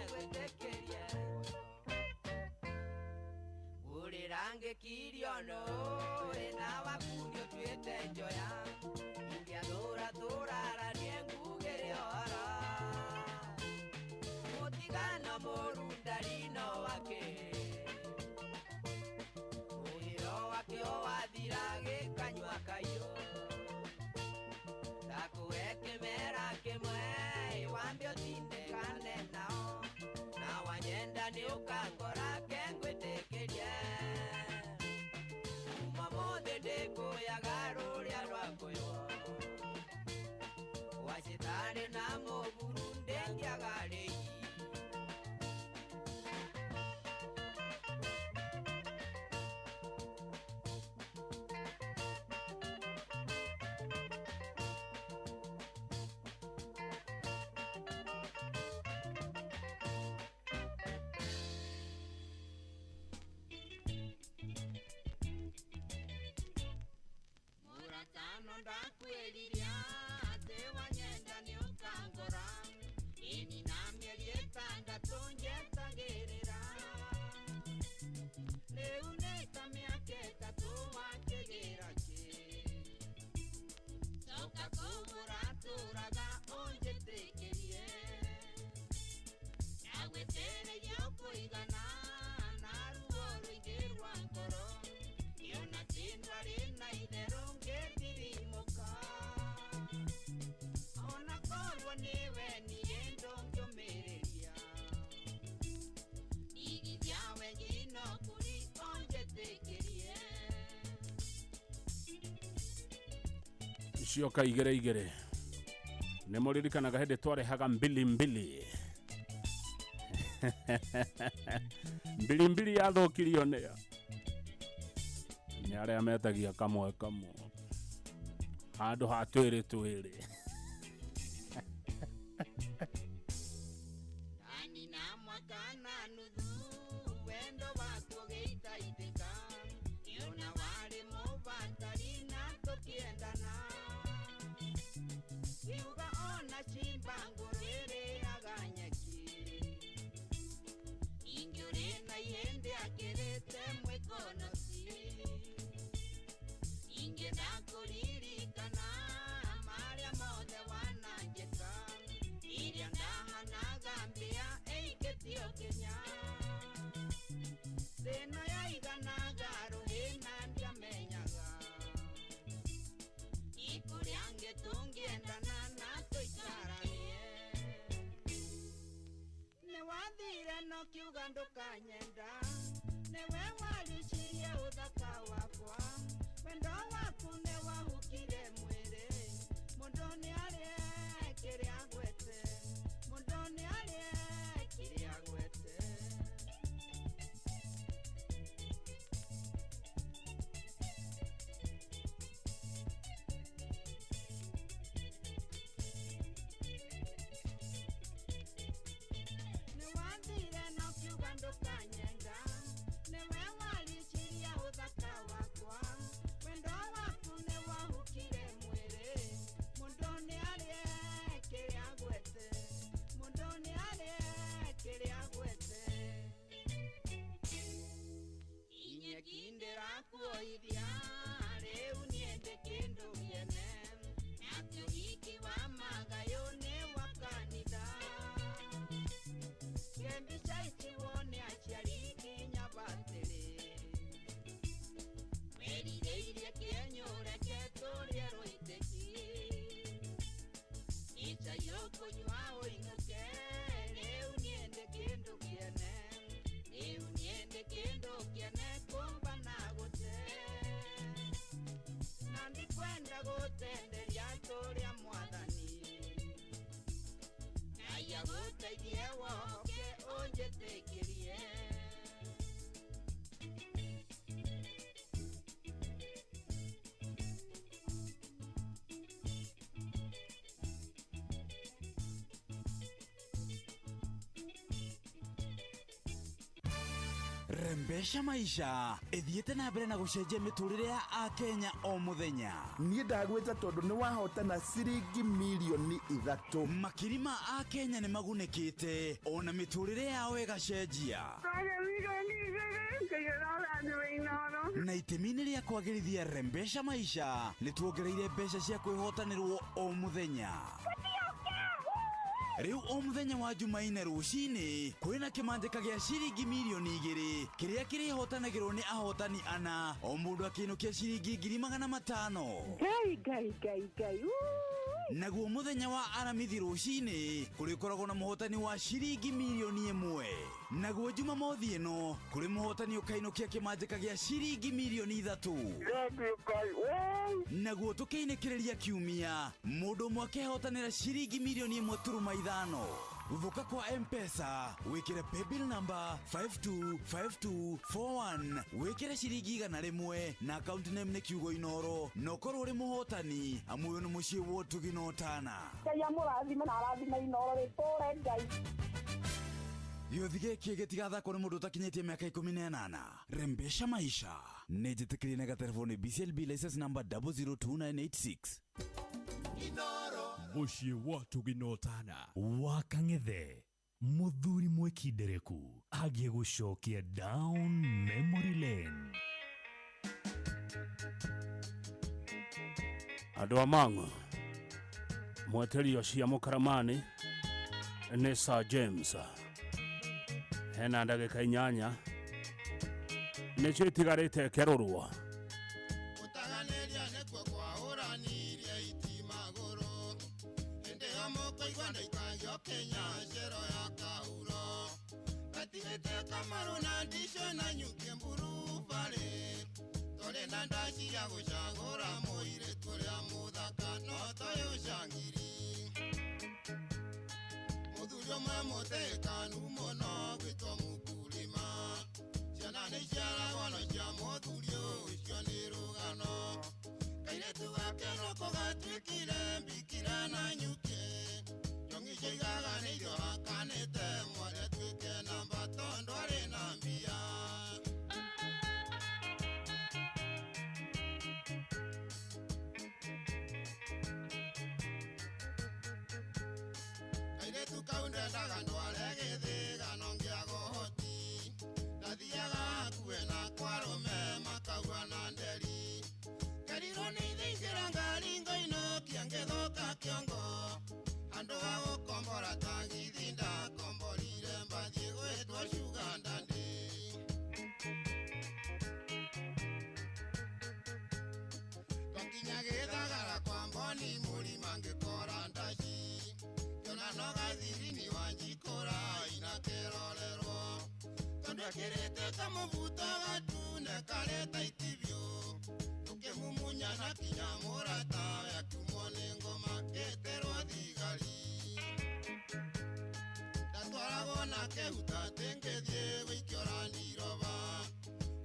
ngwĩtĩkĩrie ngũrĩra ngĩkirio nũĩ na waku nĩũtuĩte njoya ingĩathũra tũraranie ngugĩre ũhoro mũtigano mũru ndarino wake mũhĩro wake wathira gĩkanyua kaiyũ ndakũhe kĩmera kĩmwe wambe ũtindĩkane nao na wanyenda nĩ ũkangora ke ngwĩtĩkĩrie kuma mũthĩ ndĩkũyaga rũrĩa rwakũywo wacĩtarĩ na mũburu ndĩngĩaga rĩi. Mũratano ndakwĩriria atĩ wanyenda nĩ ũkangora ĩni na mĩeri ĩtandatũ njetagĩrĩra rĩu nĩ ta mĩaka ĩtatũ wakĩgĩra kĩ coka kũu ũratũraga ũnjĩtĩkĩrie ndagwĩtĩrĩria ũkũigana na ruo rũingĩ rwa ngoro ngĩona ti ndwarĩ na itherũ ngĩtirimũka ona korwo nĩwe niĩ ndũngĩũmĩrĩria ndigithia we ngino kũri ũnjĩtĩkĩrie. Cioka igere igere nĩ mũririkanaga hĩndĩ twarehaga mbili mbili mbili mbili yathũkirio nĩ nĩ arĩa metagia kamwe kamwe handũ ha twĩrĩ twĩrĩ. Ndani na mwaka na nuthu wendo waku ũgĩitaitĩka ngĩona warĩ mũbatari na tũkĩendana ngiuga ona cimba ngũrũ ĩrĩaga nyeki ningĩ ũrĩ na ihĩndĩ akĩrĩte mwĩkonoci ningĩ ndakũririkana marĩa mothe wananjĩka iria ndahanaga mbĩa ĩikĩtio kĩnya thĩna yaiganaga rũhĩ na ndiamenyaga ikũrĩa angĩ tũngĩendana na tũikaranie nĩ wathire no kiuga ndũkanyenda nĩwe waricirie ũthaka wakwa wendo waku nĩ wahukire mwĩrĩ mũndũ nĩ arĩe kĩrĩa agwete mũndũ nĩ arĩe kĩrĩa agwete. Nĩ wathire no kiuga ndũkanyenda nĩwe waricirie ũthaka wakwa wendo waku nĩ wahukire mwĩrĩ mũndũ nĩ arĩe kĩrĩa agwete mũndũ nĩ arĩe kĩrĩa agwete inyeki ndĩrakuoithia rĩu niĩ ndĩ kĩndũ kĩene atĩ ũhiki wa magayũ nĩ wa kanitha kĩmbica ici wone aciari nginya batĩrĩ wĩrirĩirie kĩenyũreke tũrĩe rũitĩki icai ũkũnyua ũinũke rĩu niĩ ndĩ kĩndũ kĩene rĩu niĩ ndĩ kĩndũ kĩene kũmba na gũte na ndikwenda gũtenderia tũrĩa mwathani Ngai agũteithie woke ũnjĩtĩkĩrie. Rembesha maisha ĩthiĩte na mbere na gũcenjia mĩtũrĩre ya akenya o mũthenya. Niĩ ndagwĩta tondũ nĩ wahotana ciringi mirioni 3. Makiri ma akenya nĩ magunĩkĩte ona mĩtũrĩre yao ĩgacenjia. Na itemi-inĩ rĩa kwagĩrithia Rembesha maisha nĩ tuongereire mbeca cia kwĩhotanĩrwo o mũthenya. Rĩu o mũthenya wa Jumaine rũcinĩ kwĩna kĩmanjĩka gĩa ciringi mirioni 2 kĩrĩa kĩrĩhotanagĩrwo nĩ ahotani ana, o mũndũ akĩinũkia ciringi 500,000. Ngai Ngai Ngai Ngai. Naguo mũthenya wa Aramithi rũcinĩ kũrĩkoragwo na mũhotani wa ciringi mirioni 1. Naguo Jumamothi ĩno kũrĩ mũhotani ũkainũkia kĩmanjĩka gĩa ciringi mirioni 3. Naguo tũkĩinĩkĩrĩria kiumia mũndũ ũmwe akehotanĩra ciringi mirioni 1.5. Gũthũka kwa Mpesa wĩkĩre paybill number 525241, wĩkĩre ciringi 100 na account name nĩ kiugo Inoro, na ũkorwo ũrĩ mũhotani amu ũyũ nĩ mũciĩ wa ũtugi na ũtana. Ngai amũrathime na arathime Inoro rĩtũre Ngai. Gĩũthi gĩkĩ gĩtigathakwo nĩ mũndũ ũtakinyĩtie mĩaka 18. Rembesha maisha nĩ njĩtĩkĩrie na gatelefoni BCLB license number 002986. Mũciĩ wa ũtugi na ũtana wa Kang'ethe, mũthuri mwĩkindereku agiĩ gũcokia down memory lane. Andũ a mang'o mweterio cia mũkaramani nĩ Sir James, hena ndagĩka 8 nĩcio itigarĩte kerũrwo. Gũtaganĩria nĩkuo kwahũranirie itimagũrũ hĩndĩ ĩyo mũkũigua ndaikagio Kenya cero ya kahuro gatigĩte kamaru na ndicio na nyuki mburubarĩ tũrĩ na ndaci ya gũcagũra mũirĩtu ũrĩa mũthaka no toyũ cangiri mũthuri ũmwe mũtĩkanu mũno gwĩtwo mũkulima ciana nĩ ciaragwo no cia mũthuri ũcio nĩ rũgano kairĩtu gake noko gatuĩkire mbikira na nyuki njong'i ciaigaga nĩ irio hakanĩte mware tuĩke namba tondũ arĩ na mbia. Kairĩtu kau ndendaga ndware gĩthĩga no ngĩaga ũhoti ndathiaga hakuhĩ na kwa arũme makaua na nderi kerirwo nĩ ithe ingĩra ngari ngoinũkia ngĩthũka kĩongo handũ ha gũkombora tagithi ndakomborire mbathiĩ gwĩtwo Sugar Daddy. Twakinya gĩthagara kwa mboni mũrima ngĩkora ndaci ngĩona no gathirini wanjikũra ina kĩrorerwo tondũ ekĩrĩte kamũbuto gatune karĩ ta itibio tũkĩmumunyana kinya mũrata akiumwo nĩ ngoma ngĩtĩrwo thigari ndatwaragwo na kĩhuta tĩngĩthiĩ gũikio randiroba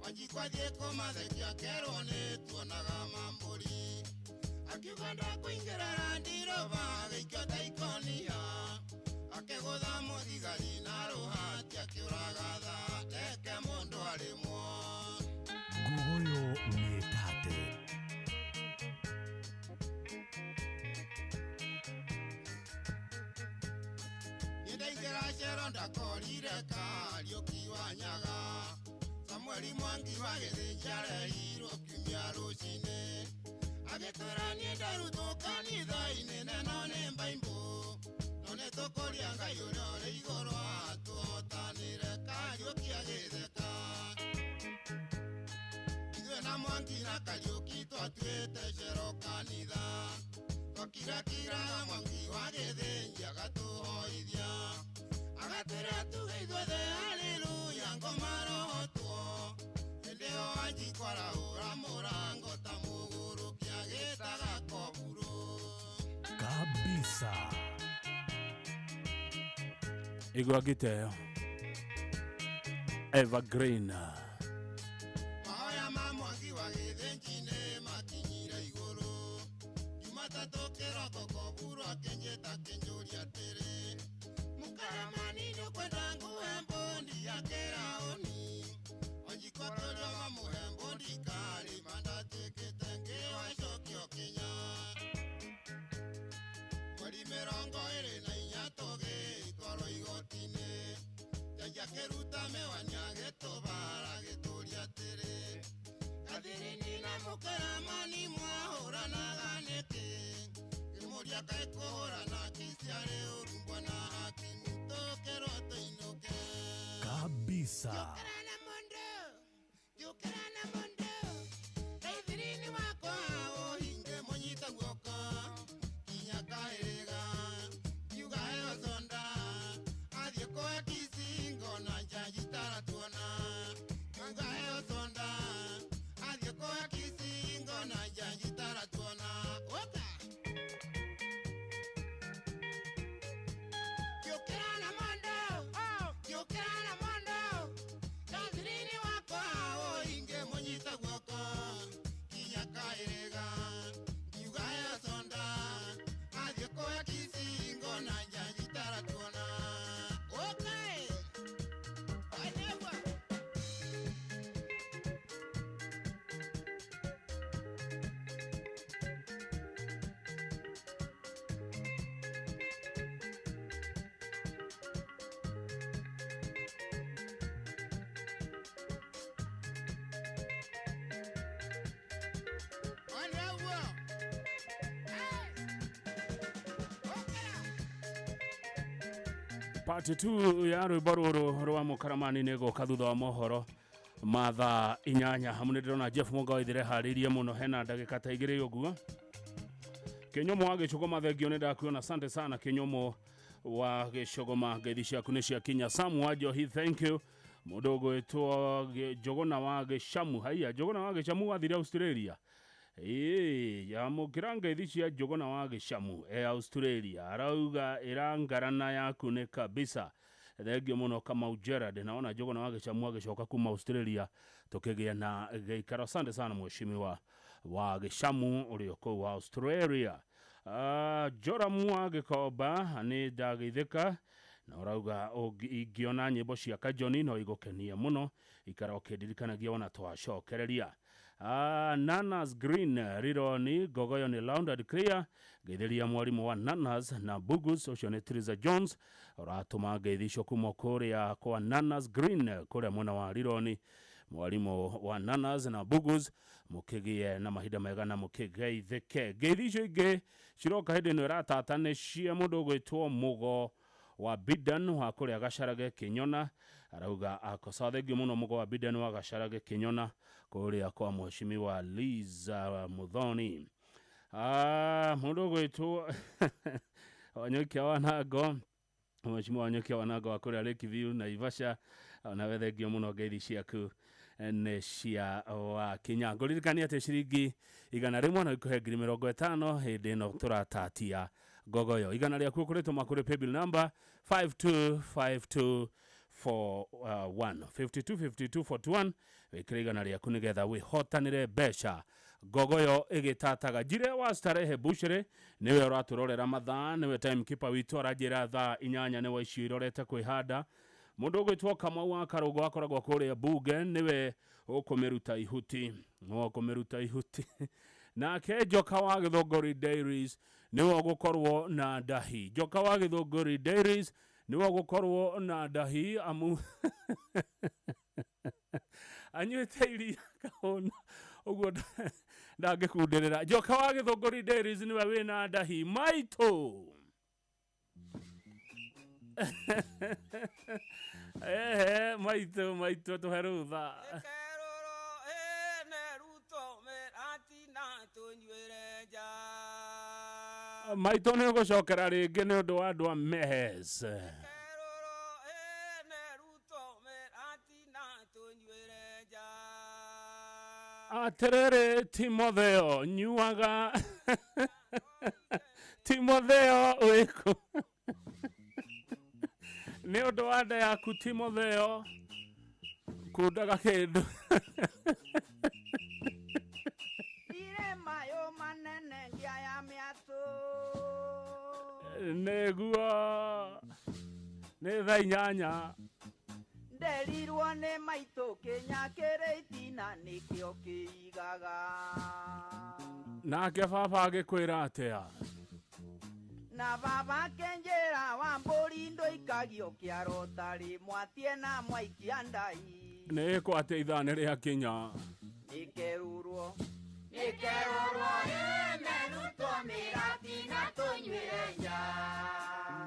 wanjikwathiĩ kũmathekia kerwo nĩ tuonaga mambũri akiuga ndakũingĩra randiroba agĩikio ta ikonia akĩgũtha mũthigari na rũhati akĩũraga thaa reke mũndũ arĩmwo. Nguguyo nĩ tate. Nĩndaingĩra cero ndakorire Kariũki wa Nyaga Samueli Mwangi wa Gĩthĩnji arehirwo kiumia rũcinĩ agĩtwĩra niĩ ndarutwo kanitha-inĩ neno nĩ mbaimbũ no nĩtũkũria Ngai ũrĩa ũrĩ igũrũ atũhotanĩre Kariũki agĩtheka ithuĩ na Mwangi na Kariũki twatuĩte cero kanitha twakirakiraga Mwangi wa Gĩthĩnji agatũhoithia agatwĩra tuge ithuothe haleluya ngoma rohotwo hĩndĩ ĩyo wanjikwarahũra mũrango ta mũgũrũki agĩtaga koburu. Kabisa. Igua giteo Evergreen. Mahoya ma Mwangi wa Gĩthĩnji nĩ makinyire igũrũ Jumatatũ kĩroko koburu akĩnjĩta akĩnjũria atĩrĩ mũkaramani nĩũkwenda nguhe mbondi ya kĩraũni Mĩrongo ĩrĩ na inya tũgĩtwarwo igoti-inĩ. Ngai akĩruta mĩwani agĩtũbara agĩtũria atĩrĩ, Gathirini na mũkaramani mwahũranaga nĩkĩ? Ngĩmũria kaĩ kũhũrana kiciarĩ ũru mbona hakimu tũkĩrwo tũinũke. Kabisa. Njũkĩra na mũndũ, Gathirini wakwa ũhinge mũnyite guoko kinya kahĩrĩga ngiuga heo sonda athiĩ kũhe kicingo na njanji taratuona ngiuga heo sonda athiĩ kũhe kicingo na njanji taratuona ũka njũkĩra na mũndũ njũkĩra na mũndũ Gathirini wakwa ũhinge mũnyite guoko kinya kahĩrĩga ngiuga heo sonda athiĩ kũhe kicingo na njanji taratuona ũkaĩ wanegwa. Wanegwa. Part 2 ya rwĩmbo rũrũ rwa mũkaramani nĩ gũka thutha wa mohoro ma thaa 8. Hamu nĩ ndĩrona Jeff Mũnga waithire harĩirie mũno, hena ndagĩka ta 2 ũguo. Kĩnyũmũ wa Gĩcũgũma thengio nĩ ndakuona, asante sana Kĩnyũmũ wa Gĩcũgũma, ngeithi ciaku nĩ ciakinya. Sam wa Njohi thank you. Mũndũ ũgwĩtwo Njũgũna wa Gĩcamu, haiya Njũgũna wa Gĩcamu wathire Australia. Ĩĩ, yamũkĩra ngeithi cia Njũgũna wa Gĩcamu e Australia, arauga ĩrangarana yaku nĩ kabisa. Thengio mũno Kamau Gerard, naona Njũgũna wa Gĩcamu agĩcoka kuma Australia tũkĩgĩa na gĩikaro. Asante sana mheshimiwa wa Gĩcamu ũrĩ o kũu Australia. Joramu wa Gĩkomba nĩ ndageithĩka na ũrauga ingĩona nyĩmbo cia Kajoni no igũkenie mũno, ikara ũkĩndirikanagia ona twacokereria. Nanas Green Rironi Gogoyo nĩ loud and clear. Ngeithĩria mwarimũ wa Nanas na Bugus ũcio nĩ Teresa Jones ũratũma ngeithi icio kuma kũrĩa kwa Nanas Green kũrĩa mwena wa Rironi. Mwarimũ wa Nanas na Bugus mũkĩgĩe na mahinda mega na mũkĩgeithĩke. Ngeithi icio ingĩ ciroka hĩndĩ ĩno ĩratata nĩ cia mũndũ ũgwĩtwo Mũgo wa Bidan wa kũrĩa Gacarage Kĩnyona, arauga akosa thengio mũno Mũgo wa Bidan wa Gacarage Kĩnyona kũrĩa kwa mheshimiwa Liza Muthoni. Mũndũ ũgwĩtwo Wanyokia Wanango, mheshimiwa Wanyokia Wanango wa kũrĩa Lakeview Naivasha, nawe thengio mũno ngeithi ciaku nĩ cia wakinya. Ngũririkania atĩ ciringi 100 no ikũhe 50,000 hĩndĩ ĩno tũratatia ngogoyo. 100 rĩaku ũkũrĩtũma kũrĩ paybill number 525241 525241, wĩkĩre 100 rĩaku nĩgetha wĩhotanĩre mbeca. Ngogoyo ĩgĩtataga. Njire wa Starehe Bushire nĩwe ũratũrorera mathaa, nĩwe timekeeper witũ, aranjĩra thaa 8 nĩ wa icio irorete kwĩhanda. Mũndũ ũgwĩtwo Kamau wa Karũngũ akoragwo kũrĩa bunge nĩwe ũkũmĩruta ihuti, nĩwe ũkũmĩruta ihuti. Nake Njoka wa Gĩthũngũri Dairies nĩwe ũgũkorwo na ndahi. Njoka wa Gĩthũngũri Dairies nĩwe ũgũkorwo na ndahi amu anyuĩte iria kahũna ũguo ndangĩkundĩrĩra. Njoka wa Gĩthũngũri Dairies nĩwe wĩna ndahi maitũ. Ehe, maitũ maitũ tũhe rũtha. Maitũ nĩ ũgũcokera rĩngĩ nĩ ũndũ wa andũ a Mehes. Atĩrĩrĩ Timotheo, nyuaga Timotheo wĩkũ? Nĩ ũndũ wa nda yaku Timotheo kundaga kĩndũ. Nĩguo nĩ thaa 8. Nderirwo nĩ maitũ kĩnya kĩrĩ itina nĩkĩo kĩigaga. Nake baba agĩkwĩra atĩa? Na baba kenjera wa mbũri ndũikagio kĩaro tarĩ mwatie na mwaikia ndai. Nĩ ĩkwo atĩ ithaa nĩ rĩakinya. Nĩkerurwo Nĩkerurwo ĩmerutwo mĩrati na tũnyuĩre nja.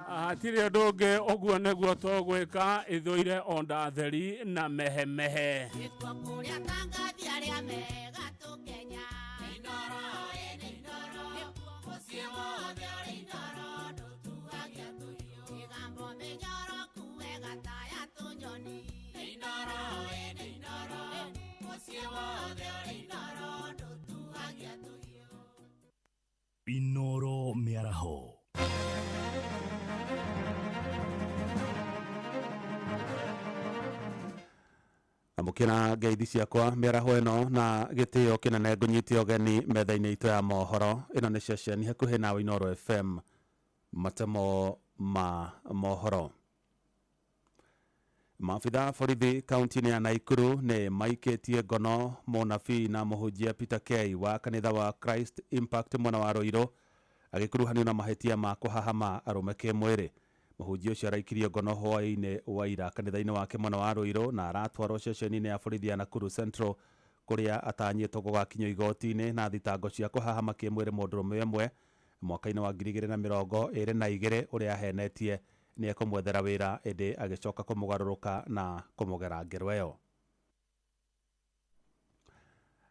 Hatirĩ ũndũ ũngĩ ũguo nĩguo tũgwĩka ithũire onda theri na mehemehe. Gĩkuo kũrĩa tangathi arĩa mega tũkenya. Inooro ĩ Inooro mũciĩ wothe ũrĩ Inooro ndũtuagia tũhiũ. Mĩgambo mĩnyoroku wega ta ya tũnyoni. Inooro ĩ Inooro mũciĩ wothe ũrĩ Inooro ndũtuagia tũhiũ. Inooro mĩaraho. Amũkĩra ngeithi ciakwa mĩaraho ĩno na gĩtĩo kĩnene ngũnyite ũgeni metha-inĩ itũ ya mohoro. Ĩno nĩ ceceni hakuhĩ nawe Inooro FM, matemo ma mohoro. Maabitha borithi kaunti-inĩ ya Naikuru nĩ maikĩtie ngono mũnabii na mũhunjia Peter K wa kanitha wa Christ Impact mwena wa Ruiru agĩkuruhanio na mahĩtia ma kũhahama arũme kĩmwĩrĩ. Mũhunjia ũcio araikirio ngono hwaĩ-inĩ wa ira kanitha-inĩ wake mwena wa Ruiru na aratwarwo ceceni-inĩ ya borithi ya Nakuru Central kũrĩa atanyĩtwo gũgakinyio igoti-inĩ na thitango cia kũhahama kĩmwĩrĩ mũndũrũme ũmwe mwaka-inĩ wa 2022 ũrĩa ahenetie nĩ ekũmwethera wĩra ĩndĩ agĩcoka kũmũgarũrũka na kũmũgera ngero ĩyo.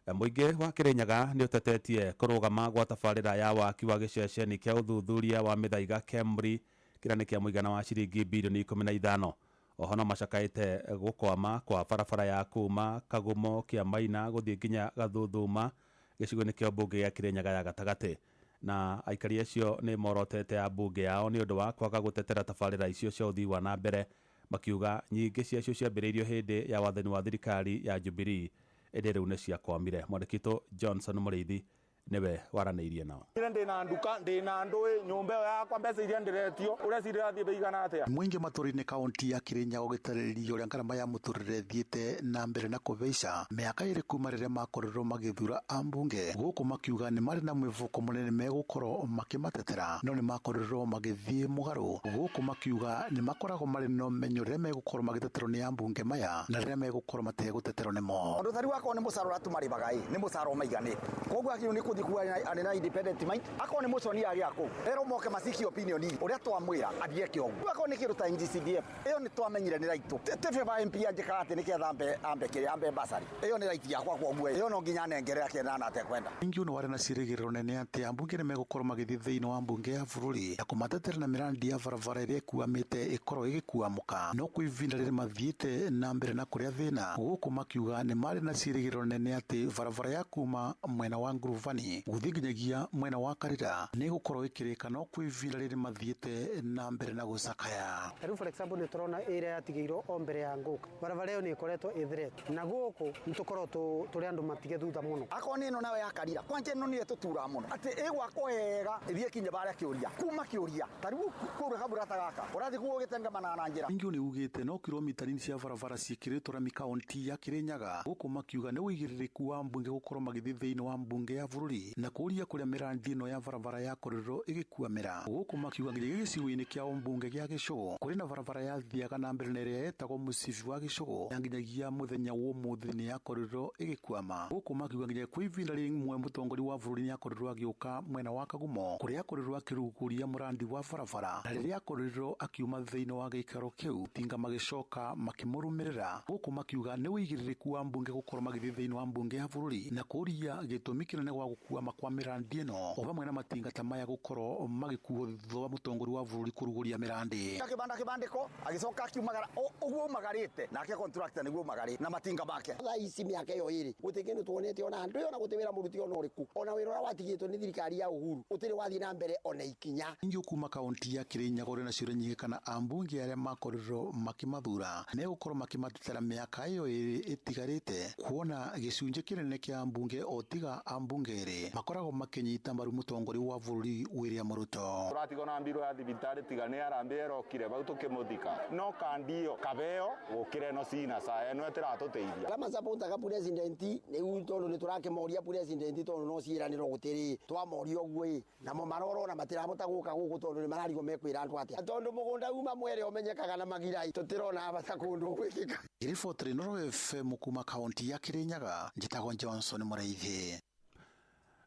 Mũingĩ wa Kĩrĩnyaga nĩ ũtetetie kũrũgama gwa tabarĩra ya waki wa gĩceceni kĩa ũthuthuria wa mĩthaiga KEMRI kĩrĩa nĩ kĩa mũigana wa ciringi bilioni 15. Oho no macakaĩte gũkwama kwa barabara ya kuma Kagumo kĩa Maina gũthiĩ nginya Gathuthuma gĩcigo-inĩ kĩa mbunge gĩa Kĩrĩnyaga ya gatagatĩ. Na aikari acio nĩ morotete ambunge ao nĩ ũndũ wa kwaga gũtetera tabarĩra icio cia ũthii wa na mbere, makiuga nyingĩ ciacio ciambĩrĩirio hĩndĩ ya wathani wa thirikari ya Jubilee ĩndĩ rĩu nĩ ciakwamire. Mwandĩki witũ Johnson Mũrĩithi nĩwe waranĩirie nao. Ndĩna nduka ndĩna ndũĩ nyũmba ĩyo yakwa mbeca iria ndĩretio ũreciria ĩrathiĩ ĩigana atĩa. Mũingĩ matũũra-inĩ kaunti ya Kĩrĩnyaga ũgĩtarĩrio ũrĩa ngarama ya mũtũrĩre ĩthiĩte na mbere na kũhaica mĩaka ĩrĩ kuma rĩrĩa makorirwo magĩthura ambunge gũkũ makiuga nĩ marĩ na mwĩvũko mũnene megũkorwo makĩmatetera no nĩ makorirwo magĩthiĩ mũgarũ gũkũ makiuga nĩ makoragwo marĩ na ũmenyo rĩrĩa megũkorwo magĩteterwo nĩ ambunge maya na rĩrĩa megũkorwo mategũteterwo nĩmo. Ũndũ tari wakorwo nĩ mũcara ũrĩa tũmarĩhaga ĩ nĩ mũcara ũmaiganĩte koguo agĩrĩirwo nĩ kũthiĩ kuga arĩ na independent mind akorwo nĩ mũconi agĩa kũu erwo moke maciki opinion ũrĩa twamwĩra athiĩ eke ũguo akorwo nĩ kĩndũ ta NGCDF ĩyo nĩ twamenyire nĩ right tĩ MP anjĩkaga atĩ nĩketha ambe kĩrĩa ambe basari ĩyo nĩ right yakwa koguo ĩyo no nginya nengere akenda na atekwenda. Mũingĩ nĩ warĩ na ciĩrĩgĩrĩro nene atĩ ambunge nĩ megũkorwo magĩthiĩ thĩinĩ wa mbunge ya bũrũri na kũmatetera na mĩrandi ya barabara ĩrĩa ĩkuamĩte ĩkorwo ĩgĩkuamũka no kwĩ ivinda rĩrĩ mathiĩte na mbere na kũrĩa thĩna gũkũ makiuga nĩ marĩ na ciĩrĩgĩrĩro nene atĩ barabara ya kuma mwena wa Nguruvani gũthiĩ nginyagia mwena wa Karira nĩ ĩgũkorwo ĩkĩrĩka no kwĩ ivinda rĩrĩ mathiĩte na mbere na gũcakaya. Tarĩu for example nĩ tũrona ĩrĩa yatigĩirwo o mbere ya ngũka barabara ĩyo nĩ ĩkoretwo ĩthirete na gũkũ nĩ tũkorwo tũrĩ andũ matige thutha mũno. Akorwo nĩ ĩno nayo ya Karira kwanja ĩno nĩyo ĩtũturaga mũno atĩ ĩgwakwo wega ĩthiĩ kinya barĩa kĩũria kuma kĩũria tarĩu kũrĩa kaburata gaka ũrathiĩ kuo ũgĩtengemana na njĩra. Mũingĩ nĩ ugĩte no kilomita nini cia barabara ciĩkĩrĩtwo rami kaunti ya Kĩrĩnyaga gũkũ makiuga nĩ ũigĩrĩrĩku wa mbunge gũkorwo magĩthiĩ thĩinĩ wa mbunge ya bũrũri na kũũria kũrĩa mĩrandi ĩno ya barabara yakorirwo ĩgĩkuamĩra gũkũ makiuga nginya gĩcigo-inĩ kĩa mbunge gĩa Gĩcũgũ kũrĩ na barabara yathiaga na mbere na ĩrĩa yetagwo mũcibi wa Gĩcũgũ na nginyagia mũthenya wa ũmũthĩ nĩ yakorirwo ĩgĩkwama gũkũ makiuga nginya kwĩ ivinda rĩmwe mũtongoria wa bũrũri nĩ akorirwo agĩũka mwena wa Kagumo kũrĩa akorirwo akĩrugũria mũrandi wa barabara na rĩrĩa akorirwo akiuma thĩinĩ wa gĩikaro kĩu tinga magĩcoka makĩmũrũmĩrĩra gũkũ makiuga nĩ ũigĩrĩrĩku wa mbunge gũkorwo magĩthiĩ thĩinĩ wa mbunge ya bũrũri na kũũria gĩtũmi kĩnene gwa gũkuama kwa mĩrandi ĩno o hamwe na matinga ta maya gũkorwo magĩkuo thutha wa mũtongoria wa bũrũri kũrugũria mĩrandi. Akĩbanda kĩbandĩko agĩcoka akiumagara ũguo umagarĩte nake contractor nĩguo umagarĩte na matinga make. Thaa ici mĩaka ĩyo ĩrĩ gũtirĩ kĩndũ tuonete ona andũ ĩyo na gũtirĩ wĩra mũruti ona ũrĩkũ ona wĩra ũrĩa watigĩtwo nĩ thirikari ya Uhuru ũtirĩ wathiĩ na mbere ona ikinya. Mũingĩ kuma kaunti ya Kĩrĩnyaga ũrĩ na ciũria nyingĩ kana ambunge arĩa makorirwo makĩmathura megũkorwo makĩmatetera mĩaka ĩyo ĩrĩ ĩtigarĩte kuona gĩcunjĩ kĩnene kĩa ambunge o tiga ambunge erĩ makoragwo makĩnyita mbaru mũtongoria wa bũrũri William Ruto. Tũratigwo na mbirũ ya thibitarĩ. thibitari tiga ni arambi erokire bau tukimuthika no kandio kabeo gukire no cina sa eno etiratũteithia Arĩa macapotaga president rĩu tondũ nĩ tũrakĩmoria president tondũ no ciĩranĩro gũtirĩ twamoria ũguo ĩ namo maroro na matirahota gũka gũkũ tondũ nĩ mararigwo mekwĩra andũ atĩa tondũ mũgũnda uma mwere ũmenyekaga na magira tũtirona bata kũndũ gwĩkĩka. Riboti Inooro FM kuma kaunti ya Kirinyaga, njĩtagwo Johnson Mũraithi.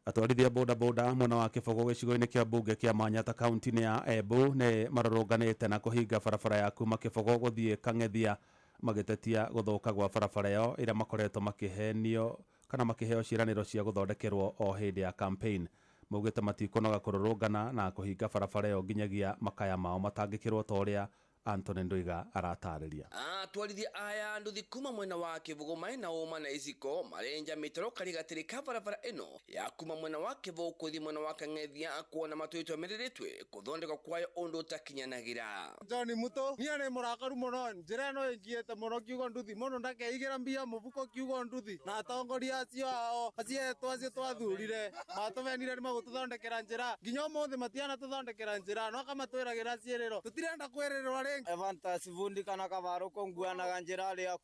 Atwarithia boda boda mwena wa Kĩbogo gĩcigo-inĩ kĩa mbunge kĩa Manyata kaunti-inĩ ya Embu nĩ marũrũnganĩte na kũhinga barabara ya kuma Kĩbogo gũthiĩ Kang'ethia magĩtetia gũthũka gwa barabara ĩyo ĩrĩa makoretwo makĩhenio kana makĩheo ciĩranĩro cia gũthondekerwo o hĩndĩ ya campaign. Maugĩte matikũnoga kũrũrũngana na kũhinga barabara ĩyo nginyagia makaya mao matangĩkĩrwo ta ũrĩa Anthony Nduiga aratarĩria. Atwarithia aya nduthi kuma mwena wa Kĩbũgũ maĩ na ũma na iciko marenja mĩtaro karigatĩrĩ ka barabara ĩno ya kuma mwena wa Kĩbũgũ kũthi mwena wa Kang'ethia kuona matwĩtwo merĩrĩtwe kũthondekwo kwayo ũndũ ũtakinyanagĩra. John Muto niĩ nĩ mũrakaru mũno njĩra ĩno ĩngiĩte mũno kiugo nduthi mũno ndakeigĩra mbia mũbuko kiugo nduthi na atongoria acio ao acio etũ acio twathurire matũmenire nĩ magũtũthondekera njĩra nginya ũmũthĩ matianatũthondekera njĩra no kamatwĩragĩra ciĩrĩro tũtirenda kwĩrĩrwo rĩngĩ. Evantas Vundi kana Kavaroko nguanaga njĩra rĩa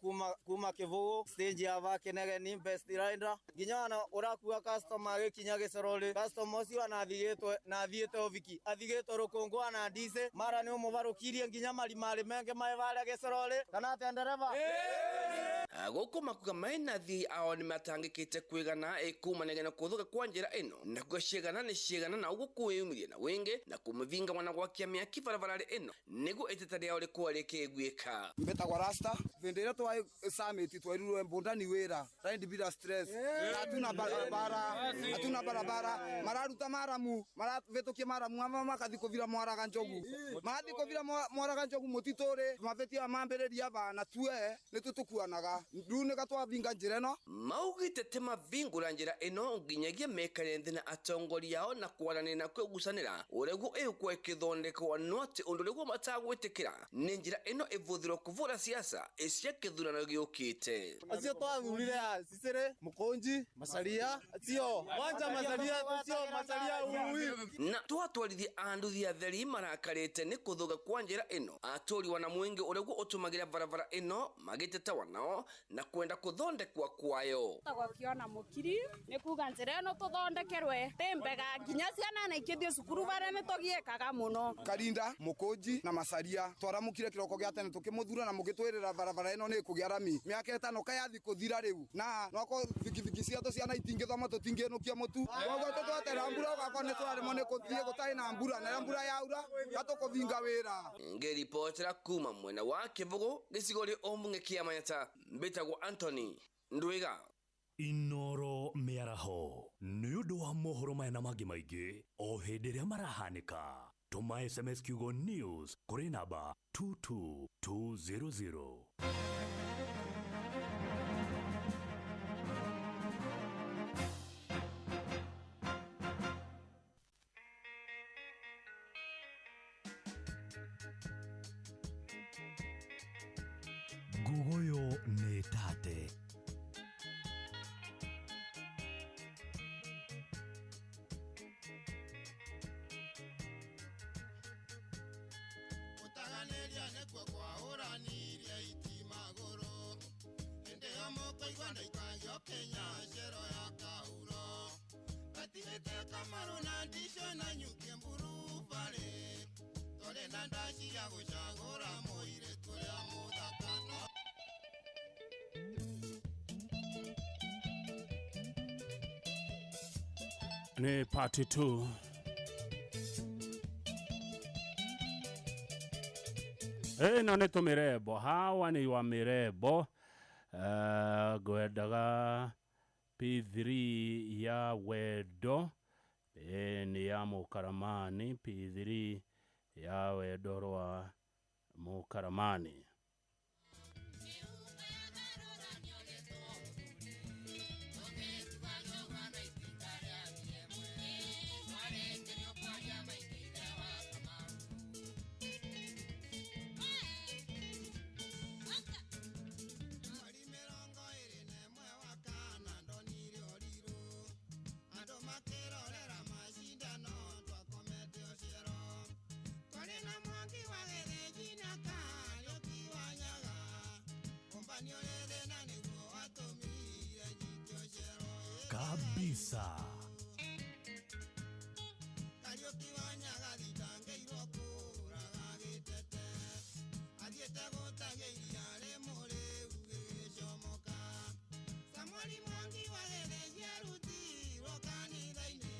kuma Kĩbũgũ stage ya Vakinegeni best rider nginya ona ũrakua customer agĩkinya gĩcoro-rĩ customer ũcio anathigĩtwe na athiĩte ũbiki athigĩtwe rũkũngũ ana ndice mara nĩ ũmũbarũkirie nginya marimarĩ menge maĩ varĩa gĩcoro-rĩ kana atĩa ndereba. Gũkũ makuga maĩ na athii ao nĩ matangĩkĩte kwĩgana ĩkumanĩria na kũthũka kwa njĩra ĩno na kuga ciĩgana nĩ ciĩgana na ũguo kwĩyumĩria na wĩngĩ na kũmĩvinga mwana gwakia mĩaki barabara ĩno nĩguo iteta rĩao rĩkorwo rĩkĩiguĩka. Mbetagwa Rasta vende ĩrĩa twa summit twarirwo mbunda ni wĩra ride bila stress hatuna barabara hatuna barabara mararuta maramu maravĩtũkia maramu ama makathi kũvira mwaraga njogu mathi kũvira mwaraga njogu mũtitũ-rĩ mavĩtia mambĩrĩria bana tue nĩ tũtũkuanaga rĩu nĩka twavinga njĩra ĩno. Maugĩte ti mavingũra njĩra ĩno nginyagia mekare nthĩ na atongoria ao na kwaranĩria na kwĩgucanĩra ũrĩa guo ĩgũkorwo ĩkĩthondekwo no atĩ ũndũ ũrĩa guo matagwĩtĩkĩra nĩ njĩra ĩno ĩbũthĩrwo kũbũra siasa cia kĩthurano gĩũkĩte. Acio twathurire a Cicere Mũkũnji Macaria acio wanja Macaria acio Macaria ui na twatwarithia a nduthi atheri marakarĩte nĩ kũthũka kwa njĩra ĩno atũri wana mwingĩ ũrĩa guo ũtũmagĩra barabara ĩno magĩteta wanao na kwenda kũthondekwa kwayo. Tagwakiona mũkiri nĩ kuga njĩra ĩno tũthondekerwe tĩ mbega nginya ciana na ikĩthiĩ cukuru barĩa nĩ tũgiĩkaga mũno. Karinda Mũkũnji na Macaria twaramũkire kĩroko gĩa tene tũkĩmũthura na mũgĩtwĩrĩra barabara ĩno nĩ ĩkũgĩa rami mĩaka ĩtano kayathi kũthira rĩu na noko bikibiki ciatũ ciana itingĩthoma tũtingĩnũkia mũtu koguo tũtwetera mbura ũgakorwo nĩ twaremwo nĩ kũthiĩ gũtarĩ na mbura na rĩrĩa mbura yaura gatũkũvinga wĩra. Ngĩribotera kuma mwena wa Kĩbũgũ gĩcigo rĩ ũmbunge kĩa Manyata mbĩtagwo Anthony Ndwiga. Inooro mĩaraho nĩ ũndũ wa mohoro maya na mangĩ maingĩ o hĩndĩ ĩrĩa marahanĩka tũma SMS kiugo news kũrĩ namba 22200. Ngugoyo nĩ tate. Gũtaganĩria nĩkuo kwahũranirie itimagũrũ hĩndĩ ĩyo mũkũigua ndaikagio Kenya cero ya kahuro gatigĩte kamaru na ndicio na nyuki mburubarĩ tũrĩ na ndaci ya gũcagũra mũirĩtu ũrĩa mũthaka no. Ni part 2. Ĩno nĩ tũmĩrembo hawa nĩ wa mĩrembo ngwendaga P3 ya wendo nĩ ya mũkaramani P3 ya wendo rwa mũkaramani. Makirorera mashindano twakomete ocero twari Kabisa. Kariũki wa Nyagathi ndangĩirwo kũraga gĩtete athiĩte gũtahia iria rĩmũrĩu gĩgĩcomoka Samueli Mwangi wa Gĩthĩnji arutirwo kanitha-inĩ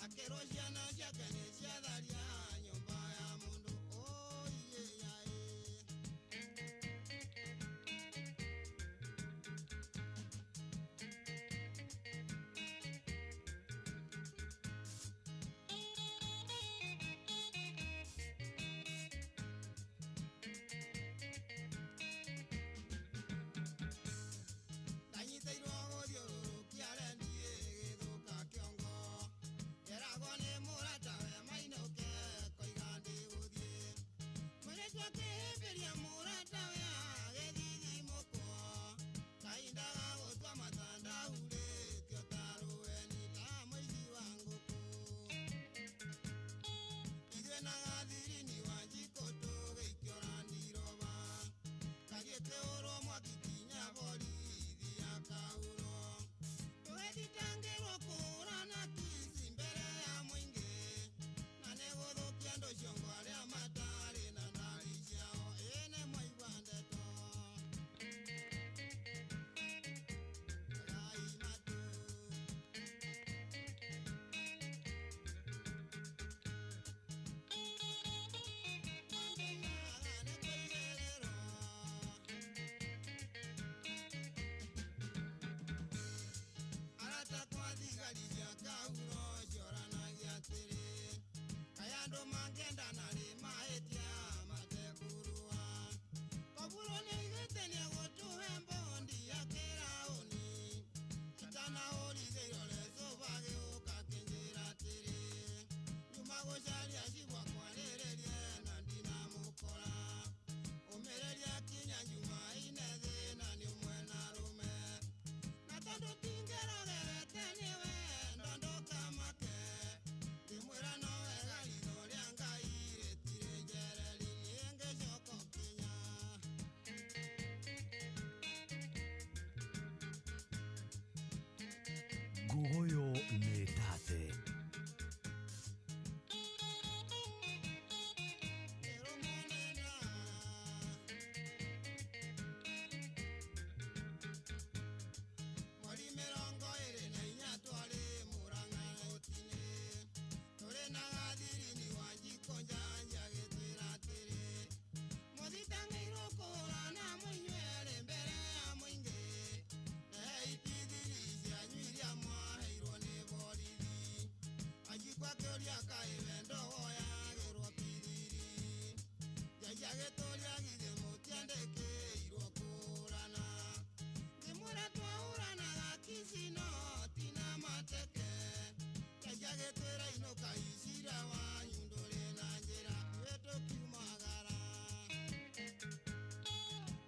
akĩrwo ciana ciake nĩ ciatharia nyũmba ya mũndũ oiye yaĩ. Ndanyitĩirwo gũthiũrũrũkia rendi ĩgĩthũka kĩongo eragwo nĩ mũratawe mainũke koiga ndĩgũthiĩ mũirĩtu akĩhĩmbĩria mũratawe agĩthithimũkwo kahinda ga gũtua matanda hurĩtio ta rũheni ta mũici wa ngũkũ ithuĩ na gathirini wa njikũ tũgĩikio randiroba kagĩkĩhũrwo mwaki kinya borithi ya kahuro tũgĩthitangĩrwo kũhũrana kici mbere ya mũingĩ na nĩ gũthũkia andũ ciongo arĩa matarĩ na ndari ciao ĩ nĩ mwaigua ndeto. Gai matũ. Mangĩigaga nĩ kũigĩrĩrwo arata kwa thigari cia kahuro cioranagia atĩrĩ kaĩ andũ mangĩendana rĩ mahĩtia matekũrũa koburo nĩaugĩte nĩegũtũhe mbondi ya kĩraũni itanahũrithia irore cuba gĩũka kĩnjĩra atĩrĩ nyuma gũcaria cibwa kwarĩrĩrie na ndinamũkora ũmĩrĩria kinya Jumaine thĩna nĩ ũmwe na rũme na tondũ tingerogerete nĩwe ndondokamake ngĩmwĩra no wega ritho rĩa Ngai rĩtirĩ njereri niĩ ngĩcoka Kenya. Ngogoyo nĩ tate. Mweri 24 twarĩ Murang'a igoti-inĩ tũrĩ na gathirini wa njiko njanja agĩtwĩra atĩrĩ mũthitangĩirwo kũhũrana mũinyuerĩ mbere ya mũingĩ rehei bithiri cianyu iria mwaheirwo nĩ borithi anjikwa akĩũria kaĩ we ndogoyagĩrwo bithiri njaji agĩtũria githĩ mũtiandĩkĩirwo kũhũrana ngĩmwĩra twahũranaga kici no ti na mateke njaji agĩtwĩra inũka icira wanyu ndũrĩ na njĩra ithuĩ tũkiumagara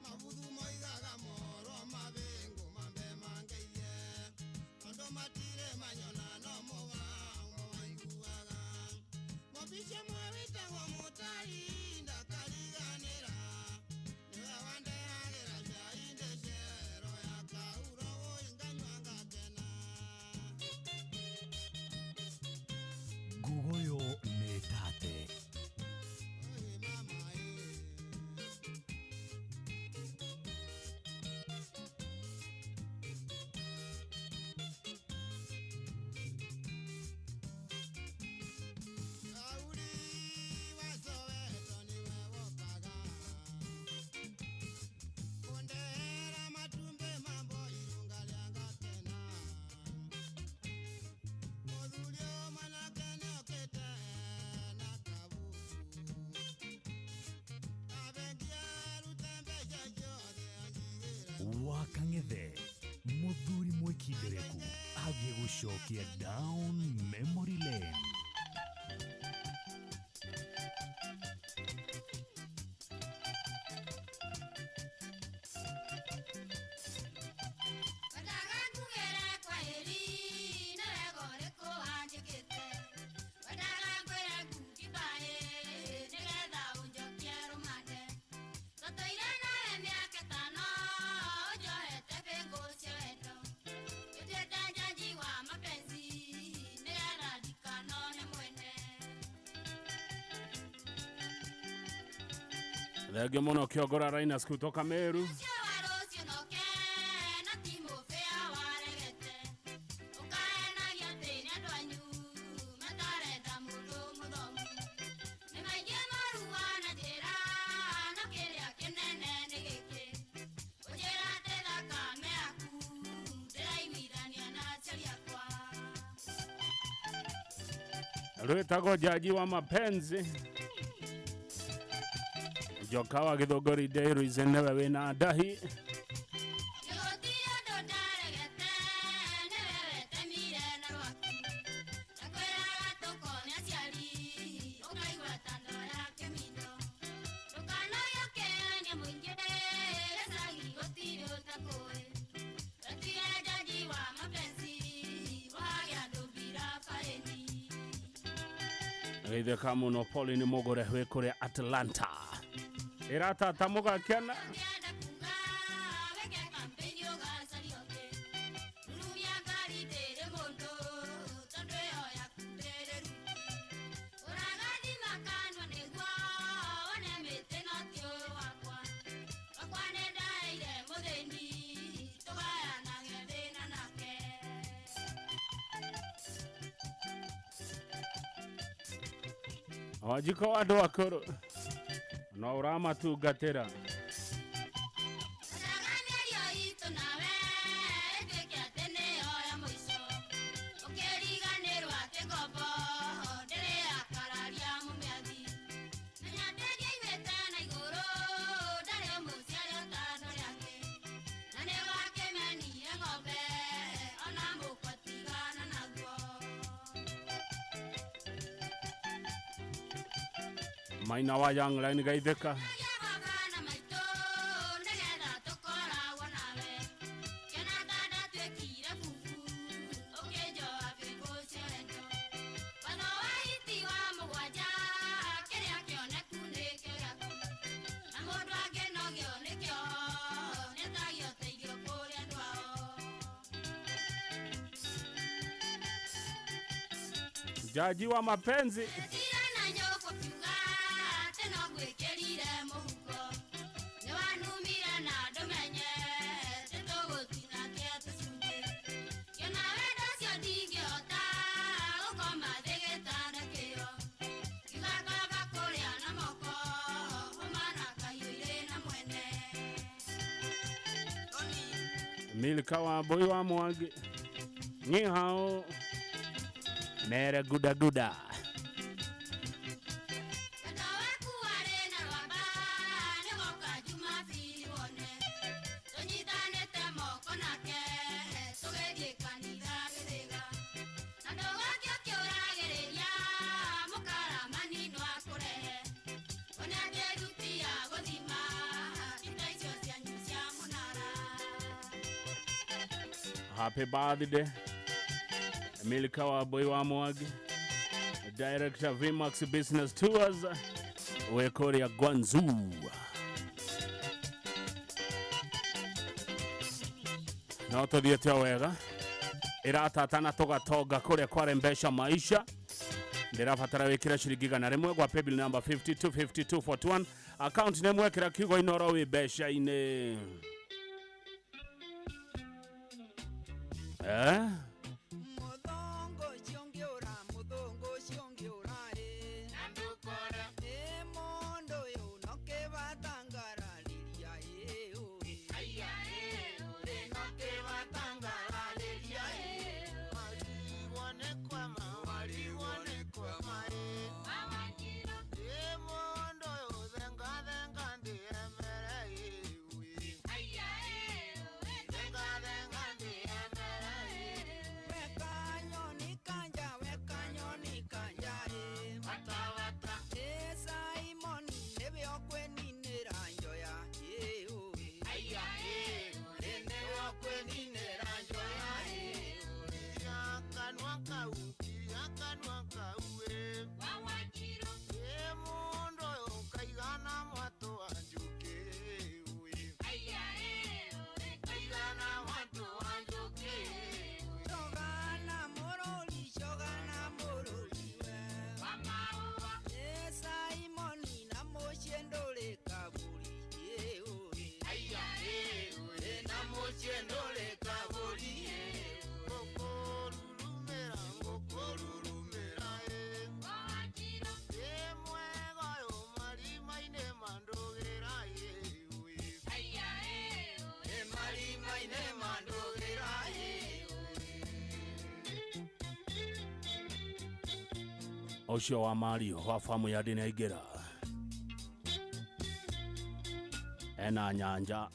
mabuthu moigaga mohoro mabĩngũ mambe mangeithie tondũ matirĩ manyona no mũbango maiguaga mũbici ũmwe wĩtagwo mũtari ndakariganĩra nĩwe wandehagĩra cai ndĩ cero ya kahuro wũi nganyua ngakena. Ngogoyo nĩ tate. Kauri wa Soweto nĩwe wokaga kũndehera matumbĩ ma mboi ngarĩa ngakena mũthuri ũyũ mwanake nĩokĩte na kabubu kabengi arute mbeca ciothe anjigĩre Wakang'ethe mũthuri mwĩkindereku athiĩ gũcokia down memory lane. Wendaga ngugĩre kwaheri nĩ wega ũrĩkũ wanjĩkĩte wendaga ngwĩre goodbye nĩgetha ũnjokie rũmande tũtũire nawe mĩaka ĩtano ũnjohete bĩngũ cia wendo ĩtuĩte njanji wa Thengio muno Kiongora Rainas kutoka Meru. Rwĩtagwo Jaji wa Mapenzi. Njoka wa Gĩthũngũri Dairies nĩwe wĩna ndahi. Geithĩka mũno Pauline Mũgũre wĩ kũrĩa Atlanta. Ĩratata mũgakena. Wanjikũ andũ akũrũ no ũramatungatĩra. Maina wa Young Line geithĩka. Jaji wa Mapenzi. Milka wa Mbui wa Mwangi. Ni hao. Mere guda guda. Happy birthday Milka wa Mbui wa Mwangi, Director VMAX Business Tours Wekoria Guangzhou. No tuthiĩte o wega ĩratatana tũgatonga kũrĩa kwarembesha maisha. Ndĩrabatara wĩkĩre ciringi 100 gwa paybill number 525241 account name wekĩra kiugo Inoro wĩ mbeca-inĩ. Eh? Ũcio wa Mario wa famu ya ndini aingĩra ena nyanja.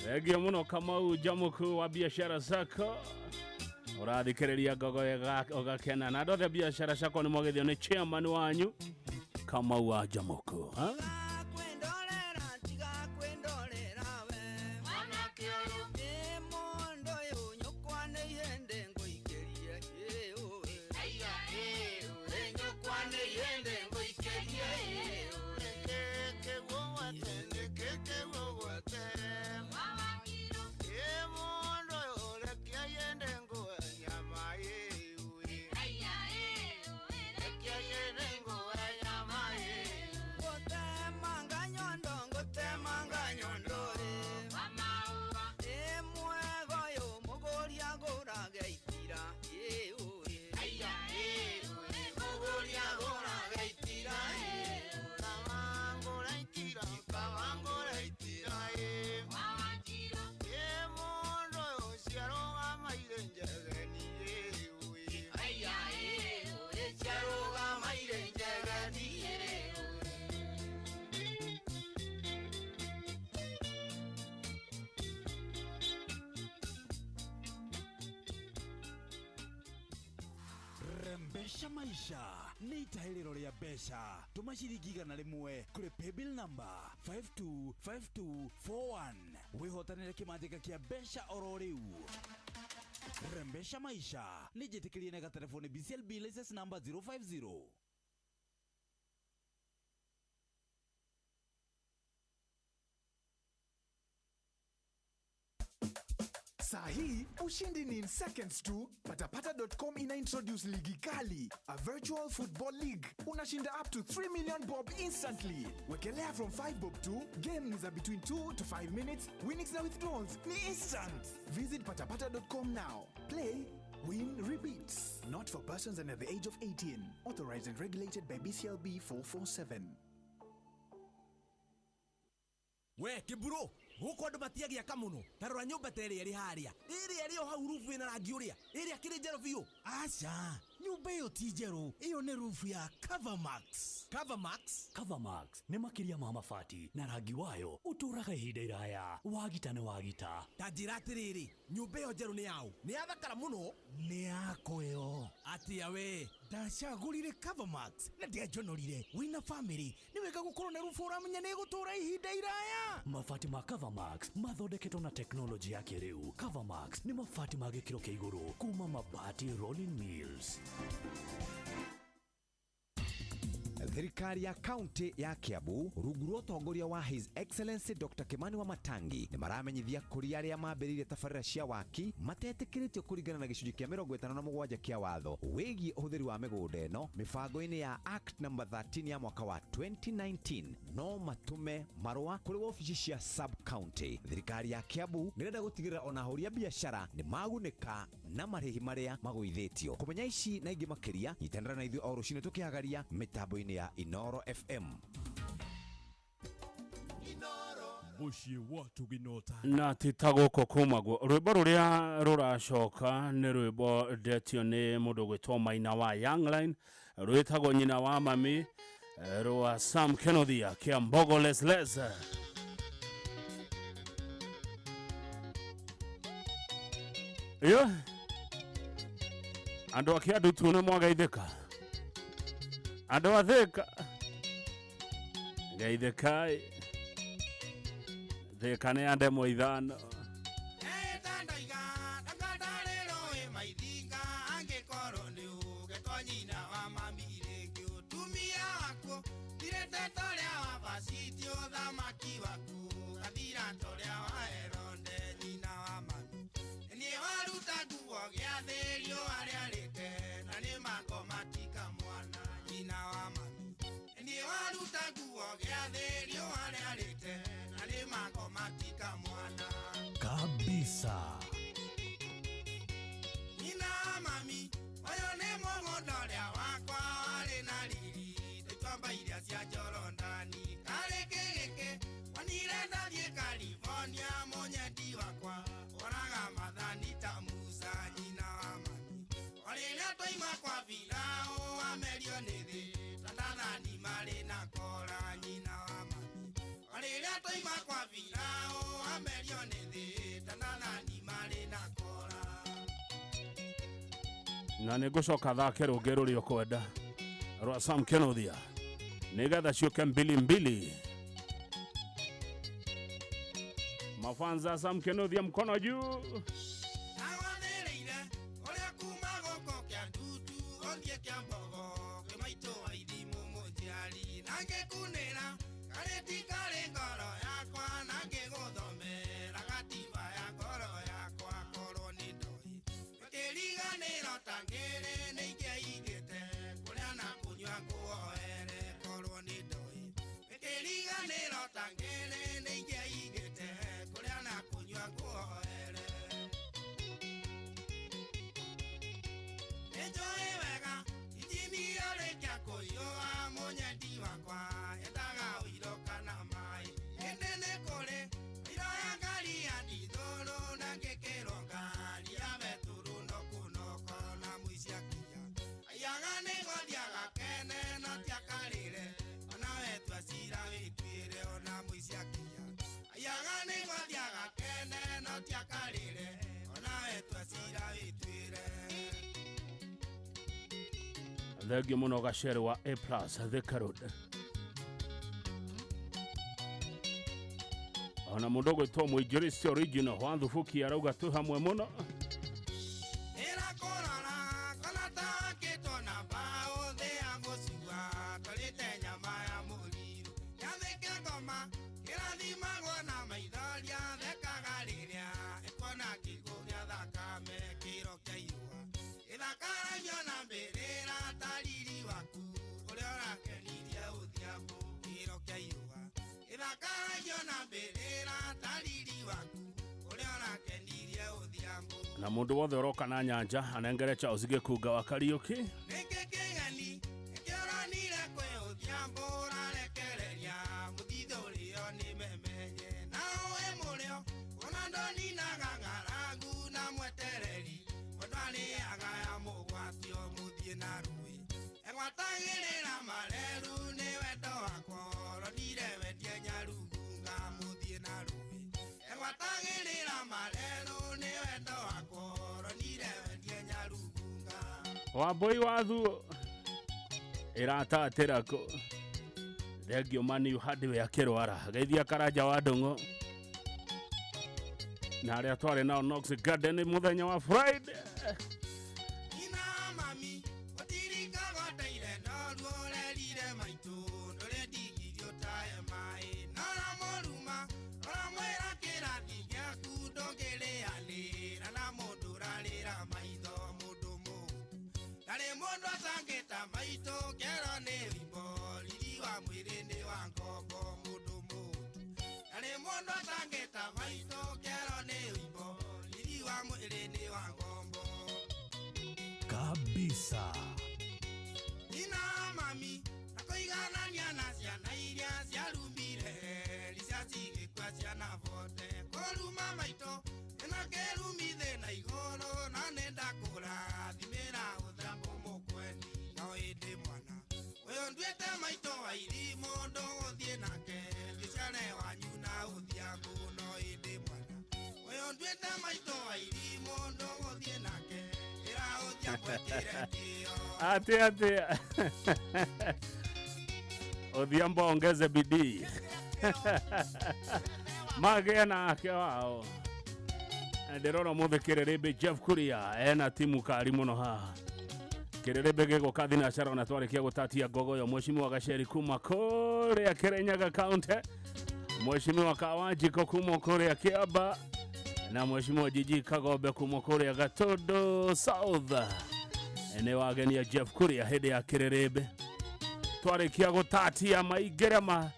Thengio muno Kamau Jamuku wa biashara zako urathikiriria Ngogo ugakena na andũ othe biashara ciakwa nĩ mwagithio nĩ chairman wanyu Kamau wa Jamuku ha? Rembesha maisha nĩ itahĩrĩro rĩa mbeca. Tũma ciringi 100 kũrĩ paybill number 525241 wĩhotanĩre kĩmanjĩka kĩa mbeca oro rĩu. Rembesha maisha nĩ njĩtĩkĩrie na gatelefoni BCLB license number 050. Saa hii ushindi ni in seconds tu. Patapata.com ina introduce ligi kali, a virtual football league. Unashinda up to 3 million bob instantly. Wekelea from 5 bob to game ni za between 2 to 5 minutes. Winnings na withdrawals ni instant. Visit patapata.com now. Play, win, repeat. Not for persons under the age of 18. Authorized and regulated by BCLB 447. We kiburo guku andu matiagia muno tarora nyumba ta ĩrĩa ĩrĩ harĩa ĩrĩa ĩrĩ o hau rubu ĩna rangi ũrĩa ĩrĩa kĩrĩ njerũ biũ. Aca, nyumba ĩyo ti njerũ, ĩyo nĩ rubu ya Covermax. Covermax? Covermax nĩ makĩria ma mabati na rangi wayo ũtũũraga ihinda iraya. Wagita nĩ wagita. Ta njĩra atĩrĩrĩ, nyumba ĩyo njerũ nĩ yaũ? Nĩ yathakara mũno. Nĩ yakwa ĩyo. Atĩa we? Ndacagũrire Covermax na ndianjonorire. Wĩna famĩlĩ nĩ wega gũkorwo na rubu ũramenya nĩ ĩgũtũũra ihinda iraya. Mabati ma Covermax mathondeketwo na teknolojĩ ya kĩrĩu. Covermax nĩ mabati ma gĩkĩro kĩa igũrũ kuma Mabati Rolling Mills. Thirikari ya kaunti ya Kiambu rungu rwa ũtongoria wa His Excellency Dr. Kimani Wamatangi nĩ maramenyithia kũrĩ arĩa mambĩrĩirie tabarĩra cia waki matetĩkĩrĩtio kũringana na gĩcunjĩ kĩa 57 kĩa watho wĩgiĩ ũhũthĩri wa mĩgũnda ĩno mĩbango-inĩ ya Act number 13 ya mwaka wa 2019 no matũme marũa kũrĩ wabici cia sub county. Thirikari ya Kiambu nĩrenda gũtigĩrĩra ona ahũri a biacara nĩ magunĩka na marĩhi marĩa magũithĩtio. Kũmenya ici na ingĩ makĩria nyitanĩra na ithuĩ o rũcinĩ tũkĩhagaria mĩtambo-inĩ ya Inoro FM. Na ti ta gũkũ kumagwo rwĩmbo rũrĩa rũracoka nĩ rwĩmbo ndetio nĩ mũndũ gwĩtwo Maina wa Youngline, rwĩtagwo nyina wa mami, rwa Sam Kenothia kĩa Mbogo Les. Yo. Andũ a Kĩandutu nĩ mwagaithĩka, andũ a Thĩka geithĩkai. Thĩka nĩ ya ndemwa 5. Kabisa. Nina mami, oyo nĩ mũgũnda ũrĩa wakwa warĩ na riri, ndĩtwamba iria cia Jorodani, karĩ kĩgĩkĩ, wonire ndathiĩ California, mũnyendi wakwa, woraga mathani ta Musa, nyina wa mami. O rĩrĩa twaima kwa Firaũ, amerio nĩ thĩ, ta ndathani marĩ na kora, nyina wa mami. O rĩrĩa twaima kwa Firaũ, amerio nĩ thĩ, ta ndathani marĩ na kora. Na nĩ ngũcoka thake rũngĩ rũrĩa ũkwenda rwa Sam Kenothia nĩgetha ciũke mbili mbili. Mafanza Sam Kenothia mkono juu. Awathĩrĩire ũrĩa kuma gũkũ Kĩandutu ũthiĩ Kĩambogo kĩmaitũ wa ithimũ mũnjiari na ngĩkunĩra karĩ ti karĩ ngoro yakwa na ngĩgũthomera gatiba ya ngoro yakwa korwo nĩ ndoĩ kĩriganĩro ta ngĩrĩ nĩ ingĩaigĩte kũrĩa na kũnyua nguoere korwo nĩ ndoĩ kĩriganĩro ta ngĩrĩ nĩ ingĩaigĩte kũrĩa na kũnyua nguoere. Nĩnjũĩ wega injini yarĩkia kũiyũa mũnyendi wakwa endaga ũiro kana maĩ ĩndĩ nĩ kũrĩ ũiro ya ngari ya ndithũrũ na ngĩkĩrwo ngari ya betũrũ no kũnoko na mũici akinya aiyaga nĩgũthiaga kene no tiakarĩre onawe tua cira wĩtuĩre ona mũici akinya aiyaga nĩgũthiaga kene no tiakarĩre onawe tua cira wĩtuĩre. Thengio mũno gacere wa A plus Thika Road. Ona mũndũ ũgwĩtwo mũinjĩrĩsti original wa Thubuki arauga twĩ hamwe mũno. Ĩrakũrora kana takĩtwo na mbaũ thĩ ya gũcua tũrĩte nyama ya mũrirũ gĩathĩ kĩa ngoma kĩrathimagwo na maithoria thekaga rĩrĩa ĩkuona kĩguũ gĩa thakame kĩro kĩa irũa ĩthakaragio na mbĩrĩra ta riri waku ũrĩa ũrakenirie ũthiambu kĩro kĩa irũa ĩthakaragio na mbĩrĩra ta riri waku ũrĩa ũrakenirie ũthiambu. Na mũndũ wothe ũroka na nyanja anengere Charles Gĩkunga wa Kariũki. Nĩkĩ kĩgeni kĩoranire kwĩ ũthiambu ũrarekereria mũthithũ ũrĩo nĩ memenye na ũĩ mũrĩo ona ndoninaga ng'aragu na mwetereri mũndũ arĩaga ya mũgwatio mũthiĩ na rũĩ egwatagĩrĩra mareru nĩ wendo wakwa ronire wendie nyarugunga mũthiĩ na rũĩ egwatagĩrĩra mareru nĩ wendo wakwa ronire wendie nyarugunga. Wambũi wa Thuo ĩratatĩra kũ. Thengio Maniu Hardware akĩrwara geithia Karanja wa Ndũng'ũ na arĩa twarĩ nao Knox Garden mũthenya wa Friday. Nina mami ũtirikaga ndeire noruo ũrerire maitũ ndũrĩ ndigiri ũtae maĩ noramũruma ũramwĩra kĩrathi gĩaku ndũngĩrĩanĩra na mũndũ ũrarĩra maitho mũndũ mũũtu ndarĩ mũndũ atangĩta maitũ kĩero nĩ wimbo riri wa mwĩrĩ nĩ wa ngombo mũndũ mũũtu ndarĩ mũndũ atangĩta maitũ kĩero nĩ wimbo riri wa mwĩrĩ nĩ wa ngombo. Kabisa. Nina mami akũiganania na ciana iria ciarumire rica cigĩkua ciana bote kũruma maitũ ĩna kĩrumi thĩ na igũrũ na nĩ ndakũra thimĩra ũthambo mũkweni no ĩndĩ mwana ũyũ nduĩte maitũ wa irimũ ndũgũthiĩ nake gĩcare wanyu na ũthiambu no ĩndĩ mwana ũyũ nduĩte maitũ wa irimũ ndũgũthiĩ nake ĩra ũthiambu. Ati ati Odhiambo ongeze bidii. Magĩa nake wao. Ndĩrona ũmũthĩ kĩrĩrĩmbĩ Jeff Kuria ena timu kari mũno haha. Kĩrĩrĩmbĩ gĩgũka thinacara na twarĩkia gũtatia ngogoyo. Mheshimiwa Gacheri kuma kũrĩa Kirinyaga County, Mheshimiwa Kawanjiko kuma kũrĩa Kiamba na Mheshimiwa Jiji Kagombe kuma kũrĩa Gatundu South. Nĩ wagenia Jeff Kuria hĩndĩ ya kĩrĩrĩmbĩ. Twarĩkia gũtatia maingĩre ma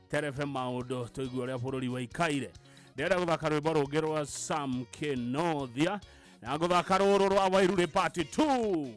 terebe maũndũ tũigue ũrĩa bũrũri waikaire. Ndĩrenda gũthaka rwĩmbo rũngĩ rwa Sam Kĩnothia na ngũthaka rũrũ rwa Wairurĩ part 2.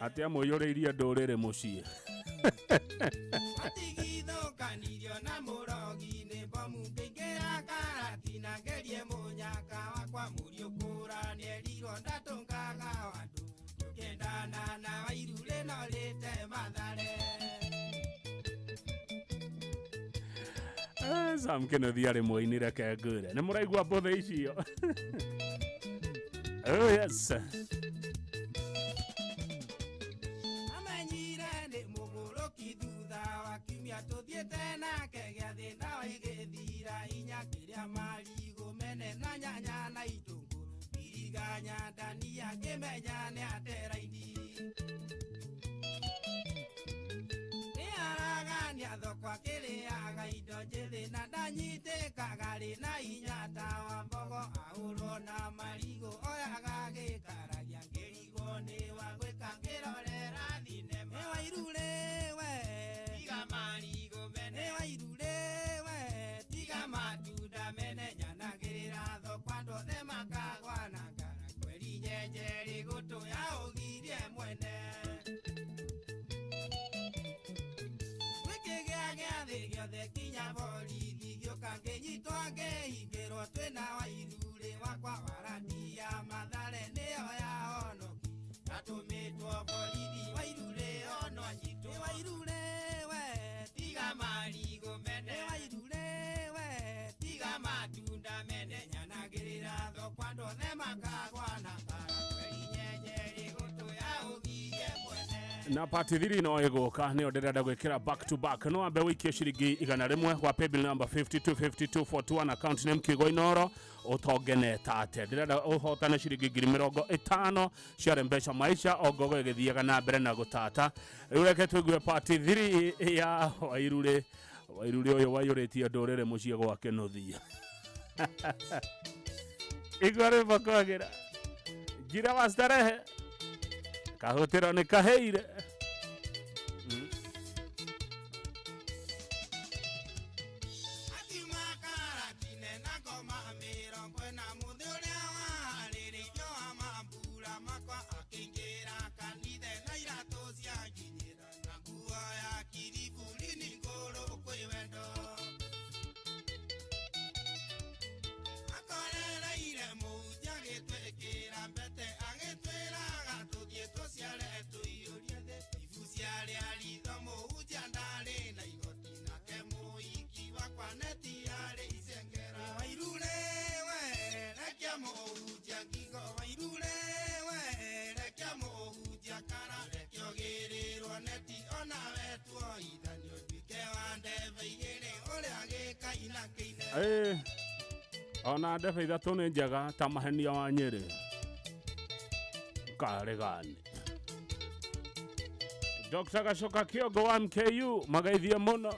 Atia mũiyũrĩirie ndũrĩrĩ mũciĩ. Matigithũkanirio na mũrogi nĩ bomu ngĩingĩra karati na ngerie mũnyaka wakwa mũriũ kũra nĩerirwo ndatũngaga andũ tũkĩendana na Wairurĩ no rĩte Mathare. Sam Kĩnuthia arĩ mũini reke ngwĩre. Nĩ mũraigua mbũthĩ icio? Oh yes. Twina Wairurĩ wakwa warandia Mathare nĩyo. Atũmĩtwo borithi Wairure ono anyitwo. Wairure we tiga marigũ mene. Wairure we tiga matunda mene. Nyanagĩrĩra thoko andũ othe makagwa na bara. Tweri nyenjeri gũtũ ya ũthiĩ mwene. Na part 3 no ĩgũka nĩyo ndĩrenda gwĩkĩra back to back. No ambe wĩikie ciringi 100 kwa paybill number 525241, account name Kigo Inoro, ũtongene tate. Ndĩrenda ũhotane ciringi 50,000 cia mbeca maisha o ngogo ĩgĩthiaga na mbere na gũtata. Rĩu reke tũigue part 3 ya Wairure. Wairure ũyũ waiyũrĩtie ndũrĩrĩ mũciĩ gwake nũthia. Igua rwĩmbo kwagĩra njira wa starehe kahũtĩro nĩ kaheire. Ona ndebe ithatũ nĩ njega ta mahenia wa Nyĩrĩ karegani. Dr. Gacoka Kĩongo wa MKU magaithie mũno.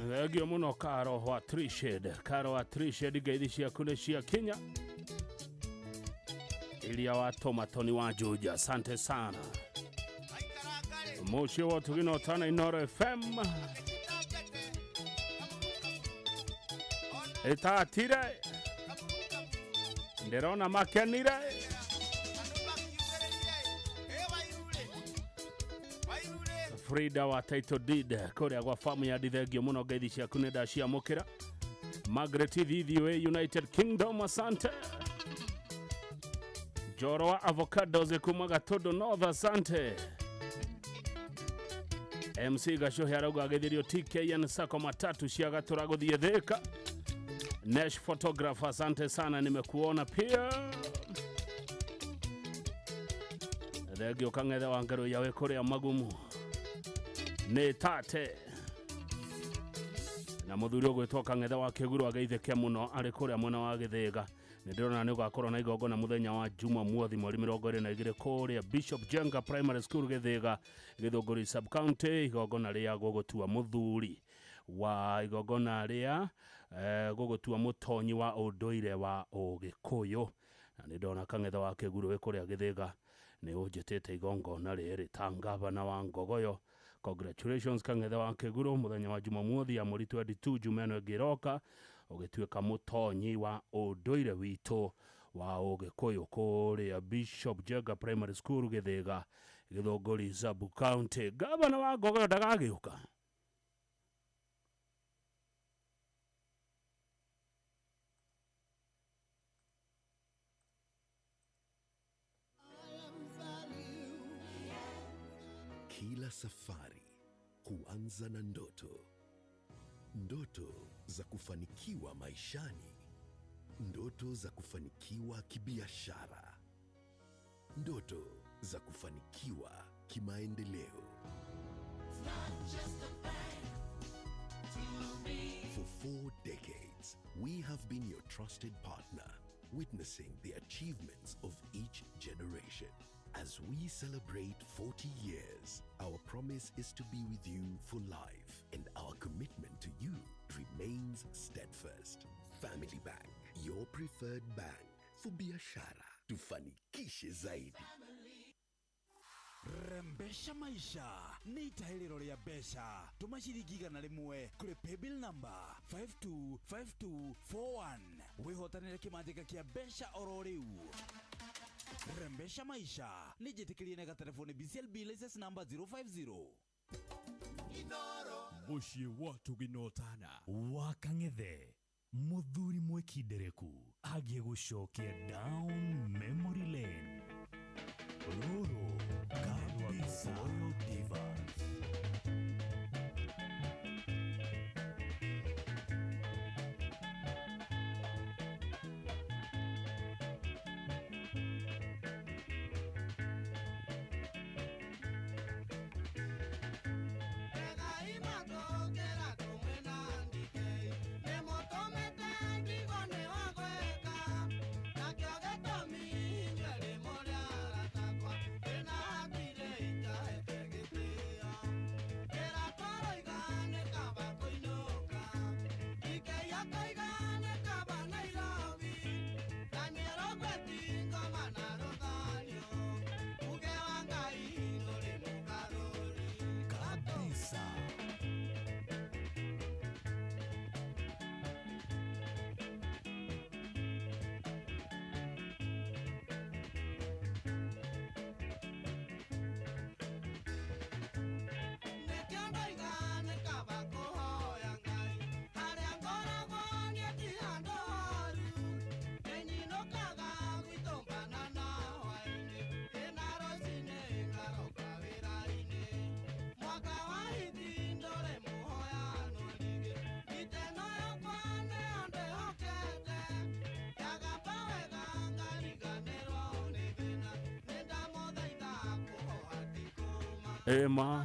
Thengio mũno Karo wa Trishade. Karo wa Trishade, ngeithi ciaku nĩ cia kinya. Iria wa Tomatoni wa Juja, asante sana. Mũciĩ wa Ũtugi na Ũtana Inoro FM. Ĩtatire ndĩrona makenire. Frida wa Title Deed kũrĩa gwa famu ya ndithengio mũno, ngeithi ciaku nĩ ndaciamũkĩra. Margaret Thithi wa United Kingdom, asante. Njoro wa Avocados kuma Gatondo North, asante. MC Gacohe arauga agĩthirio TKN Sacco matatu cia Gatũra gũthiĩ Thĩka. Nash Photographer, asante sana, nimekuona pia. Thengio Kang'ethe wa Ngerũ yawe kũrĩa Magumu nĩ tate. Na muthuri ũgwĩtwo Kang'ethe wa Kĩguru ageithĩke mũno arĩ kũrĩa mwena wa Gĩthĩga. Nĩ ndĩrona nĩ ũgakorwo na igongona mũthenya wa Jumamothi mweri 22 kũrĩa Bishop Jenga Primary School Gĩthĩga, Gĩthũngũri sub county, igongona rĩa gũgũtua mũthuri wa igongona rĩa gũgũtua mũtonyi wa ũndũire wa Ũgĩkũyũ. Na nĩ ndona Kang'ethe wa Kĩguru wĩ kũrĩa Gĩthĩga nĩ ũnjĩtĩte igongona rĩrĩ ta ngavana wa Ngogoyo. Congratulations Kang'ethe wa Kĩguru, mũthenya wa Jumamothi ya mweri 22 juma ĩno ĩngĩ ĩroka ũgĩtuĩka mũtonyi wa ũndũire witũ wa Ũgĩkũyũ kũrĩa Bishop Jenga Primary School Gĩthĩga, Gĩthũngũri sub county. Gavana wa Ngogoyo ndagagĩũka. Kila safari huanza na ndoto. Ndoto za kufanikiwa maishani, ndoto za kufanikiwa kibiashara, ndoto za kufanikiwa kimaendeleo. For 4 decades, we have been your trusted partner, witnessing the achievements of each generation. As we celebrate 40 years, our promise is to be with you for life, and our commitment to you remains steadfast. Family Bank, your preferred bank for biashara. Tufanikishe zaidi. Rembesha maisha nĩ itahĩrĩro rĩa mbeca. Tũma ciringi 100 kũrĩ paybill number 525241 wĩhotanĩre kĩmanjĩka kĩa mbeca oro rĩu. Rembesha maisha nĩ njĩtĩkĩrie na gatelefoni BCLB license number 050. Mũciĩ wa tũginotana wa Kang'ethe, mũthuri mwĩkindereku agiĩ gũcokia down memory lane. Rũrũ kabisa Royal Divas. Kabisa. Ema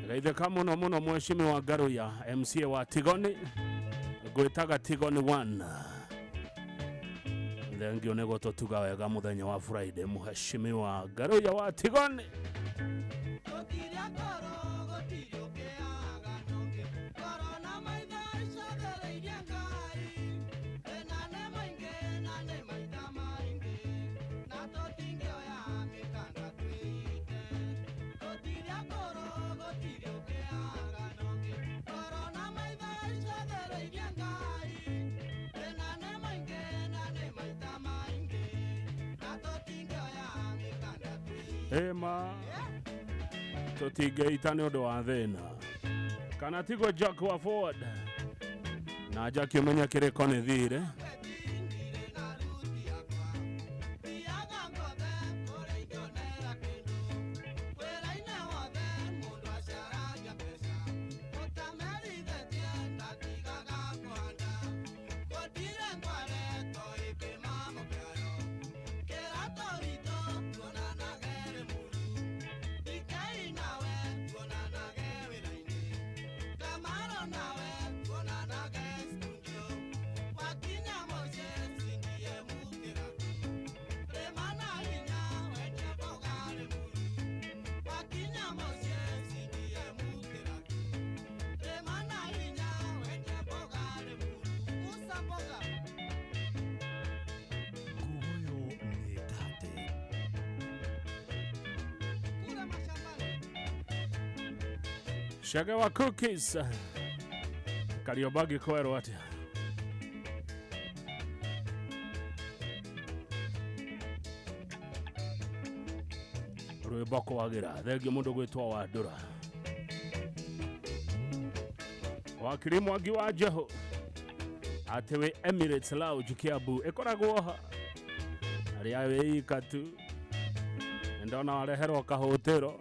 gaitheka muno muno mheshimiwa Ngaruya MCA wa Tigoni, ngwĩtaga Tigoni 1. Thengio nĩ gũtũtuga wega mũthenya wa Friday, mheshimiwa Ngaruya wa Tigoni. Ema tũtingĩita nĩ ũndũ wa thĩna kana tigo Jack wa Ford na Jack ũmenye kĩrĩko nĩ thirĩ. Nawe Shage wa cookies Kariobangi kwerwo atia? Rwimbo kwagira thengio mundu gwitwo Wandura wakiri Mwangi wa Njehu ati wi Emirates Lounge Kiambu ikoragwo ha aria wi ika tu ndona wareherwo kahutiro.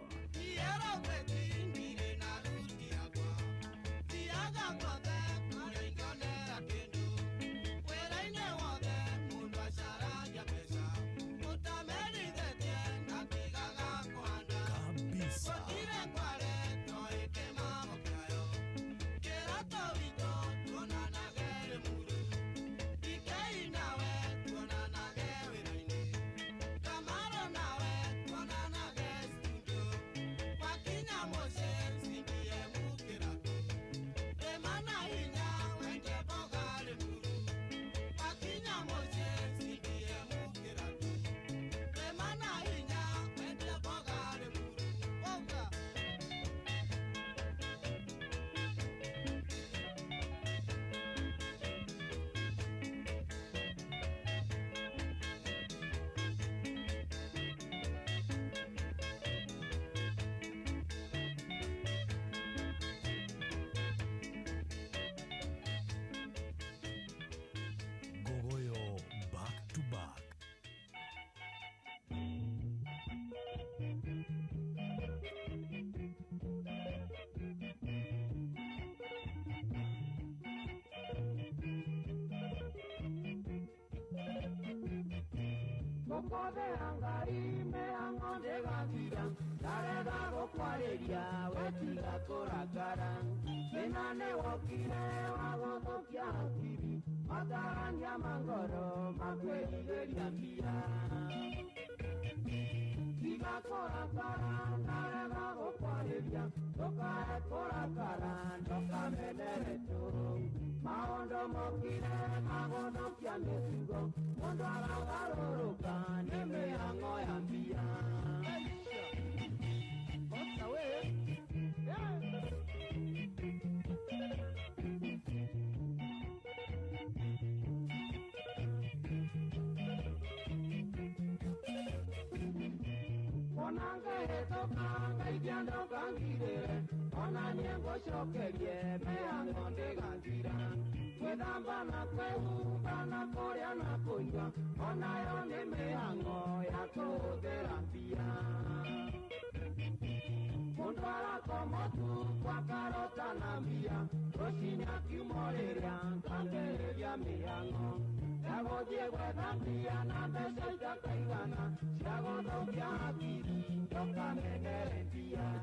Gogoyo back to back.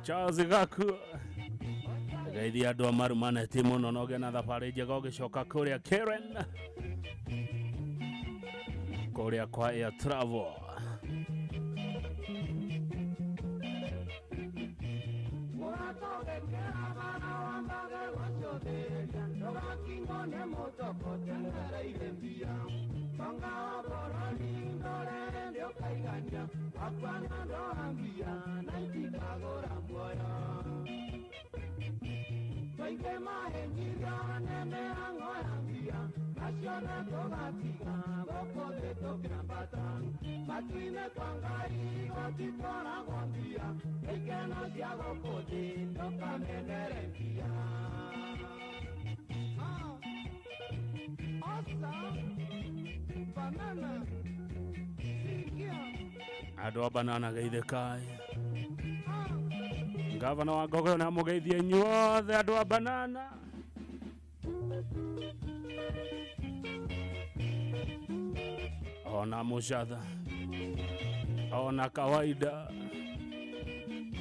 Charles Gaku geithia andå a marumaneti må no noge na thabarä njega å gä coka kå rä a Karen kå rä a kwa Air Travel. Andå a banana geithĩkai ngavana wa Ngogoyo na mũgeithie inyuothe andå a banana. Ona mũcatha ona kawaida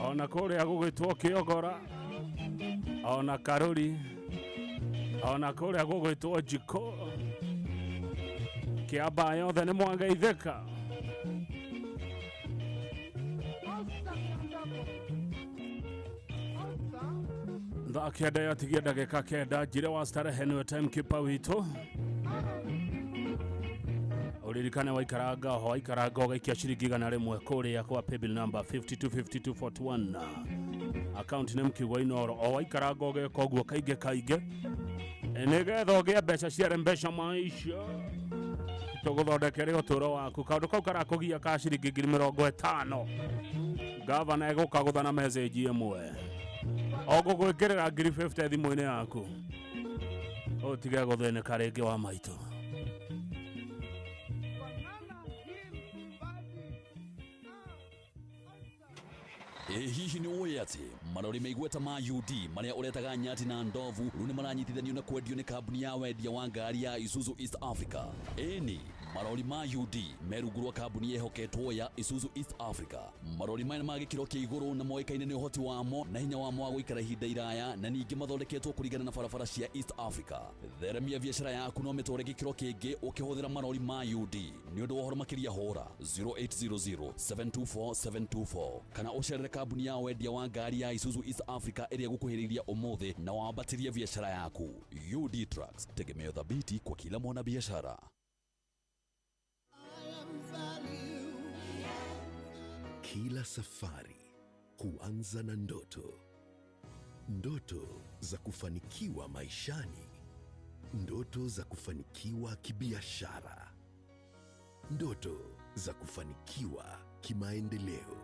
ona kũrĩa gũgĩtwo kĩogora ona karũri ona kũrĩa gũgĩtwo njiko kĩamba yothe nĩ mwangeithĩka. Thaa kenda yatigia ndagĩka kenda njire wa starehe nĩwe timekeeper witũ. Uririkane waikaranga ho waikaranga ũgaikia ciringi 100 kũrĩa kwa paybill number 525241 Account name kiugo Inoro. O waikaranga ũgeka ũguo kaingĩ kaingĩ, nĩgetha ũgĩe mbeca cia Rembesha Maisha, tũgũthondekere ũtũũro waku. Kaũndũ kau karakũgia ka ciringi 50,000, gavana egũka gũtha na message ĩmwe, o gũgwĩkĩrĩra 50,000 thimũ-inĩ yaku, ũtige gũthĩnĩka rĩngĩ wa maitũ. Ĩ hihi nĩ ũĩ atĩ marori meigweta ma UD marĩa ũretaga nyati na ndovu rĩu nĩ maranyitithanio na kwendio nĩ kambuni ya wendia wa ngari ya Isuzu East Africa? Ĩni, marori ma UD me rungu rwa kambuni yehoketwo ya Isuzu East Africa. Marori maya ma gĩkĩro kĩa igũrũ na moĩkaine nĩ ũhoti wamo na hinya wamo wa gũikara ihinda iraya, na ningĩ mathondeketwo kũringana na barabara cia East Africa. Theremia biacara yaku no mĩtware gĩkĩro kĩngĩ ũkĩhũthĩra marori ma UD. Nĩ ũndũ wa ũhoro makĩria hũra 0800 724 724 kana ũcerere kambuni ya wendia wa ngari ya Isuzu East Africa ĩrĩa ĩgũkuhĩrĩirie ũmũthĩ na wambatĩrie biacara yaku. UD Trucks, tegemeo thabiti kwa kila mwanabiashara. Kila safari huanza na ndoto, ndoto za kufanikiwa maishani, ndoto za kufanikiwa kibiashara, ndoto za kufanikiwa kimaendeleo.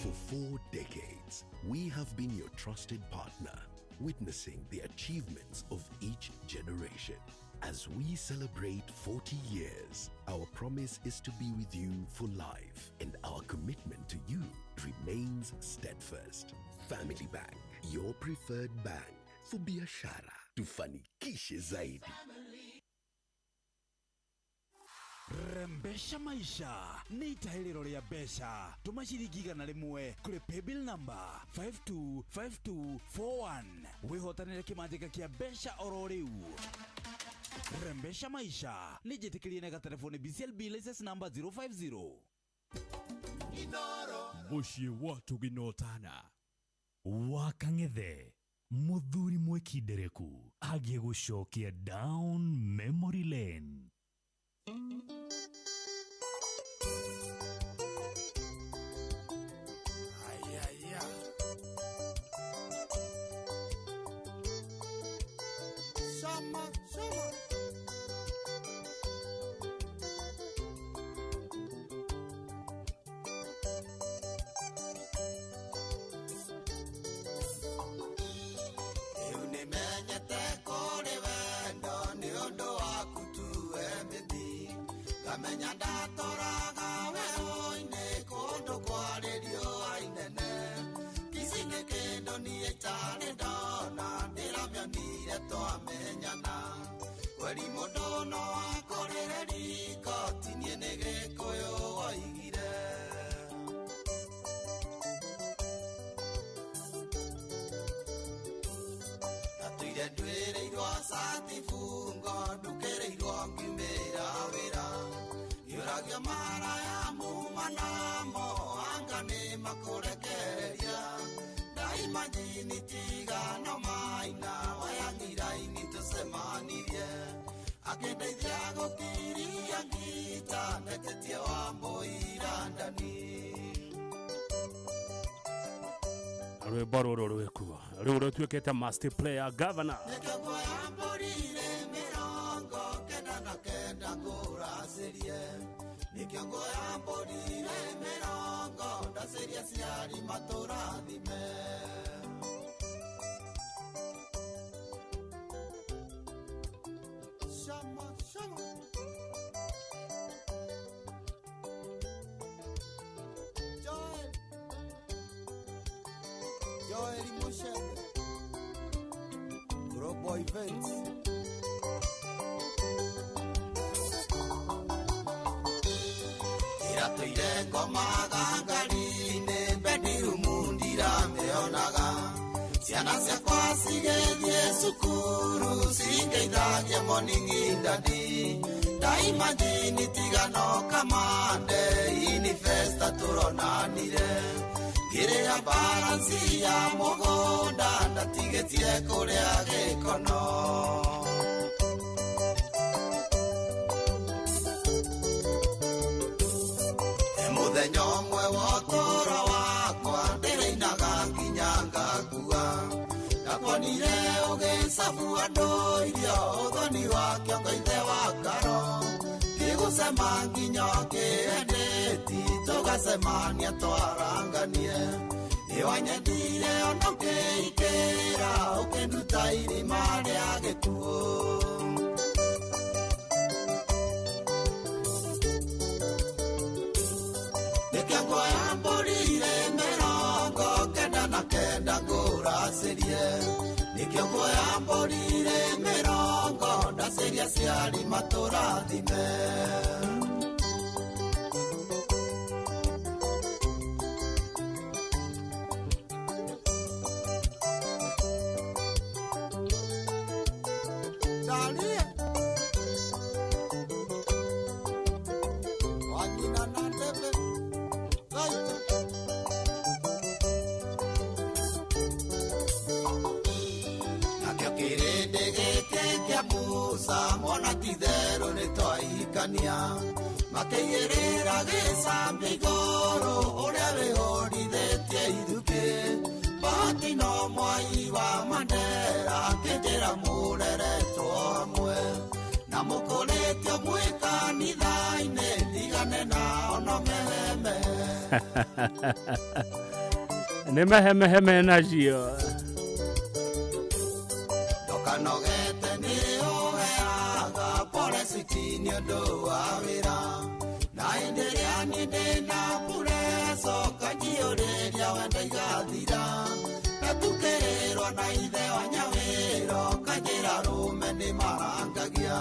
For 4 decades, we have been your trusted partner, witnessing the achievements of each generation. As we celebrate 40 years, our promise is to be with you for life, and our commitment to you remains steadfast. Family Bank, your preferred bank for biashara. Tufanikishe zaidi. Rembesha Maisha nĩ itahĩrĩro rĩa mbeca. Tũma ciringi 100 kũrĩ paybill number 525241 wĩhotanĩre kĩmanjĩka kĩa mbeca oro rĩu. Rembesha Maisha nĩ njĩtĩkĩrie na gatelefoni BCLB license number 050. Mũciĩ wa tũginotana wa Kang'ethe, mũthuri mwĩkindereku agiĩ gũcokia down memory lane. Shama, shama. Rĩu nĩmenyete kũrĩ wendo nĩ ũndũ waku tu we mĩthi, ngamenya ndatoraga werũ-inĩ kũndũ kwarĩ riũa inene. Ici nĩ kĩndũ niĩ itarĩ ndona, ndĩramĩonire twamenyana. Kweri mũndũ no akũrĩre riko, ti niĩ nĩ Gĩkũyũ woigire. Ndatũire ndwĩrĩirwo cati bungo, ndukĩrĩirwo ngiumĩra wĩra. Ngĩũragio maraya muma namo, anga nĩ makũrekereria. Ndaimanyini tigano maina, wayang'iraini tũcemanirie. Akĩndeithia gũkiria ngita, ndetĩtie wa mbũira ndani. Rwĩmbo rũrũ rwĩkuo rĩu rũtuĩkĩte must player governor. Nĩkĩo nguoya mbũri-rĩ 99 ngũracĩrie. Nĩkĩo nguoya mbũri-rĩ mĩrongo ndacĩrie aciari matũrathime. Shama, shama. Joel, Joel Mushebe, Global Events. Iratũire ngomaga ngari-inĩ, bedroom ndiramĩonaga. Ciana ciakwa cigĩthiĩ cukuru, cingeithagia morning daddy. Ndaimagine tigano kamande, ini festa tũronanire. Ngĩrĩha balance ya mũgũnda, ndatigĩtie kũrĩa gĩkono. Mũthenya ũmwe Sabu andũ irio ũthoni wa kĩongo ithe wa karo gĩgũcema nginya kĩendeti tũgacemania twaranganie ĩwanyendire ona ũkĩikĩra ũkĩnduta irima rĩa gĩkuũ. Nĩkĩo nguoya mbũri irĩ 99 ngũracĩrie, nĩkĩo nguoya mbũri irĩ 80 ndacĩria aciari matũrathime. Dalie Wanyina na ndebe Gaita. Nakĩo kĩrĩndĩ gĩkĩ kĩa Musa mwana ti-itherũ nĩtwahikania, makĩigĩrĩra gĩcambi igũrũ ũrĩa wĩhũrithĩtie ithukĩ. Bahati no mwai wa Mandera akĩnjĩra mũreretwo hamwe na mũkũrĩtio mwĩ kanitha-inĩ, ndigane nao no meheme. Nĩ mehemeheme nacio. Ndokanogete nĩ ũheaga pole switi nĩ ũndũ wa wĩra, na hĩndĩ ĩrĩa niĩ ndĩna pureco kanjiyũrĩria wendo igathira, ngatukĩrĩrwo na ithe wa nyawĩro kanjĩra rũme nĩ marangagia,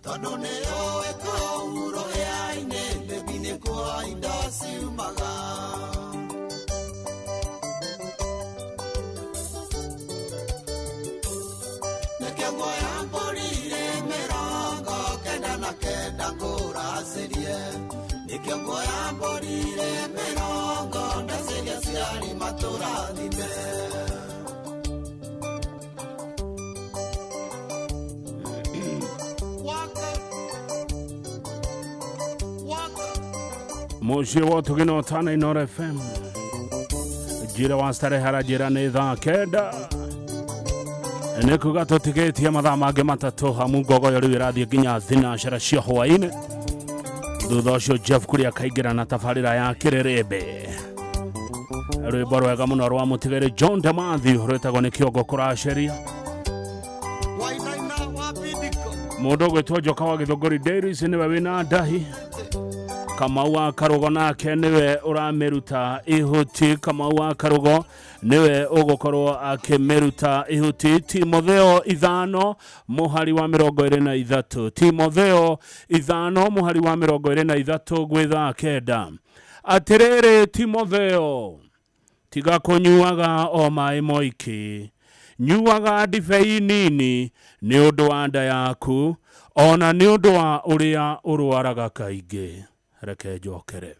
tondũ nĩ ũĩ kũu rũhĩa-inĩ mĩbi nĩkuo indo ciumaga. Nĩkĩo nguoya mbũri irĩ 99 ngũracĩrie, nĩkĩo nguoya mbũri irĩ 80 ndacĩria aciari matũrathime. Waka waka. Mũciĩ wa ũtugi na ũtana Inooro FM, njĩra wa starehe aranjĩra nĩ thaa 9, nĩ kuga tũtigĩtie mathaa mangĩ 3 amu ngogoyo rĩu ĩrathiĩ nginya 12 cia hwaĩ-inĩ. Thutha ũcio Jeff Kuria akaingĩra na tabarĩra ya kĩrĩrĩmbĩ, rwĩmbo rwega mũno rwa mũtigĩrĩ John de Matthew rwĩtagwo nĩ kĩongo kũraceria. Wainaina wa bidiko. Mũndũ ũgwĩtwo Njoka wa Gĩthũngũri Dairies nĩwe wĩna ndahi. Kamau wa Karũgo nake nĩwe ũramĩruta ihuti. Kamau wa Karũgo nĩwe ũgũkorwo akĩmĩruta ihuti. Timotheo 5 mũhari wa 23, Timotheo 5 mũhari wa 23 gwĩ thaa 9. Atĩrĩrĩ Timotheo, tiga kũnyuaga o maĩ moiki, nyuaga ndibei nini nĩ ũndũ wa nda yaku, ona nĩ ũndũ wa ũrĩa ũrwaraga kaingĩ. Reke njokere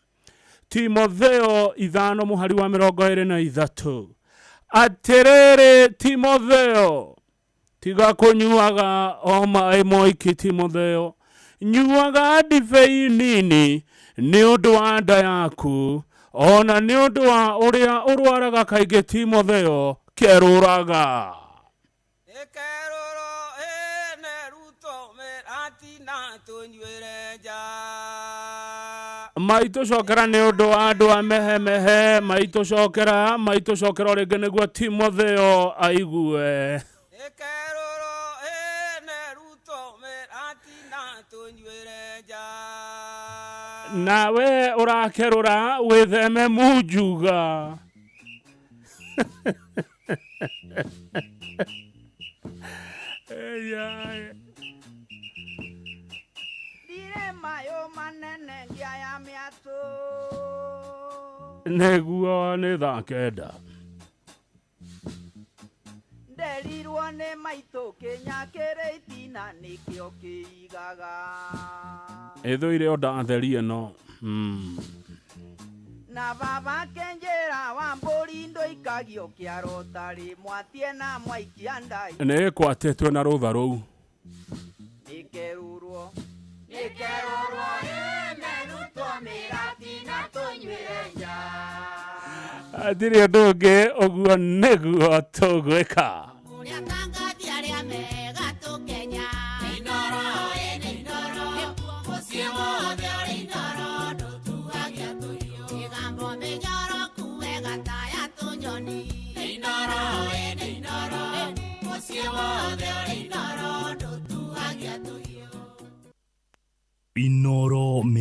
Timotheo 5 mũhari wa 23. Atĩrĩrĩ Timotheo, tiga kũnyuaga o maĩ moiki. Timotheo, nyuaga ndibei nini nĩ ũndũ wa nda yaku, ona nĩ ũndũ wa ũrĩa ũrwaraga kaingĩ. Timotheo, kerũraga. Ĩkerũrwo ĩne ruto mĩratina tũnyuĩre nja. Maitũ cokera nĩ ũndũ wa andũ a mehemehe, maitũ cokera, maitũ cokera o rĩngĩ nĩguo Timotheo aigue. Ĩkerũrwo ĩne ruto mĩratina tũnyuĩre nja. Nawe ũrakerũra wĩtheme munjuga. Eyae. Ndirĩ mayũ manene ngĩaya mĩatũ. Nĩguo nĩ thaa 9. Nderirwo nĩ maitũ kĩnya kĩrĩ itina nĩkĩo kĩigaga. Ĩthũire o ndatheri ĩno. Na baba akĩnjĩra wa mbũri ndũikagio kĩaro tarĩ mwatie na mwaikia ndai. Nĩ ĩkwatĩtwo na rũtha rũu. Nĩkerũrwo Nĩkerũrwo ĩne rutwo mĩratina tũnyuĩre nja. Hatirĩ ũndũ ũngĩ, ũguo nĩguo tũgwĩka. Ũrĩa tangathi arĩa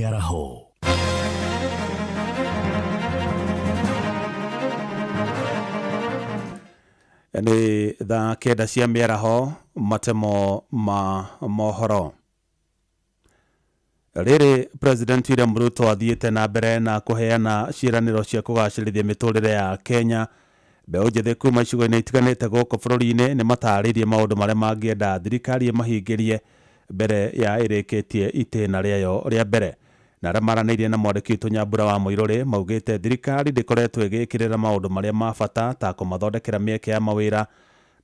Mĩaraho. Nĩ thaa 9 cia mĩaraho, matemo ma mohoro. Rĩrĩ President William Ruto athiĩte na mbere na kũheana ciĩranĩro cia kũgacĩrithia mĩtũrĩre ya Kenya. Mbeũ njĩthĩ kuma icigo-inĩ itiganĩte gũkũ bũrũri-inĩ nĩ matarĩirie maũndũ marĩa mangĩenda thirikari ĩmahingĩrie mbere ya ĩrĩkĩtie itĩna rĩayo rĩa mbere. Na arĩa maranĩirie na mwandĩki witũ Nyambura wa Mũirũrĩ maugĩte thirikari ndĩkoretwo ĩgĩkĩrĩra maũndũ marĩa ma bata ta kũmathondekera mĩeke ya mawĩra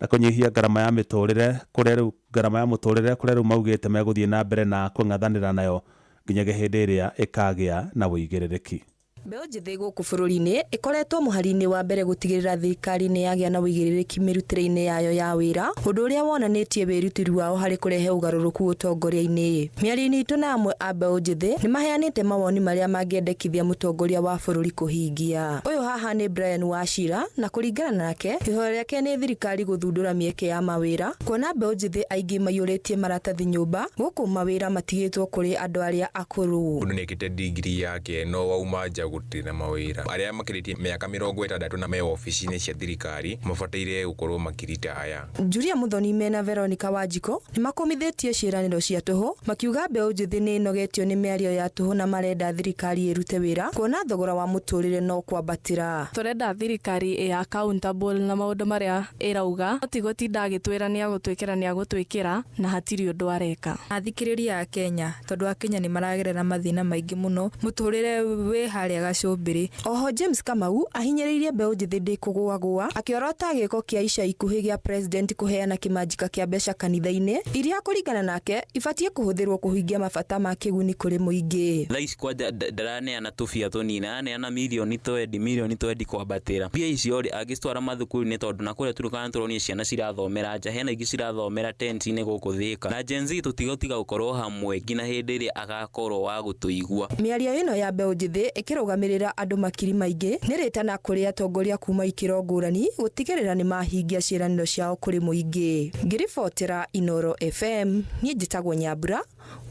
na kũnyihia ngarama ya mĩtũrĩre kũrĩa rĩu ngarama ya mũtũrĩre kũrĩa rĩu maugĩte megũthiĩ na mbere na kũng'ethanĩra nayo nginyagia hĩndĩ ĩrĩa ĩkagĩa na ũigĩrĩrĩki. Mbeũ njĩthĩ gũkũ bũrũri-inĩ ĩkoretwo mũhari-inĩ wa mbere gũtigĩrĩra thirikari nĩ yagĩa na ũigĩrĩrĩki mĩrutĩre-inĩ yayo ya wĩra, ũndũ ũrĩa wonanĩtie wĩrutĩri wao harĩ kũrehe ũgarũrũku ũtongoria-inĩ. Mĩario-inĩ itũ na amwe a mbeũ njĩthĩ nĩ maheanĩte mawoni marĩa mangĩendekithia mũtongoria wa bũrũri kũhingia. Ũyũ haha nĩ Brian Wachira, na kũringana nake ihoya rĩake nĩ thirikari gũthundũra mĩeke ya mawĩra, kuona mbeũ njĩthĩ aingĩ maiyũrĩtie maratathi nyũmba gũkũ mawĩra matigĩtwo kũrĩ andũ arĩa akũrũ. Mũndũ nĩekĩte degree yake no wauma nja gũtirĩ na mawĩra. Arĩa makĩrĩtie mĩaka 60 na me obici-inĩ cia thirikari mabataire gũkorwo makĩritaya. Julia Muthoni mena Veronica Wanjiko nĩ makũmithĩtie ciĩranĩro cia tũhũ, makiuga mbeũ njĩthĩ nĩ ĩnogetio nĩ mĩario ya tũhũ na marenda thirikari ĩrute wĩra kuona thogora wa mũtũrĩre no kwambatĩra. Tũrenda thirikari ĩ accountable na maũndũ marĩa ĩrauga, ti gũtinda agĩtwĩra nĩ agũtwĩkĩra nĩ agũtwĩkĩra na hatirĩ ũndũ areka. Athikĩrĩria a Kenya, tondũ a Kenya nĩ maragerera mathĩna maingĩ mũno, mũtũrĩre wĩ harĩa gacũmbĩrĩ. Oho James Kamau ahinyĩrĩirie mbeũ njĩthĩ ndĩkũgũagũa, akĩorota gĩko kĩa ica ikuhĩ gĩa president kũheana kĩmanjika kĩa mbeca kanitha-inĩ iria kũringana nake ibatiĩ kũhũthĩrwo kũhingia mabata ma kĩguni kũrĩ mũingĩ. Thaa ici kwanja ndaraneana tũbia tũnini, araneana mirioni twendi mirioni twendi kwambatĩra. Mbia icio rĩ angĩcitwara mathukuru-inĩ tondũ na kũrĩa Turkana tũronire ciana cirathomera nja, hena ingĩ cirathomera tent-inĩ gũkũ Thĩka. Na Gen Z tũtigũtiga gũkorwo hamwe nginya hĩndĩ ĩrĩa agakorwo wa gũtũigua. Mĩario ĩno ya mbeũ njĩthĩ ĩkĩrũgamĩrĩra andũ makiri maingĩ nĩ rĩtana kũrĩ atongoria kuma ikĩro ngũrani gũtigĩrĩra nĩ mahingia ciĩranĩro ciao kũrĩ mũingĩ. Ngĩribotera Inoro FM, niĩ njĩtagwo Nyambura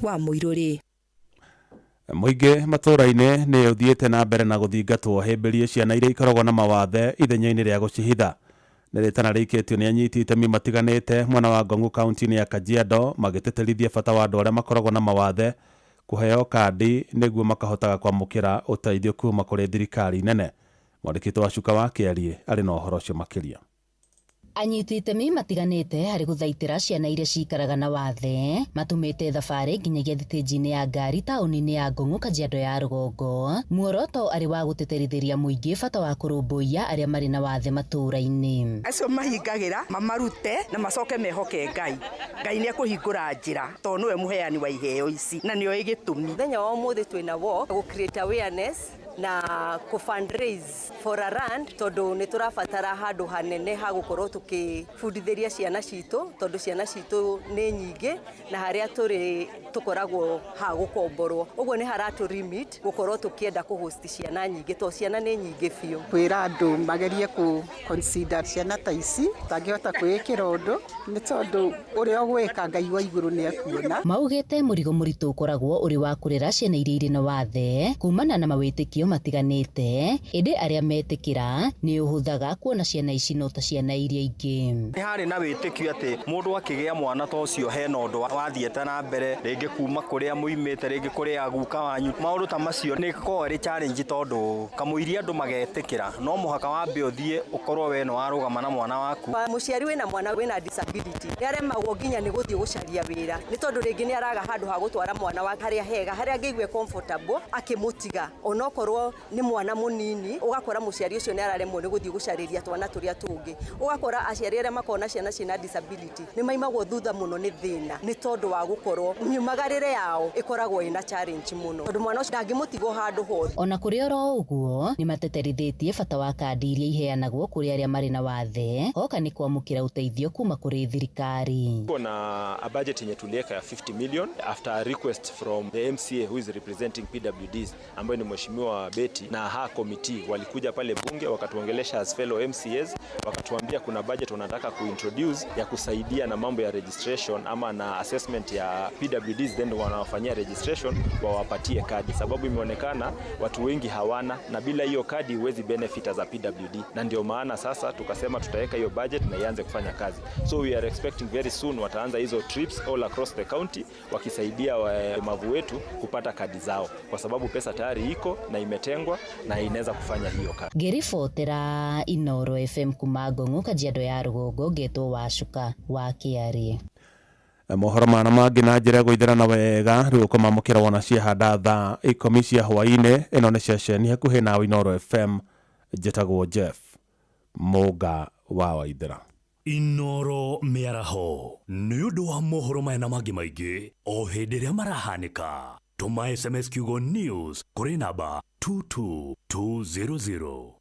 wa Mũirũrĩ. Mũingĩ matũũra-inĩ nĩ ũthiĩte na mbere na gũthingatwo hĩmbĩrie ciana iria ikoragwo na mawathe ithenya-inĩ rĩa gũcihitha. Nĩ rĩtana rĩikĩtio nĩ anyiti itemi matiganĩte mwena wa Ngong'u kaunti-inĩ ya Kajiado magĩtĩtĩrithia bata wa andũ arĩa makoragwo na mawathe kũheo kandi nĩguo makahotaga kwamũkĩra ũteithio kuma kũrĩ thirikari nene. Mwandĩki wa Cuka wa Kĩarie arĩ na ũhoro ũcio makĩria. Anyiti itemi matiganĩte harĩ gũthaitĩra ciana iria cikaraga na wathe matumĩte thabarĩ nginyagia thitĩnji-inĩ ya ngari taũni-inĩ ya Ngong'u Kajiado ya rũgongo, muoroto arĩ wa gũtĩtĩrithĩria mũingĩ bata wa kũrũmbũiya arĩa marĩ na wathe matũũra-inĩ. Acio mahingagĩra mamarute na macoke mehoke Ngai. Ngai nĩ ekũhingũra njĩra tondũ nĩwe mũheani wa iheo ici na nĩoĩ gĩtũmi. Mũthenya wa ũmũthĩ twĩna walk gũ create awareness na kũ fundraise for a rand tondũ nĩ tũrabatara handũ hanene ha gũkorwo tũkĩbundithĩria ciana citũ tondũ ciana citũ nĩ nyingĩ na harĩa tũrĩ tũkoragwo ha gũkomborwo, ũguo nĩ haratũ limit gũkorwo tũkĩenda kũ host ciana nyingĩ tondũ ciana nĩ nyingĩ biũ. Kwĩra andũ magerie kũ consider ciana ta ici tangĩhota kwĩĩkĩra ũndũ nĩ tondũ ũrĩa ũgwĩka Ngai wa igũrũ nĩ ekuona. Maugĩte mũrigo mũritũ ũkoragwo ũrĩ wa kũrera ciana iria irĩ na wathe kumana na mawĩtĩkio matiganĩte, ĩndĩ arĩa metĩkĩra nĩ ũhũthaga kuona ciana ici no ta ciana iria ingĩ. Nĩ harĩ na wĩtĩkio atĩ mũndũ akĩgĩa mwana ta ũcio hena ũndũ wathiĩte na mbere rĩngĩ kuma kũrĩa mũimĩte rĩngĩ kũrĩa guka wanyu, maũndũ ta macio nĩ ĩkoragwo ĩrĩ challenge tondũ kamũiria andũ magetĩkĩra no mũhaka wambe ũthiĩ ũkorwo we nĩ warũgama na mwana waku. Mũciari wĩna mwana wĩna disability nĩ aremagwo nginya nĩ gũthiĩ gũcaria wĩra nĩ tondũ rĩngĩ nĩ araga handũ ha gũtwara mwana wake harĩa hega harĩa angĩigue comfortable akĩmũtiga, onokorwo nĩ mwana mũnini ũgakora mũciari ũcio nĩ araremwo nĩ gũthiĩ gũcarĩria twana tũrĩa tũngĩ. Ũgakora aciari arĩa makoragwo na ciana ciĩna disability nĩ maimagwo thutha mũno nĩ thĩna nĩ tondũ wa gũkorwo miumagarĩre yao ĩkoragwo ĩna challenge mũno tondũ mwana ũcio ndangĩmũtigwo handũ hothe. Ona kũrĩ oro ũguo nĩ mateterithĩtie bata wa kandi iria iheanagwo kũrĩ arĩa marĩ na wathe oka nĩ kwamũkĩra ũteithio kuma kũrĩ thirikari. Kuna a budget yenye tuliweka ya 50 million after a request from the MCA who is representing PWDs ambaye ni Mheshimiwa Mheshimiwa Beti na ha committee walikuja pale bunge wakatuongelesha as fellow MCAs, wakatuambia kuna budget wanataka kuintroduce ya kusaidia na mambo ya registration ama na assessment ya PWDs, then wanawafanyia registration wawapatie kadi, sababu imeonekana watu wengi hawana, na bila hiyo kadi huwezi benefit as a PWD, na ndio maana sasa tukasema tutaweka hiyo budget na ianze kufanya kazi. So we are expecting very soon wataanza hizo trips all across the county wakisaidia walemavu wetu kupata kadi zao, kwa sababu pesa tayari iko na imetengwa na inaweza kufanya hiyo kazi. Ngĩribotera Inoro FM kuma Ngong'u Kajiado ya rũgongo ngetwo Wacuka wa Kĩarĩ. Mohoro mana mangĩ na njĩra ya gũithĩrana wega rĩu ũkũmamũkĩra wona ciahanda thaa 10 cia hwaĩ-inĩ. Ĩno nĩ ceceni hakuhĩ nawe Inoro FM. Njĩtagwo Jeff Mũnga wa Waithĩra. Inoro mĩaraho nĩ ũndũ wa mohoro maya na mangĩ maingĩ o hĩndĩ ĩrĩa marahanĩka. Tũma SMS kiugo news kũrĩ namba 22200.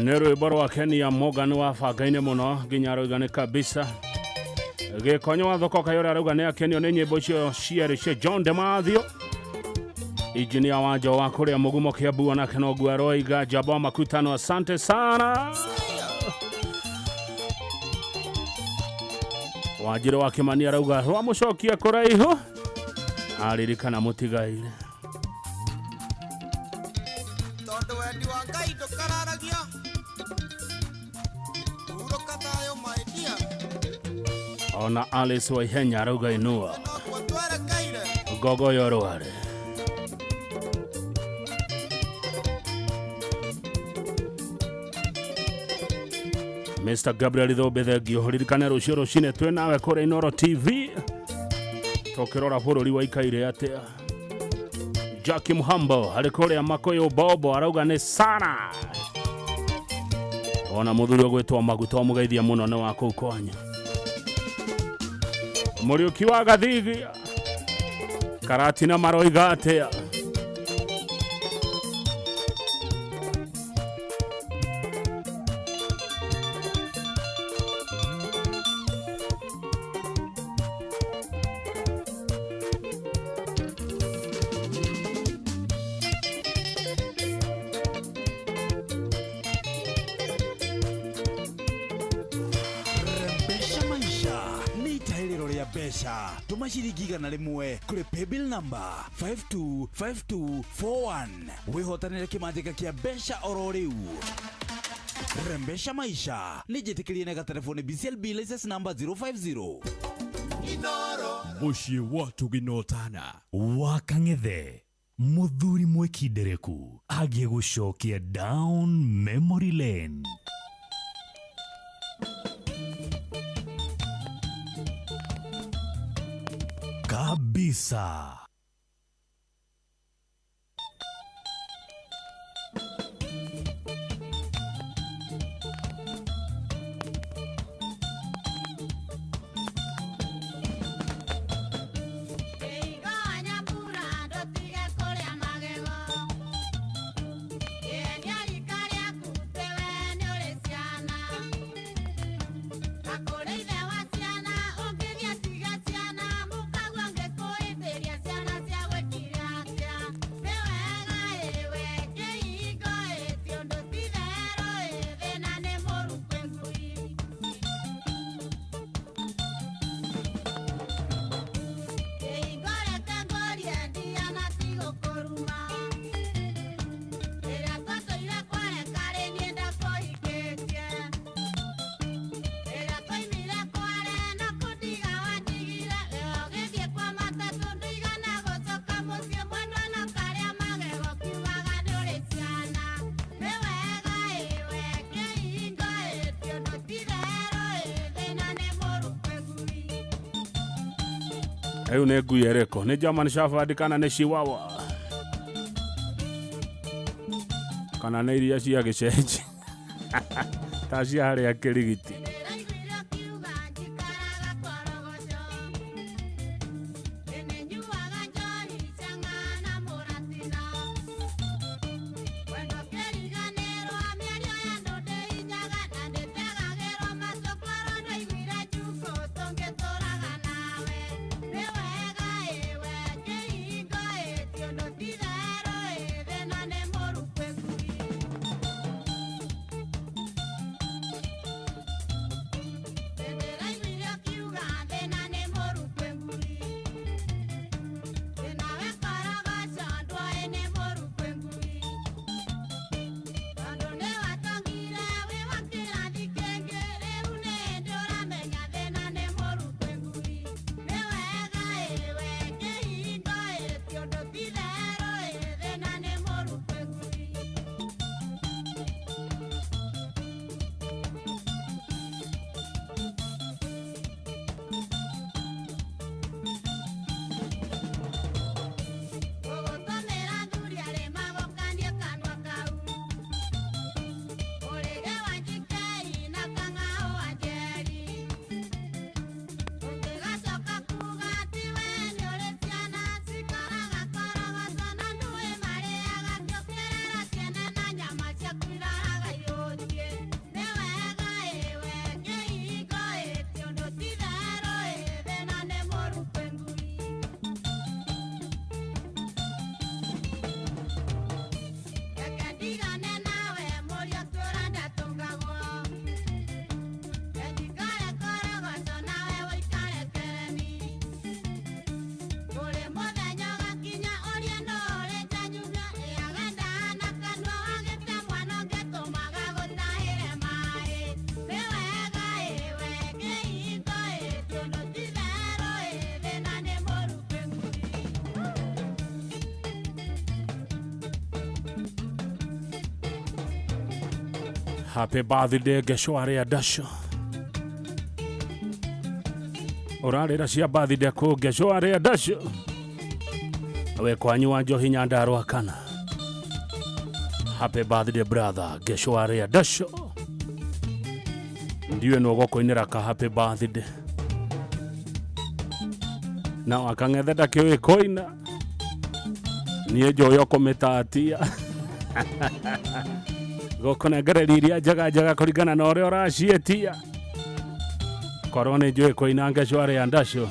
Nĩ rwĩmbo rwa Kenya Morgan wa bangainĩ mũno nginya aroiga nĩ kabisa. Gĩkonyo wa thoko kayora arauga nĩ akenio nĩ nyĩmbo icio cierĩ cia John DeMathio. Injinia wa njo wa kũrĩa mũgumo Kiambu onake noguo aroiga. Jabo Makutano, asante sana. Wanjirũ wa Kĩmani arauga rwamũcokia kũraihu aririkana mũtigaire. Tondũ wendi wa Ngai ndũkararagia, hurũka thayũ my dear. Ona Alice Waihenya arauga inua Noguo twerekeire. Ngogoyo rware. Mr. Gabriel Thũmbĩ, thengio. Ririkane rũciũ rũcinĩ twĩ nawe kũrĩa Inooro TV tũkĩrora bũrũri waikaire atĩa. Jackie Muhambo arĩ kũrĩa Makũyũ Bobo arauga nĩ sana. Ona mũthuri ũgwĩtwo Maguta ũmũgeithia mũno nĩ wa kũu kwanyu. Mũriũki wa Gathigi Karatina maroiga atĩa? Rembesha maisha nĩ itahĩrĩro rĩa mbeca. Tũma ciringi 100 kũrĩ paybill number 525241 wĩhotanĩre kĩmanjĩka kĩa mbeca oro rĩu. Rembesha maisha nĩ njĩtĩkĩrie na gatelefoni BCLB license number 050. Mũciĩ wa tũginotana wa Kang'ethe, mũthuri mwĩkindereku agĩgũcokia down memory lane. Kabisa. Rĩu nĩ ngui ĩrĩkũ? Nĩ German Shepherd kana nĩ Chihuahua? Kana nĩ iria cia gĩcenji ta cia harĩa kĩrigiti? Happy birthday Geshwari Adasho. Ũrarĩra cia birthday kũ Geshwari Adasho. We kwanyu wa njohi Nyandarua kana. Happy birthday brother Geshwari Adasho. Ndiwe no gũkũinĩra ka happy birthday. Na wakang'ethe ndakĩũĩ kũina. Niĩ njũĩ o kũmĩtatia. Gũkũnengereria iria njega njega kũringana na ũrĩa ũraciĩtia. Korwo nĩ njũĩ kũina Geshwari Adasho,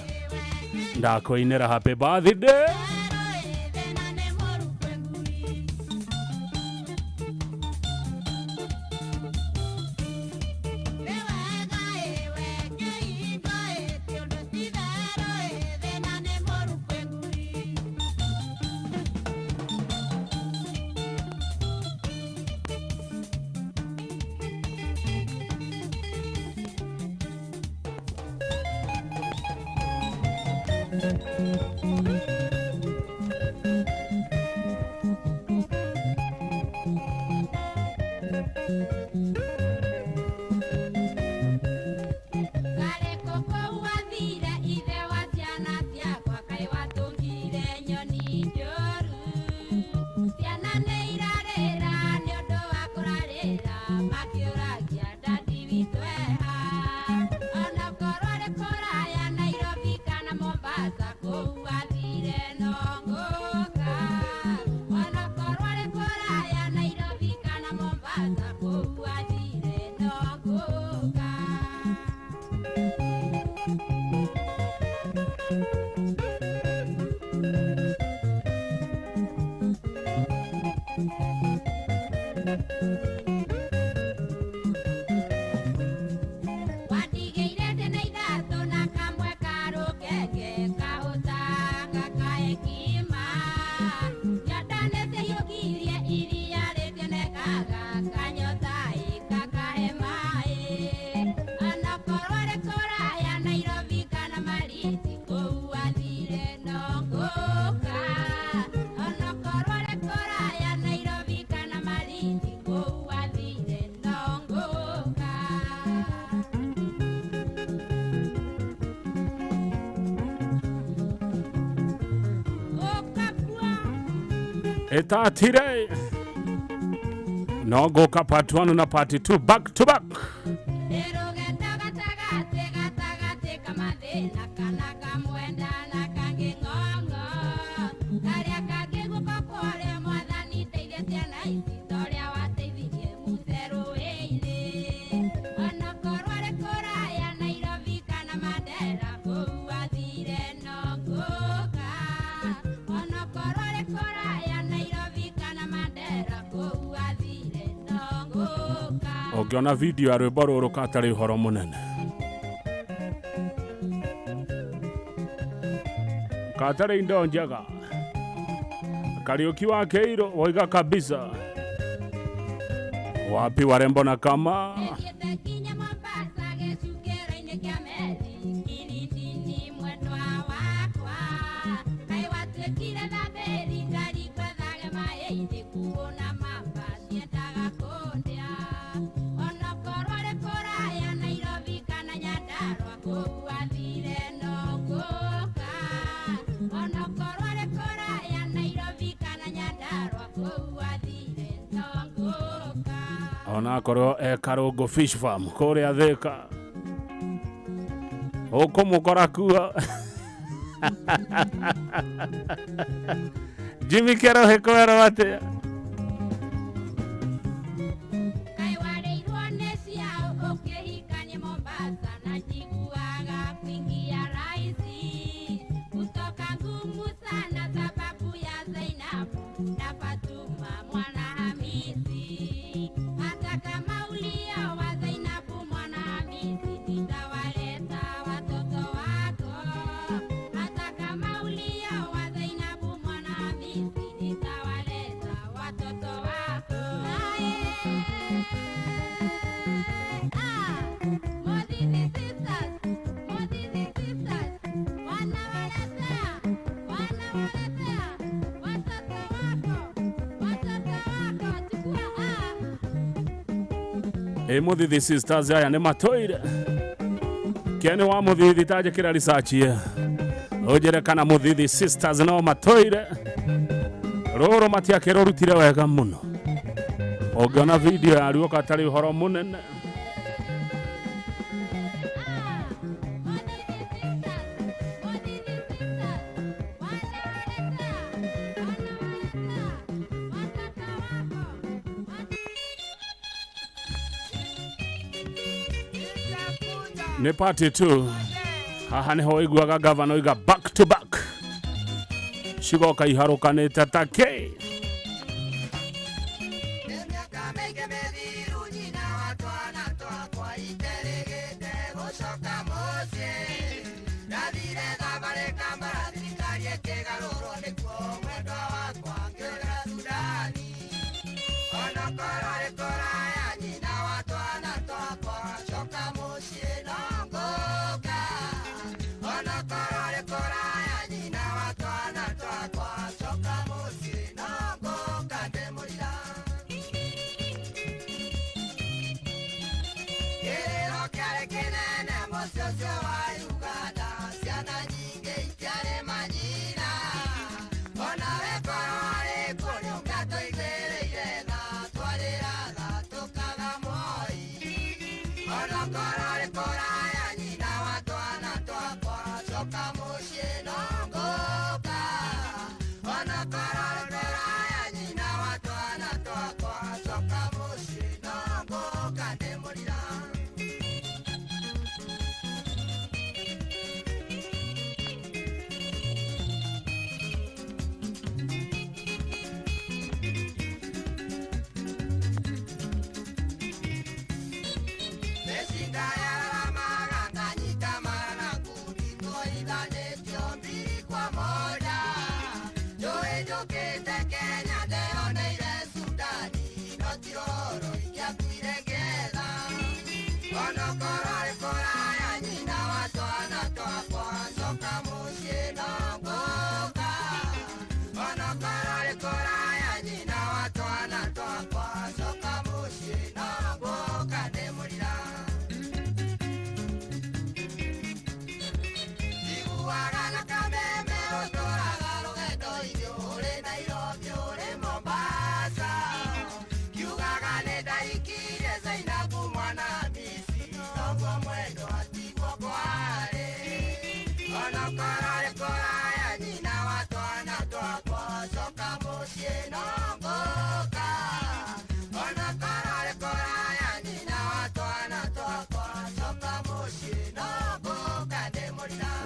ndakũinĩra happy birthday. Etatire no goka part 1 na part 2 back to back. Ũngĩona video ya rwĩmbo rũrũ katarĩ ũhoro mũnene. Katarĩ indo njega. Kariũki wa Keiro waiga kabisa. Wapi warembo na kama onakorwo e Karũngũ Fish Farm kũrĩa Thĩka ũkũmũkora kuo. Jimmy Kerohe kwerwo atĩa? Ĩ Mũthithi Sisters aya nĩ matũire. Kĩene wa Mũthithi tanjĩkĩra research ũnjĩre kana Mũthithi Sisters no matũire. Rũrũ matiakĩrũrutire wega mũno. Ũngĩona video yaruo katarĩ ũhoro mũnene. Nĩ party 2. Haha nĩho ũiguaga gavana oiga back to back. Cigoka iharũkanĩte ta kĩ.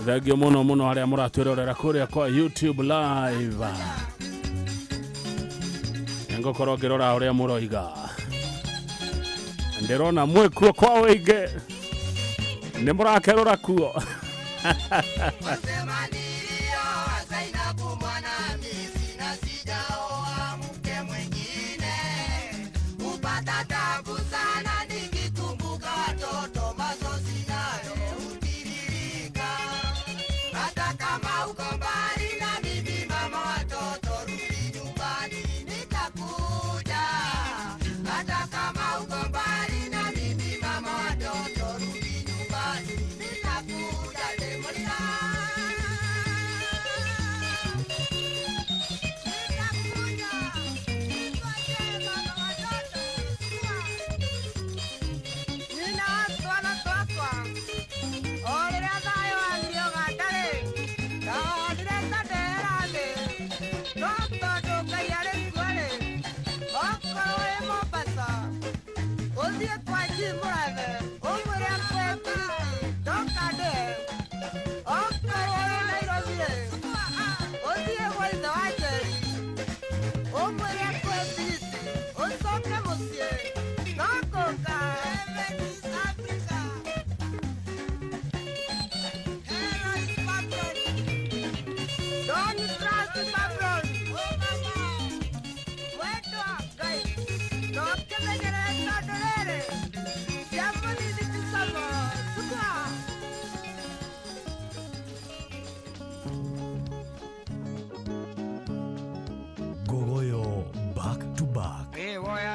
Thengio mũno mũno arĩa mũratwĩrorera kũrĩa kwa YouTube live. Nĩngũkorwo ngĩrora ũrĩa mũroiga. Ndĩrona mwĩkuo kwa ũingĩ. Nĩ mũrakerũra kuo.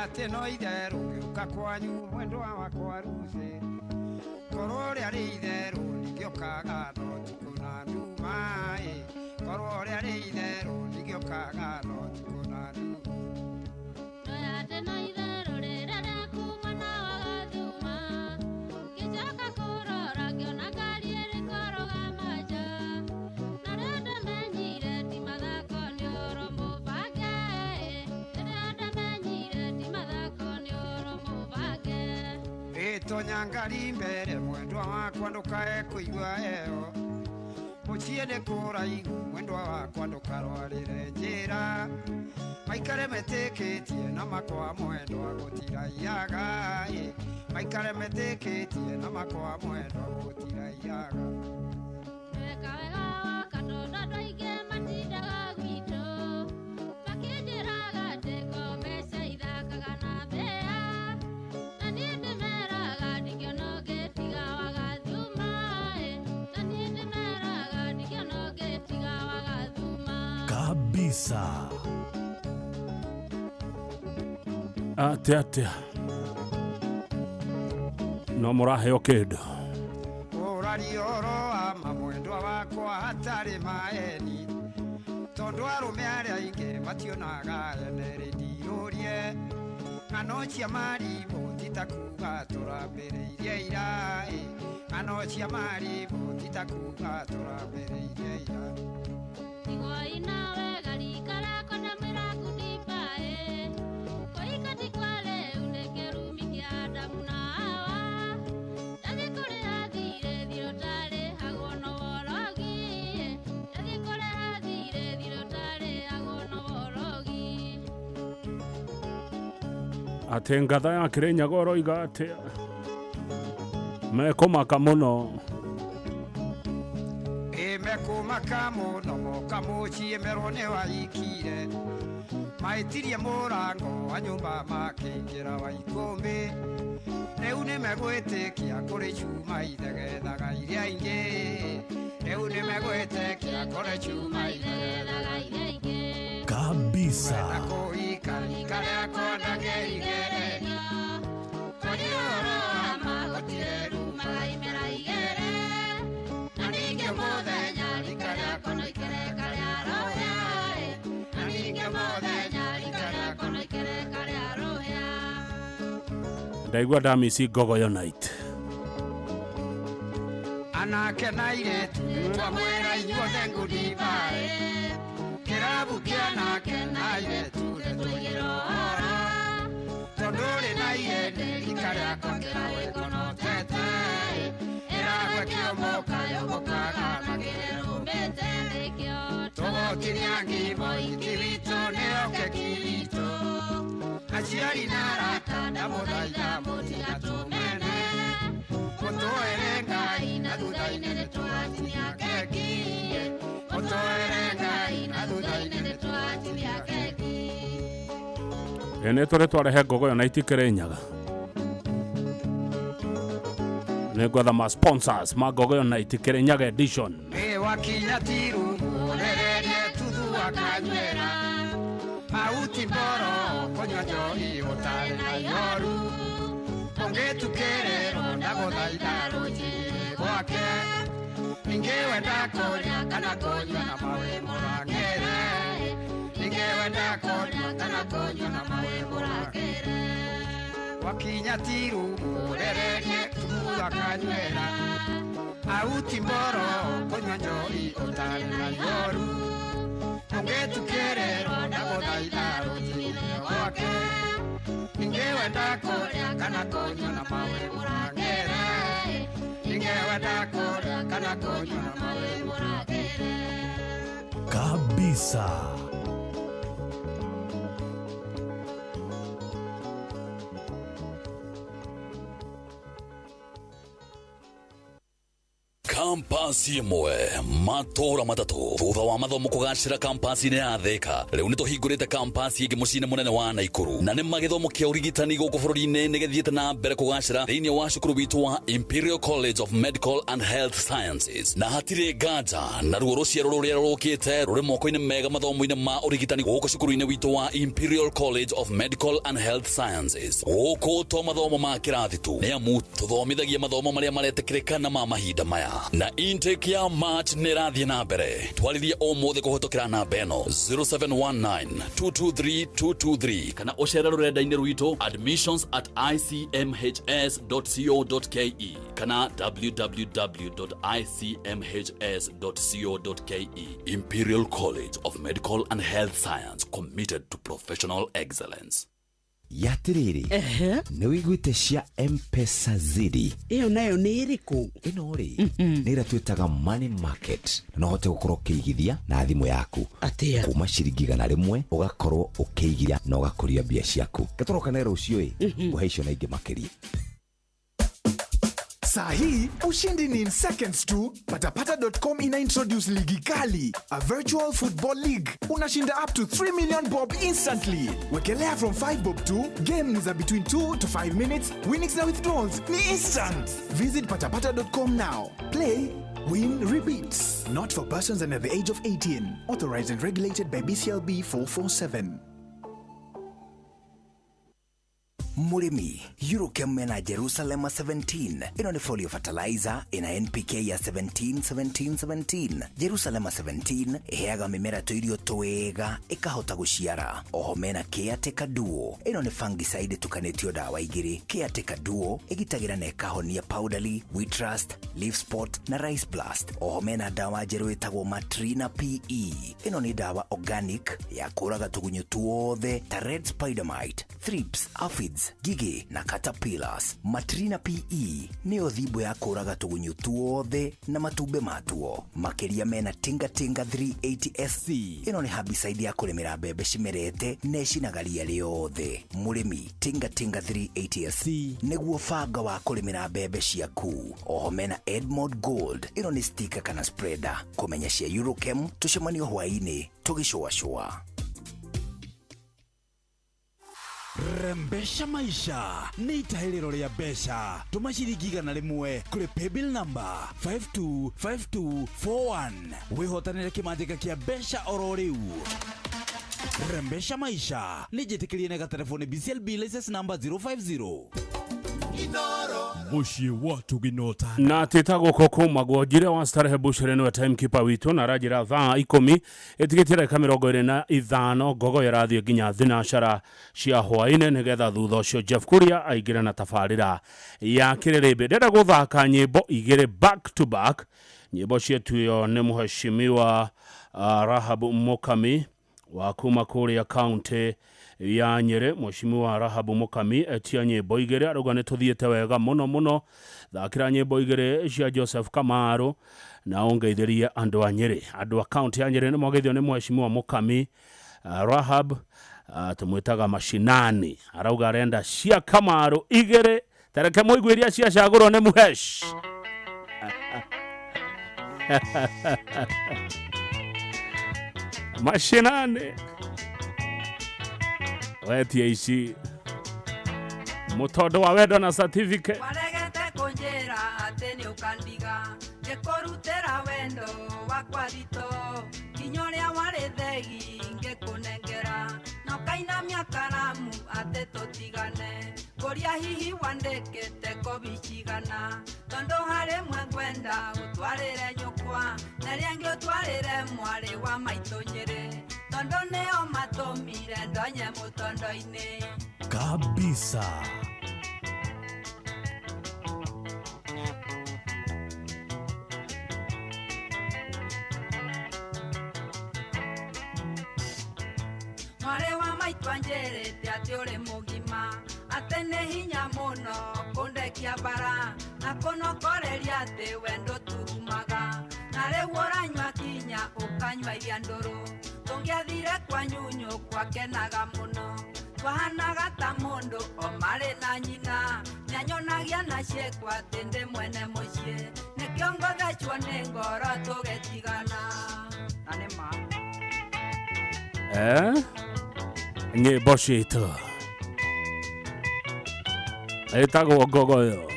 Atĩ no itherũ ngĩũka kwanyu mwendwa wakwa Ruthĩ, korwo rĩarĩ itherũ ndingĩũkaga na ũtukũ na nduma ĩ, korwo rĩarĩ itherũ ndingĩũkaga na ũtukũ na nduma. Atĩ no itherũ rĩrĩa rĩakuma na wagathuma, ngĩcoka kũrora ngĩona ngari ĩrĩ kũrũgama nja, na rĩrĩa ndamenyire ti mathako nĩ ũhoro mũbange, rĩrĩa ndamenyire ti mathako nĩ ũhoro mũbange. Ĩtonya ngari mbere mwendwa wakwa ndũkae kũigua heho, mũciĩ nĩ kũraihu mwendwa wakwa ndũkarwarĩre njĩra, maikare metĩkĩtie na makwa mwendwa gũtiraiyaga ĩ, maikare metĩkĩtie na makwa mwendwa gũtiraiyaga. Weka wega woka tondũ andũ aingĩ matindaga gwitũ, makĩnjĩraga atĩ ko mbeca ithakaga na mbĩa, na niĩ ndĩmeraga ndingĩona ũngĩ tiga wagathuma ĩ, na niĩ ndĩmeraga ndingĩona ũngĩ tiga wagathuma. Kabisa. Atä atä no må raheo kä ndå. Ũraria ũhoro wa ma mwendwa wakwa hatarĩ maeni, tondũ arũme arĩa aingĩ mationaga ene rĩndirũrie, ng'ano cia marimũ ti ta kuga tũrambĩrĩirie ira ĩ, ng'ano cia marimũ ti ta kuga tũrambĩrĩirie ira. Tigwoi nawe garika rĩakwa ndamwĩra ngundimba ĩ, kũhika ti kwa rĩu nĩ kĩrumi kĩa Adamu na Hawa, ndathiĩ kũrĩha thirĩ thirĩ ũtarĩhagwo no worogi ĩ, ndathiĩ kũrĩha thirĩ thirĩ ũtarĩhagwo no worogi. Atä ngatha ya kä rä nyaga ũroiga atä mekũmaka mũno. Ĩ mekũmaka mũno moka mũciĩ merwo nĩ waikire, maĩtirie mũrango wa nyũmba makĩingĩra wa ikũmbĩ, rĩu nĩmegwĩtĩkia kũrĩ cuma ithethethaga iria ingĩ, rĩu nĩmegwĩtĩkia kũrĩ cuma ithethethaga iria ingĩ. Kabisa. Wenda kũhika rika rĩakwa ndangĩrigereria, twaria ũhoro wa ma gũtirĩ rumaga imera igĩrĩ, na ningĩ mũthenya rika rĩakwa no ikereka rĩa rũhĩa ĩ, na ningĩ mũthenya rika rĩakwa no ikereka rĩa rũhĩa. Ndaigua ndamici Ngogoyo night. Anake na airĩtu twamwĩra inyuothe ngundimba ĩ, kĩrabu kĩa anake na airĩtu nĩtũigĩre ũhoro, tondũ ũrĩ na ihĩndĩ rika rĩakwa kĩrawĩkonotete ĩ, ĩragwe kĩomoka yũmbũkaga na kĩrĩrũmĩte nĩkĩo tũgũtinia ngimo iki witũ nĩyo keki witũ, aciari na arata ndamũthaitha mũtigatũmene, mũtũere Ngai na thutha-inĩ nĩtũgatinia keki, mũtũere Ngai na thutha-inĩ nĩtũgatinia keki. Ĩ nä tå rä twarehe Ngogoyo night kä rä nyaga nä ngwetha ma sponsors ma Ngogoyo night kä rä nyaga edition. Ĩ wakinya tiru ũrererie tuthu akanywĩra mahuti mboro kũnyua njohi ũtarĩ na ihoru, ũngĩtukĩrĩrwo ndagũthaitha rũcinĩ gwake, ningĩ wenda kũrĩa kana kũnyua na mawe mũrangĩre, ningĩ wenda kũrĩa kana kũnyua na mawe mũrangĩre. Wakinya tiru ũrererie tuthu akanywĩra auti mboro kũnyua njohi ũtarĩ na ihoru, ũngĩtukĩrĩrwo ndagũthaitha rũcinĩ gwake, ningĩ wenda kũrĩa kana kũnyua na mawe mũrangĩre, ningĩ wenda kũrĩa kana kũnyua na mawe mũrangĩre. Kabisa. Come Campus ĩmwe matũũra matatũ thutha wa mathomo kũgacĩra campus-inĩ ya Thika rĩu nĩ tũhingũrĩte campus ĩngĩ mũciĩ-inĩ mũnene wa Naikuru na nĩ magĩthomo kĩa ũrigitani gũkũ bũrũri-inĩ nĩ gĩthiĩte na mbere kũgacĩra thĩinĩ wa cukuru witũ wa Imperial College of Medical and Health Sciences na hatirĩ nganja naruo rũciaro rũrĩa rũkĩte rũrĩ moko-inĩ mega mathomo-inĩ ma ũrigitani gũkũ cukuru-inĩ witũ wa Imperial College of Medical and Health Sciences gũkũ to mathomo ma kĩrathi tu nĩ amu tũthomithagia mathomo marĩa maretĩkĩrĩka na ma mahinda maya na intake ya March nĩ ĩrathiĩ na mbere twarĩrie ũmũthĩ kũhĩtũkĩra namba ĩno 0719 223 223 kana ũcere rũrenda-inĩ rwitũ admissions at icmhs.co.ke kana www.icmhs.co.ke. Imperial College of Medical and Health Science, committed to professional excellence. Yatiriri, nĩ wĩiguĩte cia Mpesa Zidi? Ĩyo nayo nĩ ĩrĩkũ? Ĩno rĩ, nĩ ĩrĩa twĩtaga money market, na no ũhote gũkorwo ũkĩigithia na thimũ yaku. Atĩa? Kuma ciringi 100 ũgakorwo ũkĩigithia na ũgakũria mbia ciaku. Gatũrokane rũciũ ĩ ngũhe icio na ingĩ makĩria. Saa hii ushindi ni in seconds tu. Patapata.com ina introduce ligi kali, a virtual football league. Unashinda up to 3 million bob instantly. Wekelea from 5 bob tu. Game ni za between 2 to 5 minutes. Winnings na withdrawals ni instant. Visit patapata.com now. Play, win, repeat. Not for persons under the age of 18. Authorized and regulated by BCLB 447. Mũrĩmi, Eurochem mena Jerusalema 17. Ĩno nĩ folio fertilizer ĩna NPK ya 17 17 17. Jerusalema 17 ĩheaga mĩmera tũirio twega ĩkahota gũciara. Oho mena Caretaker Duo. Ĩno nĩ fungicide ĩtukanĩtio ndawa igĩrĩ. Caretaker Duo ĩgitagĩra na ĩkahonia powdery, wheat rust, leaf spot na rice blast. Oho mena ndawa njerũ ĩtagwo Matrina PE. Ĩno nĩ ndawa organic ya kũraga tũgunyũ tuothe ta red spider mite, thrips, aphids, ngigĩ na caterpillars. Matrina PE nĩyo thimbo ya kũraga tũgunyũ tuothe na matumbĩ matuo. Makĩria mena Tinga Tinga 380 SC. Ĩno nĩ herbicide ya kũrĩmĩra mbembe cimerete na ĩcinaga ria rĩothe. Mũrĩmi, Tinga Tinga 380 SC nĩguo banga wa kũrĩmĩra mbembe ciaku. Oho mena Edmond Gold. Ĩno nĩ sticker kana spreader. Kũmenya cia Eurochem tũcemanio hwaĩ-inĩ tũgĩcũacũa. Rembesha maisha nĩ itahĩrĩro rĩa mbeca. Tũma ciringi 100 kũrĩ paybill number 525241 wĩhotanĩre kĩmanjĩka kĩa mbeca oro rĩu. Rembesha maisha nĩ njĩtĩkĩrie na gatelefoni BCLB license number 050. Mũciĩ wa Tũginota. Na twĩtagwo kũkũmagwo njire wa starehe bucere nĩwe timekeeper witũ na aranjĩra thaa 10 ĩtigĩtie ndagĩka 25 ngogo ĩrathiĩ nginya thinacara cia hwaĩ-inĩ nĩgetha thutha ũcio Jeff Kuria aingĩre na tabarĩra ya kĩrĩrĩmbĩ. Ndĩrenda gũthaka nyĩmbo igĩrĩ back to back. Nyĩmbo cietu ĩyo nĩ mũheshimiwa Rahab Mukami wa kuma kũrĩa kaunti ya Nyeri. Mheshimiwa Rahab Mukami etia nyĩmbo igĩrĩ arauga nĩ tũthiĩte wega mũno mũno. Thakĩra nyĩmbo igĩrĩ cia Joseph Kamaru na ũngeithĩrie andũ a Nyeri. Andũ a kaunti ya Nyeri nĩ mogeithio nĩ Mheshimiwa Mukami Rahab, tũmwĩtaga mashinani, arauga arenda cia Kamaru igĩrĩ. Tareke mũigue iria ciacagũrwo nĩ Muhesh. Mashinani wetie ici mũtondo wa wendo na certificate. Waregete kũnjĩra atĩ nĩ ũkandiga ngĩkũrutĩra wendo wakwa thito nginya ũrĩa warĩ thegi ngĩkũnengera na ũkainamia karamu atĩ tũtigane kũria hihi wandĩkĩte kobi cigana tondũ harĩ mwe ngwenda ũtwarĩre nyũkwa na ĩrĩa ĩngĩ ũtwarĩre mwarĩ wa maitũ Nyĩrĩ tondũ nĩo matũmire ndonye mũtondo-inĩ. Kabisa. Mwarĩ wa maitũ anjĩrĩte atĩ ũrĩ mũgima atĩ nĩ hinya mũno kũndekia bara na kũnokoreria atĩ wendo turumaga na rĩu ũranyua kinya ũkanyua iria ndũrũ tũngĩathire kwa nyunyũ kwakenaga mũno twahanaga ta mũndũ o marĩ na nyina. Nĩanyonagia na ciĩko atĩ ndĩ mwene mũciĩ. Nĩkĩo ngothecwo nĩ ngoro tũgĩtigana. Na nĩ ma. Nyĩmbo citũ ĩtagwo ngogoyo.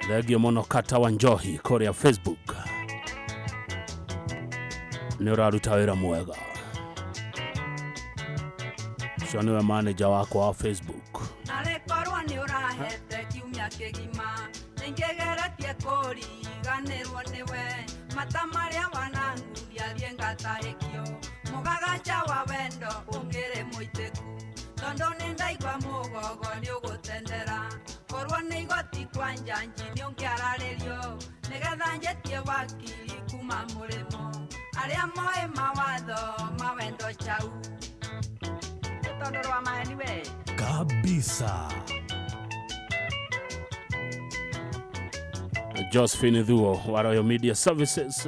Thengio mũno Kata wa Njohi kũrĩa Facebook, nĩ ũraruta wĩra mwega. Ũcio nĩwe manager wakwa wa Facebook. Narĩ korwo nĩ ũrahete kiumia kĩgima, nĩngĩgeretie kũriganĩrwo nĩwe. Mata marĩa wananguria thiĩ ngatahĩkio, mũgagaca wa wendo ũkĩrĩ mũitĩku. Tondũ nĩ ndaigua mũgogo nĩ ũgũtendera, korwo nĩ igoti kwa njanji nĩ ũngĩararĩrio, nĩgetha njĩtie wakiri kuma mũrĩmo arĩa moĩ mawatho ma wendo chau. Nĩ tondũ rwa maheni we kabisa. Josephine Thuo wa Royal Media Services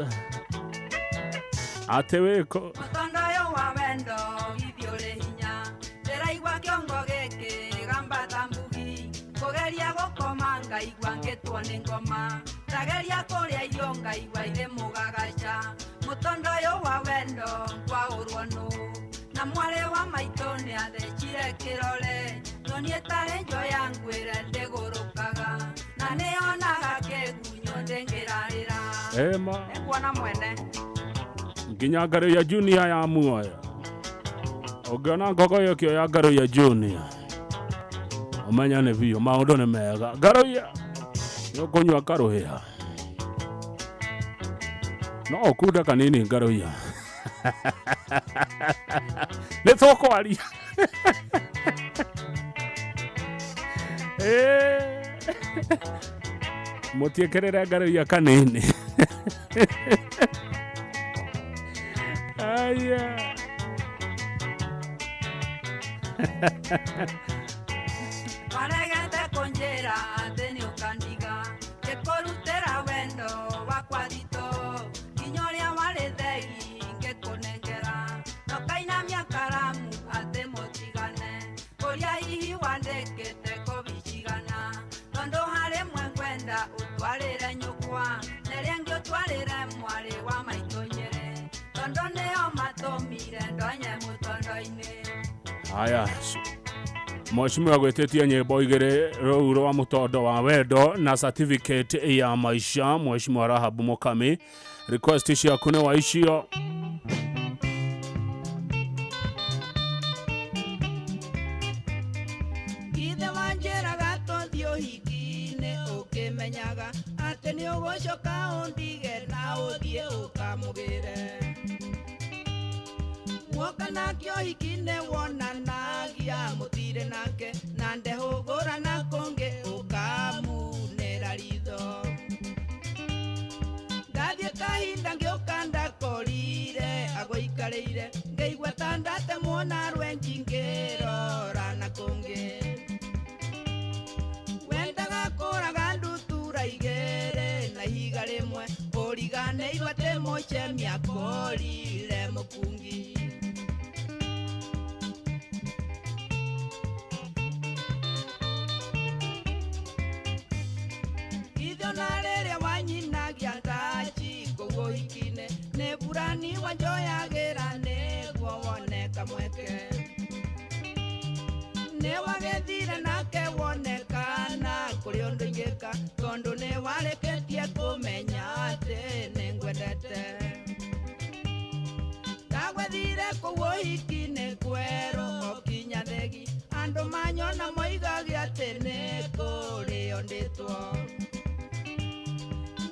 atĩ wĩko mũtondo ũyũ wa wendo githĩ ũrĩ hinya, ndĩraigua kĩongo gĩkĩ gambata mbugi, kũgeria gũkoma ngaigua ngĩtwo nĩ ngoma, ndageria kũrĩa irio ngaigua irĩ mũgagaca. Mũtondo ũyũ wa wendo ngwaũrwo nũ, na mwarĩ wa maitũ nĩathecire kĩrore, no niĩ tarĩ njoya ngwĩre ndĩgũrũkaga, na nĩonaga kĩgunyũ ndĩngĩrarĩra. Ema Nĩkuona mwene nginya Ngaruiya Junior ya muoyo. Ũngĩona ngogoyo ĩkĩoya Ngaruiya Junior ũmenye nĩ biũ maũndũ nĩ mega. Ngaruiya nĩ ũkũnyua karũhĩa, no ũkunde kanini Ngaruiya. Nĩ tũkwaria. Mũtiĩkĩrĩre Ngaruiya kanini. Aya. Waregete kũnjĩra atĩ nĩ ũkandiga, ngĩkũrutĩra wendo wakwa thito, nginya ũrĩa warĩ thegi ngĩkũnengera, na ũkainamia karamu atĩ mũtigane, kũrĩa hihi wandĩkĩte kobi cigana, tondũ harĩ mwe ngwenda ũtwarĩre nyũkwa, na ĩrĩa ĩngĩ ũtwarĩre mwarĩ wa maitũ Nyĩrĩ, tondũ nĩo matũmire ndonye mũtondo-inĩ. Haya, mheshimiwa gwĩtĩtie nyĩmbo igĩrĩ rũu rwa mũtondo wa wendo na certificate ya maisha. Mheshimiwa Rahabu Mukami, request ciaku nĩ wa icio. Ithe wanjĩraga tũthiĩ ũhiki-inĩ ũkĩmenyaga atĩ nĩ ũgũcoka ũndige na ũthiĩ ũkamũgĩre. Woka nake ũhiki-inĩ wonanagia mũtirĩ nake, na ndehũgũra na kũngĩ ũkamunĩra ritho. Ndathiĩ kahinda ngĩũka ndakorire agũikarĩire, ngĩigua ta ndatemwo na rwenji ngĩrora na kũngĩ. Wendaga kũraga ndutura igĩrĩ na ihiga rĩmwe, ũriganĩirwo atĩ mũcemi akũrire mũkungi. Ithe ona rĩrĩa wanyinagia ndaci kũu ũhiki-inĩ, nĩ burani wanjoyagĩra nĩguo wone kamweke. Nĩ wagĩthire nake wonekana kũrĩ ũndũ ingĩka, tondũ nĩ warĩkĩtie kũmenya atĩ nĩ ngwendete. Ndagwethire kũu ũhiki-inĩ kwerũ o kinya thegi, andũ manyona moigage atĩ nĩ kũrĩo ndĩtwo.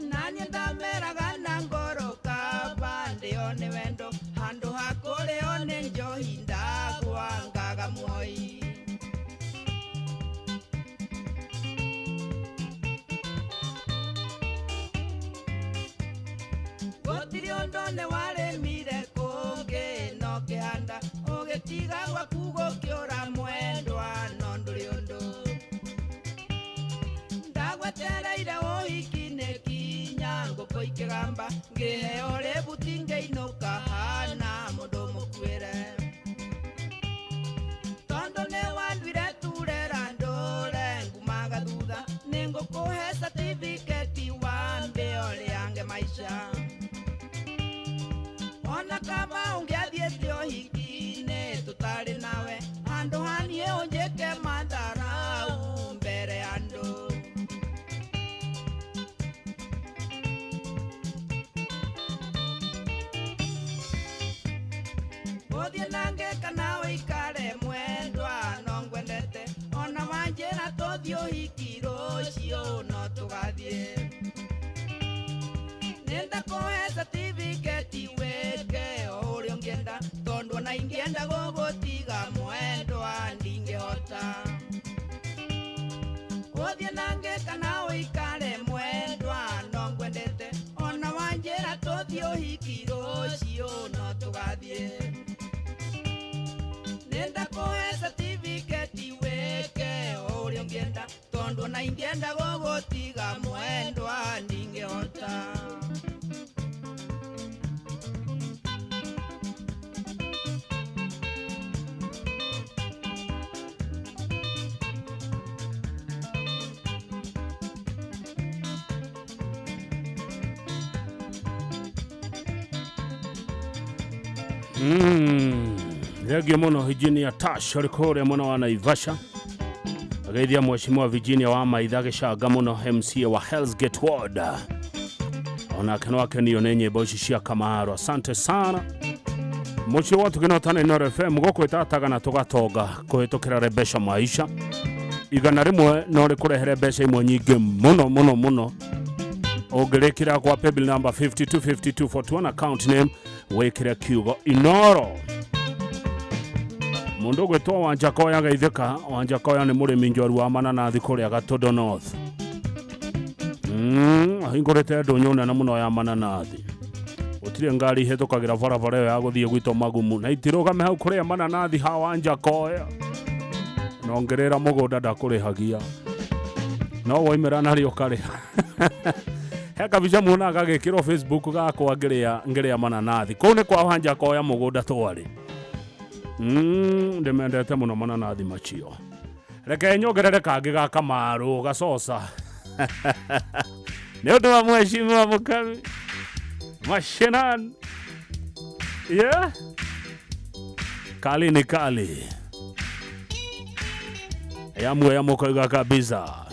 Naniĩ ndameraga na ngoro kaba ndĩo nĩ wendo, handũ ha kũrĩo nĩ njohi ndagwangaga muoyi. Gũtirĩ ũndũ nĩ warĩmire kũngĩ no kĩhanda, ũgĩtiga gwaku gũkĩũra mwendwa no ndũrĩ ũndũ. Ndagwetereire ũhiki-inĩ kinya ngũkũ ikĩgamba, ngĩheo rĩbuti ngĩinũka hana mũndũ mũkuĩre. Ũthiĩ nange kana ũikare mwendwa no ngwendete ona wanjĩra tũthiĩ ũhiki rũciũ no tũgathiĩ. Nĩndakũhe certificate wĩke o ũrĩa ũngĩenda tondũ ona ingĩenda gũgũtiga mwendwa ndingĩhota. Ũthiĩ nange kana ũikare mwendwa no ngwendete ona wanjĩra tũthiĩ ũhiki rũciũ no tũgathiĩ. Nĩndakũhe certificate wĩke o ũrĩa ũngĩenda tondũ ona ingĩenda gũgũtiga mwendwa ndingĩhota. Thengio muno Virginia Tash ũrĩ kũrĩa mwena wa Naivasha ageithia mheshimiwa Virginia wa Maitha gĩcanga mũno MCA wa Hell's Gate Ward onake no akenio nĩ nyĩmbo ici cia Kamaro. Asante sana mũciĩ wa tũkĩnotana Inooro FM gũkũ ĩtataga na tũgatonga kũhĩtũkĩra Rebesha Maisha 100 no rĩkũrehere mbeca imwe nyingĩ mũno mũno mũno ũngĩrĩkĩra kwa paybill number 525241 account name wĩkĩre kiugo Inooro. Mundu gwitwo Wanjakoya geithĩka. Wanjakoya nĩ mũrĩmi njorua wa mananathi kũrĩa Gatondo North. Ahingũrĩte ndũnyũ nene mũno ya mananathi. Gũtirĩ ngari ihĩtũkagĩra barabara ĩyo ya gũthiĩ gwitũ Magumu na itirũgame hau kũrĩa mananathi ha Wanjakoya. Na ongerera mũgũnda ndakũrĩhagia no woimĩra narĩo ũkarĩha. He kabica muonaga gagĩkĩrwo Facebook gakwa ngĩrĩa mananathi. Kũu nĩ kwa Wanjakoya mũgũnda twarĩ. Ndĩmendete mũno mananathi macio. Reke nyongerere kangĩ ga Kamaru gacoca. Nĩ ũndũ wa mheshimiwa Mũkami Mashinan. Yeah? Kali ni kali. Yamwe yamũkoiga kabisa.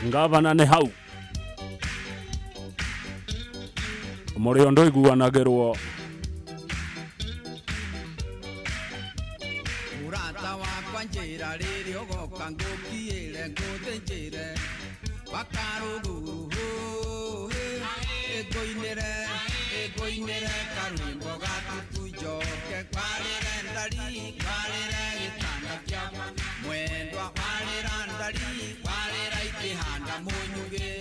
Ngavana nĩ hau. Mũrĩo ndũiguanagĩrwo. Mũrata wakwa njĩra rĩrĩa ũgoka ngũkiĩre ngũthĩnjĩre wakarũguru ĩngũinĩre ĩngũinĩre karwĩmbo gatutu njoke kwarĩre ndari kwarĩre gĩtanda kĩakwa mwendwa kwarĩra ndari kwarĩra ikĩhanda mũnyugĩ.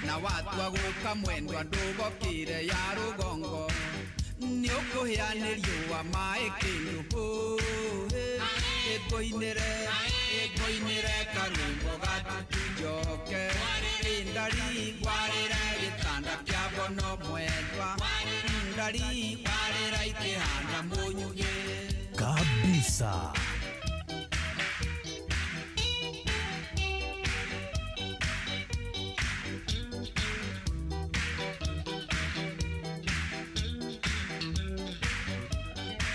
Na watua gũka mwendwa ndũgokĩre ya rũgongo nĩ ũkũhĩa nĩ riũa maĩ kĩndũ ĩngũinĩre ĩngũinĩre karwĩmbo gatutu njoke ndari ngwarĩre gĩtanda kĩa bono mwendwa ndari ngwarĩra ikĩhanda mũnyugĩ kabisa.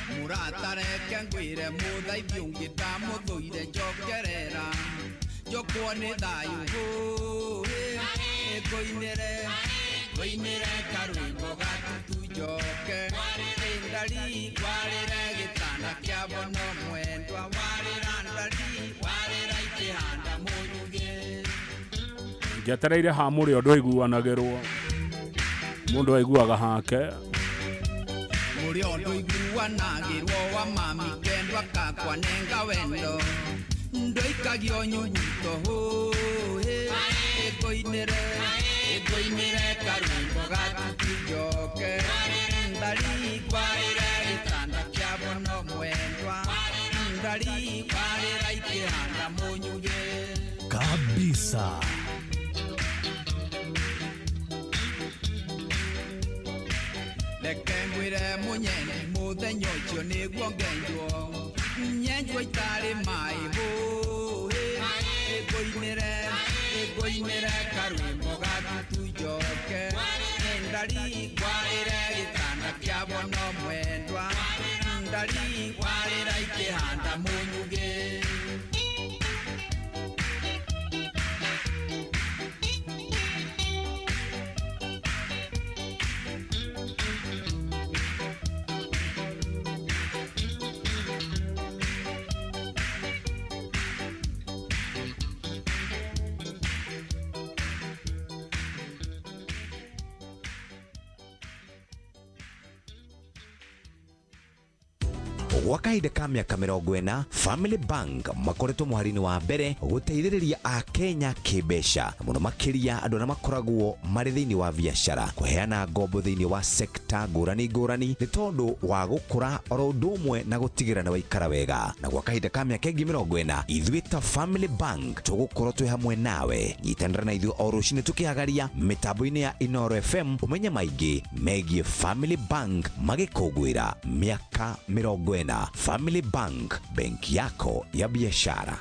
Mũrata reke ngwĩre mũthaithi ũngĩ ndamũthũire njokerera njokwo nĩ thayũ ĩngũinĩre ngũinĩre karwĩmbo gatutu njoke ndari ngwarĩre gĩtanda kĩa bono mwendwa warĩra ndari warĩra ikĩhanda mũnyugĩ. Njetereire ha mũrĩo ndũiguanagĩrwo mũndũ aiguaga hake. Mũrĩo ndũiguanagĩrwo wa mami kendwa kakwa nenga wendo ndũikagio nyunyuto ĩngũinĩre ĩngũinĩre karwĩmbo gatutu njoke ndari ngwarĩre gĩtanda kĩa bono mwendwa ndari ngwarĩra ikĩhanda mũnyugĩ kabisa. Reke ngwĩre mũnyendi mũthenya ũcio nĩguo ngenjwo nyenjwo itarĩ maĩ ĩngũinĩre ĩngũinĩre karwĩmbo gatutu njoke ndari ngwarĩre gĩtanda kĩa bono mwendwa ndari ngwarĩra ikĩhanda mũnyugĩ. Gwa kahinda ka mĩaka 40, Family Bank makoretwo mũhari-inĩ wa mbere gũteithĩrĩria Akenya kĩmbeca, na mũno makĩria andũ arĩa makoragwo marĩ thĩinĩ wa biacara, kũheana ngombo thĩinĩ wa sekta ngũrani ngũrani nĩ tondũ wa gũkũra oro ũndũ ũmwe na gũtigĩrĩra nĩ waikara wega. Na gwa kahinda ka mĩaka ĩngĩ 40, ithuĩ ta Family Bank tũgũkorwo twĩ hamwe nawe. Nyitanĩra na ithuĩ o rũcinĩ tũkĩhagaria mĩtambo-inĩ ya Inoro FM ũmenye maingĩ megiĩ Family Bank magĩkũngũĩra mĩaka 40. Family Bank, benki yako ya biashara.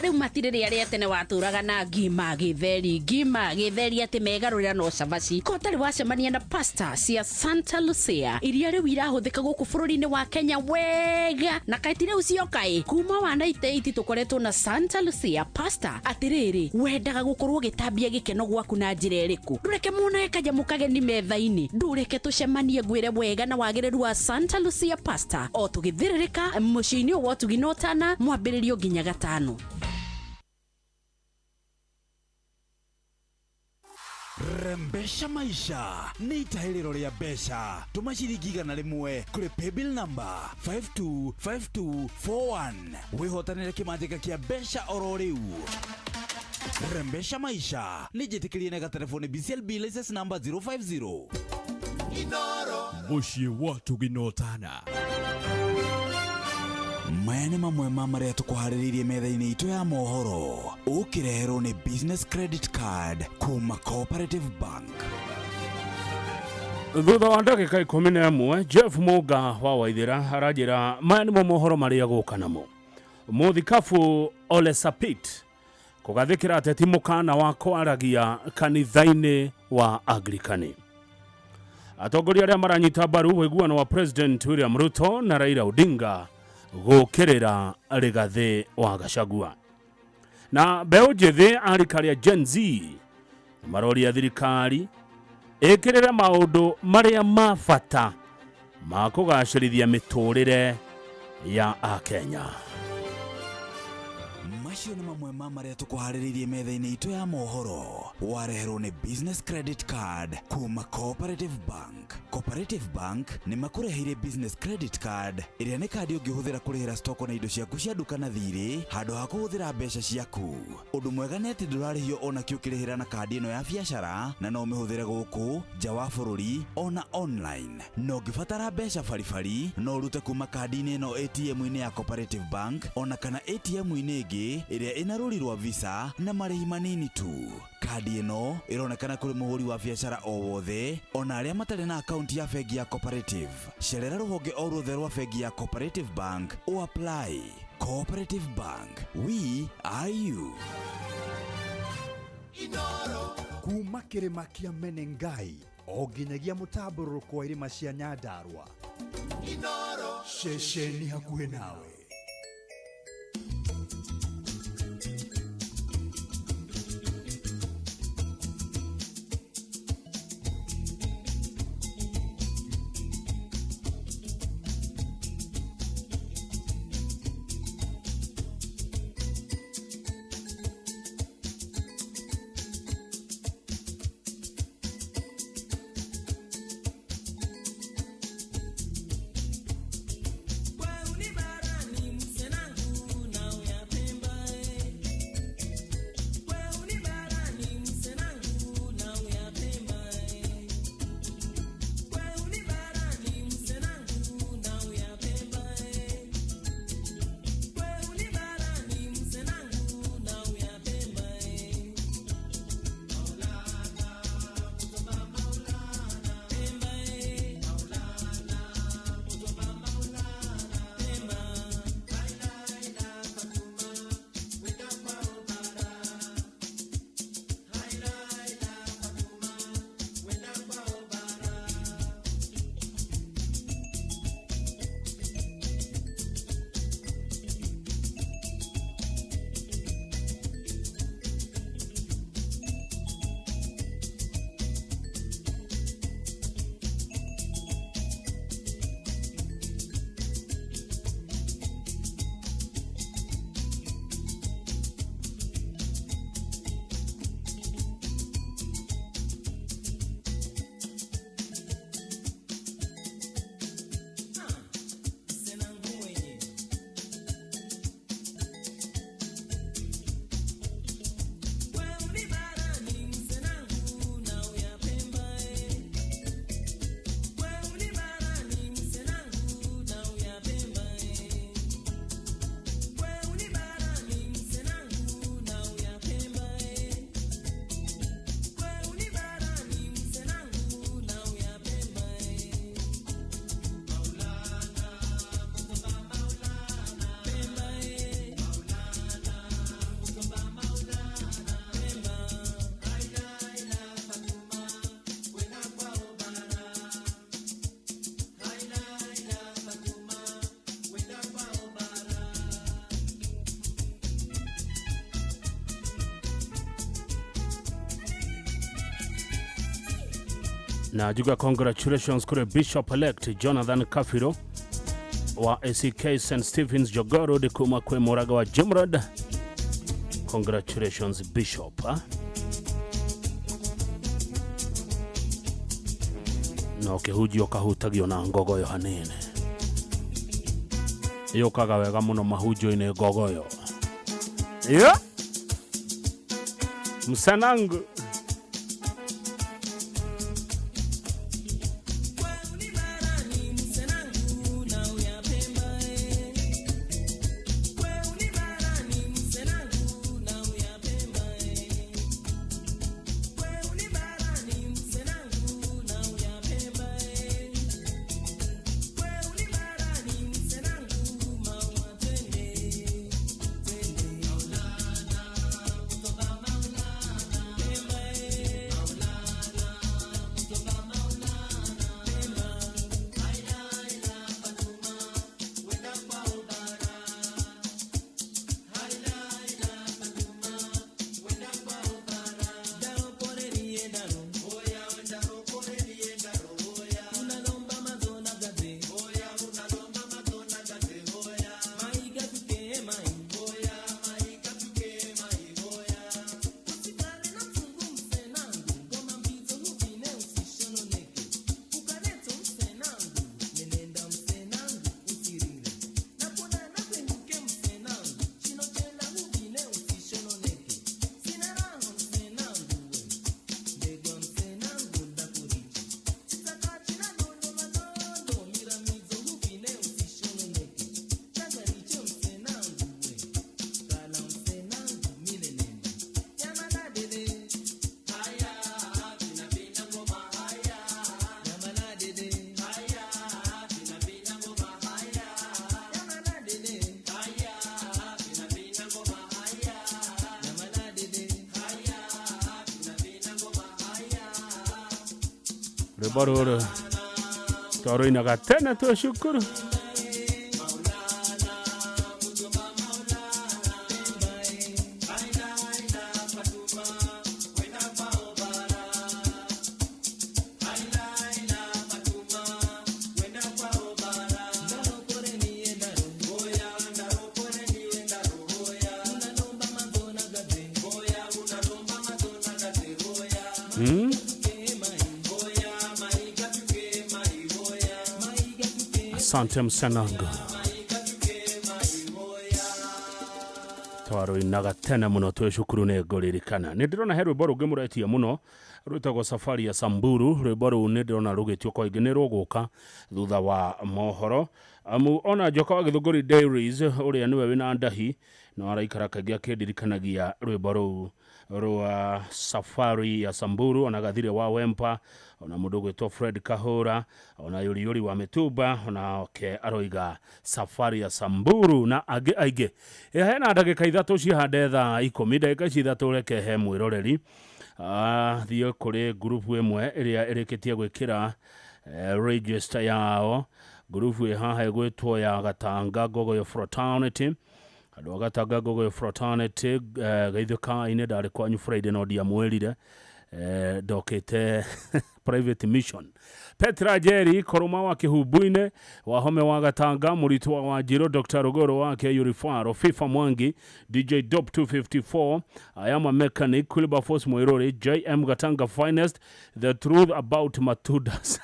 Rĩu matirĩ rĩa rĩa tene watũraga na ngima gĩtheri, ngima gĩtheri atĩ megarũrĩra no cabaci. Ko ũtarĩ wacemania na pasta cia Santa Lucia iria rĩu irahũthĩka gũkũ bũrũri-inĩ wa Kenya wega, na kaĩ ti rĩu cioka ĩ kuma wa 98 tũkoretwo na Santa Lucia pasta. Atĩrĩrĩ, wendaga gũkorwo ũgĩtambia gĩkeno gwaku na njĩra ĩrĩkũ? Ndũreke monage kanyamũ kageni metha-inĩ, ndũreke tũcemanie ngwĩre wega na wagĩrĩru wa Santa Lucia pasta o tũgĩthĩrĩrĩka mũciĩ-inĩ wa ũtugi na ũtana mwambĩrĩrio nginya gatano. Rembesha maisha nĩ itahĩrĩro rĩa mbeca. Tũma ciringi 100 kũrĩ paybill number 525241 wĩhotanĩre kĩmanjĩka kĩa mbeca oro rĩu. Rembesha maisha nĩ njĩtĩkĩrie na gatelefoni BCLB license number 050. Mũciĩ wa ũtugi na ũtana. Maya nĩ mamwe ma marĩa tũkũharĩrĩirie metha-inĩ itũ ya mohoro, ũkĩreherwo nĩ Business Credit Card kuma Cooperative Bank. Thutha wa ndagĩka 11, Jeff Muga wa Waithĩra aranjĩra maya nĩmo mohoro marĩa gũka namo. Mũthikabu Ole Sapit kũgathĩkĩra ateti mũkana wa kwaragia kanitha-inĩ wa Anglikani. Atongoria arĩa maranyita mbaru ũiguano wa President William Ruto na Raila Odinga gũkĩrĩra Rigathĩ wa Gachagua. Na mbeũ njĩthĩ a rika rĩa Gen Z maroria thirikari ĩkĩrĩre maũndũ marĩa ma bata ma kũgacĩrithia mĩtũrĩre ya Akenya. Macio nĩ mamwe ma marĩa tũkũharĩrĩirie metha-inĩ itũ ya mohoro, wareherwo nĩ Business Credit Card kuma Cooperative Bank. Cooperative Bank nĩ makũreheire Business Credit Card ĩrĩa nĩ kandi ũngĩhũthĩra kũrĩhĩra stoko na indo ciaku cia nduka na thirĩ handũ ha kũhũthĩra mbeca ciaku. Ũndũ mwega nĩ atĩ ndũrarĩhio ona kĩ ũkĩrĩhĩra na kandi ĩno ya biacara, na no ũmĩhũthĩre gũkũ nja wa bũrũri ona online. Na ũngĩbatara mbeca baribari no ũrute kuma kandi-inĩ ĩno ATM-inĩ ya Cooperative Bank ona kana ATM-inĩ ĩngĩ ĩrĩa ĩna rũri rwa Visa na marĩhi manini tu. Kandi ĩno ĩronekana kũrĩ mũhũri wa biacara o wothe ona arĩa matarĩ na akaunti ya bengi ya Cooperative. Cerera rũhonge o ruothe rwa bengi ya Cooperative Bank o apply. Cooperative Bank, we are you. Kuma kĩrĩma kĩa Menengai o nginyagia mũtambũrũrũko wa irĩma cia Nyandarua, ceceni hakuhĩ nawe. Wewe ni barani. Na njuga congratulations kũrĩ Bishop elect Jonathan Kafiro wa ACK St Stephens Jogoo Road kuma kwĩ Mũraga wa Jimrod. Congratulations Bishop, ha? Na ũkĩhunjia ũkahutagio na ngogoyo hanini, yũkaga wega mũno mahunjio-inĩ ngogoyo. Yeah. Msanangu. Rwĩmbo rũrũ twarũinaga tene twĩ cukuru. Asante msanangu. Twarũinaga tene mũno twĩ cukuru nĩ ngũririkana. Nĩ ndĩrona he rwĩmbo rũngĩ mũretia mũno rwĩtagwo Safari ya Samburu. Rwĩmbo rũu nĩ ndĩrona rũgĩtio kwa ingĩ, nĩ rũgũka thutha wa mohoro. Amu ona Njoka wa Gĩthũngũri Diaries ũrĩa nĩwe wĩna ndahi no araikara kaingĩ akĩndirikanagia rwĩmbo rũu rwa Safari ya Samburu, ona Gathire wa Wempa, ona mũndũ ũgwĩtwo Fred Kahũra, ona Yũriyũri wa Mĩtumba, ona oke aroiga Safari ya Samburu na angĩ aingĩ. Hena ndagĩka 3 cihande thaa 10, ndagĩka ici 3 reke he mwĩroreri thiĩ kũrĩ ngurubu ĩmwe ĩrĩa ĩrĩkĩtie gwĩkĩra register yao. Ngurubu ĩ haha ĩgwĩtwo ya Gatanga Ngogoyo Fraternity. Andũ a Gatanga Ngogoyo Fraternity, geithĩka-inĩ ndarĩ kwanyu Friday no ndiamwĩrire, ndokĩte private mission. Petra Jerry Koroma wa Kĩhumbu-inĩ, Wahome wa Gatanga, Mũritũ wa Wanjirũ, Dr. Rugoro wa Keyurifaro, FIFA Mwangi, DJ Dop 254, I am a mechanic, Wilberforce Mwirori, JM Gatanga Finest, The Truth About Matudas.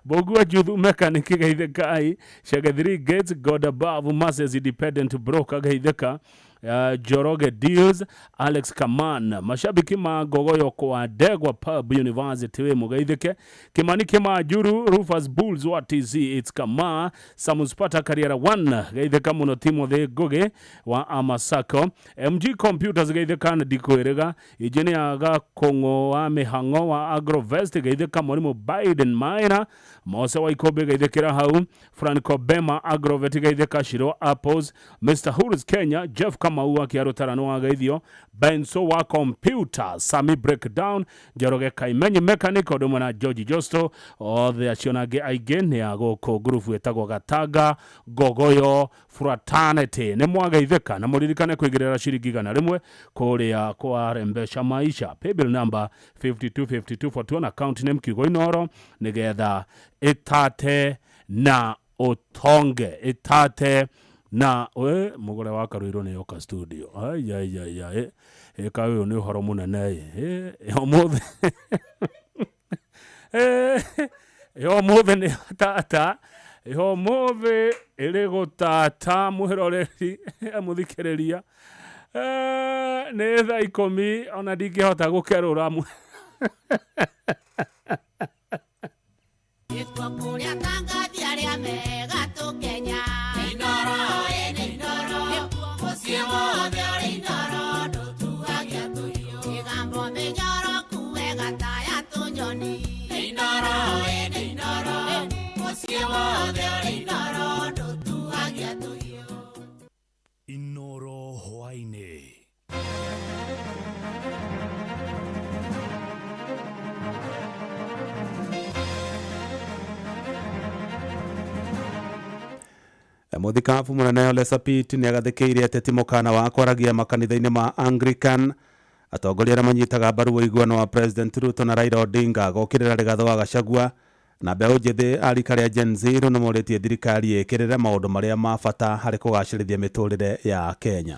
Bogua Juthu Mechanic geithĩkai, Shege 3 Gates, God Above, Masses Independent Broker geithĩka, Joroge Deals, Alex Kaman, mashabiki ma Ngogoyo kwa Ndegwa Pub University we mugeithike, Kimani Kimajuru, Rufus Bulls wa TZ, it's Kama, Samuspata Karriera 1 geithika muno, Timothy Ngugi wa Amasako, MG Computers geithika na Ndikwĩrĩga, Engineer Gakũng'ũ wa Mĩhang'o wa Agrovest geithika, Mwalimu Biden Maina, Mose wa Ikũmbĩ geithĩkĩra hau, Franco Bema Agrovet geithĩka, Shiro Apples, Mr. Hurus Kenya, Jeff Kama Kamau wa Kĩarũtara nĩ wageithio, Benso wa computer, Sami Breakdown, Njoroge Kaimenyi mechanic, ũndũ ũmwe na George Josto, othe acio na angĩ aingĩ nĩ a gũkũ ngurubu ĩtagwo Gatanga Ngogoyo Fraternity. Nĩ mwageithĩka na mũririkane kũigĩrĩra ciringi 100 kũrĩa kwa Rembesha Maisha, paybill number 525241, account name Kiugo Inoro, nĩgetha ĩtate na ũtonge, ĩtate na we mũgũre wa Karuirũ nĩ yoka studio. Ai ai ai ai, ĩka ũyũ nĩ ũhoro mũnene ĩ ũmũthĩ, ũmũthĩ nĩ tata, ũmũthĩ ĩrĩ gũtata mwĩroreri mũthikĩrĩria. Nĩ thaa 10 ona ndingĩhota gũkerũra. Inoro hwaĩ-inĩ. Mũthikabu mũnene Ole Sapit nĩ agathĩkĩire ateti mũkana wa kwaragia makanitha-inĩ ma Anglican. Atongoria arĩa manyitaga mbaru ũiguano wa President Ruto na Raila Odinga gũkĩrĩra Rigathĩ wa Gachagua na mbeũ njĩthĩ a rika rĩa Gen Z rĩu nĩmorĩtie thirikari ĩkĩrĩre maũndũ marĩa ma bata harĩ kũgacĩrithia mĩtũrĩre ya Kenya.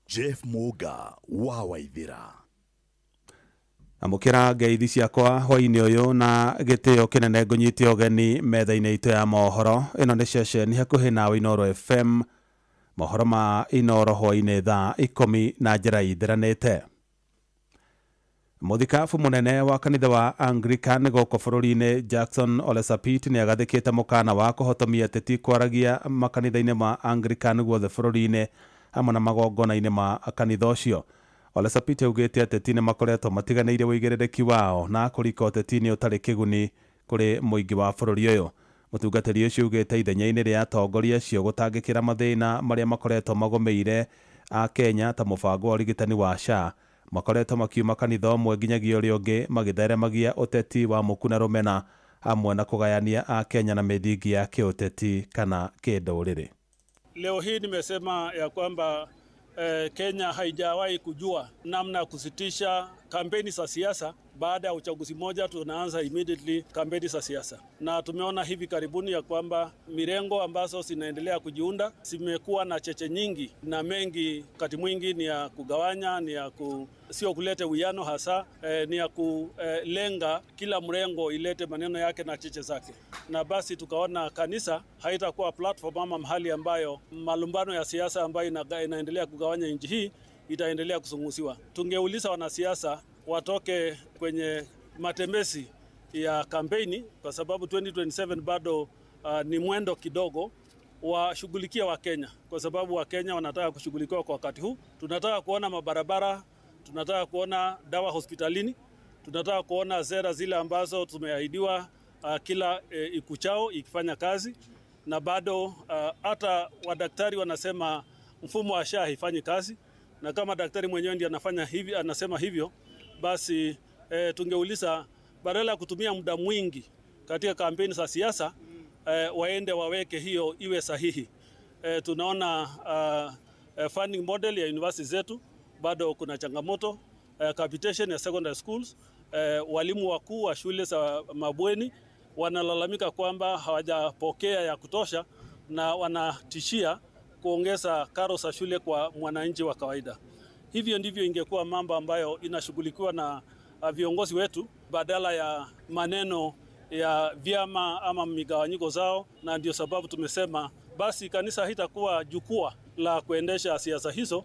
Jeff Muga wa Waithira. Amũkĩra ngeithi ciakwa hwaĩ-inĩ ũyũ na gĩtĩo kĩnene ngũnyite ũgeni metha-inĩ itũ ya mohoro. Ĩno nĩ ceceni hakuhĩ nawe Inoro FM. Mohoro ma Inoro hwaĩ-inĩ thaa 10 na njĩra ithiranĩte. Mũthikabu mũnene wa kanitha wa Anglican gũkũ bũrũri-inĩ Jackson Ole Sapit nĩ agathĩkĩte mũkana wa kũhotomia ateti kwaragia makanitha-inĩ ma Anglican guothe bũrũri-inĩ hamwe na magongona-inĩ ma kanitha ũcio. Ole Sapit augĩte ateti nĩ makoretwo matiganĩire ũigĩrĩrĩki wao na kũrika ũteti-inĩ ũtarĩ kĩguni kũrĩ mũingĩ wa bũrũri ũyũ. Mũtungatĩri ũcio augĩte ithenya-inĩ rĩa atongoria acio gũtangĩkĩra mathĩna marĩa makoretwo magũmĩire a Kenya ta mũbango wa ũrigitani wa SHA, makoretwo makiuma kanitha ũmwe nginyagia ũrĩa ũngĩ magĩtheremagia ũteti wa muku na rũmena hamwe na kũgayania a Kenya na mĩthingi ya kĩũteti kana kĩndũrĩrĩ. Leo hii nimesema ya kwamba Kenya haijawahi kujua namna ya kusitisha kampeni za siasa. Baada ya uchaguzi moja tunaanza immediately kampeni za siasa, na tumeona hivi karibuni ya kwamba mirengo ambazo zinaendelea kujiunda zimekuwa na cheche nyingi na mengi, wakati mwingi ni ya kugawanya, ni ya sio kuleta uwiano hasa, ni ya kulenga kila mrengo ilete maneno yake na cheche zake. Na basi tukaona kanisa haitakuwa platform ama mahali ambayo malumbano ya siasa ambayo inaendelea kugawanya nchi hii itaendelea kusungusiwa. Tungeuliza wanasiasa watoke kwenye matembezi ya kampeni, kwa sababu 2027 bado ni mwendo kidogo, washughulikia wa Kenya, kwa sababu wa Kenya wanataka kushughulikiwa kwa wakati huu. Tunataka kuona mabarabara, tunataka kuona dawa hospitalini, tunataka kuona sera zile ambazo tumeahidiwa kila ikuchao ikifanya kazi, na bado hata wadaktari wanasema mfumo wa SHA haifanyi kazi, na kama daktari mwenyewe ndiye anafanya hivi, anasema hivyo, basi tungeuliza badala ya kutumia muda mwingi katika kampeni za siasa, waende waweke hiyo iwe sahihi. Tunaona funding model ya university zetu bado kuna changamoto, capitation ya secondary schools, walimu wakuu wa shule za mabweni wanalalamika kwamba hawajapokea ya kutosha na wanatishia kuongeza karo za shule kwa mwananchi wa kawaida. Hivyo ndivyo ingekuwa mambo ambayo inashughulikiwa na viongozi wetu badala ya maneno ya vyama ama migawanyiko zao, na ndio sababu tumesema basi kanisa hitakuwa jukwaa la kuendesha siasa hizo.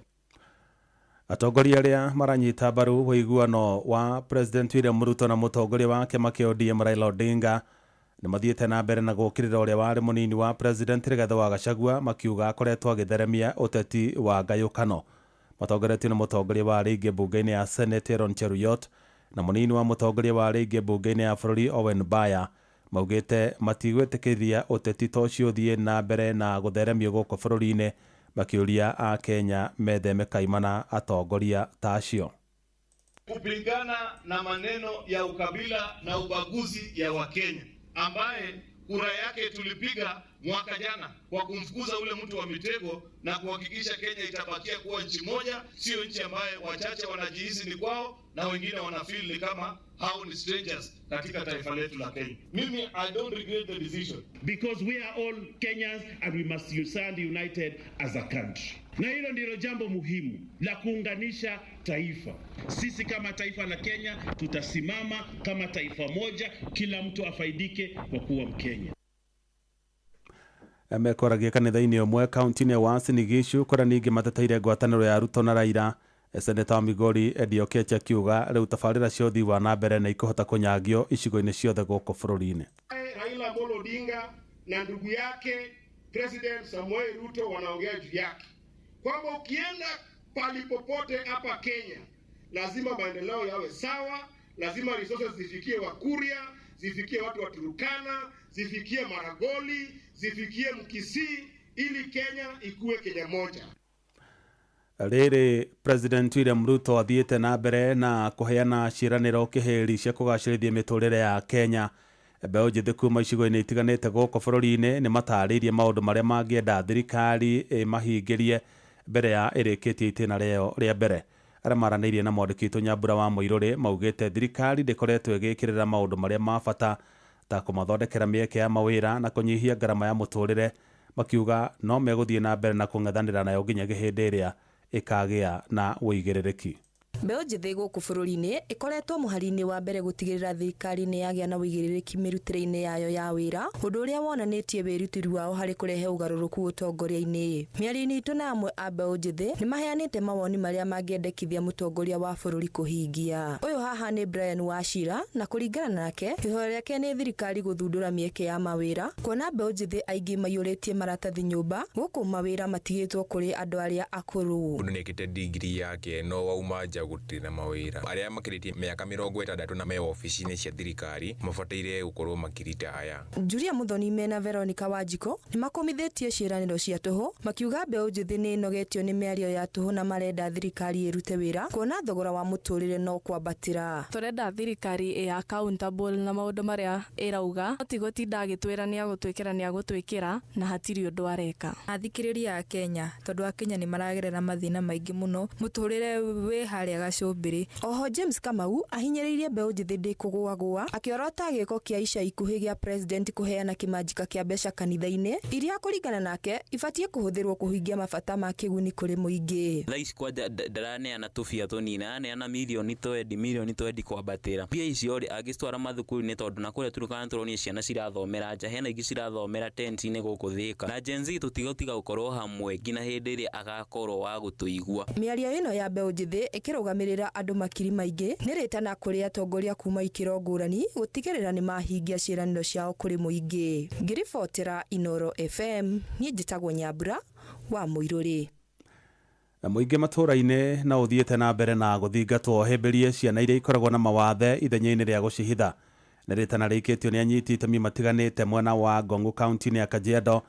Atongoria arĩa maranyita mbaru ũiguano wa President William Ruto na mũtongoria wa kĩama kĩa ODM Raila Odinga nĩ mathiĩte na mbere na gũkĩrĩra ũrĩa warĩ mũnini wa President Rigathĩ wa Gachagua, makiuga akoretwo agĩtheremia ũteti wa ngayũkano. Matongoretio nĩ mũtongoria wa rĩngĩ mbunge-inĩ ya Senate Aaron Cheruiyot na mũnini wa mũtongoria wa rĩngĩ mbunge-inĩ ya bũrũri Owen Baya, Maugĩte matigwĩtĩkĩria ũteti ta ũcio ũthiĩ na mbere na gũtheremio gũkũ bũrũri-inĩ, makĩũria a Kenya metheme kaimana atongoria ta acio. Kupingana na maneno ya ukabila na ubaguzi ya Wakenya ambaye kura yake tulipiga mwaka jana kwa kumfukuza ule mtu wa mitego na kuhakikisha Kenya itabakia kuwa nchi moja, sio nchi ambaye wachache wanajihisi ni kwao na wengine wanafeel ni kama hao ni strangers katika taifa letu la Kenya. Mimi, I don't regret the decision. Because we are all Kenyans and we must stand united as a country. Na hilo ndilo jambo muhimu la kuunganisha taifa. Sisi kama taifa la Kenya tutasimama kama taifa moja, kila mtu afaidike kwa kuwa Mkenya. Mekoragia kanitha-inĩ ũmwe kaunti-inĩ ya Uasin Gishu kũrĩa ningĩ mateteire ngwatanĩro ya Ruto na Raila. Seneta wa Migori Eddie Oketch akiuga rĩu tabarĩra cia ũthii wa na mbere nĩ ikũhota kũnyagio icigo-inĩ ciothe gũkũ bũrũri-inĩ. Raila Amolo Odinga na ndugu yake President Samoei Ruto wanaongea juu yake kwamba ukienda pali popote hapa Kenya lazima maendeleo yawe sawa, lazima resources zifikie Wakuria, zifikie watu wa Turukana, zifikie Maragoli, zifikie Mkisii, ili Kenya ikuwe Kenya moja. Rĩrĩ President William Ruto athiĩte na mbere na kũheana ciĩranĩro kĩhĩri cia kũgacĩrithia mĩtũrĩre ya Kenya. Mbeũ njĩthĩ kuma icigo-inĩ itiganĩte gũkũ bũrũri-inĩ nĩ matarĩirie maũndũ marĩa mangĩenda thirikari ĩmahingĩrie mbere ya ĩrĩkĩtie itĩna rĩayo rĩa mbere. Arĩa maranĩirie na mwandĩki witũ Nyambura wa Mũirũrĩ maugĩte thirikari ndĩkoretwo ĩgĩkĩrĩra maũndũ marĩa ma bata ta kũmathondekera mĩeke ya mawĩra na kũnyihia ngarama ya mũtũrĩre, makiuga no megũthiĩ na mbere na kũng'ethanĩra nayo nginyagia hĩndĩ ĩrĩa ĩkagĩa na ũigĩrĩrĩki. Mbeũ njĩthĩ gũkũ bũrũri-inĩ ĩkoretwo mũhari-inĩ wa mbere gũtigĩrĩra thirikari nĩ yagĩa na ũigĩrĩrĩki mĩrutĩre-inĩ yayo ya wĩra, ũndũ ũrĩa wonanĩtie wĩrutĩri wao harĩ kũrehe ũgarũrũku ũtongoria-inĩ. Mĩario-inĩ itũ na amwe a mbeũ njĩthĩ nĩ maheanĩte mawoni marĩa mangĩendekithia mũtongoria wa bũrũri kũhingia. Ũyũ haha nĩ Brian Wachira, na kũringana nake ihoya rĩake nĩ thirikari gũthundũra mĩeke ya mawĩra, kuona mbeũ njĩthĩ aingĩ maiyũrĩtie maratathi nyũmba gũkũ mawĩra matigĩtwo kũrĩ andũ arĩa akũrũ. Mũndũ nĩekĩte degree yake no wauma nja gũtirĩ na mawĩra. Arĩa makĩrĩtie mĩaka 60 na me obici-inĩ cia thirikari mabataire gũkorwo makĩritaya. Julia Muthoni mena Veronica Wanjiko nĩ makũmithĩtie ciĩranĩro cia tũhũ, makiuga mbeũ njĩthĩ nĩ ĩnogetio nĩ mĩario ya tũhũ na marenda thirikari ĩrute wĩra kuona thogora wa mũtũrĩre no kwambatĩra. Tũrenda thirikari ĩ accountable na maũndũ marĩa ĩrauga, ti gũtinda agĩtwĩra nĩ agũtwĩkĩra nĩ agũtwĩkĩra na hatirĩ ũndũ areka. Athikĩrĩria a Kenya, tondũ a Kenya nĩ maragerera mathĩna maingĩ mũno, mũtũrĩre wĩ harĩa gacumbĩrĩ. Oho James Kamau ahinyĩrĩirie mbeũ njĩthĩ ndĩkũgũagũa, akĩorota gĩko kĩa ica ikuhĩ gĩa president kũheana kĩmanjika kĩa mbeca kanitha-inĩ iria kũringana nake ibatiĩ kũhũthĩrwo kũhingia mabata ma kĩguni kũrĩ mũingĩ. Thaa ici kwanja ndaraneana tũbia tũnini, araneana mirioni twendi mirioni twendi kwambatĩra. Mbia icio rĩ angĩcitwara mathukuru-inĩ, tondũ na kũrĩa Turkana tũronire ciana cirathomera nja, hena ingĩ cirathomera tent-inĩ gũkũ Thĩka. Na Gen Z tũtigũtiga gũkorwo hamwe nginya hĩndĩ ĩrĩa agakorwo wa gũtũigua. Mĩario ĩno ya mbeũ njĩthĩ ĩkĩrũgamĩrĩra andũ makiri maingĩ nĩ rĩtana kũrĩ atongoria kuma ikĩro ngũrani gũtigĩrĩra nĩ mahingia ciĩranĩro ciao kũrĩ mũingĩ. Ngĩribotera Inoro FM, niĩ njĩtagwo Nyambura wa Mũirũrĩ. Mũingĩ matũũra-inĩ no ũthiĩte na mbere na gũthingatwo ũhĩmbĩrie ciana iria ikoragwo na mawathe ithenya-inĩ rĩa gũcihitha. Nĩ rĩtana rĩikĩtio nĩ anyiti itemi matiganĩte mwena wa Ngong'u kaunti-inĩ ya Kajiado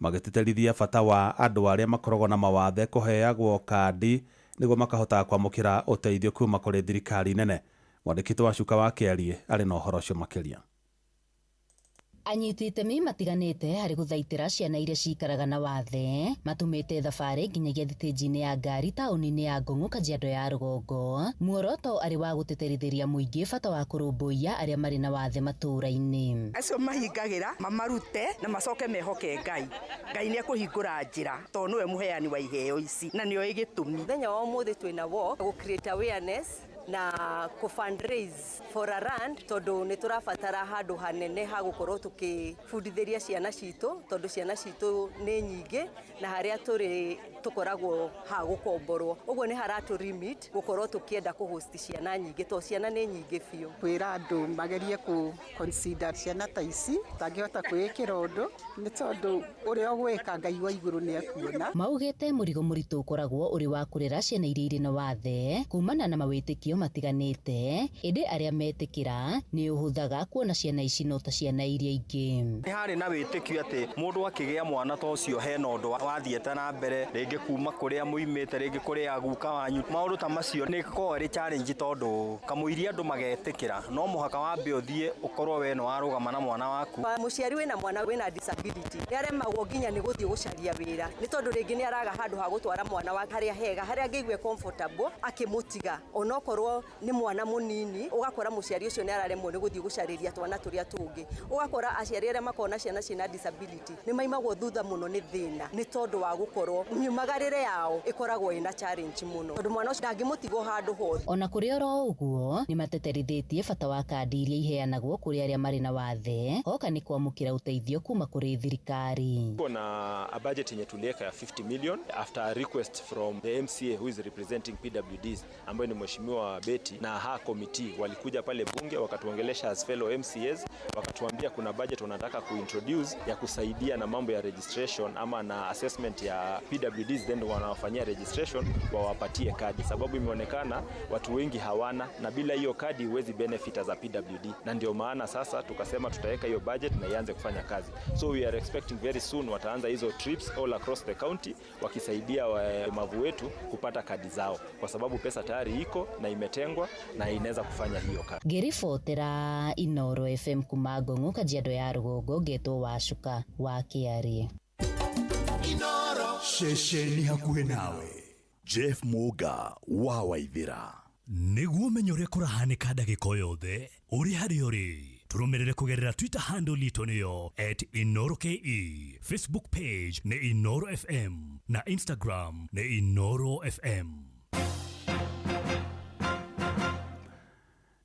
magĩtĩtĩrithia bata wa andũ arĩa makoragwo na mawathe kũheagwo kandi nĩguo makahota kwamũkĩra ũteithio kuma kũrĩ thirikari nene. Mwandĩki wa Cuka wa Kĩarie arĩ na ũhoro ũcio makĩria. Anyiti itemi matiganĩte harĩ gũthaitĩra ciana iria cikaraga na wathe matumĩte thabarĩ nginyagia thitĩnji-inĩ ya ngari taũni-inĩ ya Ngong'u Kajiado ya rũgongo, muoroto arĩ wa gũtĩtĩrithĩria mũingĩ bata wa kũrũmbũiya arĩa marĩ na wathe matũũra-inĩ. Acio mahingagĩra mamarute na macoke mehoke Ngai. Ngai nĩ ekũhingũra njĩra tondũ nĩwe mũheani wa iheo ici na nĩoĩ gĩtũmi. Mũthenya wa ũmũthĩ twĩna walk gũ create awareness na kũ fundraise for a run, tondu nĩ tũrabatara handũ hanene ha gũkorwo tũkĩbundithĩria ciana citũ, tondu ciana citũ nĩ nyingĩ na harĩa tũrĩ tũkoragwo ha gũkomborwo, ũguo nĩ haratũ limit gũkorwo tũkĩenda kũ host ciana nyingĩ to ciana nĩ nyingĩ biũ. Kwĩra andũ magerie kũ consider ciana ta ici tangĩhota kwĩĩkĩra ũndũ nĩ tondũ ũrĩa ũgwĩka Ngai wa igũrũ nĩ ekuona. Maugĩte mũrigo mũritũ ũkoragwo ũrĩ wa kũrera ciana iria irĩ na wathe kumana na mawĩtĩkio mawĩtĩkio matiganĩte ĩndĩ arĩa metĩkĩra nĩ ũhũthaga kuona ciana ici no ta ciana iria ingĩ. Nĩ harĩ na wĩtĩkio atĩ mũndũ akĩgĩa mwana ta ũcio hena ũndũ wathiĩte na mbere rĩngĩ kuma kũrĩa mũimĩte rĩngĩ kũrĩa guka wanyu maũndũ ta macio nĩ ĩkoragwo ĩrĩ challenge tondũ kamũiria andũ magetĩkĩra no mũhaka wambe ũthiĩ ũkorwo we nĩ warũgama na mwana waku. Mũciari wĩna mwana wĩna disability nĩ aremagwo nginya nĩ gũthiĩ gũcaria wĩra nĩ tondũ rĩngĩ nĩ araga handũ ha gũtwara mwana wake harĩa hega harĩa angĩigue comfortable akĩmũtiga onokorwo nĩ mwana mũnini ũgakora mũciari ũcio nĩ araremwo nĩ gũthiĩ gũcarĩria twana tũrĩa tũngĩ ũgakora aciari arĩa makoragwo na ciana ciĩna disability nĩ maimagwo thutha mũno nĩ thĩna nĩ tondũ wa gũkorwo miumagarĩre yao ĩkoragwo ĩna challenge mũno tondũ mwana ũcio ndangĩmũtigwo handũ hothe. Ona kũrĩ oro ũguo nĩ mateterithĩtie bata wa kandi iria iheanagwo kũrĩ arĩa marĩ na wathe hoka nĩ kwamũkĩra ũteithio kuma kũrĩ thirikari. Kuna a budget yenye tuliweka ya 50 million after a request from the MCA who is representing PWDs ambaye ni Mheshimiwa Betty na ha committee walikuja pale bunge wakatuongelesha as fellow MCAs wakatuambia kuna budget wanataka kuintroduce ya kusaidia na mambo ya registration ama na assessment ya PWDs then wanawafanyia registration wawapatie kadi, sababu imeonekana watu wengi hawana na bila hiyo kadi huwezi benefit as a PWD, na ndio maana sasa tukasema tutaweka hiyo budget na ianze kufanya kazi. So we are expecting very soon wataanza hizo trips all across the county wakisaidia walemavu wetu kupata kadi zao, kwa sababu pesa tayari iko na imetengwa na inaweza kufanya hiyo kazi. Ngĩribotera Inoro FM kuma Ngong'u Kajiado ya Rũgongo ngetwo Wacuka wa Kĩarĩ. Inoro ceceni hakuhĩ nawe. Jeff Muga wa Waithira. Nĩguo ũmenye ũrĩa kũrahanĩka ndagĩka o yothe ũrĩ harĩa ũrĩ tũrũmĩrĩre kũgerera Twitter handle itũ nĩyo @InoroKE, Facebook page nĩ Inoro FM na Instagram nĩ Inoro FM.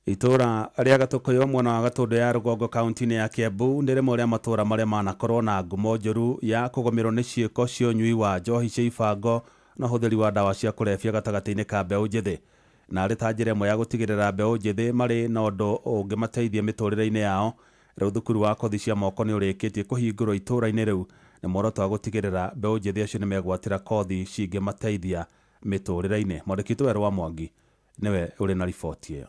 Itũra rĩa Gatũkũyũ mwena wa Gatũndũ ya Rũgongo kaunti-inĩ ya Kiambu nĩ rĩmwe rĩa matũra marĩa manakorwo na ngumo njũru ya kũgũmĩrwo nĩ ciĩko cia ũnyui wa njohi cia ibango na ũhũthĩri wa ndawa cia kũrebia gatagatĩ-inĩ ka mbeũ njĩthĩ, na arĩ ta njĩra ĩmwe ya gũtigĩrĩra mbeũ njĩthĩ marĩ na ũndũ ũngĩmateithia mĩtũrĩre-inĩ yao. Rĩu thukuru wa kothi cia moko nĩ ũrĩkĩtie kũhingũrwo itũra-inĩ rĩu na muoroto wa gũtigĩrĩra mbeũ njĩthĩ acio nĩ megwatĩra kothi cingĩmateithia mĩtũrĩre-inĩ. Mwandĩki witũ Werũ wa Mwangi nĩwe ũrĩ na riboti ĩyo.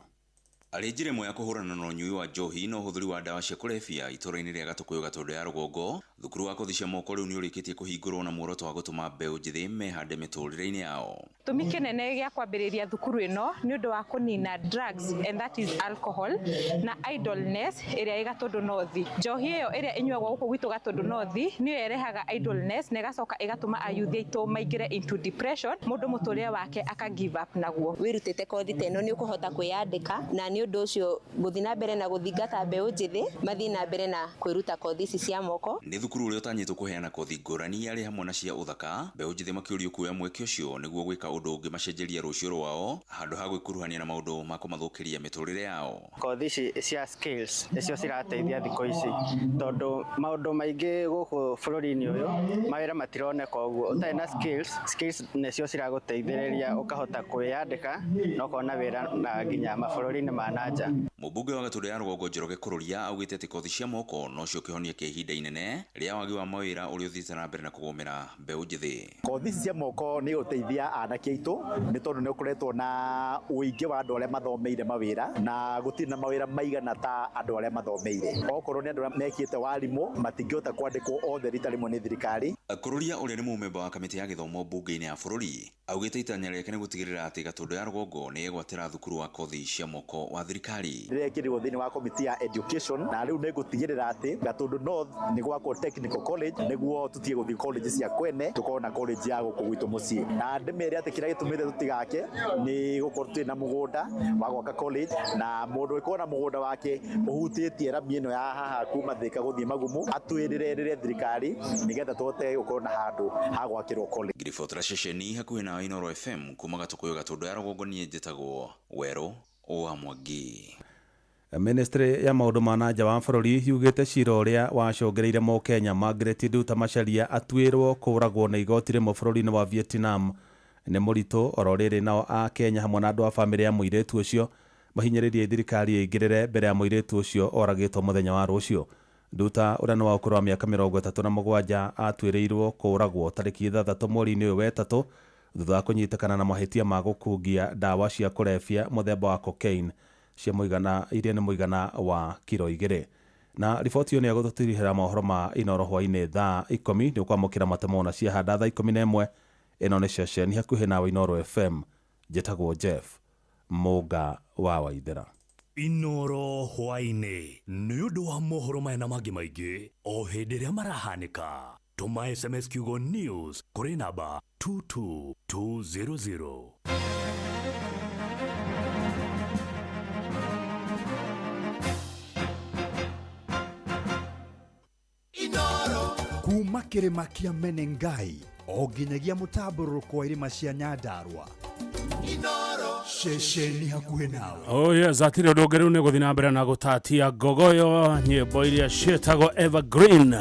Arĩ njĩra ĩmwe ya kũhũrana na ũnyui wa njohi na ũhũthĩri wa ndawa cia kũrebia itũra-inĩ rĩa Gatũkũyũ Gatũndũ ya Rũgongo, thukuru wa kothi cia moko rĩu nĩ ũrĩkĩtie kũhingũrwo na muoroto wa gũtũma mbeũ njĩthĩ mehande mĩtũrĩre-inĩ yao. Gĩtũmi kĩnene gĩa kwambĩrĩria thukuru ĩno nĩ ũndũ wa kũnina drugs and that is alcohol na idleness ĩrĩa ĩ Gatũndũ North. Njohi ĩyo ĩrĩa ĩnyuagwo gũkũ gwitũ Gatũndũ North nĩyo ĩrehaga idleness na ĩgacoka ĩgatũma ayuthi aitũ maingĩre into depression, mũndũ mũtũrĩre wake aka give up naguo. Wĩrutĩte kothi ta ĩno nĩ ũkũhota kwĩyandĩka na nĩ ũndũ ũcio gũthiĩ na mbere na gũthingata mbeũ njĩthĩ mathiĩ na mbere na kwĩruta kothi ici cia moko. Nĩ thukuru ũrĩa ũtanyĩtwo kũheana kothi ngũrani arĩ hamwe na cia ũthaka, mbeũ njĩthĩ makĩũrio kuoya mweke ũcio nĩguo gwĩka ũndũ ũngĩmacenjeria rũciũ rwao handũ ha gwĩkuruhania na maũndũ ma kũmathũkĩria mĩtũrĩre yao. Kothi ici cia skills nĩcio cirateithia thikũ ici tondũ maũndũ maingĩ gũkũ bũrũri-inĩ ũyũ mawĩra matironeka ũguo ũtarĩ na skills nĩcio ciragũteithĩrĩria ũkahota kwĩyandĩka na ũkona wĩra na nginya mabũrũri-inĩ ma nanja. Mũmbunge wa Gatũndũ ya Rũgongo Njoroge Kũrũria augĩte atĩ kothi cia moko nocio kĩhonia kĩa ihinda inene rĩa wagi wa mawĩra ũrĩa ũthiĩte na mbere na kũgũmĩra mbeũ njĩthĩ. Kothi ici cia moko nĩ gũteithia anake aitũ nĩ tondũ nĩ ũkoretwo na ũingĩ wa andũ arĩa mathomeire mawĩra na gũtirĩ na mawĩra maigana ta andũ arĩa mathomeire. Okorwo nĩ andũ arĩa mekĩte warimũ matingĩhota kwandĩkwo othe rita rĩmwe nĩ thirikari. Kũrũria ũrĩa nĩ mũmemba wa kamĩtĩ ya gĩthomo mbunge-inĩ ya bũrũri augĩte itanya rĩake nĩ gũtigĩrĩra atĩ Gatũndũ ya Rũgongo nĩ ĩgwatĩra thukuru wa kothi cia moko wa thirikari. Ndĩrekĩrirwo thĩinĩ wa komiti ya education na rĩu nĩ ngũtigĩrĩra atĩ Gatũndũ North nĩ gwakwo technical college nĩguo tũtige gũthiĩ college cia kwene tũkorwo na college ya gũkũ gwitũ mũciĩ, na ndĩmere atĩ kĩrĩa gĩtũmĩte tũtigake nĩ gũkorwo twĩ na mũgũnda wa gwaka college na mũndũ ũkorwo na mũgũnda wake ũhutĩtie rami ĩno ya haha kuma Thika gũthiĩ Magumu atwĩrĩre rĩre thirikari nĩgetha tũhote gũkorwo na handũ ha gwakĩrwo college. Ngĩribotera ceceni hakuhĩ na Inoro FM kuma Gatũkũyũ Gatũndũ ya Rũgongo, niĩ njĩtagwo Werũ wa Mwangi. Ministry ya maũndũ ma nanja wa bũrũri yugĩte cira ũrĩa wacũngĩrĩire Mũkenya Margaret Nduta Macharia atuĩrwo kũũragwo nĩ igoti rĩmwe bũrũri-inĩ wa Vietnam nĩ mũritũ. Oro rĩrĩ nao a Kenya hamwe na andũ a bamĩrĩ ya mũirĩtu ũcio mahinyĩrĩrie thirikari ĩingĩrĩre mbere ya mũirĩtu ũcio oragĩtwo mũthenya wa rũciũ. Nduta ũrĩa nĩ wa ũkũrũ wa mĩaka 37 atuĩrĩirwo kũũragwo tarĩki 6 mweri-inĩ ũyũ wetatũ Thutha wa kũnyitĩkana na mahĩtia ma gũkungia ndawa cia kũrebia mũthemba wa cocaine cia mũigana iria nĩ mũigana wa kiro 2. Na riboti ĩyo nĩ yagũtũtirihĩra mohoro ma Inoro hwainĩ thaa 10. Nĩ ũkwamũkĩra matemo na ciahanda thaa 11. Ĩno nĩ ceceni hakuhĩ nawe Inoro FM. Njĩtagwo Jeff Mũnga wa Waithera. Inoro hwainĩ nĩ ũndũ wa mohoro maya na mangĩ maingĩ o hĩndĩ ĩrĩa marahanĩka. Tũma SMS kiugo news kũrĩ namba 22200. Kuma kĩrĩma kĩa Menengai o nginyagia mũtambũrũko wa irĩma cia Nyandarua. Ceceni hakuhĩ nawe. Oh yes, atirĩ ũndũ ũngĩ rĩu nĩ gũthiĩ na mbere na gũtatia ngogoyo nyĩmbo iria ciĩtagwo evergreen.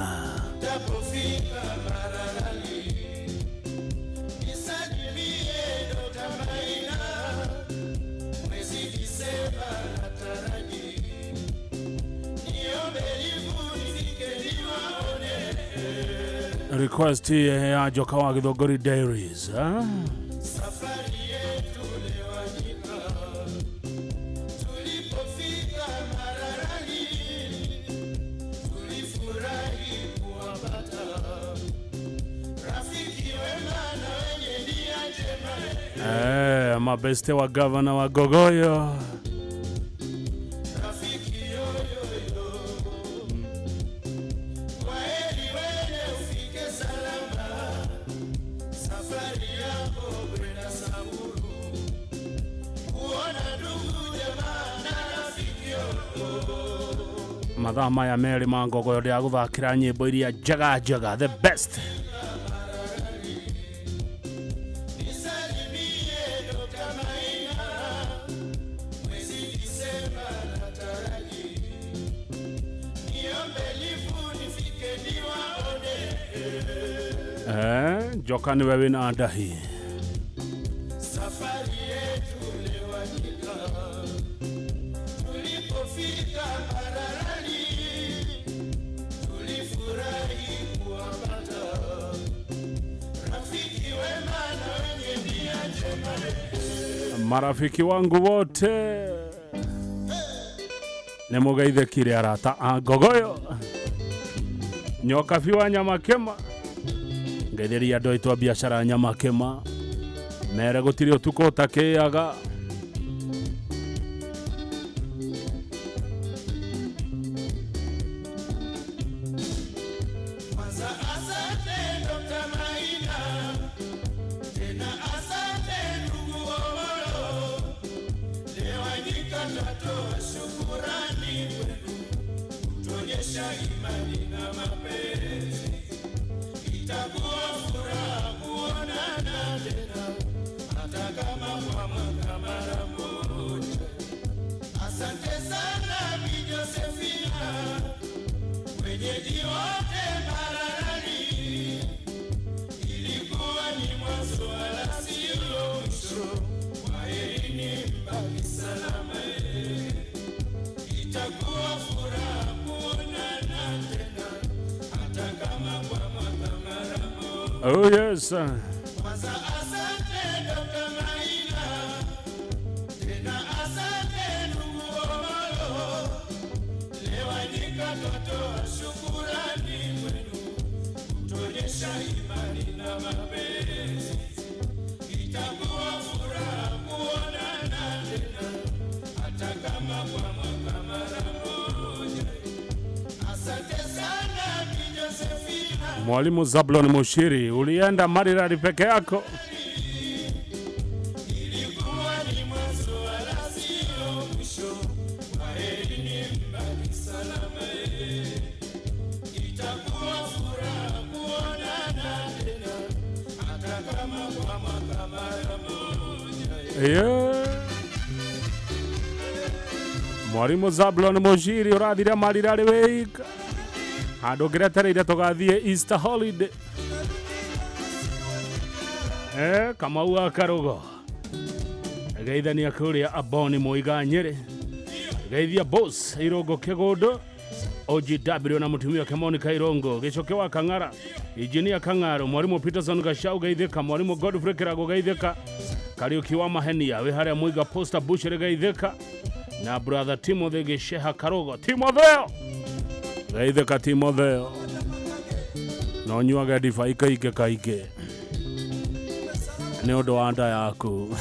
Request ya Joka wa Githũngũri Diaries, eh? Mabeste wa gavana wa Gogoyo. Mathaa maya merĩ ma Ngogoyo ndĩragũthakĩra nyĩmbo iria njega njega, the best. Joka niwe wĩna ndahi. Marafiki wangu wote nĩmũgeithĩkire arata a Ngogoyo, nyoka biũ wa Nyamakĩma, ngeithĩria andũ aitũ a biacara Nyamakĩma, mere gũtirĩ ũtukũ ũtakĩaga. Oh yes. Mwalimu Zablon Mushiri, ulienda Marirari peke yako? Yeah. Mwalimu Zablon Mushiri urathire Marirari wika handå ngĩretereire tũgathiĩ Easter holiday. Kamau wa Karugo geithania kũrĩa Aboni Mũiga Nyĩrĩ, geithia boss Irũngũ Kĩgũndũ. OGW na mũtumia wake Monica Irongo, Gĩcoke wa Kang'ara, Injinia Kang'aro, Mwalimu Peterson Gachau Geithĩka, Mwalimu Godfrey Kĩrago Geithĩka, Kariũki wa Mahenia wĩ harĩa Mũiga Posta Bushiri Geithĩka, na brother Timothy Gĩceha Karogo. Timotheo Geithĩka, Timotheo no nyuage ndibai kaingĩ kaingĩ nĩ ũndũ wa nda yaku.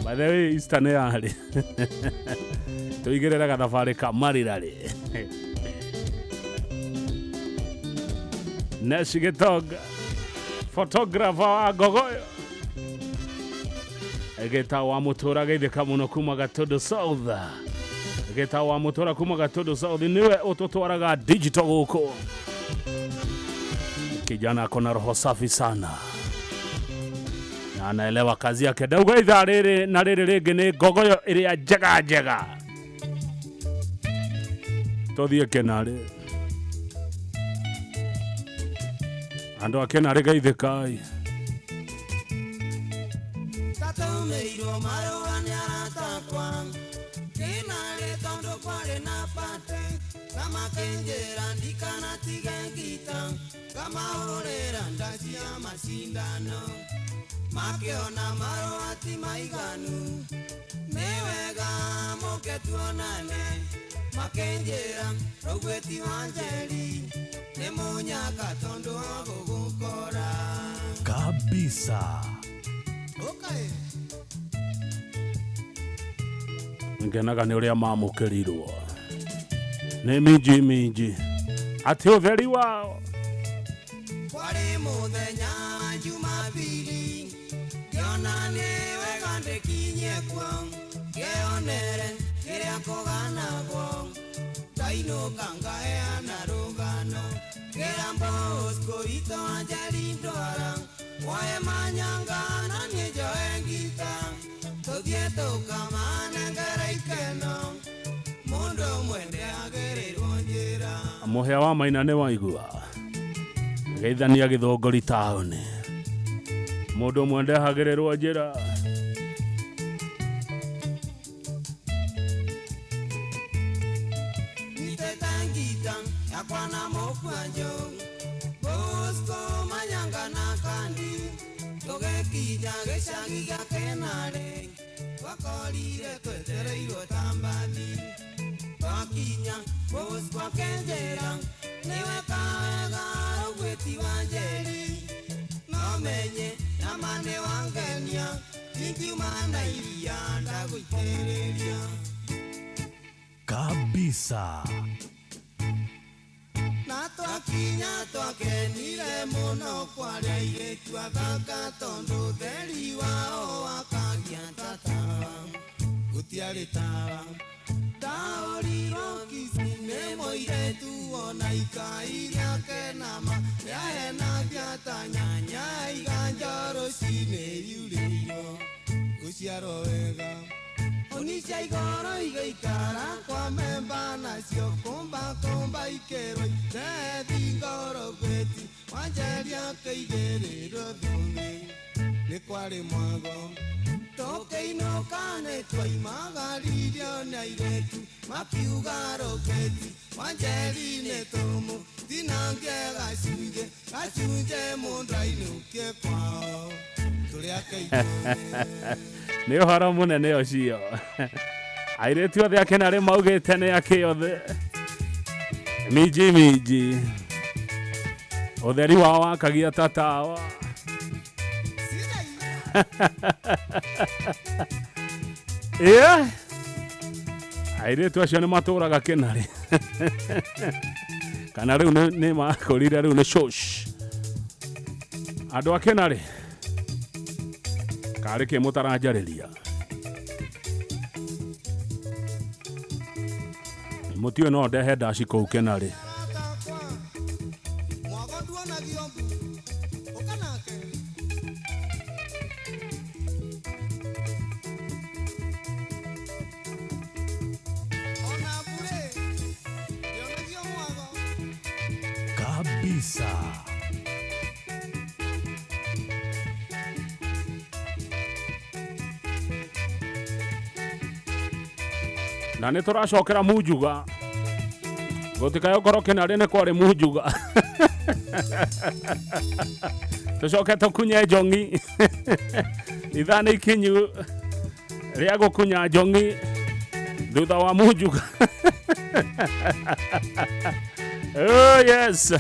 By the way, Easter nĩ yarĩ tũigĩrĩre gathabarĩ ka marirarĩ. Nesh Gĩtonga, photographer wa Ngogoyo, gĩta wa mũtũra, geithĩka mũno kuma Gatũndũ South. Gĩta wa mũtũra kuma Gatũndũ South nĩwe ũtũtwaraga digital gũkũ. Kijana ako na roho safi sana na anaelewa kazi yake. Ndauga ithaa rĩrĩ na rĩrĩ rĩngĩ nĩ Ngogoyo ĩrĩa njega njega. Tũthiĩ Kenarĩ, andũ a Kenarĩ geithĩkai. Ndatũmĩirwo marũa nĩ arata akwa kĩnarĩ tondũ kwarĩ na party, na makĩnjĩra ndikanatige ngita ngamahũrĩra ndaci ya macindano, makĩona marũa ti maiganu, nĩ wega mũke tuonane, makĩnjĩra rũgwĩti wa Njeri nĩ mũnyaka tondũ wa gũgũkora kabisa. Okay. Ngenaga nĩ ũrĩa mamũkĩrirwo nĩ minji minji atĩ ũtheri wao. Kwarĩ mũthenya wa Jumapili, ngĩona nĩ wega ndĩkinyie kuo, ngĩonere kĩrĩa kũganagwo, ndainũka ngaheana rũgano, ngĩra Bosco witũ wa Njeri ndwara, woe manyanga na niĩ njoe ngita, tũthiĩ tũkamanengere ikeno, mũndũ ũmwe nĩagĩrĩirwo njĩra. Mũhĩa wa Maina nĩ waigua geithania Gĩthũngũri taũni, mũndũ ũmwe ndehagĩrĩrwo njĩra. Nyitĩte ngita yakwa na mũkwanjũ, Bosco manyanga na kandi, tũgĩkinya gĩcagi gĩa Kĩnarĩ, twakorire twetereirwo ta mbathi, twakinya Bosco akĩnjĩra nĩwe kawega rũgwĩti wa Njeri, no menye nama nĩ wangenia, ingiuma na iria ndagũitĩrĩria kabisa. Na twakinya twakenire mũno kwarĩa airĩtu athaka tondũ ũtheri wao wakagia ta tawa, gũtiarĩ tawa. Ndaũrirwo Kisii nĩ mũirĩtu ona ikai rĩake nama rĩahenagia ta nyanya iganja rũcinĩ riurĩirwo gũciarwo wega. Huni cia igoro igaikara kwa memba nacio kũmba kũmba ikĩrwo itethi ngoro gwĩti wa Njeri akĩigĩrĩrwo thũmbĩ nĩ kwarĩ mwago. Tũkĩinũka nĩ twaimagaririo nĩ airĩtu makiuga rũgwĩti wa Njeri nĩ tũmũtinangie gacunjĩ gacunjĩ mũndũ ainũkie kwao tũrĩ ake. Nĩ ũhoro mũnene ũcio. Airĩtu othe a Kenarĩ maugĩte nĩ akĩ othe minji minji, ũtheri wao wakagia ta tawa. Yeah. Airĩtu acio nĩ matũraga Kenarĩ kana rĩu nĩ makũrire rĩu nĩ shosh. Andũ a Kenarĩ karĩ kĩ mũtaranjarĩria, mũtiũĩ no ndehe ndaci kũu Kenarĩ. Kabisa. Na nĩ tũracokera munjuga gũtikae ũkorwo kĩnarĩ nĩ kwarĩ munjuga tũcoke tũkunye njong'i ithaa nĩ ikinyu rĩa gũkunya njong'i thutha wa munjuga. Oh yes.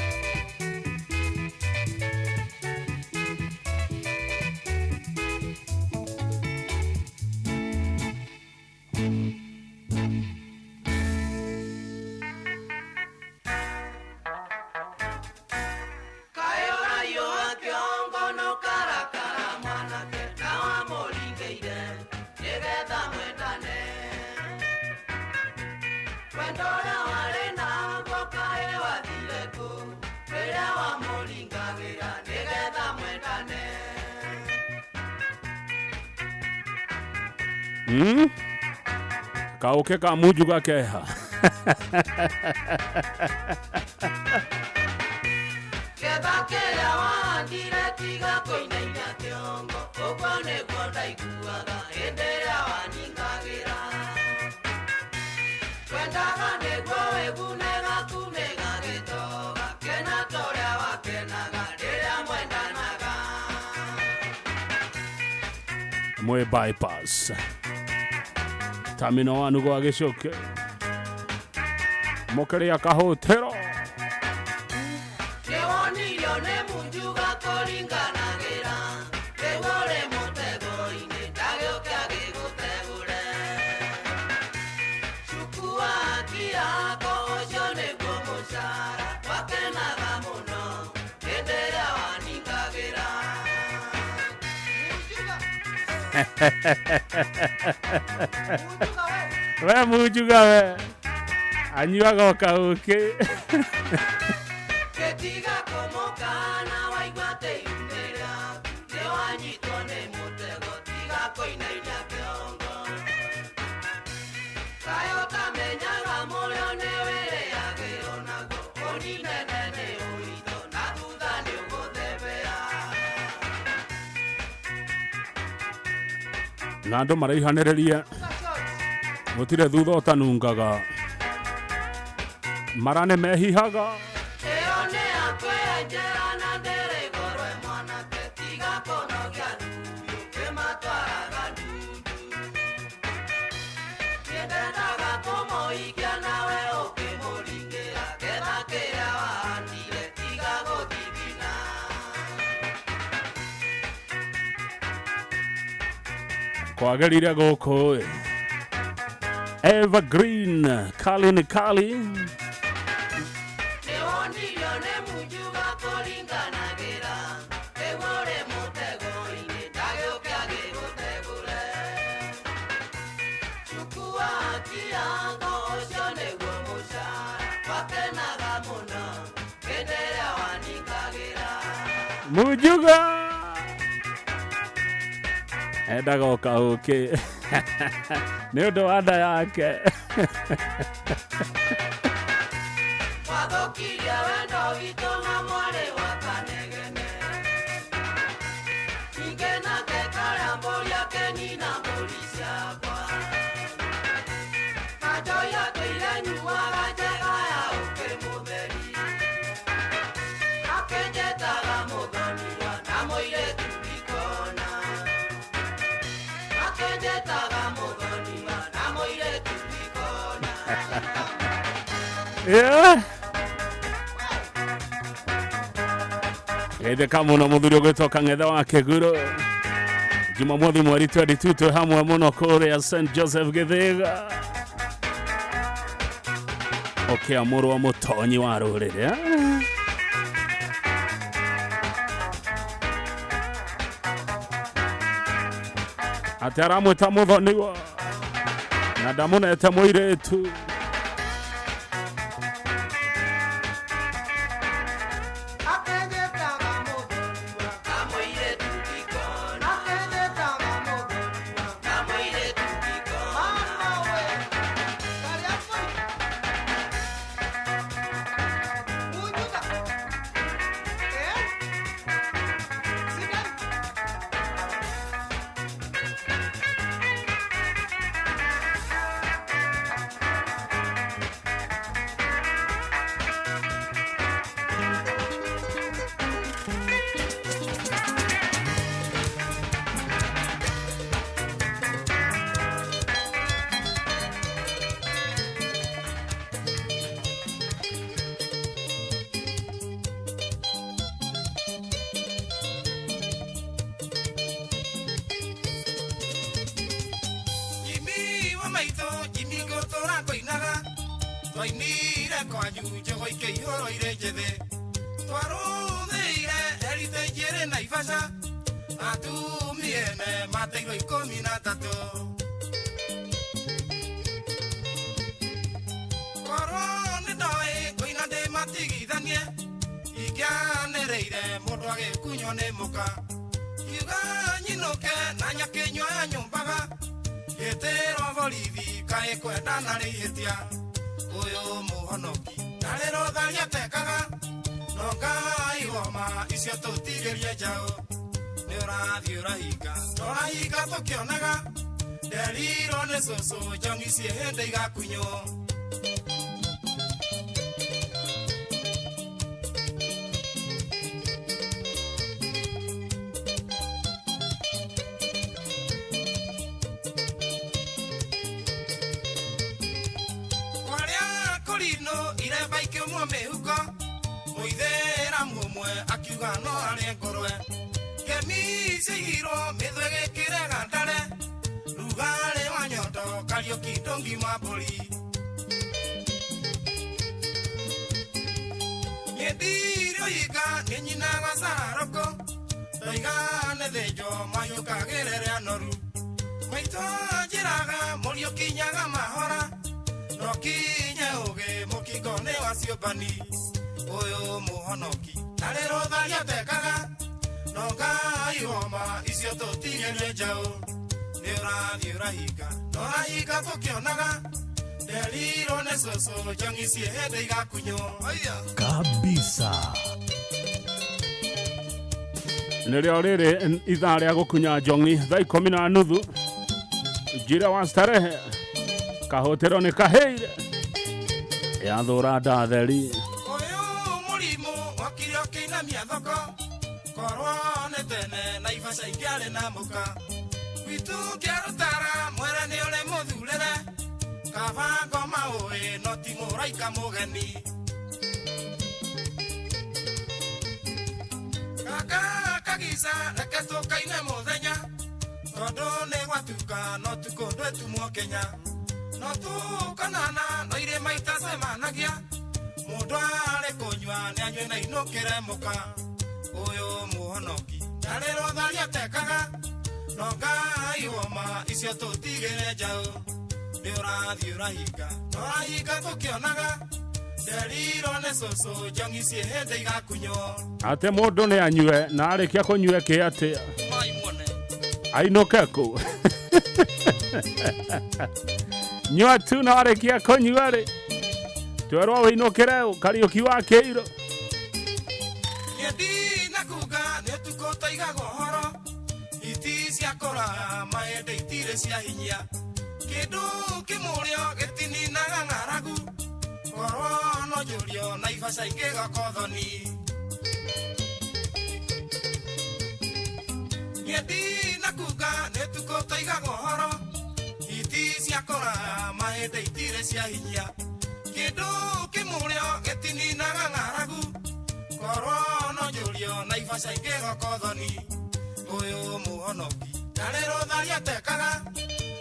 Kauke ka munjuga keha. Mwe bypass Tamino wanu gwa gĩcoke mũkĩrĩa kahũtĩro. Nĩwonirio nĩ munjuga kũringanagĩra rĩu ũrĩ mũtego-inĩ ndagĩũke agĩgũtegũre cuku wa haki yako ũcio nĩguo mũcara wakenaga mũno hĩndĩ ĩrĩa waningagĩra. We munjuga we anyuaga o kaũkĩ. Gĩtiga kũmũkana waigua atĩ iumĩ rĩaku nĩwanyitwo nĩ mũtego tiga kũinainia kĩongo kaĩ ũtamenyaga mũrĩo nĩwĩrĩagĩrwo naguo ũninene nĩ ũritũ na thutha nĩũgũthebea. Na andũ maraihanĩrĩria gũtirĩ thutha ũtanungaga mara nĩ mehihaga. Ĩyo nĩ yakwenjera na ndĩrĩ goro mwanake tiga kũnogia ndundu kĩmatwaraga ndundu nĩndendaga kũmũhikia nawe ũkĩmũringĩra getha kĩrĩa wahandire tiga gũthithina. Kwagĩrire gũkũ Evergreen Kali ni Kali. Nĩwonirio nĩ munjuga kũringanagĩra rĩu ũrĩ mũtego-inĩ ndagĩũke agĩgũtegũre cuku wa haki yako ũcio nĩguo mũcara wakenaga mũno hĩndĩ ĩrĩa waningagĩra. Munjuga endaga o kaũkĩ nĩ ũndũ wa nda yake. Wathũkirie wendo witũ na mwarĩ wa Kanegene ningĩ nake karĩa mbũri akenina mbũri ciakwa na njohi atũire nyuaga njega ya ũkĩ mũtheri akĩnjĩtaga mũthoniwa na mũirĩtu ndikona akĩnjĩtaga mũthoniwa na mũirĩtu ndikona. Yeah. Geithĩka mũno mũthuri ũgwĩtwo Kang'ethe wa Kĩguro Jumamothi mweri 22 twĩ hamwe mũno kũrĩa St Joseph Gĩthĩga ũkĩamũrwo mũtonyi wa rũrĩrĩ. Atĩ aramwĩta mũthoniwa na ndamũnete mũirĩtu. Maitũ Jimmy ngũtũra ngũinaga twainire kwanyu njogo ikĩihũrwo irĩ njĩthĩ twarũthĩire heritage ĩrĩ Naivasha atumia ene mateirwo 13 korwo nĩ ndoĩ ngũina ndĩmatigithanie ingĩanĩrĩire mũndũ agĩkunywo nĩ mũka kiuga nyinũke na nyakĩnyua ya nyũmbaga gĩtĩrwo borithi kaĩ kwendana rĩ ihĩtia ũyũ mũhonoki ndarĩ rũtharia atekaga no Ngai woma icio tũtigĩrie njaũ nĩ ũrathiĩ ũrahinga tũrahinga tũkĩonaga nderirwo nĩ cũcũ njong'i ciĩ hĩndĩ igakunywo. Iremba ikĩũmwo mĩhuko mũithĩramu ũmwe akiuga no arĩe ngũrwe kemi ciaigirwo mĩthwe gĩkĩrega ndare rugarĩ wa nyondo Kariũki ndũngima mbũri niĩ ndirĩ ũhinga nĩ nyinaga cararũkũ ndoiga nĩ thĩnjwo mahiũkagĩrĩre anoru maitũ anjĩraga mũriũ kinyaga mahora no kinye ũgĩ mũkingo nĩ wa ciũmbani ũyũ mũhonoki ndarĩ rũtharia atekaga no Ngai woma icio tũtigĩrie njaũ nĩ ũrathiĩ ũrahinga tũrahinga tũkĩonaga nderirwo nĩ cũcũ njong'i ciĩ hĩndĩ igakunywo kabisa. Nĩrĩo rĩrĩ ithaa rĩa gũkunya njong'i thaa 10:30 njira wa starehe kahotero nĩ kaheire yathũra ndatheri ũyũ mũrimũ wakire ũkĩinamia thoko korwo nĩ tene Naivasha ingĩarĩ na mũka gwitũ kĩarũtara mwere nĩ ũrĩ mũthurĩre kaba ngoma ũĩ no ti mũraika mũgeni kaka kagica reke tũkaine mũthenya tondũ nĩ gwatuka no tukũ ndwĩtumwo Kenya no tukonana no irĩma itacemanagia mũndũ arĩ kũnyua nĩ anyue na inũkĩre mũka ũyũ mũhonoki ndarĩ rũtharia atekaga no Ngai woma icio tũtigĩre njaũ nĩ ũrathiĩ ũrahinga tũrahinga tũkĩonaga nderirwo nĩ cũcũ njong'i ciĩ hĩndĩ igakunywo atĩ mũndũ nĩ anyue na arĩkia kũnyua kĩ atĩ ainũke kũ nyua tu na warĩkia kũnyua rĩ twerwo wĩinũkĩre Kariũki wa kĩiro niĩ ndinakuga nĩ ũtukũ tũigaga ũhoro iti cia kũraya mahĩndĩ itirĩ cia hinya kĩndũ kĩmũrĩo gĩtininaga ng'aragu korwo no njũrio Naivasha ingĩgoka ũthoni niĩ ndinakuga nĩ ũtukũ tũigaga ũhoro iti cia kũraya mahĩndĩ itirĩ cia hinya kĩndũ kĩmũrĩo gĩtininaga ng'aragu korwo no njũrio Naivasha ingĩgoka ũthoni ũyũ mũhonoki ndarĩ rũtharia atekaga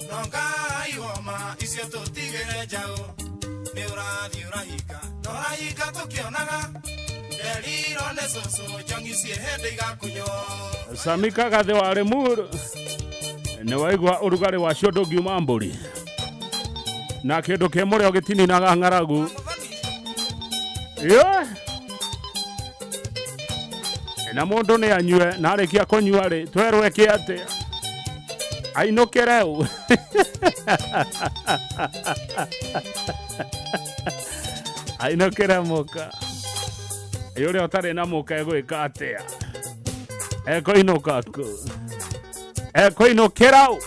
no Ngai woma icio tũtigĩre njaũ nĩ ũrathiĩ ũrahinga tũrahinga tũkĩonaga nderirwo nĩ cũcũ njong'i ciĩ hĩndĩ igakunywo. Samika gathĩ wa Limuru nĩ waigua ũrugarĩ wacio ndũngiuma mbũri na kĩndũ kĩ mũrĩo gĩtininaga ng'aragu na mũndũ nĩ anyue na arĩkia kũnyua rĩ twerwo eke atĩa ainũkĩre ũ ainũkĩre mũka ũrĩa ũtarĩ na mũka egwĩka atĩa ekũinũka kũ ekũinũkĩra ũ.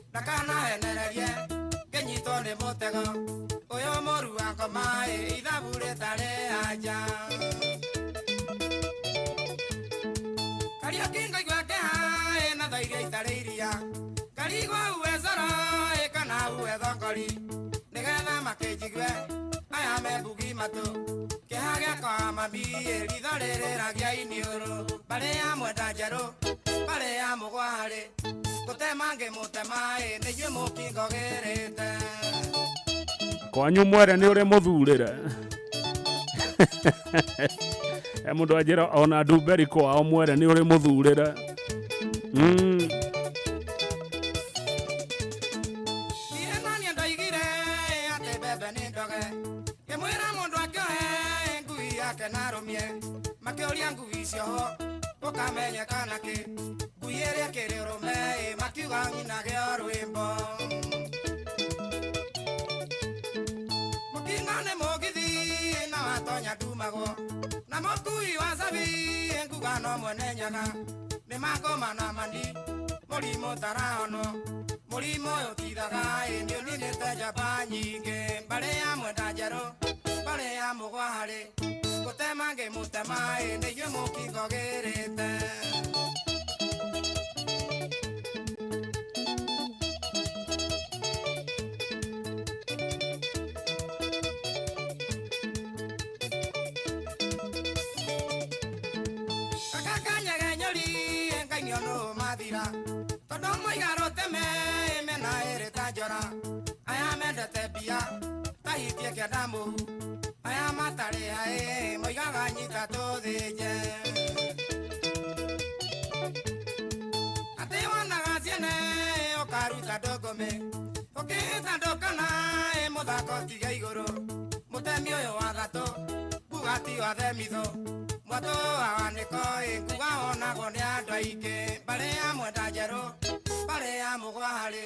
Ndakanahenererie ngĩnyitwo nĩ mũtego ũyũ mũru wa ngoma ĩ ithabu rĩtarĩ anja. makĩnjigue aya me mbugi matũ kĩeha gĩakwa mami ritho rĩrĩragia iniũrũ mbarĩ ya mwenda njerũ mbarĩ ya mũgwarĩ gũtema ngĩmũtema ĩ nĩ inyuĩ mũkingogĩrĩte. Kwanyu mwere nĩ ũrĩ mũthurĩre. E mũndũ anjĩra ona ndumberi kwao mwere nĩ ũrĩ mũthurĩre. Niĩ na niĩ ndoigire atĩ mbembe nĩ ndoge ngĩmwĩra mũndũ akĩohe ngui yake na arũmie makĩũria ngui icio ho gũkamenyeka nakĩ ngui ĩrĩa ĩkĩrĩ ũrũme ĩ makiuga nyinage o rwĩmbo. Mũkingo nĩ mũgithi na watonya ndumagwo na mũkui wa cabi nguga no mwene nyaga nĩ mangoma na mani mũrimũ tarahonwo mũrimũ ũyũ ũtithaga ĩ nĩ ũninĩte njamba nyingĩ mbarĩ ya mwenda njerũ mbarĩ ya mũgwarĩ gũtema ngĩmũtema ĩ nĩ inyuĩ mũkingogĩrĩte. Kakanyegenyori Ngai nĩonũ mathira tondũ moiga rũteme mena ĩrĩ ta njora aya mendete mbia tahitie kĩanda mũhu aya matarĩ haĩ moigaga nyita tũthĩnje atĩ wonaga ciene ũkaruta ndũngũmĩ ũkĩhĩta ndũkana ĩ mũthako tiga igũrũ mũtemi ũyũ wa gatũ nguga ti wa themithũ mwatũ wa wanĩko ĩ nguga wonagwo nĩ andũ aingĩ mbarĩ ya mwenda njerũ mbarĩ ya mũgwarĩ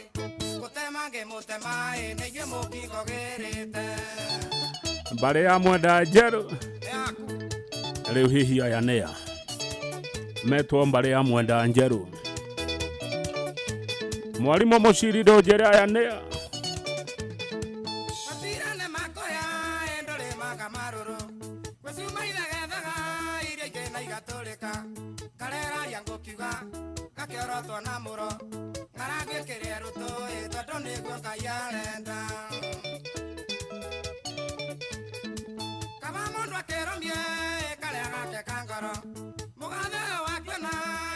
gũtema ngĩmũtema ĩ nĩ inyuĩ mũkingogĩrĩte. Mbarĩ ya mwenda njerũ rĩu hihi aya nĩa metwo mbarĩ ya mwenda njerũ mwarimũ mũciri ndũnjĩre aya nĩa. Matira nĩ makoya ĩ ndũrĩmaga marũrũ gwĩcuma ithagethaga iria ingĩ na igatũrĩka kareraria ngũkiuga gakĩorotwo na mũro ng'aragu ĩkĩrĩa rũtũ ĩ tondũ nĩguo Ngai arenda. Kaba mũndũ akĩrũmie karĩa gake ka ngoro mũgathe ũyũ wa kuona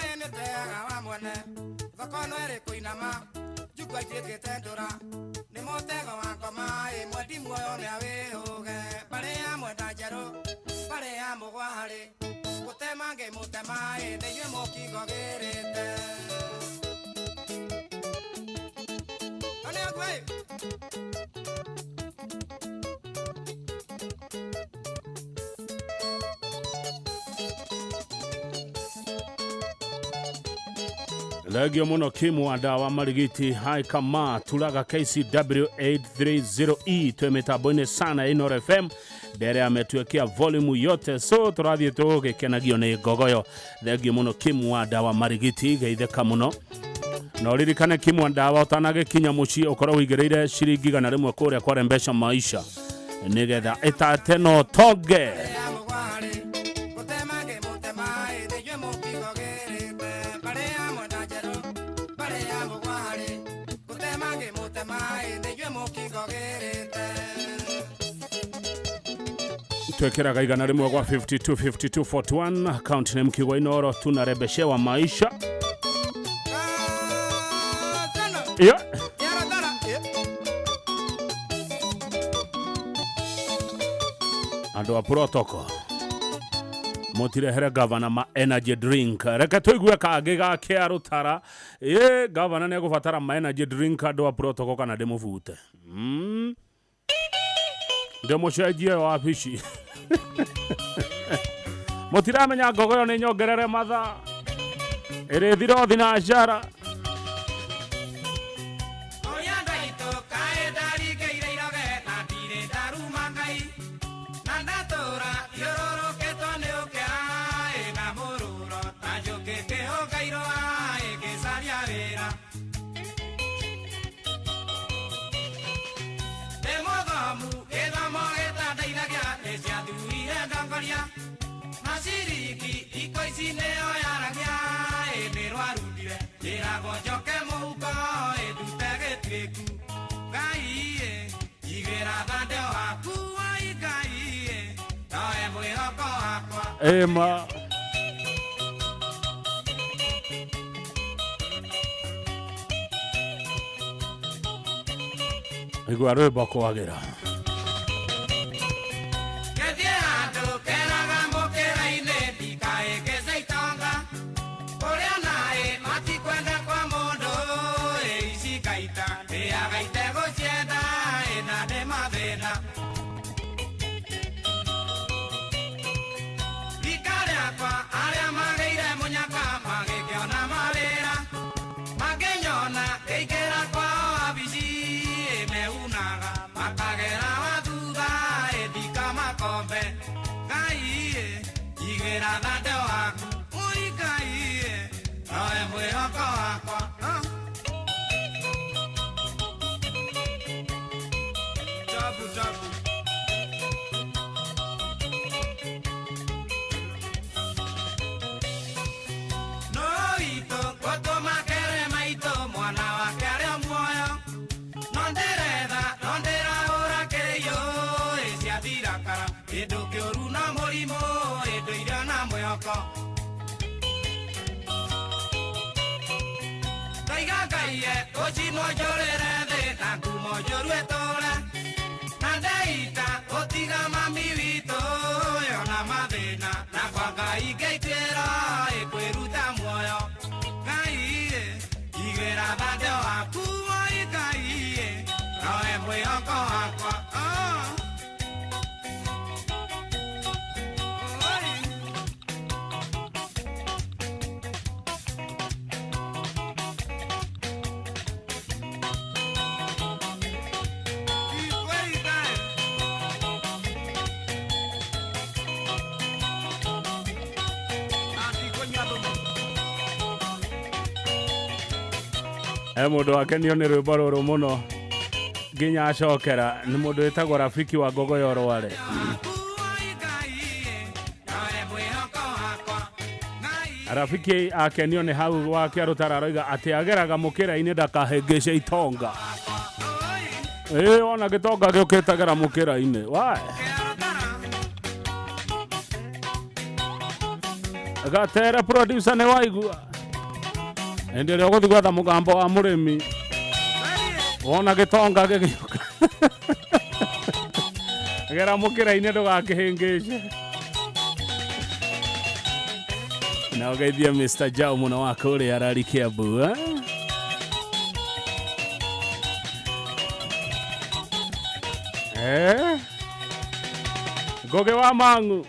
ĩ nĩteaga wa mwene thoko no ĩrĩ kũinama njukua ituĩkĩte ndũra nĩ mũtego wa ngoma ĩ mwendi muoyo nĩ awĩhũge mbarĩ ya mwenda njerũ mbarĩ ya mũgwarĩ gũtema ngĩmũtema ĩ nĩ inyuĩ mũkingogĩrĩte. Nĩ ũguo ĩ. Thengio mũno Kimwanda wa Marigiti hai kama turaga KCW 830E twĩ mĩtambo-inĩ sana Inooro FM ndere ametuĩkia volume yote so tũrathiĩ tũgĩkenagio nĩ ngogoyo. Thengio mũno Kimwanda wa Marigiti geithĩka mũno na ũririkane Kimwanda wa ũtanagĩkinya mũciĩ ũkorwo ũigĩrĩire ciringi 100 kũrĩa kwa Mbeca Maisha nĩgetha ĩtate no tonge. Gũtema ngĩmũtema ĩ nĩ inyuĩ mũkingogĩrĩte mbarĩ ya mwenda njerũ mbarĩ ya mũgwarĩ gũtema ngĩmũtema ĩ nĩ inyuĩ mũkingogĩrĩte. Twekeraga 100 kwa 52 52 41 account name Kigwa Inooro tunarebeshewa maisha. Yeah. Andũ a protocol mũtirehere gavana ma energy drink reke tũigue kangĩ gake arũtara ĩ gavana nĩ egũbatara ma energy drink andũ a protocol kana ndĩmũbute. Ndĩmũcenjie wabici. Mũtiramenya ngogoyo nĩ nyongerere mathaa ĩrĩthira thinacara. Ũrĩa ndaitũ kaĩ ndaringĩire iroge na ndirĩ ndaruma Ngai na ndatũra thiũrũrũkĩtwo nĩ ũkĩa ĩ na mũruro ta njũkĩ kĩhũngairwo ĩ ngĩcaria wĩra. Ndĩ mũthomu gĩthomo gĩtandeithagia nĩ ciathurire ndongoria na ciringi thikũ ici nĩyo yaragia ĩ nĩ rwarundire njĩragwo Ĩma. Igua rwĩmbo kwagĩra. Kethiĩ handũ keraga mũkĩra-inĩ ndikaĩgĩce itonga kũrĩa naĩ matikwenda kwa mũndũ ĩ ici ngaita ndĩaga itegũcienda ĩ na ndĩ mathĩna. Rika rĩakwa arĩa magĩire mũnyaka magĩkĩona mawĩra makĩnyona ngĩingĩra kwao wabici ĩ meunaga makagera wa thutha ĩ thika makombe. Ngai ĩ njiguĩra tha ndĩ waku ũi Ngai ĩ nowe mwĩhoko wakwa. Tabu tabu. No itũ gũtũma kere maitũ mwana wake arĩ o muoyo no ndĩretha no ndĩrahũra kĩrĩiũ ĩ ciathirakara kĩndũ kĩũru no mũrimũ ĩ ndũire na mwĩhoko. Ndaiga Ngai e ũcinwo njũrĩre thĩ na ngumo njũru ĩtũre na ndeita gũtiga mami witũ yona mathĩna na kwa Ngai ngĩituĩra ĩ kwĩruta muoyo. Ngai ĩ njiguĩra tha ndĩ waku oi Ngai ĩ nowe mwĩhoko wakwa. Oi. He mũndũ wakenio nĩ rwĩmbo rũrũ mũno nginya acokera nĩ mũndũ wĩtagwo Rafiki wa Ngogoyo Rware. Rafiki akenio nĩ hau wa Kĩarũtara aroiga atĩ ageraga mũkĩra-inĩ ndakahĩngĩce itonga. Ĩ wona gĩtonga gĩũkĩte gera mũkĩra-inĩ. Wae. Gatere producer nĩ waigua. Hĩndĩ ĩrĩa ũgũthiĩ gwetha mũgambo wa mũrĩmi wona gĩtonga gĩgĩũka gera mũkĩra-inĩ ndũgakĩhĩngĩce. Na ũgeithie Mr. Jao mũno wa kũrĩa Rari Kiambu, eh? Eh? Ngũgĩ wa Mang'u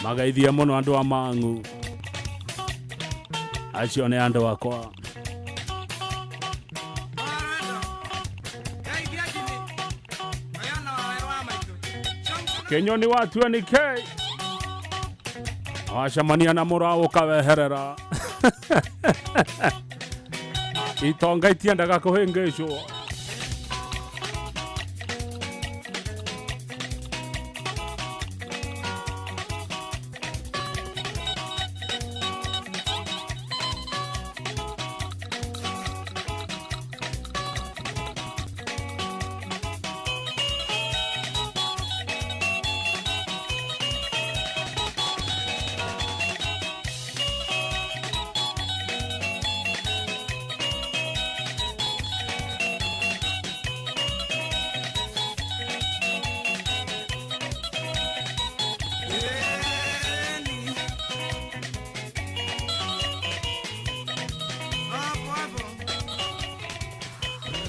magaithie mũno andũ a Mang'u acio nĩ andũ akwa. Kĩnyoni wa 20K wacemania na mũraũ ũkaweherera. Itonga itiendaga kũhĩngĩcwo.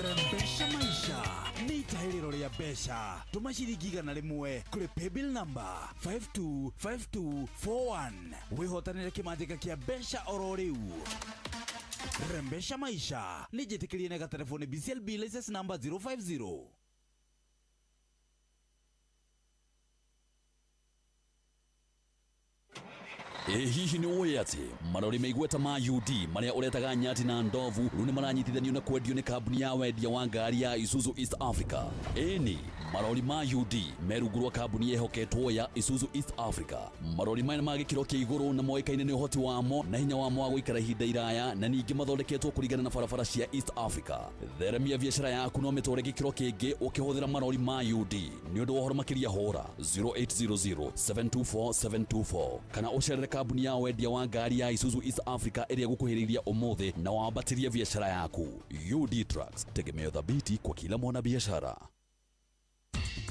Rembesha maisha nĩ itahĩrĩro rĩa mbeca tũma ciringi 100 kũrĩ paybill number 525241 wĩhotanĩre kĩmanjĩka kĩa mbeca oro rĩu. Rembesha maisha nĩ njĩtĩkĩrie na gatelefoni BCLB license number 050. Ĩ hihi nĩ ũĩ atĩ marori me igweta ma UD marĩa ũretaga nyati na ndovu rĩu nĩ maranyitithanio na kwendio nĩ kambuni ya wendia wa ngari ya Isuzu East Africa. Ĩni Marori ma UD me rungu rwa kambuni yehoketwo ya Isuzu East Africa. Marori maya nĩ ma gĩkĩro kĩa igũrũ na moĩkaine nĩ ũhoti wamo na hinya wamo wa gũikara ihinda iraya, na ningĩ mathondeketwo kũringana na barabara cia East Africa. Theremia biacara yaku no mĩtware gĩkĩro kĩngĩ ũkĩhũthĩra marori ma UD. Nĩ ũndũ wa ũhoro makĩria hũra 0800 724 724 kana ũcerere kambuni ya wendia wa ngari ya Isuzu East Africa ĩrĩa ĩgũkuhĩrĩiria ũmũthĩ na wambatĩrie biacara yaku. UD Trucks, tegemeo thabiti kwa kila mwanabiashara.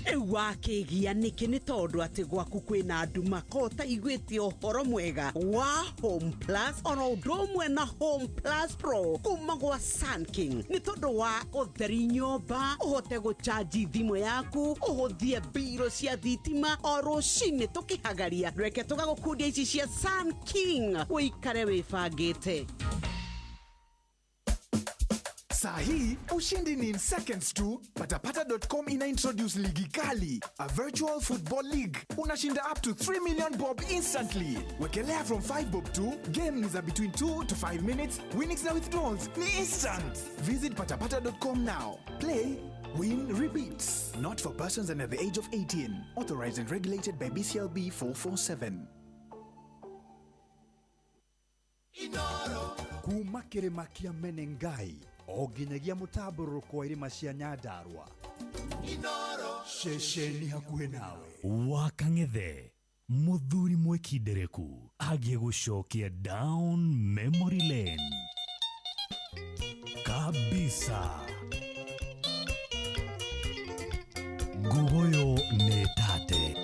Rĩu wakĩgia nĩkĩ? Nĩ tondũ atĩ gwaku kwĩna nduma ko ũtaiguĩte ũhoro mwega wa Home Plus oro ũndũ ũmwe na Home Plus Pro kuma gwa Sunking, nĩ tondũ wa ũtheri nyũmba, ũhote gũchanji thimũ yaku, ũhũthie mbirũ cia thitima o rũcinĩ tũkĩhagaria. Reke tũgagũkundia ici cia Sunking ũikare wĩbangĩte. Saa hii ushindi ni in seconds tu. Patapata.com ina introduce ligi kali, a virtual football league. Unashinda up to 3 million bob instantly. Wekelea from 5 bob tu. Game ni za between 2 to 5 minutes. Winnings na withdrawals ni instant. Visit patapata.com now. Play, win, repeat. Not for persons under the age of 18. Authorized and regulated by BCLB 447. Kuma kĩrĩma kĩa Menengai o nginyagia mũtambũrũko wa irĩma cia Nyandarua, ceceni hakuhĩ nawe. Wakang'ethe muthuri mwekindereku agie gũcokia down memory lane kabisa. Ngugoyo nĩ tate.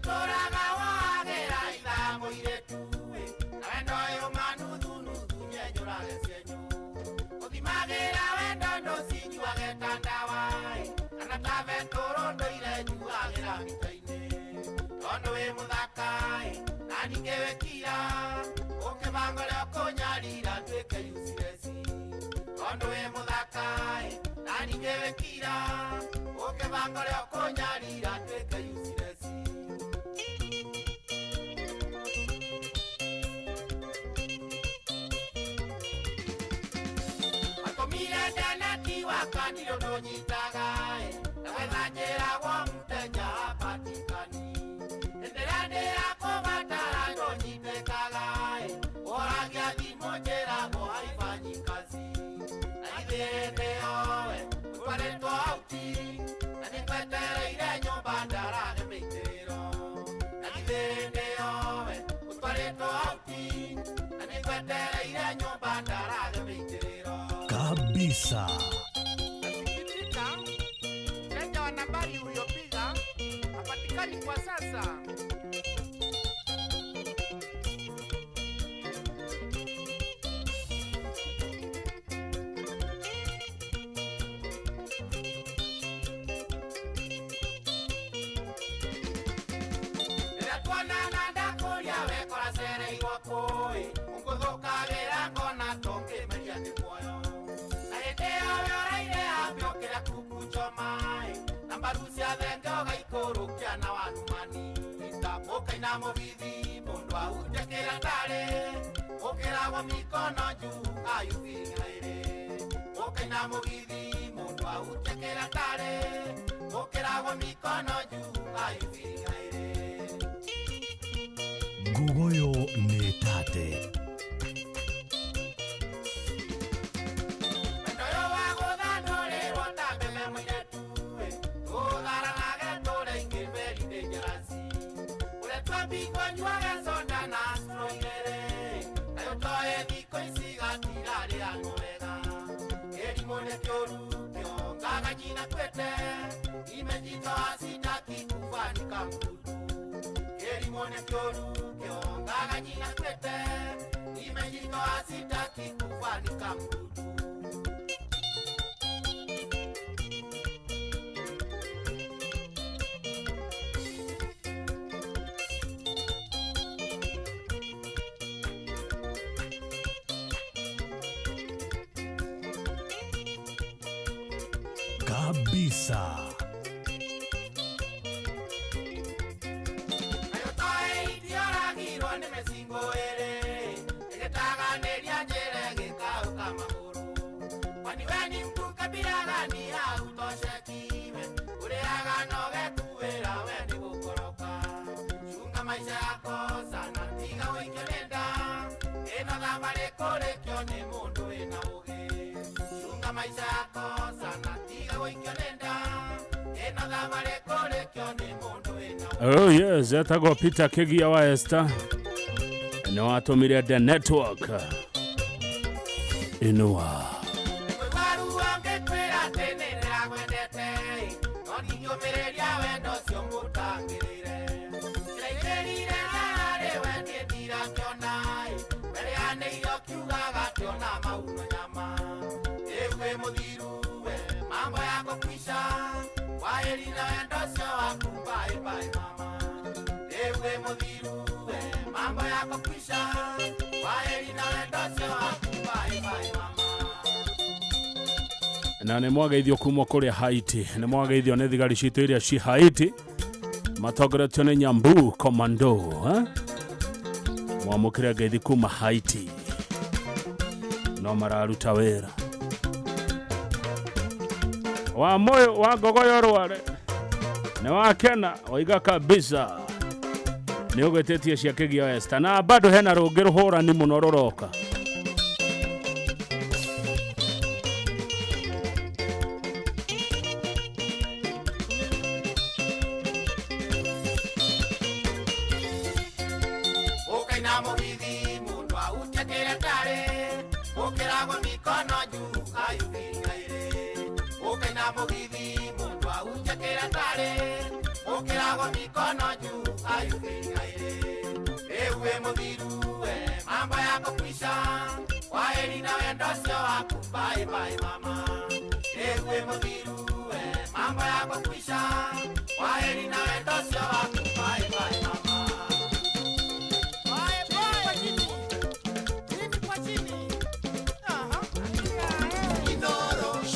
Tũraga wagĩra ithaa mũirĩtu ĩ, na wendo ũyũ manuthunuthu nyenjũrage cienyũ. Ũthimagĩra wendo ndũcinyuage ta ndawa ĩ, kana ta betũrũ ndũire nyuagĩra mita-inĩ. Tondũ wĩ mũthaka ĩ, na ningĩ wĩ kira, ũkĩbanga ũrĩa ũkũnyarira nduĩke useless. Tondũ wĩ mũthaka ĩ, na ningĩ wĩ kira, ũkĩbanga ũrĩa ũkũnyarira nduĩke useless. Atũmire ndeneti wakanire ũndũ nyitaga ĩ, na gwetha njĩragwo mũthenya hapatikani. Hĩndĩ ĩrĩa ndĩrakũbatara ndũnyitĩkaga ĩ, ũhoragia thimũ njĩragwo haifanyi kazi. Na githĩ hĩndĩ ĩyo we ũtwarĩtwo auti, na nĩngwetereire nyũmba ndarage mĩitĩrĩro. Na githĩ hĩndĩ ĩyo we ũtwarĩtwo auti, na nĩngwetereire nyũmba ndarage mĩitĩrĩro. Kabisa. Nasikitika, mteja wa nambari uliyopiga hapatikani kwa sasa. Rĩrĩa tuonana ndakũria wekora cereirwo kũĩ, ũngũthũkagĩra ngona tũngĩmeria nĩ muoyo. Na hĩndĩ ĩyo we ũraire ambe ũkĩrĩa kuku choma ĩ, na mbaru cia thenge ũgaikũrũkia na wanumani. Ũkaina mũgithi mũndũ ahutie kĩrĩa ndarĩ, ũkĩragwo mikono juu ayubĩra ĩrĩ. Ũkaina mũgithi mũndũ ahutie kĩrĩa ndarĩ, ũkĩragwo mikono juu ayubĩra ĩrĩ. Ngugoyo nĩ tate. Wendo ũyũ wa gũthandũrĩrwo ta mbembe mũirĩtu ĩ, tũtharanage tũrĩ aingĩ very dangerous. Ũrĩa twambingwo nyuage soda na straw igĩrĩ, nayo toĩ thikũ ici gatirarĩanwo wega. Kĩrimũ nĩ kĩũru kĩongaga nyina kwete, imejitoa sitaki kufa nikambutu. Kĩrimũ nĩ kĩũru kĩongaga nyina kwete, imejitoa sitaki kufa nikambutu. Kabisa. Chunga maisha yako sana tiga ũikio nĩ nda ĩno thabarĩ kũrĩkio nĩ mũndũ wĩna ũgĩ. Chunga maisha yako sana tiga ũikio nĩ nda ĩno thabarĩ kũrĩkio nĩ mũndũ wĩna. Oh yes, etagwo Peter Kigia wa Esther nĩ watũmire the network inua. Na nĩ mwageithio kuma kũrĩa Haiti, nĩ mwageithio nĩ thigari citũ iria ci Haiti matongoretio nĩ Nyambu Commando, eh? Mwamũkĩre ngeithi kuma Haiti no mararuta wĩra wa moyo wa ngogoyo rware nĩ wakena waiga kabisa nĩ ũgwĩtĩtie cia Kĩgio Esther na bado hena rũngĩ rũhũrani mũno rũroka.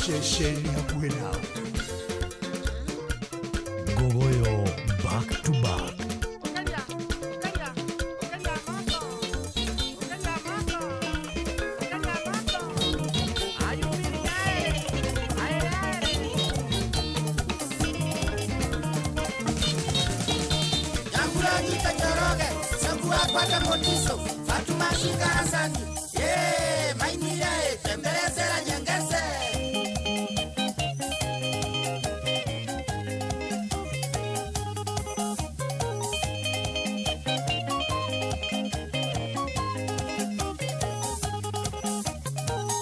Ceceni hakuhĩ nawe. Ngogoyo back to back. Nyambura Njoroge, Sambua kwata Motiso, Fatuma Shika Hasani, mainire, tembelezera nyengese.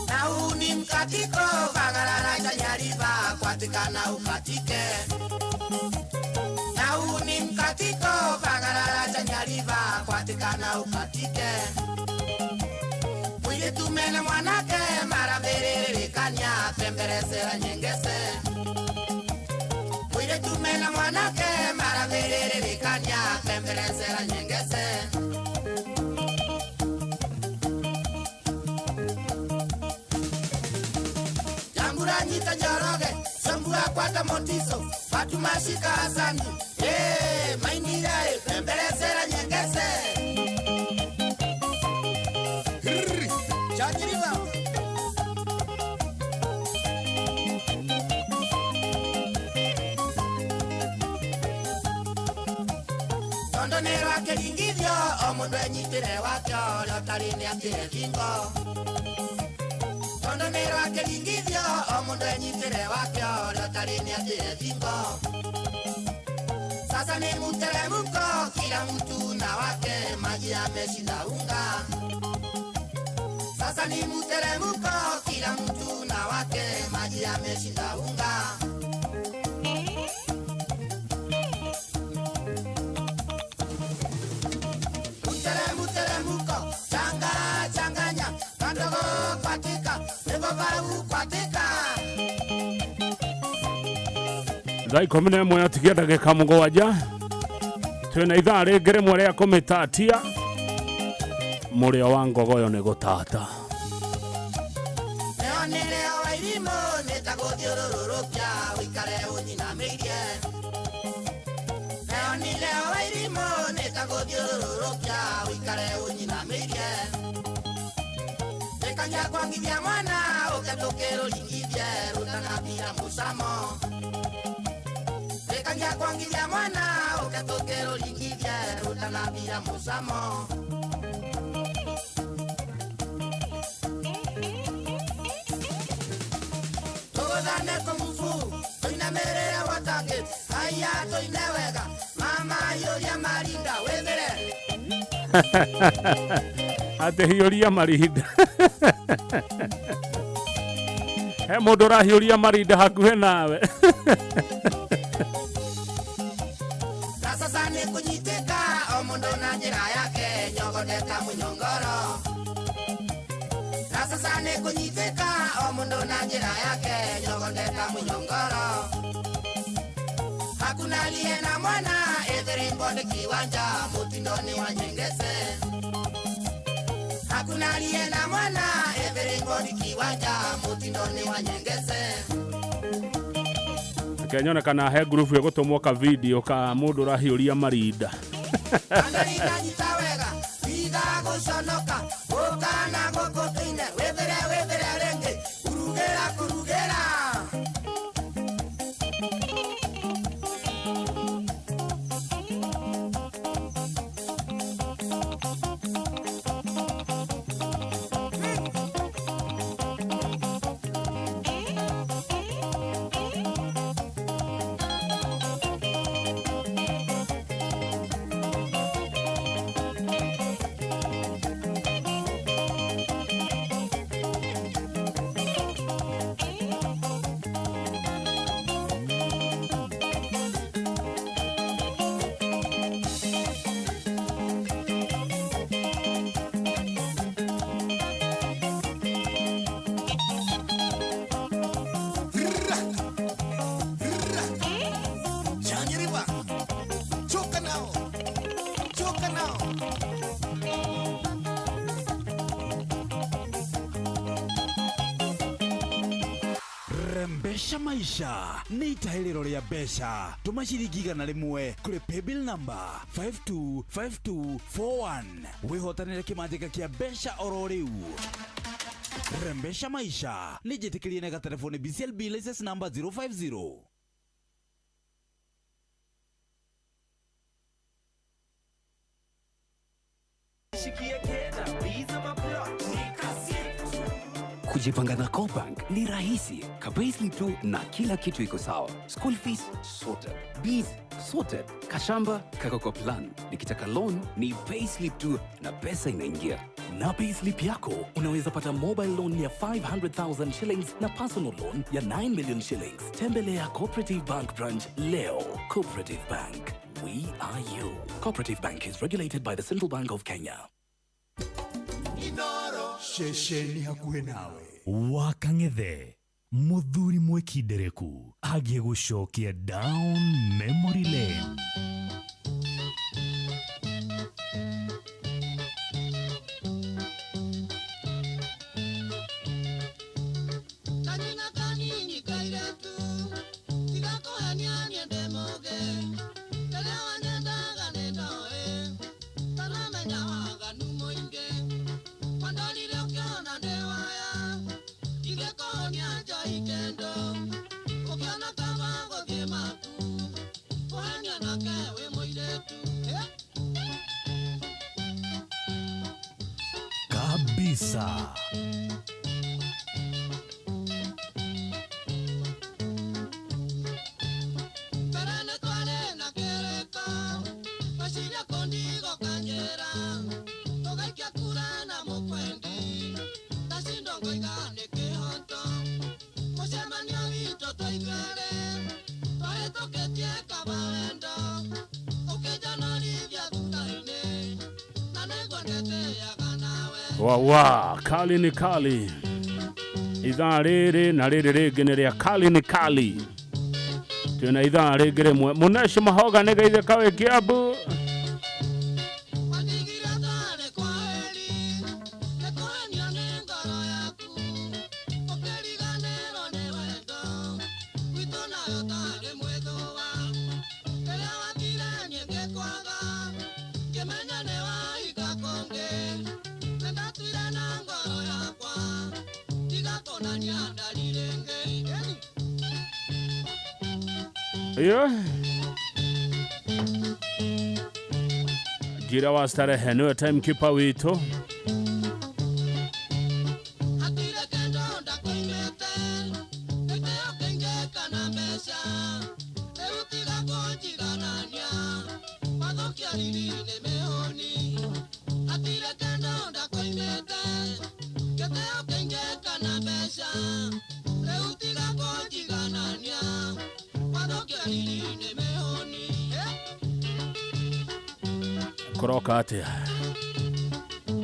Na uni mkatiko, vagarara chanyariva, kwatika na ukatike. Na uni mkatiko, vagarara chanyariva, kwatika na ukatike. Mwili tumene mwanake, marabererikanya, temberesera nyengese. Mwili tumene mwanake, marabererikanya, temberesera nyengese. Jambura nyita Njoroge, Sambua kwata Motiso, Fatuma Shika Hasani, mainira, temberesera nyengese. Chanyiriva. Tondo nero akeringithio, o mundu enyitire wakio, ũrĩa ũtarĩ nĩakĩre thingo. Tondo nero akeringithio, o mundu enyitire wakio, ũrĩa ũtarĩ nĩakĩre thingo. Sasa ni mteremko, kila mtu na wake, maji yameshinda unga. Sasa ni mteremko, kila mtu na wake, maji yameshinda unga. Mteremko, changa changanya, kandogo kwatika, nebobau kwatika. Thaa 11 yatigia ndagĩka 7 twĩna ithaa rĩngĩ rĩmwe rĩa kũmĩtatia mũrĩo wa ngogoyo nĩ gũtata. Nĩonire wairimũ nĩtagũthiũrũrũkia ũikare ũnyinamĩirie. Nĩonire wairimũ nĩtagũthiũrũrũkia ũikare ũnyinamĩirie. Ndĩkagia kwongithia mwana ũke tũkĩrũringithie rũtanabira mũcamo. Ndĩkagia Kuongithia mwana ũketũkĩrũringithia rũtanathira mũcamo. Tũgũthane kũmubu tũinamĩrĩre Watergate haiya tũine wega mama yũria marinda wĩthĩre. Atĩ hiũria marinda. He mũndũ ũrahiũria marinda hakuhĩ nawe. Na sasa nĩ kũnyitĩka o mũndũ na njĩra yake nyogodeka mũnyongoro. Na sasa nĩ kũnyitĩka o mũndũ na njĩra yake nyogodeka mũnyongoro. Hakuna aliye na mwana etherimbonde kiwanja mutindoni wa Nyengese. Hakuna aliye na mwana etherimbonde kiwanja mutindoni wa Nyengese. Kenyona kana he group ĩgũtũmwo ka video ka mũndũ ũrahiũria marinda. Anarikanyita wega tiga gũconoka ũkana gũkũ tũine wĩthĩre wĩthĩre rĩngĩ kurugĩra kurugĩra. Rembesha maisha nĩ itahĩrĩro rĩa mbeca. Tũma ciringi 100 kũrĩ paybill number 525241 wĩhotanĩre kĩmanjĩka kĩa mbeca oro rĩu. Rembesha maisha nĩ njĩtĩkĩrie na gatelefoni BCLB license number 050. Kujipanga na CoBank ni rahisi. Ka-payslip tu na kila kitu iko sawa. School fees sorted, bills sorted, kashamba kako kwa plan. Nikitaka loan ni payslip tu na pesa inaingia. Na payslip yako unaweza pata mobile loan ya 500,000 shillings na personal loan ya 9 million shillings. Tembelea Cooperative Bank branch leo. Cooperative Bank, we are you. Cooperative Bank is regulated by the Central Bank of Kenya. Ceceni hakuhĩ nawe. Wakang'ethe mũthuri mwĩkindereku agiĩ gũcokia down memory lane. Kanina kanini kairetu tigakohania niende mũge kĩrĩa wanyendaga nĩ ndoĩ taramenya waganu mũingĩ wandorire ũkĩona ndĩ waya ingĩkũhonia njoi kendo ũkĩona kaba gũthiĩ maku kũhenia nake wĩ mũirĩtu. Kabisa. Mbere nĩ twarĩ na kĩrĩko meciria kũndigo kanjĩra tũgaikia kura na mũkwendi ndacindo ngoiga nĩ kĩhoto mũcemanio witũ twaithuerĩ twahĩtũkĩtie kaba wendo ũkĩnjonorithia thutha-inĩ na nĩguo ndĩtĩaga nawe. Wawa, kali ni kali. Ithaa rĩrĩ na rĩrĩ rĩngĩ nĩ rĩa kali ni kali. Twĩna ithaa rĩngĩ rĩmwe. Mũneshi Mahoga nĩ geithĩka wĩ Kiambu. Wandigire tarĩ kwaheri nĩ kũhenio nĩ ngoro yaku ũkĩriganĩrwo nĩ wendo witũ nayo tarĩ mwĩthũa kĩrĩa wathire niĩ ngĩkwaga ngĩmenya nĩ wahinga kũngĩ nĩ ndatuire na ngoro yakwa tiga kũnania ndari rĩngĩ. Yeah. Njira wa starehe niwe timekeeper witũ. Kũroka atĩa?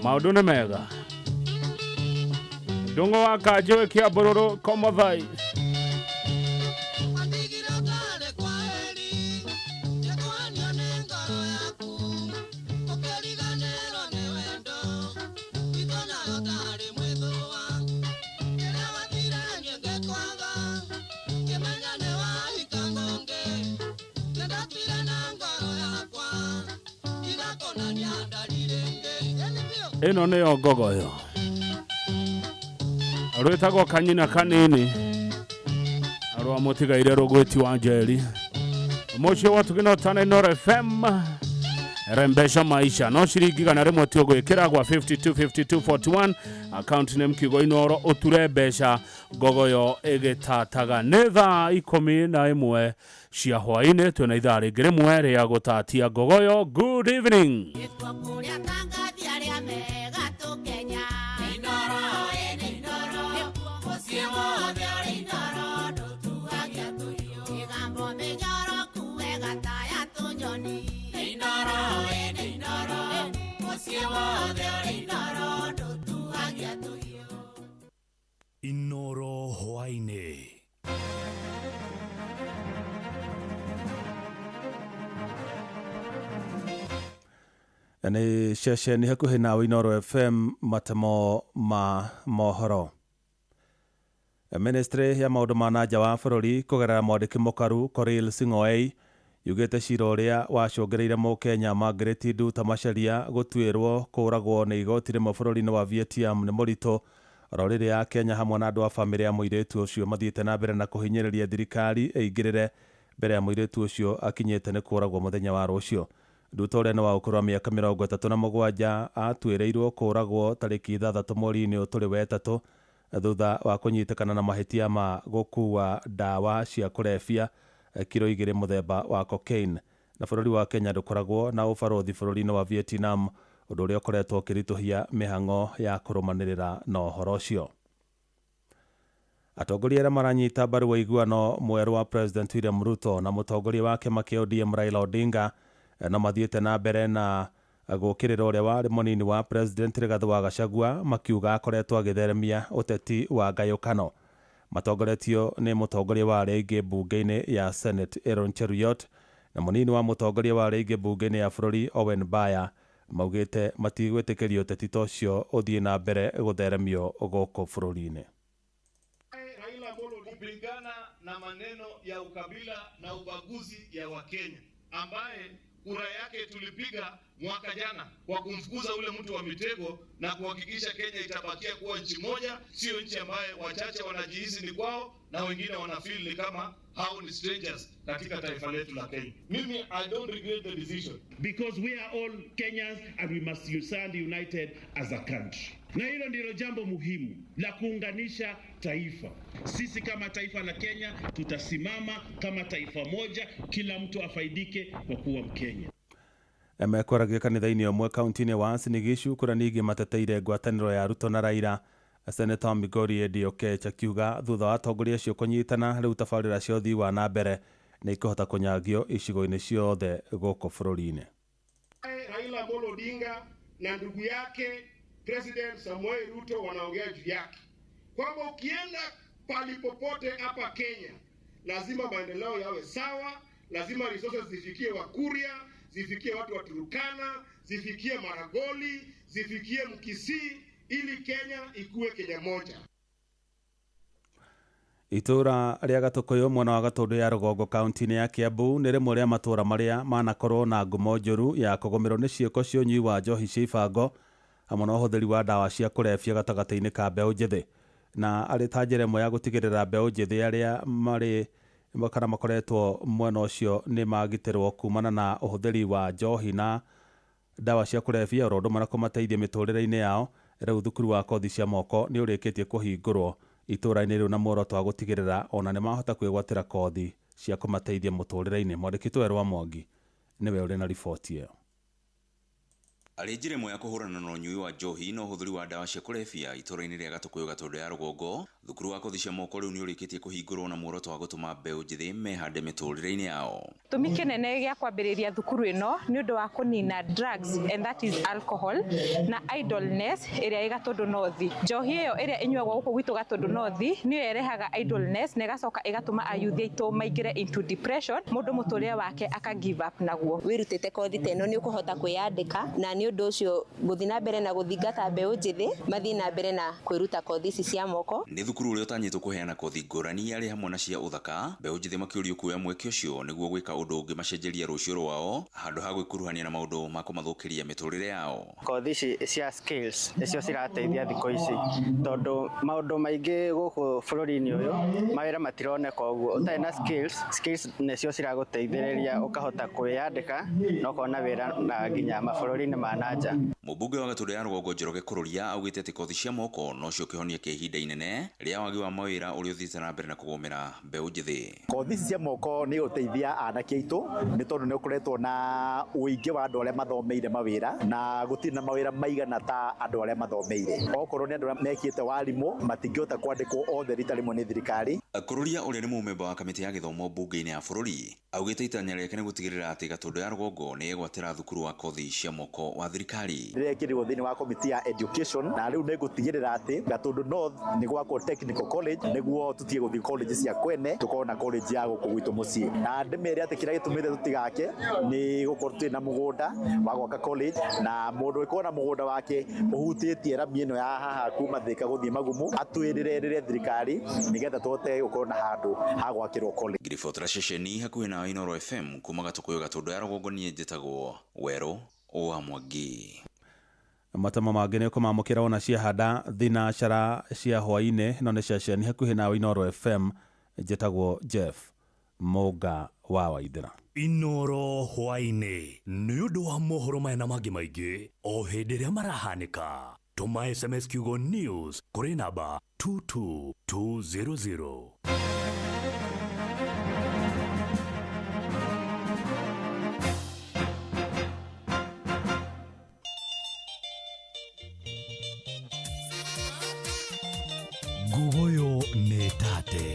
Maũndũ nĩ mega. Ndũng'ũ wa Kanjũ Kĩambũrũrũ Komothai. Ĩno nĩyo ngogoyo rwĩtagwo kanyina kanini rwa mũtigaire rũgwĩti wa njeri mũciĩ wa tũgĩnotana Inooro FM rembesha maisha no ciringi 100 tu ũgwĩkĩra gwa 52 52 41 account name kiugo Inooro ũture mbeca ngogoyo ĩgĩtataga. Nĩ thaa 11 cia hwaĩ-inĩ, twĩna ithaa rĩngĩ rĩmwe rĩa gũtatia ngogoyo. Good evening. Inooro hwaĩ-inĩ. Nĩ ceceni hakuhĩ nawe Inooro FM, matemo ma mohoro. Ministry ya maũndũ ma na nja wa bũrũri kũgerera mwandĩki mũkaru Korir Sing'oei yugĩte cira ũrĩa wacũngĩrĩire mũkenya Margaret Nduta Macharia gũtuĩrwo kũũragwo nĩ igoti rĩmwe bũrũri-inĩ wa Vietnam nĩ mũritũ oro rĩrĩa ya Kenya hamwe na andũ a bamĩrĩ ya mũirĩtu ũcio mathiĩte na mbere na kũhinyĩrĩria thirikari ĩingĩrĩre mbere ya mũirĩtu ũcio akinyĩte nĩ kũũragwo mũthenya wa rũciũ. Nduta ũrĩa nĩ wa ũkũrũ wa mĩaka 37 atuĩrĩirwo kũũragwo tarĩki 6 mweri-inĩ ũyũ tũrĩ wetatũ thutha wa kũnyitĩkana na mahĩtia ma gũkua ndawa cia kũrebia kiro 2 mũthemba wa cocaine. Na bũrũri wa Kenya ndũkoragwo na ũbarũthi bũrũri-inĩ wa Vietnam, ũndũ ũrĩa ũkoretwo ũkĩritũhia mĩhang'o ya kũrũmanĩrĩra na ũhoro ũcio. Atongoria arĩa maranyita mbaru ũiguano mwerũ wa President William Ruto na mũtongoria wa kĩama kĩa ODM Raila Odinga no mathiĩte na mbere na gũkĩrĩra ũrĩa warĩ mũnini wa President Rigathi wa Gachagua makiuga akoretwo agĩtheremia ũteti wa ngayũkano. Matongoretio nĩ mũtongoria wa arĩa aingĩ mbunge-inĩ ya Senate Aaron Cheruiyot na mũnini wa mũtongoria wa arĩa aingĩ mbunge-inĩ ya bũrũri Owen Baya maugĩte matigwĩtĩkĩria ũteti ta ũcio ũthiĩ na mbere gũtheremio gũkũ bũrũri-inĩ. Raila Amolo kupingana na maneno ya ukabila na ubaguzi ya Wakenya ambaye kura yake tulipiga mwaka jana kwa kumfukuza ule mtu wa mitego na kuhakikisha Kenya itabakia kuwa nchi moja, sio nchi ambaye wachache wanajihisi ni kwao na wengine wanafeel ni kama hao ni strangers katika taifa letu la Kenya. Mimi, I don't regret the decision. Because we are all Kenyans and we must stand united as a country. Na hilo ndilo jambo muhimu la kuunganisha taifa. Sisi kama taifa la Kenya tutasimama kama taifa moja, kila mtu afaidike kwa kuwa Mkenya. Mekwaragia kanitha-inĩ ũmwe kaunti-inĩ wa Uasin Gishu kũrĩa ningĩ mateteire ngwatanĩro ya Ruto na Raila. Seneta Migori Eddie Oketch akiuga thutha wa atongoria acio kũnyitana rĩu tabarĩra cia ũthii wa na mbere nĩ ikũhota kũnyagio icigo-inĩ ciothe gũkũ bũrũri-inĩ. Raila Amolo Odinga na ndugu yake President Samoei Ruto wanaongea juu yake kwamba ukienda palipopote hapa Kenya lazima maendeleo yawe sawa, lazima resources zifikie Wakuria, zifikie watu wa Turkana, zifikie Maragoli, zifikie Mkisii, ili Kenya ikuwe Kenya moja. Itũra rĩa Gatũkũyũ mwena wa Gatũndũ ya rũgongo kaunti-inĩ ya Kiambu nĩ rĩmwe rĩa matũra marĩa manakorwo na ngumo njũru ya kũgũmĩrwo nĩ ciĩko cia ũnyui wa njohi cia ibango hamwe na ũhũthĩri wa ndawa cia kũrebia gatagatĩ-inĩ ka mbeũ njĩthĩ, na arĩ ta njĩra ĩmwe ya gũtigĩrĩra mbeũ njĩthĩ arĩa marĩ kana makoretwo mwena ũcio nĩ magitĩrwo kumana na ũhũthĩri wa njohi na ndawa cia kũrebia oro ũndũ ũmwe na kũmateithia mĩtũrĩre-inĩ yao. Rĩu thukuru wa kothi cia moko nĩ ũrĩkĩtie kũhingũrwo itũũra-inĩ rĩu na muoroto wa gũtigĩrĩra ona nĩ mahota kwĩgwatĩra kothi cia kũmateithia mũtũrĩre-inĩ. Mwandĩki witũ Werũ wa Mwangi nĩwe ũrĩ na riboti ĩyo. Arĩ njĩra ĩmwe ya kũhũrana na ũnyui wa njohi na ũhũthĩri wa ndawa cia kũrebia itũũra-inĩ rĩa Gatũkũyũ Gatũndũ ya rũgongo, thukuru wa kothi cia moko rĩu nĩ ũrĩkĩtie kũhingũrwo na muoroto wa gũtũma mbeũ njĩthĩ mehande mĩtũrĩre-inĩ yao. Gĩtũmi kĩnene gĩa kwambĩrĩria thukuru ĩno nĩ ũndũ wa kũnina drugs and that is alcohol na idleness ĩrĩa ĩ Gatũndũ North. Njohi ĩyo ĩrĩa ĩnyuagwo gũkũ gwitũ Gatũndũ North nĩyo ĩrehaga idleness na ĩgacoka ĩgatũma ayuthi aitũ maingĩre into depression, mũndũ mũtũrĩre wake aka give up naguo. Wĩrutĩte kothi ta ĩno nĩ ũkũhota kwĩyandĩka, na nĩ ũndũ ũcio gũthiĩ na mbere na gũthingata mbeũ njĩthĩ mathiĩ na mbere na kwĩruta kothi ici cia moko. Nĩ thukuru ũrĩa ũtanyĩtwo kũheana kothi ngũrani arĩ hamwe na cia ũthaka, mbeũ njĩthĩ makĩũrio kuoya mweke ũcio nĩguo gwĩka ũndũ ũngĩmacenjeria rũciũ rwao handũ ha gwĩkuruhania na maũndũ ma kũmathũkĩria mĩtũrĩre yao. Kothi ici cia skills nĩcio cirateithia thikũ ici, tondũ maũndũ maingĩ gũkũ bũrũri-inĩ ũyũ mawĩra matironeka ũguo. Ũtarĩ na skills nĩcio ciragũteithĩrĩria ũkahota kwĩyandĩka na ũkona wĩra na nginya mabũrũri-inĩ ma na nja. Mũmbunge wa Gatũndũ ya rũgongo Njoroge Kũrũria augĩte atĩ kothi cia moko nocio kĩhonia kĩa ihinda inene rĩa wagi wa mawĩra ũrĩa ũthiĩte na mbere na kũgũmĩra mbeũ njĩthĩ. Kothi ici cia moko nĩ gũteithia anake aitũ nĩ tondũ nĩ ũkoretwo na ũingĩ wa andũ arĩa mathomeire mawĩra na gũtirĩ na mawĩra maigana ta andũ arĩa mathomeire. Okorwo nĩ andũ arĩa mekĩte warimũ matingĩhota kwandĩkwo othe rita rĩmwe nĩ thirikari. Kũrũria ũrĩa nĩ mũmemba wa kamĩtĩ ya gĩthomo mbunge-inĩ ya bũrũri augĩte itanya rĩake nĩ gũtigĩrĩra atĩ Gatũndũ ya rũgongo nĩ ĩgwatĩra thukuru wa kothi cia moko wa thirikari. Ndĩrekĩrirwo thĩinĩ wa komiti ya education na rĩu nĩ ngũtigĩrĩra atĩ Gatũndũ North nĩ gwakwo technical college nĩguo tũtige gũthiĩ college cia kwene tũkorwo na college ya gũkũ gwitũ mũciĩ. Na ndĩmere atĩ kĩrĩa gĩtũmĩte tũtigake nĩ gũkorwo twĩ na mũgũnda wa gwaka college, na mũndũ ũkorwo na mũgũnda wake ũhutĩtie rami ĩno ya haha kuma Thika gũthiĩ Magumu atwĩrĩre rĩre thirikari nĩgetha tũhote gũkorwo na handũ ha gwakĩrwo college. Ngiribotera ceceni hakuhĩ na Inooro FM kuma Gatũkũyũ Gatũndũ ya rũgongo, niĩ njĩtagwo Werũ wa Mwangi. Matama mangĩ nĩ ũkũmamũkĩra ona ciahanda thinacara cia hwaĩ-inĩ no nĩ ceceni hakuhĩ na Inooro FM njĩtagwo Jeff Mũnga wa Waithĩra. Inooro hwaĩ-inĩ nĩ ũndũ wa mohoro maya na mangĩ maingĩ o hĩndĩ ĩrĩa marahanĩka. Tũma SMS kiugo news kũrĩ namba 22200. Ngugoyo nĩ tate.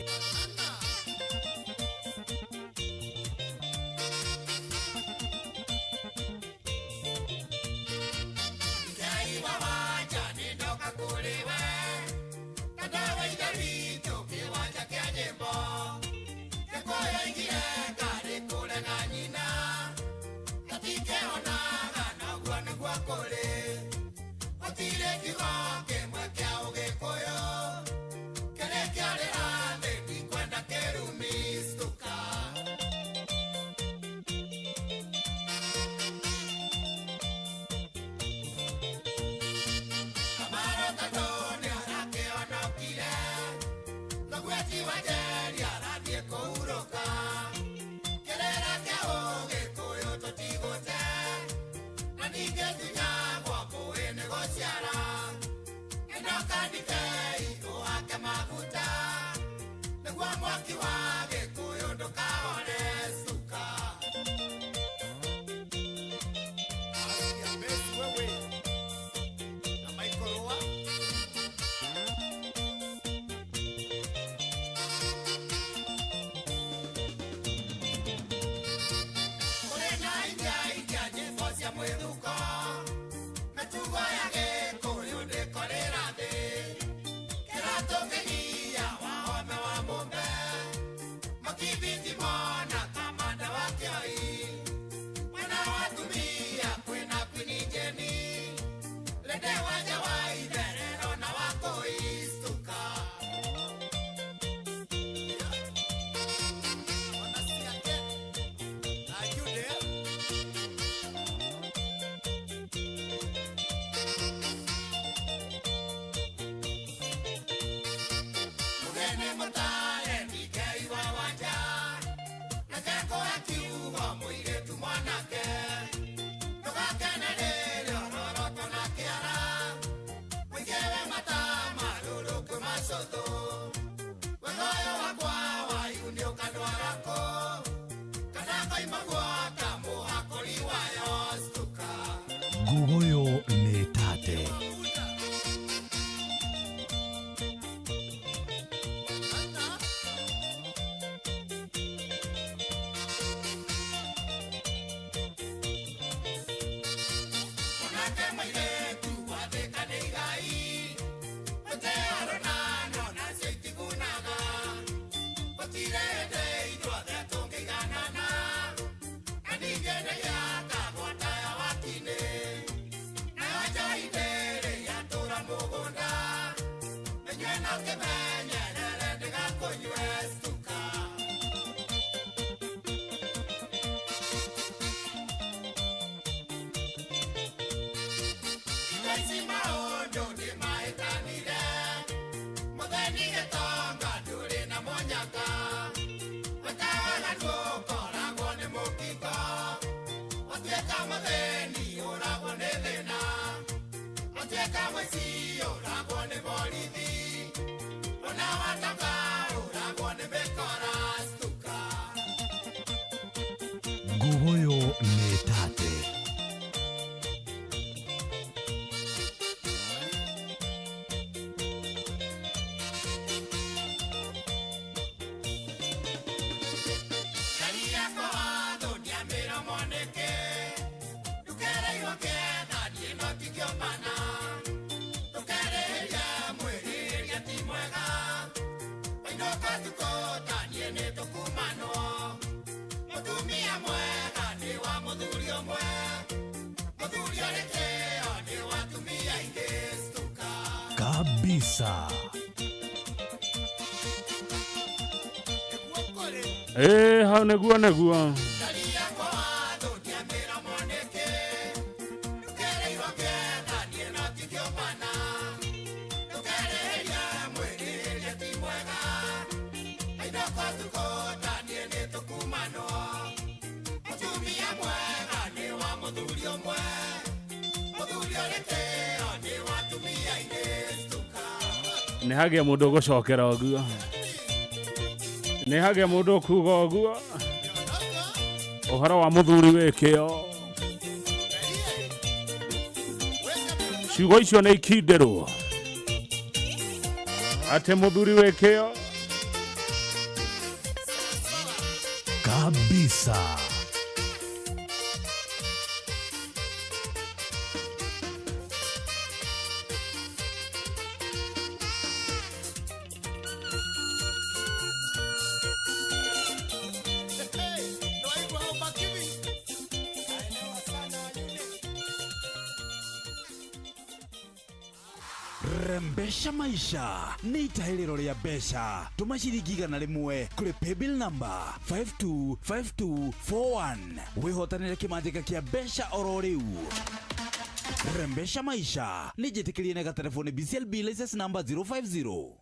Kĩratũkĩgia wahome wa mũmbe makibiti mo. Nguguyo nĩ tate. Mwanake mũirĩtu wathĩka nĩ igai, mũtearũ na nona cio itigunaga. Gũtirĩ hĩndĩ ithuothe tũngĩiganana, na ningĩ ndĩgĩakagwo taya wakinĩ. Nayo njohi ndĩrĩ yatũra mũgũnda, mĩnyue na ũkĩmenyerere ndĩgakũnyue stuka. Indo ici maũndũ nĩmahĩtanire, mũtheni gĩtonga ndũrĩ na mũnyaka, wĩkawaga ndũkoragwo nĩ mũkingo, watuĩka mũthĩni ũragwo nĩ thĩna, watuĩka mũici ũragwo nĩ borithi, ona watonga ũragwo nĩ mĩkora stuka. Nguguyo nĩ tate. Ngari yakwa wathũndia mĩromo nĩkĩ? Ndũkereirwo kĩetha niĩ no ndingĩũmbana. Ndũkerĩhĩrie mwĩrĩria ti mwega. Wainũka ũtukũ ta niĩ nĩtũkumanwo. Mũtumia mwega nĩ wa mũthuri ũmwe. Mũthuri ũrĩ kĩo nĩ wa atumia aingĩ stuka. Kabisa. Ĩ hau nĩguo nĩguo. Ngari yakwa wathũndia mĩromo nĩkĩ? Ndũkereirwo kĩetha niĩ no ndingĩũmbana. Ndũkerĩhĩrie mwĩrĩria ti mwega. Wainũka ũtukũ ta niĩ nĩtũkumanwo. Mũtumia mwega nĩ wa mũthuri ũmwe. Mũthuri ũrĩ kĩo nĩ wa atumia aingĩ stuka. Nĩ hagĩa mũndũ ũgũcokera ũguo, nĩ hagĩa mũndũ ũkuga ũguo ũhoro wa mũthuri wĩ kĩo. Ciugo icio nĩ ikindĩrwo atĩ mũthuri wĩ kĩo. Kabisa. Rembesha maisha nĩ itahĩrĩro rĩa mbeca. Tũma ciringi 100 kũrĩ paybill number 525241 wĩhotanĩre kĩmanjĩka kĩa mbeca oro rĩu. Rembesha maisha nĩ njĩtĩkĩrie na gatelefoni BCLB license number 050.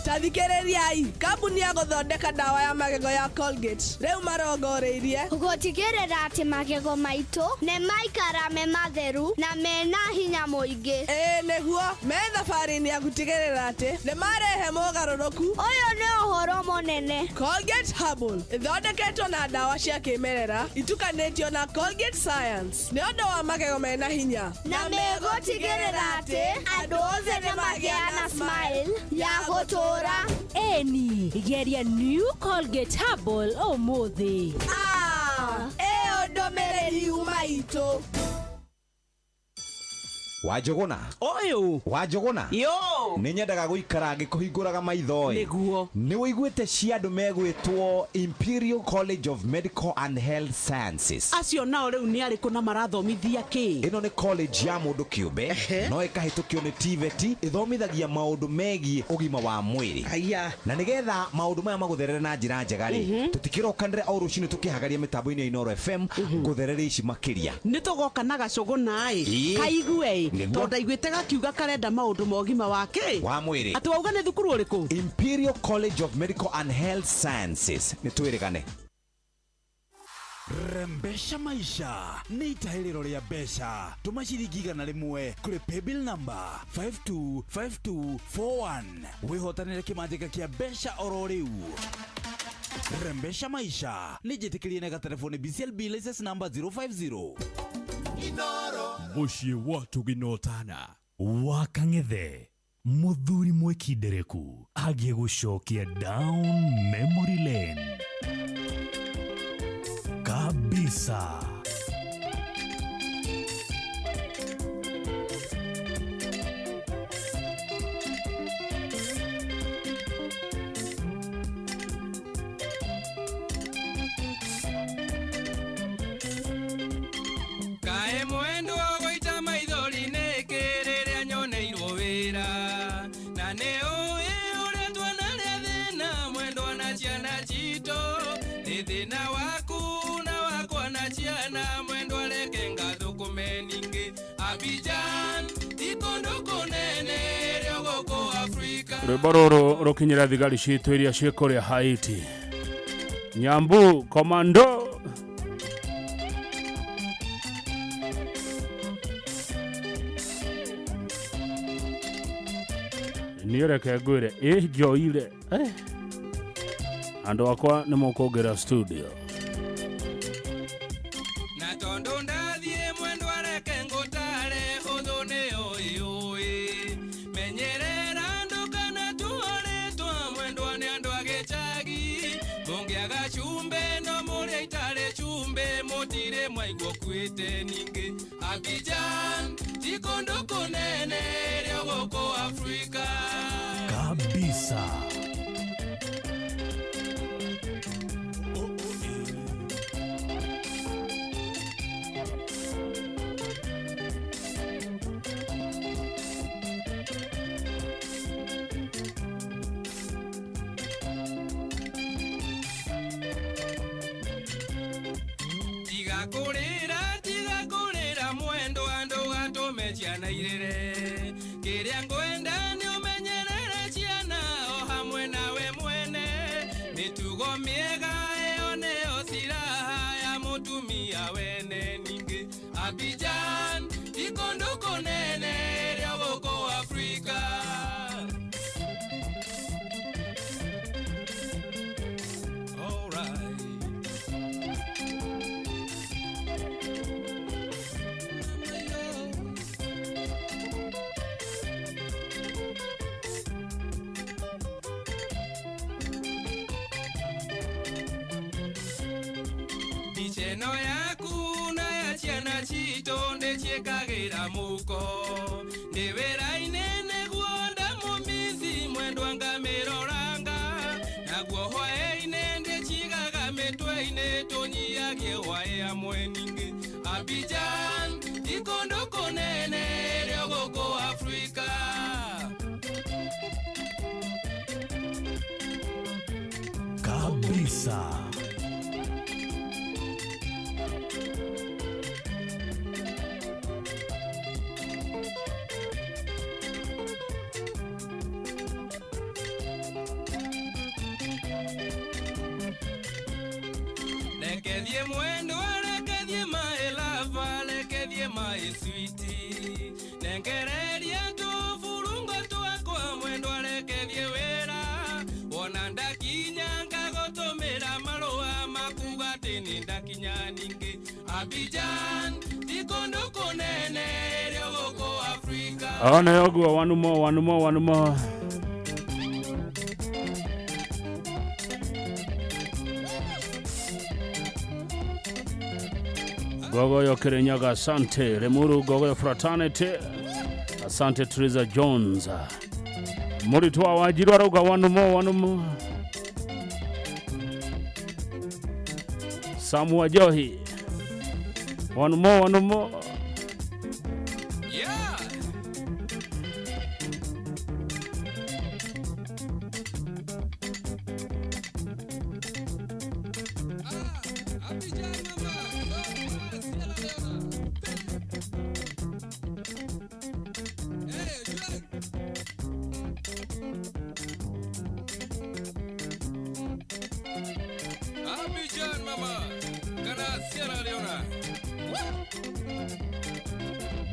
Ta thikĩrĩriai, kambuni ya gũthondeka ndawa ya magego ya Colgate rĩu marongoreirie gũtigĩrĩra atĩ magego maitũ nĩ maikara me matheru na mena hinya mũingĩ. Ĩĩ nĩguo, me thabarĩ-inĩ ya gũtigĩrĩra atĩ nĩ marehe mogarũrũku. Ũyũ nĩ ũhoro mũnene. Colgate Herbal ĩthondeketwo na ndawa cia kĩmerera itukanĩtio na Colgate Science nĩ ũndũ wa magego mena hinya, na megũtigĩrĩra atĩ andũ othe nĩ magĩa na smile ya gũtũũra. Eni geria New Colgate Herbal ũmũthĩ. Ĩyo ndũmĩrĩri yuma itũ. Wanjũgũna. Ũyũ. Wanjũgũna. Yo. Nĩ nyendaga gũikara ngĩkũhingũraga maitho ĩ. Nĩguo. Nĩ wũiguĩte cia andũ megwĩtwo Imperial College of Medical and Health Sciences? Acio nao rĩu nĩ arĩkũ na marathomithia kĩ? Ĩno nĩ college ya mũndũ kĩũmbe, no ĩkahĩtũkio nĩ TVET. Ĩthomithagia maũndũ megiĩ ũgima wa mwĩrĩ. Aya. Na nĩgetha maũndũ maya magũtherere na njĩra njega rĩ, tũtikĩrokanĩre o rũcinĩ tũkĩhagaria mĩtambo-inĩ ya Inooro FM ngũtherere ici makĩria. Nĩ tũgoka na gacũgũna ĩ. Ĩĩ. Kaigue ĩ. Nĩguo. Tondũ ndaiguĩte gakiuga karenda maũndũ ma ũgima wa kĩ? Wa mwĩrĩ. Atĩ wauga nĩ thukuru ũrĩkũ? Imperial College of Medical and Health Sciences. Nĩ twĩrĩgane. Rembesha maisha nĩ itahĩrĩro rĩa mbeca. Tũma ciringi 100 kũrĩ paybill number 525241 wĩhotanĩre kĩmanjĩka kĩa mbeca oro rĩu. Rembesha maisha nĩ njĩtĩkĩrie na gatelefoni BCLB license number 050. Mũciĩ wa Tũginotana wa Kang'ethe, mũthuri mwĩkindereku agiĩ gũcokia down memory lane kabisa. Kaĩ mwendwa gũita maithori nĩkĩ rĩrĩa nyoneirwo wĩra, na nĩ ũĩ ũrĩa tuonarĩa thĩna mwendwa na ciana citũ, nĩ thĩna waku na wakwa na ciana mwendwa reke ngathũkũme ningĩ Abidjan ti kũndũ kũnene rĩo gũkũ Afrika. Rwĩmbo rũrũ rũkinyĩra thigari citũ iria ciĩ kũrĩa Haiti. Nyambu komando. Niĩ reke ngwĩre ĩ njoire andũ akwa nĩ mũkũngĩra studio. Na tondũ ndathiĩ mwendwa reke ngũtare ũthũ nĩ ũĩ ũĩ, menyerera ndũkana tuorĩtwa mwendwa nĩ andũ a gĩcagi, mũngĩaga cumbĩ no mũrĩa itarĩ cumbĩ mũtirĩ mwaigua ũkuĩte ningĩ. Abidjan ti kũndũ kũnene rĩo gũkũ Afrika. Kabisa. Tiga kũrĩra, tiga kũrĩra mwendwa ndũgatũme ciana irĩre, kĩrĩa ngwenda nĩ ũmenyerere ciana o hamwe nawe mwene, mĩtugo mĩega ĩyo nĩyo silaha ya mũtumia wene ningĩ. Abidjan ti kũndũ kũnene rĩo gũkũ Afrika. Alright. Mbica ĩno yaku na ya ciana citũ ndĩciĩkagĩra mũhuko, ndĩ wĩra-inĩ nĩguo ndamũmici mwendwa ngamĩroranga, naguo hwaĩ-inĩ ndĩcigaga mĩtwe-inĩ tũnyiagie hwaĩ hamwe ningĩ. Abidjan ti kũndũ kũnene rĩo gũkũ Afrika. Kabisa. Reke thiĩ mwendwa, reke thiĩ my lover, reke thiĩ my sweetie, nengereria tũburungo twakwa mwendwa, reke thiĩ wĩra, wona ndakinya ngagũtũmĩra marũa makuga atĩ nĩ ndakinya ningĩ. Abidjan ti kũndũ kũnene rĩo gũkũ Afrika. One ũguo, one more, one more, one more. Gogoyo Kirinyaga, asante Lemuru Gogoyo Fraternity, asante Teresa Jones. Mũrutwo wa Wanjiru arauga one more, one more. Samu Wajohi, one more, one more. Yeah. Abidjan mama, kana Sierra Leone.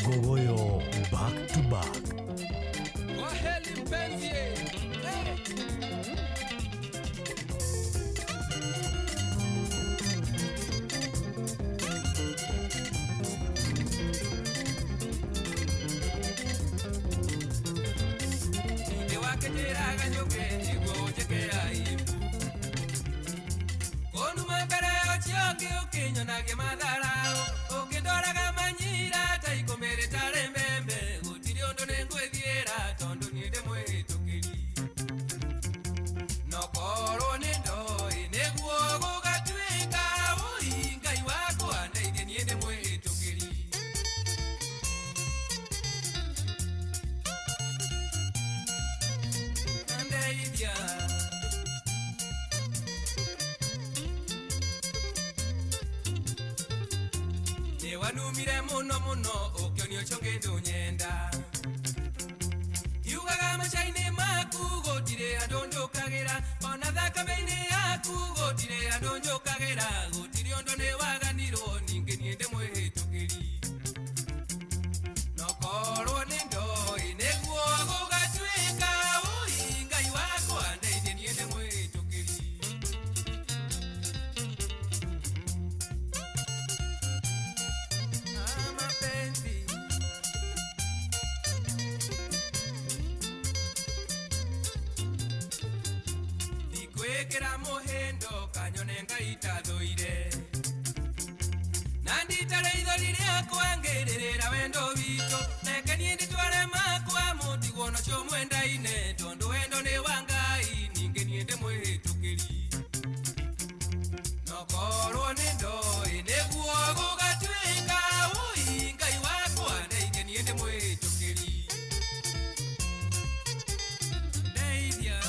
Gogoyo Wakĩnjĩraga njũke nĩguo ũnjĩke aibu. Kũnuma mbere ũcio ũngĩ ũkĩnyonagia matharau. Ũkĩndoraga manyira ta ikũmbĩ rĩtarĩ mbembe. Gũtirĩ ũndũ nĩngwĩthiĩra tondũ niĩ ndĩ mwĩtũkĩri. No korwo nĩ ndoĩ nĩguo gũgatuĩka wũi Ngai wakwa ndeithie niĩ ndĩ mwĩtũkĩri. Ndeithia. Nĩwanumire mũno mũno ũkĩonio ũcio ũngĩ ndũnyenda. Yugaga maca-inĩ maku gũtirĩ andũ njũkagĩra, ona thakame-inĩ yaku gũtirĩ andũ njũkagĩra, gũtirĩ ũndũ nĩwaganirwo ningĩ niĩ ndĩ mwĩhĩtũkĩri. No korwo nĩ ndoĩ nĩguo gũgatuĩka wũi Ngai wakwa ndeithie niĩ ndĩ mwĩhĩtũkĩri. Ah, mapenzi. Ndikwĩkĩra mũhĩndo kanyone Ngai tathũire. Na nditare ithori rĩakwa ngĩrĩrĩra wendo witũ. Reke niĩ ndĩtware makwa mũtigwo nacio mwendaine, tondũ wendo nĩ wa Ngai ningĩ niĩ ndĩ mwĩhĩtũkĩri. No korwo nĩ ndoĩ nĩguo gũgatuĩka wũi Ngai wakwa ndeithie niĩ ndĩ mwĩhĩtũkĩri. Ndeithia.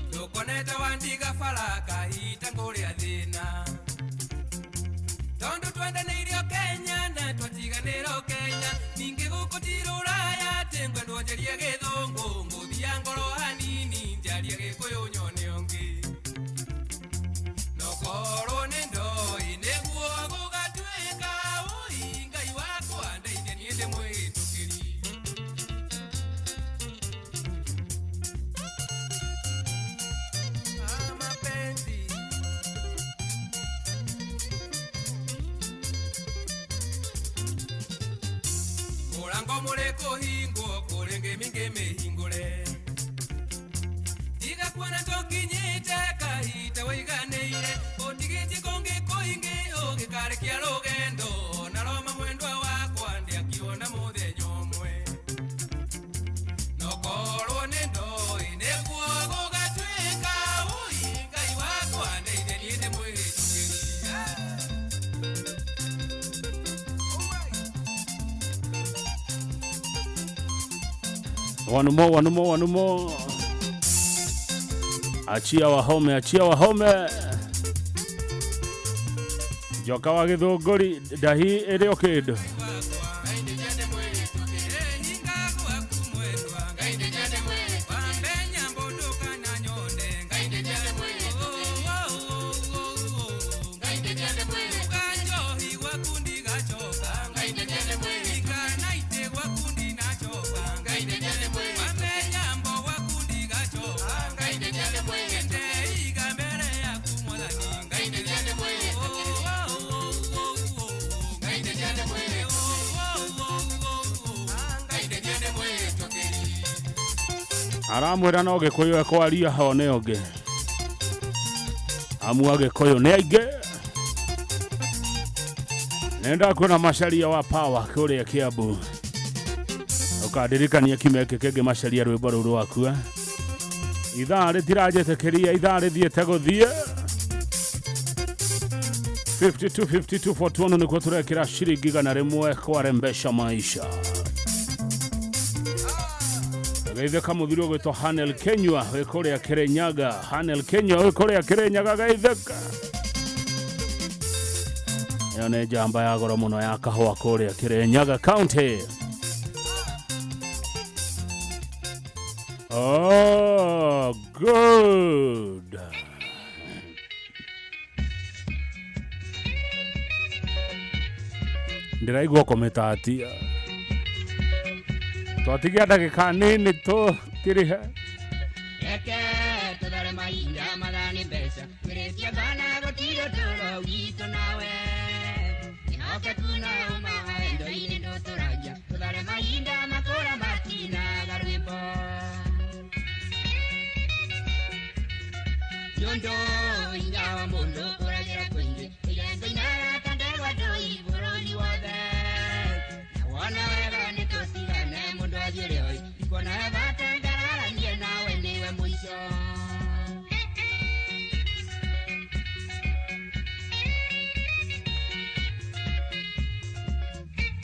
Ndũkonete wandiga bara kahita ngũrĩa thĩna. Tondũ twendanĩire o Kenya na twatiganĩra o Kenya, ningĩ gũkũ ti rũraya atĩ ngwendwo njarie gĩthũngũ, ngũthia ngoro hanini njarie gĩkũyũ nyone ũngĩ. No korwo nĩ ndoĩ nĩguo gũgatuĩka wũi Ngai wakwa ndeithie niĩ ndĩ mwĩtũkĩri. Ah, mapenzi. Mũrango mũrĩ kũhingwo kũrĩ ngĩmĩ mĩhingũre. Tiga kuona tũkinyĩte kahinda wĩiganĩire, ũtigĩtie kũngĩ kũingĩ ũgĩkarĩkia rũgendo, na Roma mwendwa wakwa ndĩakiona mũthenya ũmwe. No korwo nĩ ndoĩ nĩguo gũgatuĩka wũi Ngai wakwa ndeithie niĩ ndĩ mwĩtũkĩri. One more, one more, one more. Achia wahome, achia wahome. Njoka wa gĩthũngũri ndahi ĩrĩ o kĩndũ. Aramwĩra no gĩkũyũ ekwaria hone ũngĩ. Amu agĩkũyũ nĩ aingĩ. Nenda kuona Macharia wa Power kũrĩa Kiambu. Ũkandirikania kiumia gĩkĩ kĩngĩ Macharia rwĩmbo rũu rwaku. Eh? Ithaa rĩtiranjĩtĩkĩria, ithaa rĩthiĩte gũthiĩ. 52 52 41 nĩkuo tũrekĩra ciringi 100 kwarembesha maisha. Geithĩka mũthuri ũgwĩtwo Hanel Kenyua wĩ kũrĩa Kĩrĩnyaga. Hanel Kenyua wĩ kũrĩa Kĩrĩnyaga, geithĩka. Ĩyo nĩ njamba ya goro mũno ya kahũa kũrĩa Kĩrĩnyaga County. Oh, good. Ndĩraigua kũmĩtatia. Twatigia ndagĩka nini tũtirihe. Reke tũthare mahinda mathani mbeca twĩrĩtie bana gũtirĩ tũro. Wendo witũ nawe Ihokeku na ũma wendo-inĩ ndũtũragia Tũthare mahinda makũra matinaga rwĩmbo Nyondo hinya wa mũndũ ũragĩra kũingĩ Irengo inara ta ndegwa ndũi bũrũri wothe Na wona wega nĩ tũtigane mũndũ athiĩ oi Ndikuona he bata ngararanie nawe nĩwe mũico.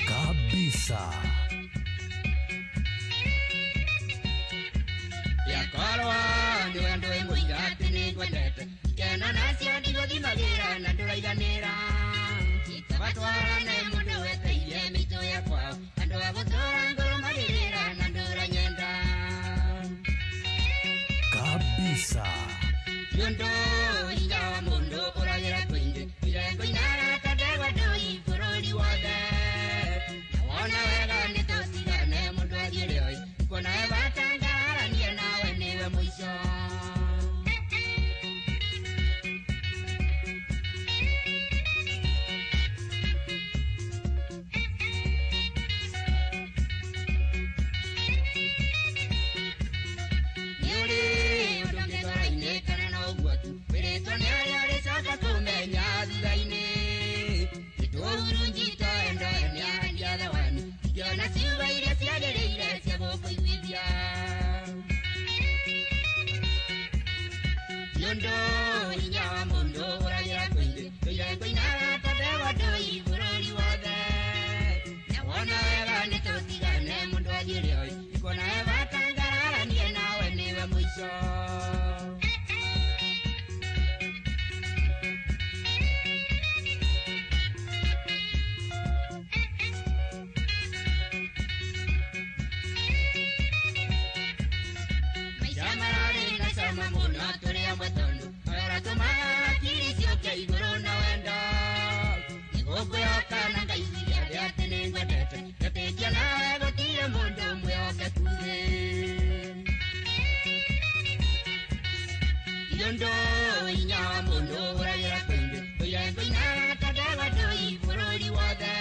Kabisa. Yakorwo nĩwe ndũĩ mũiga atĩ nĩngwendete Ikeno nacio ndigũthimagĩra na ndũraiganĩra Kaba twarane mũndũ weteire mĩitũ ya kwao Andũ a gũtũra ngũrũmagĩrĩra na ndũranyenda. Kabisa. Nyondo hinya wa mũndũ ũragĩra kũingĩ Irengo inara ta ndegwa ndũi bũrũri wothe Na wona wega nĩ tũtigane mũndũ athiĩ oi Kuona he bata ngararanie nawe nĩwe mũico. Nĩũrĩ ũndũ ngĩthora-inĩ kana no ũguo tu wĩrĩtwo nĩ arĩa ũrĩcoka kũmenya thutha-inĩ Nĩtũhurunjĩtwo endo nĩahandia thawani ingĩona ciugo iria ciagĩrĩire cia gũkũiguithia Nyondo hinya wa mũndũ ũragĩra kũingĩ Tũirengo inara ta ndegwa ndũi bũrũri wothe Na wona wega nĩ tũtigane mũndũ athiĩ oi Ndikuona he bata ngararanie nawe nĩwe mũico. Maica mararĩ na cama mũno tũrĩ amwe tondũ ũratũmaga hakiri ciũke igũrũ na wendo Nĩgũkwĩhoka na ngaiguithia thĩ atĩ nĩngwendete Ngetĩkia nawe gũtirĩ mũndũ mwĩhokeku thĩ Nyondo hinya wa mũndũ ũragĩra kũingĩ Tũirengo inara ta ndegwa ndũi bũrũri wothe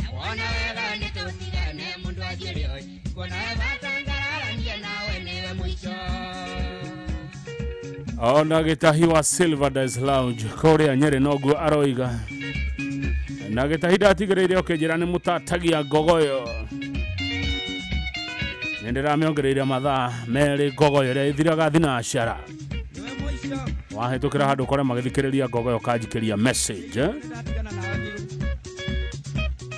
Na wona wega nĩ tũtigane mũndũ athiĩ oi Ndikuona he bata ngararanie nawe nĩwe mũico. Ona gĩtahi wa Silver Days Lounge kũrĩa Nyĩrĩ noguo aroiga na gĩtahi ndatigĩrĩire ũkĩnjĩra nĩ mũtatagia ngogoyo nĩ ndĩramĩongereire mathaa merĩ ngogoyo ĩrĩa ĩthiraga thinacara wahĩtũkĩra handũ ũkore magĩthikĩrĩria ngogoyo kanjikĩria message eh?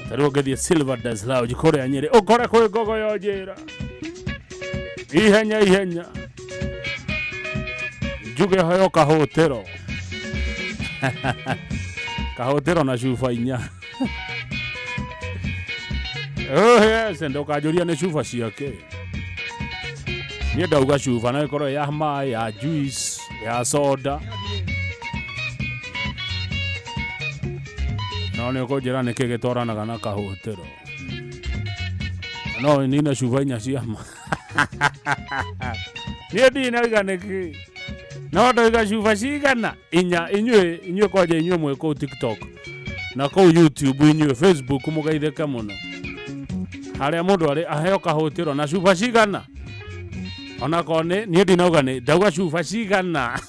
Ta rĩu ũngĩthiĩ Silver Days Lounge kũrĩa Nyĩrĩ ũkore kwĩ ngogoyo njĩra ihenya ihenya njuge heo kahũtĩro kahũtĩro na cuba inya. Oh yes, ndũkanjũria nĩ cuba ciake niĩ ndauga cuba no ĩkorwo ya maĩ ya juice ya soda no nĩ ũkũnjĩra nĩkĩ gĩtwaranaga na kahũtĩro no nine cuba inya cia ma niĩ ndinauga nĩkĩ no ndoiga cuba cigana inya inyuĩ inyuĩ kwanja inyuĩ mwĩ kũu TikTok na kũu YouTube inyuĩ Facebook mũgeithĩke mũno harĩa mũndũ arĩ aheo kahũtĩro na cuba cigana onakorwo nĩ niĩ ndinauga nĩ ndauga cuba cigana.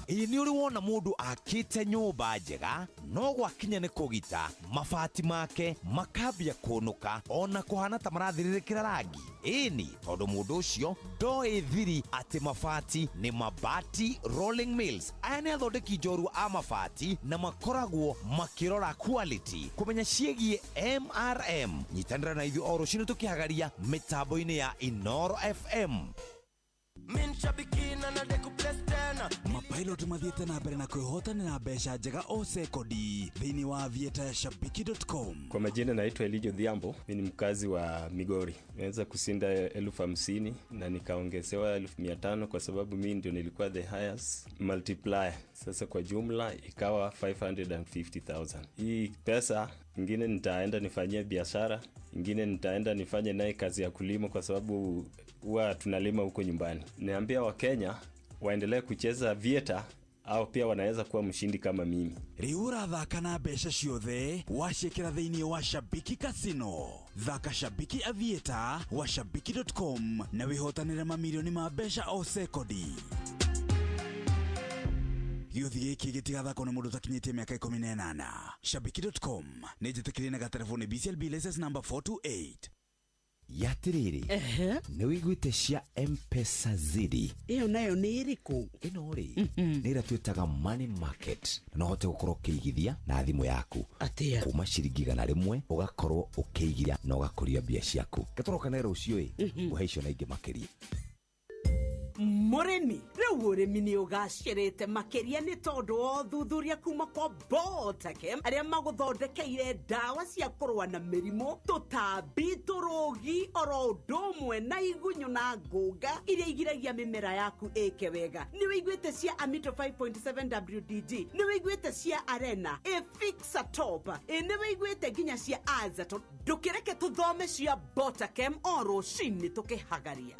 Ĩĩ nĩ ũrĩ wona mũndũ akĩte nyũmba njega no gwakinya nĩ kũgita mabati make makambia kũnũka ona kũhana ta marathirĩrĩkĩra rangi ĩni tondũ mũndũ ũcio ndoĩ thiri atĩ mabati nĩ Mabati Rolling Mills. Aya nĩ athondeki njorua a mabati na makoragwo makĩrora quality kũmenya ciĩgiĩ MRM. Nyitanĩra na ithuĩ o rũcinĩ tũkĩhagaria mĩtambo-inĩ ya Inoro FM. Min shabiki na nade kuplace tena. Mapilot mathiĩte na mbere na kwĩhotanĩra mbeca njega o sekondi thĩinĩ wa aviator ya shabiki.com. Kwa majina naitwa Elijo Dhiambo, mi ni mkazi wa Migori. Nimeweza kushinda 50,000 na nikaongezewa 500,000 kwa sababu mi ndio nilikuwa the highest multiplier. Sasa kwa jumla ikawa 550,000. Hii pesa ingine nitaenda nifanyie biashara, ingine nitaenda nifanye naye kazi ya kulima kwa sababu huwa tunalima huko nyumbani. Niambia Wakenya waendelee kucheza Aviator au pia wanaweza kuwa mshindi kama mimi. Rĩu ũrathaka na mbeca ciothe waciĩkĩra thĩinĩ wa Shabiki Casino. Thaka Shabiki Aviator wa shabiki.com na wĩhotanĩre mamirioni ma mbeca o sekondi. Gĩũthi gĩkĩ gĩtigathakwo nĩ mũndũ ũtakinyĩtie mĩaka 18. Shabiki.com nĩ njĩtĩkĩrie na gatereboni BCLB license number 428. Yatiriri, nĩ wĩiguĩte cia Mpesa Zidi? Ĩyo nayo nĩ ĩrĩkũ? Ĩno rĩ, nĩ ĩrĩa twĩtaga money market, na no ũhote gũkorwo ũkĩigithia na thimũ yaku. Atĩa? Kuma ciringi 100 ũgakorwo ũkĩigithia na ũgakũria mbia ciaku. Gatũrokane rũciũ ĩ, ngũhe icio na ingĩ makĩria. Mũrĩmi, rĩu ũrĩmi nĩ ũgacĩrĩte makĩria nĩ tondũ wa ũthuthuria kuma kwa Botakem arĩa magũthondekeire ndawa cia kũrũa na mĩrimũ, tũtambi, tũrũgi, oro ũndũ ũmwe na igunyũ na ngũnga iria igiragia mĩmera yaku ĩke wega. Nĩ wĩiguĩte cia Amito 5.7 WDG, nĩ wĩiguĩte cia Arena, Efixa Top, nĩ wĩiguĩte nginya cia Azaton. Ndũkĩreke tũthome cia Botakem o rũcinĩ tũkĩhagaria.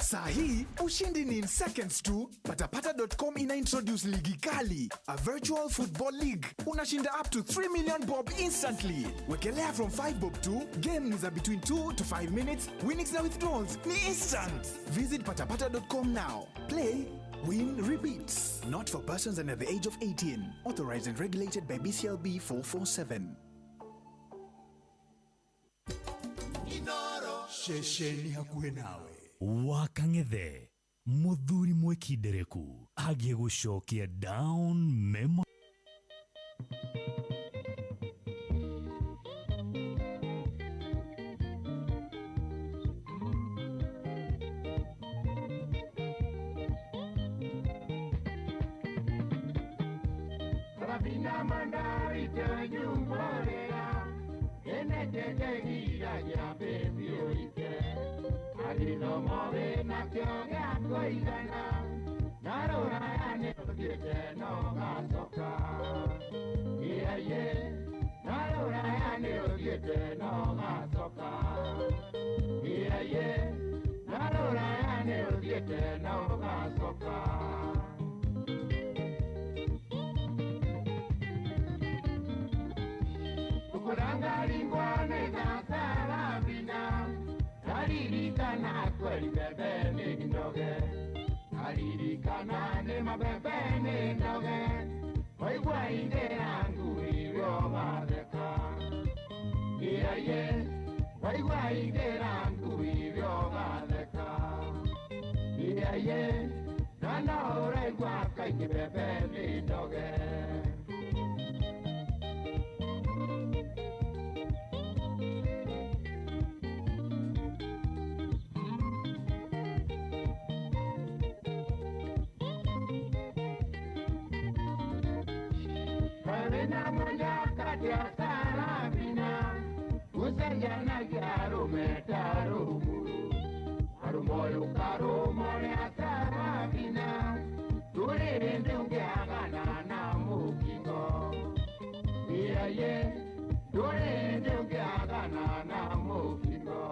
Sahi, ushindi ni in seconds tu. Patapata.com ina introduce ligi kali, a virtual football league. Unashinda up to 3 million bob instantly. Wekelea from 5 bob to game ni za between 2 to 5 minutes. Winnings na withdrawals ni instant. Visit patapata.com now. Play, win, repeat. Not for persons under the age of 18. Authorized and regulated by BCLB 447. Inoro. Shesheni hakuhe nawe. Wakang'ethe muthuri mwikindereku agĩgũcokia down memo. Sarafina mandari tenyumborera enetetegira gĩa oite agĩthomo wĩnakĩo gĩa kũigana na rũraya nĩ ũthiĩte no gacoka ĩaiĩ na rũraya nĩ ũthiĩte no gacoka ĩaiĩ na rũraya nĩ ũthiĩte no gacoka. Kurangaringwa nĩ Sarafina naririkana kweli bebe nĩ ndoge naririkana nĩ mabebe nĩ ndoge waigua ingĩra ngui rĩogatheka ĩaiĩ waigua ingĩra ngui rĩogatheka ĩaiĩ na no ũraigua kaingĩ bebe nĩ ndoge. Karina moja kati ya Sarafina ucenjanagia arũme ta rũguru arũme ũyũ karũmore a Sarafina ndũrĩ hĩndĩ ũngĩagana na mũkingo ĩaiĩ ndũrĩ hĩndĩ ũngĩagana na mũkingo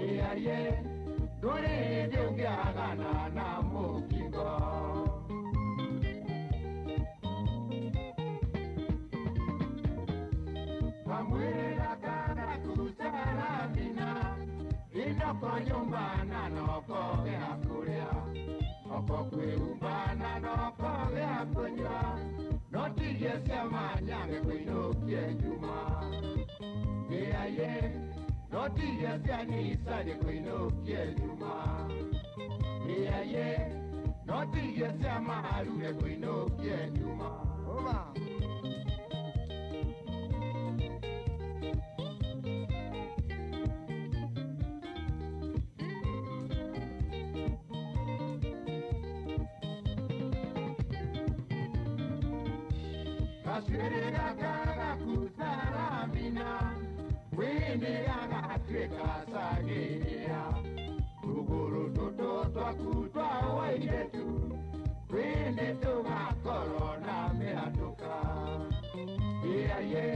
ĩaiĩ ndũrĩ hĩndĩ ũngĩagana na mũkingo. Kamwĩrĩra kana ku Sarafina inoko nyũmba na noko gĩa kũrĩa oko kwĩhumba na noko gĩa kũnyua no tigie ciama nyange kũinũkie njuma ĩaiĩ no tigie cianisa kũinũkie njuma ĩaiĩ no tigie ciama aruge kũinũkie njuma. Over. Gacwĩrĩ gaka gaku Saravina Wĩnĩ gagatuĩka cagĩrĩra Tũgũrũ tũtũ twaku twa wairĩtu Wĩnĩ tũgakorwo na mĩatũka Ĩaye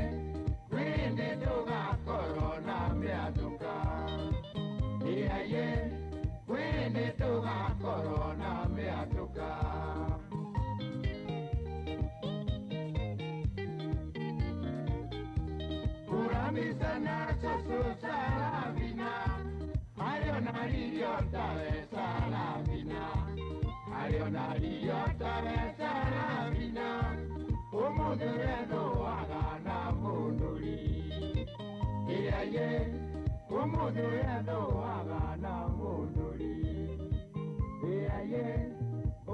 Wĩnĩ tũgakorwo na mĩatũka Ĩaye Wĩnĩ tũgakorwo na mĩatũka Kuramisana cũcũ Saravina Ario naririo tawe Saravina Ario naririo tawe Saravina Ũmũthĩ wethũaga na mũnũri Ĩaye Ũmũthĩ wethũaga na mũnũri Ĩaye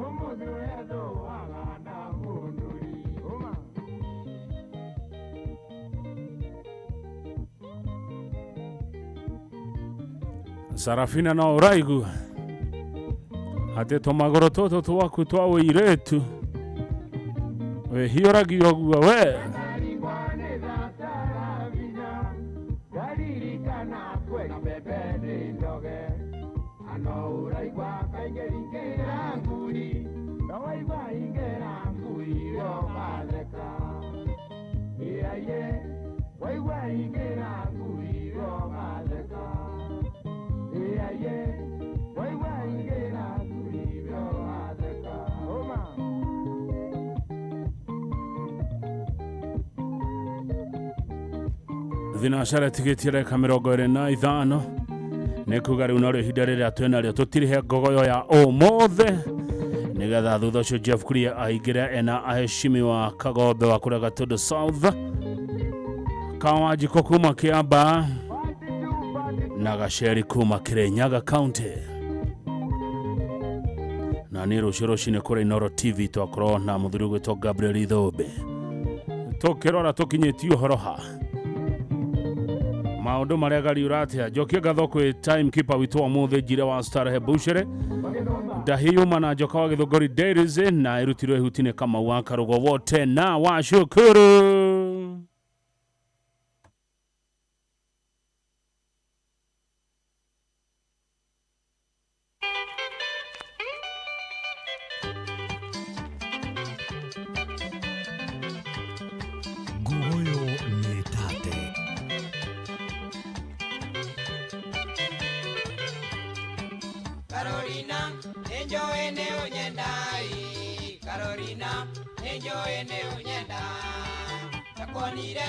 Ũmũthĩ wethũaga na mũnũri Ũma Sarafina no ũraigua atĩ tũmagũrũ tũtũ twaku twa ũirĩtu wĩhiũragia ũguo we Ndaririkana kwĩna mbembe nĩ ndoge Ano ũraigua kaingĩ ingĩra ngui No waigua ingĩra ngui ũgatheka Ĩaye waigua ingĩra ngui ũgatheka Ĩaye waigua ingĩra ngui ũgatheka Ũma Thinacara tigĩtie ndagĩka 25 nĩ kuga rĩu norĩo ihinda rĩrĩa twĩnarĩo tũtirihe ngogoyo ya ũmũthĩ nĩgetha thutha ũcio Jeff Kuria aingĩre ena aheshimiwa Kagombe wa kũrĩa Gatundu South Kawanjikũ kuma Kĩambaa na Gaceri kuma Kirinyaga County na niĩ rũciũ rũcinĩ kũrĩa Inooro TV twakorwo na mũthuri ũgwĩtwo Gabriel Ithũmbĩ tũkĩrora tũkinyĩtie ũhoro ha maũndũ marĩa gariũra atĩa njokie ngatho kwĩ timekeeper witũ ũmũthĩ njire wa Starehe Buchere ndahiyuma na njoka wa Gĩthũngũri Dairies na ĩrutirwo ihuti-inĩ Kamau wa Karũgo wote na washukuru. Nguoyo nĩ tate. Carolina, nĩnjũĩ nĩ ũnyendai. Carolina, nĩnjũĩ nĩ ũnyenda. Ndakuonire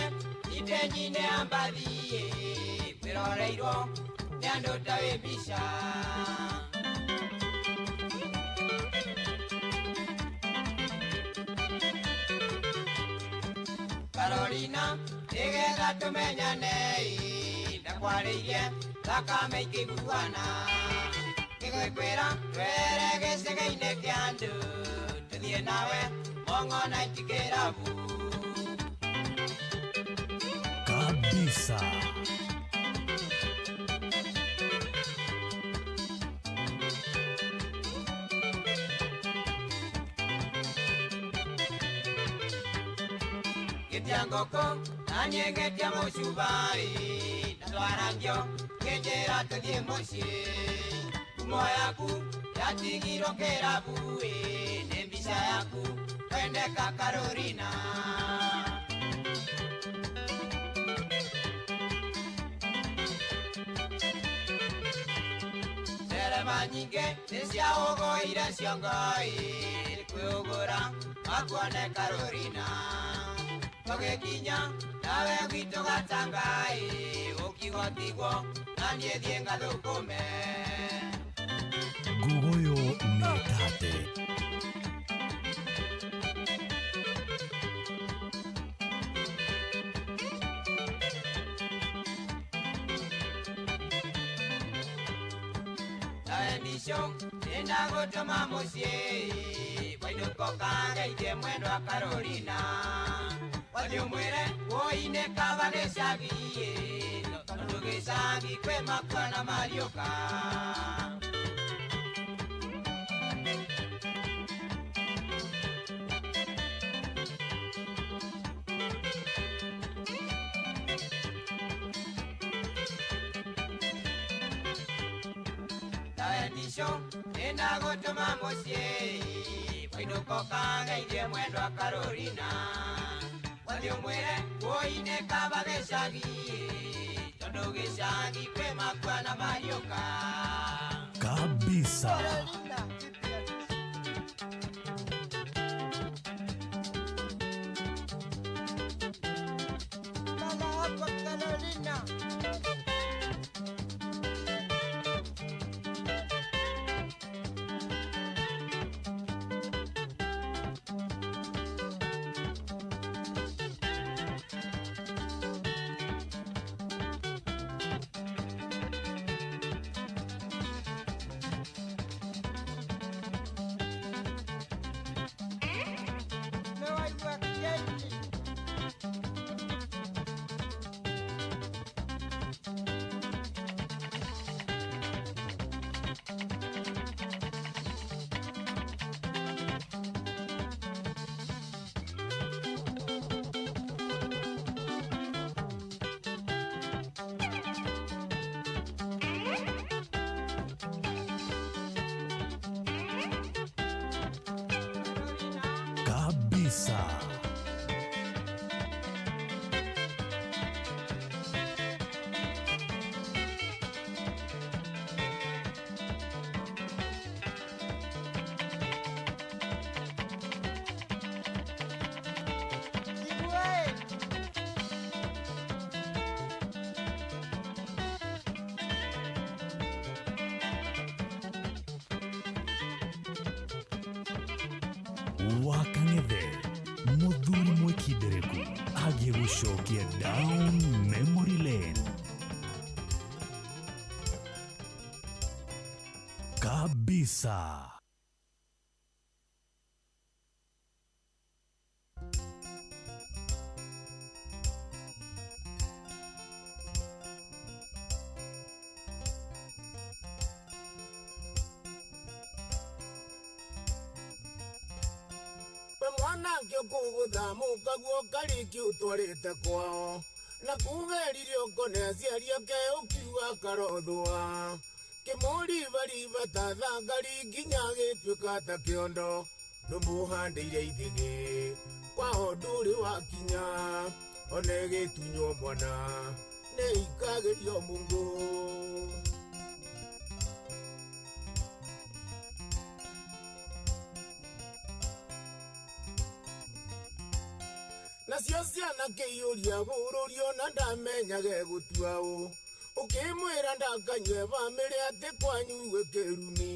itenji-inĩ ya mbathi, wĩroreirwo nĩ andũ ta wĩ mbica. Carolina, nĩgetha tũmenyane, ndakwarĩirie thakame ikĩiguana. Ngĩkwĩra twere gĩcegeinĩ kĩa andũ tũthiĩ nawe mong'o na itikĩrabu. Kabisa. Gĩtia ngũkũ na niĩ ngĩtia mũcubarĩ ndatwarangio ngĩnjĩra tũthiĩ mũciĩ. Ngumo yaku yatigirwo kĩrabu nĩ mbica yaku kwendeka Carolina. Ndereba nyingĩ nĩciaũgũire ciongo kwĩũgũra makuone Carolina. Tũgĩkinya nawe gwitũ Gatanga ũkiuga tigwo na niĩ thiĩ ngathũkũme. Nguoyo nĩ tate. Nawe ndicio nĩndagũtũma mũciĩ wainũka ũkangeithie mwendwa Carolina. Wathiĩ ũmwĩre wũi-inĩ kaba gĩcagi tondũ gĩcagi kwĩ makua na mariũka. Kericho nĩndagũtũma mũciĩ Wainũka ũkageithie mwendwa Karolina Wathiĩ ũmwĩre wũi-nĩ kaba gĩcagi Tondũ gĩcagi kwĩ makua na mariũka. Kabisa. Carolina. Kabisa. Wakang'ethe muthuri mwikindereku agĩgũcokia down memory lane. Kabisa. Mwanake ũkũgũtha mũkaguo kariki ũtwarĩte kwao na kugerire ũkone aciari ake ũkiuga karothũa kĩmũribariba ta thangari nginya gĩtuĩka ta kĩondo ndũmũhandĩire ithĩgĩ kwao ndũrĩ wakinya one gĩtunywo mwana nĩ ikagĩrio mũngũ. Nacio ciana kĩiyũria bũrũri ona ndamenyage gũtua ũ ũkĩmwĩra ndakanyue bamĩrĩ atĩ kwanyu gwĩ kĩrumi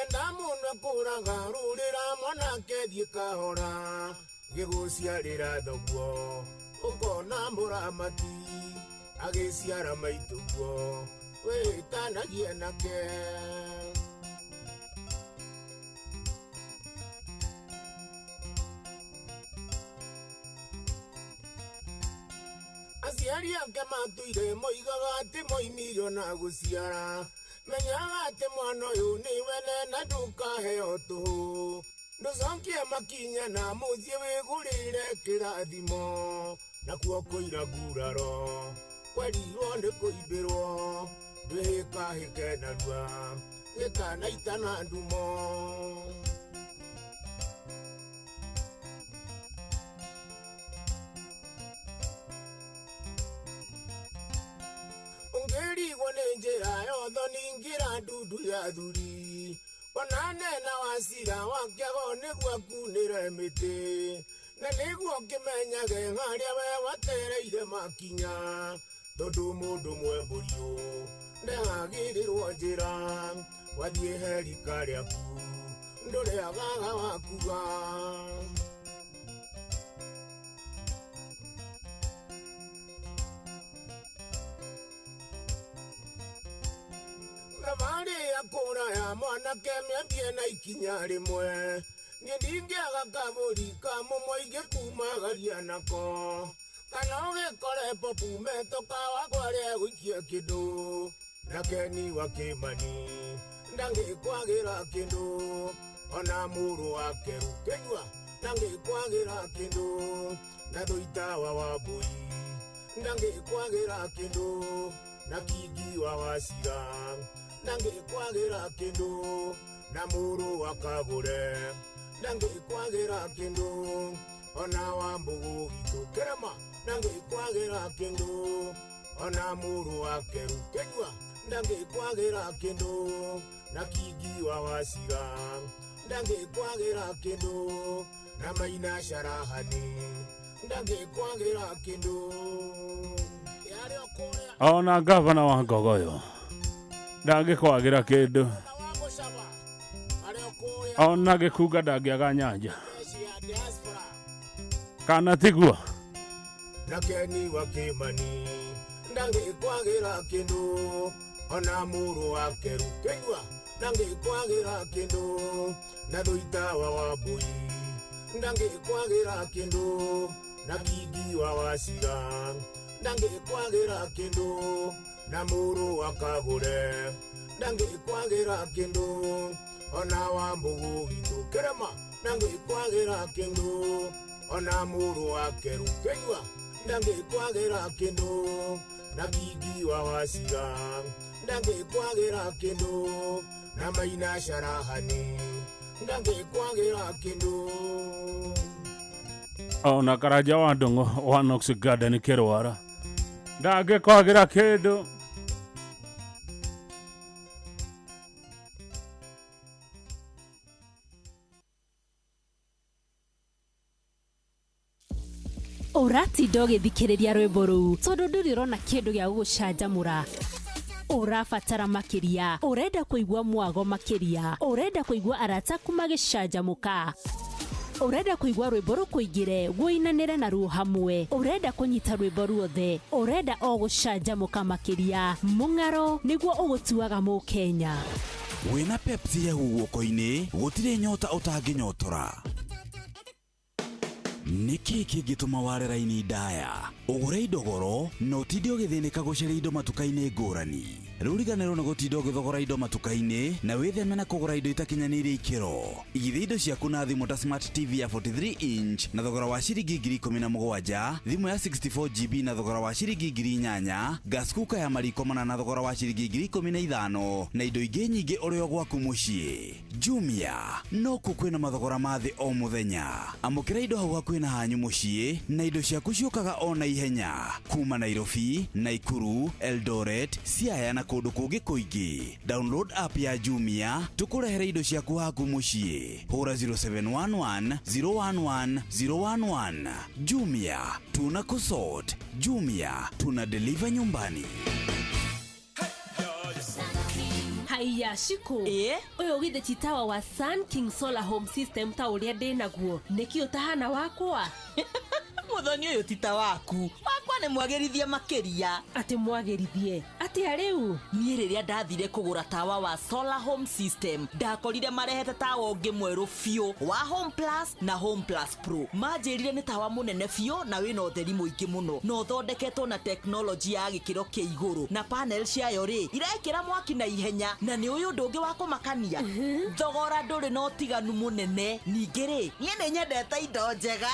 enda mũno kũraga rũrĩra mwanake thiĩ kahora gĩgũciarĩra thoguo ũkona mũramati agĩciara maitũguo wĩtanagie nake. Aciari ake matũire moigaga atĩ moimirio na gũciara menyaga atĩ mwana ũyũ nĩ wene na ndũkaheo tũhũ ndũcokie makinya na mũciĩ wĩgũrĩre kĩrathimo nakuo kũira nguraro kwerirwo nĩ kũimbĩrwo ndwĩhĩkahĩke narua gĩkanaita na ndumo. Ũngĩrigwo nĩ njĩra yotho ningĩra ndundu ya thuri ona nena wa cira wa kĩago nĩguo akunĩre mĩtĩ na nĩguo ũkĩmenyage harĩa we watereire makinya tondũ mũndũ mwembũriũ ndehagĩrĩrwo njĩra wathiĩ herika rĩaku ndũrĩagaga wakuga. Thabarĩ ya kũraya mwanake mĩambie na ikinya rĩmwe niĩ ndingĩaga kabũri ka mũmwe ingĩkumagaria nako kana ũgĩkore popu metoka wakwa rĩa gũikia kĩndũ na Keni wa Kĩmani ndangĩkwagĩra kĩndũ ona mũrũ wake Rũkĩnyua ndangĩkwagĩra kĩndũ na Thũitawa wa Mbũi ndangĩkwagĩra kĩndũ na Kingi wa Wacira Ndangĩkwagĩra kĩndũ na mũrũ wa Kagũre ndangĩkwagĩra kĩndũ ona wa Mbũgũ witũ Kĩrĩma ndangĩkwagĩra kĩndũ ona mũrũ wa Keru Kĩnyua ndangĩkwagĩra kĩndũ na Kingi wa Wacira ndangĩkwagĩra kĩndũ na Maina Sharahani ndangĩkwagĩra kĩndũ. Ona gavana wa Ngogoyo ndangĩkwagĩra kĩndũ, ona gĩkunga ndangĩaga nyanja, kana tiguo? Na Keni wa Kĩmani ndangĩkwagĩra kĩndũ ona mũrũ wa Keru Kĩnyua ndangĩkwagĩra kĩndũ na Thuita wa Wambui ndangĩkwagĩra kĩndũ na Kingi wa Wacira ndangĩkwagĩra kĩndũ na mũrũ wa Kagũre ndangĩkwagĩra kĩndũ ona wa Mbũgũ witũ Kĩrĩma ndangĩkwagĩra kĩndũ ona mũrũ wa Keru Kĩnyua ndangĩkwagĩra kĩndũ na Kingi wa Wacira ndangĩkwagĩra kĩndũ na Maina Sharahani ndangĩkwagĩra kĩndũ. Ona Karanja wa Ndũng'ũ wa Knox Garden Kĩrwara ndangĩkwagĩra kĩndũ. Ũratinda ũgĩthikĩrĩria rwĩmbo rũu tondũ ndũrĩ ũrona kĩndũ gĩa gũgũcanjamũra. Ũrabatara makĩria, ũrenda kũigua mwago makĩria, ũrenda kũigua arata aku magĩcanjamũka, ũrenda kũigua rwĩmbo rũkũingĩre wũinanĩre naruo hamwe, ũrenda kũnyita rwĩmbo ruothe, ũrenda o gũcanjamũka makĩria. Mũng'aro nĩguo ũgũtuaga mũkenya. Wĩna Pepsi hehu guoko-inĩ gũtirĩ nyota ũtangĩnyotora. Nĩkĩ kĩngĩtũma ware raini ndaya, ũgũre indo goro na ũtinde ũgĩthĩnĩka gũcaria indo matuka-inĩ ngũrani? Rĩu riganĩrwo nĩ gũtinda ũgĩthogora indo matuka-inĩ na wĩtheme na kũgũra indo itakinyanĩirie ikĩro. Igithia indo ciaku na thimũ ta Smart TV ya 43 inch na thogora wa ciringi 17,000, thimũ ya 64 GB na thogora wa ciringi 8,000, gas cooker ya mariko mana na thogora wa ciringi 15,000 na indo ingĩ nyingĩ ũrĩ o gwaku mũciĩ. Jumia no kuo kwĩna mathogora ma thĩ o mũthenya. Amũkĩra indo hau hakuhĩ na hanyu mũciĩ na indo ciaku ciũkaga o na ihenya kuma Nairobi, Naikuru, Eldoret, Siaya na kũndũ kũngĩ kũingĩ. Download app ya Jumia tũkũrehere indo ciaku haku mũciĩ. Hũra 0711 011 011. Jumia tuna kusort, Jumia tuna deliver nyumbani. Haiya Shiko, ũyũ githĩ ti tawa wa Sun King Solar Home System ta ũrĩa ndĩnaguo, nĩkĩ ũtahana wakwa? Mũthoni ũyũ ti ta waku, wakwa nĩ mwagĩrithie makĩria. Atĩ mwagĩrithie atĩa rĩu? Niĩ rĩrĩa ndathire kũgũra tawa wa Solar Home System ndakorire marehete tawa ũngĩ mwerũ biũ wa Home Plus na Home Plus Pro. Manjĩrire nĩ tawa mũnene biũ na wĩna ũtheri mũingĩ mũno na ũthondeketwo na teknolojĩ ya gĩkĩro kĩa igũrũ, na panel ciayo rĩ irekĩra mwaki na ihenya, na nĩ ũyũ ũndũ ũngĩ wa kũmakania, thogora ndũrĩ na ũtiganu mũnene. Ningĩ rĩ, niĩ nĩ nyendete indo njega.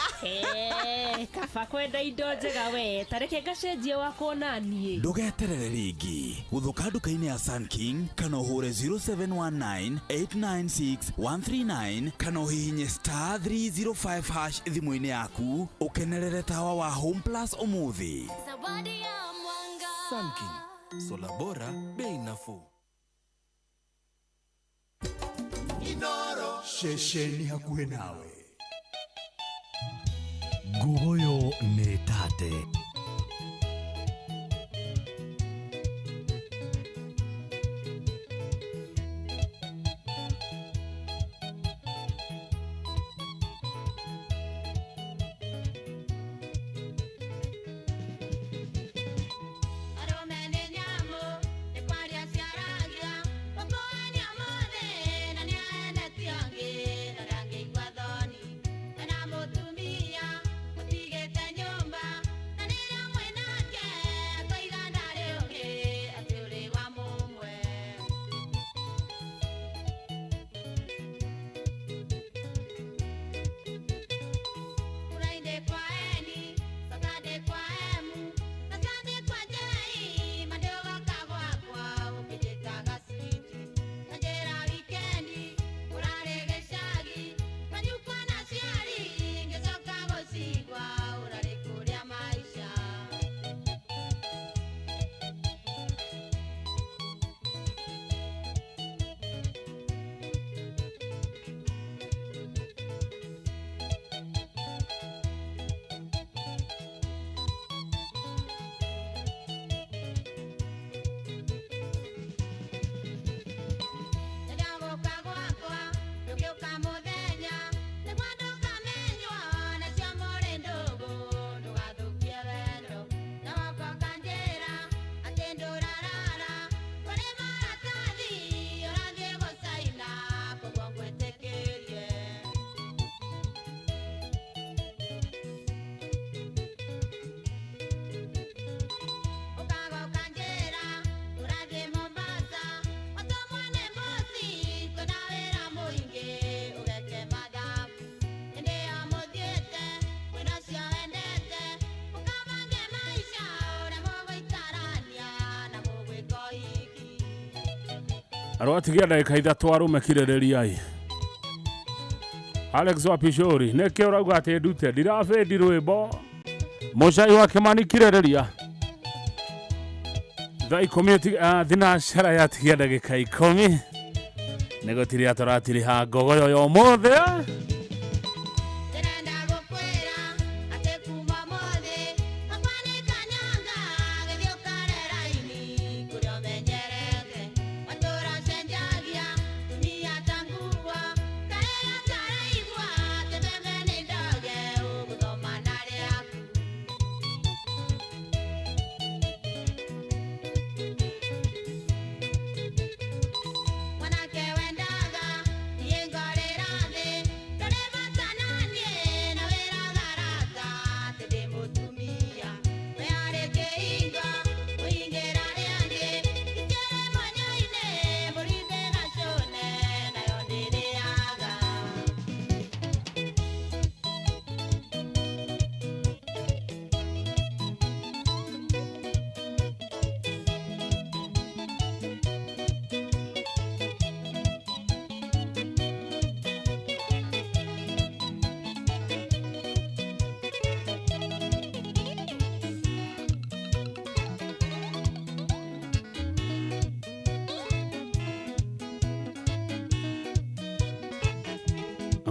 Kaba kwenda indo njega we, tareke ngacenjie wakwa naniĩ. Ndũgeterere rĩngĩ, gũthũka nduka-inĩ ya Sun King kana ũhũre 0719 896 139 kana ũhihinye star 305 hash thimũ-inĩ yaku ũkenerere tawa wa Home Plus ũmũthĩ. Sun King, sola bora, bei nafuu. Ceceni hakuhĩ nawe. Ngugoyo nĩ tate. Nyumba, na Rwatigia ndagĩka 3 arũme kirĩrĩriai. Alex wa Pishori nĩkĩo ũrauga atĩ ndute ndirabĩndi rwĩmbo. Mũcai wa Kĩmani kirĩrĩria. Thaa 10 thinacara yatigia ndagĩka 10 nĩ gũtirĩa tũratiriha ngogoyo ya ũmũthĩ.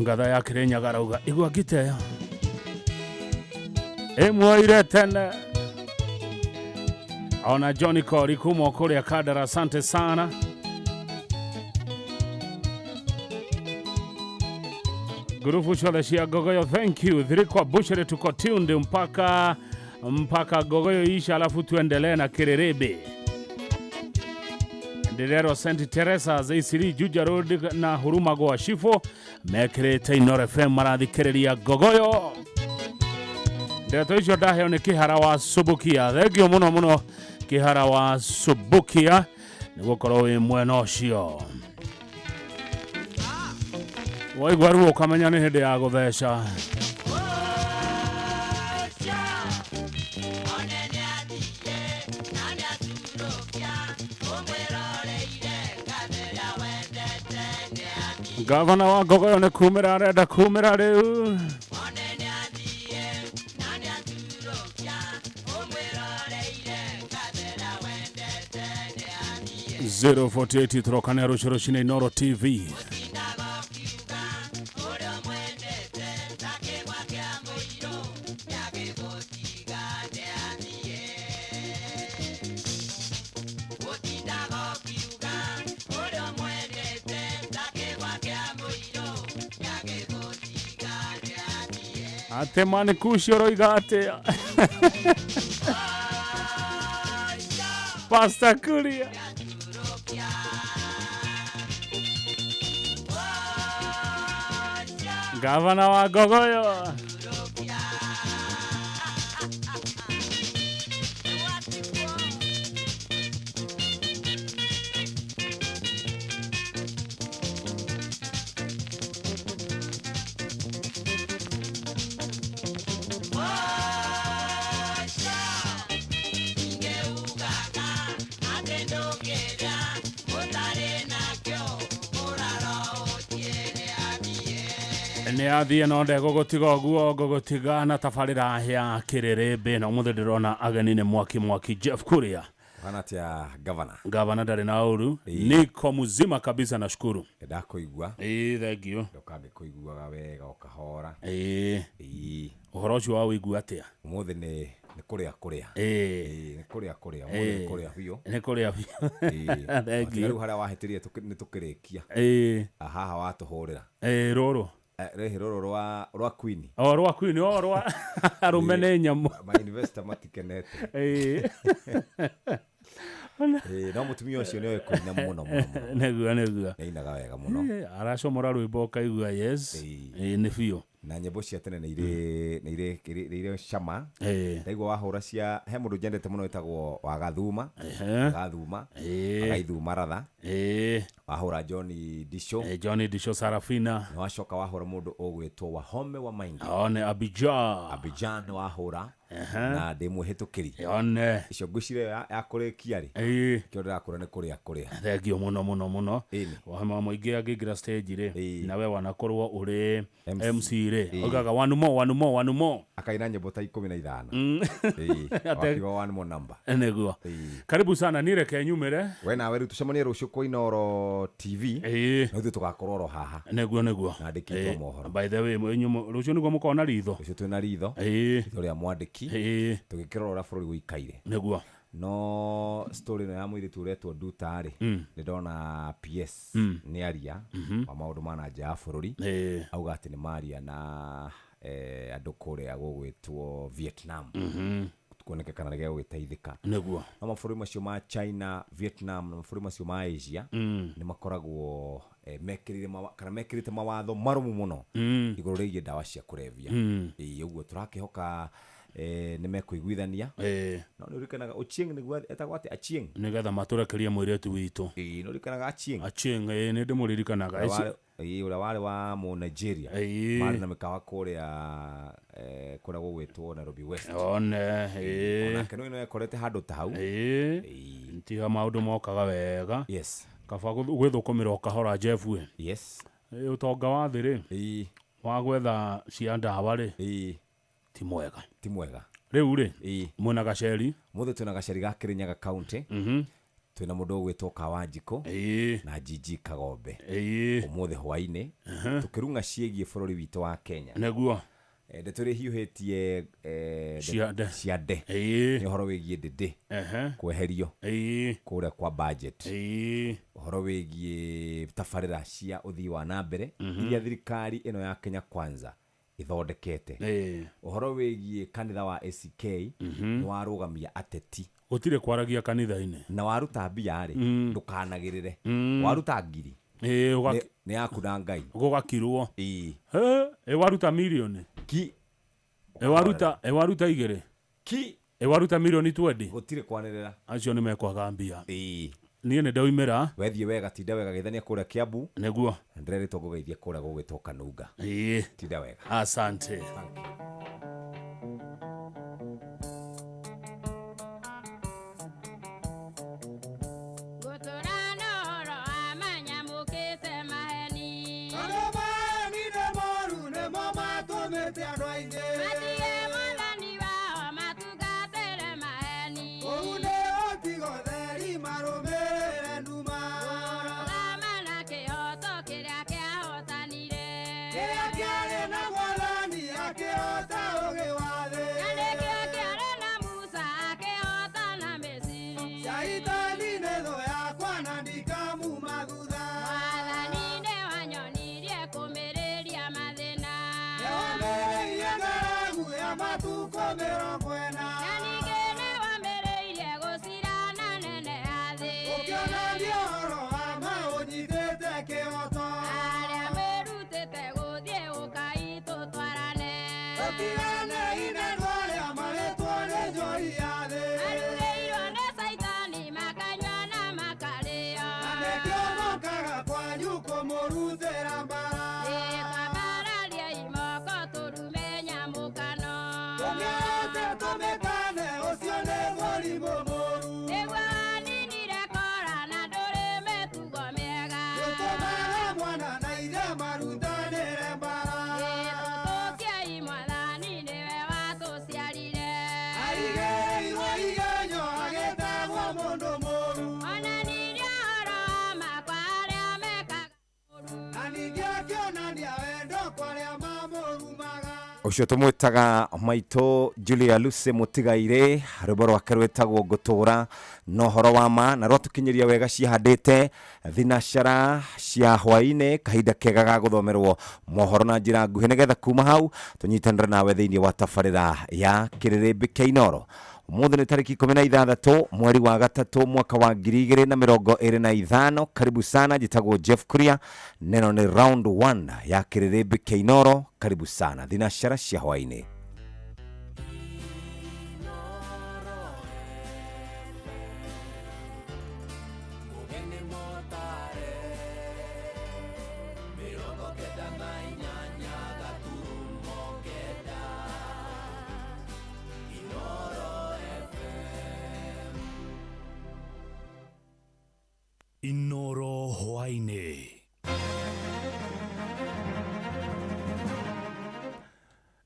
Ngatha ya Kirinyaga arauga igua ngiteyo ĩmuoire tene. Ona Johnny Kori kuma kũrĩa Kandara, asante sana. Ngurubu ciothe cia Ngogoyo, thank you. Thirikwa Bushiri tuko tuned mpaka Ngogoyo isha, alafu tuendelee na Kiriribi. Ndirerwo St Teresa Zeisiri Juja Road na Huruma gwa Shifo mekirite Inooro FM marathikiriria Ngogoyo. Ndeto icio ndaheo nĩ Kĩhara wa Subukia. Thengio mũno mũno Kĩhara wa Subukia nĩ gũkorwo wĩ mwena ũcio. Waigua ruo ũkamenya nĩ hĩndĩ ya gũtheca. Gavana wa Ngogoyo nĩ kumĩra arenda kumĩra rĩu. Zero 48 turokane rũciũ rũcinĩ Inooro TV. Ate mani kushi ũroiga atĩa? Pastor Kuria. Gavana wa Ngogoyo. Nĩ athiĩ no ndegũgũtiga ũguo ngũgũtiga na tabarĩra ya Kĩrĩrĩmbĩ na ũmũthĩ ndĩrona ageni nĩ mwaki mwaki Jeff Kuria. Hana atia gavana? Gavana ndarĩ na ũru. Niko mzima kabisa nashukuru. Ndakũigua. Ĩĩ thank you. Ndũkangĩkũiguaga wega ũkahora. Ĩĩ. Ũhoro ũcio wa ũigua atĩa? Ũmũthĩ nĩ kũrĩa kũrĩa. Ĩĩ. Nĩ kũrĩa kũrĩa. Ũmũthĩ nĩ kũrĩa biũ. Nĩ kũrĩa biũ. Thank you. Rĩu harĩa wahĩtĩrie nĩ tũkĩrĩkia. Ĩĩ. Haha watũhũrĩra. Ĩĩ rũrũ. Rĩhĩ rũrũ rwa Queen. O rwa Queen, o rwa arũme nĩ nyamũ. Ma investor matikenete. Ĩĩ. No mũtumia ũcio nĩoĩ kũina mũno mũno. Nĩguo nĩguo. Nĩainaga wega mũno. Aracomora rwĩmbo ũkaigua yes. Ĩĩ nĩ biũ. Na nyĩmbo cia tene nĩ irĩ nĩ irĩ nĩ irĩ cama. Ndaigua wahũra cia he mũndũ nyendete mũno wĩtagwo Wagathuma. Wagathuma. Agaithuma ratha. Wahũra John Disho. John Disho Sarafina. Nĩ wacoka wahũra mũndũ ũgwĩtwo Wahome wa Maingi. One Abidjan. Abidjan nĩ wahũra. Na ndĩ mwĩhĩtũkĩri. One. Icio ngwĩciria ya kũrĩkia rĩ. Kĩo ndĩrakũra nĩ kũrĩa kũrĩa. Thengio mũno mũno mũno. Wahome wa Mũingĩ angĩingĩra stage rĩ, nawe wanakorwo ũrĩ MC rĩ, oigaga one more, one more, one more. Akaina nyĩmbo ta 15. Wakiuga one more number. Nĩguo. Karibu sana, niĩ reke nyumĩre. We nawe rĩu tũcemanie rũciũ kwa Inooro TV. No ithuĩ tũgakorwo oro haha. Nĩguo nĩguo. Na andĩkĩtwo mohoro. By the way, rũciũ nĩguo mũkona ritho. Rũciũ twĩna ritho. Ritho rĩa mwandĩki. Tũgĩkĩrora ũrĩa bũrũri ũikaire. Nĩguo. No story ĩno ya mũirĩtu ũretwo Nduta rĩ, nĩ ndona PS nĩ aria wa maũndũ ma na nja ya bũrũri. Auga atĩ nĩ maria na andũ kũrĩa gũgwĩtwo Vietnam. Kuoneke kana nĩ gegũgĩteithĩka. Nĩguo. No mabũrũri macio ma China, Vietnam na mabũrũri macio ma Asia nĩ makoragwo mekĩrĩire kana mekĩrĩte mawatho marũmu mũno igũrũ rĩgiĩ ndawa cia kũrebia. Ĩĩ, ũguo tũrakĩhoka nĩ mekũiguithania. No nĩ ũririkanaga Ochieng nĩguo etagwo atĩa? Achieng. Nĩgetha matũrekerie mũirĩtu witũ. Ĩĩ, nĩ ũririkanaga Achieng? Achieng, ĩĩ, nĩ ndĩmũririkanaga. Ũrĩa warĩ wa mũ Nigeria. Marĩ na mĩkawa kũrĩa kũrĩa gũgwĩtwo Nairobi West. One, ĩĩ. Onake no ekorete handũ ta hau. Ĩĩ. Tiga maũndũ mokaga wega. Yes. Kaba gwĩthũkũmĩra o kahora Jeff we. Yes. Ũtonga wa thĩ rĩ. Wa gwetha cia ndawa rĩ. Ti mwega. Ti mwega. Rĩu rĩ, mwĩna gaceri. Mũthĩ twĩna gaceri ga Kĩrĩnyaga County. Twĩna mũndũ ũgwĩtwo Kawanjikũ na Gigi Kagombe. Ũmũthĩ hwaĩ-inĩ tũkĩrung'a ciĩgiĩ bũrũri witũ wa Kenya. Nĩguo. Ndeto ĩrĩa ĩhiũhĩtie ciande. Nĩ ũhoro wĩgiĩ ndĩndĩ kweherio kũrĩa kwa budget. Ũhoro wĩgiĩ tabarĩra cia ũthii wa na mbere iria thirikari ĩno ya Kenya Kwanza ithondekete. Ũhoro wĩgiĩ kanitha wa ACK nĩ warũgamia ateti. Gũtirĩ kwaragia kanitha-inĩ. Na waruta mbia rĩ, ndũkanagĩrĩre. Waruta ngiri. Nĩ yaku na Ngai. Gũgakirwo. Waruta mirioni. Ki. Waruta igĩrĩ. Ki. Waruta mirioni 20. Gũtirĩ kwanĩrĩra. Acio nĩ mekwaga mbia. Niĩ nĩ ndaumĩra. Wethiĩ wega, tinda wega, geithania kũrĩa Kiambu. Nĩguo. Na ndĩrerĩtwo ngũgeithie kũrĩa gũgwĩtwo Kanunga. Tinda wega. Asante. Thank you. Ũcio tũmwĩtaga maitũ Julia Lucy Mũtigairĩ, rwĩmbo rwake rwĩtagwo Ngũtũra na ũhoro wa ma, na rwatũkinyĩria wega cihandĩte thinacara cia hwaĩ-inĩ, kahinda kega ga gũthomerwo mohoro na njĩra nguhĩ, nĩgetha kuma hau tũnyitanĩre nawe thĩinĩ wa tabarĩra ya Kĩrĩrĩmbĩ kĩa Inooro. Umuthi ni tariki 16 mweri wa gatatu mwaka wa 2025. Karibu sana, jitagwo Jeff Kuria, neno ni round 1 ya Kĩrĩrĩmbĩ kĩa Inooro. Karibu sana thinacara cia hwaini. Inooro hwaini.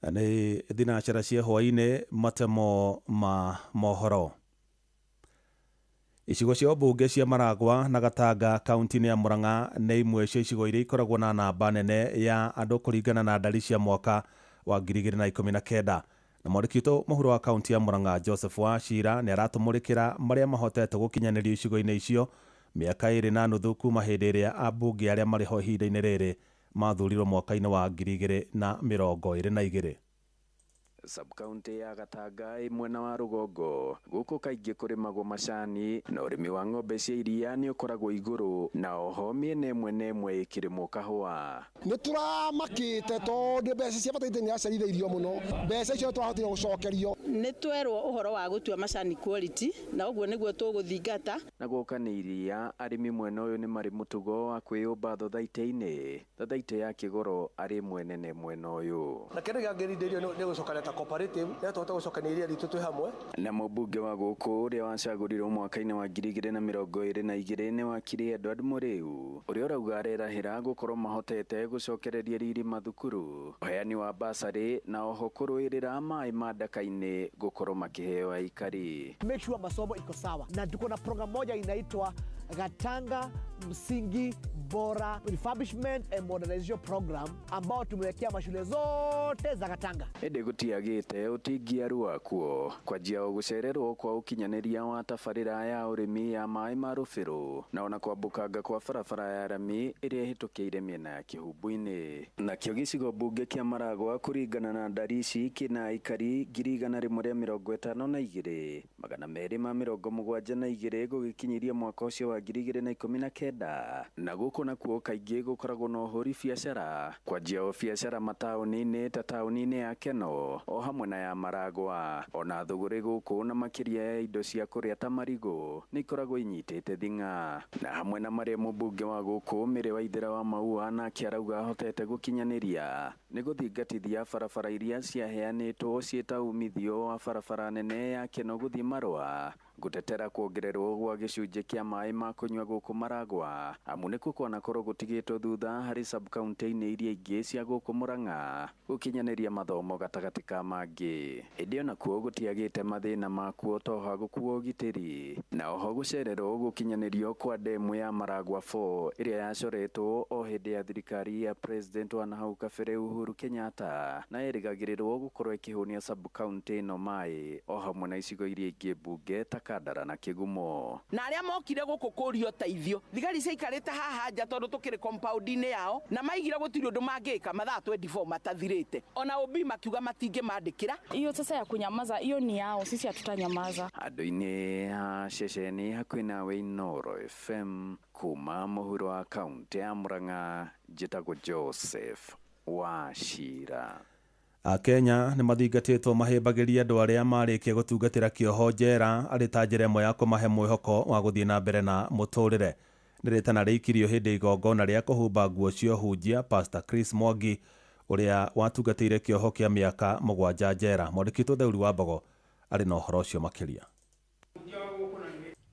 Nĩ thinacara cia hwaini, matemo ma mohoro. Icigo cia ũmbunge cia Maragwa na Gatanga kaunti-inĩ ya Murang'a nĩ imwe cia icigo iria ikoragwo na namba nene ya andũ kũringana na ndari cia mwaka wa 2019. Na mwandĩki witũ mũhuro wa kaunti ya Murang'a Joseph Wachira nĩ aratũmũrĩkĩra marĩa mahotete gũkinyanĩrio icigo-inĩ icio mĩaka 2.5 kuma hĩndĩ ĩrĩa ambunge arĩa marĩ ho ihinda-inĩ rĩrĩ mathurirwo mwaka-inĩ wa 2022. Sub-county ya Gatanga ĩ mwena wa rũgongo. Gũkũ kaingĩ kũrĩmagwo macani na ũrĩmi wa ng'ombe cia iria nĩ ũkoragwo igũrũ, na oho mĩena ĩmwe na ĩmwe ĩkĩrĩmwo kahũa. Nĩ tũramakĩte tondũ mbeca cia bataraitha nĩ iracerithĩirio mũno, mbeca icio twahotire gũcokerio. Nĩ twerwo ũhoro wa gũtua macani quality na ũguo nĩguo tũgũthingata. Na gwoka nĩ iria, arĩmi mwena ũyũ nĩ marĩ mũtugo wa kwĩyũmba thothaitĩ-inĩ. Thothaitĩ ya Kĩgoro arĩ ĩmwe nene mwena ũyũ. Na kĩndũ kĩangĩrindĩirio nĩ gũcokania ta cooperative nĩ tũhote gũcokania iria ritũ twĩ hamwe. Na mũmbunge wa gũkũ ũrĩa wacagũrirwo mwaka-inĩ wa 2022 nĩ wakiri Edward Mũrĩu, ũrĩa ũrauga arerahĩra gũkorwo mahotete gũcokereria riri mathukuru, ũheani wa basarĩ na oho kũrũĩrĩra maĩ ma ndaka-inĩ gũkorwo makĩheo aikari. Make sure masomo iko sawa, na tuko na program moja inaitwa Gatanga Msingi Bora Refurbishment and Modernization Program ambao tumewekea mashule zote za Gatanga. Ĩndĩ gũtiagĩte ũtingiaru wakuo kwanjia gũcererwo kwa ũkinyanĩria wa tabarĩra ya ũrĩmi ya maĩ ma rũbĩrũ na ona kwambũkanga kwa barabara ya rami ĩrĩa ĩhĩtũkĩire mĩena ya Kĩhumbu-inĩ. Nakĩo gĩcigo mbunge kĩa Maragwa kũringana na ndari ici kĩna aikari 152,272 gũgĩkinyiria mwaka ũcio wa 2019. Na gũkũ nakuo kaingĩ gũkoragwo na ũhũri biacara kwanjia o biacara mataũni-inĩ ta taũni-inĩ ya Keno o hamwe na ya Maragwa. Ona thũgũrĩ gũkũ na makĩria ya indo cia kũrĩa ta marigũ nĩ ikoragwo inyitĩte thing'a. Na hamwe na marĩa mũmbunge wa gũkũ Mĩrĩ Waithera wa Maua nake arauga ahotete gũkinyanĩria nĩ gũthingatithia barabara iria ciaheanĩtwo ciĩta umithio wa barabara nene ya Keno gũthiĩ Marũa, gũtetera kuongererwo gwa gĩcunjĩ kĩa maĩ ma kũnyua gũkũ Maragwa, amu nĩkuo kwanakorwo gũtigĩtwo thutha harĩ sub-county-inĩ iria ingĩ cia gũkũ Murang'a gũkinyanĩria mathomo gatagatĩ ka mangĩ. Ĩndĩ onakuo gũtiagĩte mathĩna makuo ta ũhagũku wa ũgitĩri na oho gũcererwo gũkinyanĩrio kwa ndemu ya Maragwa 4 ĩrĩa yacoretwo o hĩndĩ ya thirikari ya President wa nahau kabere Uhuru Kenyatta na ĩrĩgagĩrĩrwo gũkorwo ĩkĩhũnia sub-county ĩno maĩ o hamwe na icigo iria ingĩ mbunge ta Kandara na Kĩgumo. Na arĩa mokire gũkũ kũria ũteithio, thigari ciaikarĩte haha nja tondũ tũkĩrĩ compound-inĩ yao na maigire gũtirĩ ũndũ mangĩka mathaa 24 matathirĩte. Ona OB makiuga matingĩmandĩkĩra. Hiyo sasa ya kunyamaza hiyo ni yao, sisi hatutanyamaza. Andũ-inĩ ha ceceni hakuhĩ nawe Inooro FM kuma mũhuro wa kaunti ya Murang'a, njĩtagwo Joseph Wachira. Akenya nĩ mathingatĩtwo mahĩmbagĩria andũ arĩa marĩkia gũtungatĩra kĩoho njera arĩ ta njĩra ĩmwe ya kũmahe mwĩhoko wa gũthiĩ na mbere na mũtũrĩre. Nĩ rĩtana rĩikirio hĩndĩ igongona rĩa kũhumba nguo cia ũhunjia Pastor Chris Mwangi ũrĩa watungatĩire kĩoho kĩa mĩaka 7 njera. Mwandĩki witũ Theuri wa Mbogo arĩ na ũhoro ũcio makĩria.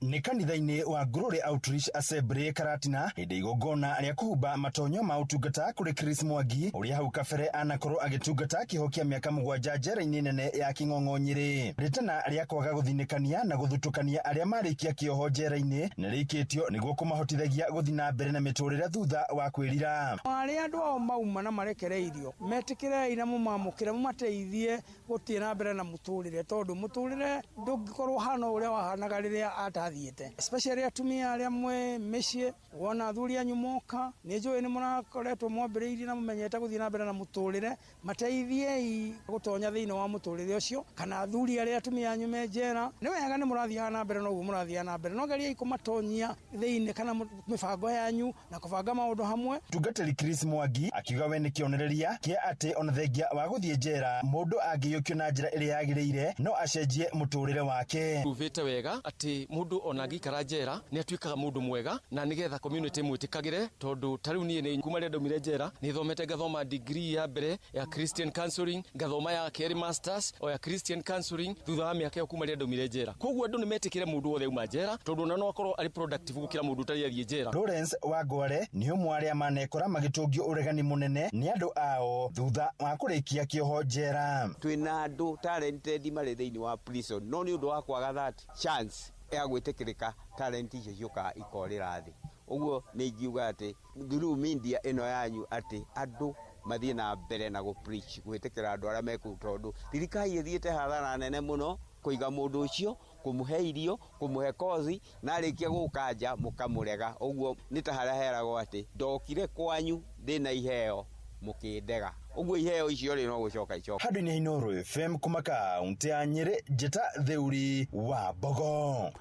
Nĩ kanitha-inĩ wa Glory Outreach Assembly Karatina hĩndĩ igongona rĩa kũhumba matonyo ma ũtungata kũrĩ Chris Mwangi ũrĩa hau kabere anakorwo agĩtungata kĩoho kĩa mĩaka 7 njera-inĩ nene ya Kĩng'ong'o Nyĩrĩ. Rĩtana rĩa kwaga gũthinĩkania na gũthutũkania arĩa marĩkia kĩoho njera-inĩ nĩ rĩikĩtio nĩguo kũmahotithagia gũthiĩ na mbere na mĩtũrĩre thutha wa kwĩrira. Arĩa andũ ao mauma na marekereirio metĩkĩrei na mũmamũkĩre mũmateithie gũthiĩ na mbere na mũtũrĩre, tondũ mũtũrĩre ndũngĩkorwo ũhana ũrĩa wahanaga rĩrĩa mũtathiĩte, especially atumia arĩa mwĩ mĩciĩ. Wona athuri anyu moka, nĩ njũĩ nĩ mũrakoretwo mwambĩrĩirie na mũmenyete gũthiĩ na mbere na mũtũrĩre, mateithiei gũtonya thĩinĩ wa mũtũrĩre ũcio. Kana athuri arĩa atumia anyu me njera, nĩ wega nĩ mũrathiaga na mbere noguo mũrathiaga na mbere, no geriai kũmatonyia thĩinĩ kana mĩbango yanyu na kũbanga maũndũ hamwe. Mũtungatĩri Chris Mwangi akiuga we nĩ kĩonereria kĩa atĩ ona thengia wa gũthiĩ njera mũndũ angĩiyũkio na njĩra ĩrĩa yagĩrĩire no acenjie mũtũrĩre wake. Pruvĩte wega atĩ mũndũ ona angĩikara njera nĩ atuĩkaga mũndũ mwega na nĩgetha community ĩmwĩtĩkagĩre, tondũ ta rĩu niĩ nĩ kuma rĩrĩa ndaumire njera nĩ thomete ngathoma degree ya mbere ya Christian counseling, ngathoma ya kerĩ masters o ya Christian counseling thutha wa mĩaka ĩyo kuma rĩrĩa ndaumire njera. Koguo andũ nĩ metĩkĩre mũndũ wothe auma njera, tondũ ona no akorwo arĩ productive gũkĩra mũndũ ũtarĩ athiĩ njera. Lawrence Wangware nĩ ũmwe arĩa manekora magĩtũngio ũregani mũnene nĩ andũ ao thutha wa kũrĩkia kĩoho njera. Twĩna andũ talented marĩ thĩinĩ wa prison, no nĩ ũndũ wa kwaga that chance ya gwĩtĩkĩrĩka, talent icio ciũkaga ikorĩra thĩ. Ũguo nĩ ingiuga atĩ through media ĩno yanyu atĩ andũ mathiĩ na mbere na gũ preach gwĩtĩkĩra andũ arĩa me kũu, tondũ thirikari ĩthiĩte hathara nene mũno kũiga mũndũ ũcio, kũmũhe irio, kũmũhe kothi, na arĩkia gũka nja mũkamũrega. Ũguo nĩ ta harĩa heragwo atĩ ndokire kwanyu ndĩna iheo mũkĩndega. Ũguo iheo icio rĩ no gũcoka icoka. Handũ-inĩ ha Inooro FM kuma kaũntĩ ya Nyĩrĩ, njĩta Theuri wa Mbogo.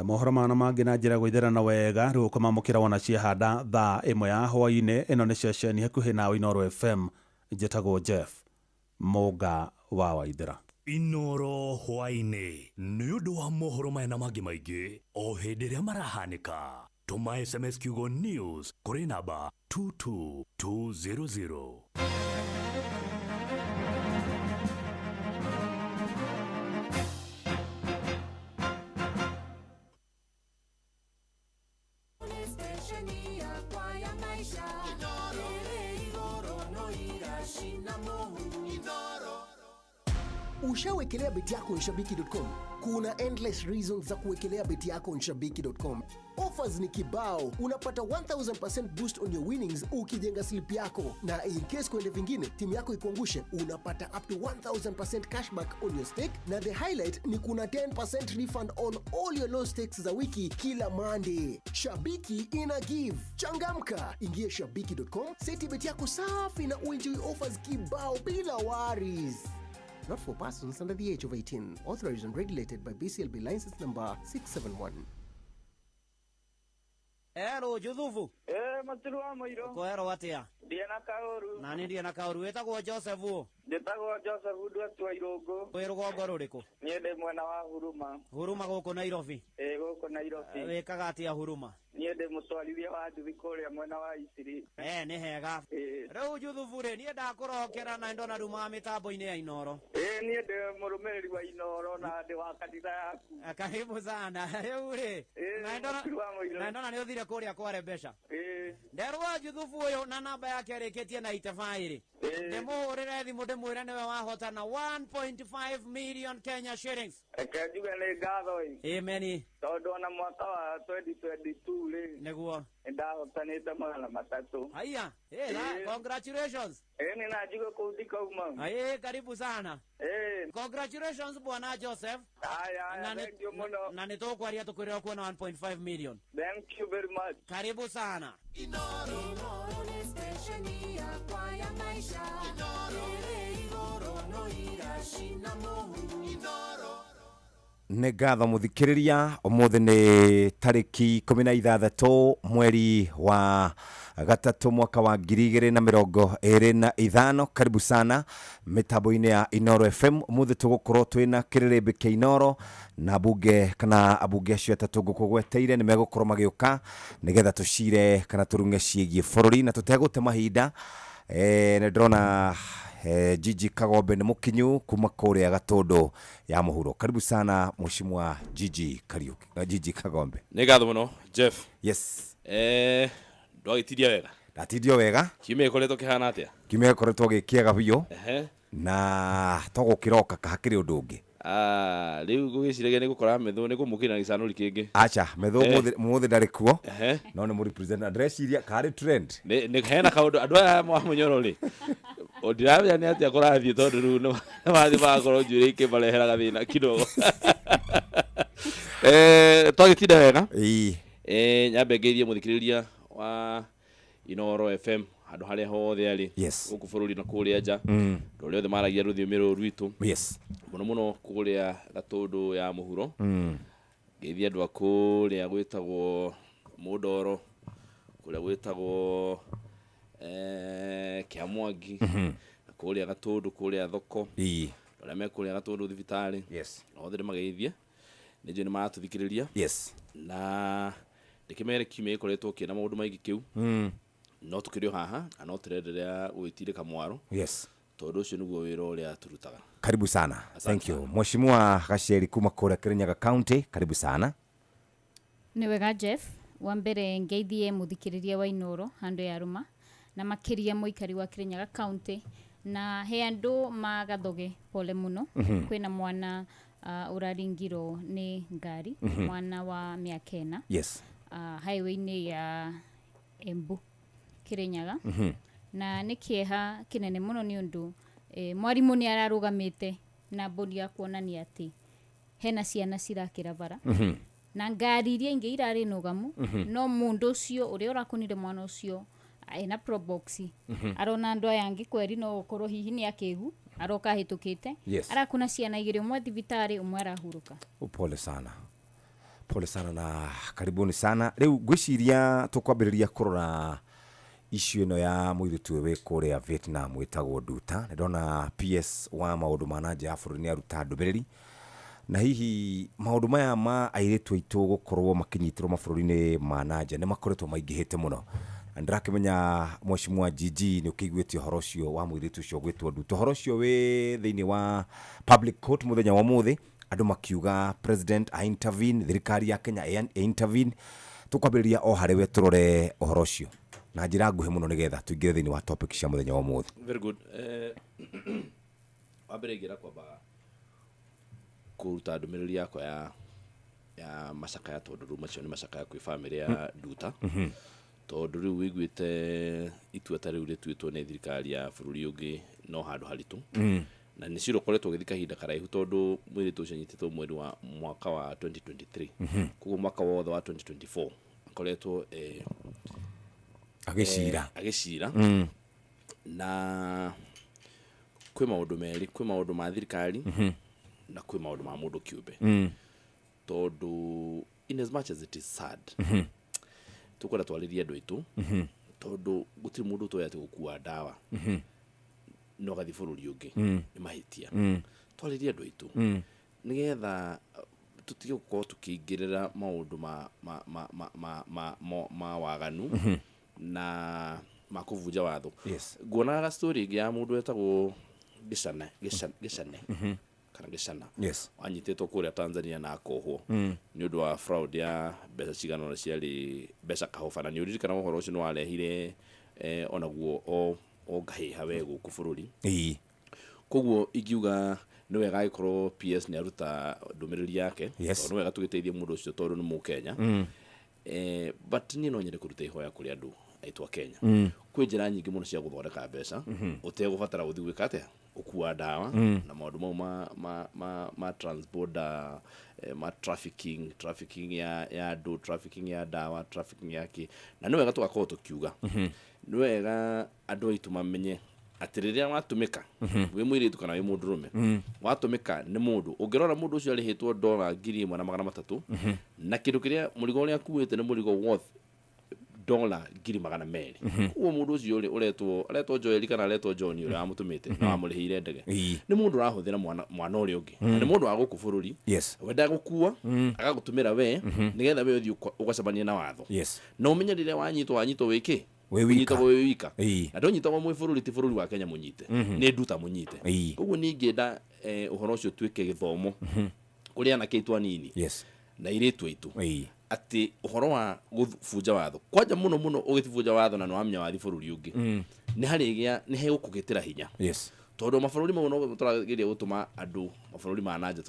Mohoro mana mangĩ na njĩra gũitherana wega rĩu ũkũmamũkĩra wona ciahanda thaa 1 ya hwaĩ-inĩ. Ĩno nĩ ceceni hakuhĩ nawe Inooro FM, njĩtagwo Jeff Mũnga wa Waithera. Inooro hwaĩ-inĩ nĩ ũndũ wa mohoro maya na mangĩ maingĩ o hĩndĩ ĩrĩa marahanĩka. Tũma SMS kiugo news kũrĩ namba 22200. Ushawekelea beti yako onshabiki.com? Kuna endless reasons za kuwekelea beti yako onshabiki.com. Offers ni kibao. Unapata 1000% boost on your winnings ukijenga slip yako, na in case kwende vingine timu yako ikuangushe, unapata up to 1000% cashback on your stake, na the highlight ni kuna 10% refund on all your low stakes za wiki kila Monday. Shabiki ina give. Changamka, ingie shabiki.com, seti beti yako safi na uenjoy offers kibao bila worries. Not for persons under the age of 18. Authorized and regulated by BCLB license number 671. Hello, Juthubu. Matiru wa Mũirũ. Kwero atia? Ndiĩ na kaũru. Na niĩ ndiĩ na kaũru. Wĩtagwo Joseph ũ? Njĩtagwo Joseph Ndwetwa Irũngũ. Wĩ rũgongo rũrĩkũ? Niĩ ndĩ mwena wa Huruma. Huruma gũkũ Nairobi? Ĩĩ, gũkũ Nairobi. Wĩkaga atĩa Huruma? Niĩ ndĩ mũtwarithia wa nduthi kũrĩa mwena wa Isiri. Nĩ hega. Rĩu Juthubu rĩ, niĩ ndakũrokera na ndona rumaga mĩtambo-inĩ ya Inooro. Ĩĩ, niĩ ndĩ mũrũmĩrĩri wa Inooro na ndĩ wa kanitha yaku. Karibu sana. Rĩu rĩ, na ndona nĩ ũthire kũrĩa kwa Rebesha. Nderwo Juthubu ũyũ na namba yake ĩrĩkĩtie na 85 rĩ. Ndĩmũhũrĩre thimũ ndĩmwĩre nĩwe wahotana 1.5 million Kenya shillings. Reke njuge nĩ ngatho ĩ. Amen. Tondũ ona mwaka wa 2022 rĩ, nĩguo nĩndahotanĩte 300. Haya, congratulations. Nĩ na njuge kũu ndikauma. Karibu sana. Congratulations bwana Joseph. Haya, thank you mũno. Na nĩtũkwaria tũkwĩre ũkuona 1.5 million. Thank you very much. Karibu sana. Inooro nĩ stesheni yakwa ya maisha. Ĩrĩ igũrũ no iracina mũhu. Inooro. Nĩ ngatho mũthikĩrĩria, ũmũthĩ nĩ tarĩki 16 mweri wa gatatũ mwaka wa 2025. Karibu sana mĩtambo-inĩ ya Inooro FM. Ũmũthĩ tũgũkorwo twĩna kĩrĩrĩmbĩ kĩa Inooro na bunge kana abunge acio atatũ ngũkũgweteire nĩ megũkorwo magĩũka nĩgetha tũcire kana tũrung'e ciĩgiĩ bũrũri na tũtegũte mahinda. Nĩ ndĩrona Gigi Kagombe nĩ mũkinyu kuma kũrĩa Gatũndũ ya mũhuro. Karibu sana mheshimiwa Gigi Kariuki, Gigi Kagombe. Nĩ ngatho mũno Jeff. Yes. Ndwagĩtindia wega? Ndatindio wega. Kiumia gĩkoretwo kĩhana atĩa? Kiumia gĩkoretwo gĩ kĩega biũ. Na togũkĩroka hakĩrĩ ũndũ ũngĩ. Rĩu ngũgĩciragia nĩ gũkora Methũ nĩ kũmũkĩra na gĩcanũri kĩngĩ. Acha, Methũ mũthĩ ndarĩ kuo. No nĩ mũrepresent na ndĩreciria karĩ trend. Nĩ hena kaũndũ andũ aya mwa mũnyoro rĩ. Ndiramenya nĩ atĩa kũrathiĩ tondũ rĩu nĩ mathiĩ magakorwo njuĩrĩ ikĩmarehera gathĩna kidogo. Twagĩtinda wega. Nyambe ngeithie mũthikĩrĩria wa Inoro FM handũ harĩa hothe arĩ gũkũ bũrũri na kũrĩa nja, andũ arĩa othe maragia rũthiomi rũrũ rwitũ, mũno mũno kũrĩa Gatũndũ ya mũhuro. Ngeithie andũ a kũrĩa gwĩtagwo Mũndoro, kũrĩa gwĩtagwo Kĩamwangi, na kũrĩa Gatũndũ, kũrĩa thoko, arĩa me kũrĩa Gatũndũ thibitarĩ, othe ndĩmageithie, nĩ njũĩ nĩ maratũthikĩrĩria. Na ndĩkĩmere kiumia gĩkoretwo kĩna maũndũ maingĩ kĩu, no tũkĩrĩ o haha na no tũrenderea gwĩtindĩka mwaro, tondũ ũcio nĩguo wĩra ũrĩa tũrutaga. Karibu sana. Thank you. Mheshimiwa Gacheri kuma kũrĩa Kirinyaga County, karibu sana. Nĩ wega Jeff, wa mbere ngeithie mũthikĩrĩria wa Inoro handũ ya rũma, na makĩria mũikari wa Kirinyaga County, na he andũ magathoge pole mũno. Kwĩna mwana ũraringirwo nĩ ngari, mwana wa mĩaka 4, highway-inĩ ya Embu Kirinyaga. Na nĩ kĩeha kĩnene mũno nĩ ũndũ mwarimũ nĩ ararũgamĩte na mbũri ya kuonania atĩ hena ciana cirakĩra bara, na ngari iria ingĩ irarĩ nũgamu, no mũndũ ũcio ũrĩa ũrakunire mwana ũcio ena probox, arona andũ aya angĩ kweri no gũkorwo hihi nĩ akĩgu aroka ahĩtũkĩte, arakuna ciana igĩrĩ, ũmwe thibitarĩ, ũmwe arahurũka. Pole sana, pole sana na karibuni sana. Rĩu ngwĩciria tũkwambĩrĩria kũrora issue ĩno ya mũirĩtu ũyũ wĩ kũrĩa Vietnam wĩtagwo Nduta. Nĩ ndona PS wa maũndũ ma na nja ya bũrũri nĩ aruta ndũmĩrĩri, na hihi maũndũ maya ma airĩtu aitũ gũkorwo makĩnyitĩrwo mabũrũri-inĩ ma na nja nĩ makoretwo maingĩhĩte mũno. Na ndĩrakĩmenya Mheshimiwa GG nĩ ũkĩiguĩte ũhoro ũcio wa mũirĩtu ũcio gwĩtwo Nduta. Ũhoro ũcio wĩ thĩinĩ wa public court mũthenya wa ũmũthĩ, andũ makiuga president a intervene, thirikari ya Kenya ĩ intervene. Tũkwambĩrĩria o harĩ we tũrore ũhoro ũcio na njĩra nguhĩ mũno nĩgetha tũingĩre thĩinĩ wa topic cia mũthenya wa ũmũthĩ. Very good. Wa mbere ingĩenda kwamba kũruta ndũmĩrĩri yakwa ya macakaya, tondũ rĩu macio nĩ macakaya kwĩ bamĩrĩ ya Nduta, tondũ rĩu wĩiguĩte itua ta rĩu rĩtuĩtwo nĩ thirikari ya bũrũri ũngĩ no handũ haritũ, na nĩ cira ũkoretwo ũgĩthiĩ kahinda karaihu, tondũ mũirĩtu ũcio anyitĩtwo mweri wa mwaka wa 2023, koguo mwaka wothe wa 2024 akoretwo agĩcira. Agĩcira. Na kwĩ maũndũ merĩ, kwĩ maũndũ ma thirikari na kwĩ maũndũ ma mũndũ kĩũmbe, tondũ in as much as it is sad, tũkwenda twarĩrie andũ aitũ, tondũ gũtirĩ mũndũ ũtoĩ atĩ gũkua ndawa no gathiĩ bũrũri ũngĩ nĩ mahĩtia. Twarĩrie andũ aitũ nĩgetha tũtige gũkorwo tũkĩingĩrĩra maũndũ ma ma ma ma ma ma ma ma waganu na ma kũbunja watho. Nguonaga story ĩngĩ ya mũndũ wetagwo Gĩcane Gĩcane kana Gĩcana, wanyitĩtwo kũrĩa Tanzania na akohwo nĩ ũndũ wa fraud ya mbeca cigana ũna ciarĩ mbeca kahoba, na nĩ ũririkanaga ũhoro ũcio nĩ warehire onaguo o ngahĩha we gũkũ bũrũri. Koguo ingiuga nĩ wega agĩkorwo PS nĩ aruta ndũmĩrĩri yake, tondũ nĩ wega tũgĩteithie mũndũ ũcio tondũ nĩ mũkenya. But niĩ no nyende kũruta ihoya kũrĩ andũ aitũ a Kenya. Kwĩ njĩra nyingĩ mũno cia gũthondeka mbeca ũtegũbatara gũthiĩ gwĩka atĩa, gũkua ndawa, na maũndũ mau ma transborder, ma trafficking ya andũ, trafficking ya ndawa, trafficking ya kĩ. Na nĩ wega tũgakorwo tũkiuga, nĩ wega andũ aitũ mamenye atĩ rĩrĩa watũmĩka wĩ mũirĩtu kana wĩ mũndũrũme, watũmĩka nĩ mũndũ, ũngĩrora mũndũ ũcio arĩhĩtwo dola 1,300, na kĩndũ kĩrĩa mũrigo ũrĩa akuĩte nĩ mũrigo worth dola 200,000. Koguo mũndũ ũcio ũrĩ ũretwo aretwo Joel kana aretwo John ũrĩa wamũtũmĩte na wamũrĩhĩire ndege, nĩ mũndũ ũrahũthĩra mwana ũrĩa ũngĩ, na nĩ mũndũ wa gũkũ bũrũri wendaga gũkua agagũtũmĩra we nĩgetha we ũthiĩ ũgacemanie na watho. Na ũmenye rĩrĩa wanyitwo wĩkĩ, Wĩ wika. ũnyitagwo wĩ wika, na ndũnyitagwo mwĩ bũrũri, ti bũrũri wa Kenya mũnyite, nĩ nduta mũnyite. Koguo niĩ ingĩenda ũhoro ũcio ũtuĩke gĩthomo kũrĩ anake aitũ anini na airĩtu aitũ, atĩ ũhoro wa gũbunja watho, kwanja mũno mũno ũgĩbunja watho na nĩwamenya wathi bũrũri ũngĩ, nĩ harĩgĩa nĩ hegũkũgĩtĩra hinya, tondũ mabũrũri mau no tũrageria gũtũma andũ mabũrũri ma nanja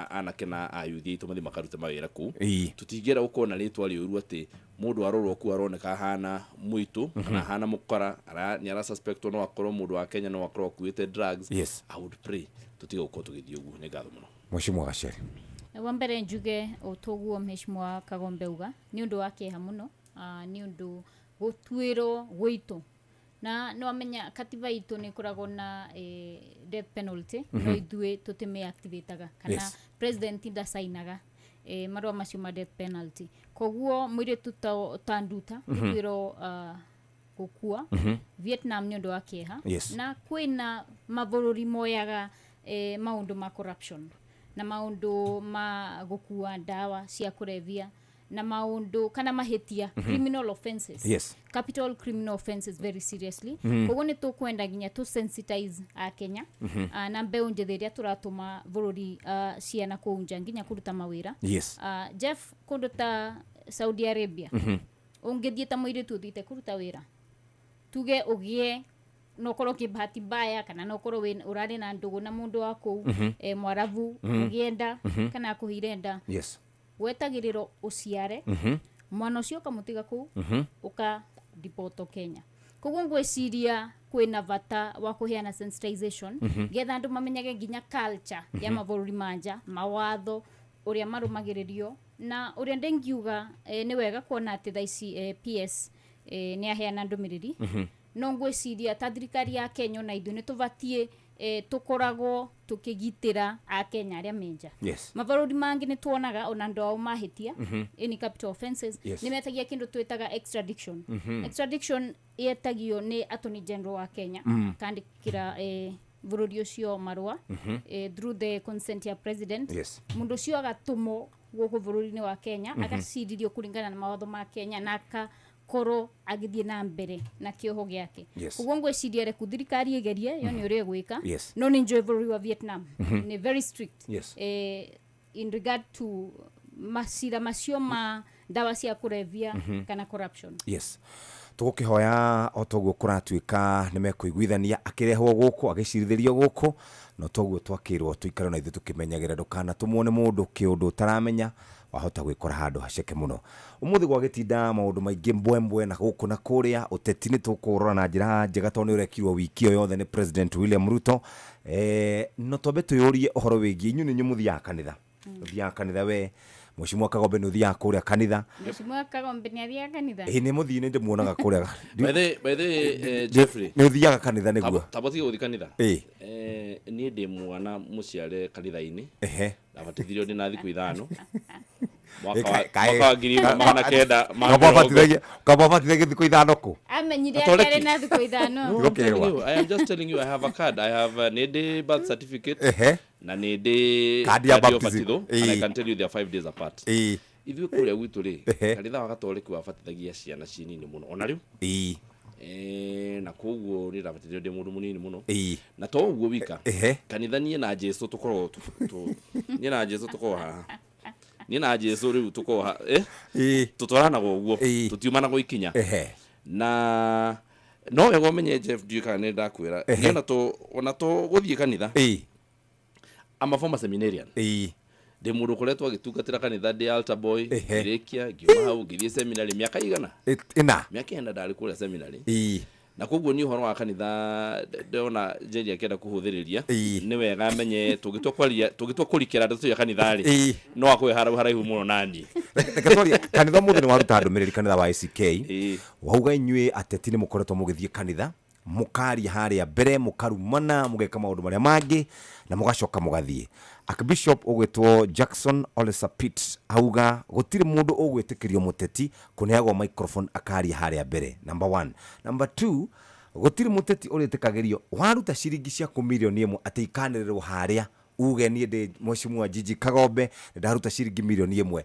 anake na ayuthi aitũ mathiĩ makarute mawĩra kũu. Tũtingĩenda gũkorwo na rĩtwa rĩũru atĩ mũndũ arorwo kũu aroneka ahana mũitũ kana ahana mũkora, nĩ ara suspect no akorwo mũndũ wa Kenya no akorwo akuĩte drugs. I would pray tũtige gũkorwo tũgĩthiĩ ũguo. Nĩ ngatho mũno. Mheshimiwa Gacheri, Wa mbere njuge o toguo mheshimiwa Kagombe uga nĩ ũndũ wa kĩeha mũno, nĩ ũndũ gũtuĩrwo gwitũ na nĩ wamenya katiba itũ nĩ ĩkoragwo na death penalty, no ithuĩ tũtimĩ-activataga kana president ndacainaga marũa macio ma death penalty. Koguo mũirĩtu ta Nduta gũtuĩrwo gũkua Vietnam nĩ ũndũ wa kĩeha. Na kwĩna mabũrũri moyaga maũndũ ma corruption na maũndũ ma gũkua ndawa cia kũrebia na maũndũ kana mahĩtia, criminal offenses, capital criminal offenses, very seriously. Koguo nĩ tũkwenda nginya tũ sensitize akenya na mbeũ njĩthĩ ĩrĩa tũratũma bũrũri ciana kũu nja nginya kũruta mawĩra. Jeff, kũndũ ta Saudi Arabia, ũngĩthiĩ ta mũirĩtu ũthiĩte kũruta wĩra, tuge ũgĩe no korwo kĩ bahati mbaya kana no korwo ũrarĩ na ndũgũ na mũndũ wa kũu, mwarabu, ũgĩe nda kana akũhire nda, wetagĩrĩrwo ũciare mwana ũcio, ũkamũtiga kũu, ũka deport Kenya. Koguo ngwĩciria kwĩna bata wa kũheana sensitization getha andũ mamenyage nginya culture ya mabũrũri ma nja, mawatho ũrĩa marũmagĩrĩrio. Na ũrĩa ndĩngiuga, nĩ wega kuona atĩ thaa ici PS nĩ aheana ndũmĩrĩri, no ngwĩciria ta thirikari ya Kenya ona ithuĩ nĩ tũbatiĩ tũkoragwo tũkĩgitĩra akenya arĩa menja. Mabũrũri mangĩ nĩ tuonaga ona andũ ao mahĩtia any capital offenses, nĩ metagia kĩndũ twĩtaga extradition. Extradition yetagio nĩ Attorney General wa Kenya, kandĩkĩra bũrũri ũcio marũa through the consent ya president. Mũndũ ũcio agatũmwo gũkũ bũrũri-inĩ wa Kenya, agacirithio kũringana na mawatho ma Kenya na akakorwo agĩthiĩ na mbere na kĩoho gĩake. Koguo ngwĩciria reku thirikari ĩgerie yo nĩ ũrĩa ĩgwĩka. No nĩ njũĩ bũrũri wa Vietnam nĩ very strict in regard to macira macio ma ndawa cia kũrebia kana corruption. Yes, tũgũkĩhoya o toguo kũratuĩka nĩ mekũiguithania, akĩrehwo gũkũ, agĩcirithĩrio gũkũ. No toguo twakĩrwo tũikare na ithuĩ tũkĩmenyagĩra ndũkanatũmwo nĩ mũndũ kĩũndũ ũtaramenya, wahota gwĩkora handũ haceke mũno. Ũmũthĩ gwagĩtinda maũndũ maingĩ mbwembwe na gũkũ na kũrĩa. Ũteti nĩ tũkũrora na njĩra njega tondũ nĩ ũrekirwo wiki ĩyo yothe nĩ President William Ruto. No twambe twĩyũrie ũhoro wĩgiĩ inyuĩ, nĩ inyuĩ mũthiaga kanitha, ũthiaga kanitha we Mheshimiwa Kagombe, nĩ ũthiaga kũrĩa kanitha? Mheshimiwa Kagombe nĩ athiaga kanitha? Ĩ, nĩ mũthiĩ, nĩ ndĩmuonaga kũrĩa. By the way, Jeffrey. Nĩ ũthiaga kanitha nĩguo? Tabo tiga gũthiĩ kanitha. Niĩ ndĩ mwana mũciare kanitha-inĩ. Ndabatithirio ndĩ na thikũ 5 mwaka wa 1990. Kaba batithagia thikũ 5 kũ? Amenyire Katoliki. atĩ arĩ na thikũ 5. No, I'm telling you, I am just telling you, I have a card. I have nĩ ndĩ birth certificate na nĩ ndĩ Kandi ya kandi baptism. ũbatitho, and I can tell you they are 5 days apart. Ithuĩ kũrĩa gwitũ rĩ, kanitha wa Katoliki wabatithagia ciana ci nini mũno ona rĩu. Na koguo nĩ ndabatithirio ndĩ mũndũ mũnini mũno. Na to ũguo wika, kanitha niĩ na Jesu tũkoragwo niĩ na Jesu tũkoragwo haha, niĩ na Jesu rĩu tũkoragwo tũtwaranaga ũguo, tũtiumanaga ikinya. Na no wega ũmenye, Jeff, ndiũĩ kana nĩ ndakwĩra, niĩ ona to gũthiĩ kanitha, I'm a former seminarian. Ndĩ mũndũ ũkoretwo agĩtungatĩra kanitha, ndĩ altar boy. Ngĩrĩkia, ngiuma hau, ngĩthiĩ seminary mĩaka igana? Ĩna. Mĩaka 4 ndarĩ kũrĩa seminary. Na koguo niĩ ũhoro wa kanitha ndĩrona Njeri akĩenda kũhũthĩrĩria. Nĩ wega menye tũngĩtua kwaria, tũngĩtua kũrikĩra ndeto ya kanitha rĩ, no akorwo harau haraihu mũno naniĩ. Reke twarie kanitha. Ũmũthĩ nĩ waruta ndũmĩrĩri kanitha wa ACK, wauga inyuĩ ateti nĩ mũkoretwo mũgĩthiĩ kanitha, mũkaria harĩa mbere, mũkarumana, mũgeka maũndũ marĩa mangĩ na mũgacoka mũgathiĩ. Archbishop ũgwĩtwo Jackson Ole Sapit auga gũtirĩ mũndũ ũgwĩtĩkĩrio mũteti kũneagwo microphone akaria harĩa mbere, number one. Number two, gũtirĩ mũteti ũrĩtĩkagĩrio waruta ciringi ciaku mirioni 1 atĩ ikanĩrĩrwo harĩa uge niĩ ndĩ Mheshimiwa Gigi Kagombe, nĩ ndaruta ciringi mirioni 1.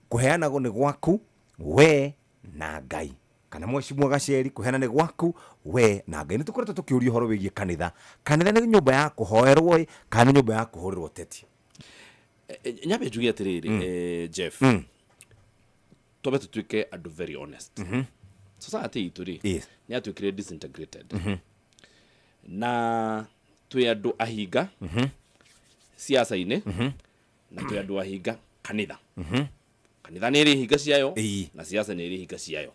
Kũheanagwo nĩ gwaku we na Ngai, kana Mheshimiwa Gaceri, kũheana nĩ gwaku we na Ngai. Nĩ tũkoretwo tũkĩũria ũhoro wĩgiĩ kanitha. Kanitha nĩ nyũmba ya kũhoerwo ĩ, kana nĩ nyũmba ya kũhũrĩrwo teti? Nyambe njuge atĩrĩrĩ, Jeff, twambe tũtuĩke andũ very honest. Society itũ rĩ, nĩ yatuĩkire disintegrated na twĩ andũ ahinga siasa-inĩ na twĩ andũ ahinga kanitha. Kanitha nĩ ĩrĩ hinga ciayo na siasa nĩ ĩrĩ hinga ciayo.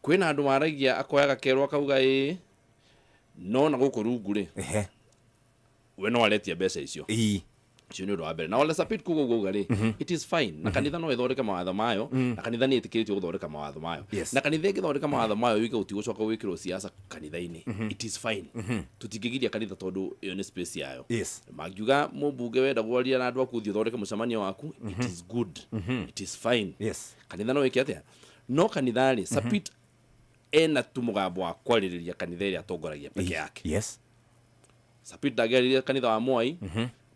Kwĩna andũ maragia, akoya gakerwo akauga ĩĩ, no na gũkũ rungu rĩ, we no aretia mbeca icio. Ũcio nĩ ũndũ wa mbere. Na Ole Sapit kuga ũguo auga rĩ, it is fine. Na kanitha no ĩthondeke mawatho mayo, na kanitha nĩ ĩtĩkĩrĩtio gũthondeka mawatho mayo. Na kanitha ĩngĩthondeka mawatho mayo yuge gũtigũcoka gwĩkĩrwo siasa kanitha-inĩ, it is fine. Tũtingĩgiria kanitha tondũ ĩyo nĩ space yayo. Mangiuga mũmbunge wenda gwaria na andũ aku, ũthiĩ ũthondeke mũcemanio waku, it is good. It is fine. Kanitha no ĩke atĩa? No kanitha rĩ, Sapit ena tu mũgambo wa kwarĩrĩria kanitha ĩrĩa atongoragia peke yake. Sapit ndangĩarĩria kanitha wa Mwai,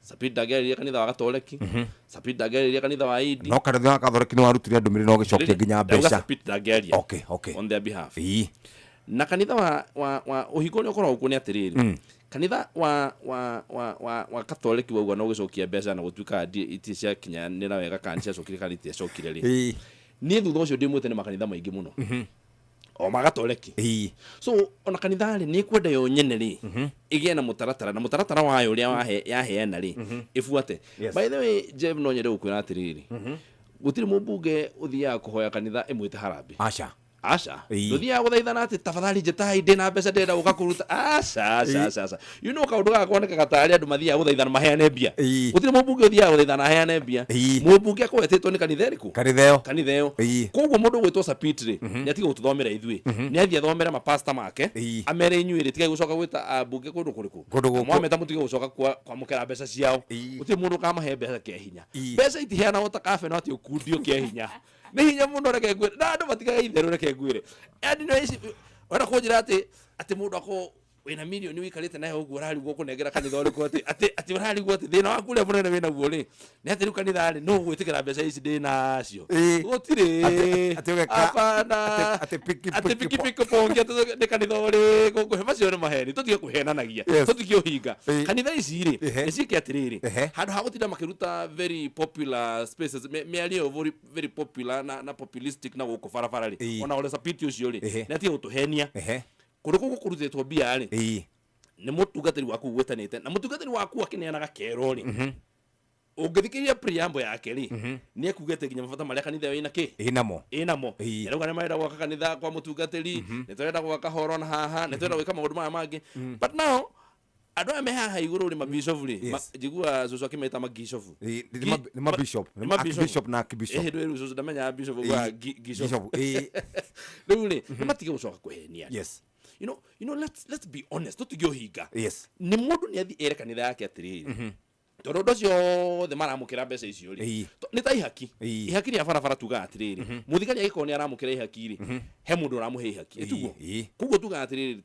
Sapit ndangĩarĩria kanitha wa Gatoreki, Sapit ndangĩarĩria kanitha wa Indi. No kanitha wa Gatoreki nĩ warutire ndũmĩrĩri na ũgĩcokia nginya Ndauga mbeca. Sapit ndangĩaria on their behalf. Na kanitha wa ũhingo ũrĩa ũkoragwo kuo nĩ atĩrĩrĩ, kanitha wa Katoliki wauga no gũcokia mbeca na gũtuĩka itirĩ ciakinyanĩra wega kana nĩ ciacokire kana itiacokire rĩ, niĩ thutha ũcio ndĩ mwĩte nĩ makanitha maingĩ mũno o ma Gatoreki. So ona kanitha rĩ, nĩ kwenda yo nyene rĩ ĩgĩe na mũtaratara, na mũtaratara wayo ũrĩa yaheana rĩ, ĩbuate. By the way, Jeff, no nyende gũkwĩra atĩrĩrĩ, gũtirĩ mũmbunge ũthiaga kũhoya kanitha ĩmwĩte harambee. Aca. Aca. Ndũthiaga gũthaithana atĩ tafadhali njĩtai, ndĩna mbeca ndĩrenda gũka kũruta. Aca, aca, aca, aca. You know kaũndũ gaka konekaga tarĩ andũ mathiaga gũthaithana maheane mbia. Gũtirĩ mũmbunge ũthiaga gũthaithana aheane mbia. Mũmbunge akwetĩtwo nĩ kanitha ĩrĩkũ? Kanitha ĩyo. Kanitha ĩyo. Koguo mũndũ ũgwĩtwo Sapit rĩ, nĩ atige gũtũthomera ithuĩ, nĩ athiĩ athomere mapasta make, amere inyuĩ rĩ, tigai gũcoka gwĩta ambunge kũndũ kũrĩkũ. Kũndũ gũkũ. Mwameta mũtige gũcoka kwamũkĩra mbeca ciao. Gũtirĩ mũndũ ũkamahe mbeca kĩa hinya. Mbeca itiheanagwo ta kabe no atĩ ũkundio kĩa hinya nĩ hinya mũno. Reke ngwĩre, na andũ matigage itherũ. Reke ngwĩre, yani no ici wenda kũnjĩra atĩ mũndũ akorwo wĩna mirioni wĩikarĩte nayo ũguo, ũrarigwo kũnengera kanitha ũrĩkũ, atĩ ũrarigwo atĩ thĩna waku ũrĩa mũnene wĩnaguo rĩ, nĩ atĩ rĩu kanitha rĩ, no ũgwĩtĩkĩra mbeca ici ndĩnacio? Gũtirĩ. Atĩ ũgeka Hapana. Atĩ piki atĩ piki piki pongi, atĩ nĩ kanitha ũrĩ gũkũhe. Macio nĩ maheni, tũtige kũhenanagia. Tũtige ũhinga. Kanitha ici rĩ, nĩ ciĩke atĩrĩrĩ, handũ ha gũtinda makĩruta very popular spaces, mĩario ĩyo very, very popular na populistic na gũkũ barabara rĩ, ona Ole Sapit ũcio rĩ, nĩ atige gũtũhenia. Kũndũ kũu kũrutĩtwo mbia rĩ, nĩ mũtungatĩri waku gwĩtanĩte, na mũtungatĩri waku akĩneanaga kero rĩ, ũngĩthikĩrĩria preamble yake rĩ, nĩ ekugĩte nginya mabata marĩa kanitha ĩyo ĩna kĩ Ĩnamo. Ĩnamo. Arauga nĩ marenda gwaka kanitha kwa mũtungatĩri, nĩ tũrenda gwaka horo na haha, nĩ tũrenda gwĩka maũndũ maya mangĩ. But now andũ aya me haha igũrũ rĩ, mabishofu rĩ, njiguaga cũcũ akĩmeta magicobu. Nĩ mabishop. Nĩ Nĩ mabishop. Archbishop na archbishop. Ĩhĩ, rĩu cũcũ ndamenyaga bishop, ũguo gishop. Bishop, Rĩu rĩ, nĩ matige gũcoka kũhenia andũ. Let's be honest, tũtige ũhinga. Nĩ mũndũ nĩ athiĩ ere kanitha yake atĩrĩrĩ, tondũ ũndũ ũcio othe maramũkĩra mbeca icio rĩ, nĩ ta ihaki, ihaki rĩa barabara. Tugaga atĩrĩrĩ, mũthigari angĩkorwo nĩ aramũkĩra ihaki rĩ, he mũndũ ũramũhe ihaki, ĩtiguo? Koguo tugaga atĩrĩrĩ,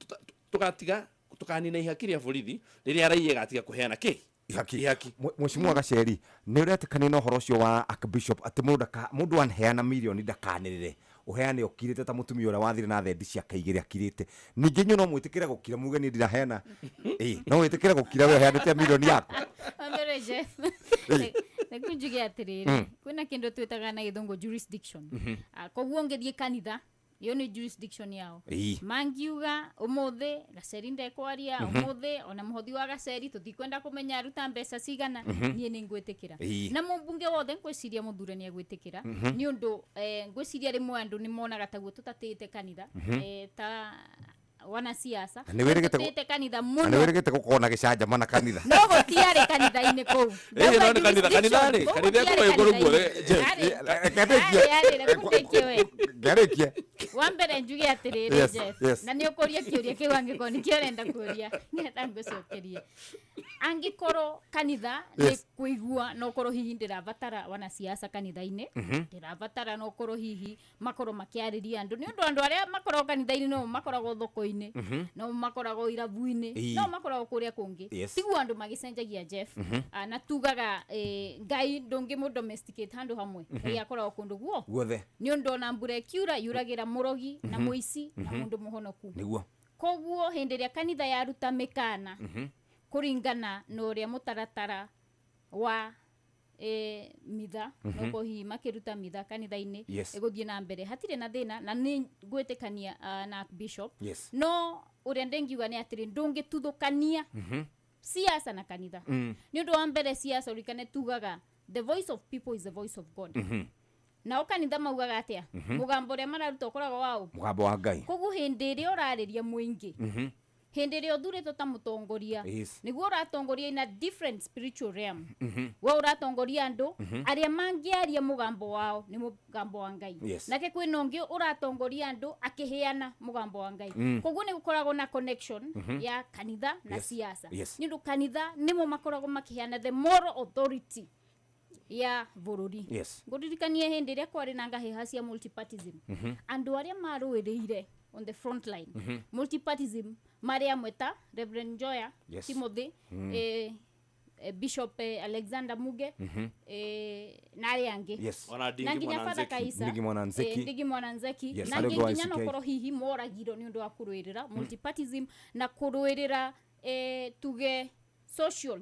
tũgatiga tũkanina ihaki rĩa borithi rĩrĩa raia ĩgatiga kũheana kĩ? Ihaki. Ihaki. Mheshimiwa Gaceri, nĩ ũretĩkania na ũhoro ũcio wa archbishop atĩ mũndũ mũndũ aheana mirioni ndakanĩrĩre, ũheane ũkirĩte ta mũtumia ũrĩa wathire na thendi ciake igĩrĩ akirĩte? Ningĩ inyuĩ no mwĩtĩkĩre gũkira muge niĩ ndiraheana? Ĩ, no wĩtĩkĩre gũkira we ũheanĩte mirioni yaku? Wambere, Jeff, reke njuge atĩrĩrĩ, kwĩna kĩndũ twĩtaga na gĩthũngũ jurisdiction. Ah, koguo ũngĩthiĩ kanitha ĩyo nĩ jurisdiction yao. Mangiuga ũmũthĩ Gaceri ndekwaria, ũmũthĩ ona mũhothi wa Gaceri tũtikwenda kũmenya aruta mbeca cigana, niĩ nĩ ngwĩtĩkĩra. Na mũmbunge wothe ngwĩciria mũthure nĩ egwĩtĩkĩra, nĩ ũndũ ngwĩciria rĩmwe andũ nĩ monaga taguo tũtatĩĩte kanitha, ta wanasiasa. Na nĩ wĩrĩgĩte Tũtatĩĩte kanitha na nĩ mũno. Wĩrĩgĩte gũkorwo na gĩcanjama na kanitha. No gũtiarĩ kanitha-inĩ kũu. Ĩĩ, no nĩ kanitha, kanitha rĩ, kanitha ĩkorwo ĩkũrũ guothe, Jeff. Reke ndĩkie. Arĩ, reke ndĩkie we. Ngarĩkie. Wa mbere njuge atĩrĩrĩ, Jeff, na nĩ ũkũria kĩũria kĩu angĩkorwo nĩkĩo ũrenda kũria, nĩgetha ngũcokerie. Angĩkorwo kanitha nĩ kũigua no ũkorwo hihi ndĩrabatara wanasiasa kanitha-inĩ, ndĩrabatara no ũkorwo hihi makorwo makĩarĩria andũ, nĩ ũndũ andũ arĩa makoragwo kanitha-inĩ no makoragwo thoko-inĩ, no makoragwo irabu-inĩ, no makoragwo kũrĩa kũngĩ. Tiguo andũ magĩcenjagia, Jeff. Ah, na tugaga Ngai ndũngĩmũ domesticate handũ hamwe. Ngai akoragwo kũndũ guo guothe. Nĩ ũndũ ona mbura ĩkiura yuragĩra mũrogi na mũici na mũndũ mũhonoku. Koguo hĩndĩ ĩrĩa kanitha yaruta mĩkana kũringana na ũrĩa mũtaratara wa mitha, noko hihi makĩruta mitha kanitha-inĩ, ĩgũthiĩ na mbere hatirĩ na thĩna, na nĩ ngwĩtĩkania na bishop. No ũrĩa ndĩngiuga nĩ atĩrĩ, ndũngĩtuthũkania siasa na kanitha. Nĩ ũndũ wa mbere, siasa ũrikane tugaga the voice of people is the voice of God. Nao kanitha maugaga atĩa? Mũgambo ũrĩa mararuta ũkoragwo waũ? Mũgambo wa Ngai. Koguo hĩndĩ ĩrĩa ũrarĩria mũingĩ, Hĩndĩ ĩrĩa ũthurĩtwo ta mũtongoria, nĩguo ũratongoria in a different spiritual realm. We ũratongoria andũ arĩa mangĩaria mũgambo wao nĩ mũgambo wa Ngai. Nake kwĩna ũngĩ ũratongoria andũ akĩheana mũgambo wa Ngai. Koguo nĩ gũkoragwo na connection ya kanitha na siasa. Nĩ ũndũ kanitha nĩmo makoragwo makĩheana the moral authority ya bũrũri. Ngũririkanie hĩndĩ ĩrĩa kwarĩ na ngahĩha cia multipartism, andũ arĩa marũĩrĩire on the front line multipartism marĩ amwe ta Reverend Njoya Timothy, Bishop Alexander Muge, na arĩa angĩ. Ona Ndingi Na nginya Father Mwananzeki. Kaisa, Ndingi Mwananzeki. Ndingi Mwananzeki. Na arĩa angĩ ũngĩ wa nginya ICK. nokorwo hihi moragirwo nĩ ũndũ wa kũrũĩrĩra multipartism na kũrũĩrĩra tuge social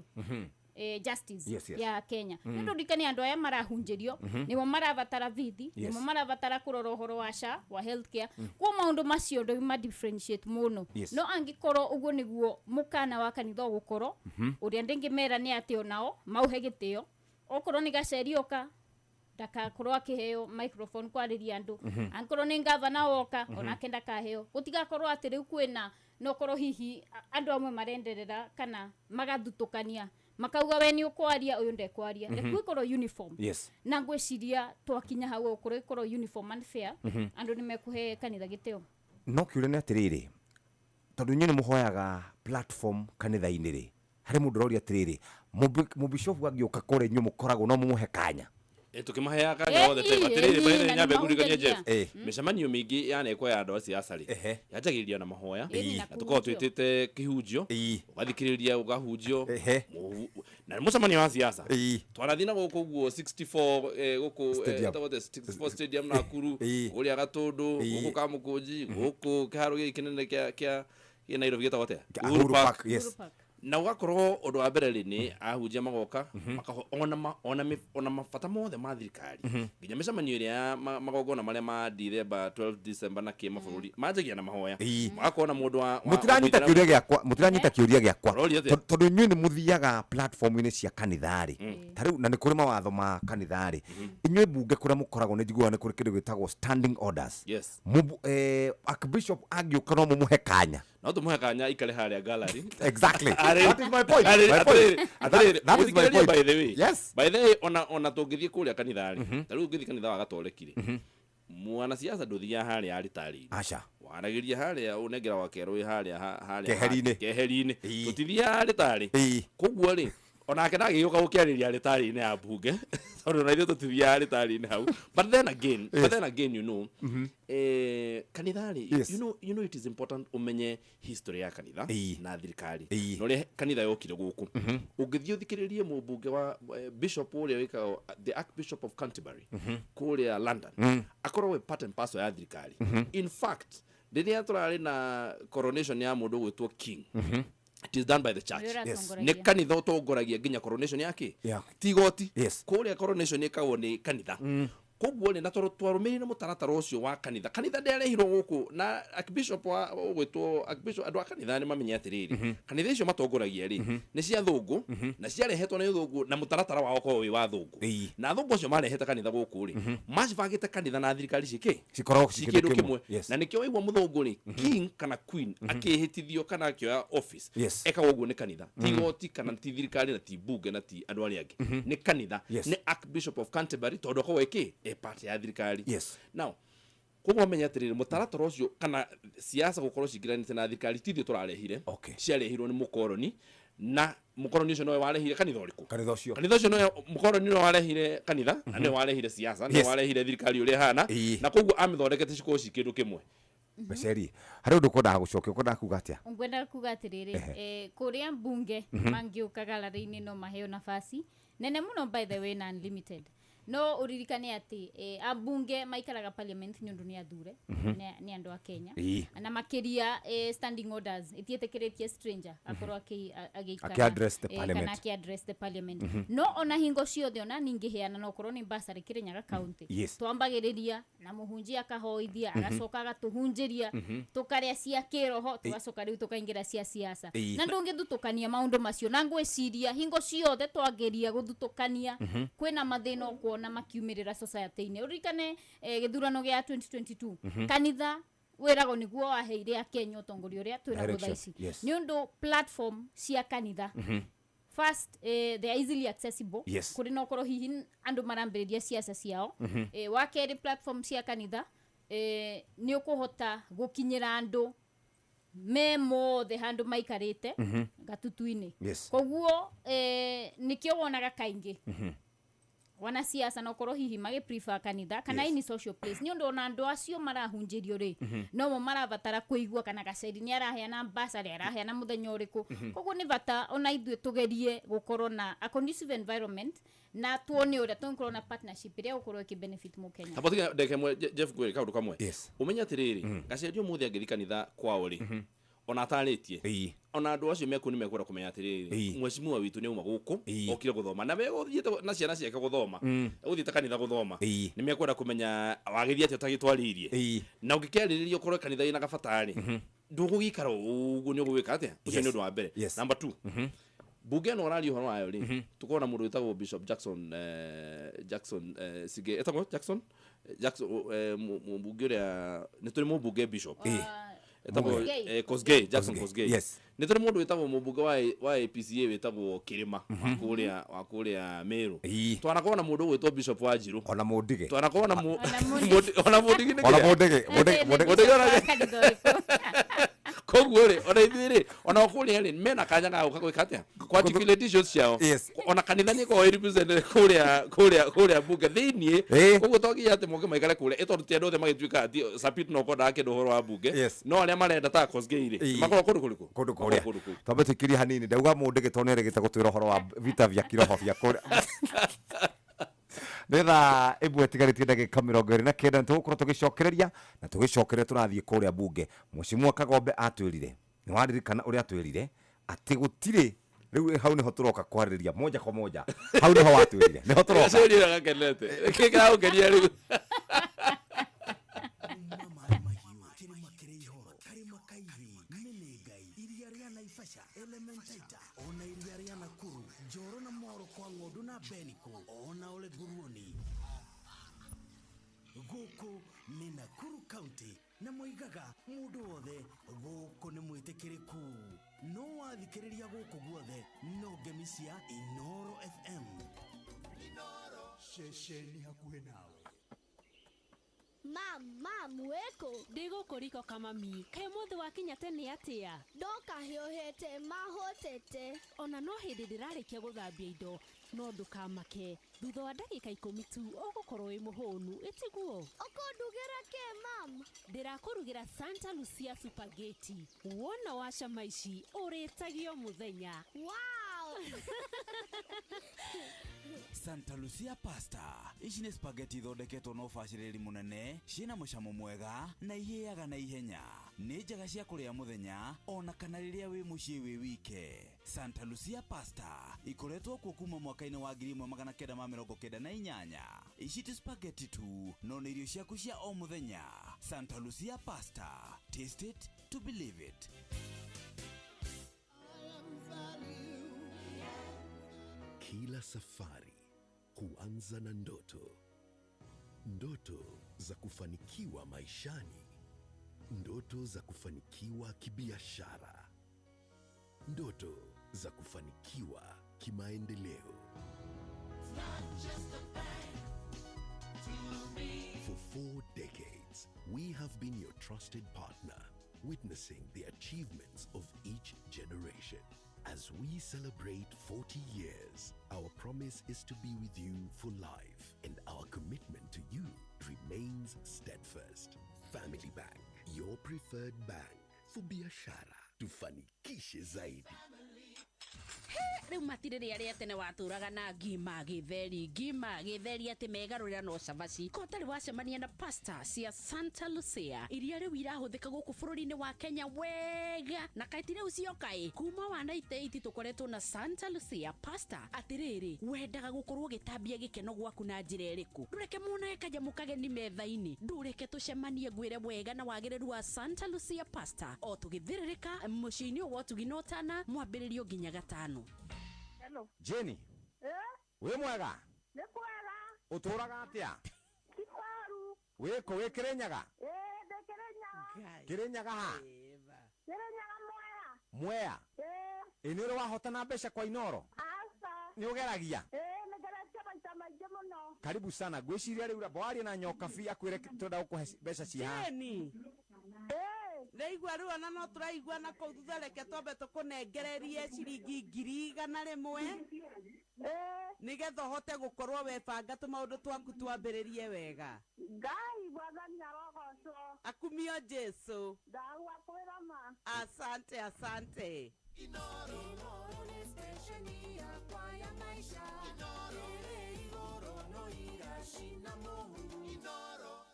justice ya Kenya. Nĩ ũndũ ririkane andũ aya marahunjĩrio nĩmo marabatara bithi, nĩmo marabatara kũrora ũhoro wa SHA, wa healthcare. Kwa maũndũ macio ndũgima differentiate mũno. No angĩkorwo ũguo nĩguo mũkana wa kanitha ũgũkorwo, ũrĩa ndĩngĩmera nĩ atĩ onao mauhe gĩtĩo. Okorwo nĩ Gaceri oka ndakakorwo akĩheo microphone kwarĩria andũ. Angĩkorwo nĩ ngavana woka onake ndakaheo. Gũtigakorwo atĩ rĩu kwĩna nokorwo hihi andũ amwe marenderera kana magathutũkania makauga we nĩ ũkwaria ũyũ ndekwaria. Reke ĩkorwo uniform. Na ngwĩciria twakinya hau ũkorwo ĩkorwo uniform and fair, andũ nĩ mekũhe kanitha gĩtĩo. No kĩũria nĩ atĩrĩrĩ, tondũ inyuĩ nĩ mũhoyaga platform kanitha-inĩ rĩ, harĩ mũndũ ũroria atĩrĩrĩ, mũbishofu angĩũka kũrĩa inyuĩ mũkoragwo no mũmũhe kanya? Tukimaheaga kanya othe time. Atĩrĩrĩ, by the way, na nyambe ngũririkanie nĩmahunjagia. Jeff, mĩcemanio mĩingĩ yanekwo ya andũ a siasa rĩ, yanjagĩrĩria na mahoya, Na na tũkoragwo kũhunjio. twĩtĩte kĩhunjio, ũgathikĩrĩria ũgahunjio. Na nĩ mũcemanio wa siasa. Twanathiĩ na gũkũ ũguo 64 gũkũ Stadium. ĩtagwo atĩa? 64 Stadium Nakuru, kũrĩa Gatũndũ, gũkũ Kamũkũnji, gũkũ kĩharo gĩkĩ kĩnene kĩa Nairobi gĩtagwo atĩa? Uhuru Park, yes. Uhuru Park. Na ũgakorwo ũndũ wa mbere rĩ nĩ ahunjia magoka ona mabata mothe ma thirikari, nginya mĩcemanio ĩrĩa ya magongona marĩa ma December 12 December na kĩ mabũrũri manjagia na mahoya, magakorwo na mũndũ wa Mũtiranyita mũithĩramu. kĩũria gĩakwa, mũtiranyita kĩũria gĩakwa. Ũroria atĩa? Tondũ inyuĩ nĩ mũthiaga platform-inĩ cia kanitha rĩ, ta rĩu na nĩ kũrĩ mawatho ma kanitha rĩ, inyuĩ mbunge kũrĩa mũkoragwo nĩ njiguaga nĩ kũrĩ kĩndũ gĩtagwo standing orders. Archbishop angĩũka no mũmũhe kanya? No tũmũhe kanya ikare harĩa gallery. Exactly. That is my point. My point. Atĩrĩrĩ, That is my mũthikĩrĩrie, point. by the way. By the way, ona tũngĩthiĩ kũrĩa kanitha rĩ, ta rĩu ũngĩthiĩ kanitha wa Gatoreki rĩ, mwanasiasa ndũthiaga harĩa aritarĩ-inĩ. Aca. Waragĩria harĩa ũnengera wa kerũ wĩ harĩa harĩa Keheri-inĩ. Keheri-inĩ. Tũtithiaga aritarĩ. Koguo rĩ, onake ndagĩũka gũkĩarĩria aritarĩ-inĩ ya mbunge tondũ na ithuĩ tũtithiaga aritarĩ-inĩ hau. But then again, but then again, kanitha rĩ, you know it is important ũmenye history ya kanitha na thirikari na ũrĩa kanitha yokire gũkũ. Ũngĩthiĩ ũthikĩrĩrie mũmbunge wa bishop ũrĩa wĩkagwo the Archbishop of Canterbury kũrĩa London, akorwo we part and parcel ya thirikari. In fact, rĩrĩa tũrarĩ na coronation ya mũndũ ũgwĩtwo king, it is done by the church. Nĩ ũratongoragia. Nĩ kanitha ũtongoragia nginya coronation yake, ti igoti. Kũrĩa coronation ĩkagwo nĩ kanitha. Koguo rĩ, na tondũ twarũmĩrĩire mũtaratara ũcio wa kanitha, kanitha ndĩarehirwo gũkũ na archbishop wa ũgwĩtwo archbishop. Andũ a kanitha nĩ mamenye atĩrĩrĩ, kanitha icio matongoragia rĩ nĩ cia thũngũ, na ciarehetwo nĩ thũngũ na mũtaratara wao ũkorwo wĩ wa thũngũ, na thũngũ acio marehete kanitha gũkũ rĩ, macibangĩte kanitha na thirikari cikĩ Cikoragwo ci ci kĩndũ kĩndũ kĩmwe. kĩmwe. Na nĩkĩo waigua mũthũngũ rĩ, king kana queen akĩhĩtithio kana akĩoya office, ekaga ũguo nĩ kanitha, ti igoti kana ti thirikari na ti mbunge na ti andũ arĩa angĩ, nĩ kanitha. Nĩ Archbishop of Canterbury, tondũ akoragwo ĩkĩ e part ya thirikari. Now koguo menya atĩrĩrĩ, mũtaratara ũcio kana siasa gũkorwo cingĩranĩte na thirikari ti ithuĩ tũrarehire. Ciarehirwo nĩ mũkoroni, na mũkoroni ũcio nowe warehire kanitha ũrĩkũ? Kanitha ũcio. Kanitha ũcio nowe mũkoroni nowe warehire kanitha, na nĩwe warehire siasa, nĩwe warehire thirikari ũrĩa ĩhana, na koguo amĩthondekete cikorwo ci kĩndũ kĩmwe. Meceri, harĩ ũndũ ũkwendaga gũcokia, ũkwendaga kuga atĩa? Ngwendaga kuga atĩrĩrĩ, kũrĩa mbunge mangĩũka gallery-inĩ no maheo nafasi nene mũno, by the way, na unlimited. No ũririkane atĩ ambunge maikaraga parliament nĩ ũndũ nĩ athure nĩ andũ a Kenya. Na makĩria standing orders itiĩtĩkĩrĩtie stranger akorwo agĩikara Akĩ-address the kana parliament. akĩ-address the parliament. No ona hingo ciothe ona ningĩheana no korwo nĩ bursary Kĩrĩnyaga County, twambagĩrĩria na mũhunjia akahoithia, agacoka agatũhunjĩria, tũkarĩa cia kĩroho, tũgacoka rĩu tũkaingĩra cia siasa. Na ndũngĩthutũkania maũndũ macio, na ngwĩciria hingo ciothe twageria gũthutũkania, kwĩna mathĩna ũkuona makiumĩrĩra society-inĩ. Ũririkane gĩthurano gĩa 2022, kanitha wĩragwo nĩguo waheire Akenya ũtongoria ũrĩa twĩnaguo thaa ici. Nĩ ũndũ platform cia kanitha first, they are easily accessible. Kũrĩ na ũkorwo hihi andũ marambĩrĩria ciaca ciao. Wa kerĩ, platform cia kanitha nĩ ũkũhota gũkinyĩra andũ me mothe handũ maikarĩte gatutu-inĩ. Koguo nĩkĩo wonaga kaingĩ wanasiasa na ũkorwo hihi magĩ prefer kanitha kana any social place, nĩ ũndũ ona andũ acio marahunjĩrio rĩ, nomo marabatara kũigua kana Gaceri nĩ araheana basarĩ, araheana mũthenya ũrĩkũ. Koguo nĩ bata ona ithuĩ tũgerie gũkorwo na a conducive environment na tuone ũrĩa tũngĩkorwo na partnership ĩrĩa gũkorwo ĩkĩ benefit mũkenya. Tamba tiga ndeke mwe Jeff ngwĩre kaũndũ kamwe. Ũmenye atĩrĩrĩ, Gaceri ũmũthĩ angĩthiĩ kanitha kwao rĩ, ona atarĩtie, ona andũ acio mekuo nĩ mekwenda kũmenya atĩrĩrĩ, mheshimiwa witũ nĩ auma gũkũ okire gũthoma na megũthiĩte na ciana ciake gũthoma, egũthiĩte kanitha gũthoma, nĩ mekwenda kũmenya wagĩthiĩ atĩa ũtagĩtwarĩirie, na ũngĩkĩarĩrĩria ũkorwo kanitha ĩna gabata rĩ, ndũgũgĩikara ũguo, nĩ ũgũgĩka atĩa? Ũcio nĩ ũndũ wa mbere. Number 2, bunge ĩno ũraria ũhoro wayo rĩ, tũkorwo na mũndũ wĩtagwo Bishop Jackson, Jackson Sige, etagwo Jackson, Jackson, mũmbunge ũrĩa nĩ tũrĩ mũmbunge Bishop etagwo Kosgei, Jackson Kosgei. Nĩ tũrĩ mũndũ wĩtagwo mũmbunge wa APCA wĩtagwo Kĩrĩma wa kũrĩa Meru. Twanakorwo na mũndũ ũgwĩtwo Bishop Wanjiru, ona Mũndige, twanakorwo na ona Mũndigi nĩ ona kĩrĩa? Mũndigi, Mũndigi Koguo rĩ, ona ithuĩ rĩ, ona kũrĩa rĩ, mena kanya ga gũka gwĩka atĩa? Kwa articulate issues ciao. Ona kanitha nĩ ĩkoragwo ĩ represented kũrĩa bunge thĩiniĩ. Koguo to nginya atĩ moke maikare kũrĩa, ĩ tondũ ti andũ othe magĩtuĩka atĩ Sapit no kwendaga kĩndũ ũhoro wa bunge. No arĩa marenda ta Kosgei rĩ, makoragwo kũndũ kũrĩkũ? Kũndũ Makoragwo kũrĩa. kũndũ kũu. Twambe tũikĩrie hanini, ndauga Mũndigi tondũ nĩerĩgĩte gũtwĩra ũhoro wa vita vya kiroho vya kũrĩa. Nĩ thaa 1 ĩtigarĩtie ndagĩka 29, nĩ tũgũkorwo tũgĩcokereria na tũgĩcokereria tũrathiĩ kũrĩa bunge. Mheshimiwa Kagombe atwĩrire, nĩ waririkana ũrĩa atwĩrire atĩ gũtirĩ rĩu, hau nĩho tũroka kwarĩrĩria moja kwa moja, hau nĩho watwĩrire nĩho tũroka. Gaceri ũrĩa gakenete. Kĩ kĩragũkenia rĩu? Ona iria rĩa Nakuru, Njoro na Moro kwa ng'ondu na Beniko, ona ole nguruoni. Gũkũ nĩ Nakuru County na moigaga mũndũ wothe gũkũ nĩ mwĩtĩkĩrĩku. No wathikĩrĩria gũkũ guothe no ngemi cia Inoro FM. Ceceni hakuhĩ nawe. Mam, mam, wĩkũ? Ndĩ gũkũ riko kamami. Kaĩ ũmũthĩ wakinya tene atĩa? Ndoka hiũhĩte mahũtĩte. Ona no hĩndĩ ndĩrarĩkia gũthambia indo, no ndũkamake. Thutha wa ndagĩka 10 tu ũgũkorwo wĩ mũhũnu, ĩtiguo? Ũkũndugĩra kĩ, mam? Ndĩrakũrugĩra Santa Lucia Spaghetti. Wona wacama ici ũrĩtagio mũthenya. Wow! Santa Lucia pasta. Ici nĩ spaghetti ithondeketwo na ũbacĩrĩri mũnene, ciĩna mũcamo mwega na ihĩaga na ihenya. Nĩ njega cia kũrĩa mũthenya ona kana rĩrĩa wĩ mũciĩ wĩ wike. Santa Lucia pasta ikoretwo kuo kuma mwaka-inĩ wa 1998. Ici ti spaghetti tu, no nĩ irio ciaku cia o mũthenya. Santa Lucia pasta. Taste it to believe it. Kila safari huanza na ndoto. Ndoto za kufanikiwa maishani. Ndoto za kufanikiwa kibiashara. Ndoto za kufanikiwa kimaendeleo. For 4 decades, we have been your trusted partner, witnessing the achievements of each generation. As we celebrate 40 years, our promise is to be with you for life, and our commitment to you remains steadfast. Family Bank, your preferred bank for biashara. Tufanikishe zaidi. Rĩu matirĩ rĩa rĩa tene watũraga na ngima gĩtheri, ngima gĩtheri atĩ megarũrĩra no cabaci. Ko ũtarĩ wacemania na pasta cia Santa Lucia iria rĩu irahũthĩka gũkũ bũrũri-inĩ wa Kenya wega, na kaĩ ti rĩu cioka ĩ, kuma wa 98 tũkoretwo na Santa Lucia pasta. Atĩrĩrĩ, wendaga gũkorwo ũgĩtambia gĩkeno gwaku na njĩra ĩrĩkũ? Ndũreke monage kanyamũ kageni metha-inĩ, ndũreke tũcemanie ngwĩre wega na wagĩrĩru wa Santa Lucia pasta o tũgĩthĩrĩrĩka mũciĩ-inĩ wa ũtugi na ũtana mwambĩrĩrio nginya gatano. Hello. Jenny. Wĩ mwega? Nĩ kwega. Ũtũraga atĩa? Kibaru. Wĩ kũ? Wĩ Kĩrĩnyaga? Ĩĩ, ndĩ Kĩrĩnyaga. Kirinyaga ha? Kirinyaga Mwea. Mwea? Ĩ nĩ ũrĩ wahotana mbeca kwa Inoro? Aca. Nĩ ũgeragia? Ĩĩ nĩngeretie maita maingĩ mũno. Karibu sana. Ngwĩciria rĩu ramba warie na Nyokabi akwĩre twenda gũkũhe mbeca ci haha. Jane. Ndaigua rĩu ona no tũraigua na kũu thutha, reke twambe tũkũnengererie ciringi 100,000 nĩgetha ũhote gũkorwo webanga tũmaũndũ twaku twambĩrĩrie wega. Ngai Mwathani arogocwo. Akumio Jesu. Ndagua kwĩra ma. Asante, asante. Inoro nĩ station yakwa ya maisha. Inoro ĩrĩ igũrũ no iracina mũhu. Inoro.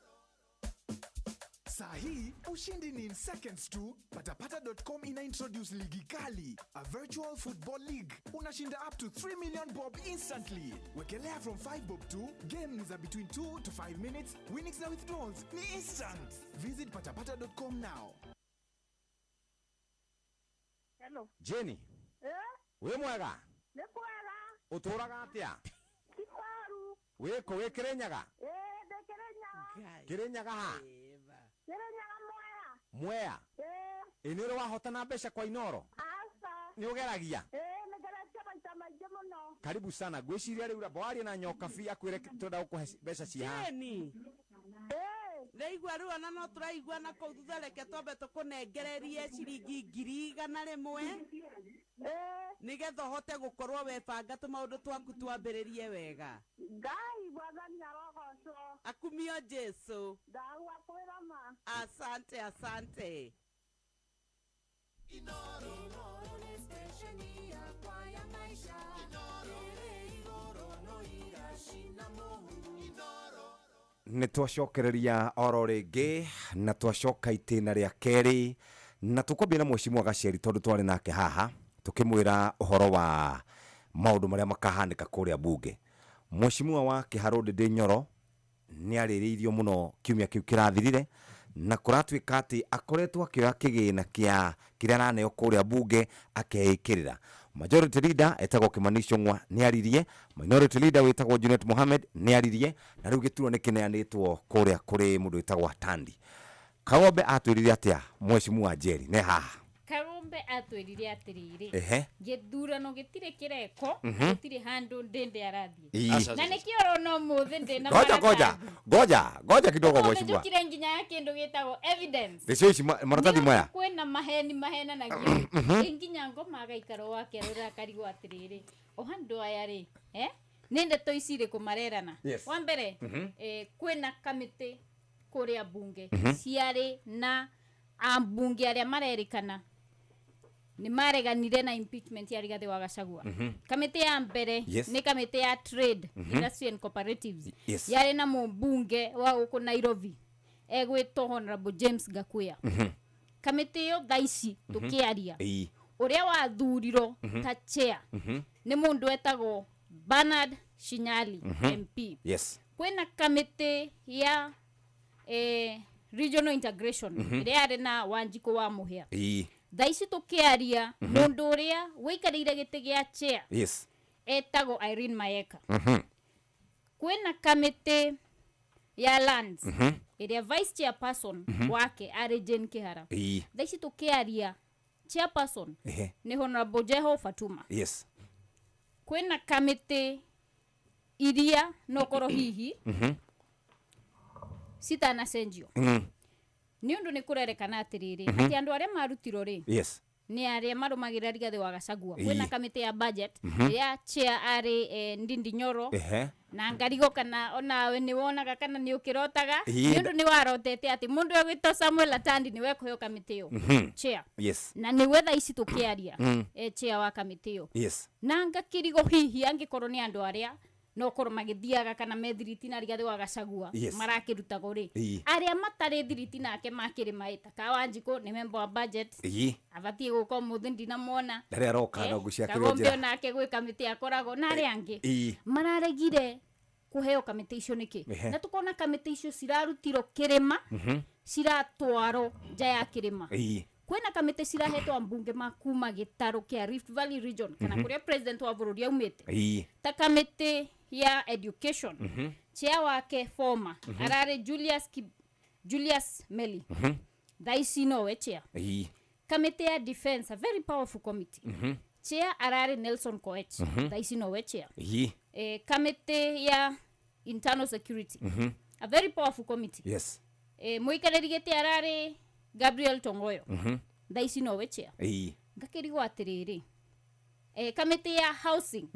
Saa hii ushindi ni in seconds tu. Patapata.com ina introduce ligi kali, a virtual football league. Unashinda up to 3 million bob instantly. Wekelea from 5 bob tu. Game ni za between 2 to 5 minutes. Winnings na withdrawals ni instant. Visit patapata.com now. Hello. Jenny. Wĩ mwega? Nĩ kwega. Ũtũraga atĩa? Ti kwaru. Wĩ kũ? Wĩ Kĩrĩnyaga? Ĩĩ ndĩ Kĩrĩnyaga. Kĩrĩnyaga ha? Kĩrĩnyaga Mwea. Mwea? Ĩĩ. Ĩ nĩ ũrĩ wahotana mbeca kwa Inoro? Aca. Nĩ ũgeragia? Ĩĩ nĩngeretie maita maingĩ mũno. Karibu sana. Ngwĩciria rĩu ramba warie na Nyokabi akwĩre twenda gũkũhe mbeca ci haha. Jane. Ndaigua rĩu ona no tũraigua na kũu thutha, reke twambe tũkũnengererie ciringi 100,000 nĩgetha ũhote gũkorwo webanga tũmaũndũ twaku twambĩrĩrie wega. Ngai Mwathani arogocwo. Akumio Jesu. Ndagua kwĩra ma. Asante, asante. Inoro nĩ station yakwa ya maisha. Inoro ĩrĩ igũrũ no iracina mũhu. Inoro. Nĩ twacokereria oro rĩngĩ na twacoka itĩna rĩa kerĩ na tũkwambia na Mheshimiwa Gacheri tondũ twarĩ nake haha tũkĩmwĩra ũhoro wa maũndũ marĩa makahanĩka kũrĩa bunge. Mheshimiwa wa Kĩharũ Ndĩndĩ Nyoro nĩ arĩrĩirio mũno kiumia kĩu kĩrathirire na kũratuĩka atĩ akoretwo akĩoya kĩgĩna kĩa kĩrĩa araneo kũrĩa bunge akeĩkĩrĩra. Majority leader etagwo Kimani Ichung'wa nĩ aririe, minority leader wĩtagwo Junet Mohamed nĩ aririe, na rĩu gĩturwa nĩ kĩneanĩtwo kũrĩa kũrĩ mũndũ wĩtagwo Atandi. Kagombe atwĩrire atĩa Mheshimiwa Njeri ne haha? Kagombe atwĩrire atĩrĩrĩ, Ehe. gĩthurano gĩtirĩ kĩreko, gĩtirĩ handũ Ndĩndĩ arathiĩ. Ii. Na nĩkĩo ũrona ũmũthĩ ndĩna Ngoja ngoja ngoja ngoja kidogo Ũmũthĩ mheshimiwa. njũkire nginya ya kĩndũ gĩtagwo evidence. Nĩcio ici maratathi maya. Kwĩna maheni mahenanagio. Ĩ nginya ngoma agaikara wake arora akarigwo atĩrĩrĩ, o handũ aya rĩ, nĩ ndeto ici irĩkũ marerana? Yes. Wa mbere, kwĩna kamĩtĩ kũrĩa bunge ciarĩ na ambunge arĩa marerĩkana nĩ mareganire na impeachment ya Rigathĩ wa Gachagua. Kamĩtĩ ya mbere Yes. nĩ kamĩtĩ ya trade, industry and cooperatives. Yes. Yarĩ na mũmbunge wa gũkũ Nairobi egwĩtwo Honorable James Gakuya. Kamĩtĩ ĩyo thaa ici tũkĩaria Ii. ũrĩa wathurirwo ta chair nĩ mũndũ etagwo Bernard Shinyali MP. Yes. Kwĩna kamĩtĩ ya regional integration ĩrĩa yarĩ na Wanjikũ wa Mũhĩa. Ii. Thaa ici tũkĩaria mũndũ ũrĩa wĩikarĩire gĩtĩ gĩa chair Yes. etagwo Irene Mayeka. Kwĩna kamĩtĩ ya lands ĩrĩa vice chairperson wake arĩ Jane Kĩhara. Ii. Thaa ici tũkĩaria chairperson Ehe. nĩ Honorable Jeho Fatuma. Yes. Kwĩna kamĩtĩ iria nokorwo hihi citanacenjio nĩ ũndũ nĩ kũrerekana atĩrĩrĩ atĩ andũ arĩa marutirwo rĩ Yes. nĩ arĩa marũmagĩrĩra Rigathĩ wa Gachagua. Ii. Kwĩna kamĩtĩ ya budget ya chair arĩ Ndindi Nyoro Ehe. na ngarigo kana onawe nĩ wonaga kana nĩ ũkĩrotaga Ii. nĩ ũndũ nĩ warotete atĩ mũndũ egwĩtwo Samuel Atandi nĩwe ekũheo kamĩtĩ ĩyo chair Yes. na nĩwe thaa ici tũkĩaria chair wa kamĩtĩ ĩyo. Yes. Na ngakĩrigwo hihi angĩkorwo nĩ andũ arĩa no korwo magĩthiaga kana methiriti na Rigathĩ wa Gachagua Yes. marakĩrutagwo rĩ, Ii. arĩa matarĩ thiriti nake makĩrĩ maĩ ta ka Wanjikũ nĩ member wa budget Ii. abatiĩ gũka ũmũthĩ ndinamwona. Ndarĩ aroka no ngũciakĩrwo Kagombe njĩra. onake gwĩ kamĩtĩ akoragwo na arĩa angĩ Ii. mararegire kũheo kamĩtĩ icio nĩkĩ? Ehe. Na tũkona kamĩtĩ icio cirarutirwo kĩrĩma ciratwarwo nja ya kĩrĩma. Ii. Kwĩna kamĩtĩ cirahetwo ambunge ma kuma gĩtarũ kĩa Rift Valley region kana kũrĩa president wa bũrũri aumĩte. Ii. Ta kamĩtĩ ya education chair wake former ararĩ Julius Meli. Thaa ici nowe chair. Kamĩtĩ ya defense, a very powerful committee, chair ararĩ Nelson Koech. Thaa ici nowe chair. Kamĩtĩ ya internal security, a very powerful committee, mũikarĩri gĩtĩ ararĩ Gabriel Tongoyo. Thaa ici nowe chair. Ngakĩrigwo atĩrĩrĩ, kamĩtĩ ya housing,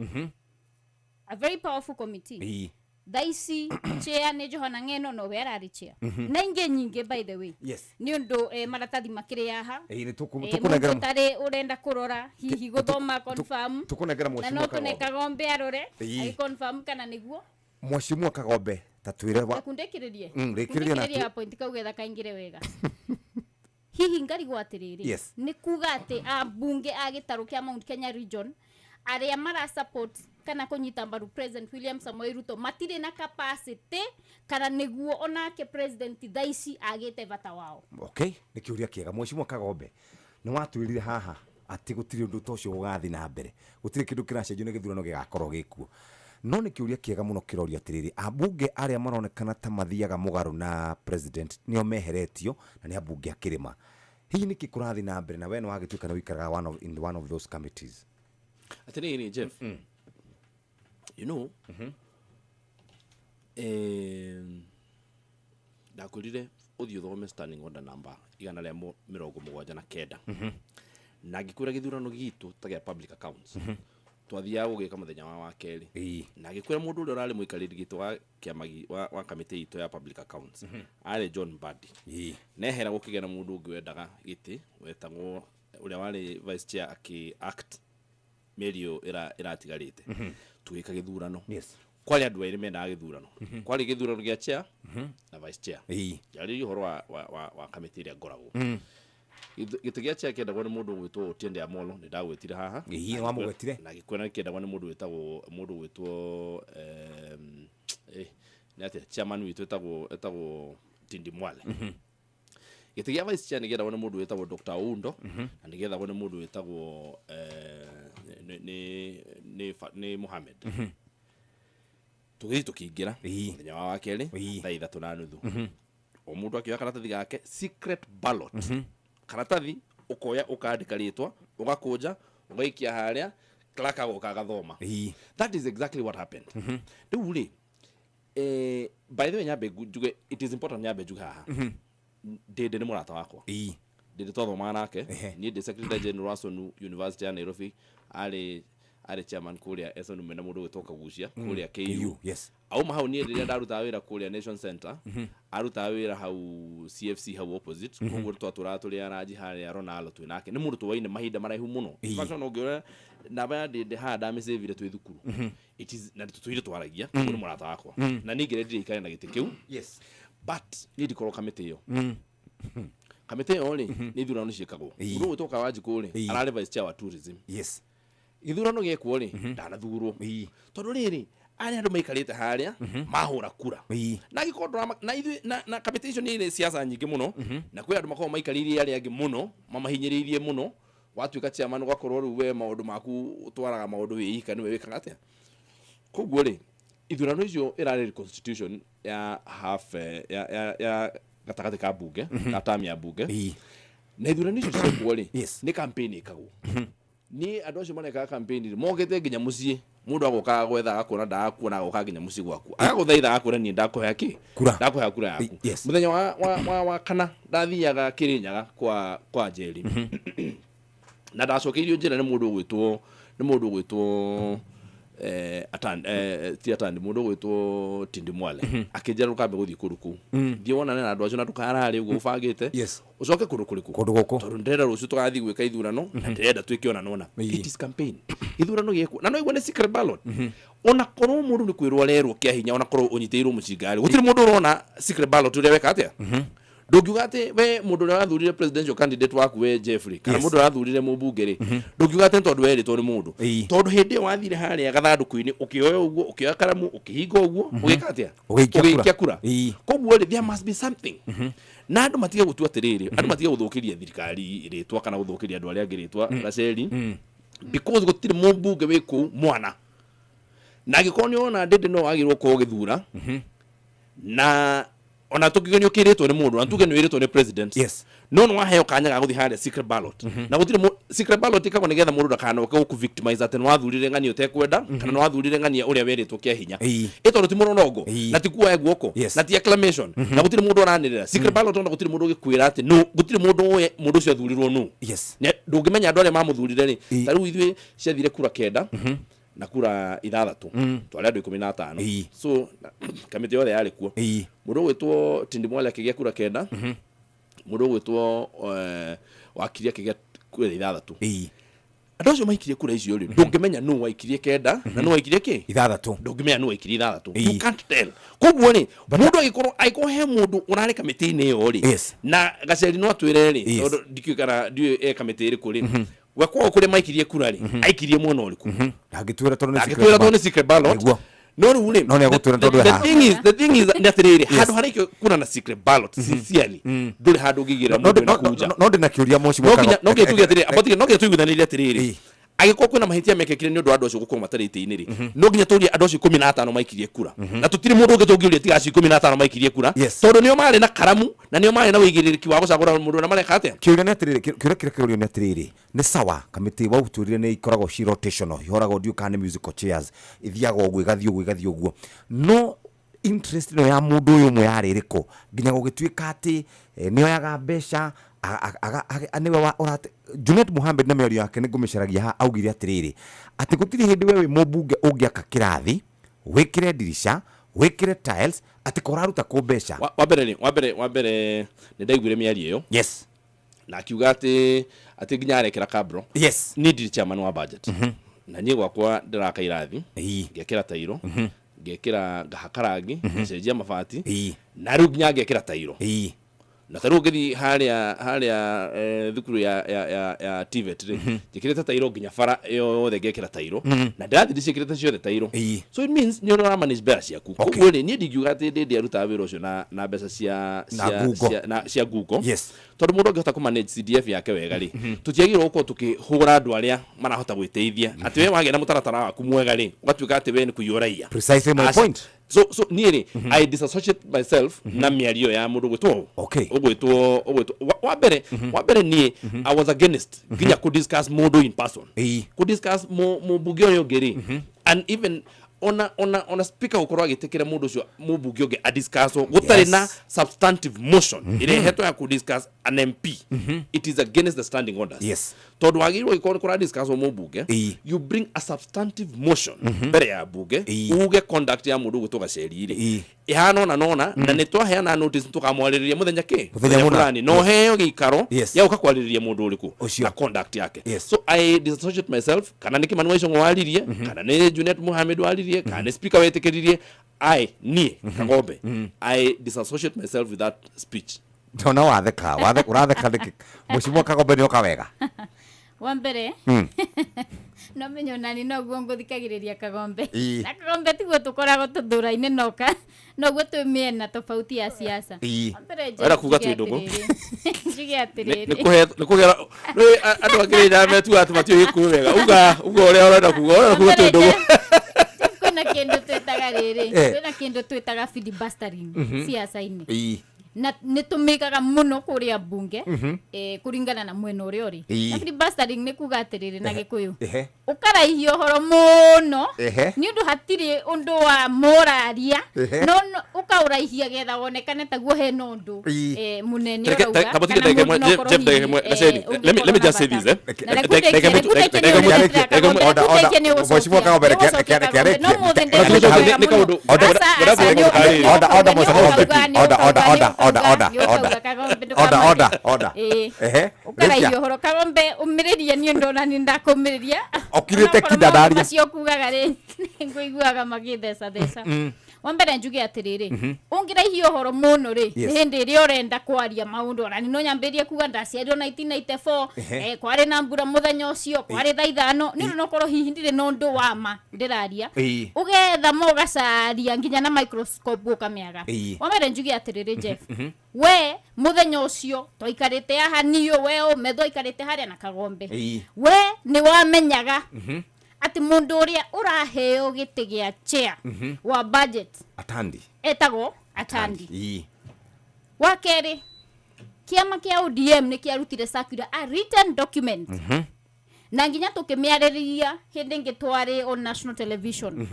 a very powerful committee, thaa ici chair nĩ Johana Ng'eno, nowe ararĩ chair. Na ingĩ nyingĩ, by the way. Nĩ ũndũ maratathi makĩrĩ haha. Nĩ Mũndũ tũkũnengera ũtarĩ ũrenda kũrora hihi gũthoma confirm tũkũnengera na no Mheshimiwa tũne Kagombe. Kagombe arore agĩ confirm kana nĩguo. Mheshimiwa Kagombe, ta twĩre wa Kundĩkĩrĩrie. Rĩkĩrĩria na Kundĩkĩrĩria point kau getha kaingĩre wega. Hihi ngarigwo atĩrĩrĩ, nĩ kuga atĩ ambunge a gĩtarũ kĩa Mount Kenya region arĩa mara support kana kũnyita mbaru President William Samoei Ruto matirĩ na capacity, kana nĩguo onake president thaa ici agĩte bata wao? Okay, nĩ kĩũria kĩega. Mheshimiwa Kagombe, nĩ watwĩrire haha atĩ gũtirĩ ũndũ ta ũcio ũgathiĩ na mbere, gũtirĩ kĩndũ kĩracenjio nĩ gĩthurano gĩgakorwo gĩkuo, no nĩ kĩũria kĩega mũno kĩroria atĩrĩrĩ, ambunge arĩa maronekana ta mathiaga mũgarũ na president nĩo meheretio na nĩ ambunge a kĩrĩma. Hihi nĩkĩ kũrathiĩ na mbere? Na we nĩ wagĩtuĩka nĩ ũikaraga in one of those committees. Atĩrĩrĩ Jeff, ndakwĩrire ũthiĩ ũthome standing order number 179. Na ngĩkwĩra gĩthurano gitũ ta gĩa public accounts twathiaga gũgĩka mũthenya wa wakerĩ, na ngĩkwĩra mũndũ ũrĩa ũrarĩ mũikarĩri gĩtĩ wa kĩama wa kamĩtĩ itũ ya public accounts arĩ John Mbadi. Nehera gũkĩgĩa na mũndũ ũngĩ wendaga gĩtĩ wetagwo ũrĩa warĩ vice chair akĩ act mĩeri ĩyo ĩratigarĩte. Tũgĩka gĩthurano. Kwarĩ andũ erĩ mendaga gĩthurano. Kwarĩ gĩthurano gĩa chair na vice chair. Njarĩrie ũhoro wa kamĩtĩ ĩrĩa ngoragwo. Gĩtĩ gĩa chair kĩendagwo nĩ mũndũ ũgwĩtwo Otiende Amollo, nĩ ndagwĩtire haha. Nĩ wamũgwetire. Na gĩkwĩra kĩendagwo nĩ mũndũ wĩtagwo mũndũ ũgwĩtwo nĩ atĩa, chairman witũ etagwo Tindi Mwale. Gĩtĩ gĩa vice chair nĩ kĩendagwo nĩ mũndũ wĩtagwo Dr. Oundo, na nĩ gĩethagwo nĩ mũndũ wĩtagwo nĩ Mohamed. Tũgĩthiĩ tũkĩingĩra mũthenya wa wakerĩ thaa 3:30. O mũndũ akĩoya karatathi gake, secret ballot. Karatathi ũkoya ũkandĩka rĩtwa, ũgakũnja, ũgaikia harĩa clerk agoka agathoma. That is exactly what happened. Rĩu rĩ, by the way, nyambe njuge, it is important nyambe njuge haha, Ndĩndĩ nĩ mũrata wakwa. Ndĩndĩ twathomaga nake. Niĩ ndĩ secretary general wa SONU University ya Nairobi, arĩ chairman kũrĩa SONU mena mũndũ ũgwĩtwo Kagucia kũrĩa KU. KU, yes. Auma hau, niĩ rĩrĩa ndarutaga wĩra kũrĩa Nation Center, arutaga wĩra hau CFC hau opposite. Koguo twatũraga tũrĩ aranji harĩa Ronaldo twĩ nake. Nĩ mũndũ tũwaine mahinda maraihu mũno. In fact, ona ũngĩona namba ya Ndĩndĩ haha, ndamĩcĩvire twĩ thukuru. It is na tũtũire twaragia. Koguo nĩ mũrata wakwa. Na niĩ ngĩrendire ikare na gĩtĩ kĩu. But niĩ ndikorwo kamĩtĩ ĩyo. Kamĩtĩ ĩyo rĩ, nĩ ithurano ciĩkagwo. Mũndũ ũgwĩtwo Kawanjikũ rĩ, ararĩ vice chair wa tourism. Gĩthurano gĩekwo rĩ, ndanathurwo tondũ rĩrĩ arĩa andũ maikarĩte harĩa mahũra kura na angĩkorwo na ithuĩ na kamĩtĩ icio nĩ irĩ siasa nyingĩ mũno, na kwĩ andũ makoragwo maikarĩirie arĩa angĩ mũno, mamahinyĩrĩirie mũno. Watuĩka chairman ũgakorwo rĩu we maũndũ maku ũtwaraga maũndũ wĩ ika, nĩwe wĩkaga atĩa. Koguo rĩ, ithurano icio ĩrarĩ constitution ya half ya gatagatĩ ka bunge, ka term ya bunge. Na ithurano icio ciekwo rĩ, nĩ campaign ĩkagwo. Niĩ andũ acio marekaga campaign rĩ, mokĩte nginya mũciĩ. Mũndũ agokaga gwetha, agakuona, ndagakuona, agoka nginya mũciĩ gwaku, agagũthaitha, agakwĩra, "Niĩ ndakũhe kĩ?" Kura. "Ndakũhe kura yaku." Mũthenya wa kana ndathiaga Kĩrĩnyaga kwa Njeri, na ndacokeirio njĩra nĩ mũndũ ũgwĩtwo ti Atandi, mũndũ ũgwĩtwo Tindi Mwale, akĩnjĩra, "Ndũkambe gũthiĩ kũndũ kũu. Thiĩ wonane na andũ acio na ndũkarare ũguo ũbangĩte. Ũcoke kũndũ kũrĩkũ?" Kũndũ gũkũ. "Tondũ ndĩrenda rũciũ tũgathiĩ gwĩka ithurano na ndĩrenda twĩke ona nona." It is campaign. Gĩthurano gĩekwo na no igue nĩ secret ballot. Ona korwo mũndũ nĩ kwĩrwo arerwo kĩa hinya, ona korwo ũnyitĩrĩirwo mũcinga rĩ, gũtirĩ mũndũ ũrona secret ballot ũrĩa weka atĩa. Ndũngiuga atĩ we mũndũ ũrĩa wathurire presidential candidate waku, we Jeffrey, kana mũndũ ũrĩa wathurire mũmbunge rĩ, ndũngiuga atĩ nĩ tondũ werĩtwo nĩ mũndũ, tondũ hĩndĩ ĩyo wathire harĩa gathandũkũ-inĩ, ũkĩoya ũguo, ũkĩoya karamu, ũkĩhinga ũguo, ũgĩka atĩa? Ũgĩikia kura. Ũgĩikia kura. Koguo rĩ, there must be something, na andũ matige gũtua atĩrĩrĩ, andũ matige gũthũkĩria thirikari rĩtwa kana gũthũkĩria andũ arĩa angĩ rĩtwa, Racheli, because gũtirĩ mũmbunge wĩ kũu mwana. Na angĩkorwo nĩ wona Ndĩndĩ no wagĩrĩirwo gũkorwo ũgĩthura na Ona tũkiuge nĩ ũkĩrĩtwo nĩ mũndũ, na tuge nĩ wĩrĩtwo nĩ president, Yes. No nĩ waheo kanya ga gũthiĩ harĩa secret ballot, na gũtirĩ secret ballot ĩkagwo nĩgetha mũndũ ndakanoke gũkũ victimize atĩ nĩ wathurire ng'ania ũtekwenda, kana nĩ wathurire ng'ania ũrĩa werĩtwo kĩa hinya. Ĩ tondũ ti mũronongo, na ti kuoya guoko, na ti acclamation, na gũtirĩ mũndũ ũranĩrĩra secret ballot, ona gũtirĩ mũndũ ũgĩkwĩra atĩ nũ, gũtirĩ mũndũ ũĩ mũndũ ũcio athurirwo nũ. Ndũngĩmenya andũ arĩa mamũthurire rĩ. Ta rĩu ithuĩ ciathire kura 9 na kura 6, twarĩ andũ 15. So kamĩtĩ yothe yarĩ kuo. Mũndũ ũgwĩtwo Tindi Mwale akĩgĩa kura 9, mũndũ ũgwĩtwo Wakiri akĩgĩa kura 6. Andũ acio maikirie kura icio rĩ, ndũngĩmenya nũ waikirie 9 na nũ waikirie kĩ? 6. Ndũngĩmenya nũ waikirie 6. You can't tell. Koguo rĩ, mũndũ angĩkorwo he mũndũ ũrarĩ kamĩtĩ-inĩ ĩyo rĩ, na Gaceri no atwĩre rĩ, tondũ ndikĩũĩ kana ndiũĩ e kamĩtĩ ĩrĩkũ rĩ, we kwao kũrĩa maikirie kura rĩ, aikirie mwena ũrĩkũ? Ndangĩtwĩra tondũ nĩ secret Ndangĩtwĩra tondũ nĩ ballot. secret ballot. Nĩguo. No rĩu rĩ, No nĩ egũtwĩra tondũ the haha. thing is nĩ atĩrĩrĩ, handũ harĩa ikio kura na secret ballot, sincerely, ndũrĩ handũ ũngĩigĩrĩra No mũndũ wĩna kunja. no ndĩ na kĩũria moci. No nginya tuge atĩrĩrĩ, amba no nginya tũiguithanĩrie atĩrĩrĩ, angĩkorwo kwĩna mahĩtia mekĩkire nĩ ũndũ wa andũ acio gũkorwo matarĩ itĩ-inĩ rĩ, no nginya tũrie andũ acio 15 maikirie kura, na tũtirĩ mũndũ ũngĩ tũngĩũria tiga acio 15 maikirie kura, tondũ nĩo marĩ na karamu na nĩo marĩ na ũigĩrĩrĩki wa gũcagũra mũndũ ũrĩa mareka atĩa. Kĩũria nĩ atĩrĩrĩ, kĩũria kĩrĩa kĩũrio nĩ atĩrĩrĩ, nĩ sawa kamĩtĩ wautwĩrire nĩ ikoragwo ci rotational, ihoragwo, ndiũĩ kana nĩ musical chairs, ithiaga ũguo, ĩgathiĩ ũguo, ĩgathiĩ ũguo, no interest ĩno ya mũndũ ũyũ ũmwe yarĩ ĩrĩkũ nginya gũgĩtuĩka atĩ nĩoyaga mbeca nĩwe ũrate Junet Mohamed? Na mĩario yake nĩ ngũmĩcaragia haha, augire atĩrĩrĩ, atĩ gũtirĩ hĩndĩ we wĩ mũmbunge ũngĩaka kĩrathi, wĩkĩre ndirica, wĩkĩre tiles, atĩ ko ũraruta kũ mbeca? Wa mbere rĩ, wa mbere nĩ ndaiguire mĩario ĩyo na akiuga atĩ nginya arekĩra kabro. Niĩ ndirĩ chairman wa budget, na niĩ gwakwa ndĩraka irathi, ngekĩra tairo, ngekĩra, ngahaka rangi, ngacenjia mabati, na rĩu nginya ngekĩra tairo. Na ta rĩu ũngĩthiĩ harĩa thukuru ya TVET rĩ, njĩkĩrĩte tairo nginya bara yothe, ngekĩra tairo, na ndĩrathiĩ ndĩciĩkĩrĩte ciothe tairo. So it means nĩ ũrĩa ũramanage mbeca ciaku. Koguo rĩ, niĩ ndingiuga atĩ ndĩ arutaga wĩra ũcio na mbeca cia Na ngungo. Cia ngungo, tondũ mũndũ angĩhota kũmanage CDF yake wega rĩ, tũtiagĩrĩirwo gũkorwo tũkĩhũra andũ arĩa marahota gwĩteithia, atĩ we wagĩa na mũtaratara waku mwega rĩ, ũgatuĩka atĩ we nĩ kũiyũra raia. Precisely my Aca. point. So niĩ rĩ, I disassociate myself na mĩario ya mũndũ ũgwĩtwo ũgwĩtwo wa mbere niĩ I was against nginya kũ discuss mũndũ in person, kũ discuss mũmbunge ũrĩa ũngĩ rĩ, and even ona speaker gũkorwo agĩtĩkĩra mũndũ ũcio mũmbunge ũngĩ adiscusswo gũtarĩ na substantive motion ĩrehetwo ya kũ discuss an MP, it is against the standing orders. Tondũ wagĩrĩirwo gĩkorwo nĩ kũra discusswo mũmbunge, you bring a substantive motion mbere ya bunge, uge conduct ya mũndũ ũgwĩtwo Gaceri rĩ ĩhana ona nona, na nĩ twaheana notice tũkamwarĩrĩria mũthenya kĩ? Mũthenya mũna. Fulani, no heo gĩikaro ya gũka kwarĩrĩria mũndũ ũrĩkũ Ũcio. Na conduct yake. So I disassociate myself, kana nĩ Kimani wa Ichung'wa waririe, kana nĩ Junet Mohamed waririe, kana nĩ speaker wetĩkĩririe, I niĩ Kagombe, I disassociate myself with that speech. Ndona watheka, ũratheka nĩkĩ? Mheshimiwa Kagombe nĩ oka wega. Wa mbere, no menya onani noguo ngũthikagĩrĩria Kagombe. Na Kagombe tiguo tũkoragwo tũthũraine, noka noguo twĩ mĩena tofauti ya siasa. Wa mbere, Jeff, Wenda kuga njuge twĩ ndũgũ. atĩrĩrĩ. Njuge atĩrĩrĩ. Nĩ kũgera rĩ andũ angĩ rĩ metuga atĩ matiũĩ Gĩkũyũ wega, uga ũrĩa ũrenda kuga, twĩ ndũgũ. Jeff, kwĩna kĩndũ twĩtaga rĩrĩ, kwĩna kĩndũ twĩtaga filibustering siasa-inĩ, na nĩ tũmĩkaga mũno kũrĩa mbunge, kũringana na mwena ũrĩa ũrĩ. Na filibustering nĩ kuga atĩrĩrĩ na Gĩkũyũ, ũkaraihia ũhoro mũno nĩ ũndũ hatirĩ ũndũ wa mũraria, no ũkaũraihia getha wonekane taguo hena ũndũ mũnene ũrauga, Kaba tige kana ndagĩka mũndũ ĩmwe, no Jeff, akorwo Jeff, ndagĩka hihi, ĩmwe, Gaceri, let me ũngĩkorwo just say na this, eh. bata. Na reke ndĩkie nĩ ũgũcokia Ndagĩka ĩmwe. Kagombe, Order, order. reke ndĩkie nĩ ũgũcokia. Mheshimiwa Kagombe, Nĩ ũgũcokia reke Kagombe, no arĩkie. mũthĩ Nĩ ndĩrenda nĩ kaũndũ- mũno. Order, Aca, order, aca, nĩ order, Order, order, nĩ Mheshimiwa ũkauga, Kagombe. nĩ Order, order, ũkauga, order, nĩ order, order, ũkauga, order. Kagombe, Order, ndũkamake. order, order. Ũkaraihia Rĩkia. ũhoro Kagombe, ũmĩrĩrie, niĩ ndona nĩ ndakũmĩrĩria. Okirĩte Onakorwo kinda maũndũ ndaria. macio kugaga rĩ, ngũiguaga magĩtheca theca. Wa mbere njuge atĩrĩrĩ, ũngĩraihia ũhoro mũno rĩ, nĩ hĩndĩ ĩrĩa ũrenda kwaria maũndũ, ona nĩ no nyambĩrĩrie kuga ndaciarirwo 1994, kwarĩ na mbura mũthenya ũcio, kwarĩ thaa 5, nĩ ũndũ nokorwo hihi ndirĩ na ũndũ wa ma ndĩraria, ũgetha ma ũgacaria nginya na microscope ũkamĩaga. Wa mbere njuge atĩrĩrĩ, Jeff, we mũthenya ũcio twaikarĩte haha niũ, we ũmetho aikarĩte harĩa na Kagombe, we nĩ wamenyaga atĩ mũndũ ũrĩa ũraheo gĩtĩ gĩa chair wa budget Atandi. Etagwo Atandi. Wa kerĩ, kĩama kĩa ODM nĩ kĩarutire circular, a written document, na nginya tũkĩmĩarĩrĩria hĩndĩ ĩngĩ twarĩ on national television,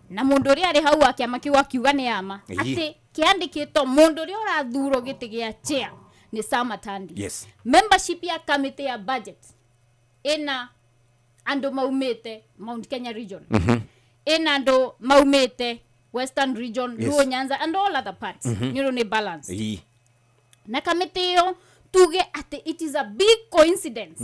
na mũndũ ũrĩa arĩ hau wa kĩama kĩu akiuga nĩ ama atĩ kĩandĩkĩtwo mũndũ ũrĩa ũrathurwo gĩtĩ gĩa chair nĩ Sam Atandi. Membership ya committee ya budget ĩna andũ maumĩte Mount Kenya region, ĩna andũ maumĩte Western region, Luo Nyanza and all other parts, nĩ ũndũ nĩ balance. Na kamĩtĩ ĩyo tuge atĩ it is a big coincidence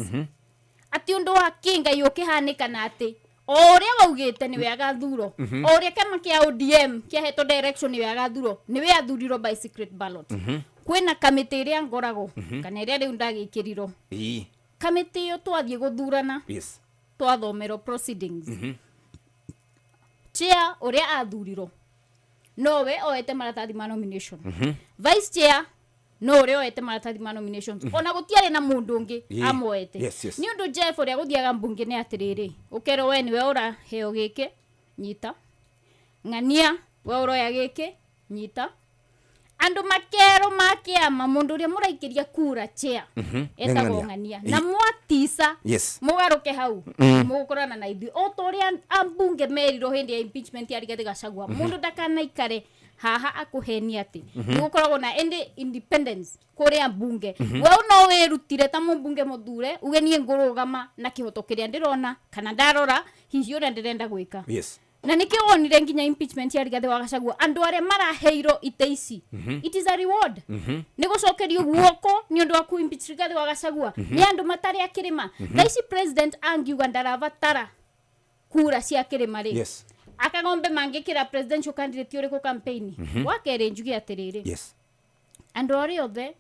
atĩ ũndũ wa kĩngai ũkĩhanĩka na atĩ o ũrĩa waugĩte nĩwe agathurwo, o ũrĩa kĩama kĩa ODM kĩahetwo direction nĩwe agathurwo, nĩwe athurirwo by secret ballot. Kwĩna kamĩtĩ ĩrĩa ngoragwo, kana ĩrĩa rĩu ndagĩkĩrirwo, kamĩtĩ ĩyo twathiĩ gũthurana, twathomerwo proceedings, chair ũrĩa athurirwo nowe oete maratathi ma nomination, vice chair no ũrĩa oete maratathi ma nominations, ona gũtiarĩ na mũndũ ũngĩ amoete. Nĩ ũndũ Jeff, ũrĩa gũthiaga mbunge nĩ atĩrĩrĩ, ũkerwo we nĩwe ũraheo gĩkĩ, nyita ng'ania, we ũroya gĩkĩ, nyita. Andũ makerwo ma kĩama mũndũ ũrĩa mũraikĩria kura chair etagwo Nĩ ng'ania, Ng'ania. na mwatica mũgarũke hau, mũgũkorana na ithuĩ o ta ũrĩa ambunge merirwo hĩndĩ ya impeachment ya Rigathĩ Gachagua. Mũndũ ndakanaikare haha akũhenia atĩ nĩ gũkoragwo na ĩndĩ independence kũrĩa mbunge. We no wĩrutire ta mũmbunge mũthure uge niĩ ngũrũgama na kĩhoto kĩrĩa ndĩrona kana ndarora hihi ũrĩa ndĩrenda gwĩka. Na nĩkĩo wonire nginya impeachment ya Rigathĩ wa Gachagua, andũ arĩa maraheirwo ite ici, it is a reward, nĩ gũcokerio guoko nĩ ũndũ wa ku impeach Rigathĩ wa Gachagua, nĩ andũ matarĩ a kĩrĩma. Thaa ici president angiuga ndarabatara kura cia kĩrĩma rĩ, akagombe mangĩkĩra presidential candidate ũrĩkũ campaign? Wa kerĩ, njuge atĩrĩrĩ, andũ arĩa othe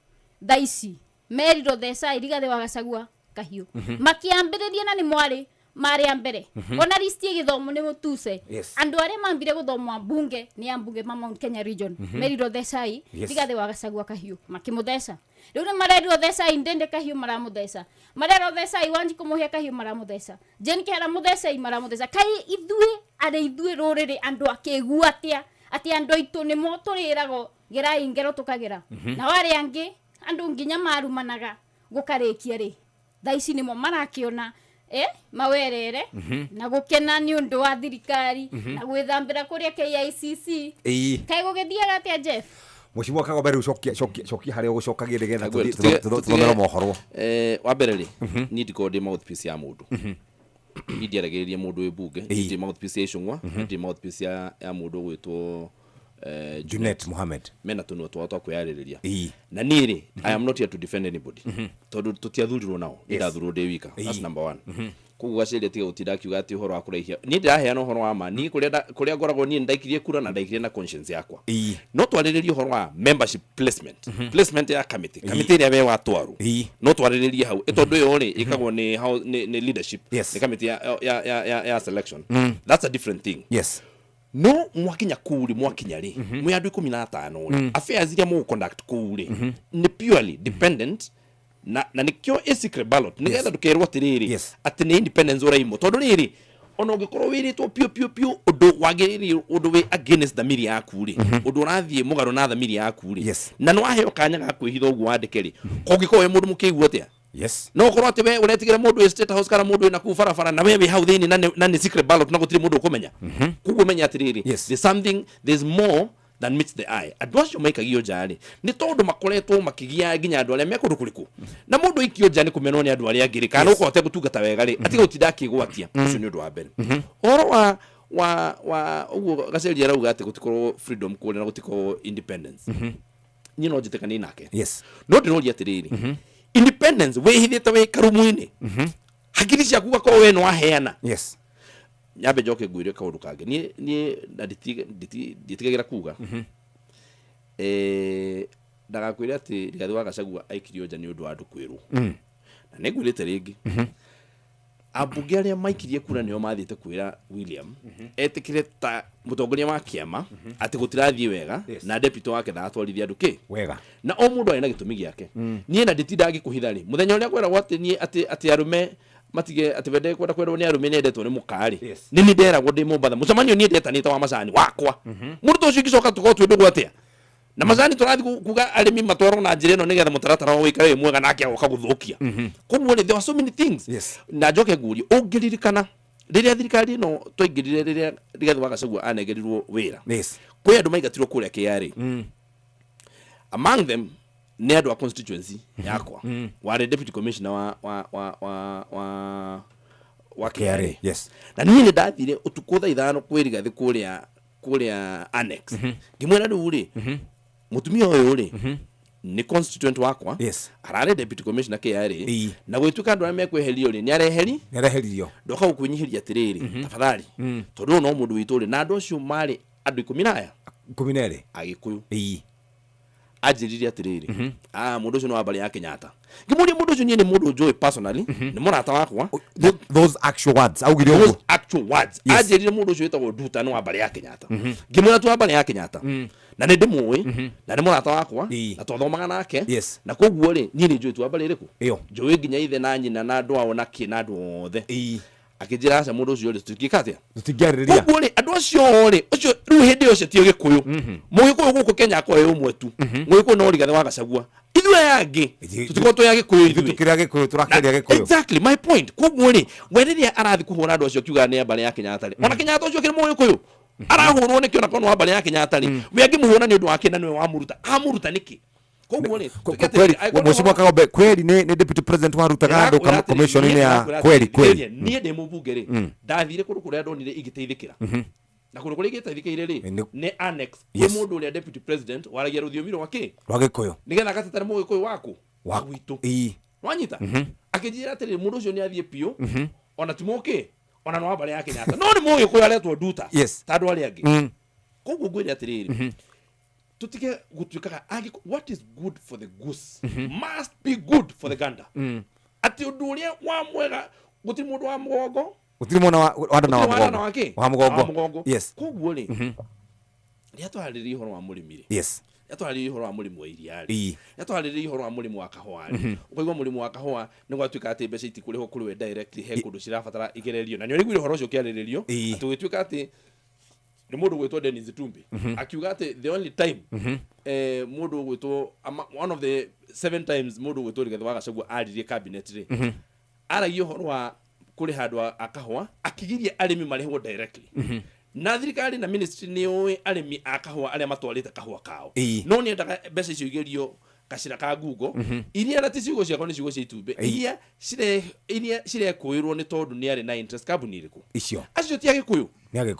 thaa ici merirwo theca Rigathĩ wa Gachagua kahiũ, makĩambĩrĩria na nĩ mwarĩ marĩ a mbere, ona listi ĩgĩthomwo nĩ mũtuse. Andũ arĩa mambire gũthomwo mbunge nĩ ambunge ma Mount Kenya region, merirwo thecai Rigathĩ wa Gachagua kahiũ, makĩmũtheca. Rĩu nĩ marerirwo thecai Ndende kahiũ, maramũtheca. Marerwo thecai Wanjikũ Mũhĩa kahiũ, maramũtheca. Jane Kĩhara mũthecai, maramũtheca. Kai ithuĩ arĩ ithuĩ rũrĩrĩ andũ akĩgu atĩa atĩ andũ aitũ nĩmo tũrĩragwo gerai ngero tũkagera, nao arĩa angĩ andũ nginya marumanaga gũkarĩkia rĩ, thaa ici nĩmo marakĩona mawerere na gũkena nĩ ũndũ wa thirikari na gwĩthambĩra kũrĩa KICC. Kaĩ gũgĩthiaga atĩa, Jeff? Mheshimiwa Kagombe, rĩu cokia cokia cokia harĩa ũgũcokagia nĩgetha Aguo, tũthomere mohoro. Wa mbere rĩ, niĩ ndikoragwo ndĩ mouthpiece ya mũndũ, niĩ ndiaragĩrĩria mũndũ wĩ mbunge. Niĩ ndirĩ mouthpiece ya Icũng'wa, ndirĩ mouthpiece ya mũndũ ũgwĩtwo Junet Mohamed. Mena tũnua twao twa kwĩyarĩrĩria. Na niĩ rĩ, I am not here to defend anybody, tondũ tũtiathurirwo nao, niĩ ndathurwo ndĩ wika. That's number one. Koguo gaceria tiga gũtinda akiuga atĩ ũhoro wa kũraihia, niĩ ndĩraheana ũhoro wa ma. Niĩ kũrĩa ngoragwo, niĩ ndaikirie kura na ndaikirie na conscience yakwa. No twarĩrĩrie ũhoro wa membership placement ya committee, committee ĩrĩa we watwarwo, no twarĩrĩrie hau ĩ tondũ ĩyo rĩ ĩkagwo nĩ leadership, nĩ committee ya selection. That's a different thing. No mwakinya kũu rĩ, mwakinya rĩ, mwĩ andũ 15 rĩ, affairs iria mũgũ conduct kũu rĩ nĩ purely dependent na nĩkĩo ĩ secret ballot, nĩgetha ndũkerwo atĩrĩrĩ atĩ nĩ independence ũraimwo, tondũ rĩrĩ ona ũngĩkorwo wĩrĩtwo piũ piũ piũ ũndũ wagĩrĩire, ũndũ wĩ against thamiri yaku rĩ, ũndũ ũrathiĩ mũgarũ na thamiri yaku rĩ, na nĩ waheo kanya ga kwĩhitha ũguo wandĩke rĩ, kũngĩkorwo wĩ mũndũ mũkĩigua atĩa? No ũkorwo atĩ we ũretigĩra mũndũ wĩ State House kana mũndũ wĩna kũu barabara, na we wĩ hau thĩinĩ na nĩ secret ballot na gũtirĩ mũndũ ũkũmenya. Koguo menya atĩrĩrĩ, there's something, there's more than meets the eye. Andũ acio maikagio nja rĩ nĩ tondũ makoretwo makĩgia nginya andũ arĩa me kũndũ kũrĩkũ, na mũndũ aikio nja nĩ kũmenwo nĩ andũ arĩa angĩ rĩ, kana ũkorwo ategũtungata wega rĩ, atiga gũtinda akĩgwatia. Ũcio nĩ ũndũ wa mbere. Ũhoro wa ũguo Gaceri arauga atĩ gũtikorwo freedom kũrĩa na gũtikorwo independence, niĩ no njĩtĩkanie nake, no ndĩroria atĩrĩrĩ, independence wĩhithĩte wĩ karumu-inĩ, hakiri ciaku gakorwo we nĩ waheana. Nyambe njoke ngwĩre kaũndũ kangĩ. Niĩ na nditigagĩra kuga, ndagakwĩre atĩ Rigathĩ wa Gachagua aikirio nja nĩ ũndũ wa andũ kwĩrwo, na nĩ ngwĩrĩte rĩngĩ, ambunge arĩa maikirie kura nĩo mathiĩte kwĩra William etĩkĩre ta mũtongoria wa kĩama atĩ gũtirathiĩ wega, na deputy wake ndatwarithia andũ kĩ wega. Na o mũndũ arĩ na gĩtũmi gĩake. Niĩ na nditinda ngĩkũhitha rĩ, mũthenya ũrĩa kwĩragwo atĩ niĩ atĩ arũme matige atĩ wende kwenda kwendwo nĩ arũme nĩendetwo nĩ mũka rĩ, nĩ niĩ nderagwo ndĩ Mombatha mũcemanio, niĩ ndetanĩte wa macani wakwa, mũndũ ta ũcio ingĩcoka tũkorwo twĩ ndũgũ atĩa? Na macani tũrathiĩ kuga arĩmi matwarwo na njĩra ĩno nĩgetha mũtaratara wao ũikare wĩ mwega, nake agoka gũthũkia. Koguo rĩ, there were so many things. Na njoke ngurie, ũngĩririkana rĩrĩa thirikari ĩno twaingĩrire, rĩrĩa Rigathĩ wa Gachagua anengerirwo wĩra, kwĩ andũ maingatirwo kũrĩa KRA. Among them nĩ andũ a constituency yakwa, warĩ deputy commissioner wa KRA. KRA. Na niĩ nĩ ndathire ũtukũ thaa 5 kwĩ Rigathĩ kũrĩa annex, ngĩmwĩra rĩu rĩ, mũtumia ũyũ rĩ nĩ constituent wakwa, ararĩ deputy commissioner KRA, na gwĩtuĩka andũ arĩa mekweherio rĩ, nĩ areheri. Nĩ areheririo. Ndoka gũkwĩnyihĩria atĩrĩrĩ, tafadhali, tondũ ũyũ no mũndũ witũ rĩ, na andũ acio marĩ andũ 12. 12. Agĩkũyũ. Anjĩrire atĩrĩrĩ, ah, mũndũ ũcio nĩ wa mbarĩ ya Kenyatta. Ngĩmũria, mũndũ ũcio niĩ nĩ mũndũ njũĩ personally, nĩ mũrata wakwa. Those actual words augire Those ũguo? actual words. Anjĩrire mũndũ ũcio wĩtagwo Nduta nĩ wa mbarĩ ya Kenyatta. Ngĩmwĩra tu wa mbarĩ ya Kenyatta, na nĩ ndĩmũĩ, na nĩ mũrata wakwa, na twathomaga nake, na koguo rĩ, niĩ nĩ njũĩ tu wa mbarĩ ĩrĩkũ. Ĩyo. Njũĩ nginya ithe na nyina na andũ ao na kĩ na andũ othe. Akĩnjĩra aca, mũndũ ũcio rĩ, tũtingĩka atĩa? Tũtingĩarĩrĩria. Koguo rĩ, andũ acio rĩ, ũcio rĩu hĩndĩ ĩyo ũcio ti Gĩkũyũ. Mũgĩkũyũ gũkũ Kenya akorwo wĩ ũmwe tu, Mũgĩkũyũ no Rigathĩ wa Gachagua. Ithuĩ aya angĩ tũtikorwo twĩ Agĩkũyũ ithuĩ. Tũkĩrĩ Agĩkũyũ, tũrakĩria Gĩkũyũ. Exactly my point. Koguo rĩ, we rĩrĩa arathiĩ kũhũra andũ acio akiuga nĩ a mbarĩ ya Kenyatta rĩ, ona Kenyatta ũcio akĩrĩ Mũgĩkũyũ arahũrwo nĩkĩ ona korwo nĩ wa mbarĩ ya Kenyatta rĩ, we angĩmũhũra nĩ ũndũ wa kĩ na nĩwe wamũruta, amũruta nĩkĩ? Koguo rĩ, tuge atĩrĩrĩ, Kweli angĩkorwo mheshimiwa Kagombe, kweli nĩ deputy president warutaga andũ Ndĩrakwĩra atĩrĩrĩ, commission-inĩ ya ndĩrakwĩra kweli atĩrĩrĩ, kweli? niĩ ndĩ mũmbunge rĩ, ndathire kũndũ kũrĩa ndonire ingĩteithĩkĩra, na kũndũ kũrĩa ingĩteithĩkĩire rĩ, nĩ annex kwĩ mũndũ ũrĩa deputy president waragia rũthiomi rwa kĩ? Rwa Gĩkũyũ. Nĩgetha agateta nĩ Mũgĩkũyũ waku Wa gwitũ. Wanyita? Akĩnjĩra atĩrĩrĩ, mũndũ ũcio nĩ athiĩ biũ, ona ti mũkĩ, ona nĩ wa mbarĩ ya Kenyatta, no nĩ Mũgĩkũyũ aretwo Nduta ta andũ arĩa angĩ. Koguo ngwĩre atĩrĩrĩ, tutige gũtuĩkaga what is good for the goose must be good for the gander, atĩ ũndũ ũrĩa wa mwega, gũtirĩ mũndũ wa mũgongo. Gũtirĩ mwana wa nda na wa Gũtirĩ wa nda na mũgongo. wa kĩ? Wa mũgongo. Wa mũgongo. Koguo rĩ, rĩrĩa twarĩrĩria ũhoro wa mũrĩmi rĩ, rĩrĩa twarĩrĩria ũhoro wa mũrĩmi wa iria rĩ, rĩrĩa twarĩrĩria ũhoro wa mũrĩmi wa kahũa rĩ, ũkaigua mũrĩmi wa kahũa nĩ gwatuĩka atĩ mbeca itikũrĩhwo kũrĩ we directly, he kũndũ cirabatara igererio, na nĩ ũraiguire ũhoro ũcio ũkĩarĩrĩrio, atĩ ũgĩtuĩka atĩ nĩ mũndũ ũgwĩtwo Dennis Itumbi akiuga atĩ the only time mũndũ ũgwĩtwo one of the seven times mũndũ ũgwĩtwo Rigathĩ wa Gachagua aririe cabinet rĩ, aragia ũhoro wa kũrĩha andũ a kahũa, akĩgiria arĩmi marĩhwo directly, na thirikari na ministry nĩ yũĩ arĩmi a kahũa arĩa matwarĩte kahũa kao, no nĩ endaga mbeca icio igerio gacĩra ka ngungo, iria na ti ciugo ciakwa, nĩ ciugo cia Itumbĩ, iria cirekũĩrwo nĩ tondũ nĩ arĩ na interest kambuni ĩrĩkũ. Icio Acio ti Agĩkũyũ. Nĩ Agĩkũyũ.